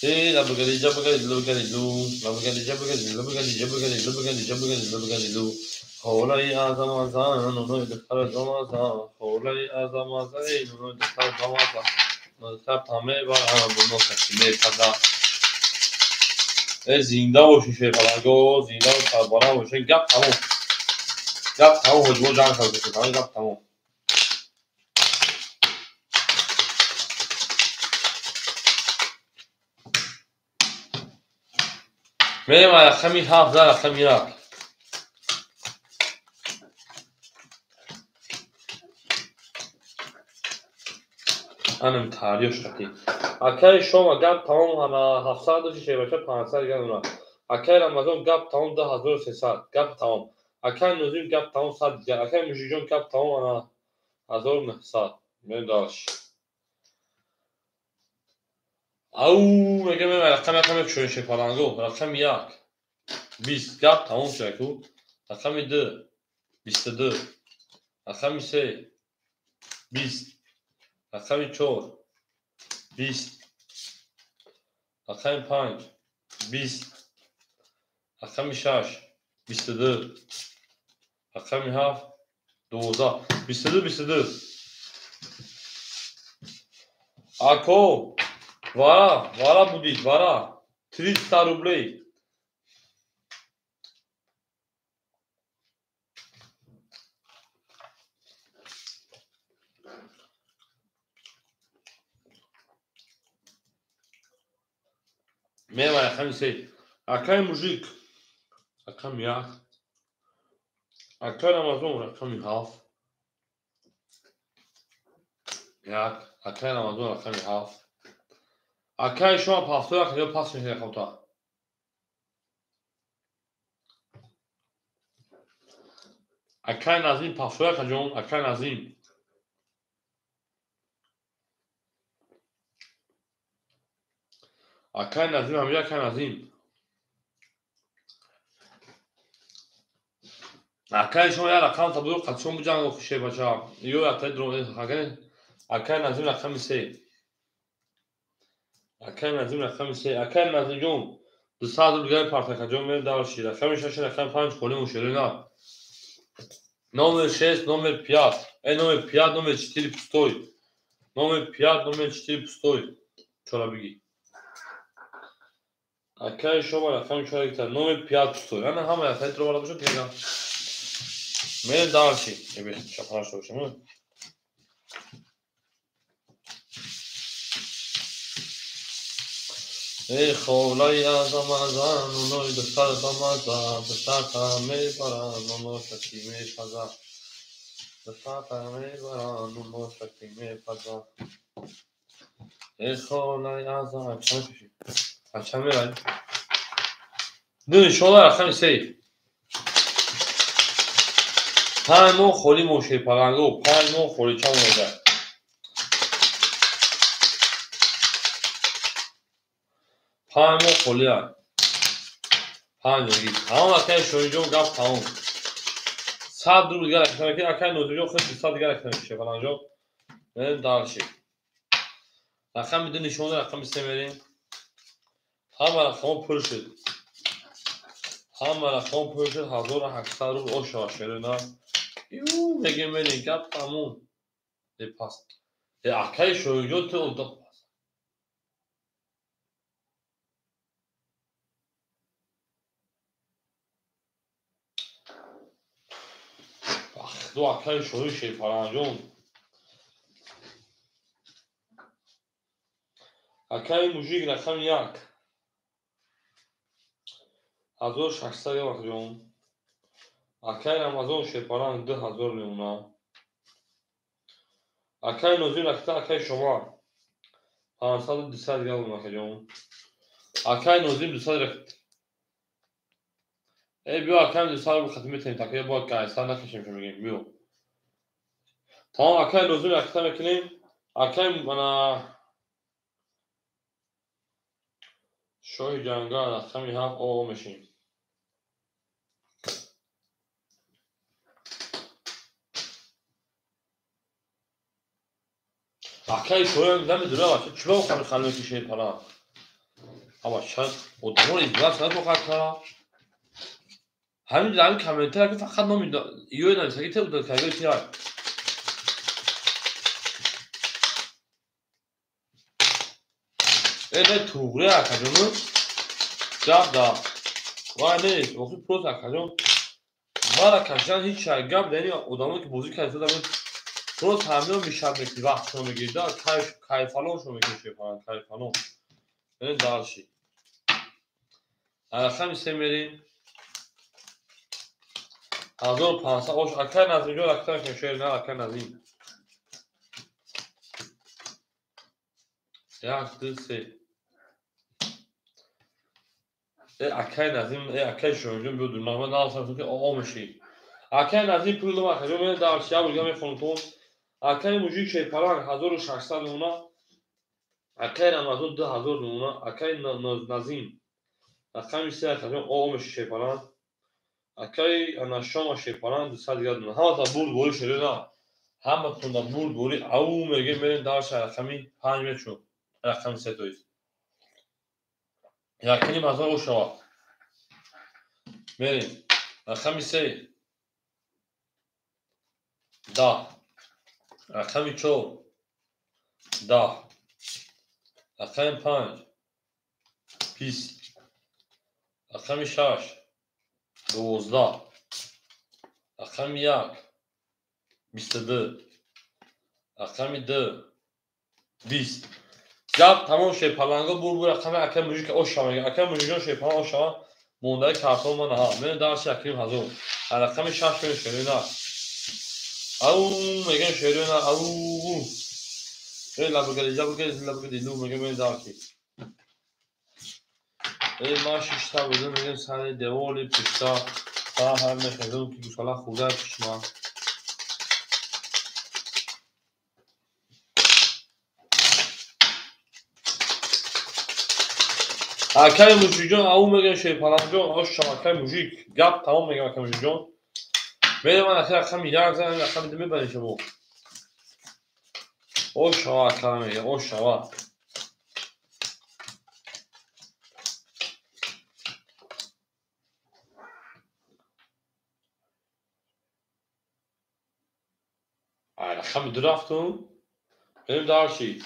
Лабгади ҷабгади лабгади лу, лабгади ҷабгади лабгади ҷабгади лабгади ҷабгади лабгади лу. Холаи азамазан, нунои духтар замазан, холаи азамазан, нунои духтар замазан, духтар тамебарам, буно каши мепада. Зинда бошин шерпаланго, зинда сарбаланд бошин. Гап тамом. Гап тамом, ҳоҷимо ҷанг кард шерпаланг, гап тамом. Мерем рақами 7 за рақами 1. Анам тариёш қатӣ. Акаи шома гап тамом 700 доши шербача 500 гап уна. Акаи Рамазон гап тамом 2300 гап тамом. Акаи Нозим гап тамом 100 дигар. Акаи Мужикҷон гап тамом ана 1900. Мерем дальше. Ау, мегем рақами рақами чӯин шерпаланго. Рақами 1 20 гап тамом шуд ку. Рақами 2 22. Рақами 3 20. Рақами 4 20. Рақами 5 20. Рақами 6 22. Рақами 7 12. 22 22. Ако вара, вара будит, вара. 300 рублей. Мерем рақами 3. Акаи мужик рақами 1. Акаи Рамазон рақами 7. 1. Акаи Рамазон рақами 7. Акаи шумо 71 ё пас мешавад рақамта. Акаи Назим 71 ҷон, акаи Назим. Акаи Назим ҳамҷа, акаи Назим. Акаи шумо як рақам табудо қатшон буҷанг охи шербача. Ё акаи Назим рақами 3. Акаи Назим рақами 3. Акаи Назимҷон 200 рубл дигари партакаҷон мерем дальше. Рақами 6 рақами 5 холӣ мушери на. Номер 6, номер 5. Номер 5, номер 4 пустой. Номер 5, номер 4 пустой. Чора бигӣ. Акаи шумо рақами 4 гирифта. Номер 5 пустой. Ана ҳама рақами тро бара бошад дигар. Мерем дальше. Эбе, шапараш бошем. Эй холаи азамазан, уной духтар бамаза, духтарта мебаран, уно шакӣ мепаза. Духтарта мебаран, уно шакӣ мепаза. Эй холаи азам, чанд шиши? Чанд мерай? Ду нишона рақами 3. 5 моҳ холӣ мо шерпаланго, 5 моҳ холӣ чанд мега? 5 моҳ холӣ ай. 5 моҳ. Тамом акаи Шоҳиҷон гап тамом. 100 рубл дигар рақам мекунем. Акаи Нозимҷон худ 200 дигар рақам мекунем шерпалангҷон. Мерем дальше. Рақами 2 нишона рақами 3 мерем. Ҳама рақамҳо пур шуд. Ҳама рақамҳо пур шуд. 1800 рубл ош шавад шерина. Ю мегем мерем гап тамом. Пас. Акаи Шоҳиҷон ту ду акаи Шоҳи шерпаланҷон. Акаи мужик рақами 1. 1600 евро ҷон. Акаи Рамазон шерпаланг 2000 мемона. Акаи Нозим рақита акаи шумо 500 200 евро акаҷон. Акаи Нозим 200 рақит. Биё акаи 200 рубл хати метавонем такия бояд кайса накашем шо мегем биё. Тамом акаи Нозим рақита мекунем. Акаи ана шоҳи ҷангал рақами 7 о мешем. Акаи шоҳи намедонам бача чӣ ба охами халме ки шерпаланг. Аба шояд одамон издивоҷ накунад кара. Ҳамин ҳамин комментария ки фақат номи ё нависаги те удал карда чи ай. Не туғри акаҷону. Гап да вай нест, охи просто акаҷон мара кашидан ҳеҷ гап дар ин одамо ки бозӣ карда, просто ҳамино мешавад мекунӣ, вақтшон мегирда, кайфалоншон мекунӣ, шефалон, кайфалон. Берем дальше. Рақами се мерем. 1500 ош акай Назимҷон акай шер на акай Назим. 1 2 3. Акай Назим, акай Шоҳинҷон биё дур. Ман навсам ки омеши. Акай Назим пул дом акаҷон мен дальше я бурга мехонам то. Акай мужик шерпаланг 1600 луна. Акай Рамазон 2000 луна. Акай Назим рақами се акаҷон омеши шерпаланг. Акай Анашома шерпаланг 200 дигар луна. Ҳамата бурд бори шерена. Ҳаматонда бурд бори ау меге мерем дальше рақами 5 мечун. Рақами се то есть. 1,5 ҳазор ошава. Мерем. Рақами се. 10. Рақами 4. 10. Рақами 5. 20. Рақами 6. 12. Рақами 1. 22. Рақами 2. 20. Гап тамом шерпаланго бур бур рақами акай мужик ошава. Акай мужикҷон шерпаланг ошава. Мондаи картон ман ҳа. Мен дальше 1,5 ҳазор. Рақами 6 мерем шерина. Ау мегем шерина ау. Эй лабгали лабгали лабгали лу мегем мен дальше. Эй ма шишта будем мегем сари деволи пушта. Та ҳар мехезам ки гусала хурда пишма. Акай мужикҷон ау мегем шерпалангҷон ошам акай мужик гап тамом мегем акай мужикҷон. Мерем ман ахир рақами 1 занем рақами 2 мебарем шумо. Ошава ака мегем ошава. Ай рақами 2 рафтум. Берем дальше.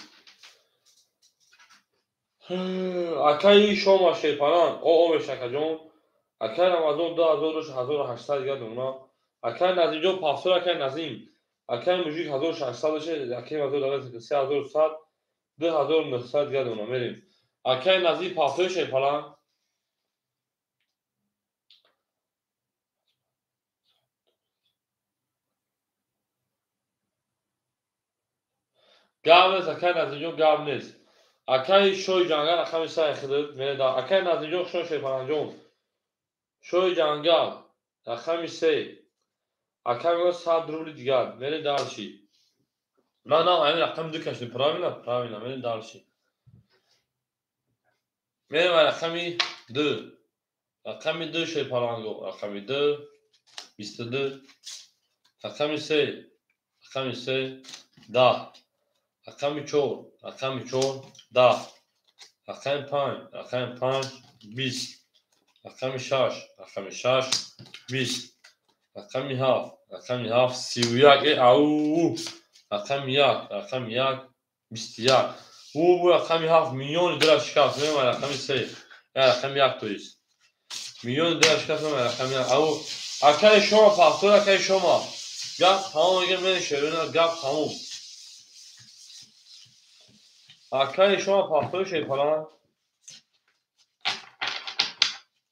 Акаи Шома шерпаланг омеш акаҷон. Акай Рамазон 2000 1800 дигар луна. Акай Назимҷон пафтор акай Назим. Акай мужик 1600 ше, акай Рамазон 3100 2900 дигар луна мерем. Акай Назим пафтор шерпаланг. Гап нест акай Назимҷон гап нест. Акай Шои ҷангал рақами се хидд мереда. Акай Назимҷон хушон шерпалангҷон. Шои ҷангал рақами се. Акай мегӯяд 100 рубли дигар. Мерем дальше. Ман нам айн рақами 2 кашидем. Правильно? Правильно. Мерем дальше. Мерем рақами 2. Рақами 2 шерпаланго. Рақами 2 22. Рақами 3. Рақами 3 10. Рақами 4. Рақами 4 10. Рақами 5. Рақами 5 20. Рақами 6. Рақами 6 20. Рақами 7. Рақами 7 31. Ау. Рақами 1. Рақами 1 21. У бу рақами 7 миллиони дра шикаст. Мема рақами 3. Рақами 1 то есть. Миллиони дра шикаст мема рақами 1. Ау. Акай шома пафтор акай шома. Гап тамом мегем мен шерина гап тамом. Акай шома пафтор шерпаланг.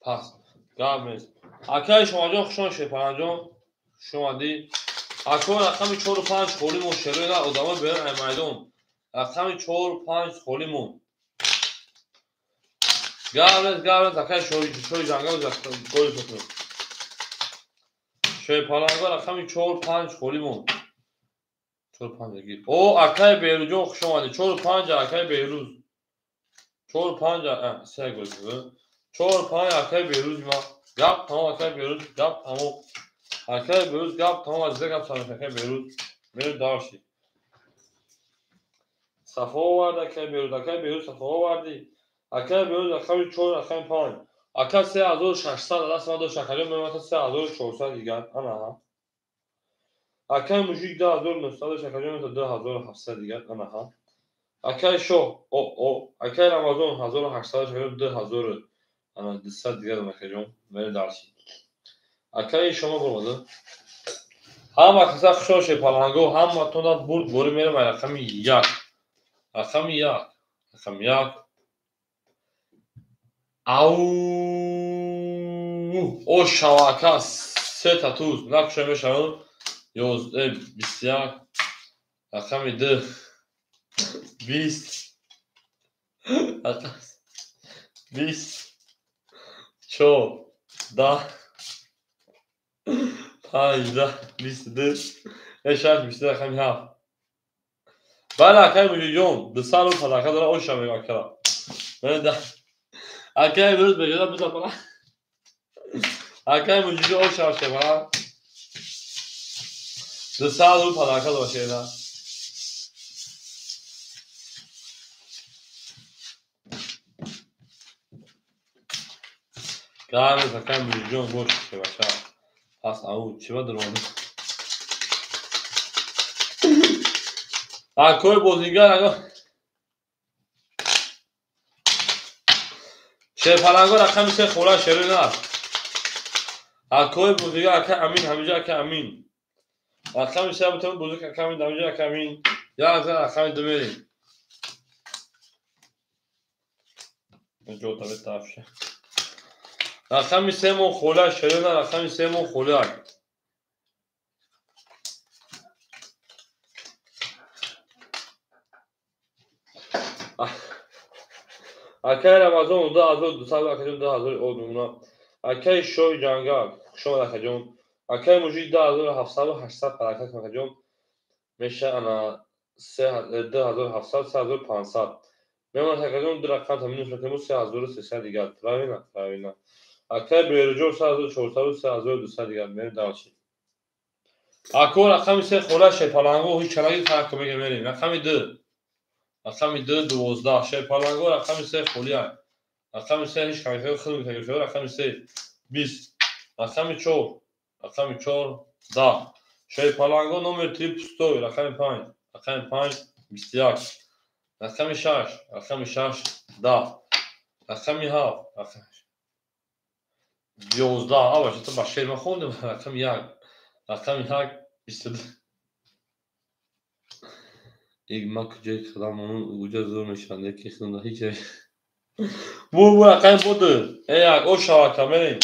Пас. Гап нест. Акай шомаҷон хушон шерпалангҷон. Хуш омадӣ. Ако рақами 4 5 холӣ мон шерина одамо берун ай майдон. Рақами 4 5 холӣ мон. Гап нест, гап нест акай шои ҷангал голи токун. Шерпаланго рақами 4 5 холӣ мон. 4 5 гир. О акай Беҳрӯзҷон хуш омадӣ. 4 5 акай Беҳрӯз. 4 5 се гол. 4 5 акай Беҳрӯз ма. Гап тамом акай Беҳрӯз, гап тамом. Акай Беҳрӯз гап тамом азиза гап сар акай Беҳрӯз. Мерем дальше. Сафо овард акай Беҳрӯз, акай Беҳрӯз сафо овардӣ. Акай Беҳрӯз рақами 4 рақами 5. Ака 3600 даст ман дошт акаҷон мемата 3400 дигар. Ана. Акай мужик 2900 дошт акаҷон мемата 2700 дигар. Ана. Акай Шоҳ о о акай Рамазон 1800 дошт акаҷон 2000. Ана 200 дигар акаҷон. Мерем дарси. Акаи шумо бурмада. Ҳама каса хушо шерпаланго, ҳаматона бурд бори мерем ай рақами 1. Рақами 1. Рақами 1. Ау! О шавака се та туз. Накуша мешавад. 11 21. Рақами 2. 20. 20. 4. 10. 15. 22. 6. 22 рақами 7. Бале акаи муҷиҷон, 200 рубл садақа дора, оша мегӯ акара. Акаи имрӯз беҷода биза пала. Акаи муҷиҷон оша шепала. 200 рубл садақа дора шеда. Гармез акаи муҷиҷон бош шебаша. Пас ау чӣ ба даромад? Акои бозингар аго шерпаланго рақами 3 хола шерои нар. Акои бозингар ака Амин ҳамиҷа ака Амин. Рақами 3 бутон бузург ака Амин ҳамиҷа ака Амин. Як зан рақами 2 мерем. Ҷо таве тафша. Рақами 3 мо хола шерои нар, рақами 3 мо хола. Акаи Рамазон 2200 акаҷон 2000 од мемонад. Акаи Шоҳи Ҷангал хушомад акаҷон. Акаи Мужид 2700 800 парака акаҷон. Меша ана 2700 3500. Мемонад акаҷон ду рақам та минус мекунем 3300 дигар. Правильно, правильно. Акаи Беруҷон 3400 3200 дигар. Мерем дальше. Ако рақами 3 хола шерпаланго ҳеҷ чараги фарқ мегирем мерем. Рақами 2. Рақами 2 12 шерпаланго рақами 3 холия. Рақами 3 ҳеҷ камикаи худ мекунем. Рақами 3 20. Рақами 4. Рақами 4 10. Шерпаланго номер 3 пустой. Рақами 5. Рақами 5 21. Рақами 6. Рақами 6 10. Рақами 7. Рақами 11. Ава что ба шер ма хондем. Рақами 1. Рақами 1 22. Иг ма куҷое худам он уҷа зур мешаванд, яке худам ҳеҷ. Бу рақами буду. Э як о шавака мерем.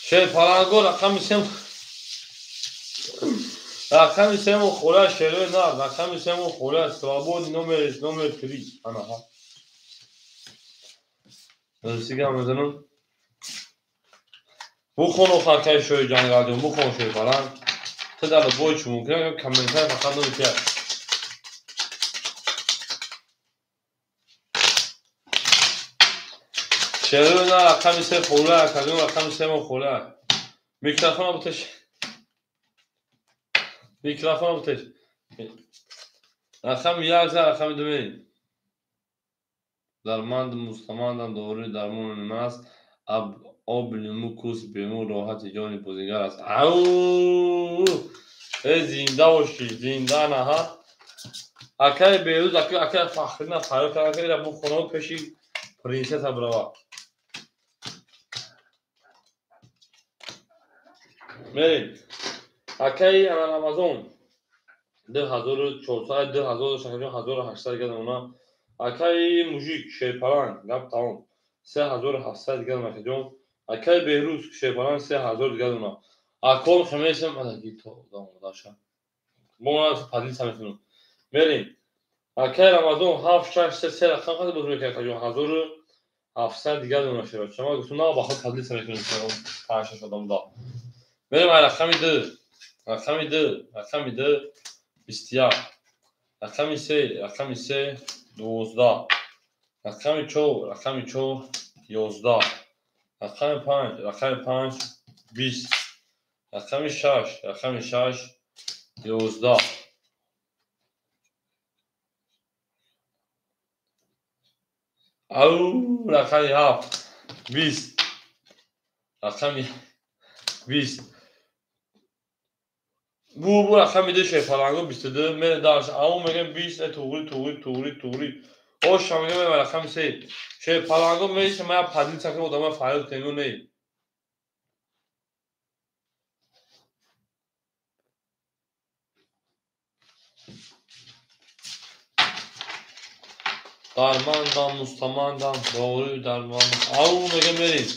Шерпаланго рақами 3. Рақами 3 мо хола шерои нар, рақами 3 мо хола свободный номер 3. Ана ҳа. Русига мезанам. Бухон охакаи шоҳи ҷангалҷон, бухон шерпаланг. Ту дар бой чӣ мумкин аст комментар фақат номи шерои на рақами 3 хола акаҷон, рақами 3 мо хола. Микрофона бутеш. Микрофона бутеш. Рақами 1 за рақами 2 мерем. Дарманд мустамандам дорои дармони ман аст. Об лимӯ кус бемӯ роҳати ҷони бозингар аст. Ау! Э зинда бошӣ, зинда наҳа. Акаи Берӯз, акаи Фахрина фарёд кард, акаи ра бухоно пеши принсесса бирава. Мерем. Акаи ана Рамазон 2400 2600 1800 дигар намона. Акаи Мужик шерпаланг гап тамом. 3700 дигар акаҷон. Акаи Беҳрӯз шерпаланг 3000 дигар намона. Аком хемесем адаги то даша. Мо падиса мекунем. Мерем. Акаи Рамазон 7 6 3 3 рақам қадр боз мекунад акаҷон 1700 дигар намона шербача. Шумо гуфтум на ба худ падиса мекунем 5 6 одам да. Мерем ай рақами 2. Рақами 2, рақами 2 21. Рақами 3, рақами 3 12. Рақами 4, рақами 4 11. Рақами 5, рақами 5 20. Рақами 6, рақами 6 11. Ау, рақами 7 20. Рақами 20. Бу рақами 2 шерпаланго 22. Мере дальше. Ау мегем 20 туғри туғри туғри туғри. Оша мегам рақами се. Шерпаланго меиса ма позиция ки одама фарёд кунем не. Дармандам, мустамандам, доруи дарманд. Ау мегам мерим.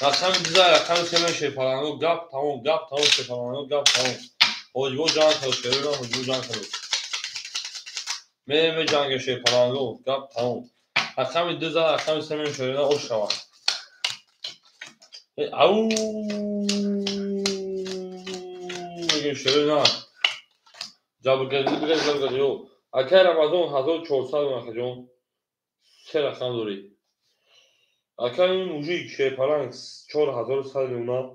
Рақами диза, рақами се мен шерпаланго гап тамом, гап тамом шерпаланго гап тамом. Ҳоҷибо ҷанг кард, шерона ҳоҷибо ҷанг кард. Мерем ҷанги шерпаланго гап тамом. Рақами диза, рақами се мен шерона ош шавад. Ау мегем шерона. Ҷабргазӣ бигаз ҷабргазӣ. Акай Рамазон 1400 акаҷон. Се рақам дорӣ. Акай мужик шерпаланг 4100 мемонад.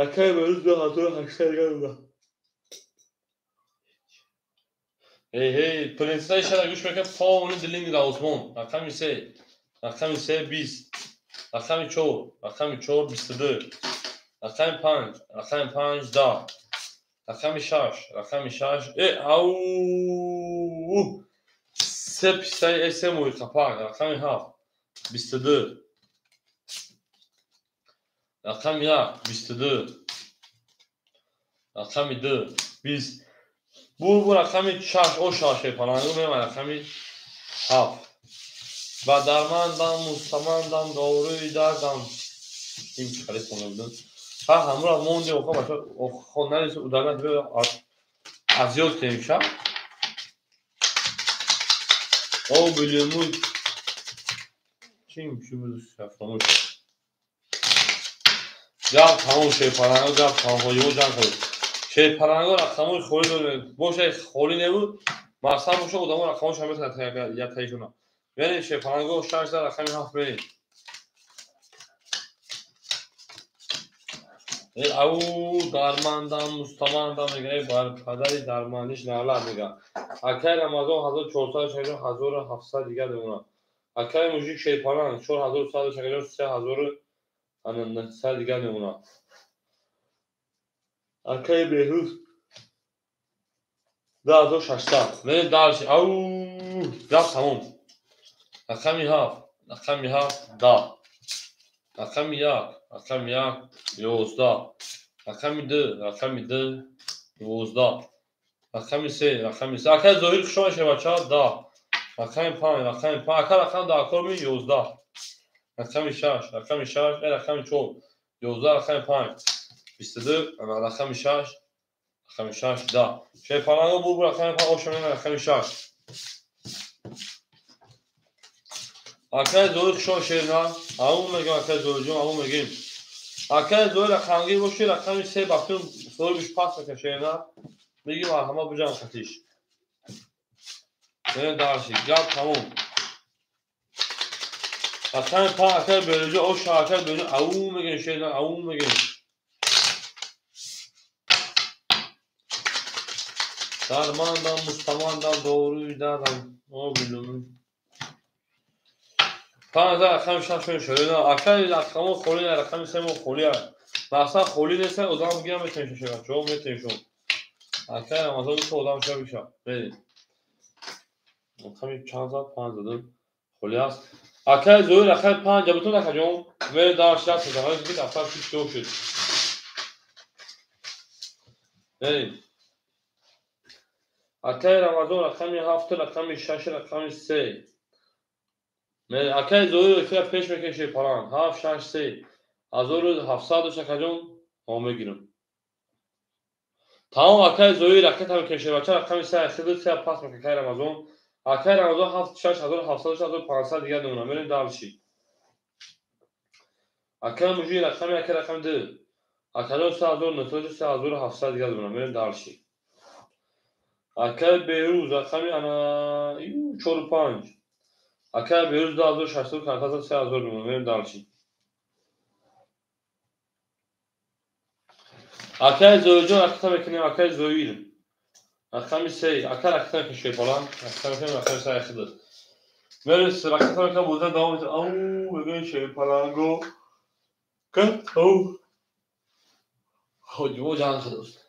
Акай Беҳрӯз 2800 дигар мемонад. Эй эй, принцесса шара гӯш мекунад полни дилинг дар осмон. Рақами се. Рақами се 20. Рақами 4. Рақами 4 22. Рақами 5. Рақами 5 10. Рақами 6. Рақами 6. Э, ау! Се писаи се мӯи қапак. Рақами 7. 22. Рақами 1 22. Рақами 2 20. Бу рақами 6 оша шерпаланго мема рақами 7. Ба дармандам, мустамандам, доруи дардам. Ин чӣ хонда будам? Ҳа, ҳамура монди оха бача хонданис ударна аз ёд кунем ша. О билему чим чӣ буд фаромӯш. Гап тамом шерпаланго гап тамом ҳоҷибо ҷанг кард. Шерпаланго рақамои холӣ дорем. Боша холӣ небуд, мақсад боша одамо рақамошон метавонад як таи кунад. Мерем шерпаланго 6 за рақами 7 мерем. Ау дармандам, мустамандам мега, эй бар падари дармандиш налад мега. Акай Рамазон 1400 шакаҷон 1700 дигар мемонад. Акай мужик шерпаланг 4100 шакаҷон 3900 дигар мемонад. Акай Беҳрӯз 2600. Мерем дальше. Ау гап тамом. Рақами 7, рақами 7 10. Рақами 1, рақами 1 11. Рақами 2, рақами 2 12. Рақами 3, рақами 3. Акай Зоҳир хуш омадед бача 10. Рақами 5, рақами 5. Ака рақам дар корми 11. Рақами 6, рақами 6, рақами 4 11, рақами 5 22, рақами 6, рақами 6 10. Шерпаланго бу рақами 5 оша мена рақами 6. Акай Зоҳир хуш омадед шерна. Ау мегам акай Зоҳирҷон, ау мегем. Акай Зоҳир рақамгир боши, рақами 3 бахтун соҳибиш пас мекунад шерна. Мегим ҳама буҷам хатиш. Мерем дальше. Гап тамом. Рақами 5 акай Беҳрӯзҷон, оша акай Беҳрӯзҷон, ау мегем шерна, ау мегем. Дармандам, мустамандам, доруи дардам. О билум. 5 рақами 6 шуд шерна. Акай рақамо холӣ, рақами 3 мо холӣ. Мақсад холӣ нест, одам бигирам метавонем шерна. Ҷавоб метавонем шумо. Акай Рамазон ду одам шуда биша. Мерем. Рақами чанд зад? 5 задам. Холӣ аст. Акай Зоҳир рақами 5 ҷабутон акаҷон. Мерем дальше даст мезанам. Ки дафтар чӣ шуд. Мерем. Акай Рамазон рақами 7, рақами 6, рақами 3. Акай Зоҳир эфира пеш мекунем шерпаланг. 7, 6, 3. 1700 акаҷон мо мегирам. Тамом акай Зоҳир ракета мекунем шербача рақами 3 хиду 3 пас мекунем акай Рамазон. Акай Рамазон 7, 6, 1700, 1500 дигар мемонад. Мерем дальше. Акай мужик рақами акай рақами 2. Акаҷон 3900, 3700 дигар мемонад. Мерем дальше. Акай Беҳрӯз рақами ана 4 5. Акай Беҳрӯз 2600 контакт 3000 мемонад. Мерем дальше. Акай Зоҳирҷон ракета мекунем, акай Зоҳир. Рақами 3, ака ракета мекунем шерпаланг, ракета мекунем рақами 3 хидр. Мерем ракета мекунем боза давом метавонем. Ау, мегӯем шерпаланго. Ау. Ҳоҷибо ҷанг шудааст.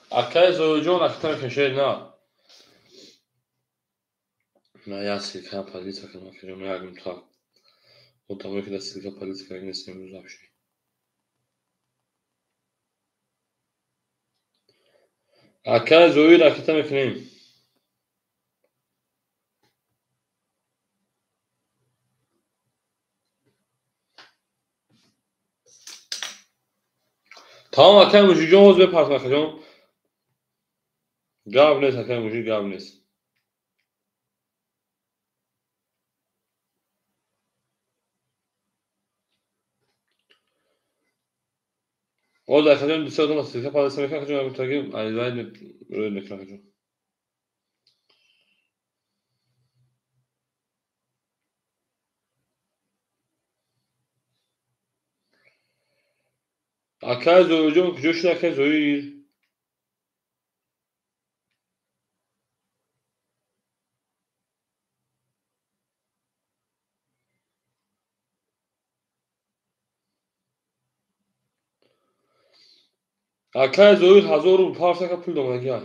Акай Зоиҷон ракета мекунем шери на. Ма як ссылка поделиться кардам акаҷон, як минута. Одамое ки дар ссылка поделиться карда нестем имрӯз вообще. Акай Зоир ракета мекунем. Тамом акай Мужикҷон, ҳоз бепартам акаҷон. Гап нест акай Мужик, гап нест. Ҳоз акаҷон ду се одам ссылка поделиться мекунам акаҷон, як таги айвай рӯй мекунам акаҷон. Акай Зоиҷон куҷо шуд акай Зоир? Акай Зоир 1000 рубл парсака пул домадагиай.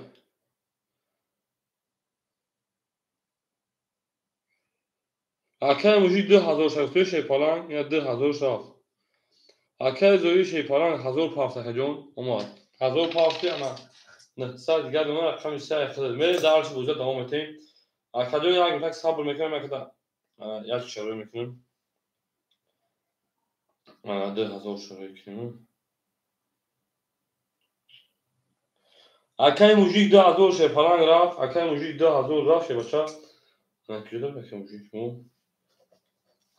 Акай Мужик 2000 шав, ту шепаланг, я 2000 шав. Акай Зоир шепаланг 1000 парсакаҷон омад. 1000 парси ана 900 дигар дона рақами 3 худат. Мерем дарси боза давом метем. Акаҷон як минутак сабр мекунам, якда як шарои мекунем. Ана 2000 шарои кунем. Акай Мужик 2000 шепаланг рафт, акай Мужик 2000 рафт шебача. Ана куҷо дорем акай Мужик мо?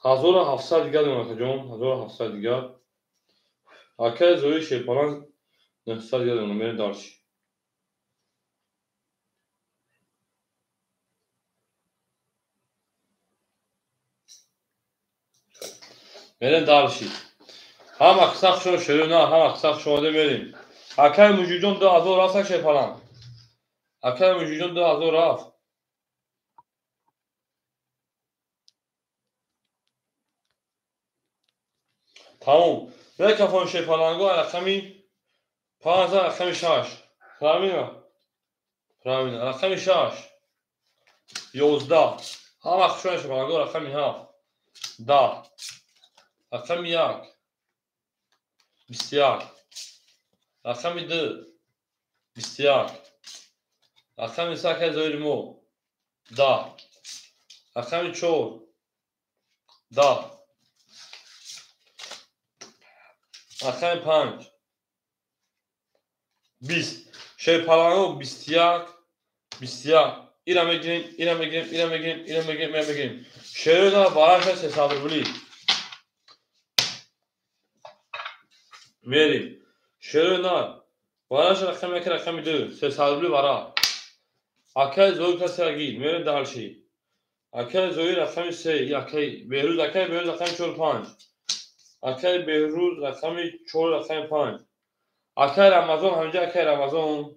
1700 дигар дорем акаҷон, 1700 дигар. Акай Зоир шепаланг 900 дигар дорем, мерем дарси. Мерем дарси. Ҳама қисса хушон шерӯ на, ҳама қисса хуш омада мерем. Акай Мужикҷон 2000 рафт ак шепаланг. Акай Мужикҷон 2000 рафт. Тамом. Мекафон шепаланго рақами 5 рақами 6. Правильно? Правильно. Рақами 6. 11. Ҳама хушон шепаланго рақами 7. 10. Рақами 1. 21. Рақами 2. 21. Рақами 3 акай Зоири мо. 10. Рақами 4. 10. Рақами 5. 20. Шерпаланго 21. 21. Ира мегирем, ира мегирем, ира мегирем, ира мегирем, ира мегирем. Шерӯ бараша 300 рубли. Мерим. Шерӯ на бараша рақами 1, рақами 2, 300 рубли бара. Акай Зоир касе агир, мерем дальше. Акай Зоир рақами 3, акай Беҳрӯз, акай Беҳрӯз рақами 4, 5. Акай Беҳрӯз рақами 4, рақами 5. Акай Рамазон ҳамҷа акай Рамазон.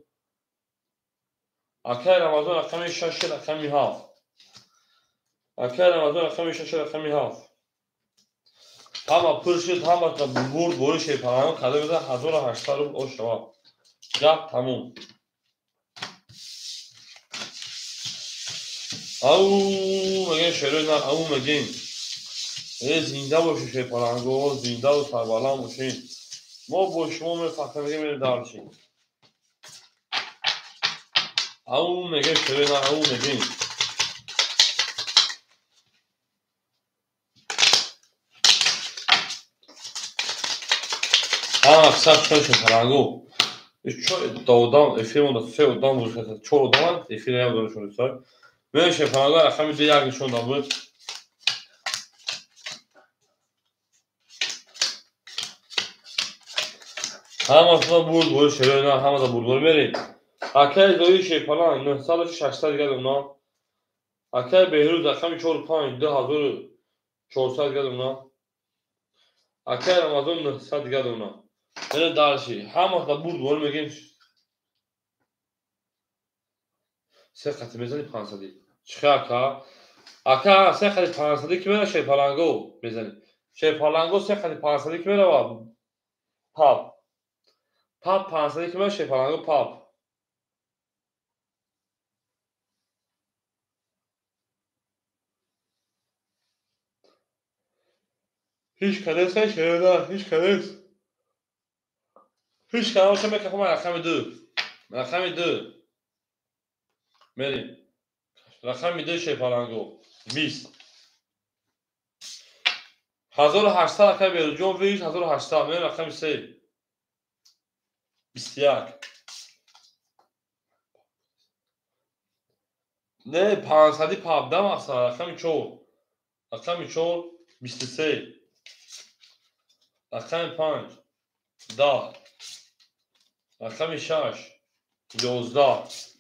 Акай Рамазон рақами 6, рақами 7. Акай Рамазон рақами 6, рақами 7. Ҳама пур шуд, ҳама бурд бори шепаланг када мезан 1800 рубл ош шавад. Гап тамом. Ау мегем шерӯ на, ау мегем. Э зинда бошед шепаланго, зинда ва сарбаланд бошед. Мо бо шумо мефахрем, мегем мерем дарси. Ау мегем шерӯ на, ау мегем. Ҳама қисса хушон шепаланго. Чор одам эфир монда, се одам буд, чор одам эфир як одам шуд. Мерем шепаланго рақами 2 як нишон дод буд. Ҳамасона бурд бори шерӯ на, ҳамада бурд бори мерем. Акай Зоир шепаланг 900 600 дигар дона. Акай Беҳрӯз рақами 4 5 2400 дигар дона. Акай Рамазон 900 дигар дона. Мерем дарси. Ҳамасона бурд бори мегем. Се қати мезани 500. Чӣ ака? Ака се қати 500 ки мера шепаланго мезани. Шепаланго се қати 500 ки мерава. Пап. Пап 500 ки мера шепаланго пап. Ҳеҷ кадеса шерода, ҳеҷ кадес. Ҳеҷ кадеса мекахам рақами 2. Рақами 2. Мерим. Рақами 2 шепаланго. 20. 1800 акай Беруҷон виш 1800. Мерим рақами 3. 21. Не, 517 мақсад, рақами 4. Рақами 4 23. Рақами 5 10. Рақами 6 11.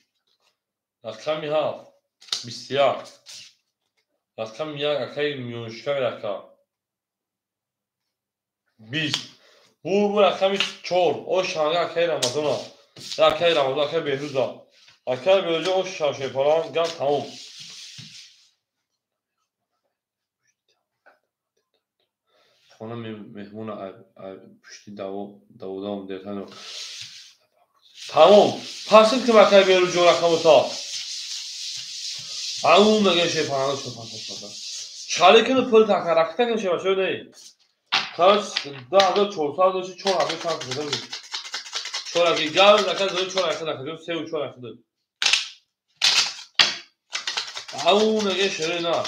Рақами 7 21. Рақами 1 акаи миёншикам рака 20. Бу рақами 4 о шанга акаи Рамазона. Акаи Рамазон, акаи Беҳруза. Акаи Беҳруза о шашепалан гап тамом. Хона меҳмона пушти даводам дертано. Тамом. Пасид ки акаи Беҳрузҷон рақамота. Ау мега шепалан шепалан. Чали кину пул така ракта кину шепа чо не. Короче, 2400 доши 4000 чанд шуда буд. 4000 гав зака зо 4000 зака 3 4000. Ау мега шерена.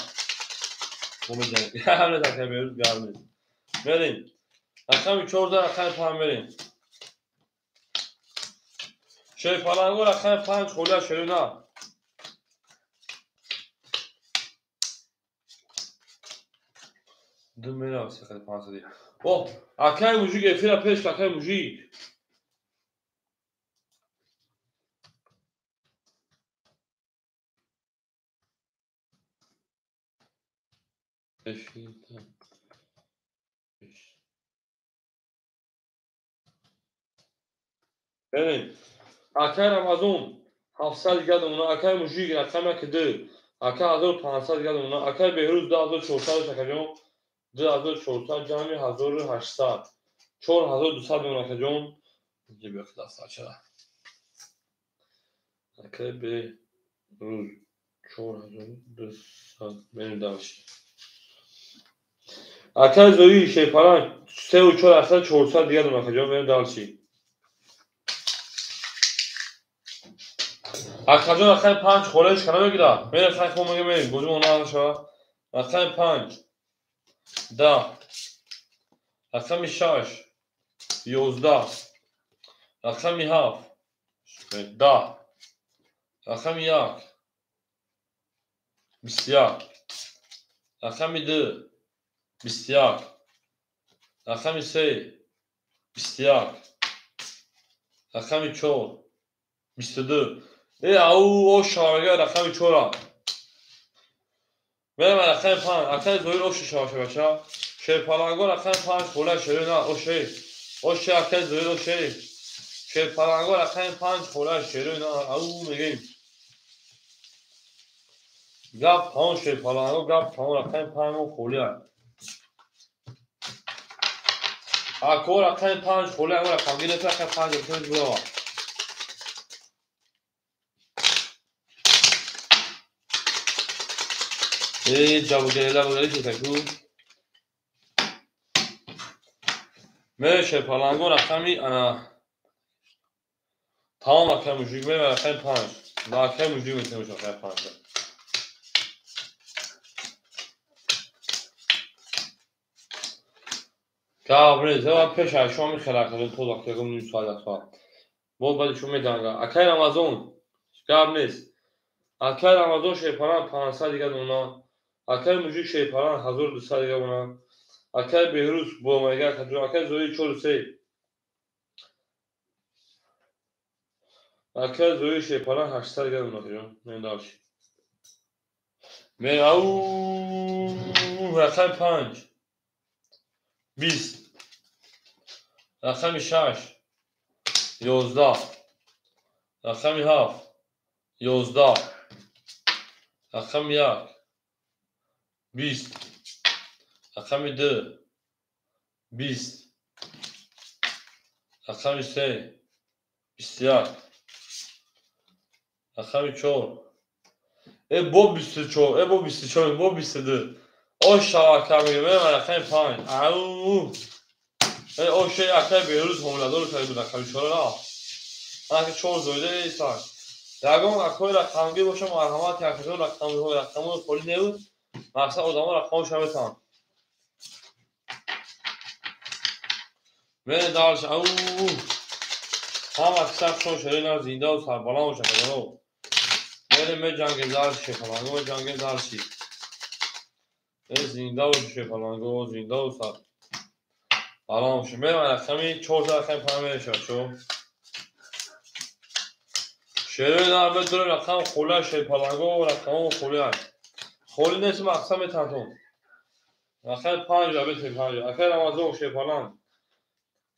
Момеҷан. Ҳамне така Беҳруз гав нест. Мерим. Рақами 14 рақами 5 мерим. Шерпаланго рақами 5 холя шерена. Ду мерав сехали 500. О, акай мужик эфира пеш, акай мужик. Мерим. Акай Рамазон 700 гадона, акай мужик рақами 2, акай 1500 гадона, акай Беҳруз 2400 акаҷон. 2400 ҷамъи 1800. 4200 мемон акаҷон. Ҷиб дастача. Акай Беҳруз 4200 мерим дальше. Акай Зои шепалан 3 4 400 дигар акаҷон мерим дальше. Акаҷон рақами 5 холеш кана мегира. Мерем хай хо мега мерим. Бозимо наша. Рақами 5 10. Рақами 6 11. Рақами 7 10. Рақами 1 21. Рақами 2 21. Рақами 3 21. Рақами 4 22. Э ау о шавага рақами 4. Мерам рақами 5. Акаи Зоир ош шава бача. Шерпаланго рақами 5 хола шерена оше. Оше акаи Зоир оше. Шерпаланго рақами 5 хола шерена ау мегем. Гап тамом шерпаланго гап тамом рақами 5 холия. Ако рақами 5 холия рақам гирифт рақами 5 рақами буава. Э ҷабугела бугали шитаку. Мере шерпаланго рақами ана тамом акаи мужик мере рақами 5. Да акаи мужик метавонем рақами 5. Габре, зава пеш аз шумо мехела кардем то вақт ягон ним соат як соат. Бо баъди шумо меданга. Акаи Рамазон гап нест. Акаи Рамазон шерпалан 500 дигар дона. Акаи мужик шерпалан 1200 дигар дона. Акаи Беҳруз бомайга акаҷон. Акаи Зоир 43. Акаи Зоир шерпалан 800 дигар дона акаҷон. Мен дальше. Мен ау рақами 5 20. Рақами 6 11. Рақами 7 11. Рақами 1 20. Рақами 2 20. Рақами 3 21. Рақами 4 бо 24, бо 24, бо 22. Ош шава ака мегӯ, мерем рақами 5. Ау. Ош ака Берӯз ҳомиладор карда буд рақами 4 рафт. Ака 4 зоида истак. Ягон акои рақамгир боша, марҳамат, якҷо рақамҳо рақамҳои холӣ небуд. Мақсад одамо рақамҳоша метавонанд. Мерем дальше. Ау. Ҳама кисабшон шерина зиндаву сарбаланд бошад худоро. Мерем меҷангем дальше, шефаланго меҷангем дальше. Зинда бошед шефаланго, зиндаву сарбаланд бошед. Мерем рақами 4, рақами 5 мерешад шо. Шерина медорем рақам холия шефаланго, рақамҳо холия. Холӣ нест, мақсад метавонтон. Рақами 5 ра бетем 5. Акай Рамазон шефаланг.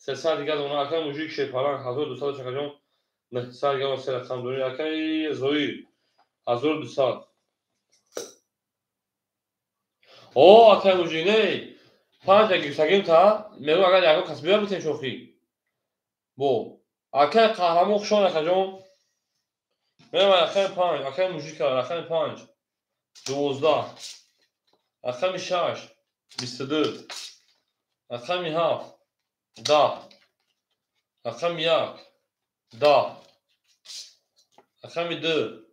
300 дигар дона, акай мужик шефаланг 1200 чакаҷон, 900 дигар се рақам дорем. Акай Зоир 1200. О, акай мужик не. 5 гирифтагим та, мегӯ агар ягон кас биёр битем шохӣ. Бо. Акай қаҳрамон хушон акаҷон. Мерем рақами 5, акай мужика рақами 5. 12. Рақами 6, 22. Рақами 7, 10. Рақами 1, 10. Рақами 2,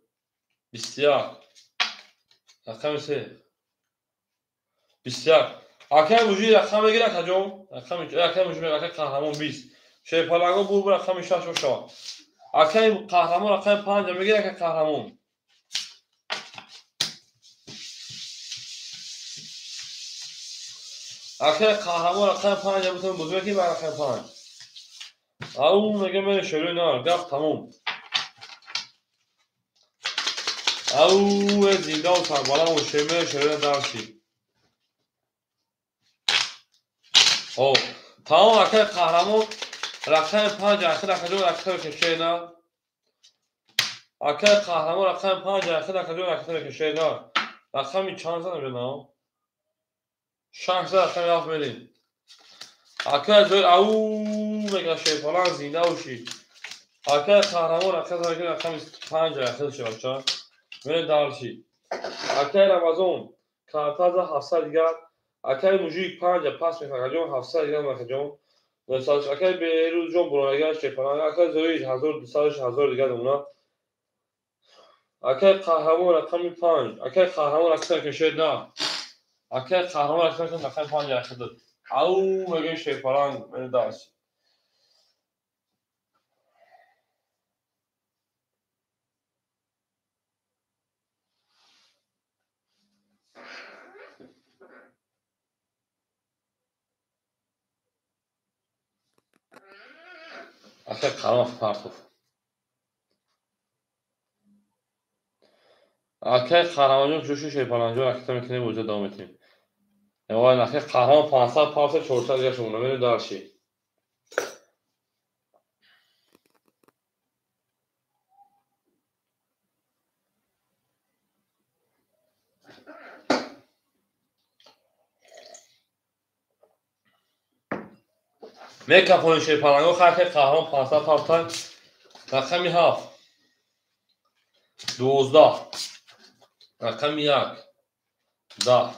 21. Рақами 3, 21. Акай мужик рақам мегирад акаҷон. Рақами акай мужик акай қаҳрамон 20. Шерпаланго бур рақами 6 бошад. Акай қаҳрамон рақами 5 мегирад акай қаҳрамон. Акай қаҳрамон рақами 5 бутун бозӣ мекунӣ ба рақами 5. Ау мегӯям мерем шерои нар, гап тамом. Ау зиндаву сарбаланд бошед, мерем шерои дарши. О, тамом акай қаҳрамон рақами 5 ахир акаҷон ракета мекашед на. Акай қаҳрамон рақами 5 ахир акаҷон ракета мекашед на. Рақами чанд зад намедонам. 6 зад рақами 7 мерем. Акай Зоир ау мегӯяд шерпаланг зинда бошӣ. Акай қаҳрамон рақами 5 ахир шавад ча. Мерем дальше. Акай Рамазон картаза 700 дигар. Акай мужик 5 пас мекунад акаҷон 700 дигар акаҷон. Акай Берӯзҷон буронагар шерпаланг. Акай Зоир 1200 1000 дигар намуна. Акай қаҳрамон рақами 5. Акай қаҳрамон рақами кашед на. Акай қаҳрамон рақами 5 ахир. Ау мегӯем шерпаланг мерем дальше. Акай қаҳрамон партов. Акай қаҳрамонҷон куҷо шуд шерпалангҷон ракета мекунем бозиро давом медиҳем. Вай акай қаҳрамон 500 500 400 дигар шумона мерем дальше. Мекафонем шерпаланго акай қаҳрамон 500 500 рақами 7 12 рақами 1 10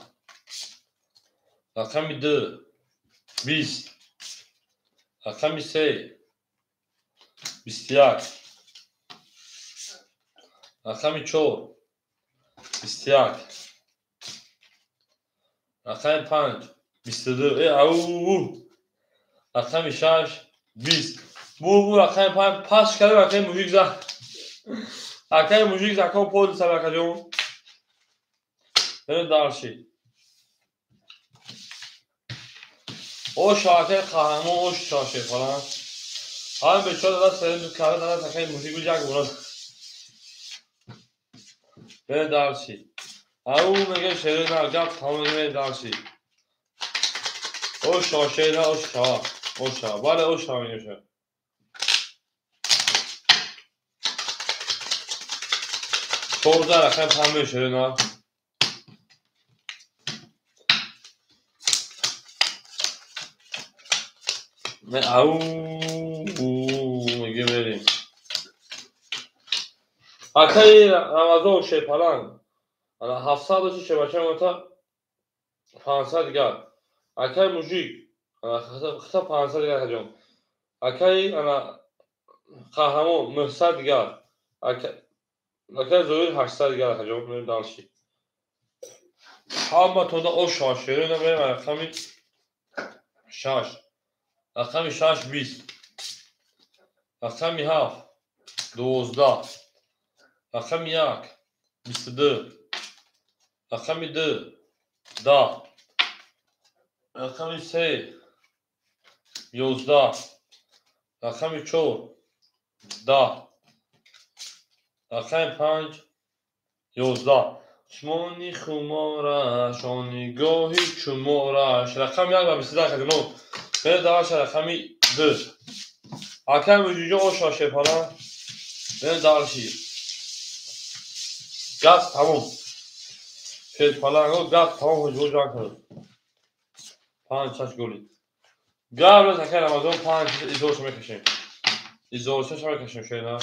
рақами 2 20 рақами 3 21 рақами 4 21 рақами 5 22 ау рақами 6 20 бур рақами 5 пас кардем акай мужик зад. Акай мужик закон полиса акаҷон. Мерем дальше. Ош акай қаҳрамон ош шерпаланг. Ҳамин бечора дада сарим карда дада акай мужик як бора. Мерем дальше. Ау мегӯем шерои нар, гап тамом мерем дальше. Ош шера ош шава. Ош шава. Бале ош шава мегӯем шава. 14 рақами 5 мерем шерои нар. Ау мегӯем мерем. Акай Рамазон шерпаланг. Ана 700 дошти шербача мота 500 дигар. Акай мужик хита 500 дигар акаҷон. Акай ана қаҳрамон 900 дигар. Акай Зоир 800 дигар акаҷон. Мерем дальше. Ҳаматонда ош шавад шерона. Мерем рақами 6. Рақами 6 20. Рақами 7 12. Рақами 1 22. Рақами 2 10. Рақами 3 11. Рақами 4 10. Рақами 5 11. Чашмони хумораш, он нигоҳи чумораш. Рақами 1 ва 22 акаҷон. Мерем дальше рақами 2. Акай муҷиҷон оша шепана. Мерем дальше. Газ тамом. Шерпаланго газ тамом ҳуҷбо ҷанг кард. 5-6 голи. Гап нест акай Рамазон 5 изорша мекашем. Изоршаша мекашем шерина.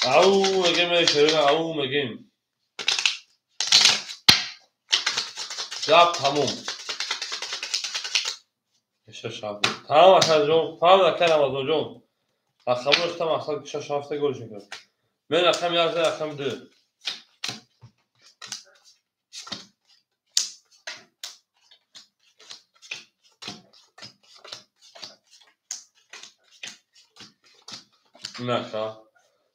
Ау мегем шерина, ау мегем. Гап тамом. 6 7. Тамом акаҷон, тамом акай Рамазонҷон. Рақамҳои хита мақсад 6 7 гол шикард. Мен рақами 1 рақами 2. Нака.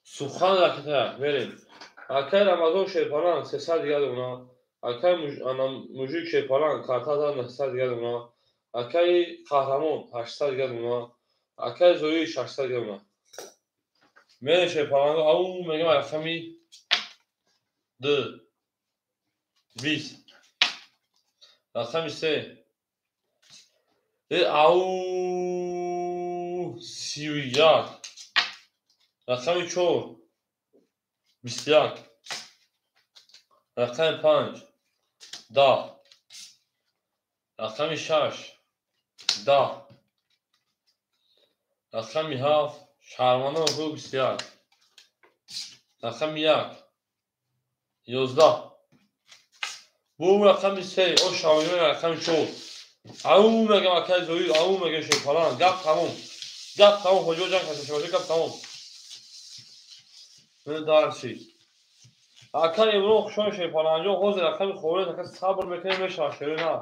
Сухан ракета мерем. Акай Рамазон шерпалан 300 дигар дона. Акай мужик шерпалан карта 900 дигар дона. Акай қаҳрамон 800 дигар дона. Акай Зоир 600 дигар дона. Мерем шерпаланго ау мегем рақами 2 20. Рақами 3 ау 31. Рақами 4 21. Рақами 5 10. Рақами 6 10. Рақами 7 шаҳрвандон 21. Рақами 1 11. Бу рақами 3 о шаҳрвандон рақами 4. Ау мегам акай Зоир, ау мегам шерпалан. Гап тамом. Гап тамом ҳоҷиҳо ҷанг кардем шабаҷо гап тамом. Дальше. Акай Имрон хушон шерпаланҷон ҳозир рақами холӣ ака сабр мекунем мешавад шерина.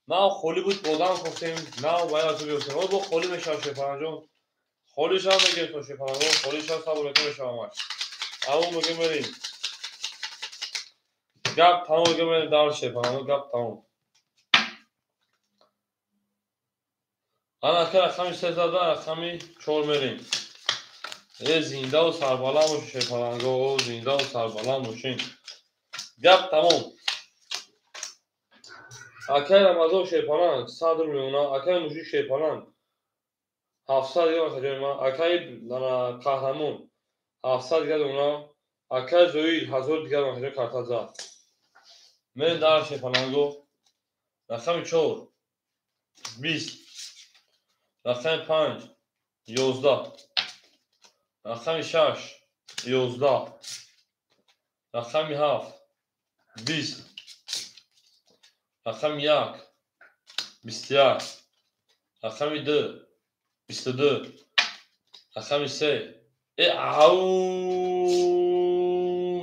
Нав холӣ буд одам кофтем, нав бояд ту биёфтем. Ҳозир бо холӣ мешавад шерпаланҷон. Холишам мегирем то шерпаланҷон, холишам сабр мекунем мешавад ҳамаш. Ау мегем мерем. Гап тамом мегем мерем дальше шерпаланҷон гап тамом. Ана ака рақами 3 зада рақами 4 мерем. Зиндаву сарбаланд бошед шерпаланго, зиндаву сарбаланд бошед. Гап тамом. Акай Рамазон шерпаланг 100 рубл меона, акай мужик шерпаланг 700 дигар акаҷони ман, акай қаҳрамон 700 дигар дона, акай Зоир 1000 дигар акаҷон карта зад. Мерем дар шерпаланго. Рақами 4 20. Рақами 5 11. Рақами 6 11. Рақами 7 20. Рақами 1 21. Рақами 2 22. Рақами 3 ау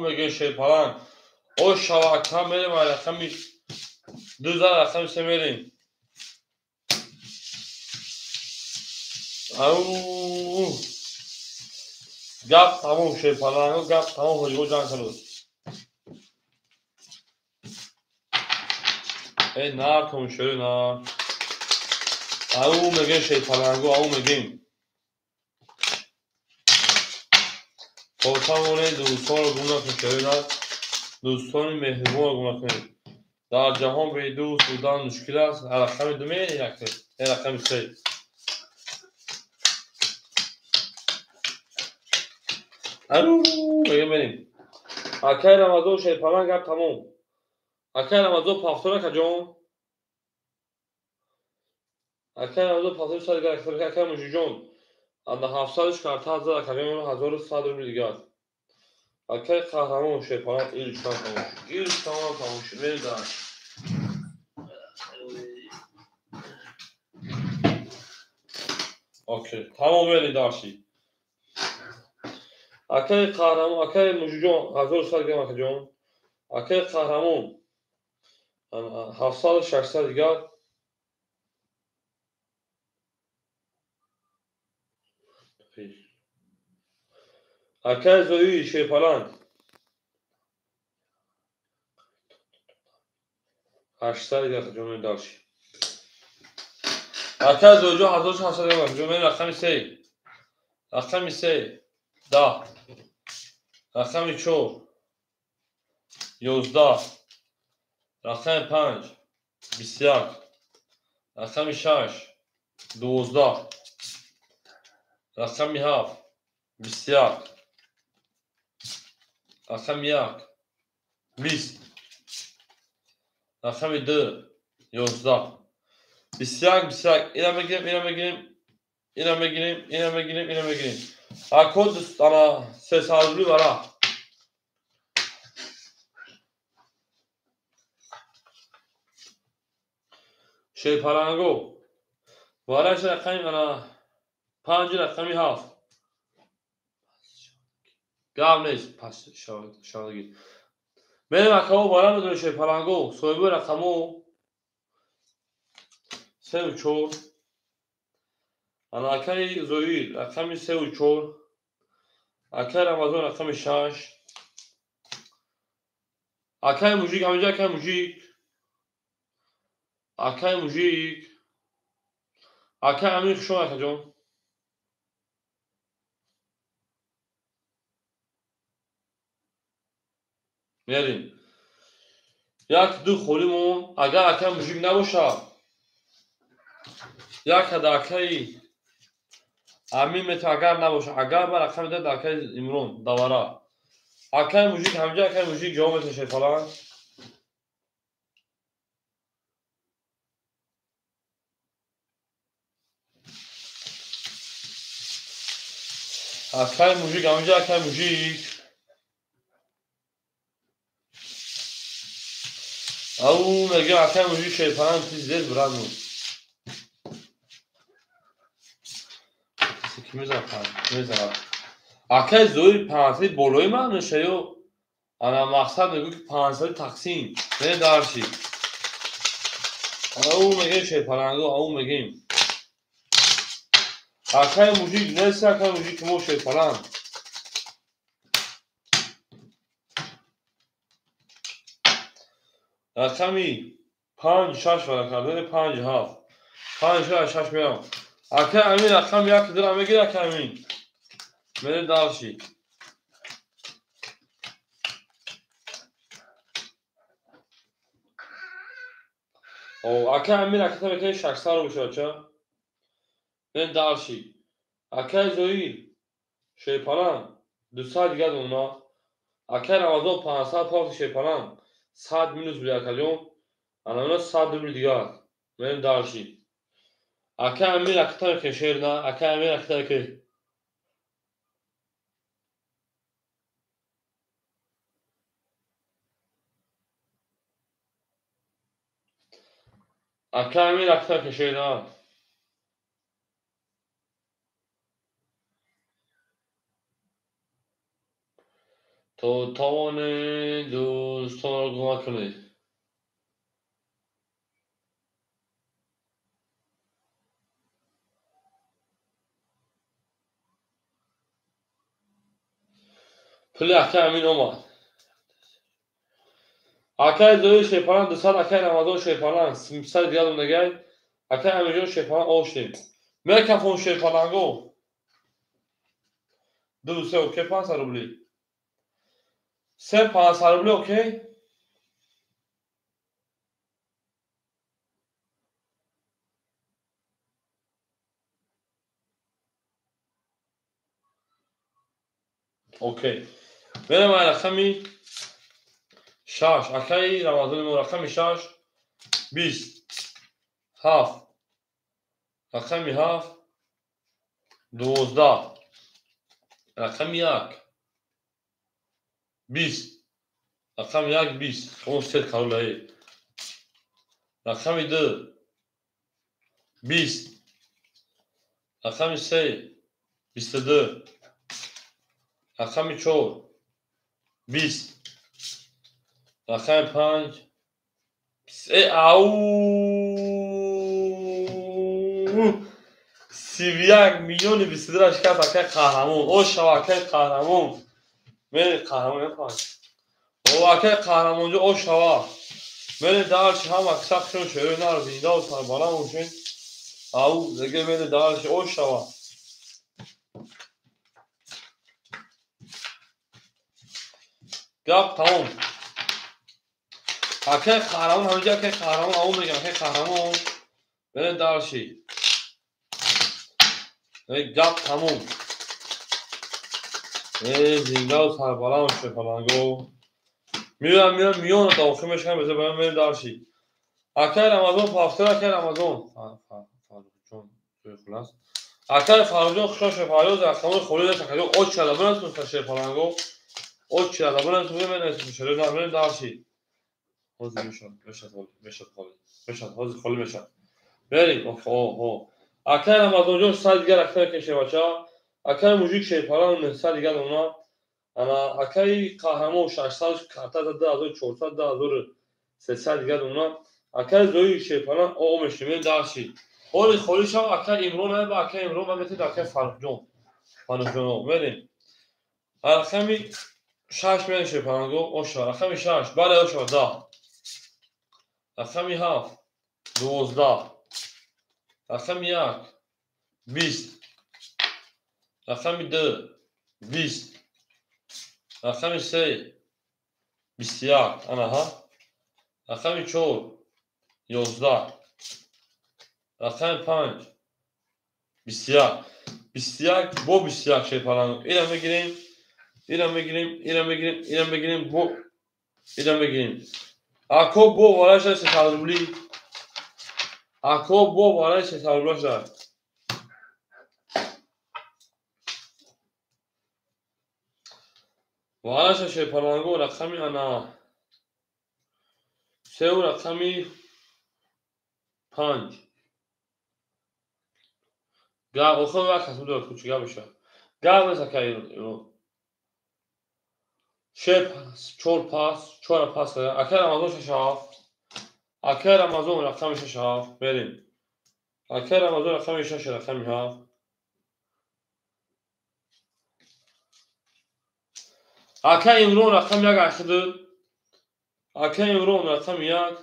мегӯем шерпаланг. О шава ака мерем рақами 2 зад рақами 3 мерем. Ау гап тамом шерпаланго гап тамом ҳоҷиҳо ҷанг кард. Нар тон шери нар. Ау мегӯем шерпаланго ау мегӯем. Хотамоне дӯстонро гум накунед шери нар. Дӯстони меҳрубонро гум накунед. Дар ҷаҳон бедӯст будан мушкил аст. Рақами 2 мерем як рақами 3. Ау мегӯем мерем. Акай Рамазон шерпаланг гап тамом. Акай Рамазон пафтор акаҷон. Акай Рамазон пафтор 100 дигар акай мужиҷон. Анда 700 карта зад акаҷон 1100 рубл дигар. Акай қаҳрамон шерпаланг ил чанд тамом шуд. Ил тамом тамом шуд. Мерем дальше. Окей, тамом мерем дарси. Акаи қаҳрамон, акаи Мужиҷон, 1100 грамм акаҷон. Акаи қаҳрамон, 700 600 дигар. Акаи Зои Шерпаланг, 800 дигар акаҷон мерем дарси. Акаи Зоиҷон 1600 грамм акаҷон мерем рақами 3. Рақами 3 10. Рақами 4 11. Рақами 5 21. Рақами 6 12. Рақами 7 21. Рақами 1 20. Рақами 2 11. 21 21. Ина мегирем, ина мегирем, ина мегирем, ина мегирем, ина мегирем. Ако ана 300 рубли вара. Шерпаланго. Вараш рақами ана 5 рақами 7. Гап нест, пас шавадги. Мерем акао вара медонем шерпаланго, соҳиби рақамо 3 4. Ана акаи Зоир рақами 3 4. Акаи Рамазон рақами 6. Акаи Мужик, ҳаминҷа акаи Мужик. Акаи Мужик. Акаи Амир хушон акаҷон. Мерем. Як ду холӣ мон, агар акаи Мужик набошад, як ада акаи Амин мета агар набошад, агар ба рақами да акаи Имрон давара. Акаи Мужик ҳаминҷа акаи Мужик ҷавоб метавонад Шерпаланг. Акаи Мужик ҳаминҷа акаи Мужик. Ау мегӯям акаи Мужик Шерпаланг пиздец брат мой. Ки мезанад, мезанад. Акаи Зоир 500 болои ман меша ё ана мақсад мегӯ ки 500 тақсим. Не дарши. Ана ӯ мегӯем Шерпаланго, ау мегӯем. Акаи Мужик нест, акаи Мужик мо Шерпаланг. Рақами 5 6 вара кардани 5 7. 5 6 мерам. Акаи Амин рақами 1 дира мегирад акаи Амин. Мерем дарши. Акаи Амин ракета мекунад 600 рубл шавад ча? Мерем дарши. Акаи Зоир Шерпаланг 200 дигар дона. Акаи Рамазон 500 пафти Шерпаланг 100 минус буд акаҷон. Ана мена 100 рубл дигар. Мерем дарши. Акаи Амин ракета мекунад шер на. Акаи Амин ракета мекунад. Акаи Амин ракета мекунад шер на. То тавонед дӯстонро кӯмак кунед. Пули акаи Амин омад. Акаи Зоир Шерпаланг 200, акаи Рамазон Шерпаланг 300 дигар донагай. Акаи Амирҷон Шерпаланг оштем. Мекафон Шерпаланго. 2 3 окей 500 рубли. 3 500 рубли окей. Окей. Мерем ай рақами 6. Акаи Рамазони мо рақами 6 20 7. Рақами 7 12. Рақами 1 20. Рақами 1 20. Он сет каролаи. Рақами 2 20. Рақами 3 22. Рақами 4 20. Рақами 5 ау 31 миллиони 22 шикаст акай қаҳрамон. О шава акай қаҳрамон. Мери қаҳрамон панҷ. О акай қаҳрамонҷо о шава. Мери дарчи ҳама сахшон шерои нар зиндаву сарбаланд бошед. Ау деге мери дарчи о шава. Гап тамом. Акай қаҳрамон ҳаминҷа акай қаҳрамон ау мегам акай қаҳрамон. Мери дарчи. Гап тамом. Зиндаву сарбаланд бошед фаланго. Мирам миёна дохил мешавам беза ба мери дарши. Акай Рамазон пафтар акай Рамазон. Фаррухҷон ҷои хулас. Акай Фаррухҷон хушо шефалёз рақамои холӣ дошт акаҷон оччада бинасун шефаланго. Оччада бинасун менасун шеро мери дарши. Ҳозир мешад мешад холӣ. Мешад ҳозир холӣ мешад. Мерим о. Акай Рамазонҷон 100 дигар рақам кеше бача. Акай мужик шефалан 900 дигар дона. Ана акай қаҳрамон 600 карта 2400 2300 дигар дона. Акай зои шефалан о мешимем дарши. Ҳоли холӣ шав акай Имрон ба акай Имрон ба метед акай Фаррухҷон. Фаррухҷон мерем. Рақами 6 мерем шефаланго оша. Рақами 6 бале оша 10. Рақами 7 12. Рақами 1 20. Рақами 2 20. Рақами 3 21. Анаҳа. Рақами 4 11. Рақами 5 21. 21 бо 21 шефаланго. Ира мегирем, ира мегирем, ира мегирем, ира мегирем бо ира мегирем. Ако бо вараша 300 рубли. Ако бо вараша 300 рубли шуда. Вараша шефаланго рақами ана 3 рақами 5. Га охо ва касб дорад кучига боша. Га бес акай шеп 4 пас, 4 пас. Акай Рамазон 6 7. Акай Рамазон рақами 6 7. Берем. Акай Рамазон рақами 6 рақами 7. Акай Имрон рақами 1 ахиду. Акай Имрон рақами 1.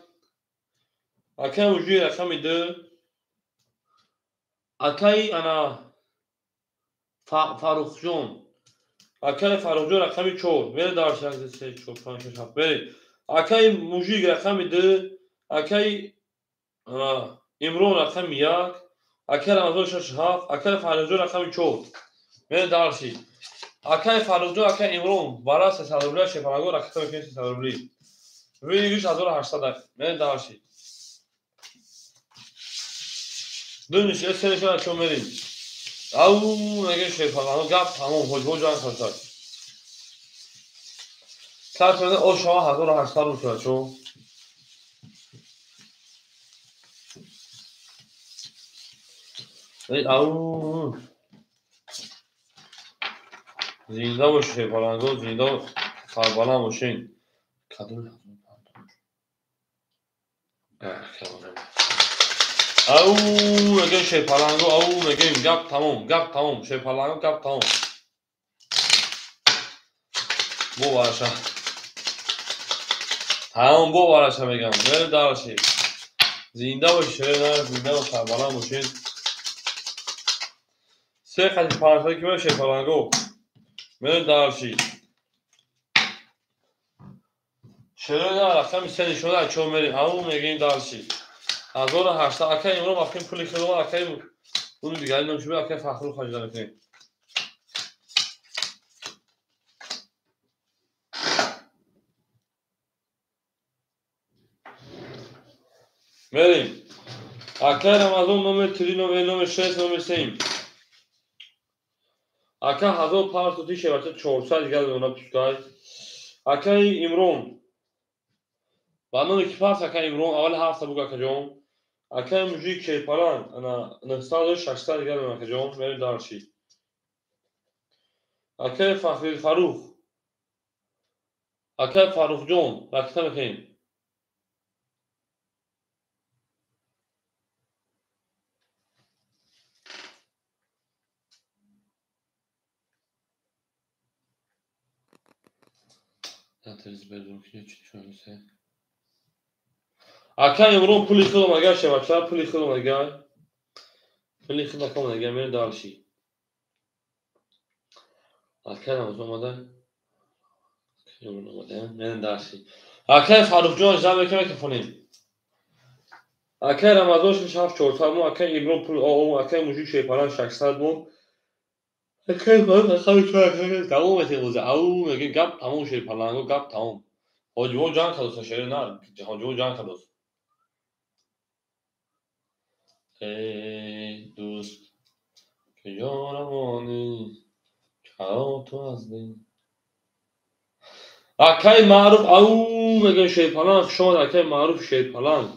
Акай Мужи рақами 2. Акай ана Фаррухҷон. Акай Фаррухҷон рақами 4. Мери дарш 1 3 4 5 6 7. Мери. Акай Мужик рақами 2. Акай ана Имрон рақами 1. Акай Рамазон 6 7. Акай Фаррухҷон рақами 4. Мери дарши. Акай Фаррухҷон, акай Имрон бара 300 рубли шефалаго рақами 300 рубли. Выигрыш 1800. Мери дарши. Дуниш эсенишона чо мерим. Ау меге шефаланго гап тамом ҳоҷ ан хасад. Сар о шава 1800 рубл шуда чо. Эй ау зинда бош шефаланго, зинда сарбаланд бошин. Кадом ау мегем шефаланго, ау мегем гап тамом, гап тамом, шефаланго гап тамом. Бо вараша. Тамом бо вараша мегам. Мери дарши. Зинда бош шефаланго, зинда бош сарбаланд бошин. Се қати панҷсад ки мери шефаланго. Мери дарши. Шерои рақами 3 нишона чо мери. Ау мегем дарши. 1800 акай Имрон вақти пули хело акай уни дигари ном шуд акай Фахру харида мекунем. Мерим. Акай Рамазон номер 3, номер 6, номер 7. Ака 1000 парту тише бача 400 дигар дона пускай. Акай Имрон. Ба номи ки парс акай Имрон аввал ҳафта буг акаҷон. Акаи мужик Шерпаланг ана 900 600 дигар дорем акаҷон. Мерем дальше. Акаи Фахри Фарух. Акаи Фарухҷон, ракета мекунем. Акаи Имрон пули худам агар шавад, пули худам агар. Пули худам агар мерем дальше. Акаи Рамазон омада. Имрон омада, мерем дальше. Акаи Фарухҷон жам мекунем микрофонем. Акаи Рамазон 6400 мон, акаи Имрон пул акаи мужик Шерпаланг 600 мон. Акаи Фарух акаи чор тамом метем. Ау мегем гап тамом Шерпаланго гап тамом. Ҳоҷиво ҷанг кардост шери на, ҳоҷиво ҷанг кардост. Эй дӯст, куҷо равонӣ? Чаро ту аз дил? Акаи Маъруф, ау мегӯем Шерпаланг, хуш омадӣ акаи Маъруф Шерпаланг.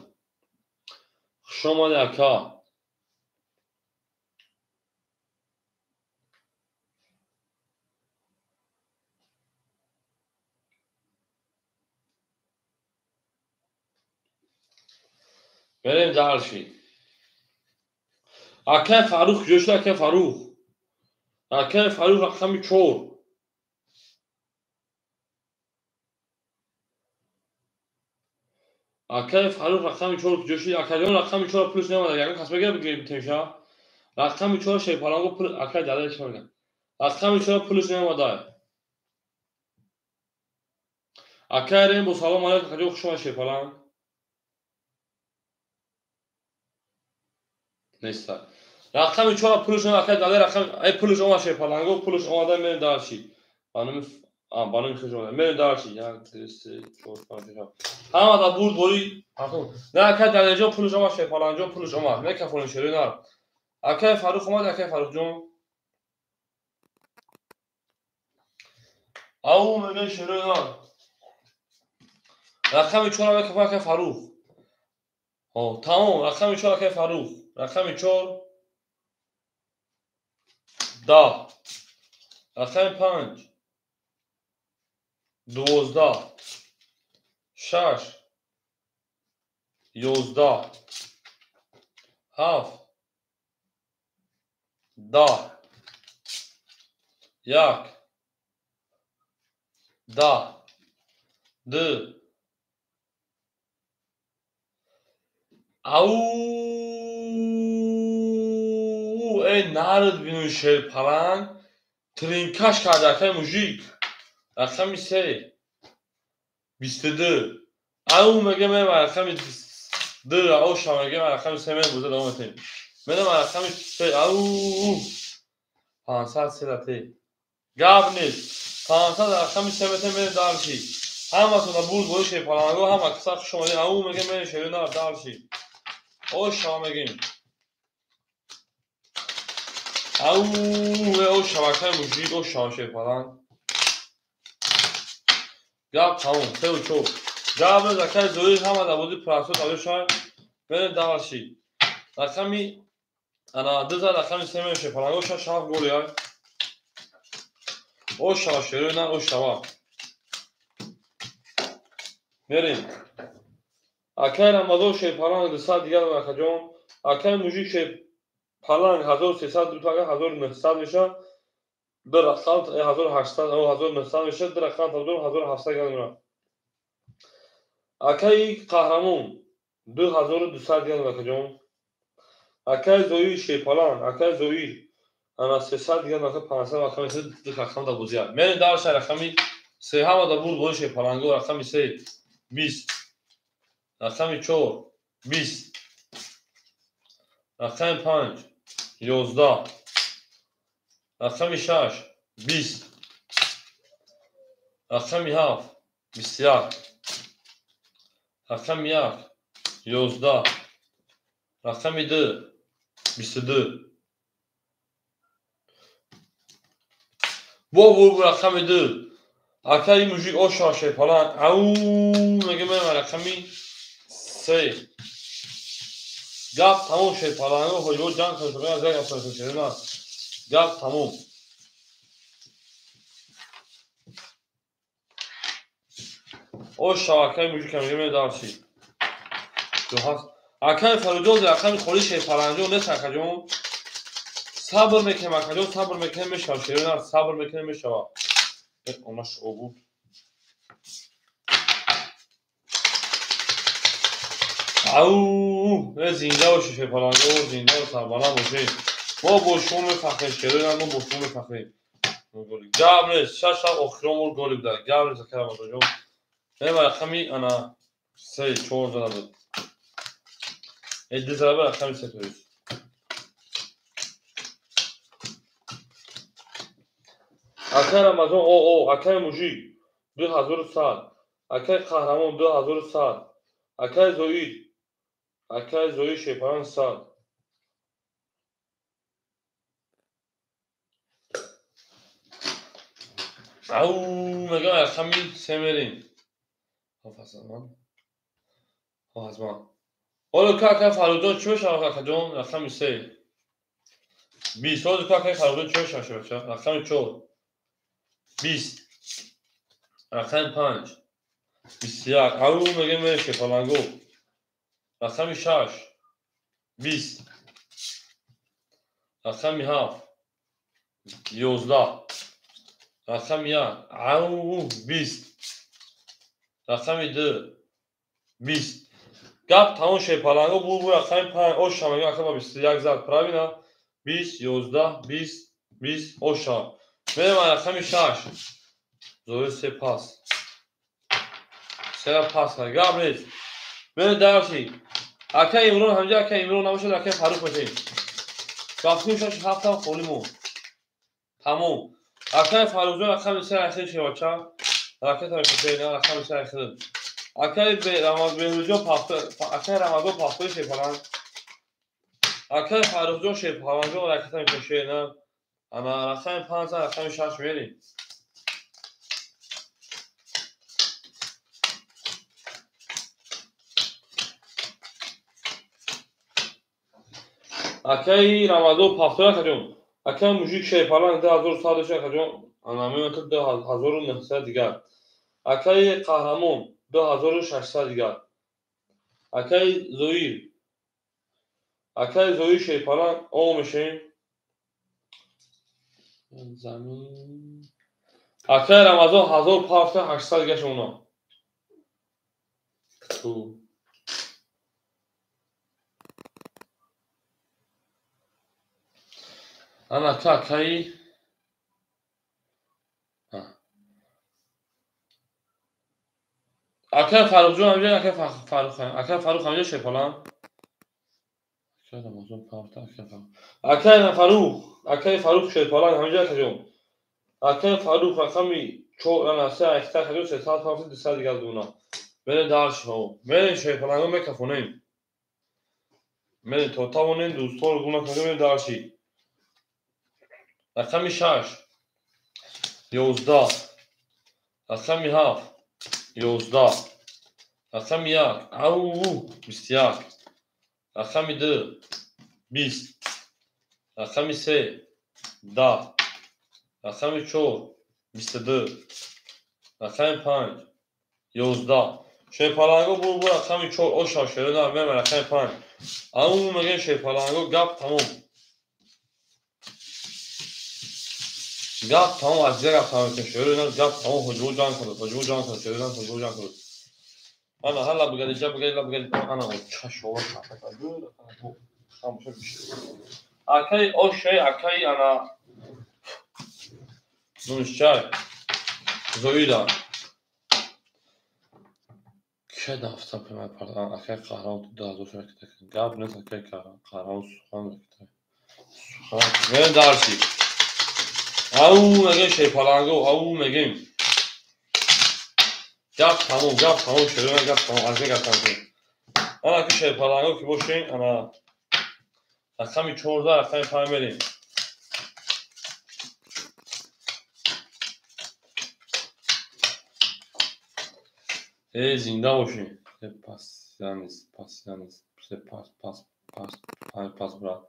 Хуш омадӣ ака. Мерем дальше. Акаи Фарух куҷо шуд? Акаи Фарух. Акаи Фарух рақами 4. Акаи Фарух рақами 4 куҷо шуд? Акаҷон рақами 4 пулш наомада. Ягон кас мегирад бигирем битемша? Рақами 4 Шерпаланго пул акаи Далер чӣ мегӯяд? Рақами 4 пулш наомада. Акаи Рембо салом алайкум, акаҷон хуш омадед Шерпаланг. Неста. Рақами 4 пулш наомада акаи Далер рақами ай пулш омад Шерпаланго пулш омада мерем дальше. Ба номи ба номи хуш омада. Мерем дальше. 1 2 3 4 5 6 7. Ҳама да бурд бори. На акаи Далерҷон пулш омад Шерпалангҷон пулш омад. Микрофон шери нар. Акаи Фарух омад акаи Фарухҷон. Ау мегӯем шери нар. Рақами 4 микрофон акаи Фарух. Ҳо, тамом, рақами 4 акаи Фарух. Рақами 4 10. Рақами 5 12. 6 11. 7 10. 1 10 2. Ау эй нард бинун Шерпаланг тринкаш кард акаи мужик. Рақами 3 22. Ау мегӯем рақами 2 ау ша мегӯем рақами 3 мебоза давом метем. Менам рақами 3 ау 500 селате. Гап нест. 500 рақами 3 метем мерем дальше. Ҳаматона бурд бори Шерпаланго ҳама каса хуш омадед. Ау мегӯем мерем шери нар дальше. Оша мегӯем. Ау оша акаи мужик оша Шерпаланг. Гап тамом 3 4. Гап нест акаи Зоир ҳама дар бозии прасо тавҷӯҳ шавад. Мерем дальше. Рақами ана 2 зад рақами 3 мерем Шерпаланго 6 7 гол як. Оша шери нар ошава. Мерем. Акаи Рамазон Шерпаланг 200 дигар акаҷон. Акаи мужик Шерпаланг 1300 ду така 1900 мешавад. Ду рақам 1800 1900 мешавад. Ду рақам 1700 дигар мешавад. Акаи Қаҳрамон 2200 дигар акаҷон. Акаи Зоир Шерпаланг, акаи Зоир ана 300 дигар ака 500 ака мешавад. Ду рақам дар бозия. Мерем дальше рақами 3 ҳама дар бурд бори Шерпаланго рақами 3 20. Рақами 4 20. Рақами 5 11. Рақами 6 20. Рақами 7 21. Рақами 1 11. Рақами 2 22. Бо бурд рақами 2. Акаи мужик оша Шерпаланг. Ау мегӯем рақами 3. Гап тамом шерпаланго ҳоҷиҳо ҷанг карданд, шерона. Гап тамом. О шавакаи мужик мегӯем дарси. Акаи Фаридон рақами холи шерпаланго нест акаҷон. Сабр мекунем акаҷон, сабр мекунем мешавад шерона, сабр мекунем мешавад. Омаш обу. Ау, зинда бошед шерпаланго, зинда ва сарбаланд бошед. Мо бо шумо мефахрем шерона, мо бо шумо мефахрем. Гап нест, шаш шаб охирон бор голи буда. Гап нест акаи Рамазонҷон. Мева рақами ана 3 4 зада буд. 2 зада буд рақами 3 тоист. Акаи Рамазон о акаи мужик 2100, акаи Қаҳрамон 2100, акаи Зоид, акаи Зоид шерпаланг 100. Ау, мегӯям рақами 3 мерем. Ҳоло ка акаи Фаррухҷон чӣ мешавад акаҷон? Рақами 3. 20. Ҳоло ка акаи Фаррухҷон чӣ мешавад? Рақами 4. 20. Рақами 5. 21. Ау, мегӯем мерем шерпаланго. Рақами 6. 20. Рақами 7. 11. Рақами 1. Ау, 20. Рақами 2. 20. Гап тамом шерпаланго бу рақами 5 оша мегӯям ака ба 21 зад правильно? 20, 11, 20, 20 оша. Мерем рақами 6. Зои 3 пас. 3 пас гап нест. Мерем дарси. Ака Имрон ҳамҷа ака Имрон набошад ака Фаррух мешавем. Гафтем 6 7 ҳам холӣ монд. Тамом. Акаи Фаррухҷон рақами 3 ахир шевача. Ракета мекашед, рақами 3 ахир. Акаи Беҳрӯзҷон пахта, акаи Рамазон пахтои шерпаланг. Акаи Фаррухҷон шерпалангҷон ракета мекашед, ана рақами 5 рақами 6 мерем. Акаи Рамазон пахтои акаҷон. Акаи мужик шерпаланг 2100 акаҷон. Ана меояд 2900 дигар. Акаи Қаҳрамон 2600 дигар. Акаи Зоир. Акаи Зоир шерпаланг о мешавем. Замин. Акаи Рамазон 1800 дигар шуна. Ана акаи акаи Фаррухҷон ҳамҷа акаи Фаррух акаи Фаррух ҳамҷа шерпаланг. Акаи Рамазон пафта акаи Фаррух. Акаи Фаррух, акаи Фаррух шерпаланг ҳамҷа акаҷон. Акаи Фаррух рақами 4 ана 3 8 акаҷон 300 пафта 200 дигар дуна. Мерем даршо. Мерем шерпаланго мекафонем. Мерем то тавонем дӯстонро гуна кардем мерем дарши. Рақами 6. 11. Рақами 7. 11. Рақами 1. Ау, 21. Рақами 2. 20. Рақами 3. 10. Рақами 4. 22. Рақами 5. 11. Шерпаланго бу рақами 4 оша шерона мема рақами 5. Ау мегӯем шерпаланго гап тамом. Гап тамом аз дигар гап тамом шерона гап тамом ҳоҷиҳо ҷанг кунад, ҳоҷиҳо ҷанг кунад, шерона ҳоҷиҳо ҷанг кунад. Ана ҳала бигади, ҷа бигади, ла бигади, ана чашова хамоша бишед. Акаи ошай, акаи ана нуншчай Зоида. Ке дафта пемай пардан, акаи Қаҳрамон 2000 ракета. Гап нест акаи Қаҳрамон сухан ракета. Сухан. Мерем дарси. Ау мегӯем шерпаланго, ау мегӯем. Гап тамом, шерона гап тамом, аз гап тамом. Ана ки шерпаланго ки бошем, ана рақами 14, рақами 5 мерем. Зинда бошем. Пас, пас, пас, пас. Пас брат.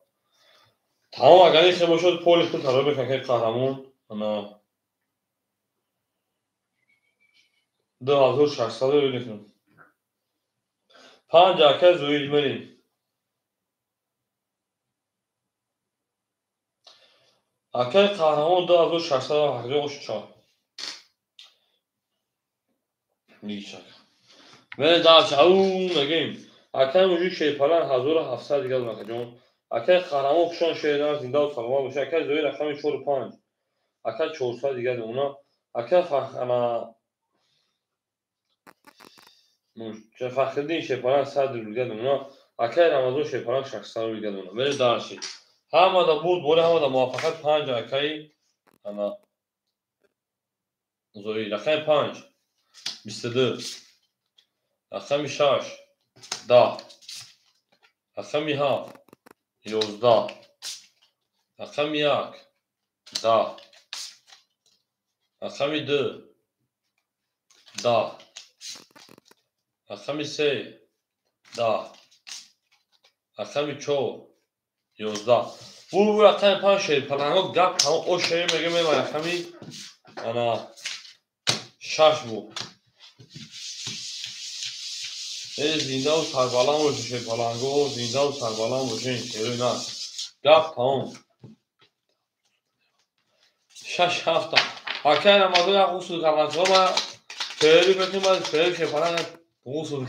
Тамом, агар ин хел бошад, поли худ тарои мекунад акаи қаҳрамон. Ана 2600 рӯй мекунам. 5 акаи Зоид мерем. Акаи қаҳрамон 2600 ҳақиқӣ ошча. Мичак. Мерем дальше. Ау мегем. Акаи мужик шерпалан 1700 дигар акаҷон. Акаи қаҳрамон хушон шердан зинда ва саломат бошад. Акаи Зоид рақами 4 5. Акаи 400 дигар уна. Акаи ана Фахриддин шерпалан 100 рубл дигар уна. Акаи Рамазон шерпалан 600 рубл дигар уна. Мерем дальше. Ҳамада бурд, боре ҳамада муваффақият. 5 акаи ана Зоид рақами 5 22, рақами 6 10, рақами 7 11, рақами 1 10, рақами 2 10, рақами 3 10, рақами 4 11. Бу рақами 5 шерпаланго гап тамом. О шер мегем рақами ана 6 бу. Зиндаву сарбаланд бошед шерпаланго, зиндаву сарбаланд бошед шерои нар. Гап тамом. 6 7. Акаи Рамазон як ғусл карданд. Ма феъли мекунем, баъд феъли шерпаланг ғусл.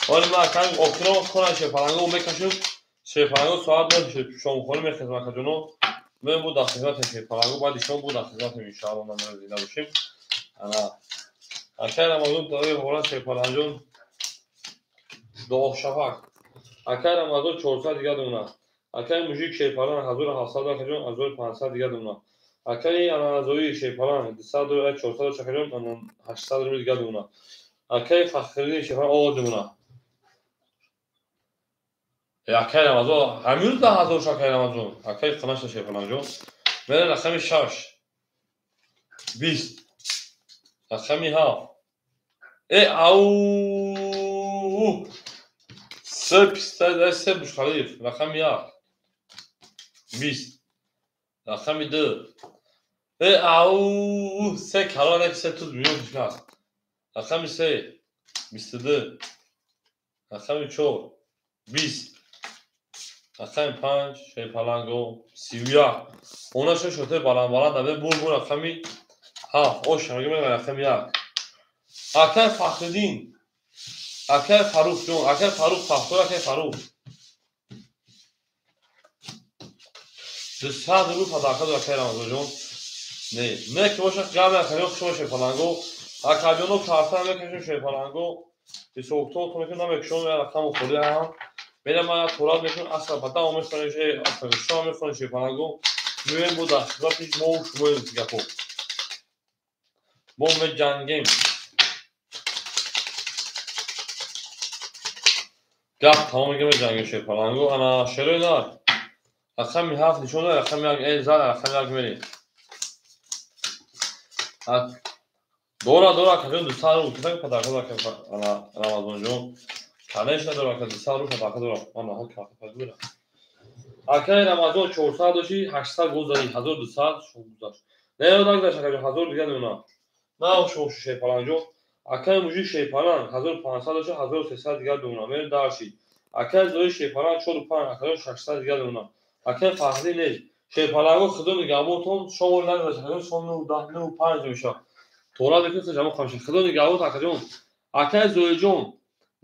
Ҳоли ман акаи охирон хона шерпаланго мекашем. Шерпаланго соат 9 шомхонӣ мехезам акаҷоно. Мен буд дар хизмати шерпаланго, баъди шом буд дар хизматем иншаалло намера зинда бошем. Ана акаи Рамазон тарои ҳолат шерпаланҷон дуошавак. Акаи Рамазон 400 дигар дона. Акаи мужик шерпалан 1700 акаҷон, 1500 дигар дона. Акаи Аназои шерпалан 200 400 акаҷон, 800 рубл дигар дона. Акаи Фахриддин шерпалан о дона. Акаи Рамазон ҳамин рӯз 10,000 акаи Рамазон. Акаи Қанаша шерпаланҷон. Мерем рақами 6 20, рақами 7. Ау се писта се Бушхалиев рақами 1 20, рақами 2. Ау се калон як се туз миён шуд. Рақами 3 22, рақами 4 20, рақами 5 шерпаланго 31. Она шо шоте баланд баланд абе бур бур рақами 7. Ош мегем рақами 1. Акаи Фахриддин, акаи Фарух ҷон, акаи Фарух Фахтор, акаи Фарух 200 рубл подарка дор акаи Рамазон ҷон. Не, не ки бошад гап акаҷон, хуш бошед шерпаланго. Акаҷоно карта мекашем шерпаланго. Ҳисобкитоб мекунем, намекушем, як рақаму холӣ ҳам. Мерам ман торат мекунем, аср ба давом мехонем, аср шом мехонем шерпаланго. Меоем бо дар хизмати мо шумоем гапо. Мо меҷангем. Гап тамом мегем меҷангем шерпаланго. Ана шерои нар. Рақами 7 нишон дод, рақами 1 зад, рақами 1 мерем. Дора дора акаҷон 200 рубл кида подарка дора ана Рамазонҷон. Конечно дора ака 200 рубл подарка дора. Ман наҳо карта пазбира. Акаи Рамазон 400 доши, 800 гол зади, 1200 шом гузашт. Не нагузашт акаҷон, 1000 дигар мемонад. На шом шерпаланҷон. Акаи мужик шерпалан 1500 доши, 1300 дигар мемонад. Мерем дарши. Акаи Зои шерпалан 4 5, акаҷон 600 дигар мемонад. Акаи Фахрӣ нест. Шерпаланго худо нигаҳбонтон, шом нагузашт акаҷон, шом 9 10 9 5 мешавад. Тора мекунед ҷамъ қамша. Худо нигаҳбон акаҷон. Акаи Зоиҷон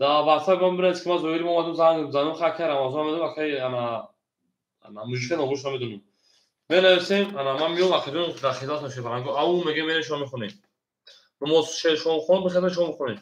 дар WhatsApp ман бинед ки ман Зоири омадам занг занам, акаи Рамазон медонам, акаи ана ана мужика номаш намедонам. Менависем, ана ман миём акаҷон дар хизмат шерпаланго. Ау мегем мерем шом мехонем. Намоз шер шом хон, бихезем шом мехонем.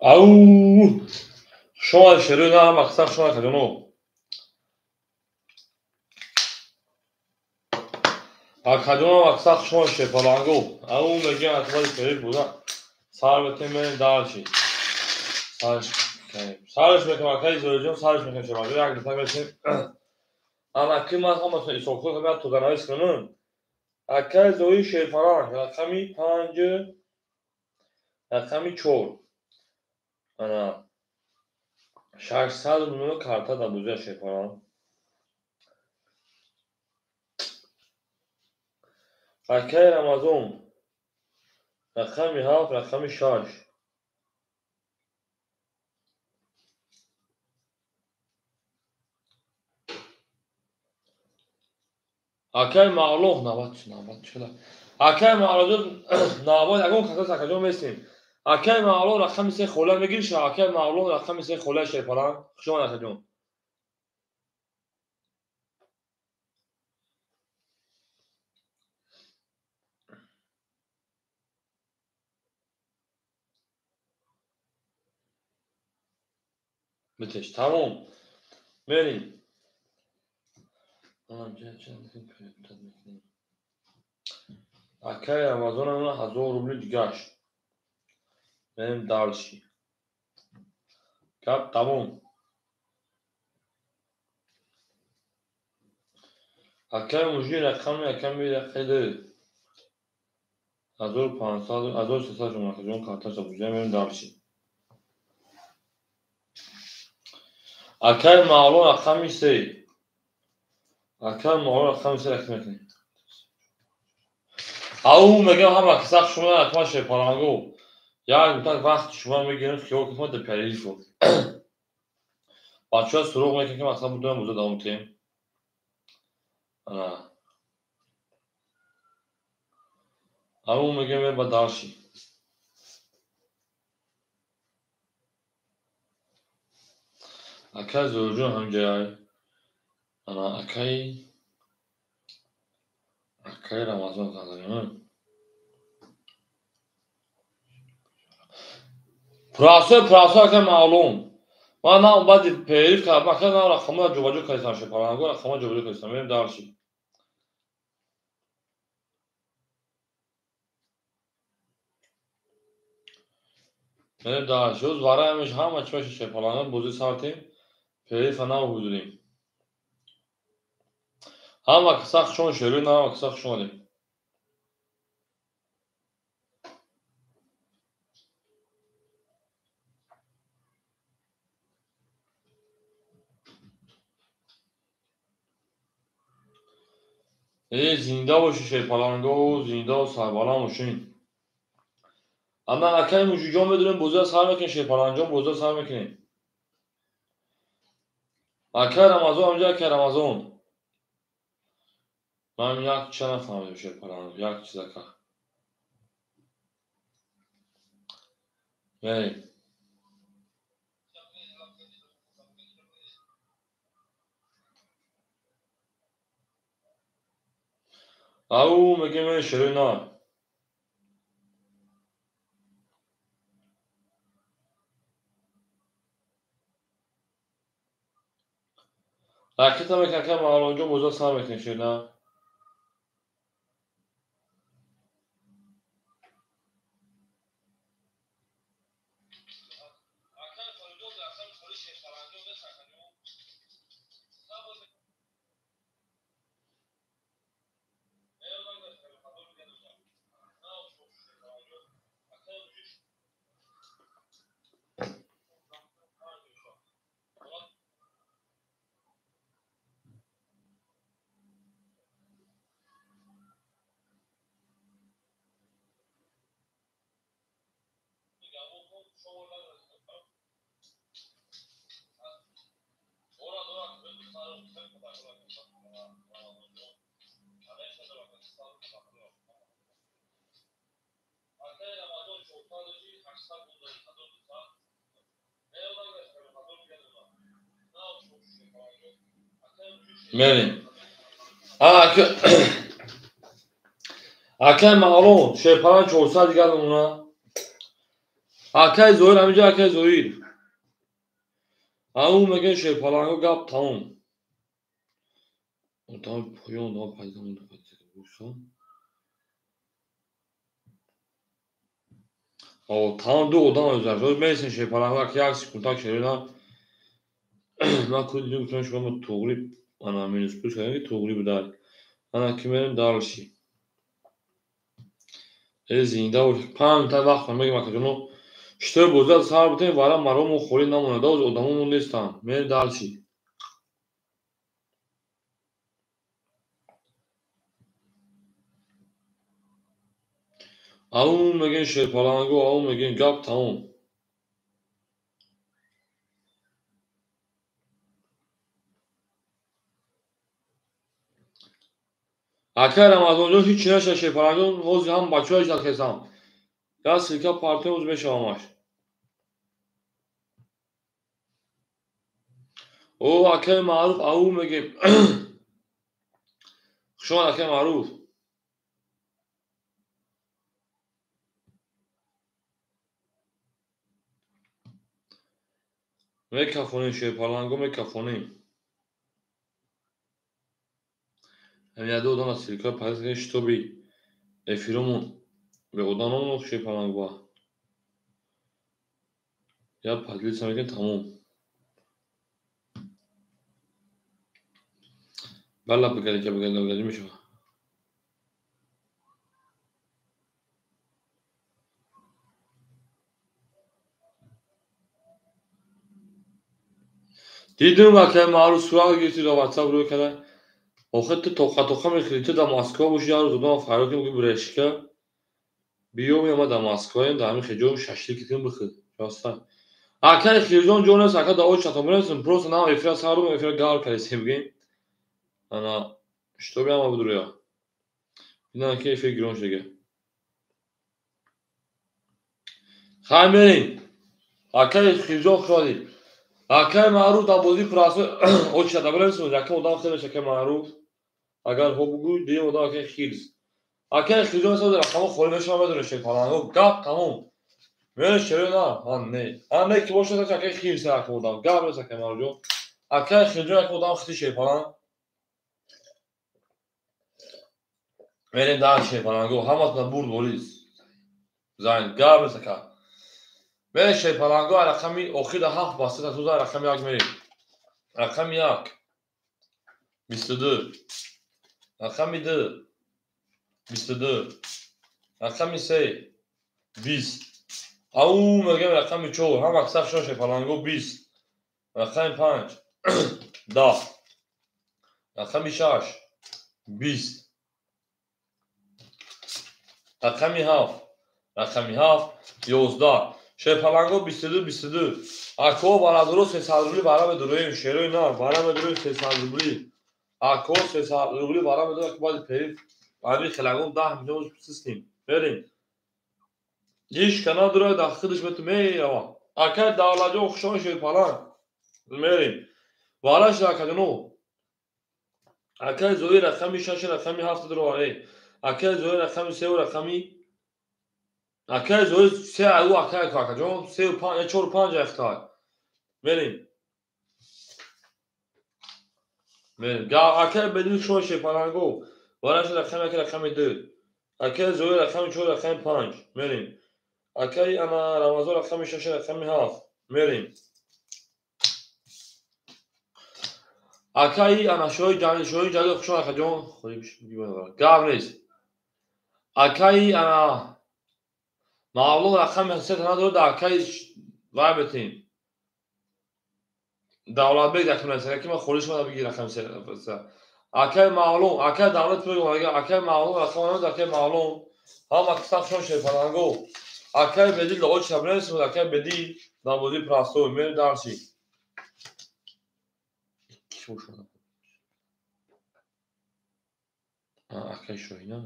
Ау! Шумо шеруи на мақсад шумо кадоно. Акадоно мақсад шумо шепалангу. Ау мегӯям атвали фериб буда. Сар бетем мерем дарши. Сарш сарш мекунам акаи Зоиҷон сарш мекунам шепалангу. Як дифа мешем. Ана ки ман ҳамаашон ҳисобхӯр кардам тозанавис кунам. Акаи Зои шерпаланг рақами 5 рақами 4. Ана 600 рублино карта дар бузия шерпаланг. Акаи Рамазон рақами 7 рақами 6. Акаи Мавлон 90 90 Акаи Мавлон 90 ягон каса сакаҷон местем. Акаи Мавлон рақами 3 хола мегириш. Акаи Мавлон рақами 3 хола шерпаланг. Хуш омад акаҷон. Битеш тамом. Мерим. Акаи Рамазон 1000 рубли дигаш. Мерим дарши. Гап тамом. Акаи мужи рақами рақами 2 1500 1300 сом акаҷон карташа бузия мерим дарши. Акаи Мавлон рақами 3. Акаи Мавлон рақами 3 рақам мекунем. Ау мегӯям ҳама касақ шумо рақама шерпалангу. Як муддат вақт шумо мегирем хиёл кунем дар перерыв. Бачаҳо суроғ мекунем ки мақсад будем буза давом кунем. Ана. Ау мегӯям ба дарши. Акаи Зоиҷон ҳамҷояй. Ана акаи Рамазон занзанем. Прасой прасой акаи Мавлон. Ман на баъди перерыв кардам, ака на рақамҳоро ҷобаҷо кардам шерпалангу, рақамҳоро ҷобаҷо кардам. Мерем дарши. Мерем дарши. Ҳоз вараи ҳамеш ҳама чӣ баша шерпалангу бозӣ сартем. Перерыва нав ҳузурем. Ҳама каса хушон шеруи на ҳама каса хуш омадем. Э зинда боши шерпаланго, зинда сарбаланд бошин. Ана акаи мужиҷон медонем бозиро сар мекунем, шерпаланҷон бозиро сар мекунем. Акаи Рамазон ҳамҷа акаи Рамазон. Ман як чиза нафаҳмидам шерпаланг, як чиз ака. Мерем. Ау мегӯем шеруи на. Ракета мекунем акаи Мавлонҷон бозиро сар мекунем шеруи на. Мерем. Акай Мавлон, Шерпалан 400 дигар намуна. Акай Зоир, ҳаминҷо акай Зоир. Ау мегӯяд Шерпаланго гап тамом. Одам поён одам пайдо тамом ду одам озар. Мересем Шерпаланго ак як секунд так шерина. Ман куди дидем гуфтам шумо туғри ана минус плюс кардем ки туғри будай. Ана ки мерем дальше. Зинда бош. 5 минута вақт мегем акаҷоно. Шитой бозиро сар бутем вара маромо холӣ намонад. Оз одамомон нестанд. Мерем дальше. Ау мегӯем Шерпаланго, ау мегӯем гап тамом. Акай Рамазонҷон ҳеҷ наша Шерпаланго, ҳозир ҳам бачаҳо иждат кардам. Як силка партия ҳозир мешавамаш. О акай Маъруф, ау мегӯем. Хушомад акай Маъруф. Мекафонем Шерпаланго, мекафонем. Ҳамин яду одам аз силкаи пайдо кардем, шитоби эфиромон бе одам намонад Шерпаланго. Я поделиться мекунем тамом. Балла бигардӣ, бигардӣ, бигардӣ мешавад. Дидум акай Маъруф сурат гирифти дар WhatsApp рӯй карда. Охир ту тоқа-тоқа мехӯрӣ, ту дар Москва бошӣ, як рӯз одам фарёд кунем, гӯй брешка. Биё меомад дар Москваем, дар ҳамин хеҷо шашлик кунем бихӯр. Роста. Акай Хирҷон ҷон нест, ака дар очатон бинависем, просто нам эфира сар рӯ эфира гар кардем бигем. Ана шитоби ҳама будурӯя. Бинам ки эфир гирон шудага. Хай мерем. Акай Хирҷон хушомадед. Акай Маъруф дар бозии пурасо очата бинависем, якум одам хеле акай Маъруф. Агар хо бугӯй, дуюм одам акай Хирз. Акай Хирҷон ҳисоб рақамҳо холӣ мешавад, медонед Шерпаланго гап тамом. Мере шеро на, ҳа не. Ҳа не ки бошад акай Хирз якум одам. Гап нест акай Маъруфҷон. Акай Хирҷон якум одам хити Шерпаланг. Мерем дар Шерпаланго, ҳаматона бурд борис. Зайн гап нест ака. Мерем Шерпаланго рақами охир 7 баста туза рақами 1 мерем. Рақами 1 22, рақами 2 22, рақами 3 20. Ау мегӯем рақами 4 ҳам аксар шон Шерпаланго 20, рақами 5 10, рақами 6 20, рақами 7, рақами 7 11. Шерпаланго 22 22. Ако бародаро 300 рубли бара медуроем, шерои на бара медуроем 300 рубли. Ако 300 рубли бара медуроем, баъди периф аби хелагон 10 миллион систем. Мерем. Ҳеҷ кана дура дар худаш мету мерава. Акай Давлатҷон хушомад Шерпаланг. Мерем. Вараш акаҷоно. Акай Зоир рақами 6 рақами 7 дуро. Акай Зоир рақами 3 рақами акай Зоир 3 аю акай акаҷон 3 5 4 5 ахтай. Мерем. Мерем. Акай Бедил шумо Шерпаланго. Вараш рақами 1 рақами 2. Акай Зоир рақами 4 рақами 5. Мерем. Акай ана Рамазон рақами 6 рақами 7. Мерем. Акай ана Шоҳи Ҷалил, Шоҳи Ҷалил хушомад акаҷон. Гап нест. Акай ана Мавлон рақами 3 надорад, акай вай метем. Давлатбек якум расад, ки ман холӣ шумо бигир рақами 3. Акай Мавлон, акай Давлат мегӯям, акай Мавлон рақам надорад, акай Мавлон. Ҳама кисаб шон Шерпаланго. Акай Бедил оча бинависем, акай Бедил дар бозии простой мерем дальше. Ки бошад? Акай Шоҳина.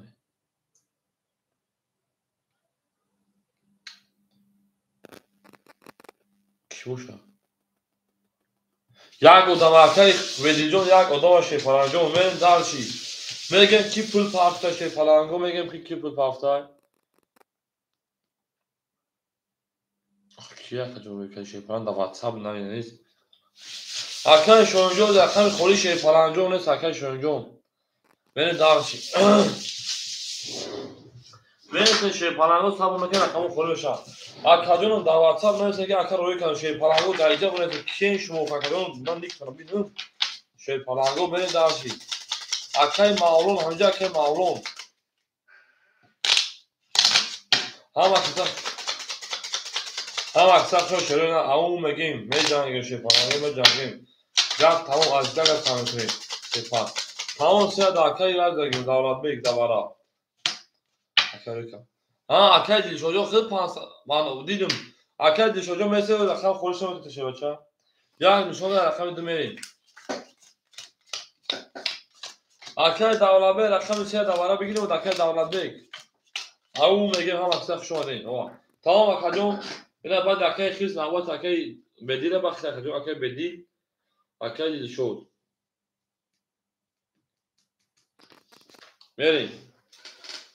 боша? Як одам акай Ведилҷон, як одама Шерпаланҷон, мерем дарши. Мегем ки пул пафта Шерпаланго, мегем ки пул пафта. Ки акаҷон мекай Шерпалан да WhatsApp намедонед. Акай Шоҳинҷон рақами холи Шерпаланҷон нест, акай Шоҳинҷон. Мерем дарши. Мерем Шерпаланго сабр накун, рақаму холи мешавад. Акаҷонам дар WhatsApp нависа ки ака роӣ кардам Шерпаланго дар иҷа бонед, киен шумо акаҷон, ман ник кардам бидун. Шерпаланго мерем дарши. Акай Мавлон, ҳамҷа акай Мавлон. Ҳама киса ҳама киса шо шерона ау мегим, меҷангем Шерпаланго меҷангем. Гап тамом аз дага самекунем. Сепас. Тамом сея акай вардагим Давлатбек давара. Акай река. Акай Дилшоҷон хел панс ман дидим. Акай Дилшоҷон месе рақам холиш наметавонад шебача. Як нишон рақами ду мерем. Акай Давлатбек рақами се давара бигирем ва акай Давлатбек. Ау мегем ҳама киса хуш омадед. Тамом акаҷон, ина баъд акай хирс навбат акай Бедира бахш акаҷон, акай Бедил, акай Дилшод. Мерем.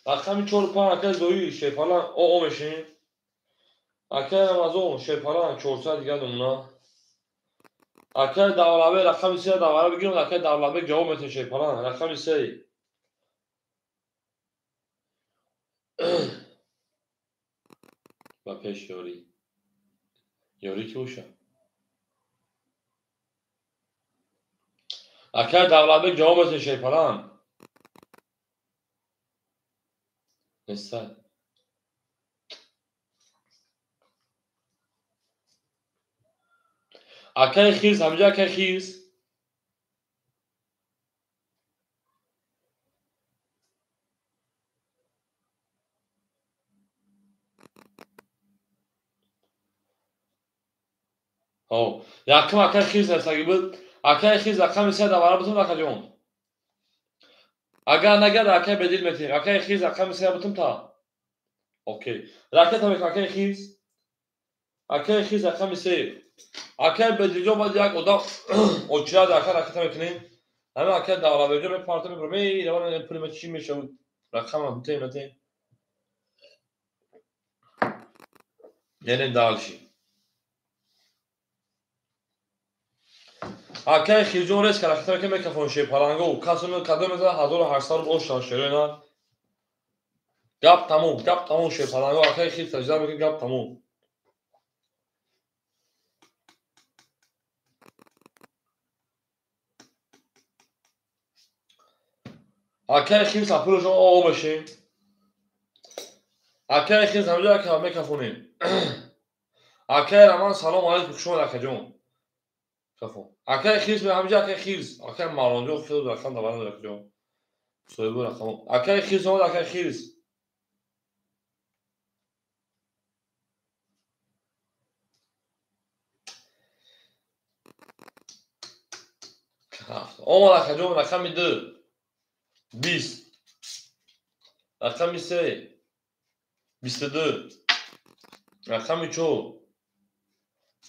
Рақами 4-5 акай Зоир Шерпалан о мешем. Акай Рамазон Шерпалан 400 дигар намуна. Акай Давлатбек рақами 3 давара бигирем, акай Давлатбек ҷавоб метавад Шерпалан рақами 3. Ба пеш ёрӣ. Ёрӣ ки боша? Акай Давлатбек ҷавоб метавад Шерпалан. Нестад. Акай хирс, ҳамҷа акай хирс. Якум акай хирс нависаги буд. Акай хирс рақами 3 давара бутун акаҷон. Агар нагар акай Бедил метиҳем. Акай хирс рақами 3 бутун та. Окей. Ракета мекунам акай хирс. Акай хирс рақами 3. Акай Бедилҷон баъд як одам очирад ака ракета мекунем. Ҳама акай Давлатбекҷон мепарта мебарам. Эй, раван пули ма чӣ мешавад? Рақама бутем натем. Мерем дальше. Акай Хирҷон рез кард, ракета мекунем микрофон Шерпаланго. Касоно кадом мезанад 1800 рубл ошан шерена. Гап тамом, гап тамом Шерпаланго. Акай Хирс таҷриба мекунем, гап тамом. Акай Хирс апулашон о мешем. Акай Хирс ҳамҷо ака микрофонем. Акай Раман салом алейкум, хуш омад акаҷон. Акай хирс ҳамҷа акай хирс, акай Мавлонҷон хел рақам давара акаҷон. Соҳиби рақам. Акай хирс омад, акай хирс. Омад акаҷон рақами 2. 20. Рақами 3. 22. Рақами 4.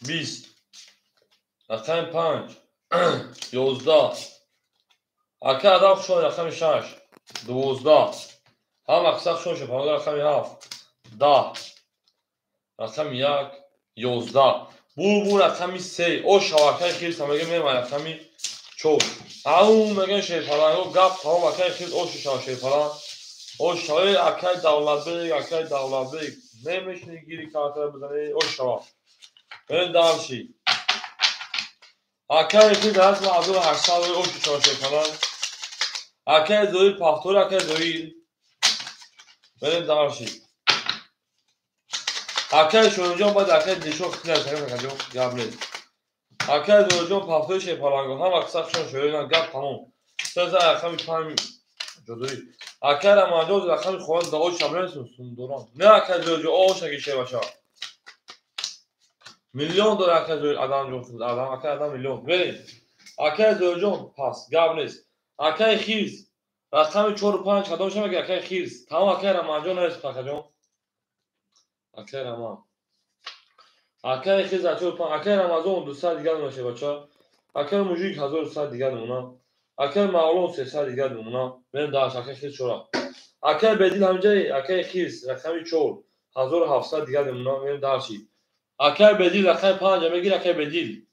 20. Рақами 5. 11. Акай Адам хуш омад рақами 6. 12. Ҳама қисса хуш омад Шерпаланго рақами 7. 10. Рақами 1. 11. Бу рақами 3. О шава акай хирс мегем мема рақами 4. Ау мегем Шерпаланго гап тамом акай хирс о шава Шерпалан. О шава акай Давлатбек, акай Давлатбек. Намешни гири карта бизани о шава. Мерем дальше. Акай хирс 1800 о шава Шерпалан. Акай Зоир пахтор, акай Зоир. Мерем дальше. Акай Шоҳинҷон баъд акай Дилшод хитнар акаҷон гап нест. Акай Зоирҷон пахтори Шерпаланго ҳама қисса хушон шоиран гап тамом. Сеза рақами 5 ҷодурӣ. Акай Рамазонҷон рақами хона да ош шабресун сундорон. Не акай Зоирҷон ош наги шебаша. Миллион дора акай Зоир Адамҷон Адам акай Адам миллион. Мерем. Акай Зоирҷон пас гап нест. Акай хирс рақами 4-5 кадом шамеги акай хирс. Тамом акай Рамазонҷон нест акаҷон. Акай Раман. Акаи хиз 4 5, акаи Рамазон 200 дигар мемона шербача. Акаи мужик 1100 дигар мемона. Акаи Мавлон 300 дигар мемона. Мерем дальше, акаи хиз чора. Акаи Бедил ҳамҷаи, акаи хиз рақами 4 1700 дигар мемона. Мерем дальше. Акаи Бедил рақами 5 мегир, акаи Бедил.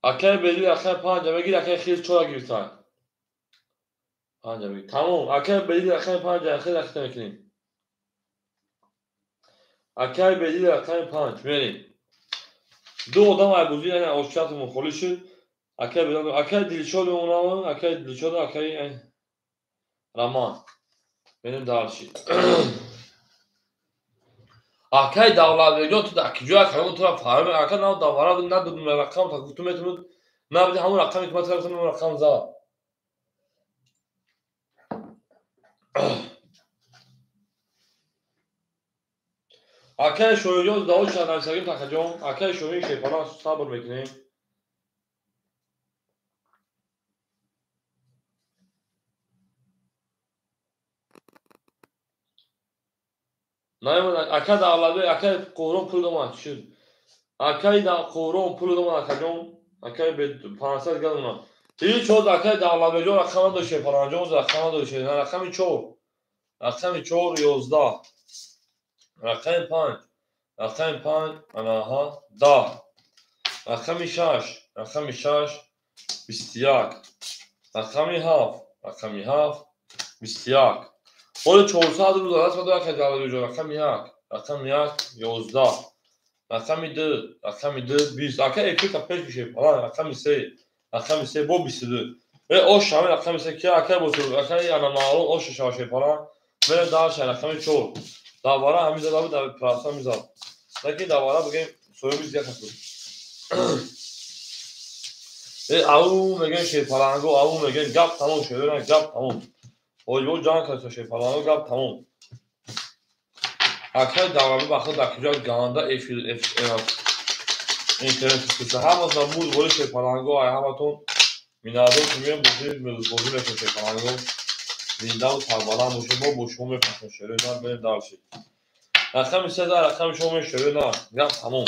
Акаи Бедил рақами 5 мегир, акаи хиз 4 гирифта. 5 мегир. Тамом, акаи Бедил рақами 5 хиз рақами мекунем. Акаи Бедил рақами 5 мерем. Ду одам айбузӣ ошчатмон холӣ шуд. Акаи Бедил, акаи Дилшод мемонам, акаи Дилшод, акаи Раман. Мерем дальше. Акаи Давлатбекҷон, ту дар киҷо акаи тура фаҳм, ака на давара надодум рақам, та гуфтум метавонад набуди ҳамон рақаме ки ман тура гуфтам, ҳамон рақам зад. Акаи Шоҳиҷон даво чанд такаҷон, акаи Шоҳин шерпалан сабр мекунем. Наёмад, ака Давлатбек, акаи Қурон пул домад шуд. Акаи Қурон пул домад акаҷон, акаи 500 дигар домад. Ҳеҷ ҳоз акаи Давлатбекҷон рақам надошт шерпаланҷон, рақам надошт. Рақами 4, рақами 4 11, рақами 5, рақами 5, анаҳа 10, рақами 6, рақами 6 21, рақами 7, рақами 7 21. Оли 400 рӯз даст мадор акаи Давлатбекҷон, рақами 1, рақами 1 11, рақами 2, рақами 2 20. Ака эфирта пеш кушед, рақами 3, рақами 3 бо 22. Э ош шавед рақами 3 ки акаи босур, акаи ана маълум ош шава шепалан. Мерем дальше рақами 4. Давара ҳамин зада буд, дар праса мизад. Лекин давара бигем соҳиби зиёд аст. Э ау мегем шерпаланго, ау мегем гап тамом шуд, гап тамом. Оҷбо ҷанг кард шерпаланго, гап тамом. Акаи Давлатбек ба худ дар куҷо ганда эфир интернет куса. Ҳаматон муз боли шерпаланго, ай ҳаматон миннатдор ки меем бозӣ мекунем шерпаланго. Зиндаву сарбаланд бошед, мо бо шумо мефаҳмем шерои на, берем дальше. Рақами 3 рақами шумо мешерои на, гап тамом.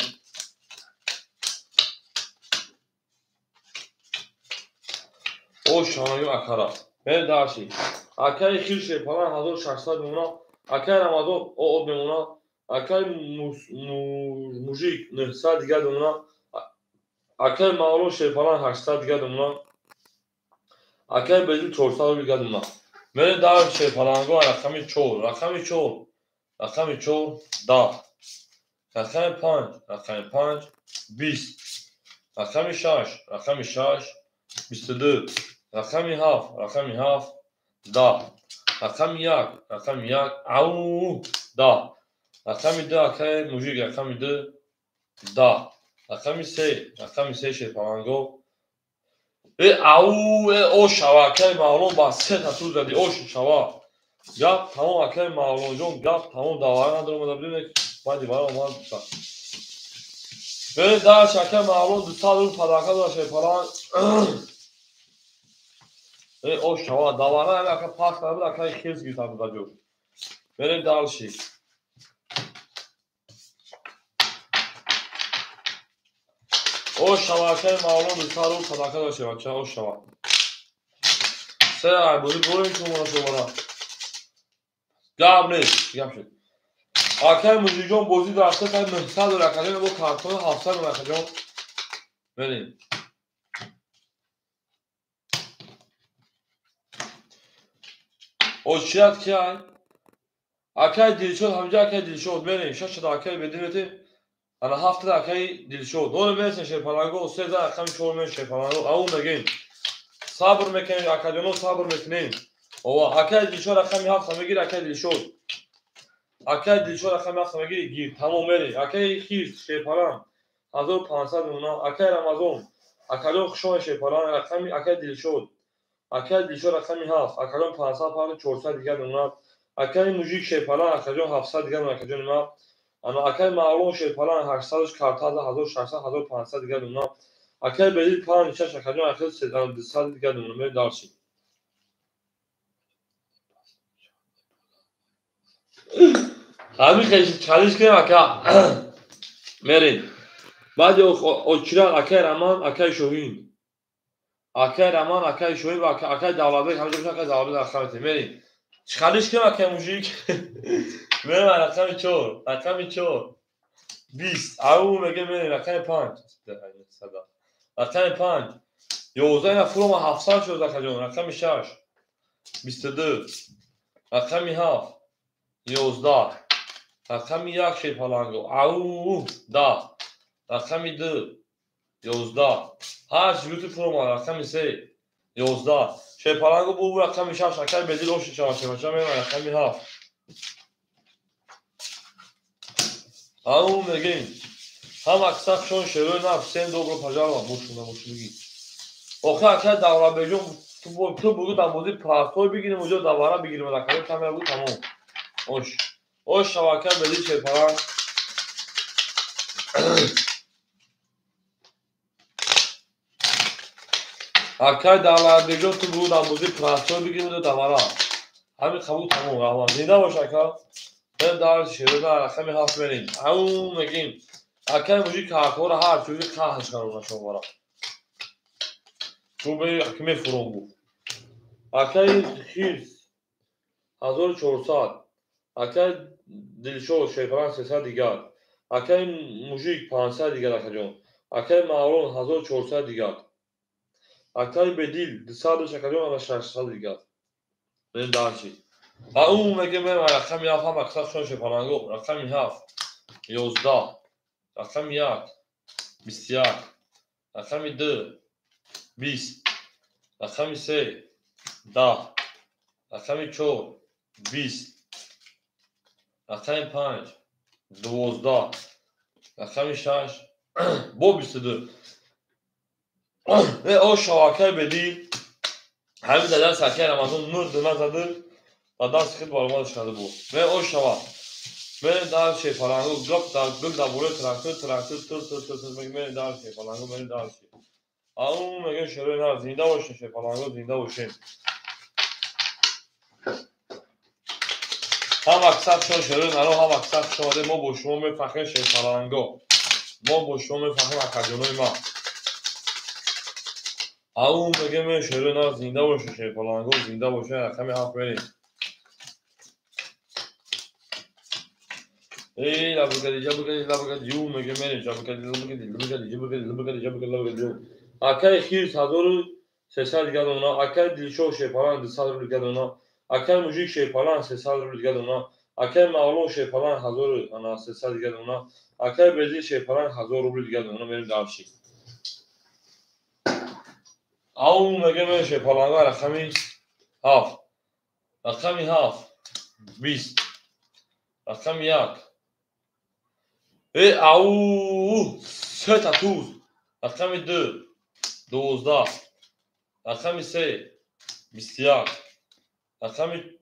О шаною акара. Берем дальше. Акаи хир шерпалан 1600 мемона, акаи Рамазон оод мемона, акаи мужик 900 дигар мемона, акаи Мавлон шерпалан 800 дигар мемона, акаи Бедил 400 дигар мемона. Мерем дар шерпаланго рақами 4, рақами 4, рақами 4 10, рақами 5, рақами 5 20, рақами 6, рақами 6 22, рақами 7, рақами 7 10, рақами 1, рақами 1 ау 10, рақами 2 акаи мужик, рақами 2 10, рақами 3, рақами 3 шерпаланго. Э ау э ош шава акаи Мавлон ба се та туз зади, ош шава. Гап тамом акаи Мавлонҷон, гап тамом, давара надорам, омада будем, баъди вара омад. Берем дальше, акаи Мавлон 200 рубл падака дора шерпалан. Э ош шава, давара ака пас набуд, акаи хирс гирифта буд дар ҷо. Берем дальше. Ош шава акаи Мавлон 200 рубл падака дора шербача, ош шава. Се ай бозӣ бурем шуморо шуморо. Гап нест, гап шуд. Акаи мужикҷон бозӣ дар се та 900 дора акаҷон, бо картон 700 дора акаҷон. Берем. Очият ки ай? Акаи Дилшод ҳамҷа, акаи Дилшод мерем, 6 та акаи Бедил метем. Ана 7 та акаи Дилшод. Оре мересем шерпаланго, 3 та рақами 4 мерем шерпаланго. Ау мегем. Сабр мекунем акаҷоно, сабр мекунем. Ова акаи Дилшод рақами 7 мегир, акаи Дилшод. Акаи Дилшод рақами 7 мегир, гир, тамом мерем. Акаи Хирс шерпалан 1500 мемона, акаи Рамазон, акаҷон хушон шерпалан рақами акаи Дилшод. Акаи Дилшод рақами 7, акаҷон 500 пардо 400 дигар мемонад. Акаи мужик шерпалан акаҷон 700 дигар мемонад, акаҷони ман. Ана акаи Мавлон шерпалан 800 картаза 1600 1500 дигар мемонад. Акаи Бедил 5 6 акаҷон ахир 200 дигар мемонад. Мерем дальше. Ҳамин чалиш кунем ака. Мерем. Баъди очират акай Раман, акай Шоҳин. Акай Раман, акай Шоҳин ва акай Давлатбек ҳамаҷо бошад, акай Давлатбек рақам метем. Мерем. Чалиш кунем акай мужик. Мерем рақами 4, рақами 4. 20. Ау меге мерем рақами 5. Рақами 5. 11 ина фурома 700 шуд акаҷон. Рақами 6. 22. Рақами 7. 11. Рақами 1 шерпаланго. Ау 10. Рақами 2. 11. 8 жигути фурома. Рақами 3. 11. Шерпаланго бу рақами 6. Акай бедил оши шава шерпача мерем рақами 7. Ау мегем. Ҳам аксар шон шерои наф, всем добро пожаловать. Бошунда бошундагӣ. Охир акай Давлатбекҷон ту бугу дар бозии простой бигирем, уҷо давара бигирем, акай камера бугу тамом. Ош. Ош шава акай бедил шерпаланг. Акай Давлатбекҷон ту бугу дар бозии простой бигирем, уҷо давара. Ҳамин қабул тамом, раҳмат. Зинда бош ака. Бем дар шерода рақами 7 мерем. Ау мегем. Акай мужик картҳоро ҳар чӯзи қаҳрш қарор нашовара. Ту ме мефуром бу. Акай Хирс 1400. Акай Дилшод шерпаланг 300 дигар. Акай мужик 500 дигар акаҷон. Акай Мавлон 1400 дигар. Акай Бедил 200 акаҷон ана 600 дигар. Мен дарчи. Ау мегем рақами 7 ҳам аксар шон шерпаланго. Рақами 7 11. Рақами 1 21. Рақами 2 20. Рақами 3 10. Рақами 4 20. Рақами 5 12. Рақами 6 бо 22. О шавакай бедил. Ҳамин дар даст акай Рамазон 9 дона зады ва даст хид баромадаш карда буд. Ме о шава. Мерем дар шерпаланго гап дар гул дар болои трактор, трактор тур тур тур тур мерем дар шерпаланго, мерем дар шер. Ау мегем шерои на зинда бошем шерпаланго, зинда бошем. Ҳам аксар шумо шерои наро, ҳам аксар шумо мо бо шумо мефахрем шерпаланго. Мо бо шумо мефахрем акаҷонои ма. Ау мегем шерои на зинда бошем шерпаланго, зинда бошем. Рақами 7 мерем. Эй, лабукади, жабукади, лабукади, ю, меге мерем, жабукади, лабукади, лабукади, жабукади, лабукади, жабукади, лабукади, ю. Акай Хирс 1300 дигар дона, акай Дилшод шерпаланг 200 рубл дигар дона, акай Мужик шерпаланг 300 рубл дигар дона, акай Мавлон шерпаланг 1300 дигар дона, акай Бедил шерпаланг 1000 рубл дигар дона, мерем дарши. Ау меге мерем шерпаланга рақами 7. Рақами 7 20. Рақами 1. Ау сета туз. Рақами 2 12. Рақами 3 21. Рақами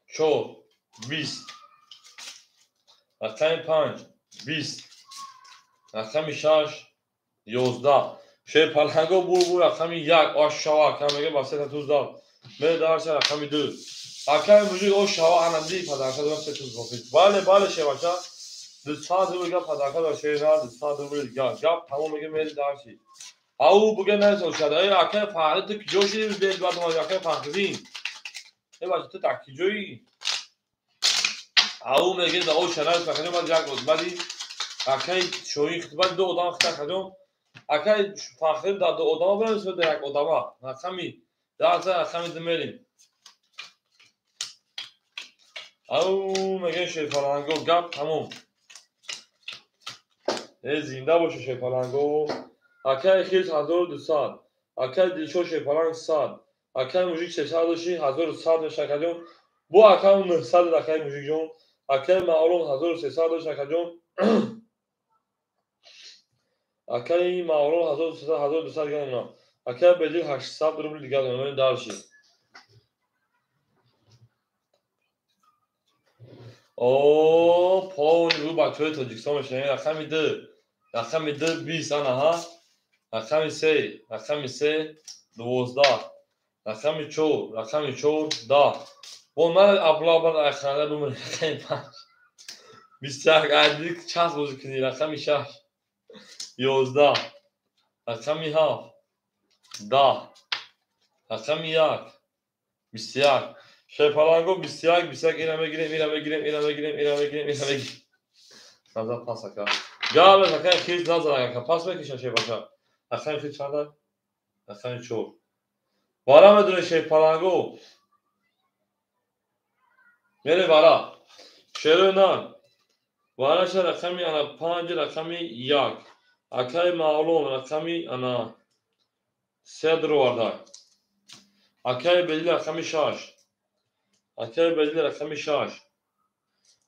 4 20. Рақами 5 20. Рақами 6 11. Шерпаланго бур рақами 1 ош шава ака меге ба сета туз дод. Мере дарса рақами 2. Акай мужик ош шава ананди падарка дорам се туз бофид. Бале бале шевача. 200 рубл гап падарка дор шер 200 рубл гап тамом меге мере дарси. Ау буге несо шада. Эй акай Фахри ту киҷо шиди бел бад мо акай Фахридин. Эй бача ту дар киҷои? Ау меге да о шана Фахридин бад як рӯз бади акай Шоҳин хитбат ду одам хита кадом. Акай Фахридин дар ду одама бирем да як одама. Рақами 10 рақами 2 мерем. Ау меге шерпаланго гап тамом. Эй зинда боша шерпаланго. Акай Хирс 1200. Акай Дилшод шерпаланг 100. Акай мужик 300 доши 1100 меша акаҷон. Бо акам 900 акай мужикҷон. Акай Мавлон 1300 дошт акаҷон. Акай Мавлон 1300 1200 дигар дона. Акай Бедил 800 рубл дигар дона. Дарши. О, полни рӯ бачаҳои Тоҷикистон мешавем. Рақами 2. Рақами 2 20 ана ҳа. Рақами 3, рақами 3 12. Рақами 4, рақами 4 10. Бо ман аблабан айханда бумир рақами 5. 21 айдик час бозӣ кунӣ. Рақами 6 11 рақами 7 10 рақами 1 21. Шерпаланго 21 21 ира мегирем, ира мегирем, ира мегирем, ира мегирем, ира мегирем. Назар пас ака. Гап ака хис назар ака пас мекиша шербаша. Рақами хис чанд? Рақами 4. Вара медуне шерпаланго. Мере вара. Шерои нар. Вараша рақами ана 5 рақами 1. Акаи Мавлон рақами ана 3 дроварда. Акаи Бедил рақами 6. Акаи Бедил рақами 6.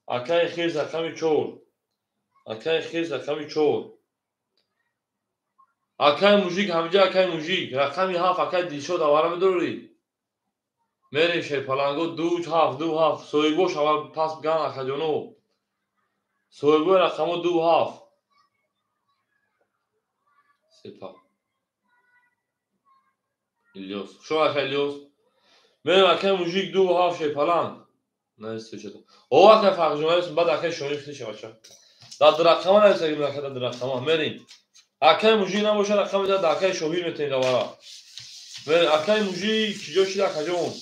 Акаи Хирс рақами 4. Акаи Хирс рақами 4. Акаи Мужик ҳамҷа акаи Мужик рақами 7 акаи Дилшод авара медорӣ. Мерем шерпаланго 2 7 2 7 соҳибош аввал пас ган акаҷоно. Соҳибои рақамо 2 7. Сепа. Илёс. Шо ака Илёс? Мерем акаи Мужик 2 7 шерпаланг. Не се чето. О ака Фархҷон баъд акаи Шоҳин хитиша бача. Дар ду рақама нависагим ака дар ду рақама. Мерем. Акаи Мужик набоша рақами дар акаи Шоҳин метавонед аввала. Мерем акаи Мужик киҷо шид акаҷон?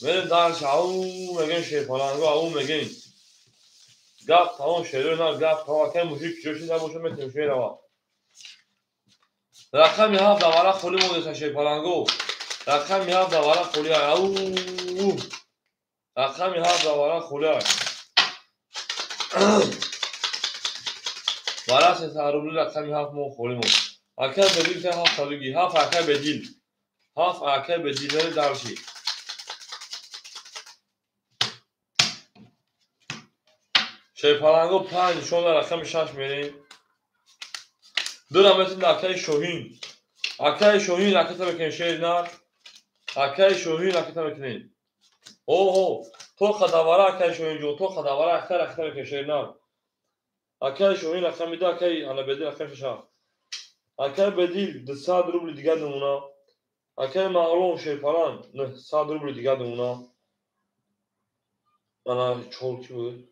Мерем дарш ау мегем шерпаланго ау мегем. Гап тамом шерои нар гап тамом акаи Мужик киҷо шид набоша метавонем шерава. Рақами 7 давара холӣ мондеса шерпаланго. Рақами 7 давара холӣ ау. Рақами 7 давара холӣ. Вара 300 рубли рақами 7 мо холӣ монд. Акаи Бедил 7 садуги 7 акаи Бедил. 7 акаи Бедил мери дарши. Шерпаланго 5 нишон рақами 6 мерем. Дура метин акаи Шоҳин. Акаи Шоҳин ракета мекунем шери нар. Акаи Шоҳин ракета мекунем. Оҳо, то қадавара акаи Шоҳин ҷон, то қадавара акаи ракета мекунем шери нар. Акаи Шоҳин рақами 2, акаи ана Бедил рақами 6. Акаи Бедил 200 рубли дигар намуна. Акаи Мавлон шерпаланг 900 рубли дигар намуна. Ана 4 ки буд?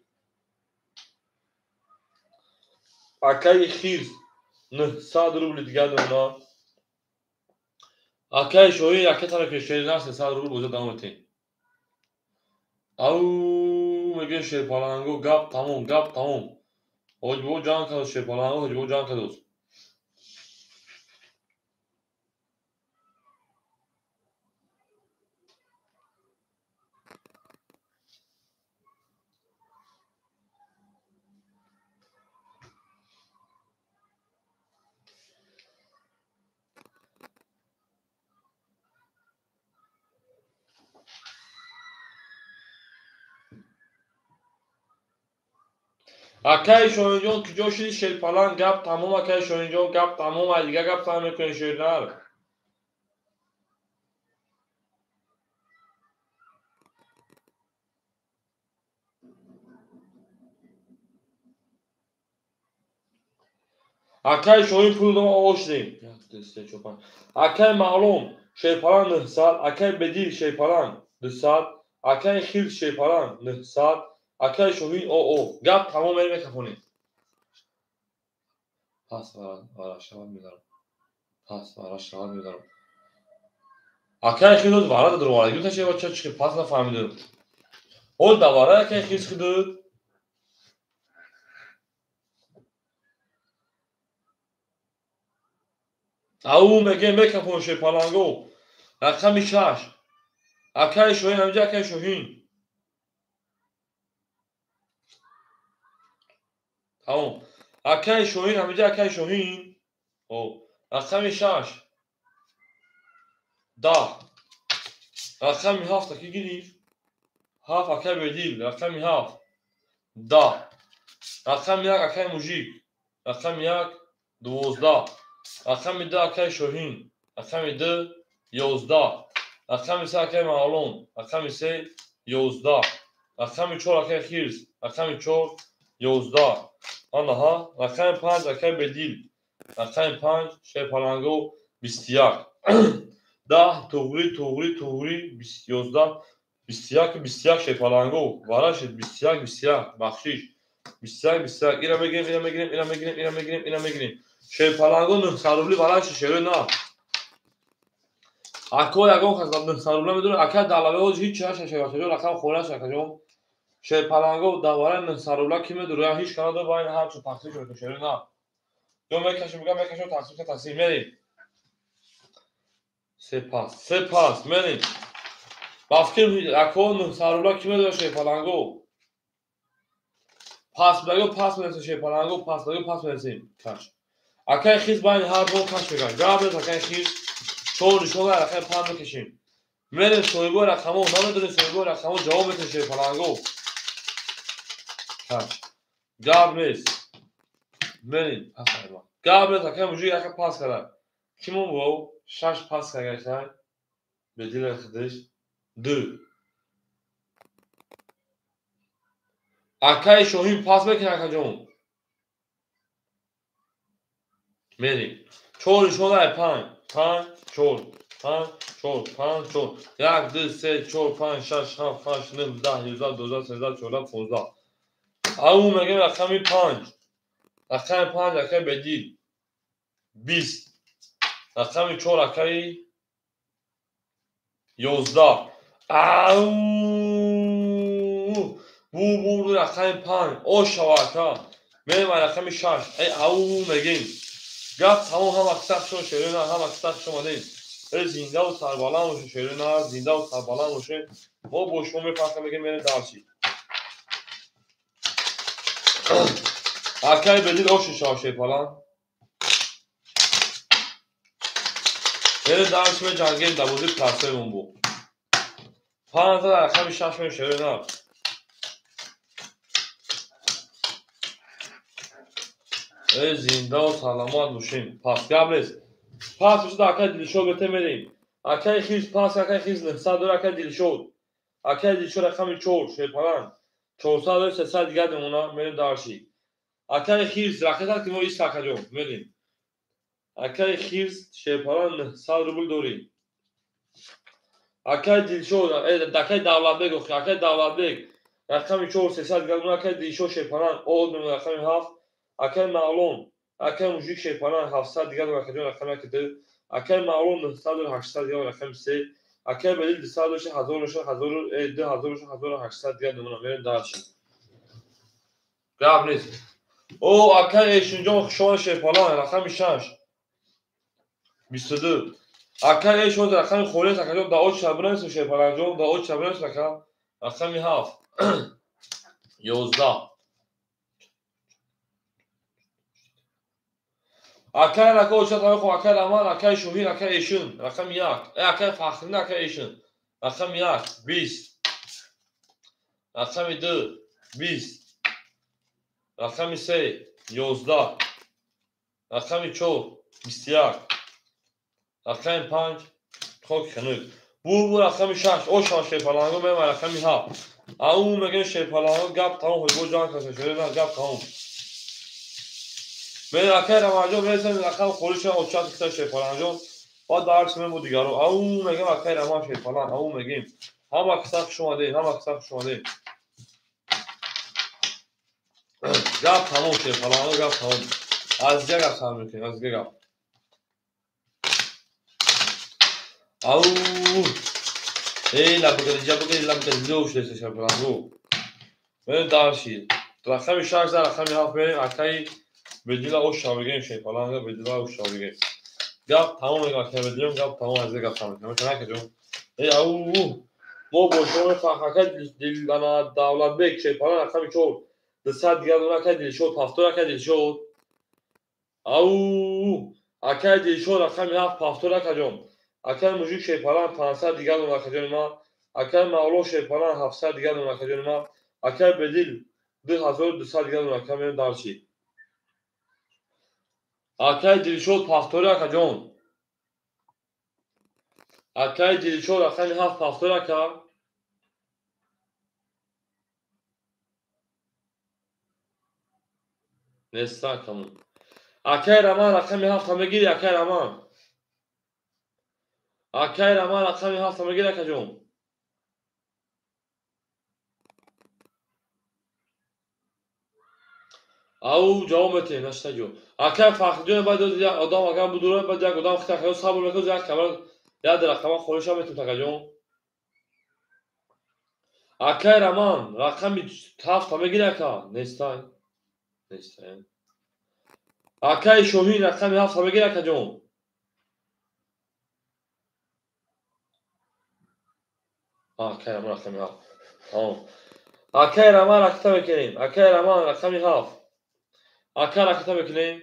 Акаи Хирс 900 рубли дигар намуна. Акаи Шоҳин ракета мекунем шери нар 300 рубл боза давом метем. Ау мегӯем шерпаланго гап тамом, гап тамом. Ҳоҷибо ҷанг кардост шерпаланго, ҳоҷибо ҷанг кардост. Акаи Шоҳинҷон куҷо шиди шерпаланг? Гап тамом акаи Шоҳинҷон, гап тамом. Ай дигар гап тамом мекунем шернар. Акаи Шоҳин пул дома оғоз шудем. 1 2 3 4 5. Акаи Мавлон шерпаланг 900, акаи Бедил шерпаланг 200, акаи Хирс шерпаланг 900, акаи Шоҳин оо гап тамом мерем мекафонем. Пас вара шавад медарам. Пас вара шавад медарам. Акаи Хирс вара дадро вара. Гуфта шева ча чи пас нафаҳмидам. Ҳол давара акаи Хирс хидуд. Ау мегем мекафон шерпаланго. Рақами 6. Акаи Шоҳин ҳамҷа акаи Шоҳин. Тамом. Акаи Шоҳин ҳамҷа акаи Шоҳин. О, рақами 6. 10. Рақами 7 аки гирифт. 7 акаи Бедил, рақами 7. 10. Рақами 1 акаи Мужик. Рақами 1 12. Рақами 2 акаи Шоҳин. Рақами 2 11. Рақами 3 акаи Мавлон. Рақами 3 11. Рақами 4 акаи Хирс. Рақами 4 11. Анаҳа, рақами 5 акаи Бедил. Рақами 5 шерпаланго 21. 10 туғри туғри туғри 11 21 21 шерпаланго. Вара шед 21 21 бахшиш. 21, 21. Ира мегирем, ира мегирем, ира мегирем, ира мегирем, ира мегирем. Шерпаланго 900 рубли баланд шуд, шерои на. Ако ягон кас 900 рубла медонад, ака далаве оз ҳеч наша шербачаҷон, рақам хора аст акаҷон. Шерпаланго давара 900 рубла ки медонад, ҳеч кана до байн ҳар чо тақсим шуд, шерои на. Ё мекашем, мегам мекашем, тақсим ка тақсим мерем. Сепас, сепас, мерем. Ба фикр ако 900 рубла ки медонад шерпаланго? Пас баго пас мерасем шерпаланго, пас баго пас мерасем. Каш. Акай хиз байни ҳар бор каш мекунад. Гап нест акай хиз. Чор нишон рақами панҷ мекашем. Мерем соҳибои рақамҳо, намедонем соҳибои рақамҳо ҷавоб метавонем шерпаланго. Каш. Гап нест. Мерем пас карда. Гап нест акай мужик яка пас карда. Кимон бо? Шаш пас карда. Бедила худаш. Ду. Акай Шоҳин пас мекунад акаҷон. Мерем. Чор нишона панҷ, панҷ, чор, панҷ, чор, панҷ, чор. Як, ду, се, чор, панҷ, шаш, ҳафт, ҳашт, нӯҳ, даҳ, ёздаҳ, дувоздаҳ, сездаҳ, чордаҳ, понздаҳ. Ау мегӯем рақами панҷ. Рақами панҷ акаи Бедил. 20. Рақами чор акаи 11. Ау! Бу бурду рақами панҷ. Ош шава ака. Мерем рақами шаш. Эй ау мегӯем. Гап тамом, ҳама киса хуш омадед, шерои на, ҳама киса хуш омадед. Эй зиндаву сарбаланд бошед, шерои на, зиндаву сарбаланд бошед. Мо бо шумо мепахем, мегӯем мерем дарси. Акаи Бедил ош шава шерпаланд. Мерем дарси меҷангем дар бозии платсоимон бо. Панҷ рақами шаш мерем шерои на. Эй зиндаву саломат бошем. Пас гап нест. Пас бошад акаи Дилшод бете мерем. Акаи Хиз пас, акаи Хиз 900 дора, акаи Дилшод. Акаи Дилшод рақами чор шерпаланд. 400 дора, 300 дигар мемонад, мерем дарши. Акаи Хиз ракета ки мо ист акаҷон, мерем. Акаи Хиз шерпаланд 900 рубл дорӣ. Акаи Дилшод, акаи Давлатбек, охи, акаи Давлатбек рақами чор 300 дигар мемонад, акаи Дилшод шерпаланд од мемонад рақами ҳафт. Акаи Мавлон, акаи Мужик шерпаланд 700 дигар рақами рақами як ду, акаи Мавлон 900 дора, 800 дигар рақами се, акаи Бедил 200 дошта, 1000 дошта, 1000 2000 дошта, 1800 дигар мемонад, мерем дарши. Гап нест. О, акаи Эшинҷон хушомад шерпаланд рақами шаш 22. Акаи Эшон рақами холис акаҷон да оч шабранс шерпаландҷон, да оч шабранс ака рақами ҳафт 11. Акаи рака очат ҳамехо, акаи Раман, акаи Шоҳин, акаи Эшин, рақами як. Акаи Фахрин, акаи Эшин, рақами як, 20. Рақами ду, 20. Рақами се, 11. Рақами чор, 21. Рақами панҷ, хоки хунук. Бу рақами шаш, ош шерпаланго мема рақами ҳафт. Ау мегӯем шерпаланго гап тамом, ҳоҷбо ҷанг каса, шерои на гап тамом. Мен акаи Рамазонҷон мерасем рақам холиша очат киса шерпаланҷон. Баъд дарс мемо дигаро. Ау мегӯем акаи Раман шерпаланд, ау мегӯем. Ҳама киса хуш омадед, ҳама киса хуш омадед. Гап тамом шерпаланго, гап тамом. Аз дигар гап сар мекунем, аз дигар гап. Ау! Эй, лабагариҷа багари лабагариҷа ушеса шерпаланго. Мерем дарси. Рақами шаш дар рақами ҳафт мерем акаи Бедила ош шавигем шерпаланга, Бедила ош шавигем. Гап тамом мегӯям акаи Бедилам, гап тамом, аз дигар гап сар мекунем. Акаҷон. Эй, ау! Мо бо шумо мефаҳмем акаи Дилана Давлатбек шерпаланд рақами чор. 200 дигар дона акаи Дилшод, ҳафтор акаи Дилшод. Ау! Акаи Дилшод рақами ҳафт, ҳафтор акаҷон. Акаи Мужик шерпаланд 500 дигар дона акаҷони ман. Акаи Мавло шерпаланд 700 дигар дона акаҷони ман. Акаи Бедил 2200 дигар дона ака мерем дарси. Акаи Дилшод ҳафтор акаҷон. Акаи Дилшод рақами ҳафт, ҳафтор ака. Неста акамон. Акаи Раман рақами ҳафта мегири, акаи Раман. Акаи Раман рақами ҳафта мегири, акаҷон. Ау ҷавоб метиҳем, наштаҷо. Акай Фахриҷон баъд як одам агар будура, баъд як одам хита хаё сабр мекунад, як камера як рақама холиша метиҳем такаҷон. Акай Раман рақами 7 мегири ака? Нестай. Нестай. Акай Шоҳин рақами 7 мегири акаҷон? Акай Раман рақами 7. Тамом. Акай Раман ракета мекунем. Акай Раман рақами 7. Акай ракета мекунем.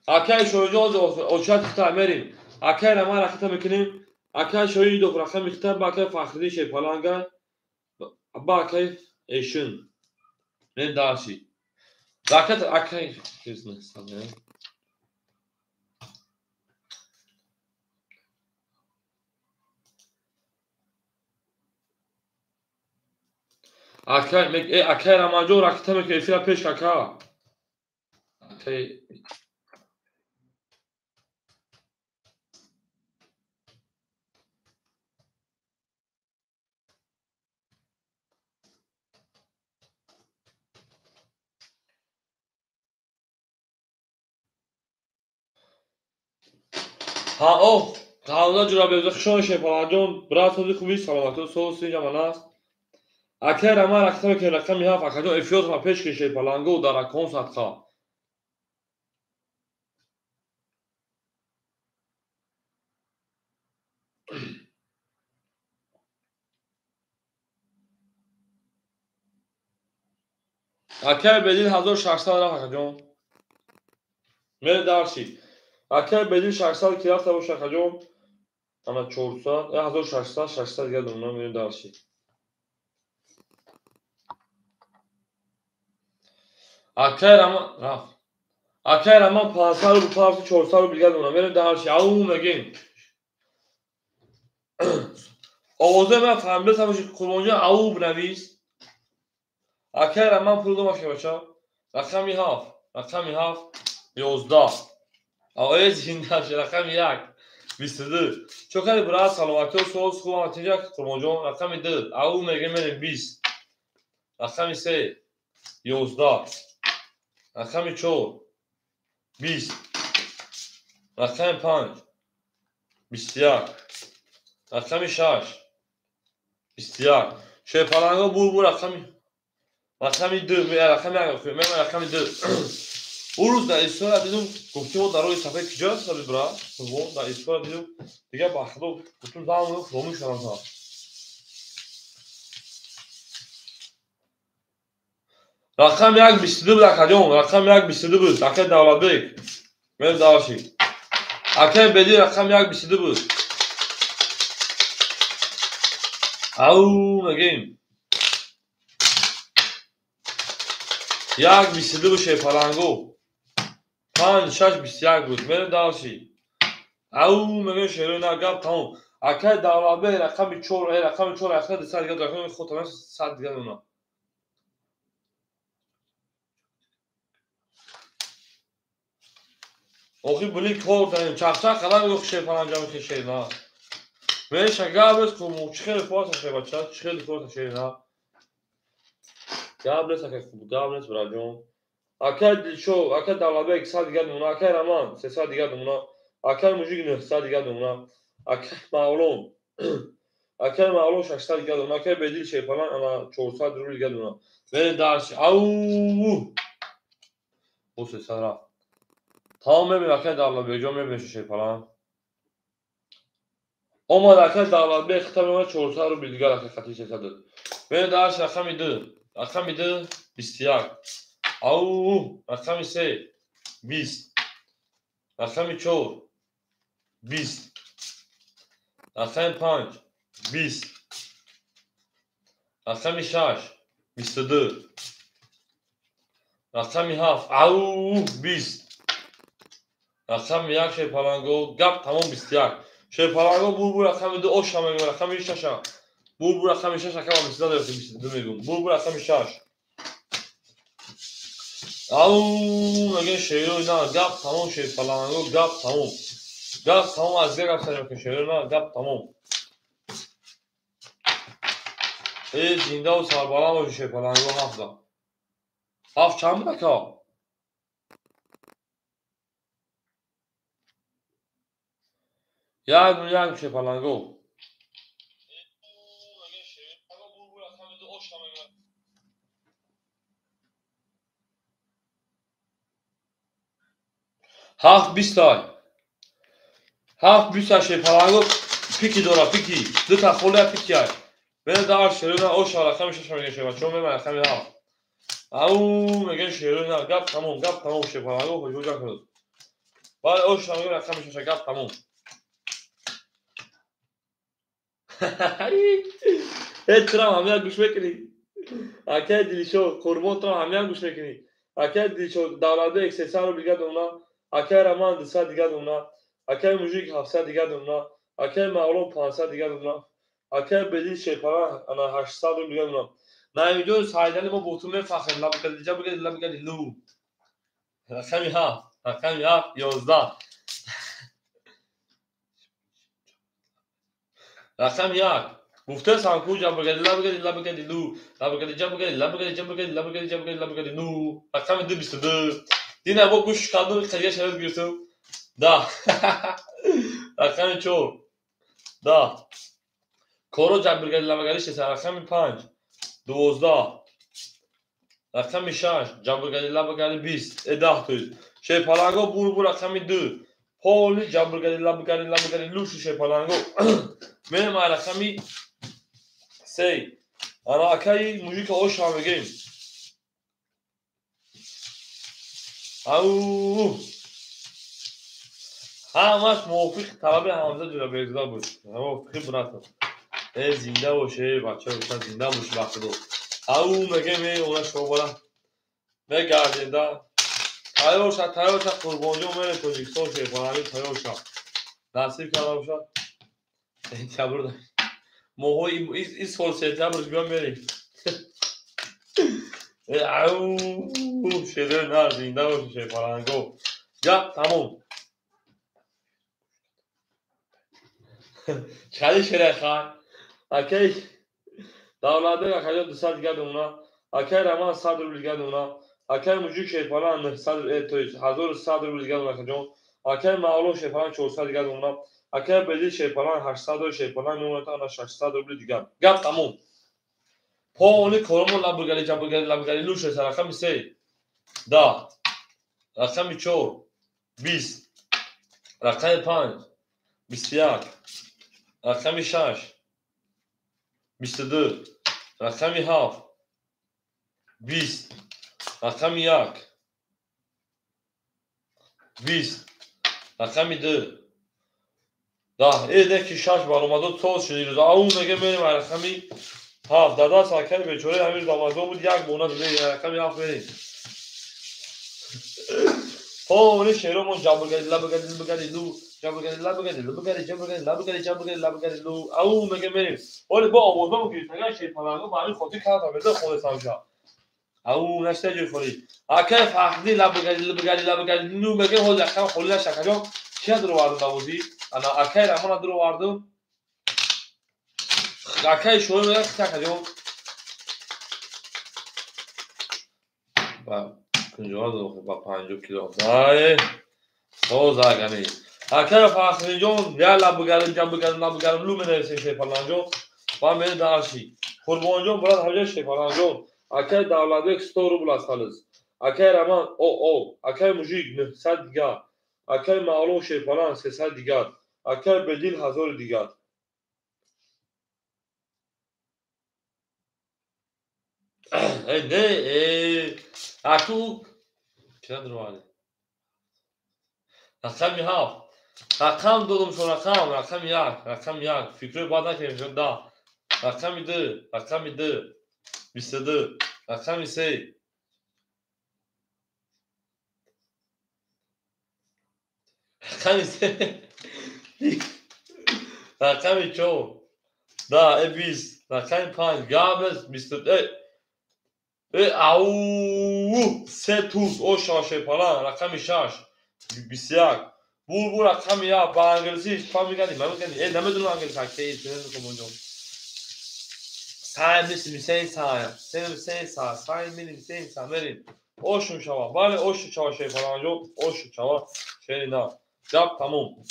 Акай Шоҳинҷон очат хита мерим. Акай Раман ракета мекунем. Акай Шоҳин дох рақами хита ба акай Фахриддин Шерпаланга ба акай Эшин. Мен дарши. Ракет акай акай акай Раманҷон ракета мекунем. Эфира пеш ака. Акай ҳа о ҳамза Ҷурабекзода хушон Шерпаланҷон брат сози хуби саломатӣ соз синҷа ман аст. Акай Раман ракета мекунем рақами 7 акаҷон эфиётма пеш ки Шерпаланго дар акон садқа. Акай Бедил 1600 рафт акаҷон. Мери дарши. Акай Бедил 600 ки рафта боша акаҷон. Ана 400, 1600, 600 дигар думона мери дарши. Акай Раман рафт. Акай Раман 500 рубл пафти 400 рубл дигар думона мери дарши. Ау мегем. Овозе ман фаҳмида сабоши Қурбонҷон ау бинавис. Акай Раман пул домаша бача. Рақами 7, рақами 7 11. Оe зинда рақами 1 22. Чо кади брат саломатӣ соз хуб натиҷа Қурбонҷон рақами 2 ау мегем мерем 20. Рақами 3 11. Рақами 4 20. Рақами 5 21. Рақами 6 21. Шерпаланго бур рақами 2 рақами 1 мема рақами 2. Он рӯз дар Исфара дидум, гуфтем мо дар роҳи сафед куҷо аст сабид брат? Қурбон дар Исфара дидум, дигар ба худо гуфтум зам хромӣ шудам. Рақами 1 22 буд акаҷон, рақами 1 22 буд, акай Давлатбек. Мерем дарши. Акай Беди рақами 1 22 буд. Ау мегем. 1 22 буд Шерпаланго. 5 6 21 буд. Мерем дарши. Ау мегем шерои на гап тамом. Акай Давлатбек рақами 4, рақами 4 ахта 200 дигар рақами худтон 100 дигар мемонад. Охи були кор дарем. Чақчақ қадам мегӯ Шерпаланг ҷамъ шер на. Меша гап нест хуб, чӣ хеле форса шер бача, чӣ хеле форса шер на. Гап нест акай хуб, гап нест браҷон. Акай Дилшо, акай Давлатбек 100 дигар мемонад, акай Раман 300 дигар мемонад, акай Мужик 900 дигар мемонад, акай Мавлон, акай Мавлон 600 дигар мемонад, акай Бедил Шерпаланг ана 400 рубл дигар мемонад. Мерем дарши. Ау! Бо 300 рафт. Тамом мебинем акай Давлатбекҷон мебинем Шерпаланг. Омад акай Давлатбек хита мемонад 400 рубл дигар акай хати 300. Мерем дарши рақами 2. Рақами 2 21. Ау, рақами 3 20. Рақами 4 20. Рақами 5 20. Рақами 6 22. Рақами 7 ау 20. Рақами 1 Шерпаланго гап тамом 21. Шерпаланго бур рақами 2 оша мегӯм рақами 6. Бур рақами 6 ака 22 22 мегӯм. Бур рақами 6. Ау мегӯем шерои на гап тамом Шерпаланго гап тамом. Гап тамом аз дигар гап сар мекунем шерои на гап тамом. Зиндаву сарбаланд бошед Шерпаланго ҳафта. Ҳафт чанд буд ака? 1-1 шепаланго. Ҳафт бистай. Ҳафт бистай шепаланго пики дора, пики. Дута холия пики ай. Бене дар шерона оша рақами шаша мегӯяд шепа. Чон мема рақами ҳафт. Ау мегӯяд шерона гап тамом, гап тамом шепаланго хоҷа кунад. Бале оша мегӯяд рақами шаша гап тамом. Э турам ҳамяк гӯш мекунӣ? Акай Дилшо, Қурбон турам ҳамяк гӯш мекунӣ? Акай Дилшо, Давлатбек 300 рубл дига домна, акай Роман 200 дига домна, акай Мужик 700 дига домна, акай Мавлон 500 дига домна, акай Бедил Шерпалан ана 800 рубл дига домна. Наимҷон Сайдали мо бо ту мефахрем. Лабгадиҷа бигӯ, лабгади лу. Рақами ҳафт, рақами ҳафт, 11. Рақами як. Гуфта санку ҷабгади лабгади лабгади лу, лабгади ҷабгади лабгади ҷабгади лабгади ҷабгади лабгади лу. Рақами ду 22. Дина бо гӯш кардум, қадия шароит гирифтум. Да. Рақами чор. Да. Коро ҷабргади лабгади шеса. Рақами панҷ. 12. Рақами шаш. Ҷабргади лабгади 20. Э даҳ тоист. Шерпаланго бур бур рақами ду. Поли ҷабргади лабгади лабгади луши шерпаланго. Мерем ай рақами се. Ана акаи мужика оша мегӯем. Ау! Ҳамаш мувофиқи талаби Ҳамза Ҷӯрабекзода буд. Мувофиқи братам. Э зинда бош, э бача, зинда бош ба худо. Ау мегӯем, э она шобара. Мегардем да. Тайёр ша, тайёр ша, Қурбонҷон мерем Тоҷикистон шерпаланги тайёр ша. Насиб карда бошад. Сентябр моҳои ин сол сентябр биё мерем. Ау шерои на зинда боши шерпаланго. Гап тамом. Чали шераи хай. Акай Давлатбек акаҷон 200 дига домна, акай Роман 100 рубл дига домна, акай Мужик Шерпалан 900 то есть 1100 рубл дига домна акаҷон, акай Мавлон Шерпалан 400 дига домна, акай Бедил Шерпалан 800 Шерпалан мемонад ана 600 рубл дига. Гап тамом. Пони коромо лабгари ҷабгари лабгари луше рақами се. Да. Рақами чор. 20. Рақами панҷ. 21. Рақами шаш. 22. Рақами ҳафт. 20. Рақами як. 20. Рақами ду. Да, э не ки шаш баромадо соз шуд ирӯз. Ау мега мерем рақами ҳафт. Дар даст акаи бечораи ҳамин Рамазон буд, як бона дода рақами ҳафт мерем. Пони шеромон ҷабргади лабгади лабгади лу, ҷабргади лабгади лабгади ҷабргади лабгади ҷабргади лабгади лу. Ау мега мерем. Оли бо овозамо гирифтаган шерпаланго ба ҳамин хотир кардам, беда хонестам ша. Ау нашта ҷой холӣ. Акаи Фахриддин лабгади лабгади лабгади лу мега ҳози акам холӣ наша акаҷон. Кия дуровардум давозӣ? Ана акаи Рамона дуровардум. Акаи Шоҳӣ мега хит акаҷон. Ба кунҷоа ба 50 кило. Ай соз агани. Акаи Фахриддинҷон я лабгади ҷабгади лабгади лу менависем шерпаланҷон. Ба мери дарши. Қурбонҷон брат ҳаҷа шерпаланҷон. Акаи Давлатбек 100 рубл аст халис. Акаи Роман о акаи Мужик 900 дигар. Акаи Мавлон Шерпалан 300 дигар. Акаи Бедил 1000 дигар. Э не, э аку чира дуроварди? Рақами ҳафт. Рақам додум шо рақам, рақами як, рақами як. Фикрҳои бад накунем шо да. Рақами ду, рақами ду. 22. Рақами се. Рақами се. Рақами чор. Да, э 20. Рақами панҷ. Гап 20. Э ау се туз оша шерпалан. Рақами шаш. 21. Бур бур рақами як. Ба англисӣ фаҳмиганӣ, мамиканӣ. Э намедонам англисӣ акаи қурбонҷон. Сай мисли сей сай. Сей сей сай, сай милим сей сай мерим. Ошум шава. Бале ошу шава шерпаланҷон, ошу шава. Шери на. Гап тамом.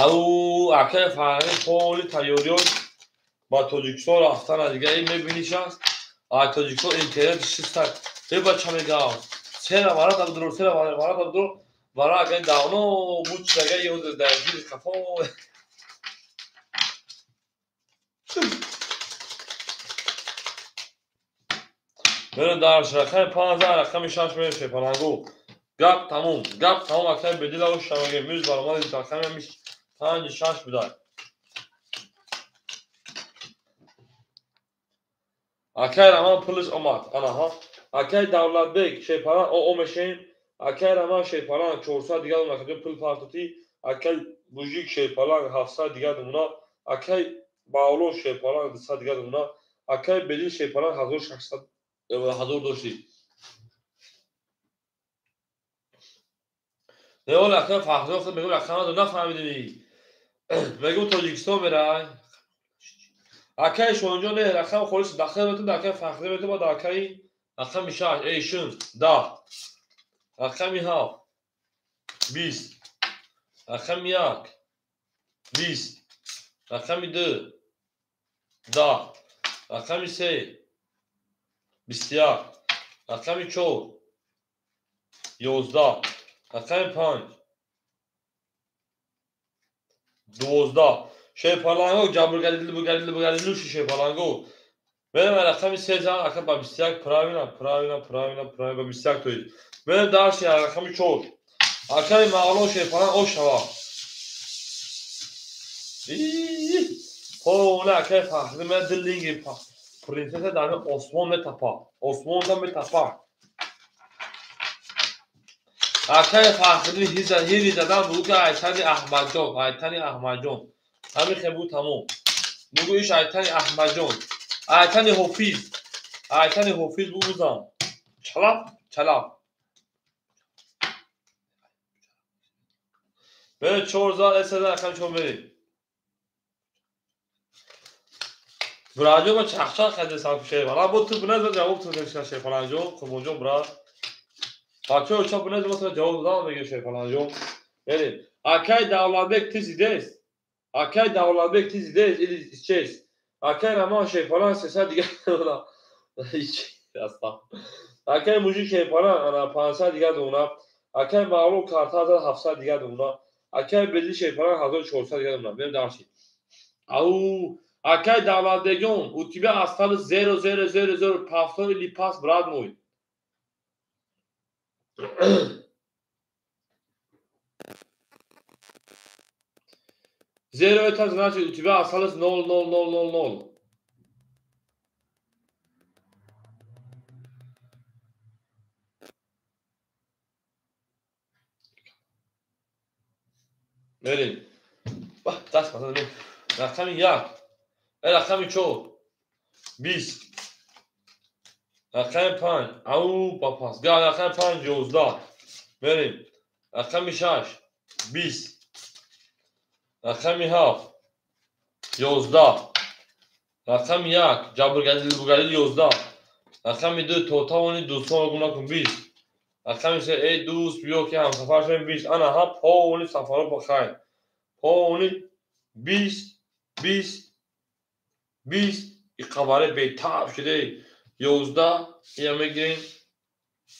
Ау акай Фарҳанг ҳоли тайёриёт ба Тоҷикистон рафтана дига ин мебиниш аст. А Тоҷикистон интернет шиста. Э бача мегав. Сера вара дабдро, сера вара дабдро. Вара агар давно буд чига ёд дар зир қафо. Мерем дар рақами 5 рақами 6 мерем шепалангу. Гап тамом, гап тамом акай бедилаву шамаге мюз баромади рақами 5 6 будай. Акай Раман пулиш омад. Анаҳа. Акай Давлатбек шепалан о мешем. Акай Раман шепалан 400 дигар думна пул партоти. Акай Мужик шепалан 700 дигар думна. Акай Бауло шепалан 200 дигар думна. Акай Бедил шепалан 1600 1000 дошти. Не акай Фахрӣ мегӯ рақамро нафаҳмидӣ. Мегӯ Тоҷикистон мерай. Акай Шонҷон не рақам холис дахил метун акай Фахрӣ метун баъд акай рақами 6 эйшун 10 рақами 7 20 рақами 1 20 рақами 2 10 рақами 3 21 рақами 4 11 рақами 5 12 шепаланго ҷабргардиду бугардиду бугардиду шепаланго. Мерем рақами 3 ака ба 21 правильно правильно правильно правильно ба 21 тои. Мерем дарси рақами 4. Акаи Мавло шепаланг о шава. Поле акаи Фахрӣ ме дилинги принсесса дар осмон метапа. Осмонда метапа. Акаи Фахрӣ ҳири задан буд ки айтани Аҳмадҷон, айтани Аҳмадҷон. Ҳамин хел буд тамом. Мегӯ иш айтани Аҳмадҷон. Айтани Ҳофиз. Айтани Ҳофиз бузам. Чалаб, чалаб. Бере 4 зал, 3 зал рақами 4 мерем. Браҷон ма чахчах кардесам шерпаланг. Бо ту биназ ҷавоб ту шерпалангҷон, Қурбонҷон брат. Бачаҳо ча биназ ма ҷавоб додам мегӯ шерпалангҷон. Берем. Акай Давлатбек ти зидест? Акай Давлатбек ти зидест или чест? Акай Раман шерпаланг 300 дигар дона. Акай Мужик шерпаланг ана 500 дигар дона. Акай Мавло карта 700 дигар дона. Акай Бедил шерпаланг 1400 дигар дона. Берем дальше. Ау Акай Давлатбегон, у тебя осталось 0 0 0 0 повтор или пас, брат мой. Зеро это значит, у тебя осталось 0 0 0 0 0. Мерем. Даст мазан. Рақами 1. Рақами 4 20 рақами 5 ау ба пас. Рақами 5 11 мерем. Рақами 6 20 рақами 7 11 рақами 1 ҷабргардиду бугардиду 11 рақами 2 то тавони дӯстонро гум накун 20 рақами 3 эй дӯст биё ки ҳамсафар шавем 20 ана ҳа полни сафаро ба хайр. Полни 20 20 20 иқабаре бетаб шуде 11 ина мегирем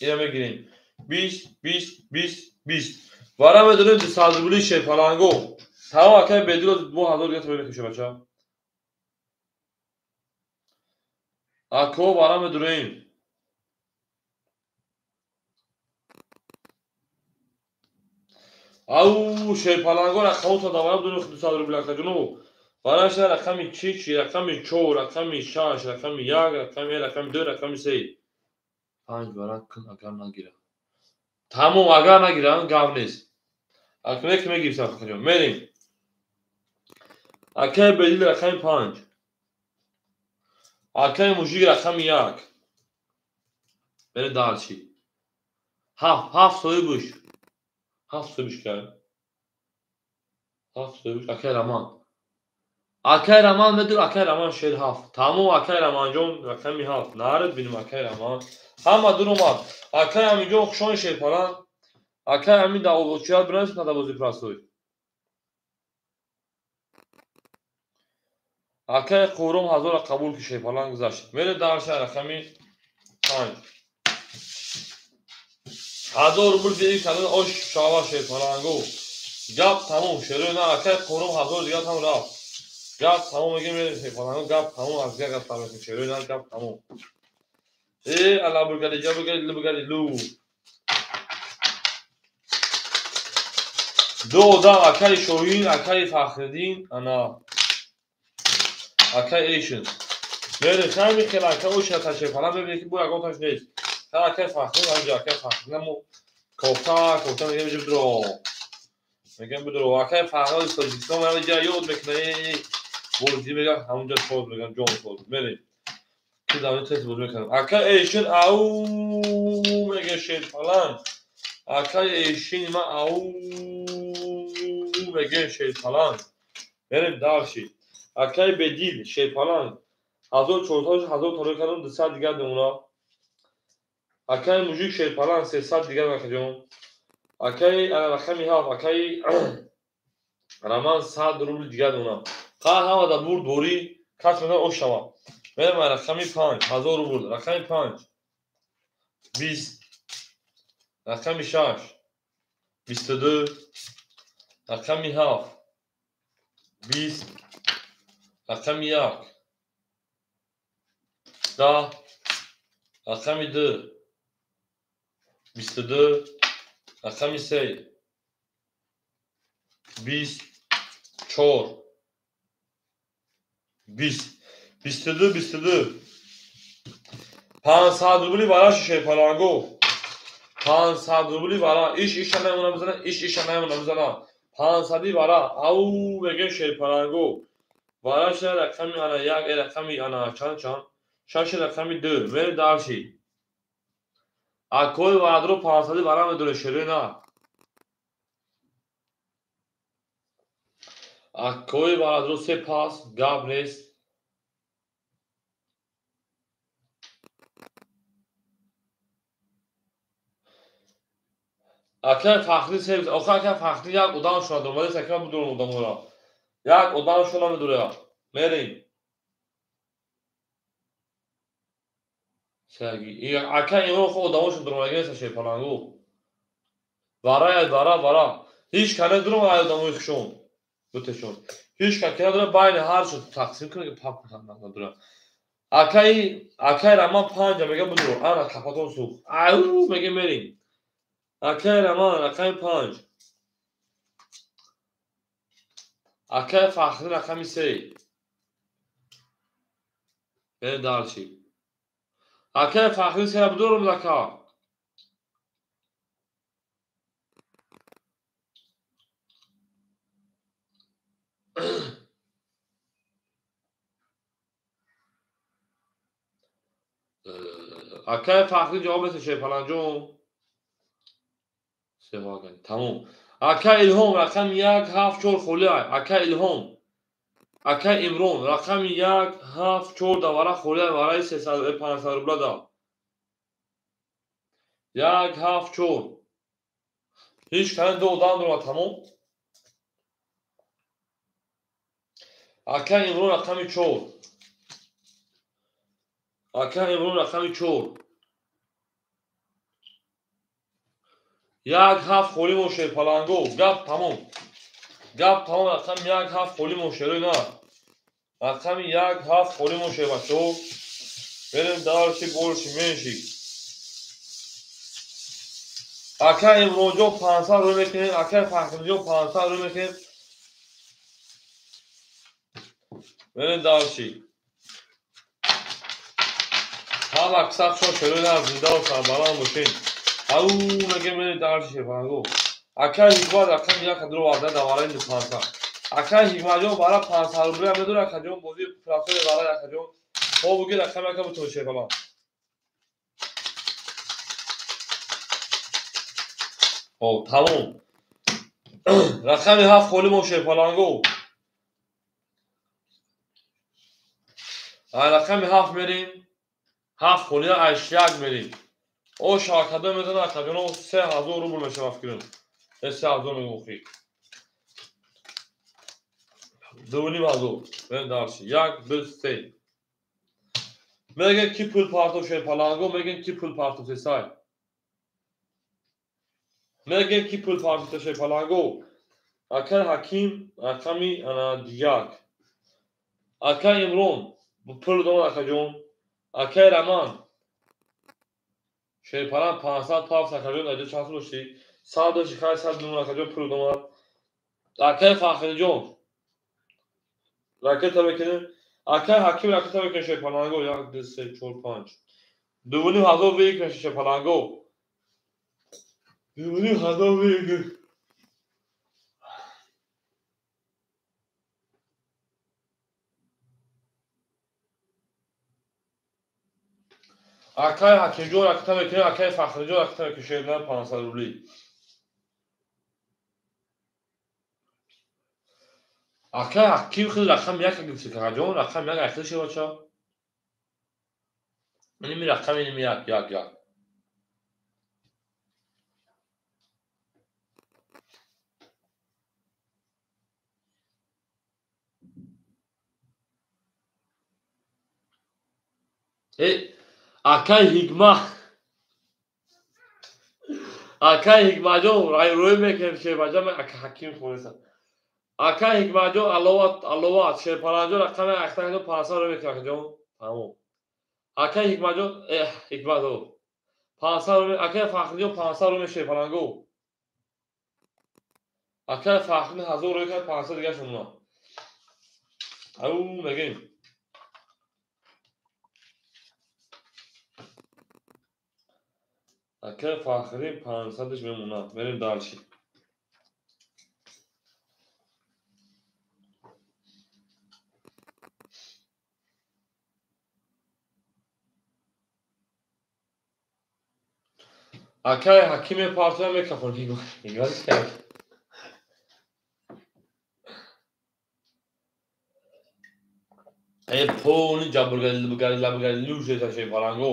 ина мегирем 20 20 20 20 вара медонем 200 рубли шерпаланго. Тамом акай бедило 2000 дига тои мекушем бача. Ако вара медурем. Ау шерпаланго рақамото давара бидонем 200 рубли акаҷоно. Бараш рақами чи рақами 4 рақами 6 рақами 1 рақами 1 рақами 2 рақами 3 5 вара кун агар нагирам. Тамом агар нагирам гап нест. Акне ки мегирсам акаҷон. Мерем. Акай Бедил рақами 5. Акай Мужик рақами 1. Берем дальше. 7 7 соҳибуш. 7 соҳибуш кард. 7 соҳибуш акай Раман. Акай Раман медур акай Раман шер 7. Тамом акай Раманҷон рақами 7. Нарид бинем акай Раман. Ҳама дур омад. Акай Аминҷон хушон шерпаланг. Акай ҳамин даъвочият бинавис на бозӣ простой. Акай Қурум 1000 қабул ки Шерпаланг гузашт. Мере дарша рақами 5. 1000 рубл фири кардани ош шава Шерпалангу. Гап тамом шерои на акай Қурум 1000 дигар там рафт. Гап тамом мегем мере Шерпалангу гап тамом аз дигар гап тамом шерои на гап тамом. Э ала бургади ҷабугади лубгади лу. Ду одам акай Шоҳин, акай Фахриддин, ана акай Эйшин. Мере хами хел ака оша та Шерпаланг мебинед ки бо ягонташ нест. Ха акай Фахриддин ҳамҷа акай Фахриддин мо кофта кофта мегем ҷиб дро. Мегем бидро акай Фахриддин Тоҷикистон мера ҷа ёд мекунад. Бозӣ мега ҳамонҷа соз мегам ҷон соз. Мере. Ки замин тест бозӣ мекунам. Акай Эйшин ау мега Шерпаланг. Акай Эйшин ма ау мега Шерпаланг. Мерем дарши. Акай Бедил Шерпаланг 1400 1000 торе кардам 200 дигар мемона. Акай Мужик Шерпаланг 300 дигар акаҷон. Акай рақами 7 акай Раман 100 рубл дигар мемона. Қа ҳама да бурд борӣ кас мена ош шава. Мерем рақами 5 1000 рубл рақами 5 20 рақами 6 22 рақами 7 20 рақами 1 10 рақами 2 22 рақами 3 20 4 20 22 22 500 рубли бараши Шерпалангу. 500 рубли вара иш иша намона бизана иш иша намона бизана 500 вара ау меге Шерпалангу. Вараша рақами ана 1 рақами ана чанд чанд 6 рақами 2 мере дарши. Акой варадро 500 вара медоре шерои на. Акой варадро се пас гап нест. Акай Фахри сервис, охир акай Фахри як одам шуна дорад, вале акай будурам одамора. Як одам шуна медорад. Мерем. Саги, акай имрӯз хо одамошон дорад, нест Шерпалангу. Вара вара вара. Ҳеч кане дурам ай одамои хушон. Дуташон. Ҳеч кане надорад байни ҳар чиз тақсим кунад ки пап надорад. Акай акай Раман 5 мега будур. Ана капатон сух. Ау мега мерем. Акай Раман рақами 5. Акай Фахри рақами 3. Берем дарчи. Акай Фахри сера будурум лака. Акай Фахри ҷавоб бесе Шерпаланҷон. Тамом. Акай Илҳом рақами 1 7 4 холӣ. Акай Илҳом. Акай Имрон рақами 1 7 4 да вара холӣ вараи 300 500 рубла да. 1 7 4. Ҳеч кане ду одам дорад тамом. Акай Имрон рақами 4. Акай Имрон рақами 4. 1 7 холӣ мо Шерпалангу. Гап тамом. Гап тамом рақами 1 7 холӣ мо шерои на. Рақами 1 7 холӣ мо шербачо. Берем дарши больше меньше. Акай Имронҷон 500 рӯй мекунем, акай Фахриддинҷон 500 рӯй мекунем. Берем дарши. Ҳам аксар шо шерои на зинда ва сарбаланд бошед. Ау меге мере дарши Шерпалангу. Акай Ҳикмат рақами 1 дро варда давараи 500. Акай Ҳикматҷон бара 500 рубля медорад акаҷон бозӣ простой вара акаҷон. Хо буги рақами 1 бутон Шерпаланг. Хо тамом. Рақами 7 холӣ мо Шерпалангу. Рақами 7 мерем. 7 холӣ 81 мерем. О шакада мезана акаҷоно 3000 рубл мешава фикрим. 3000 мегӯхӣ. 2500. Мен дарси. 1 2 3. Мегӯяд ки пул партов шерпаланго, мегӯяд ки пул партов сесай. Мегӯяд ки пул партов шерпаланго. Акай Ҳаким рақами ана 1. Акай Имрон пул дон акаҷон. Акай Раман шерпаланг 500 пафт акаҷон, аҷа чанд сум доштӣ? 100 дошти, хай 100 миллион акаҷон пул домад. Акай Фахриҷон ракета мекунем. Акай Ҳаким ракета мекунем шерпаланго. 1 2 3 4 5. 2500 выигрыш шерпаланго. 2500 выигрыш. Акай Ҳакимҷон ракета мекунем, акай Фахриҷон ракета мекунем шерпаланг 500 рубли. Акай Ҳаким хел рақам 1 гирифти акаҷон, рақам 1 айхел шевача. Иними рақам иними 1 1 1. Акай Ҳикмат. Акай Ҳикматҷон рӯй мекунем шербаҷа, ман ака Ҳаким хонесам. Акай Ҳикматҷон аловат аловат шерпаланҷон рақами ахтаҷон 500 рӯй мекунем акаҷон. Тамом. Акай Ҳикматҷон Ҳикматҷон 500 рӯй, акай Фахриҷон 500 рӯй шерпаланго. Акай Фахри 1000 рӯй кард 500 дигар шумо. Ау мегем. Акай Фахри 500-ш мемонад. Мерем дальше. Акай Ҳакиме партоя мекафон. Ҳикмат кард. Э полни ҷабургари лабгари лабгари лу шеса шерпаланго.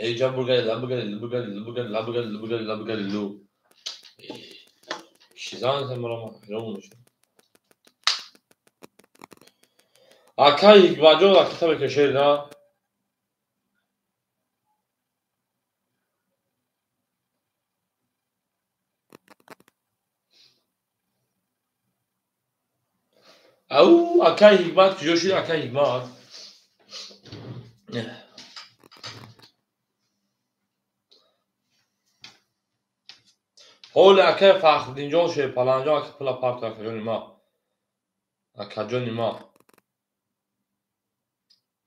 Э ҷабургари лабгари лабгари лабгари лабгари лабгари лабгари лу. Чизан самарама ҳайрон мешавам. Акай Ҳикматҷон ракета мекашед, на? Ау, акай Ҳикмат куҷо шуд, акай Ҳикмат? Ҳоли акай Фахриддинҷон шерпаланҷон ака пула парто акаҷони ма. Акаҷони ма.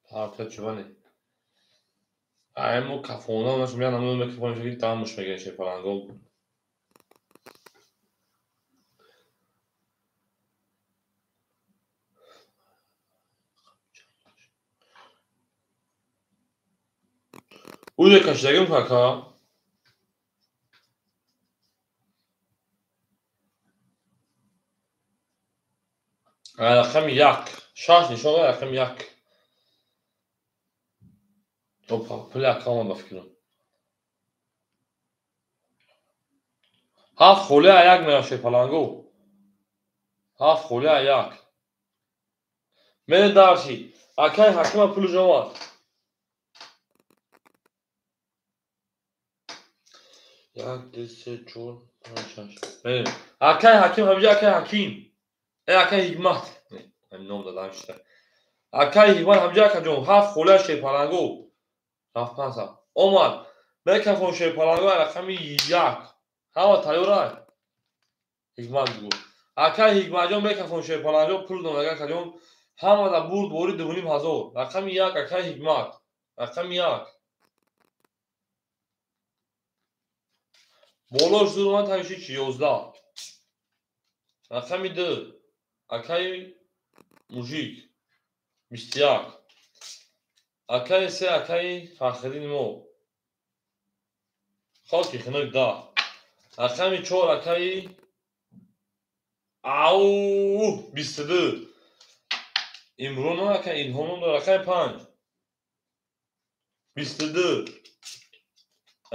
Парто чиване? Ай мо кафона нашум, я намедонам мекафонем шаки дамуш мегирем шерпаланго. Уҷа кашидагим кака? Рақами 1. 6 нишон дорад рақами 1. Опа, пули ака омад ба фикрам. 7 холия 1 мерав шерпаланго. 7 холия 1. Мерем дарси. Акай Ҳакима пулш омад. 1 2 3 4 5 6. Мерем. Акай Ҳаким ҳамҷа акай Ҳаким. Акай Ҳикмат. Ном дадам шуда. Акай Ҳикмат ҳамҷа акаҷон 7 холия шерпаланго. 7 5 омад. Мекафон шерпаланго рақами 1. Ҳама тайёрай? Ҳикмат бигӯ. Акай Ҳикматҷон мекафон шерпаланго пул донага акаҷон. Ҳама да бурд бори 2500. Рақами 1 акай Ҳикмат. Рақами 1. Болош зуд омад ҳамиши чи 11. Рақами 2 акай Мужик 21. Акай 3 акай Фахриддини мо. Хоки хунук 10. Рақами 4 акай ау 22. Имрон ака Илҳом дорад. Рақами 5 22.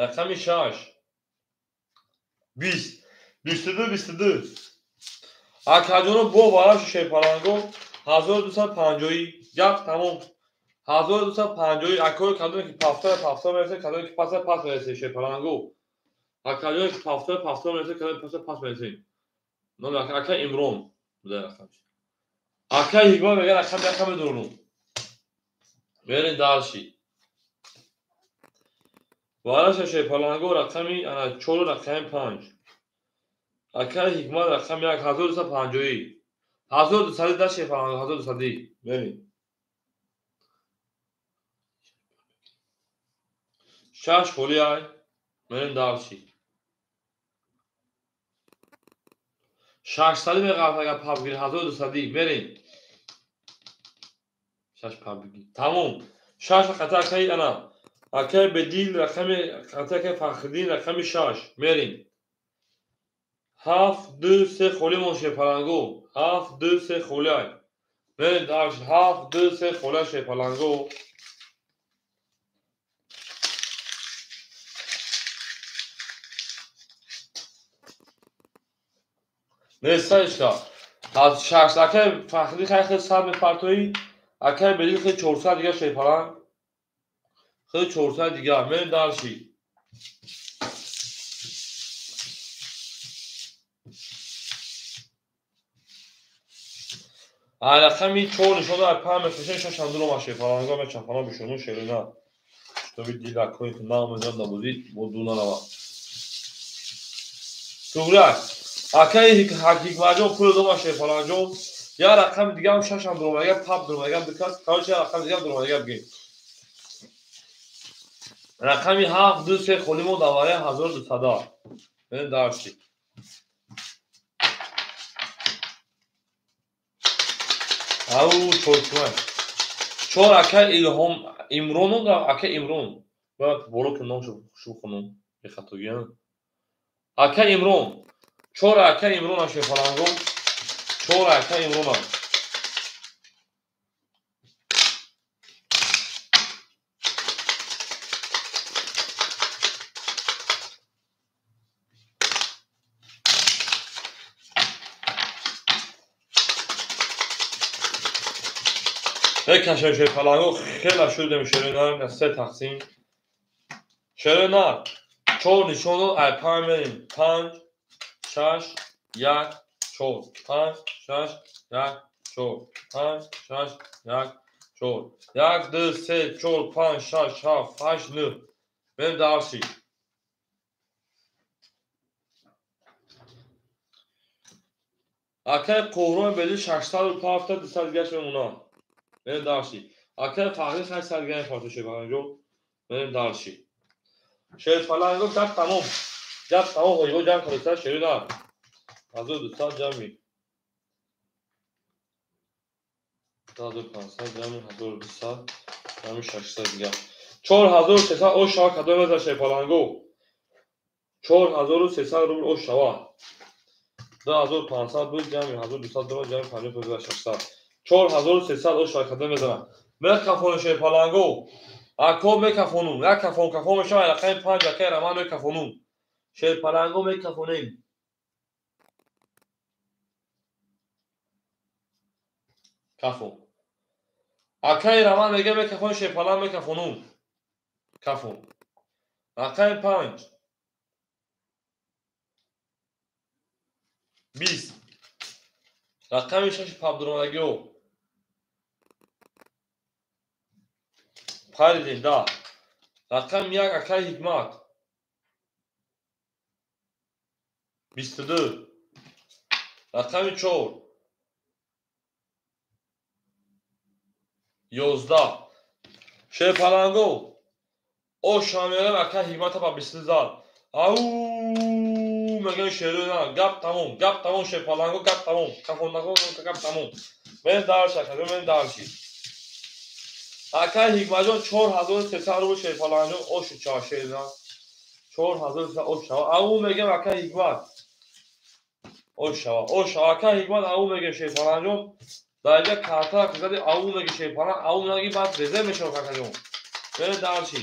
Рақами 6. 20. 22, 22. Акаҷоно бо варашу шерпаланго 1250. Гап тамом. 1250. Акои кадоме ки пафтара пафтара мерасед, кадоме ки паса пас мерасед шерпаланго. Акаҷоне ки пафтара пафтара мерасед, кадоме паса пас мерасед. Номи ака Имрон буда рақамш. Ака Ҳикмат мегӯяд рақам якам медонам. Мерем дальше. Вараша шерпаланго рақами ана 4 рақами 5. Ака Ҳикмат рақами 1 1250. 1200 да шерпаланго 1200. Мерем. 6 холи ай. Мерем дальше. 600 меғалт агар пап гирӣ 1200. Мерем. 6 пап бигир. Тамом. 6 қата акаи ана. Акаи Бедил рақами қата акаи Фахриддин рақами 6. Мерем. 7 2 3 холи мон шерпаланго. 7 2 3 холи ай. Мерем дальше. 7 2 3 холи шерпаланго. Нестаишка. Аз 6 акаи Фахриддин хай хел 100 мепартоӣ, акаи Бедил хел 400 дигар шерпаланг. Хел 400 дигар. Мерем дальше. Рақами 4 нишон дорад 5 мефурӯшем, 6 ҳам дурома шерпаланго мечапана бишону шерина. Шутоби дилакҳое ки наомезан набудӣ, бо ду нарава. Туғрак. Акаи Ҳикматҷон пул дома шерпаланҷон. Я рақами дигарам 6 ҳам дурома, агар пап дурома, агар дукас, короче, я рақами дигарам дурома, агар бигем. Рақами 7 2 3 холи мо дар вараи 1200. Мерем дальше. Ау, чорчӯ. 4 ака Илҳом Имрон, ака Имрон. Бояд боло ки номшо шу хонум, бехатогӣ. Ака Имрон. 4 ака Имрон шерпаланго. 4 ака Имрон. Мекашем шерпаланго, хела шудем шеринар, се тақсим. Шеринар, 4 нишон дод, ай 5 мерем. 5 6 1 4 5 6 1 4 5 6 1 4 1 2 3 4 5 6 7 8 9. Мерем дальше. Акаи Қуҳрон беди 600 пафта 200 дигаш мемонад. Мерем дальше. Акаи Фахриддин 800 дигар мепартояд шерпаланго. Мерем дальше. Шерпаланго гап тамом. Гап тамом, ҳоҷиҳо ҷамъ кардааст шерина. 1200 ҷамъи 1500 ҷамъи 1200 ҷамъи 600 дигар. 4300 ош шава кадом меза шерпаланго. 4300 рубл ош шава. 2500 буд ҷамъи 1200 доллар ҷамъи 50 600. 4300 ош шава кадом мезанад. Мекафону шерпаланго. Ако мекафонум. Як кафон кафон мешава рақами 5 акаи Раман мекафонум. Шерпаланго мекафонем. Кафон. Акаи Раман мега мекафон шерпаланг мекафонум. Кафон. Рақами 5. 20. Рақами 6 пабдуромадагиҳо. Паридем да. Рақами 1 акаи Ҳикмат. 22. Рақами 4. 11. Шерпаланго. Ош меорем акаи Ҳикмата ба 22 зад. Ау мегӯем шерина. Гап тамом. Гап тамом шерпаланго, гап тамом. Кафондаго гап тамом. Мерем дальше, ака, мерем дальше. Акаи Ҳикматҷон 4300 рубл шерпаланҷон ошу чава шерина. 4300 ош шава. Ау мегӯем акаи Ҳикмат. Ош шава. Ош шава. Акаи Ҳикмат ау мегӯем шерпаланҷон. Дар инҷа карта зади ау меги шерпаланг, ау наги баъд резерв мешавад акаҷон. Мерем дальше.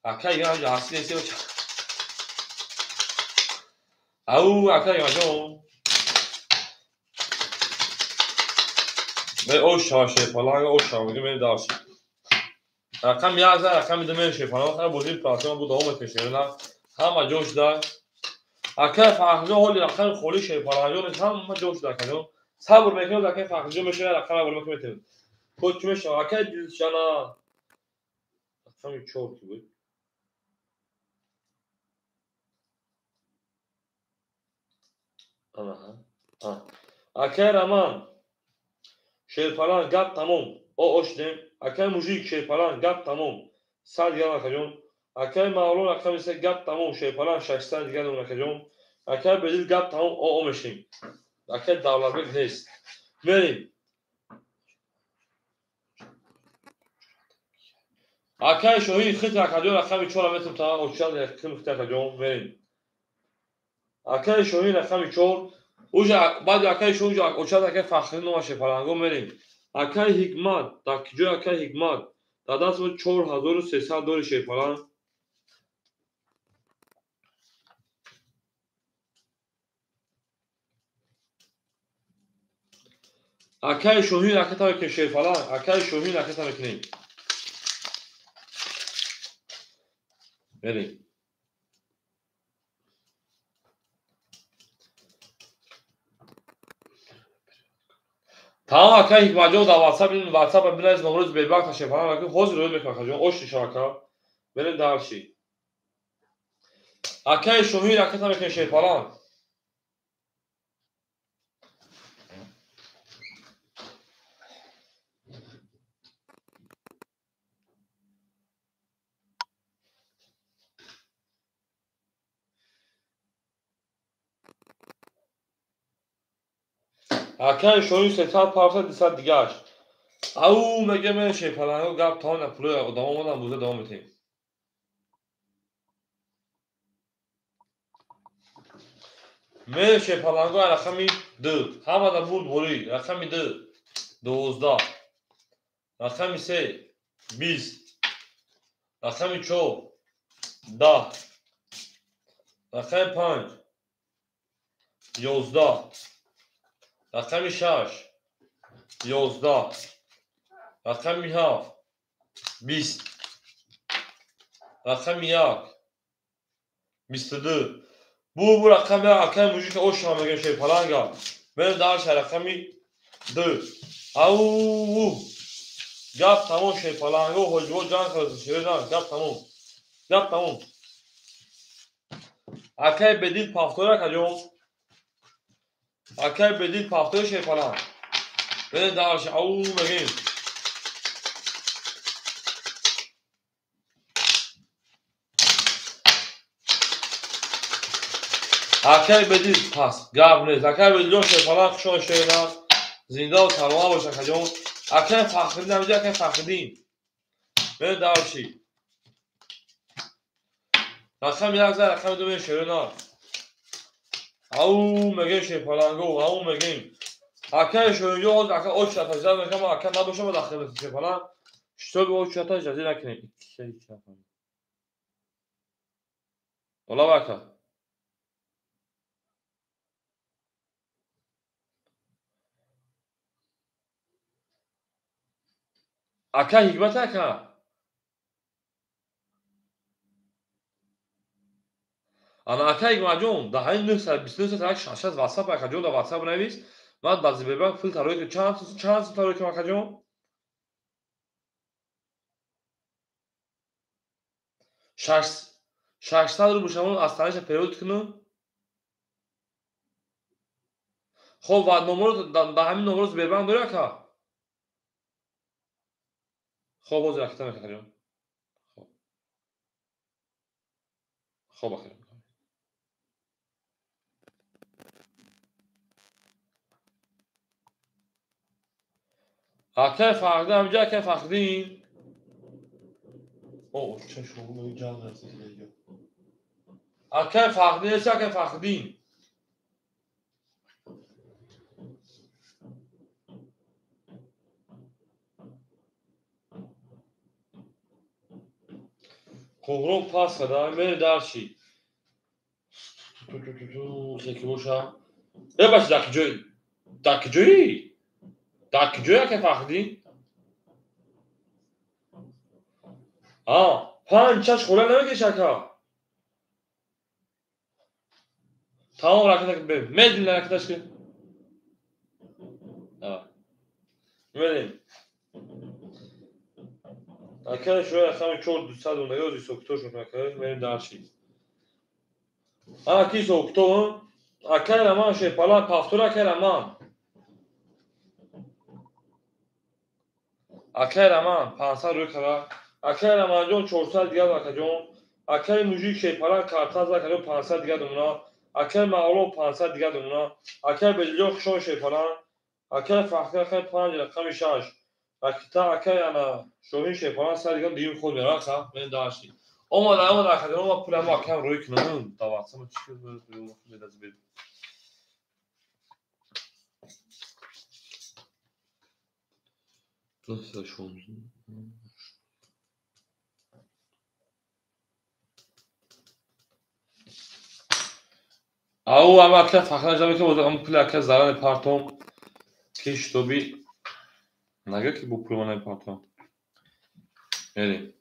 Акай ҳасти нест. Ау, акай ҷон. Ош шава шерпаланг, ош шава, мегӯем мерем дальше. Рақами як за, рақами ду мерем шерпаланг, ҳар бозии платформа бу давом мекунем шерона. Ҳама ҷо шуда. Акай Фахрҷон ҳоли рақами холи шерпалангҷон нест, ҳама ҷо шуда акаҷон. Сабр мекунем, акай Фахрҷон мешавад, рақами боло мекунем. Код чӣ мешавад? Акай Дилшана. Рақами 4 ки буд? Аҳа. Акай Роман. Шерпаланг гап тамом. О ошдем. Акай Мужик шерпаланг гап тамом. 100 грамм акаҷон. Акай Мавлон рақами 3 гап тамом. Шерпаланг 600 грамм акаҷон. Акай Бедил гап тамом. О мешем. Акай Давлатбек нест. Мерем. Акай Шоҳин хит акаҷон рақами 4 метрм та очад якм хит акаҷон. Мерем. Акай Шоҳин рақами 4. Уже баъди акай Шоҳин очад акай Фахриддин нома шерпаланго мерем. Акай Ҳикмат, дар ҷои акай Ҳикмат дар даст мо 4300 дори шерпаланг. Акай Шоҳин ракета мекунем шерпаланг. Акай Шоҳин ракета мекунем. Мерем. Тамом акай Ҳикматҷон дар WhatsApp ин WhatsApp бинавис номрои Сбербанк та шерпаланг мекунем. Ҳозир рӯй мекунам акаҷон. Ошти шава ака. Мерем дальше. Акай Шоҳин ракета мекунем шерпаланг. Акай Шоҳин 300 парса 200 дигаш. Ау мегӯям мен шерпаланго гап тамом на пулои одамо омадан буза давом метем. Мен шерпаланго рақами 2. Ҳамада бурд борӣ. Рақами 2 12. Рақами 3 20. Рақами 4 10. Рақами 5 11. Рақами 6 11. Рақами 7 20. Рақами 1 22. Бу рақами акай мужик оша мегӯем шерпаланга. Мерем дальше рақами 2. Ау гап тамом шерпаланго ҳоҷиво ҷанг карда шерна гап тамом. Гап тамом. Акай Бедил пафтор акаҷон. Акай Бедил пафтор шерпаланг. Мерем дальше ау мегӯем. Акай Бедил пас гап нест. Акай Бедилҷон шерпаланг хушон шерна. Зинда ва саломат бош акаҷон. Акай Фахриддин ҳамиҷа акай Фахриддин. Мерем дальше. Рақами 1 за рақами 2 мерем шерна. Ау мегӯем шерпаланго, ау мегӯем. Акай Шоҳинҷон ҳозир ака оч шата ҷаза мекунам, ака набошам дар хидмати шерпаланг. Шитоби оч шата ҷаза накунем. Ола ака. Ака Ҳикмат ака. Ана ака Ҳикматҷон, дар ҳамин 929 66 WhatsApp акаҷон дар WhatsApp навис. Ман дар Сбербанк пул тарои кунам. Чанд сум тарои кунам акаҷон? 600 рубл шумо аз тариша перевод кунам. Хоб, ва номро дар ҳамин номро Сбербанк дорӣ ака? Хоб, ҳозир ракета мекунам акаҷон. Хоб. Хоб акаҷон. Акай Фахриддин ҳамиҷа акай Фахриддин. О, чашмои ҷанг аст инҷо. Акай Фахриддин нест акай Фахриддин. Куҳроб пас када, мерем дарши. Хеки боша. Э бачи дар куҷои? Дар куҷои? Дар куҷои ака Фахриддин? А, панҷ шаш хола намекаши ака? Тамом ракета медленно ракеташ ки. Мерем. Ака шура рақами 4 200 онда ёз ҳисобкитобш мекунад ака, мерем дарши. Ана ки ҳисобкитоб? Акай Раман Шерпалан, пафтор акай Раман. Акай Раман 500 рӯй кара. Акай Раманҷон 400 дигар акаҷон. Акай Мужик Шерпалан картаз акаҷон 500 дигар домуна. Акай Мавло 500 дигар домуна. Акай Бедлиҷон Хушон Шерпалан. Акай Фахри акай 5 рақами 6. Ракита акай ана Шоҳин Шерпалан 100 дигар дуюм худ мерад, ха? Мен дарши. Омада, омада, акаҷон, омада пуламо акам рӯй кунам. Даватсама чӣ шуд? Ау, ама ака Фахра ҷамъ ки ам пули ака зарар партом ки шутоби нага ки бу пул мана партом. Мерем.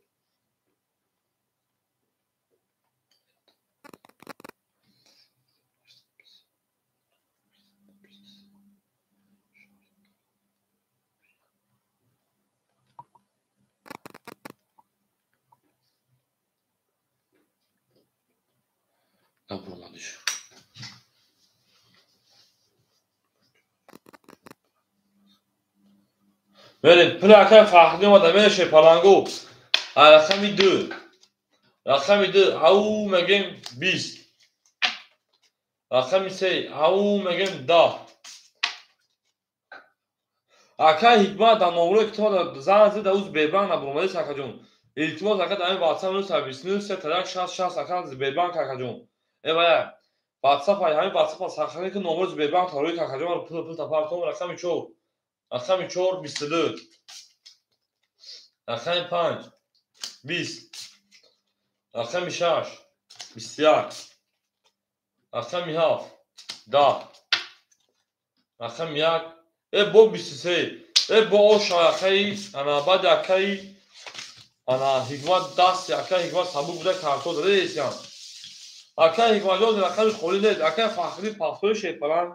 Набурмадиш. Мерем, пули акай Фахриддин омада, мерем Шерпалангу. Рақами 2. Рақами 2, ау мегем 20. Рақами 3, ау мегем 10. Акай Ҳикмат дар номрои китоб зан зид уз Сбербанк набурмадиш акаҷон. Илтимос ака дар ин WhatsApp 929 3 60 60 ака Сбербанк акаҷон. Э вая WhatsApp ай ҳамин WhatsApp сахани ки номрои Сбербанк тарои акаҷон пул тапартом рақами 4. Рақами 4 22. Рақами 5 20. Рақами 6 21. Рақами 7 10. Рақами 1 э бо 23. Э бо оша акаи ана баъди акаи ана Ҳикмат дасти акаи Ҳикмат сабук буда карто дадесян. Акаи Ҳикматҷон рақами холӣ нест. Акаи Фахрӣ пафтои Шерпалан.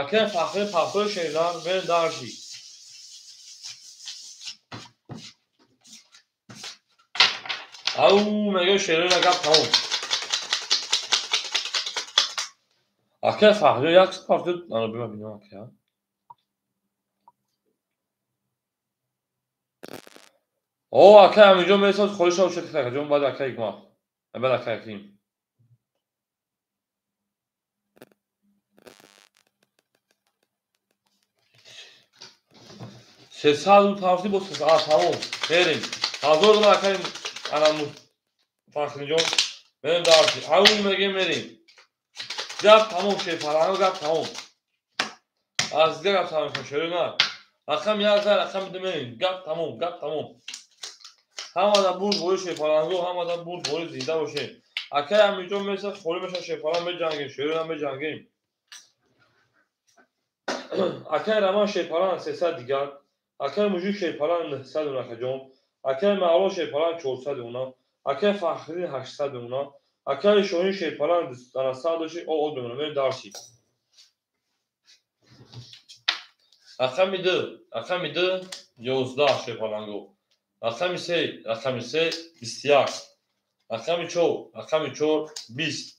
Акаи Фахрӣ пафтои Шернар мерем дарши. Ау мегӯ Шерона гап тамом. Акаи Фахрӣ як пафто ана бима бинам ака. О акаи Аминҷон месоз холиша ушед акаҷон баъд акаи Ҳикмат. Баъд акаи Ҳаким. Сесаду тафти бо сесад тамом. Мерем. 1000 доллар акаи ана Фахриҷон мерем дарси. Ау мегем мерем. Гап тамом Шерпаланго гап тамом. Аз дигар гап тамом шерона. Рақами 1 рақами 2 мерем. Гап тамом, гап тамом. Ҳамада бурд бори Шерпаланго, ҳамада бурд бори зинда бошем. Акаи Аминҷон месад холӣ мешад Шерпалан меҷангем, шерона меҷангем. Акаи Раман Шерпалан 300 дигар. Акаи Мужик Шерпалан 900 акаҷон. Акаи Мавло Шерпалан 400 она. Акаи Фахриддин 800 она. Акаи Шоҳин Шерпалан 100 доши о мемона. Мерем дарши. Рақами 2, рақами 2 11 Шерпаланго. Рақами 3, рақами 3 21. Рақами 4, рақами 4 20.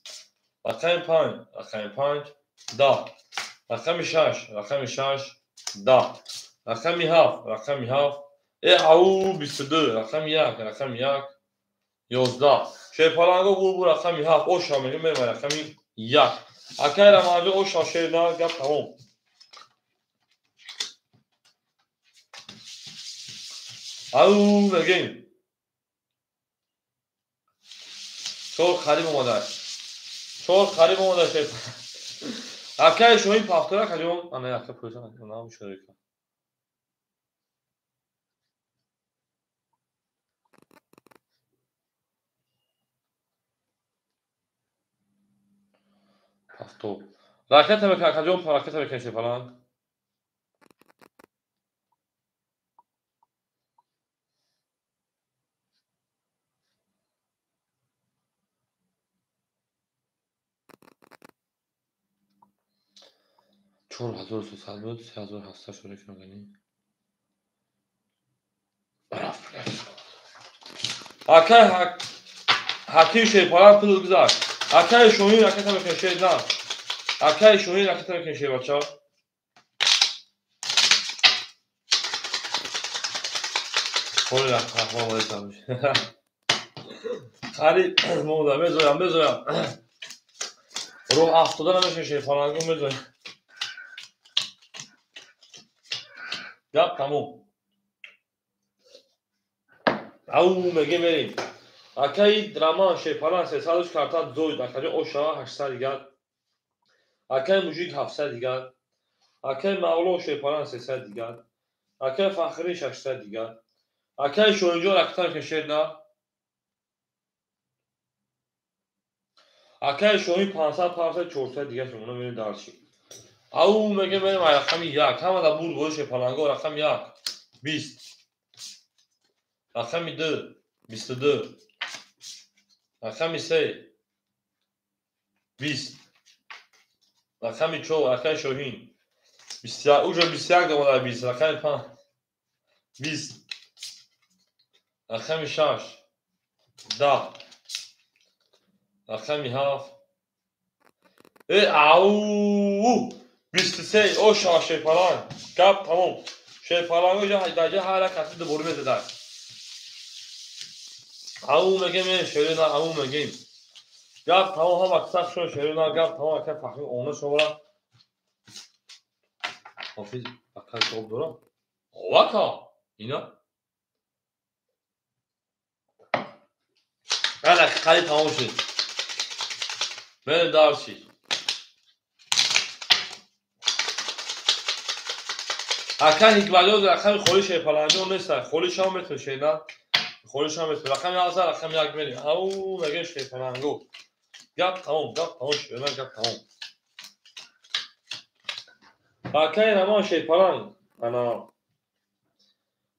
Рақами 5, рақами 5 10. Рақами 6, рақами 6 10. Рақами 7, рақами 7 э ау 22, рақами 1, рақами 1 11. Шерпаланго бу рақами 7 оша мегем мерем рақами 1. Акай Раманҷон оша шерна гап тамом. Ау мегем. 4 қариб омада. 4 қариб омада шер. Акай Шоҳин пафтора акаҷон. Ана ака пӯса на шарика. 70. Ракета мекунад, акаҷон, ракета мекунад шерпаланг. 4300 буд, 3700 шуд мекунад. Акай ҳаким шерпаланг пул гузашт. Акай шоҳин ракета мекунад шер на. Акай шоҳин ракета мекунад шербача. Холи рахмон алейкум. Қариб монда мезоям, мезоям. Роҳ афтода намешавад шерпалангу мезоям. Гап тамом. Ау меге мерем. Акаи Раман шерпаланг 300 карта зоид, акаҷон ошава 800 дигар. Акаи Мужик 700 дигар. Акаи Мавло шерпаланг 300 дигар. Акаи Фахрӣ 600 дигар. Акаи Шоҳинҷон ракета мекунад шер на. Акаи Шоҳин 500 500 400 дигар шумона мерем дарчи. Ау меге мерем рақами 1. Ҳама да бурд бози шерпаланго рақами 1 20. Рақами 2 22. Рақами 3 20. Рақами 4 акаи Шоҳин 21. Уже 21 домада 20. Рақами 5 20. Рақами 6 10. Рақами 7 ау 23. Оша шерпаланг. Гап тамом. Шерпаланго даҷа ҳар як каси дубора мезадаг. Ау мегем шерина, ау мегем. Гап тамом, ҳама кисак шо шерина, гап тамом ака фахри она шовара. Ҳофиз ака ҷавоб дора. Овака ина. Ана қариб тамом шуд. Мерем дарчи. Ака Ҳикматёр рақами холи шерпаланҷон нест. Холи шав метавонад шерина. Холи шав метавонад. Рақами 7 рақами 1 мерем. Ау мегем шерпаланго. Гап тамом, гап тамом шерина, гап тамом. Акаи Рамон шерпаланг ана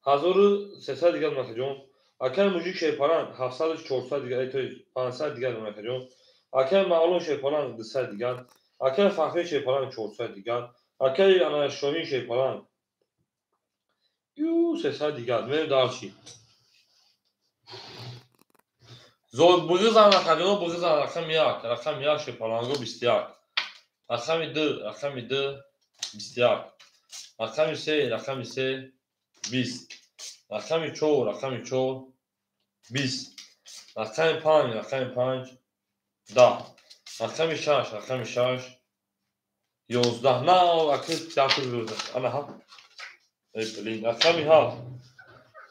1300 дигар накаҷон. Акаи Мужик шерпаланг 700 400 дигар, то 500 дигар накаҷон. Акаи Мавлон шерпаланг 200 дигар. Акаи Фахрӣ шерпаланг 400 дигар. Акаи ана Шоҳин шерпаланг ю 300 дигар. Мерем дарчи. Зод буғизан рақамино буғизан рақами 1, рақами 1 шерпаланго 21. Рақами 2, рақами 2 21. Рақами 3, рақами 3 20. Рақами 4, рақами 4 20. Рақами 5, рақами 5 10. Рақами 6, рақами 6 11. На, акы театр буд. Ана ҳа. Эй блин, рақами 7.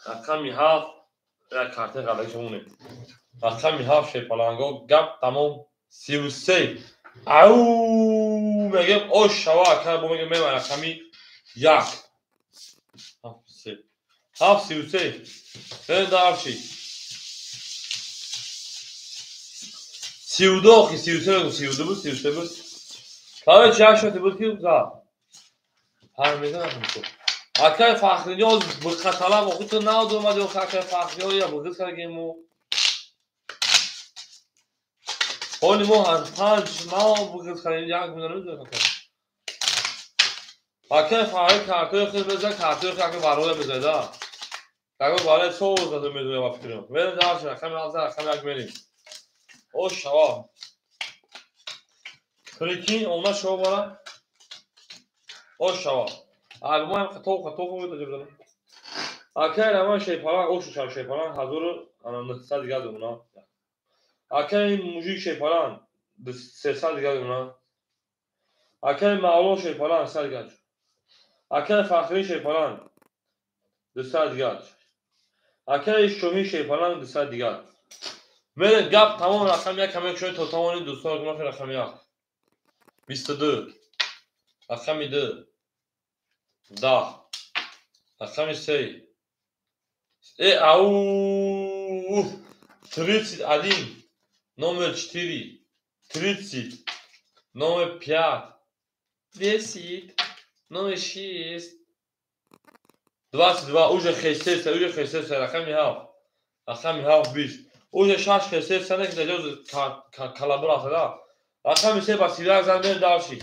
Рақами 7 як карта қалаки шумоне. Рақами 7 шерпаланго гап тамом 33. Ау мегем ош шава ака бо мегем мема рақами 1. 7 3. 7 33. Бен дарчи. 32 охи 33 мегум 32 буд 33 буд. Короче, як шоти буд ки за. Ҳар мезанам ту. Акай Фахриёз биқаталаб охи ту нав омади охи акай Фахриёз я буғиз кардагему. Ҳоли мо ҳан панҷ нав буғиз кардем як мина намедонам акай. Акай Фахри картои хел беза картои хел акай бароя безада. Акай бароя соз зада медонам ба фикрам. Мерем дарш рақами 7 рақами 1 мерем. О шава. Прикинь, она шо бара? О шава. Мо қатоқ қатоқ буд. Акай Раман шерпаланг ошу шав шерпаланг 1900 дигар думона. Акай Мужик шерпаланг 300 дигар думона. Акай Мавло шерпаланг 100 дигар. Акай Фахрӣ шерпаланг 200 дигар. Акай Шоҳин шерпаланг 200 дигар. Мерем гап тамом рақами 1 каме шои то тамони дӯстон гунафи рақами 1. 22. Рақами 2. 10. Рақами 3. Ау 31. Номер 4. 30. Номер 5 10. Номер 6 22. Уже хесеса, уже хесеса. Рақами 7. Рақами 7 20. Уже 6 хесеса не ки даҷоз калабур аст. Рақами 3 ба 31 зан мер дарши.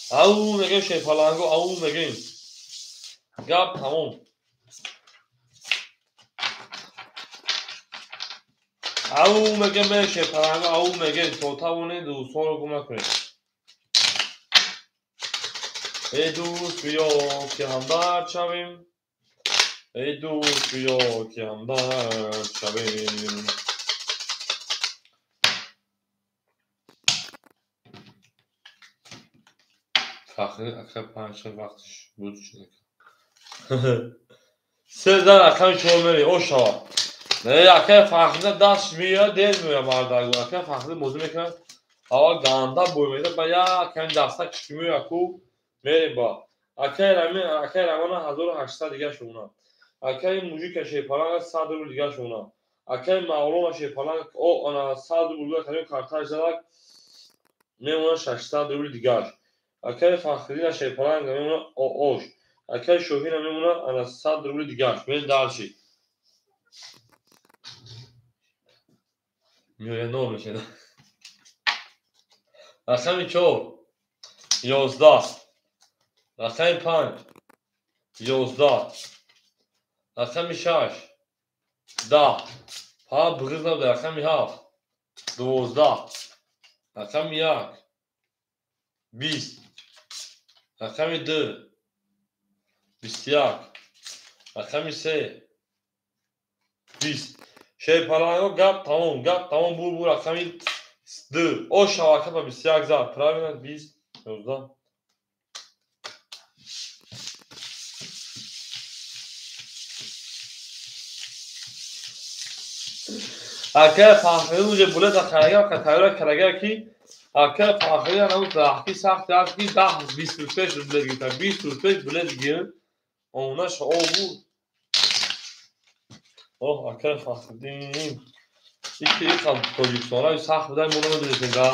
Ау мегем шерпаланго, ау мегем. Гап тамом. Ау мегем мер шерпаланго, ау мегем. То тавонед дӯстонро гум накунед. Эй дӯст, биё ки ҳамдард шавем. Эй дӯст, биё ки ҳамдард шавем. Фахри ака 5 вақтиш буд шуда. Се зан рақами 4 мери, о шава. Не, ака Фахрина даст меояд, дер меояд мардагу. Ака Фахри бозӣ мекунад, аввал ганда бой медиҳад, ба як ками даста кишки меояд ку мерем ба. Акаи Рамин, акаи Рамана 1800 дига шуна. Акаи Мужика Шерпаланг 100 рубл дига шуна. Акаи Мавлона Шерпаланг о ана 100 рубл дига кардем, карташ задак мемонад 600 рубл дигаш. Акаи Фахридина Шерпаланг мемонад ош. Акаи Шоҳина мемонад ана 100 рубл дигаш. Мерем дальше. Меояд нол мешавад. Рақами 4 11. Рақами 5 11. Рақами 6 10. Па буғиз набуда. Рақами 7 12. Рақами 1 20. Рақами 2 21. Рақами 3 20. Шерпаланго гап тамом, гап тамом бур бур рақами 2. О шавака ба 21 зад. Правильно 20 11. Акаи Фахрӣ уже булета харага, тайёра карага ки акаи Фахрӣ ана раҳки сахт аст ки 10 20 рӯз пеш билет гирифта. 20 рӯз пеш билет гирифт. Онаш о буд. Оҳ, акаи Фахриддин. Ики иқам Тоҷикистонҳои сахт будан мо намедонистем да.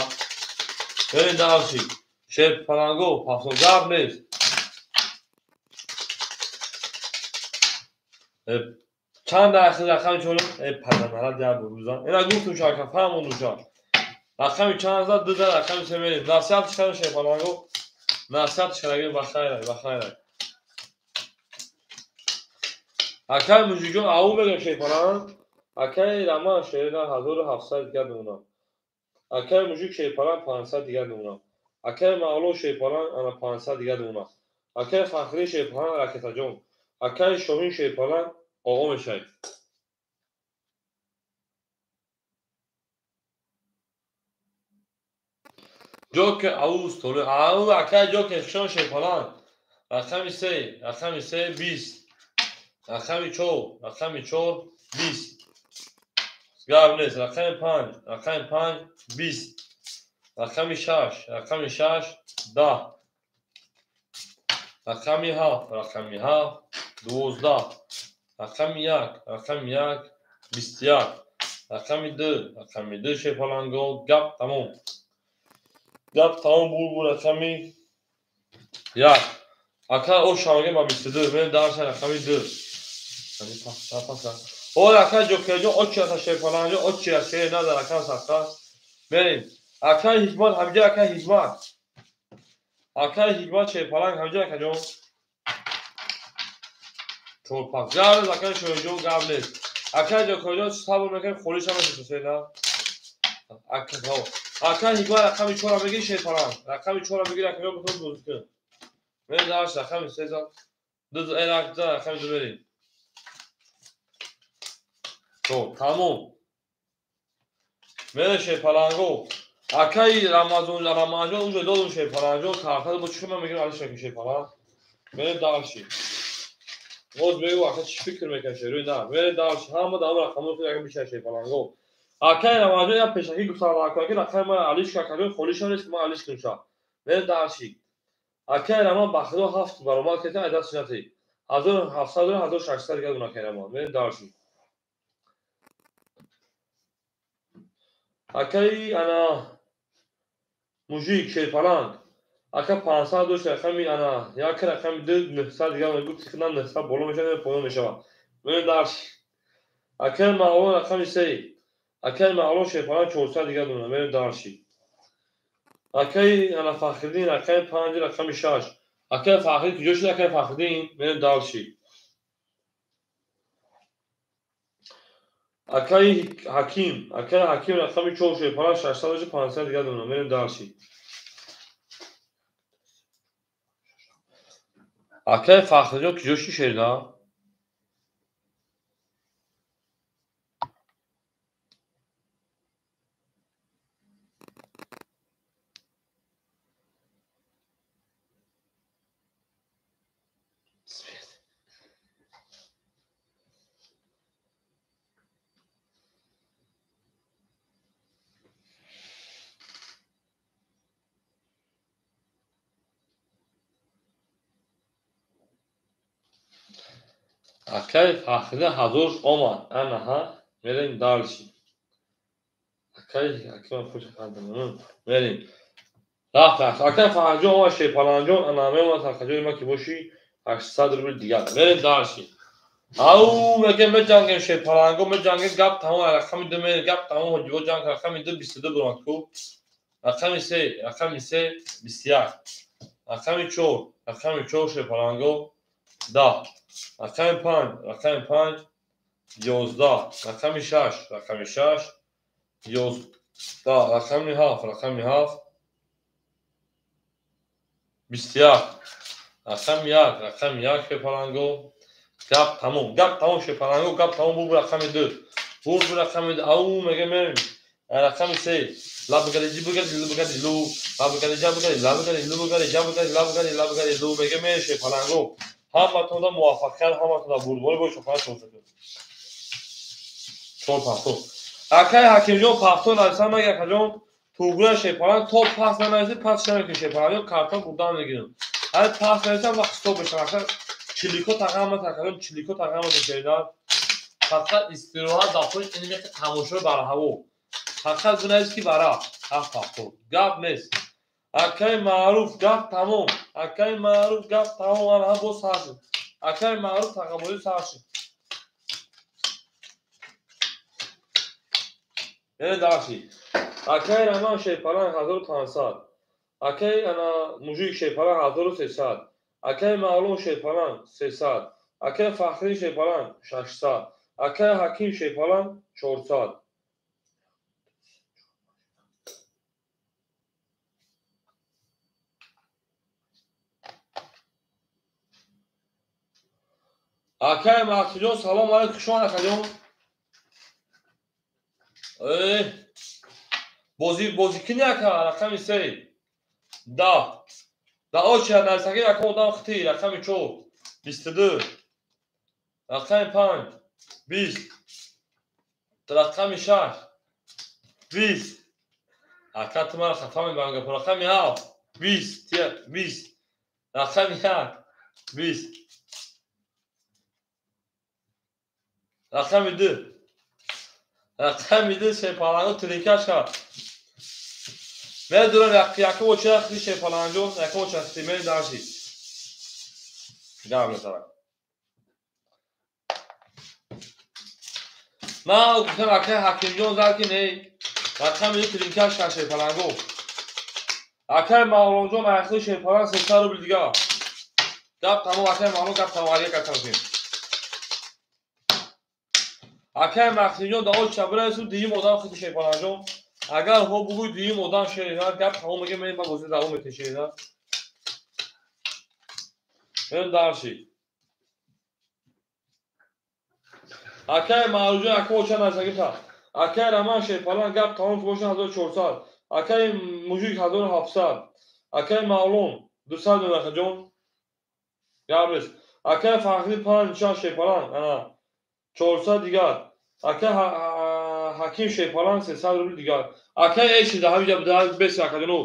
Берин дарши. Шерпаланго пафто гап нест. Чанд дақиқа рақами чорум? Паданара дия бурузан. Ина гуфтум шака, фаҳмонду ша. Рақами чанд зад? 2 зад, рақами 3 мерем. Насиҳат шикарам шерпаланго. Насиҳат шикараги ба хайрай, ба хайрай. Акаи Мужикҷон ау мегӯям шерпаланг. Акаи Раман шерина 1700 дигар мемонад. Акаи Мужик шерпаланг 500 дигар мемонад. Акаи Мавло шерпаланг ана 500 дигар мемонад. Акаи Фахрӣ шерпаланг ракетаҷон. Акаи Шоҳин шерпаланг оғо мешавед. Ҷоке ау столе, ау акаи ҷоке хишон шерпаланг. Рақами 3, рақами 3 20. Рақами 4, рақами 4 20. Гап нест. Рақами 5, рақами 5 20. Рақами 6, рақами 6 10. Рақами 7, рақами 7 12. Рақами 1, рақами 1 21. Рақами 2, рақами 2 шерпаланго. Гап тамом. Гап тамом бур рақами 1. Ака о шавге ба 22. Мен дарша рақами 2. О ака ҷокерҷон очи аса шерпаланго, очи аса шер назар рақам сахта. Мерем. Акаи Ҳикмат ҳамҷа, акаи Ҳикмат. Акаи Ҳикмат шерпаланг ҳамҷа акаҷон. 4 5. Гап нест акаи Шоҳинҷон, гап нест. Акаи ҷокерҷон сабр мекунем, холиш ҳам мешавад шерна. Акаи Ҳикмат рақами 4 мегири шерпаланг. Рақами 4 мегири акаҷон битон бозӣ кун. Мерем дарш рақами 3 зад. 2 зад рақами 2 мерем. То тамом. Мерем шерпаланго. Акаи Рамазон, Рамазонҷон уже додум шерпаланҷон, карта бо чӣ ман мегирам алиш накун шерпаланг. Мерем дарши. Боз мегӯ ака чӣ фикр мекунад шерӯи на. Мерем дарши. Ҳама дар рақамҳо худ яка бишад шерпаланго. Акаи Рамазонҷон як пешакӣ гуфтам ака ки рақами ман алиш акаҷон холиш нест ки ман алиш кунам ша. Мерем дарши. Акаи Раман ба худо 7 баромад кард, ай даст натӣ. 1700 1600 дигар гуна акаи Раман. Мерем дарши. Акаи ана Мужик Шерпаланг. Ака 500 дошт рақами ана як рақами 2 900 дигар гуфт ки 900 боло мешавад поён мешавад. Мерем дарс. Акаи Мавлон рақами 3. Акаи Мавлон Шерпаланг 400 дигар дона. Мерем дарси. Акаи ана Фахриддин рақами 5 рақами 6. Акаи Фахриддин куҷо шуд акаи Фахриддин? Мерем дарси. Акаи Ҳаким, акаи Ҳаким рақами 4 Шерпаланг 600 дошт 500 дигар дона. Мерем дарси. Акаи Фахриҷон куҷо шуд шерда? Акаи Фахриддин ҳазор омад. Анаҳа, мерем дальше. Акаи Ҳакимам пуш кардам. Мерем. Рафт, рафт. Акаи Фахриҷон омад, Шерпаланҷон, ана меомад ҳақаҷои ма ки боши 800 рубл дигар. Мерем дальше. Ау, мегем меҷангем Шерпаланго, меҷангем гап тамом, рақами 2 мерем, гап тамом, ҳоҷиво ҷанг, рақами 2 22 буранд ку. Рақами 3, рақами 3 21. Рақами 4, рақами 4 Шерпаланго 10. Рақами 5, рақами 5 11. Рақами 6, рақами 6 11. Рақами 7, рақами 7 21. Рақами 1, рақами 1 Шерпаланго. Гап тамом, гап тамом Шерпаланго, гап тамом бур рақами 2. Бур рақами 2. Ау, мегем мерем. Рақами 3. Лабгари ҷибгари лубгари лу. Лабгари ҷабгари лабгари лубгари ҷабгари лабгари лабгари лу. Мегем мерем Шерпаланго. Ҳаматонда муваффақият, ҳаматонда бурдборӣ бошад. Чор пахто. Акаи Ҳакимҷон пахто нависан мага акаҷон тугра Шерпаланг то пас нанависед пас шамекунед Шерпаланг карта бурдан мегирем. Ҳар пас нависам вақт стоп мешавад. Ака чилико тақама акаҷон чилико тақама шеридан. Фақат истироҳат дар пушт ин меқи тамошо бар ҳаво. Фақат бинавис ки бара ҳафт пахто. Гап нест. Акаи Маъруф гап тамом. Акаи Маъруф гап тамом. Ана боз сар шуд. Акаи Маъруф тақабозӣ сар шуд. Мерем дарси. Акаи Раман Шерпаланг 1500. Акаи ана Мужик Шерпаланг 1300. Акаи Мавлон Шерпаланг 300. Акаи Фахриддин Шерпаланг 600. Акаи Ҳаким Шерпаланг 400. Акаи Мақсудҷон салом алайкум, хуш омад акаҷон. Бозӣ бозӣ кини ака рақами 3. 10. Да оча нависаги ака одам хити рақами 4 22. Рақами 5 20. Рақами 6 20. Ака ту мара хафа мебарам гапо. Рақами 7 20 20. Рақами 1 20. Рақами 2. Рақами 2 Шерпаланго тринкаш кард. Медурам якум оча хити Шерпаланҷон, якум оча хити мерем дарси. Гап мезанам. Ман гуфтам акаи Ҳакимҷон зад ки не. Рақами 2 тринкаш кард Шерпаланго. Акаи Мавлонҷон айхли Шерпаланг 300 рубл дигар. Гап тамом акаи Мавлон гап тамом алия катам. Акаи Мақсимҷон дар оча бирасу дуюм одам хити Шерпаланҷон. Агар ҳо бугӯй дуюм одам шерина гап тамом мегем мерем ба бозӣ давом метем шерина. Мерем дарси. Акаи Маъруфҷон ака оча нависагита. Акаи Раман Шерпаланг гап тамом ки бошад 1400. Акаи Мужик 1700. Акаи Мавлон 200 миллион акаҷон. Гап нест. Акаи Фахриддин 5 6 Шерпаланг ана 400 дигар. Акаи Ҳаким Шерпаланг 300 рубл дигар. Акаи Эшин да ҳамиҷа буда бес акаҷоно.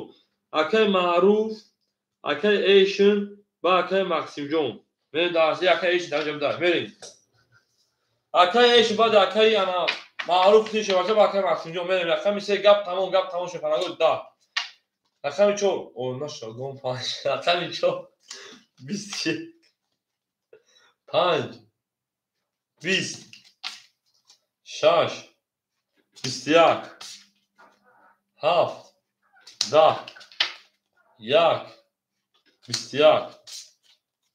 Акаи Маъруф, акаи Эшин ва акаи Мақсимҷон. Мерем дарси акаи Эшин да ҳамиҷа буда. Мерем. Акаи Эшин баъд акаи ана Маъруф тишеваша ба акаи Мақсимҷон мерем. Рақами 3 гап тамом, гап тамом Шерпаланго 10. Рақами 4. О, наша, гом 5. Рақами 4. 21. 5. 20. 6. 21. 7. 10. 1. 21.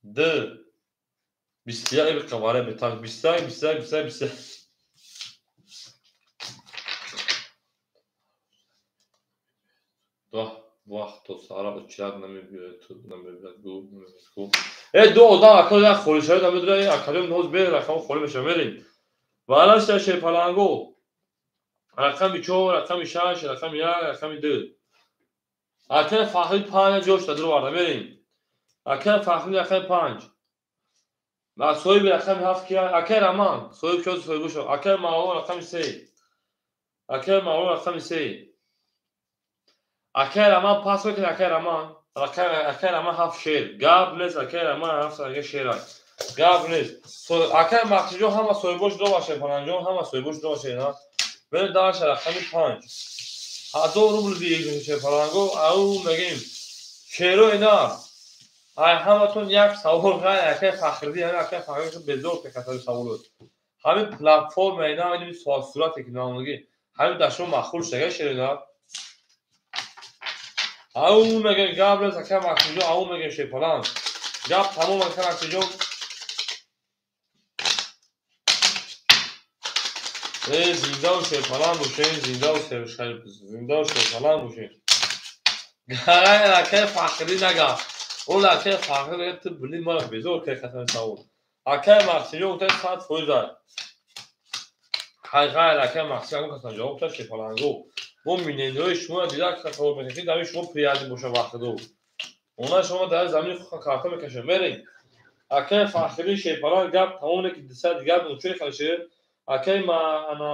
2. 21 қаваре бетак 21 21 21 21. Вақт то сара учрад намебиёяд, намебиёяд, гу намебиёяд, гу. Э, ду одам ака як холӣ шавад, намедонам, академ ноз бе рақам холӣ мешавад, мерем. Валашта шерпаланго. Рақами 4, рақами 6, рақами 1, рақами 2. Ака Фахри 5 ҷош дадро варда мерем. Ака Фахри рақами 5. Ва соҳиби рақами 7 ки ака Раман, соҳиб шуд, соҳиб шуд. Ака Мавлон рақами 3. Ака Мавлон рақами 3. Акай Раман пас мекунад, акай Раман. Акай Раман 7 шер. Гап нест, акай Раман 7 ака шер аст. Гап нест. Акай Мақсидҷон ҳама соҳибош до бошад, Паланҷон ҳама соҳибош до бошад, на. Бе даша рақами 5. 1000 рубл диги шерпаланго, ау мегим. Шеро ина. Ай ҳаматон як савол ғай акай Фахриддин, ҳамин акай Фахриддин безор касари саволот. Ҳамин платформа ина, ҳамин сурате ки намунаги, ҳамин дашо махул шуда шеро ина. Ау мегем гап нест, ака Мақсидҷон, ау мегем шерпаланг. Гап тамом, ака Мақсидҷон. Э, зиндаву шерпаланг бошед, зиндаву зиндаву шерпаланг бошед. Гай акай Фахриддин нага. Он акай Фахриддин мегӯяд, ту блин мара безор кай хатами савол. Акай Мақсидҷон гуфта 100% ай. Хай ғайр акай Мақсидҷон гуфтан ҷавоб дод шерпаланго. Мо минениҳои шуморо дида савол мекунем, дар шумо приятный боша вақтидо. Она шумо дар замини худ карта мекашед. Мерем. Акай Фахриддин шерпаланг гап тамоме ки 200 дигар мучои халишед. Акай ма ана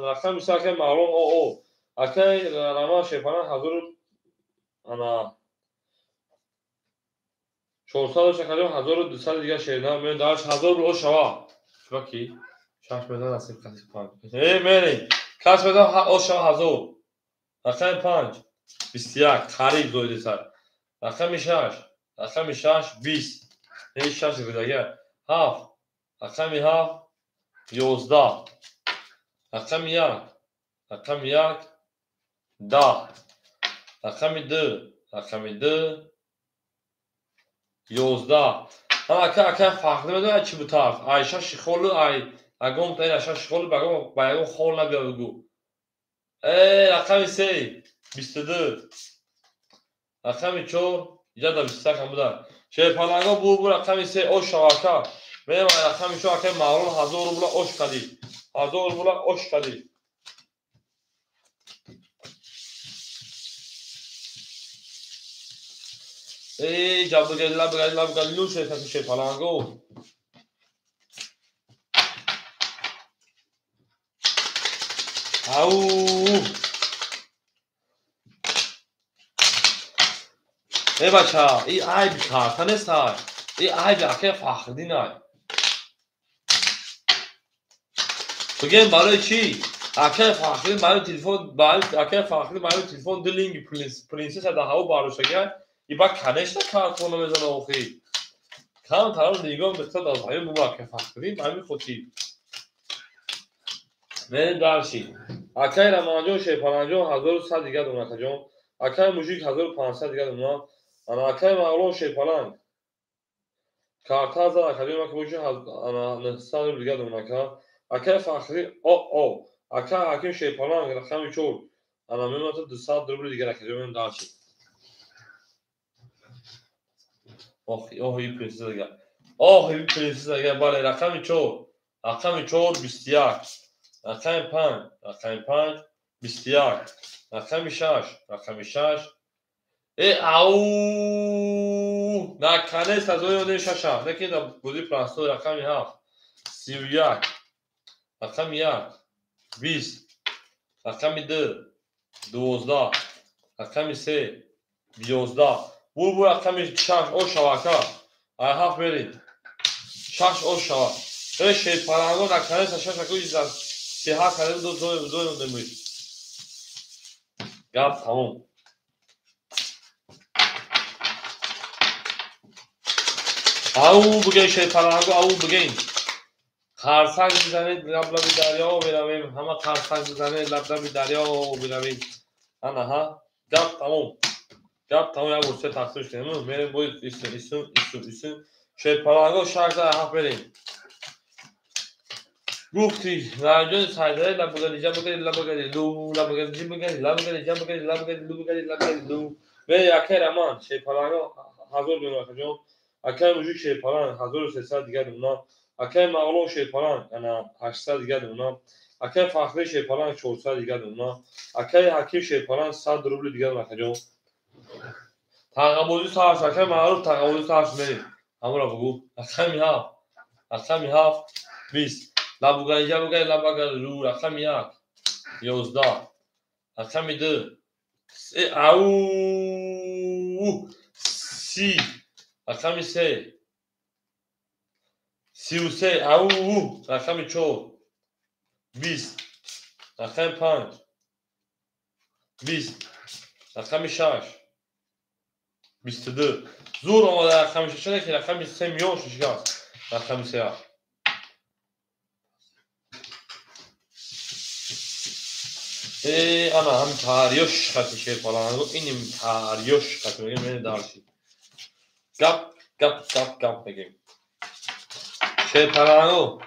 рақами се акай Мавлон о. Акай Раман шерпаланг 1000 ана 400 шакаҷон 1200 дигар шер. Мен дарш 1000 рубл шава. Чуба ки? Шаш мезан насиб каси 5. Э, мерем. Кас мезан о шава 1000. Рақами 5 21 қариб зоиди сар. Рақами 6, рақами 6 20. Э, 6 гудага. 7, рақами 7 11. Рақами 1, рақами 1 10. Рақами 2, рақами 2 11. Ҳама ака ака фарқ намедонад чӣ бутард. Ай шаши холу ай агом та ин шаши холу багом ба ягон хол набиё бигӯ. Э, рақами 3 22. Рақами 4 иҷа 21 ҳам буда. Шерпаланго бу рақами 3 ош шавака. Мерем рақами 4 акай Мавлон 1000 рубла ош кади. 1000 рубла ош кади. Э, ҷабгала бгала бгалу шерпаланго. Ау! Э бача, и айби карта нест ай. И айби акай Фахриддин ай. Бигем барои чӣ? Акай Фахриддин барои телефон, барои акай Фахриддин барои телефон ду линги принсесса дар ҳаво бардоштагиай. И ба конечно картона мезана охи. Кам тараф нигоҳ мекунад аз ҳаё бу акай Фахриддин ба ҳамин хотир. Мерем дарши. Акай Раманҷон шерпаланҷон 1100 дигар дона акаҷон. Акай Мужик 1500 дигар дона. Ана акай Мавлон шерпаланг. Карта зад акаҷон маки боши ана 900 рубл дигар дона ака. Акай Фахри о о. Акай Ҳаким шерпаланг рақами 4. Ана мемонад 200 рубл дигар акаҷон мерем дарши. Ох, ох, и принсесса дигар. Ох, и принсесса дигар. Бале, рақами 4. Рақами 4 21. Рақами 5, рақами 5 21. Рақами 6, рақами 6. Э, ау! Наконец-то зои одем шаша. Неки да буди простой рақами 7. 31. Рақами 1 20. Рақами 2 12. Рақами 3 11. Бу рақами 6 о шавака. Ай 7 мерид. 6 о шава. Э, шерпаланго наконец-то 6 акуи за сиҳа кардем ду зои одем. Гап тамом. Ау бигӯй шерпаланго, ау бигӯй. Қарсак бизанед, лаблаби дарё меравем. Ҳама қарсак бизанед, лаблаби дарё меравем. Ана ҳа, гап тамом. Гап тамом, як бор се тақсим шудем. Мерем боз исм, исм, исм, исм. Шерпаланго шаш за ҳафт мерем. Гуфти раҷои сайдаи лабгари ҷабгари лабгари лу лабгари ҷибгари лабгари ҷабгари лабгари лубгари лабгари лу. Мерем акай Раман шерпаланго 1000 дона акаҷон. Акай мужик шерпаланг 1300 дигар дона. Акай Мағлум шерпаланг ана 800 дигар дона. Акай Фахри шерпаланг 400 дигар дона. Акай Ҳаким шерпаланг 100 рубли дигар акаҷон. Тағабозӣ сарш акай Маъруф тағабозӣ сарш мерем. Ҳамура бугӯ. Рақами 7. Рақами 7 20. Лабугари ҷабугари лабагари лу рақами 1 11. Рақами 2 ау 30. Рақами 3 33 ау рақами 4 20. Рақами 5 20. Рақами 6 22. Зур омада рақами 6 ки рақами 3 миён шишкаст. Рақами 3. Ана ҳам тариёш хати шерпаланго иним тариёш хати мегем мене дарши. Гап гап гап гап мегем. Шерпаланго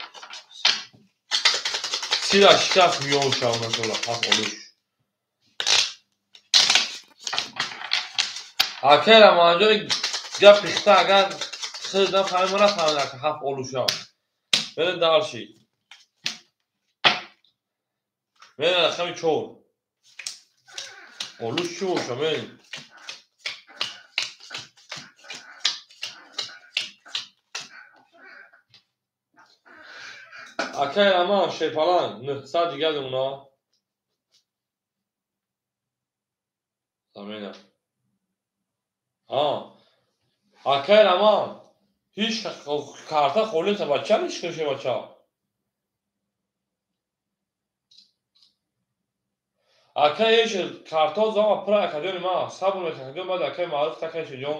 сира шикаст миён шавна сола ҳафт олуш. Акай Раманҷон гап пихта агар хидам фаҳмима нафаҳмида ака ҳафт олуша. Мене дарши. Мене рақами 4. Олуш чӣ боша мен? Акай Раман шерпаланг 900 дигар дона. Замена. Акай Раман ҳеҷ карта холӣ нест бача ҳеҷ бача. Акай ҳеҷ карто зама пура акаҷони ма сабр мекунам акаҷон баъд акай Маъруф такай шиҷон.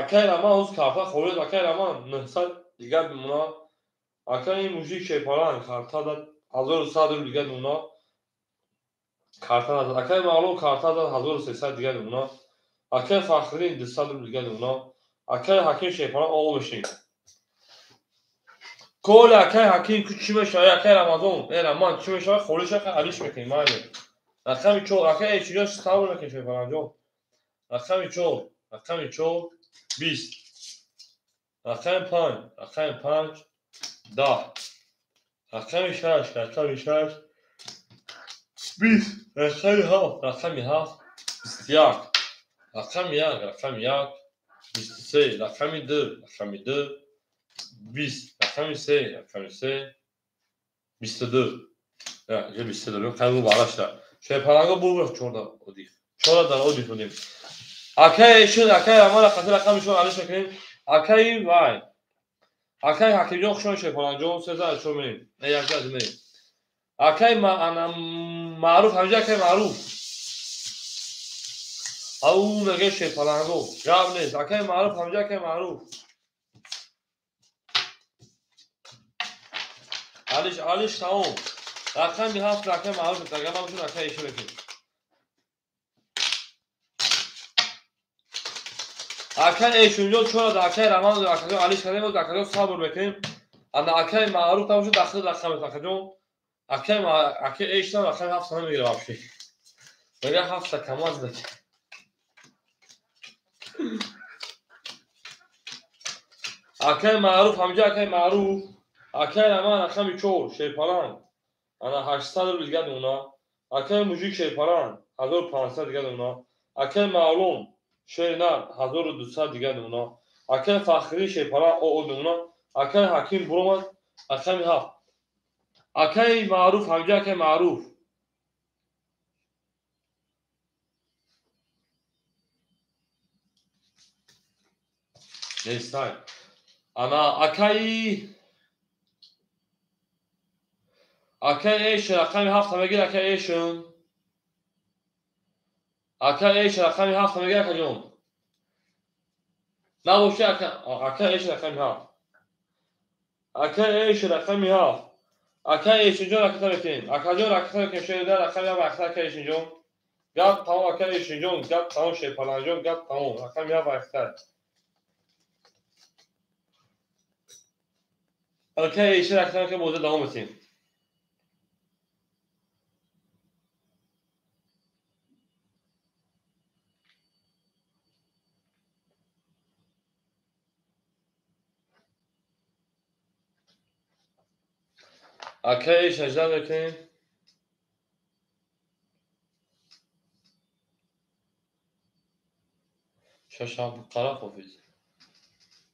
Акай Раман ҳоз карта холӣ нест акай Раман 900 дигар бимона. Акай мужик шерпаланг карта дад 1100 рубл дигар бимона. Карта надад. Акай Мағлум карта дад 1300 дигар бимона. Акай Фахриддин 200 рубл дигар бимона. Акай Ҳаким шерпаланг оғо бишин. Коли акай Ҳаким ку чӣ мешавад? Акай Рамазон, Раман чӣ мешавад? Холӣ шавад, алиш мекунем майли. Рақами 4 акай Эчиҷон сабр мекунем шерпалангҷон. Рақами 4, рақами 4 20. Рақами 5, рақами 5 10. Рақами 6, рақами 6 20. Рақами 7, рақами 7 21. Рақами 1, рақами 1 23. Рақами 2, рақами 2 20. Рақами 3, рақами 3 22. Я 22 қайбу барашта. Шерпаланго бурбур 14 одих. 14 дар одих будем. Акай шуд, акай Раман қати рақами шуд алиш мекунем. Акай вай. Акай Ҳакимҷон хушон шерпаланҷон 3 4 мерем. Як аз мерем. Акай Маъруф ҳамҷа акай Маъруф. Ау меге шерпаланго. Гап нест. Акай Маъруф ҳамҷа акай Маъруф. Алиш алиш тамом. Рақами 7 акай Маъруф агар набошад акай ишо мекунем. Акай Эшунҷон чора акай Раман акаҷон алиш кардем акаҷон сабр мекунем. Ана акай Маъруф набошад дахли рақам акаҷон. Акай акай Эшнам рақами 7 намегирам вообще. Мега 7 камаз дак. Акай Маъруф ҳамҷа акай Маъруф. Акай Раман рақами 4 шерпаланг. Ана 800 рубл дигар дона. Акай мужик шерпаланг 1500 дигар дона. Акай Мавлон шернар 1200 дигар дона. Акай Фахрӣ шерпаланг оо дона. Акай Ҳаким буромад рақами 7. Акай Маъруф ҳамҷа акай Маъруф. Нестай. Ана акай Эшн рақами 7 мегир акай Эшн. Акай Эшн рақами 7 мегир акаҷон. Набоши ака эш рақами ҳафт. Ака эш рақами ҳафт. Ака эшинҷон ракета мекунем. Акаҷон ракета мекунем. Шерида рақами ҳафт ахта ака эшинҷон. Гап тамом ака эшинҷон, гап тамом Шерпаланҷон, гап тамом. Рақами ҳафт ахта. Ака эшин ракета мекунем, бозӣ давом метем. Акаи шажда мекунем. Шаш қара хофиз.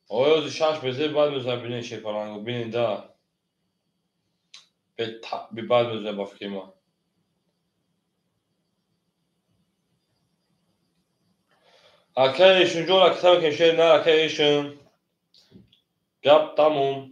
Оёзи шаш безе баъд мезанам бинен Шерпаланго, бинен да. Баъд мезанам ба фикри ман. Акаи Эшинҷон ракета мекунем, шер на акаи Эшин. Гап тамом.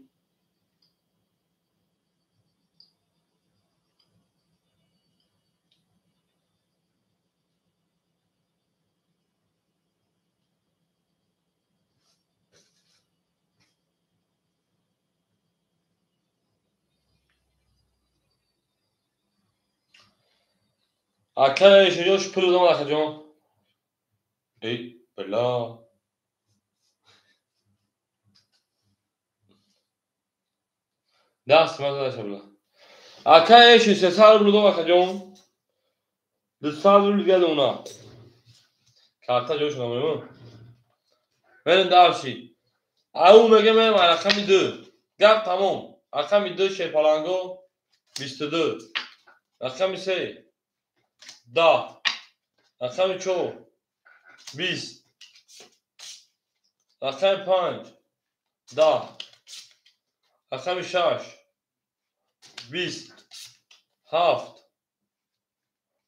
Ака эшинҷон пул додам акаҷон. Эй, била. Даст маза била. Ака эшин 300 рубл додам акаҷон. 200 рубл дига дона. Карта ҷош намоем. Мерем дарши. Ау мегем рақами 2. Гап тамом. Рақами 2 Шерпаланго 22. Рақами 3 10. Рақами 4 20. Рақами 5 10. Рақами 6 20. 7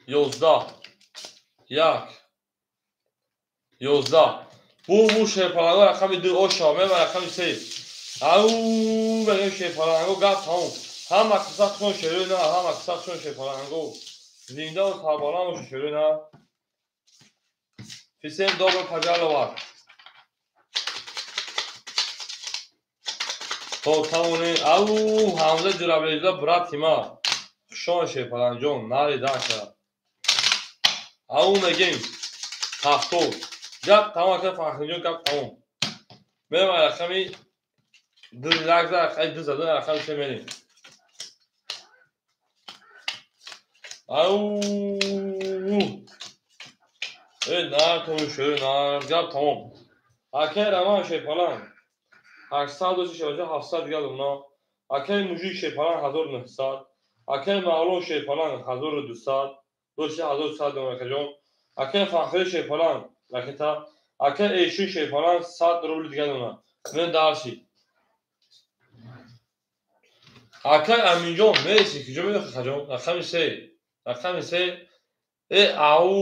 11 1 11. Бу Шерпаланго рақами 2 оша мема рақами 3. Ау мегем Шерпаланго гап тамом. Ҳама қисса хушон шерӯй на, ҳама қисса хушон Шерпаланго. Зинда ва сарбаланд бошед шерӯй на. Всем добро пожаловать. То тавонем. Ау Ҳамза Ҷурабелизода брати ма. Хушон Шерпаланҷон, нари даша. Ау мегем 70. Гап тамом ака Фахриддинҷон, гап тамом. Мерем рақами 2 лакза, рақами 2 зада, рақами 3 мерем. Ау! Э, нар тамом шуд, нар, гап тамом. Акаи Раман Шерпаланг 800 дошт Шерпаланг 700 дига дона. Акаи Мужик Шерпаланг 1900. Акаи Мавлон Шерпаланг 1200. Дошт 1100 дона акаҷон. Акаи Фахри Шерпаланг ракета. Акаи Эшин Шерпаланг 100 рубл дига дона. Мен дарши. Акаи Аминҷон мереси куҷо медохи хаҷон? Рақами 3. Рақами 3. Э, ау.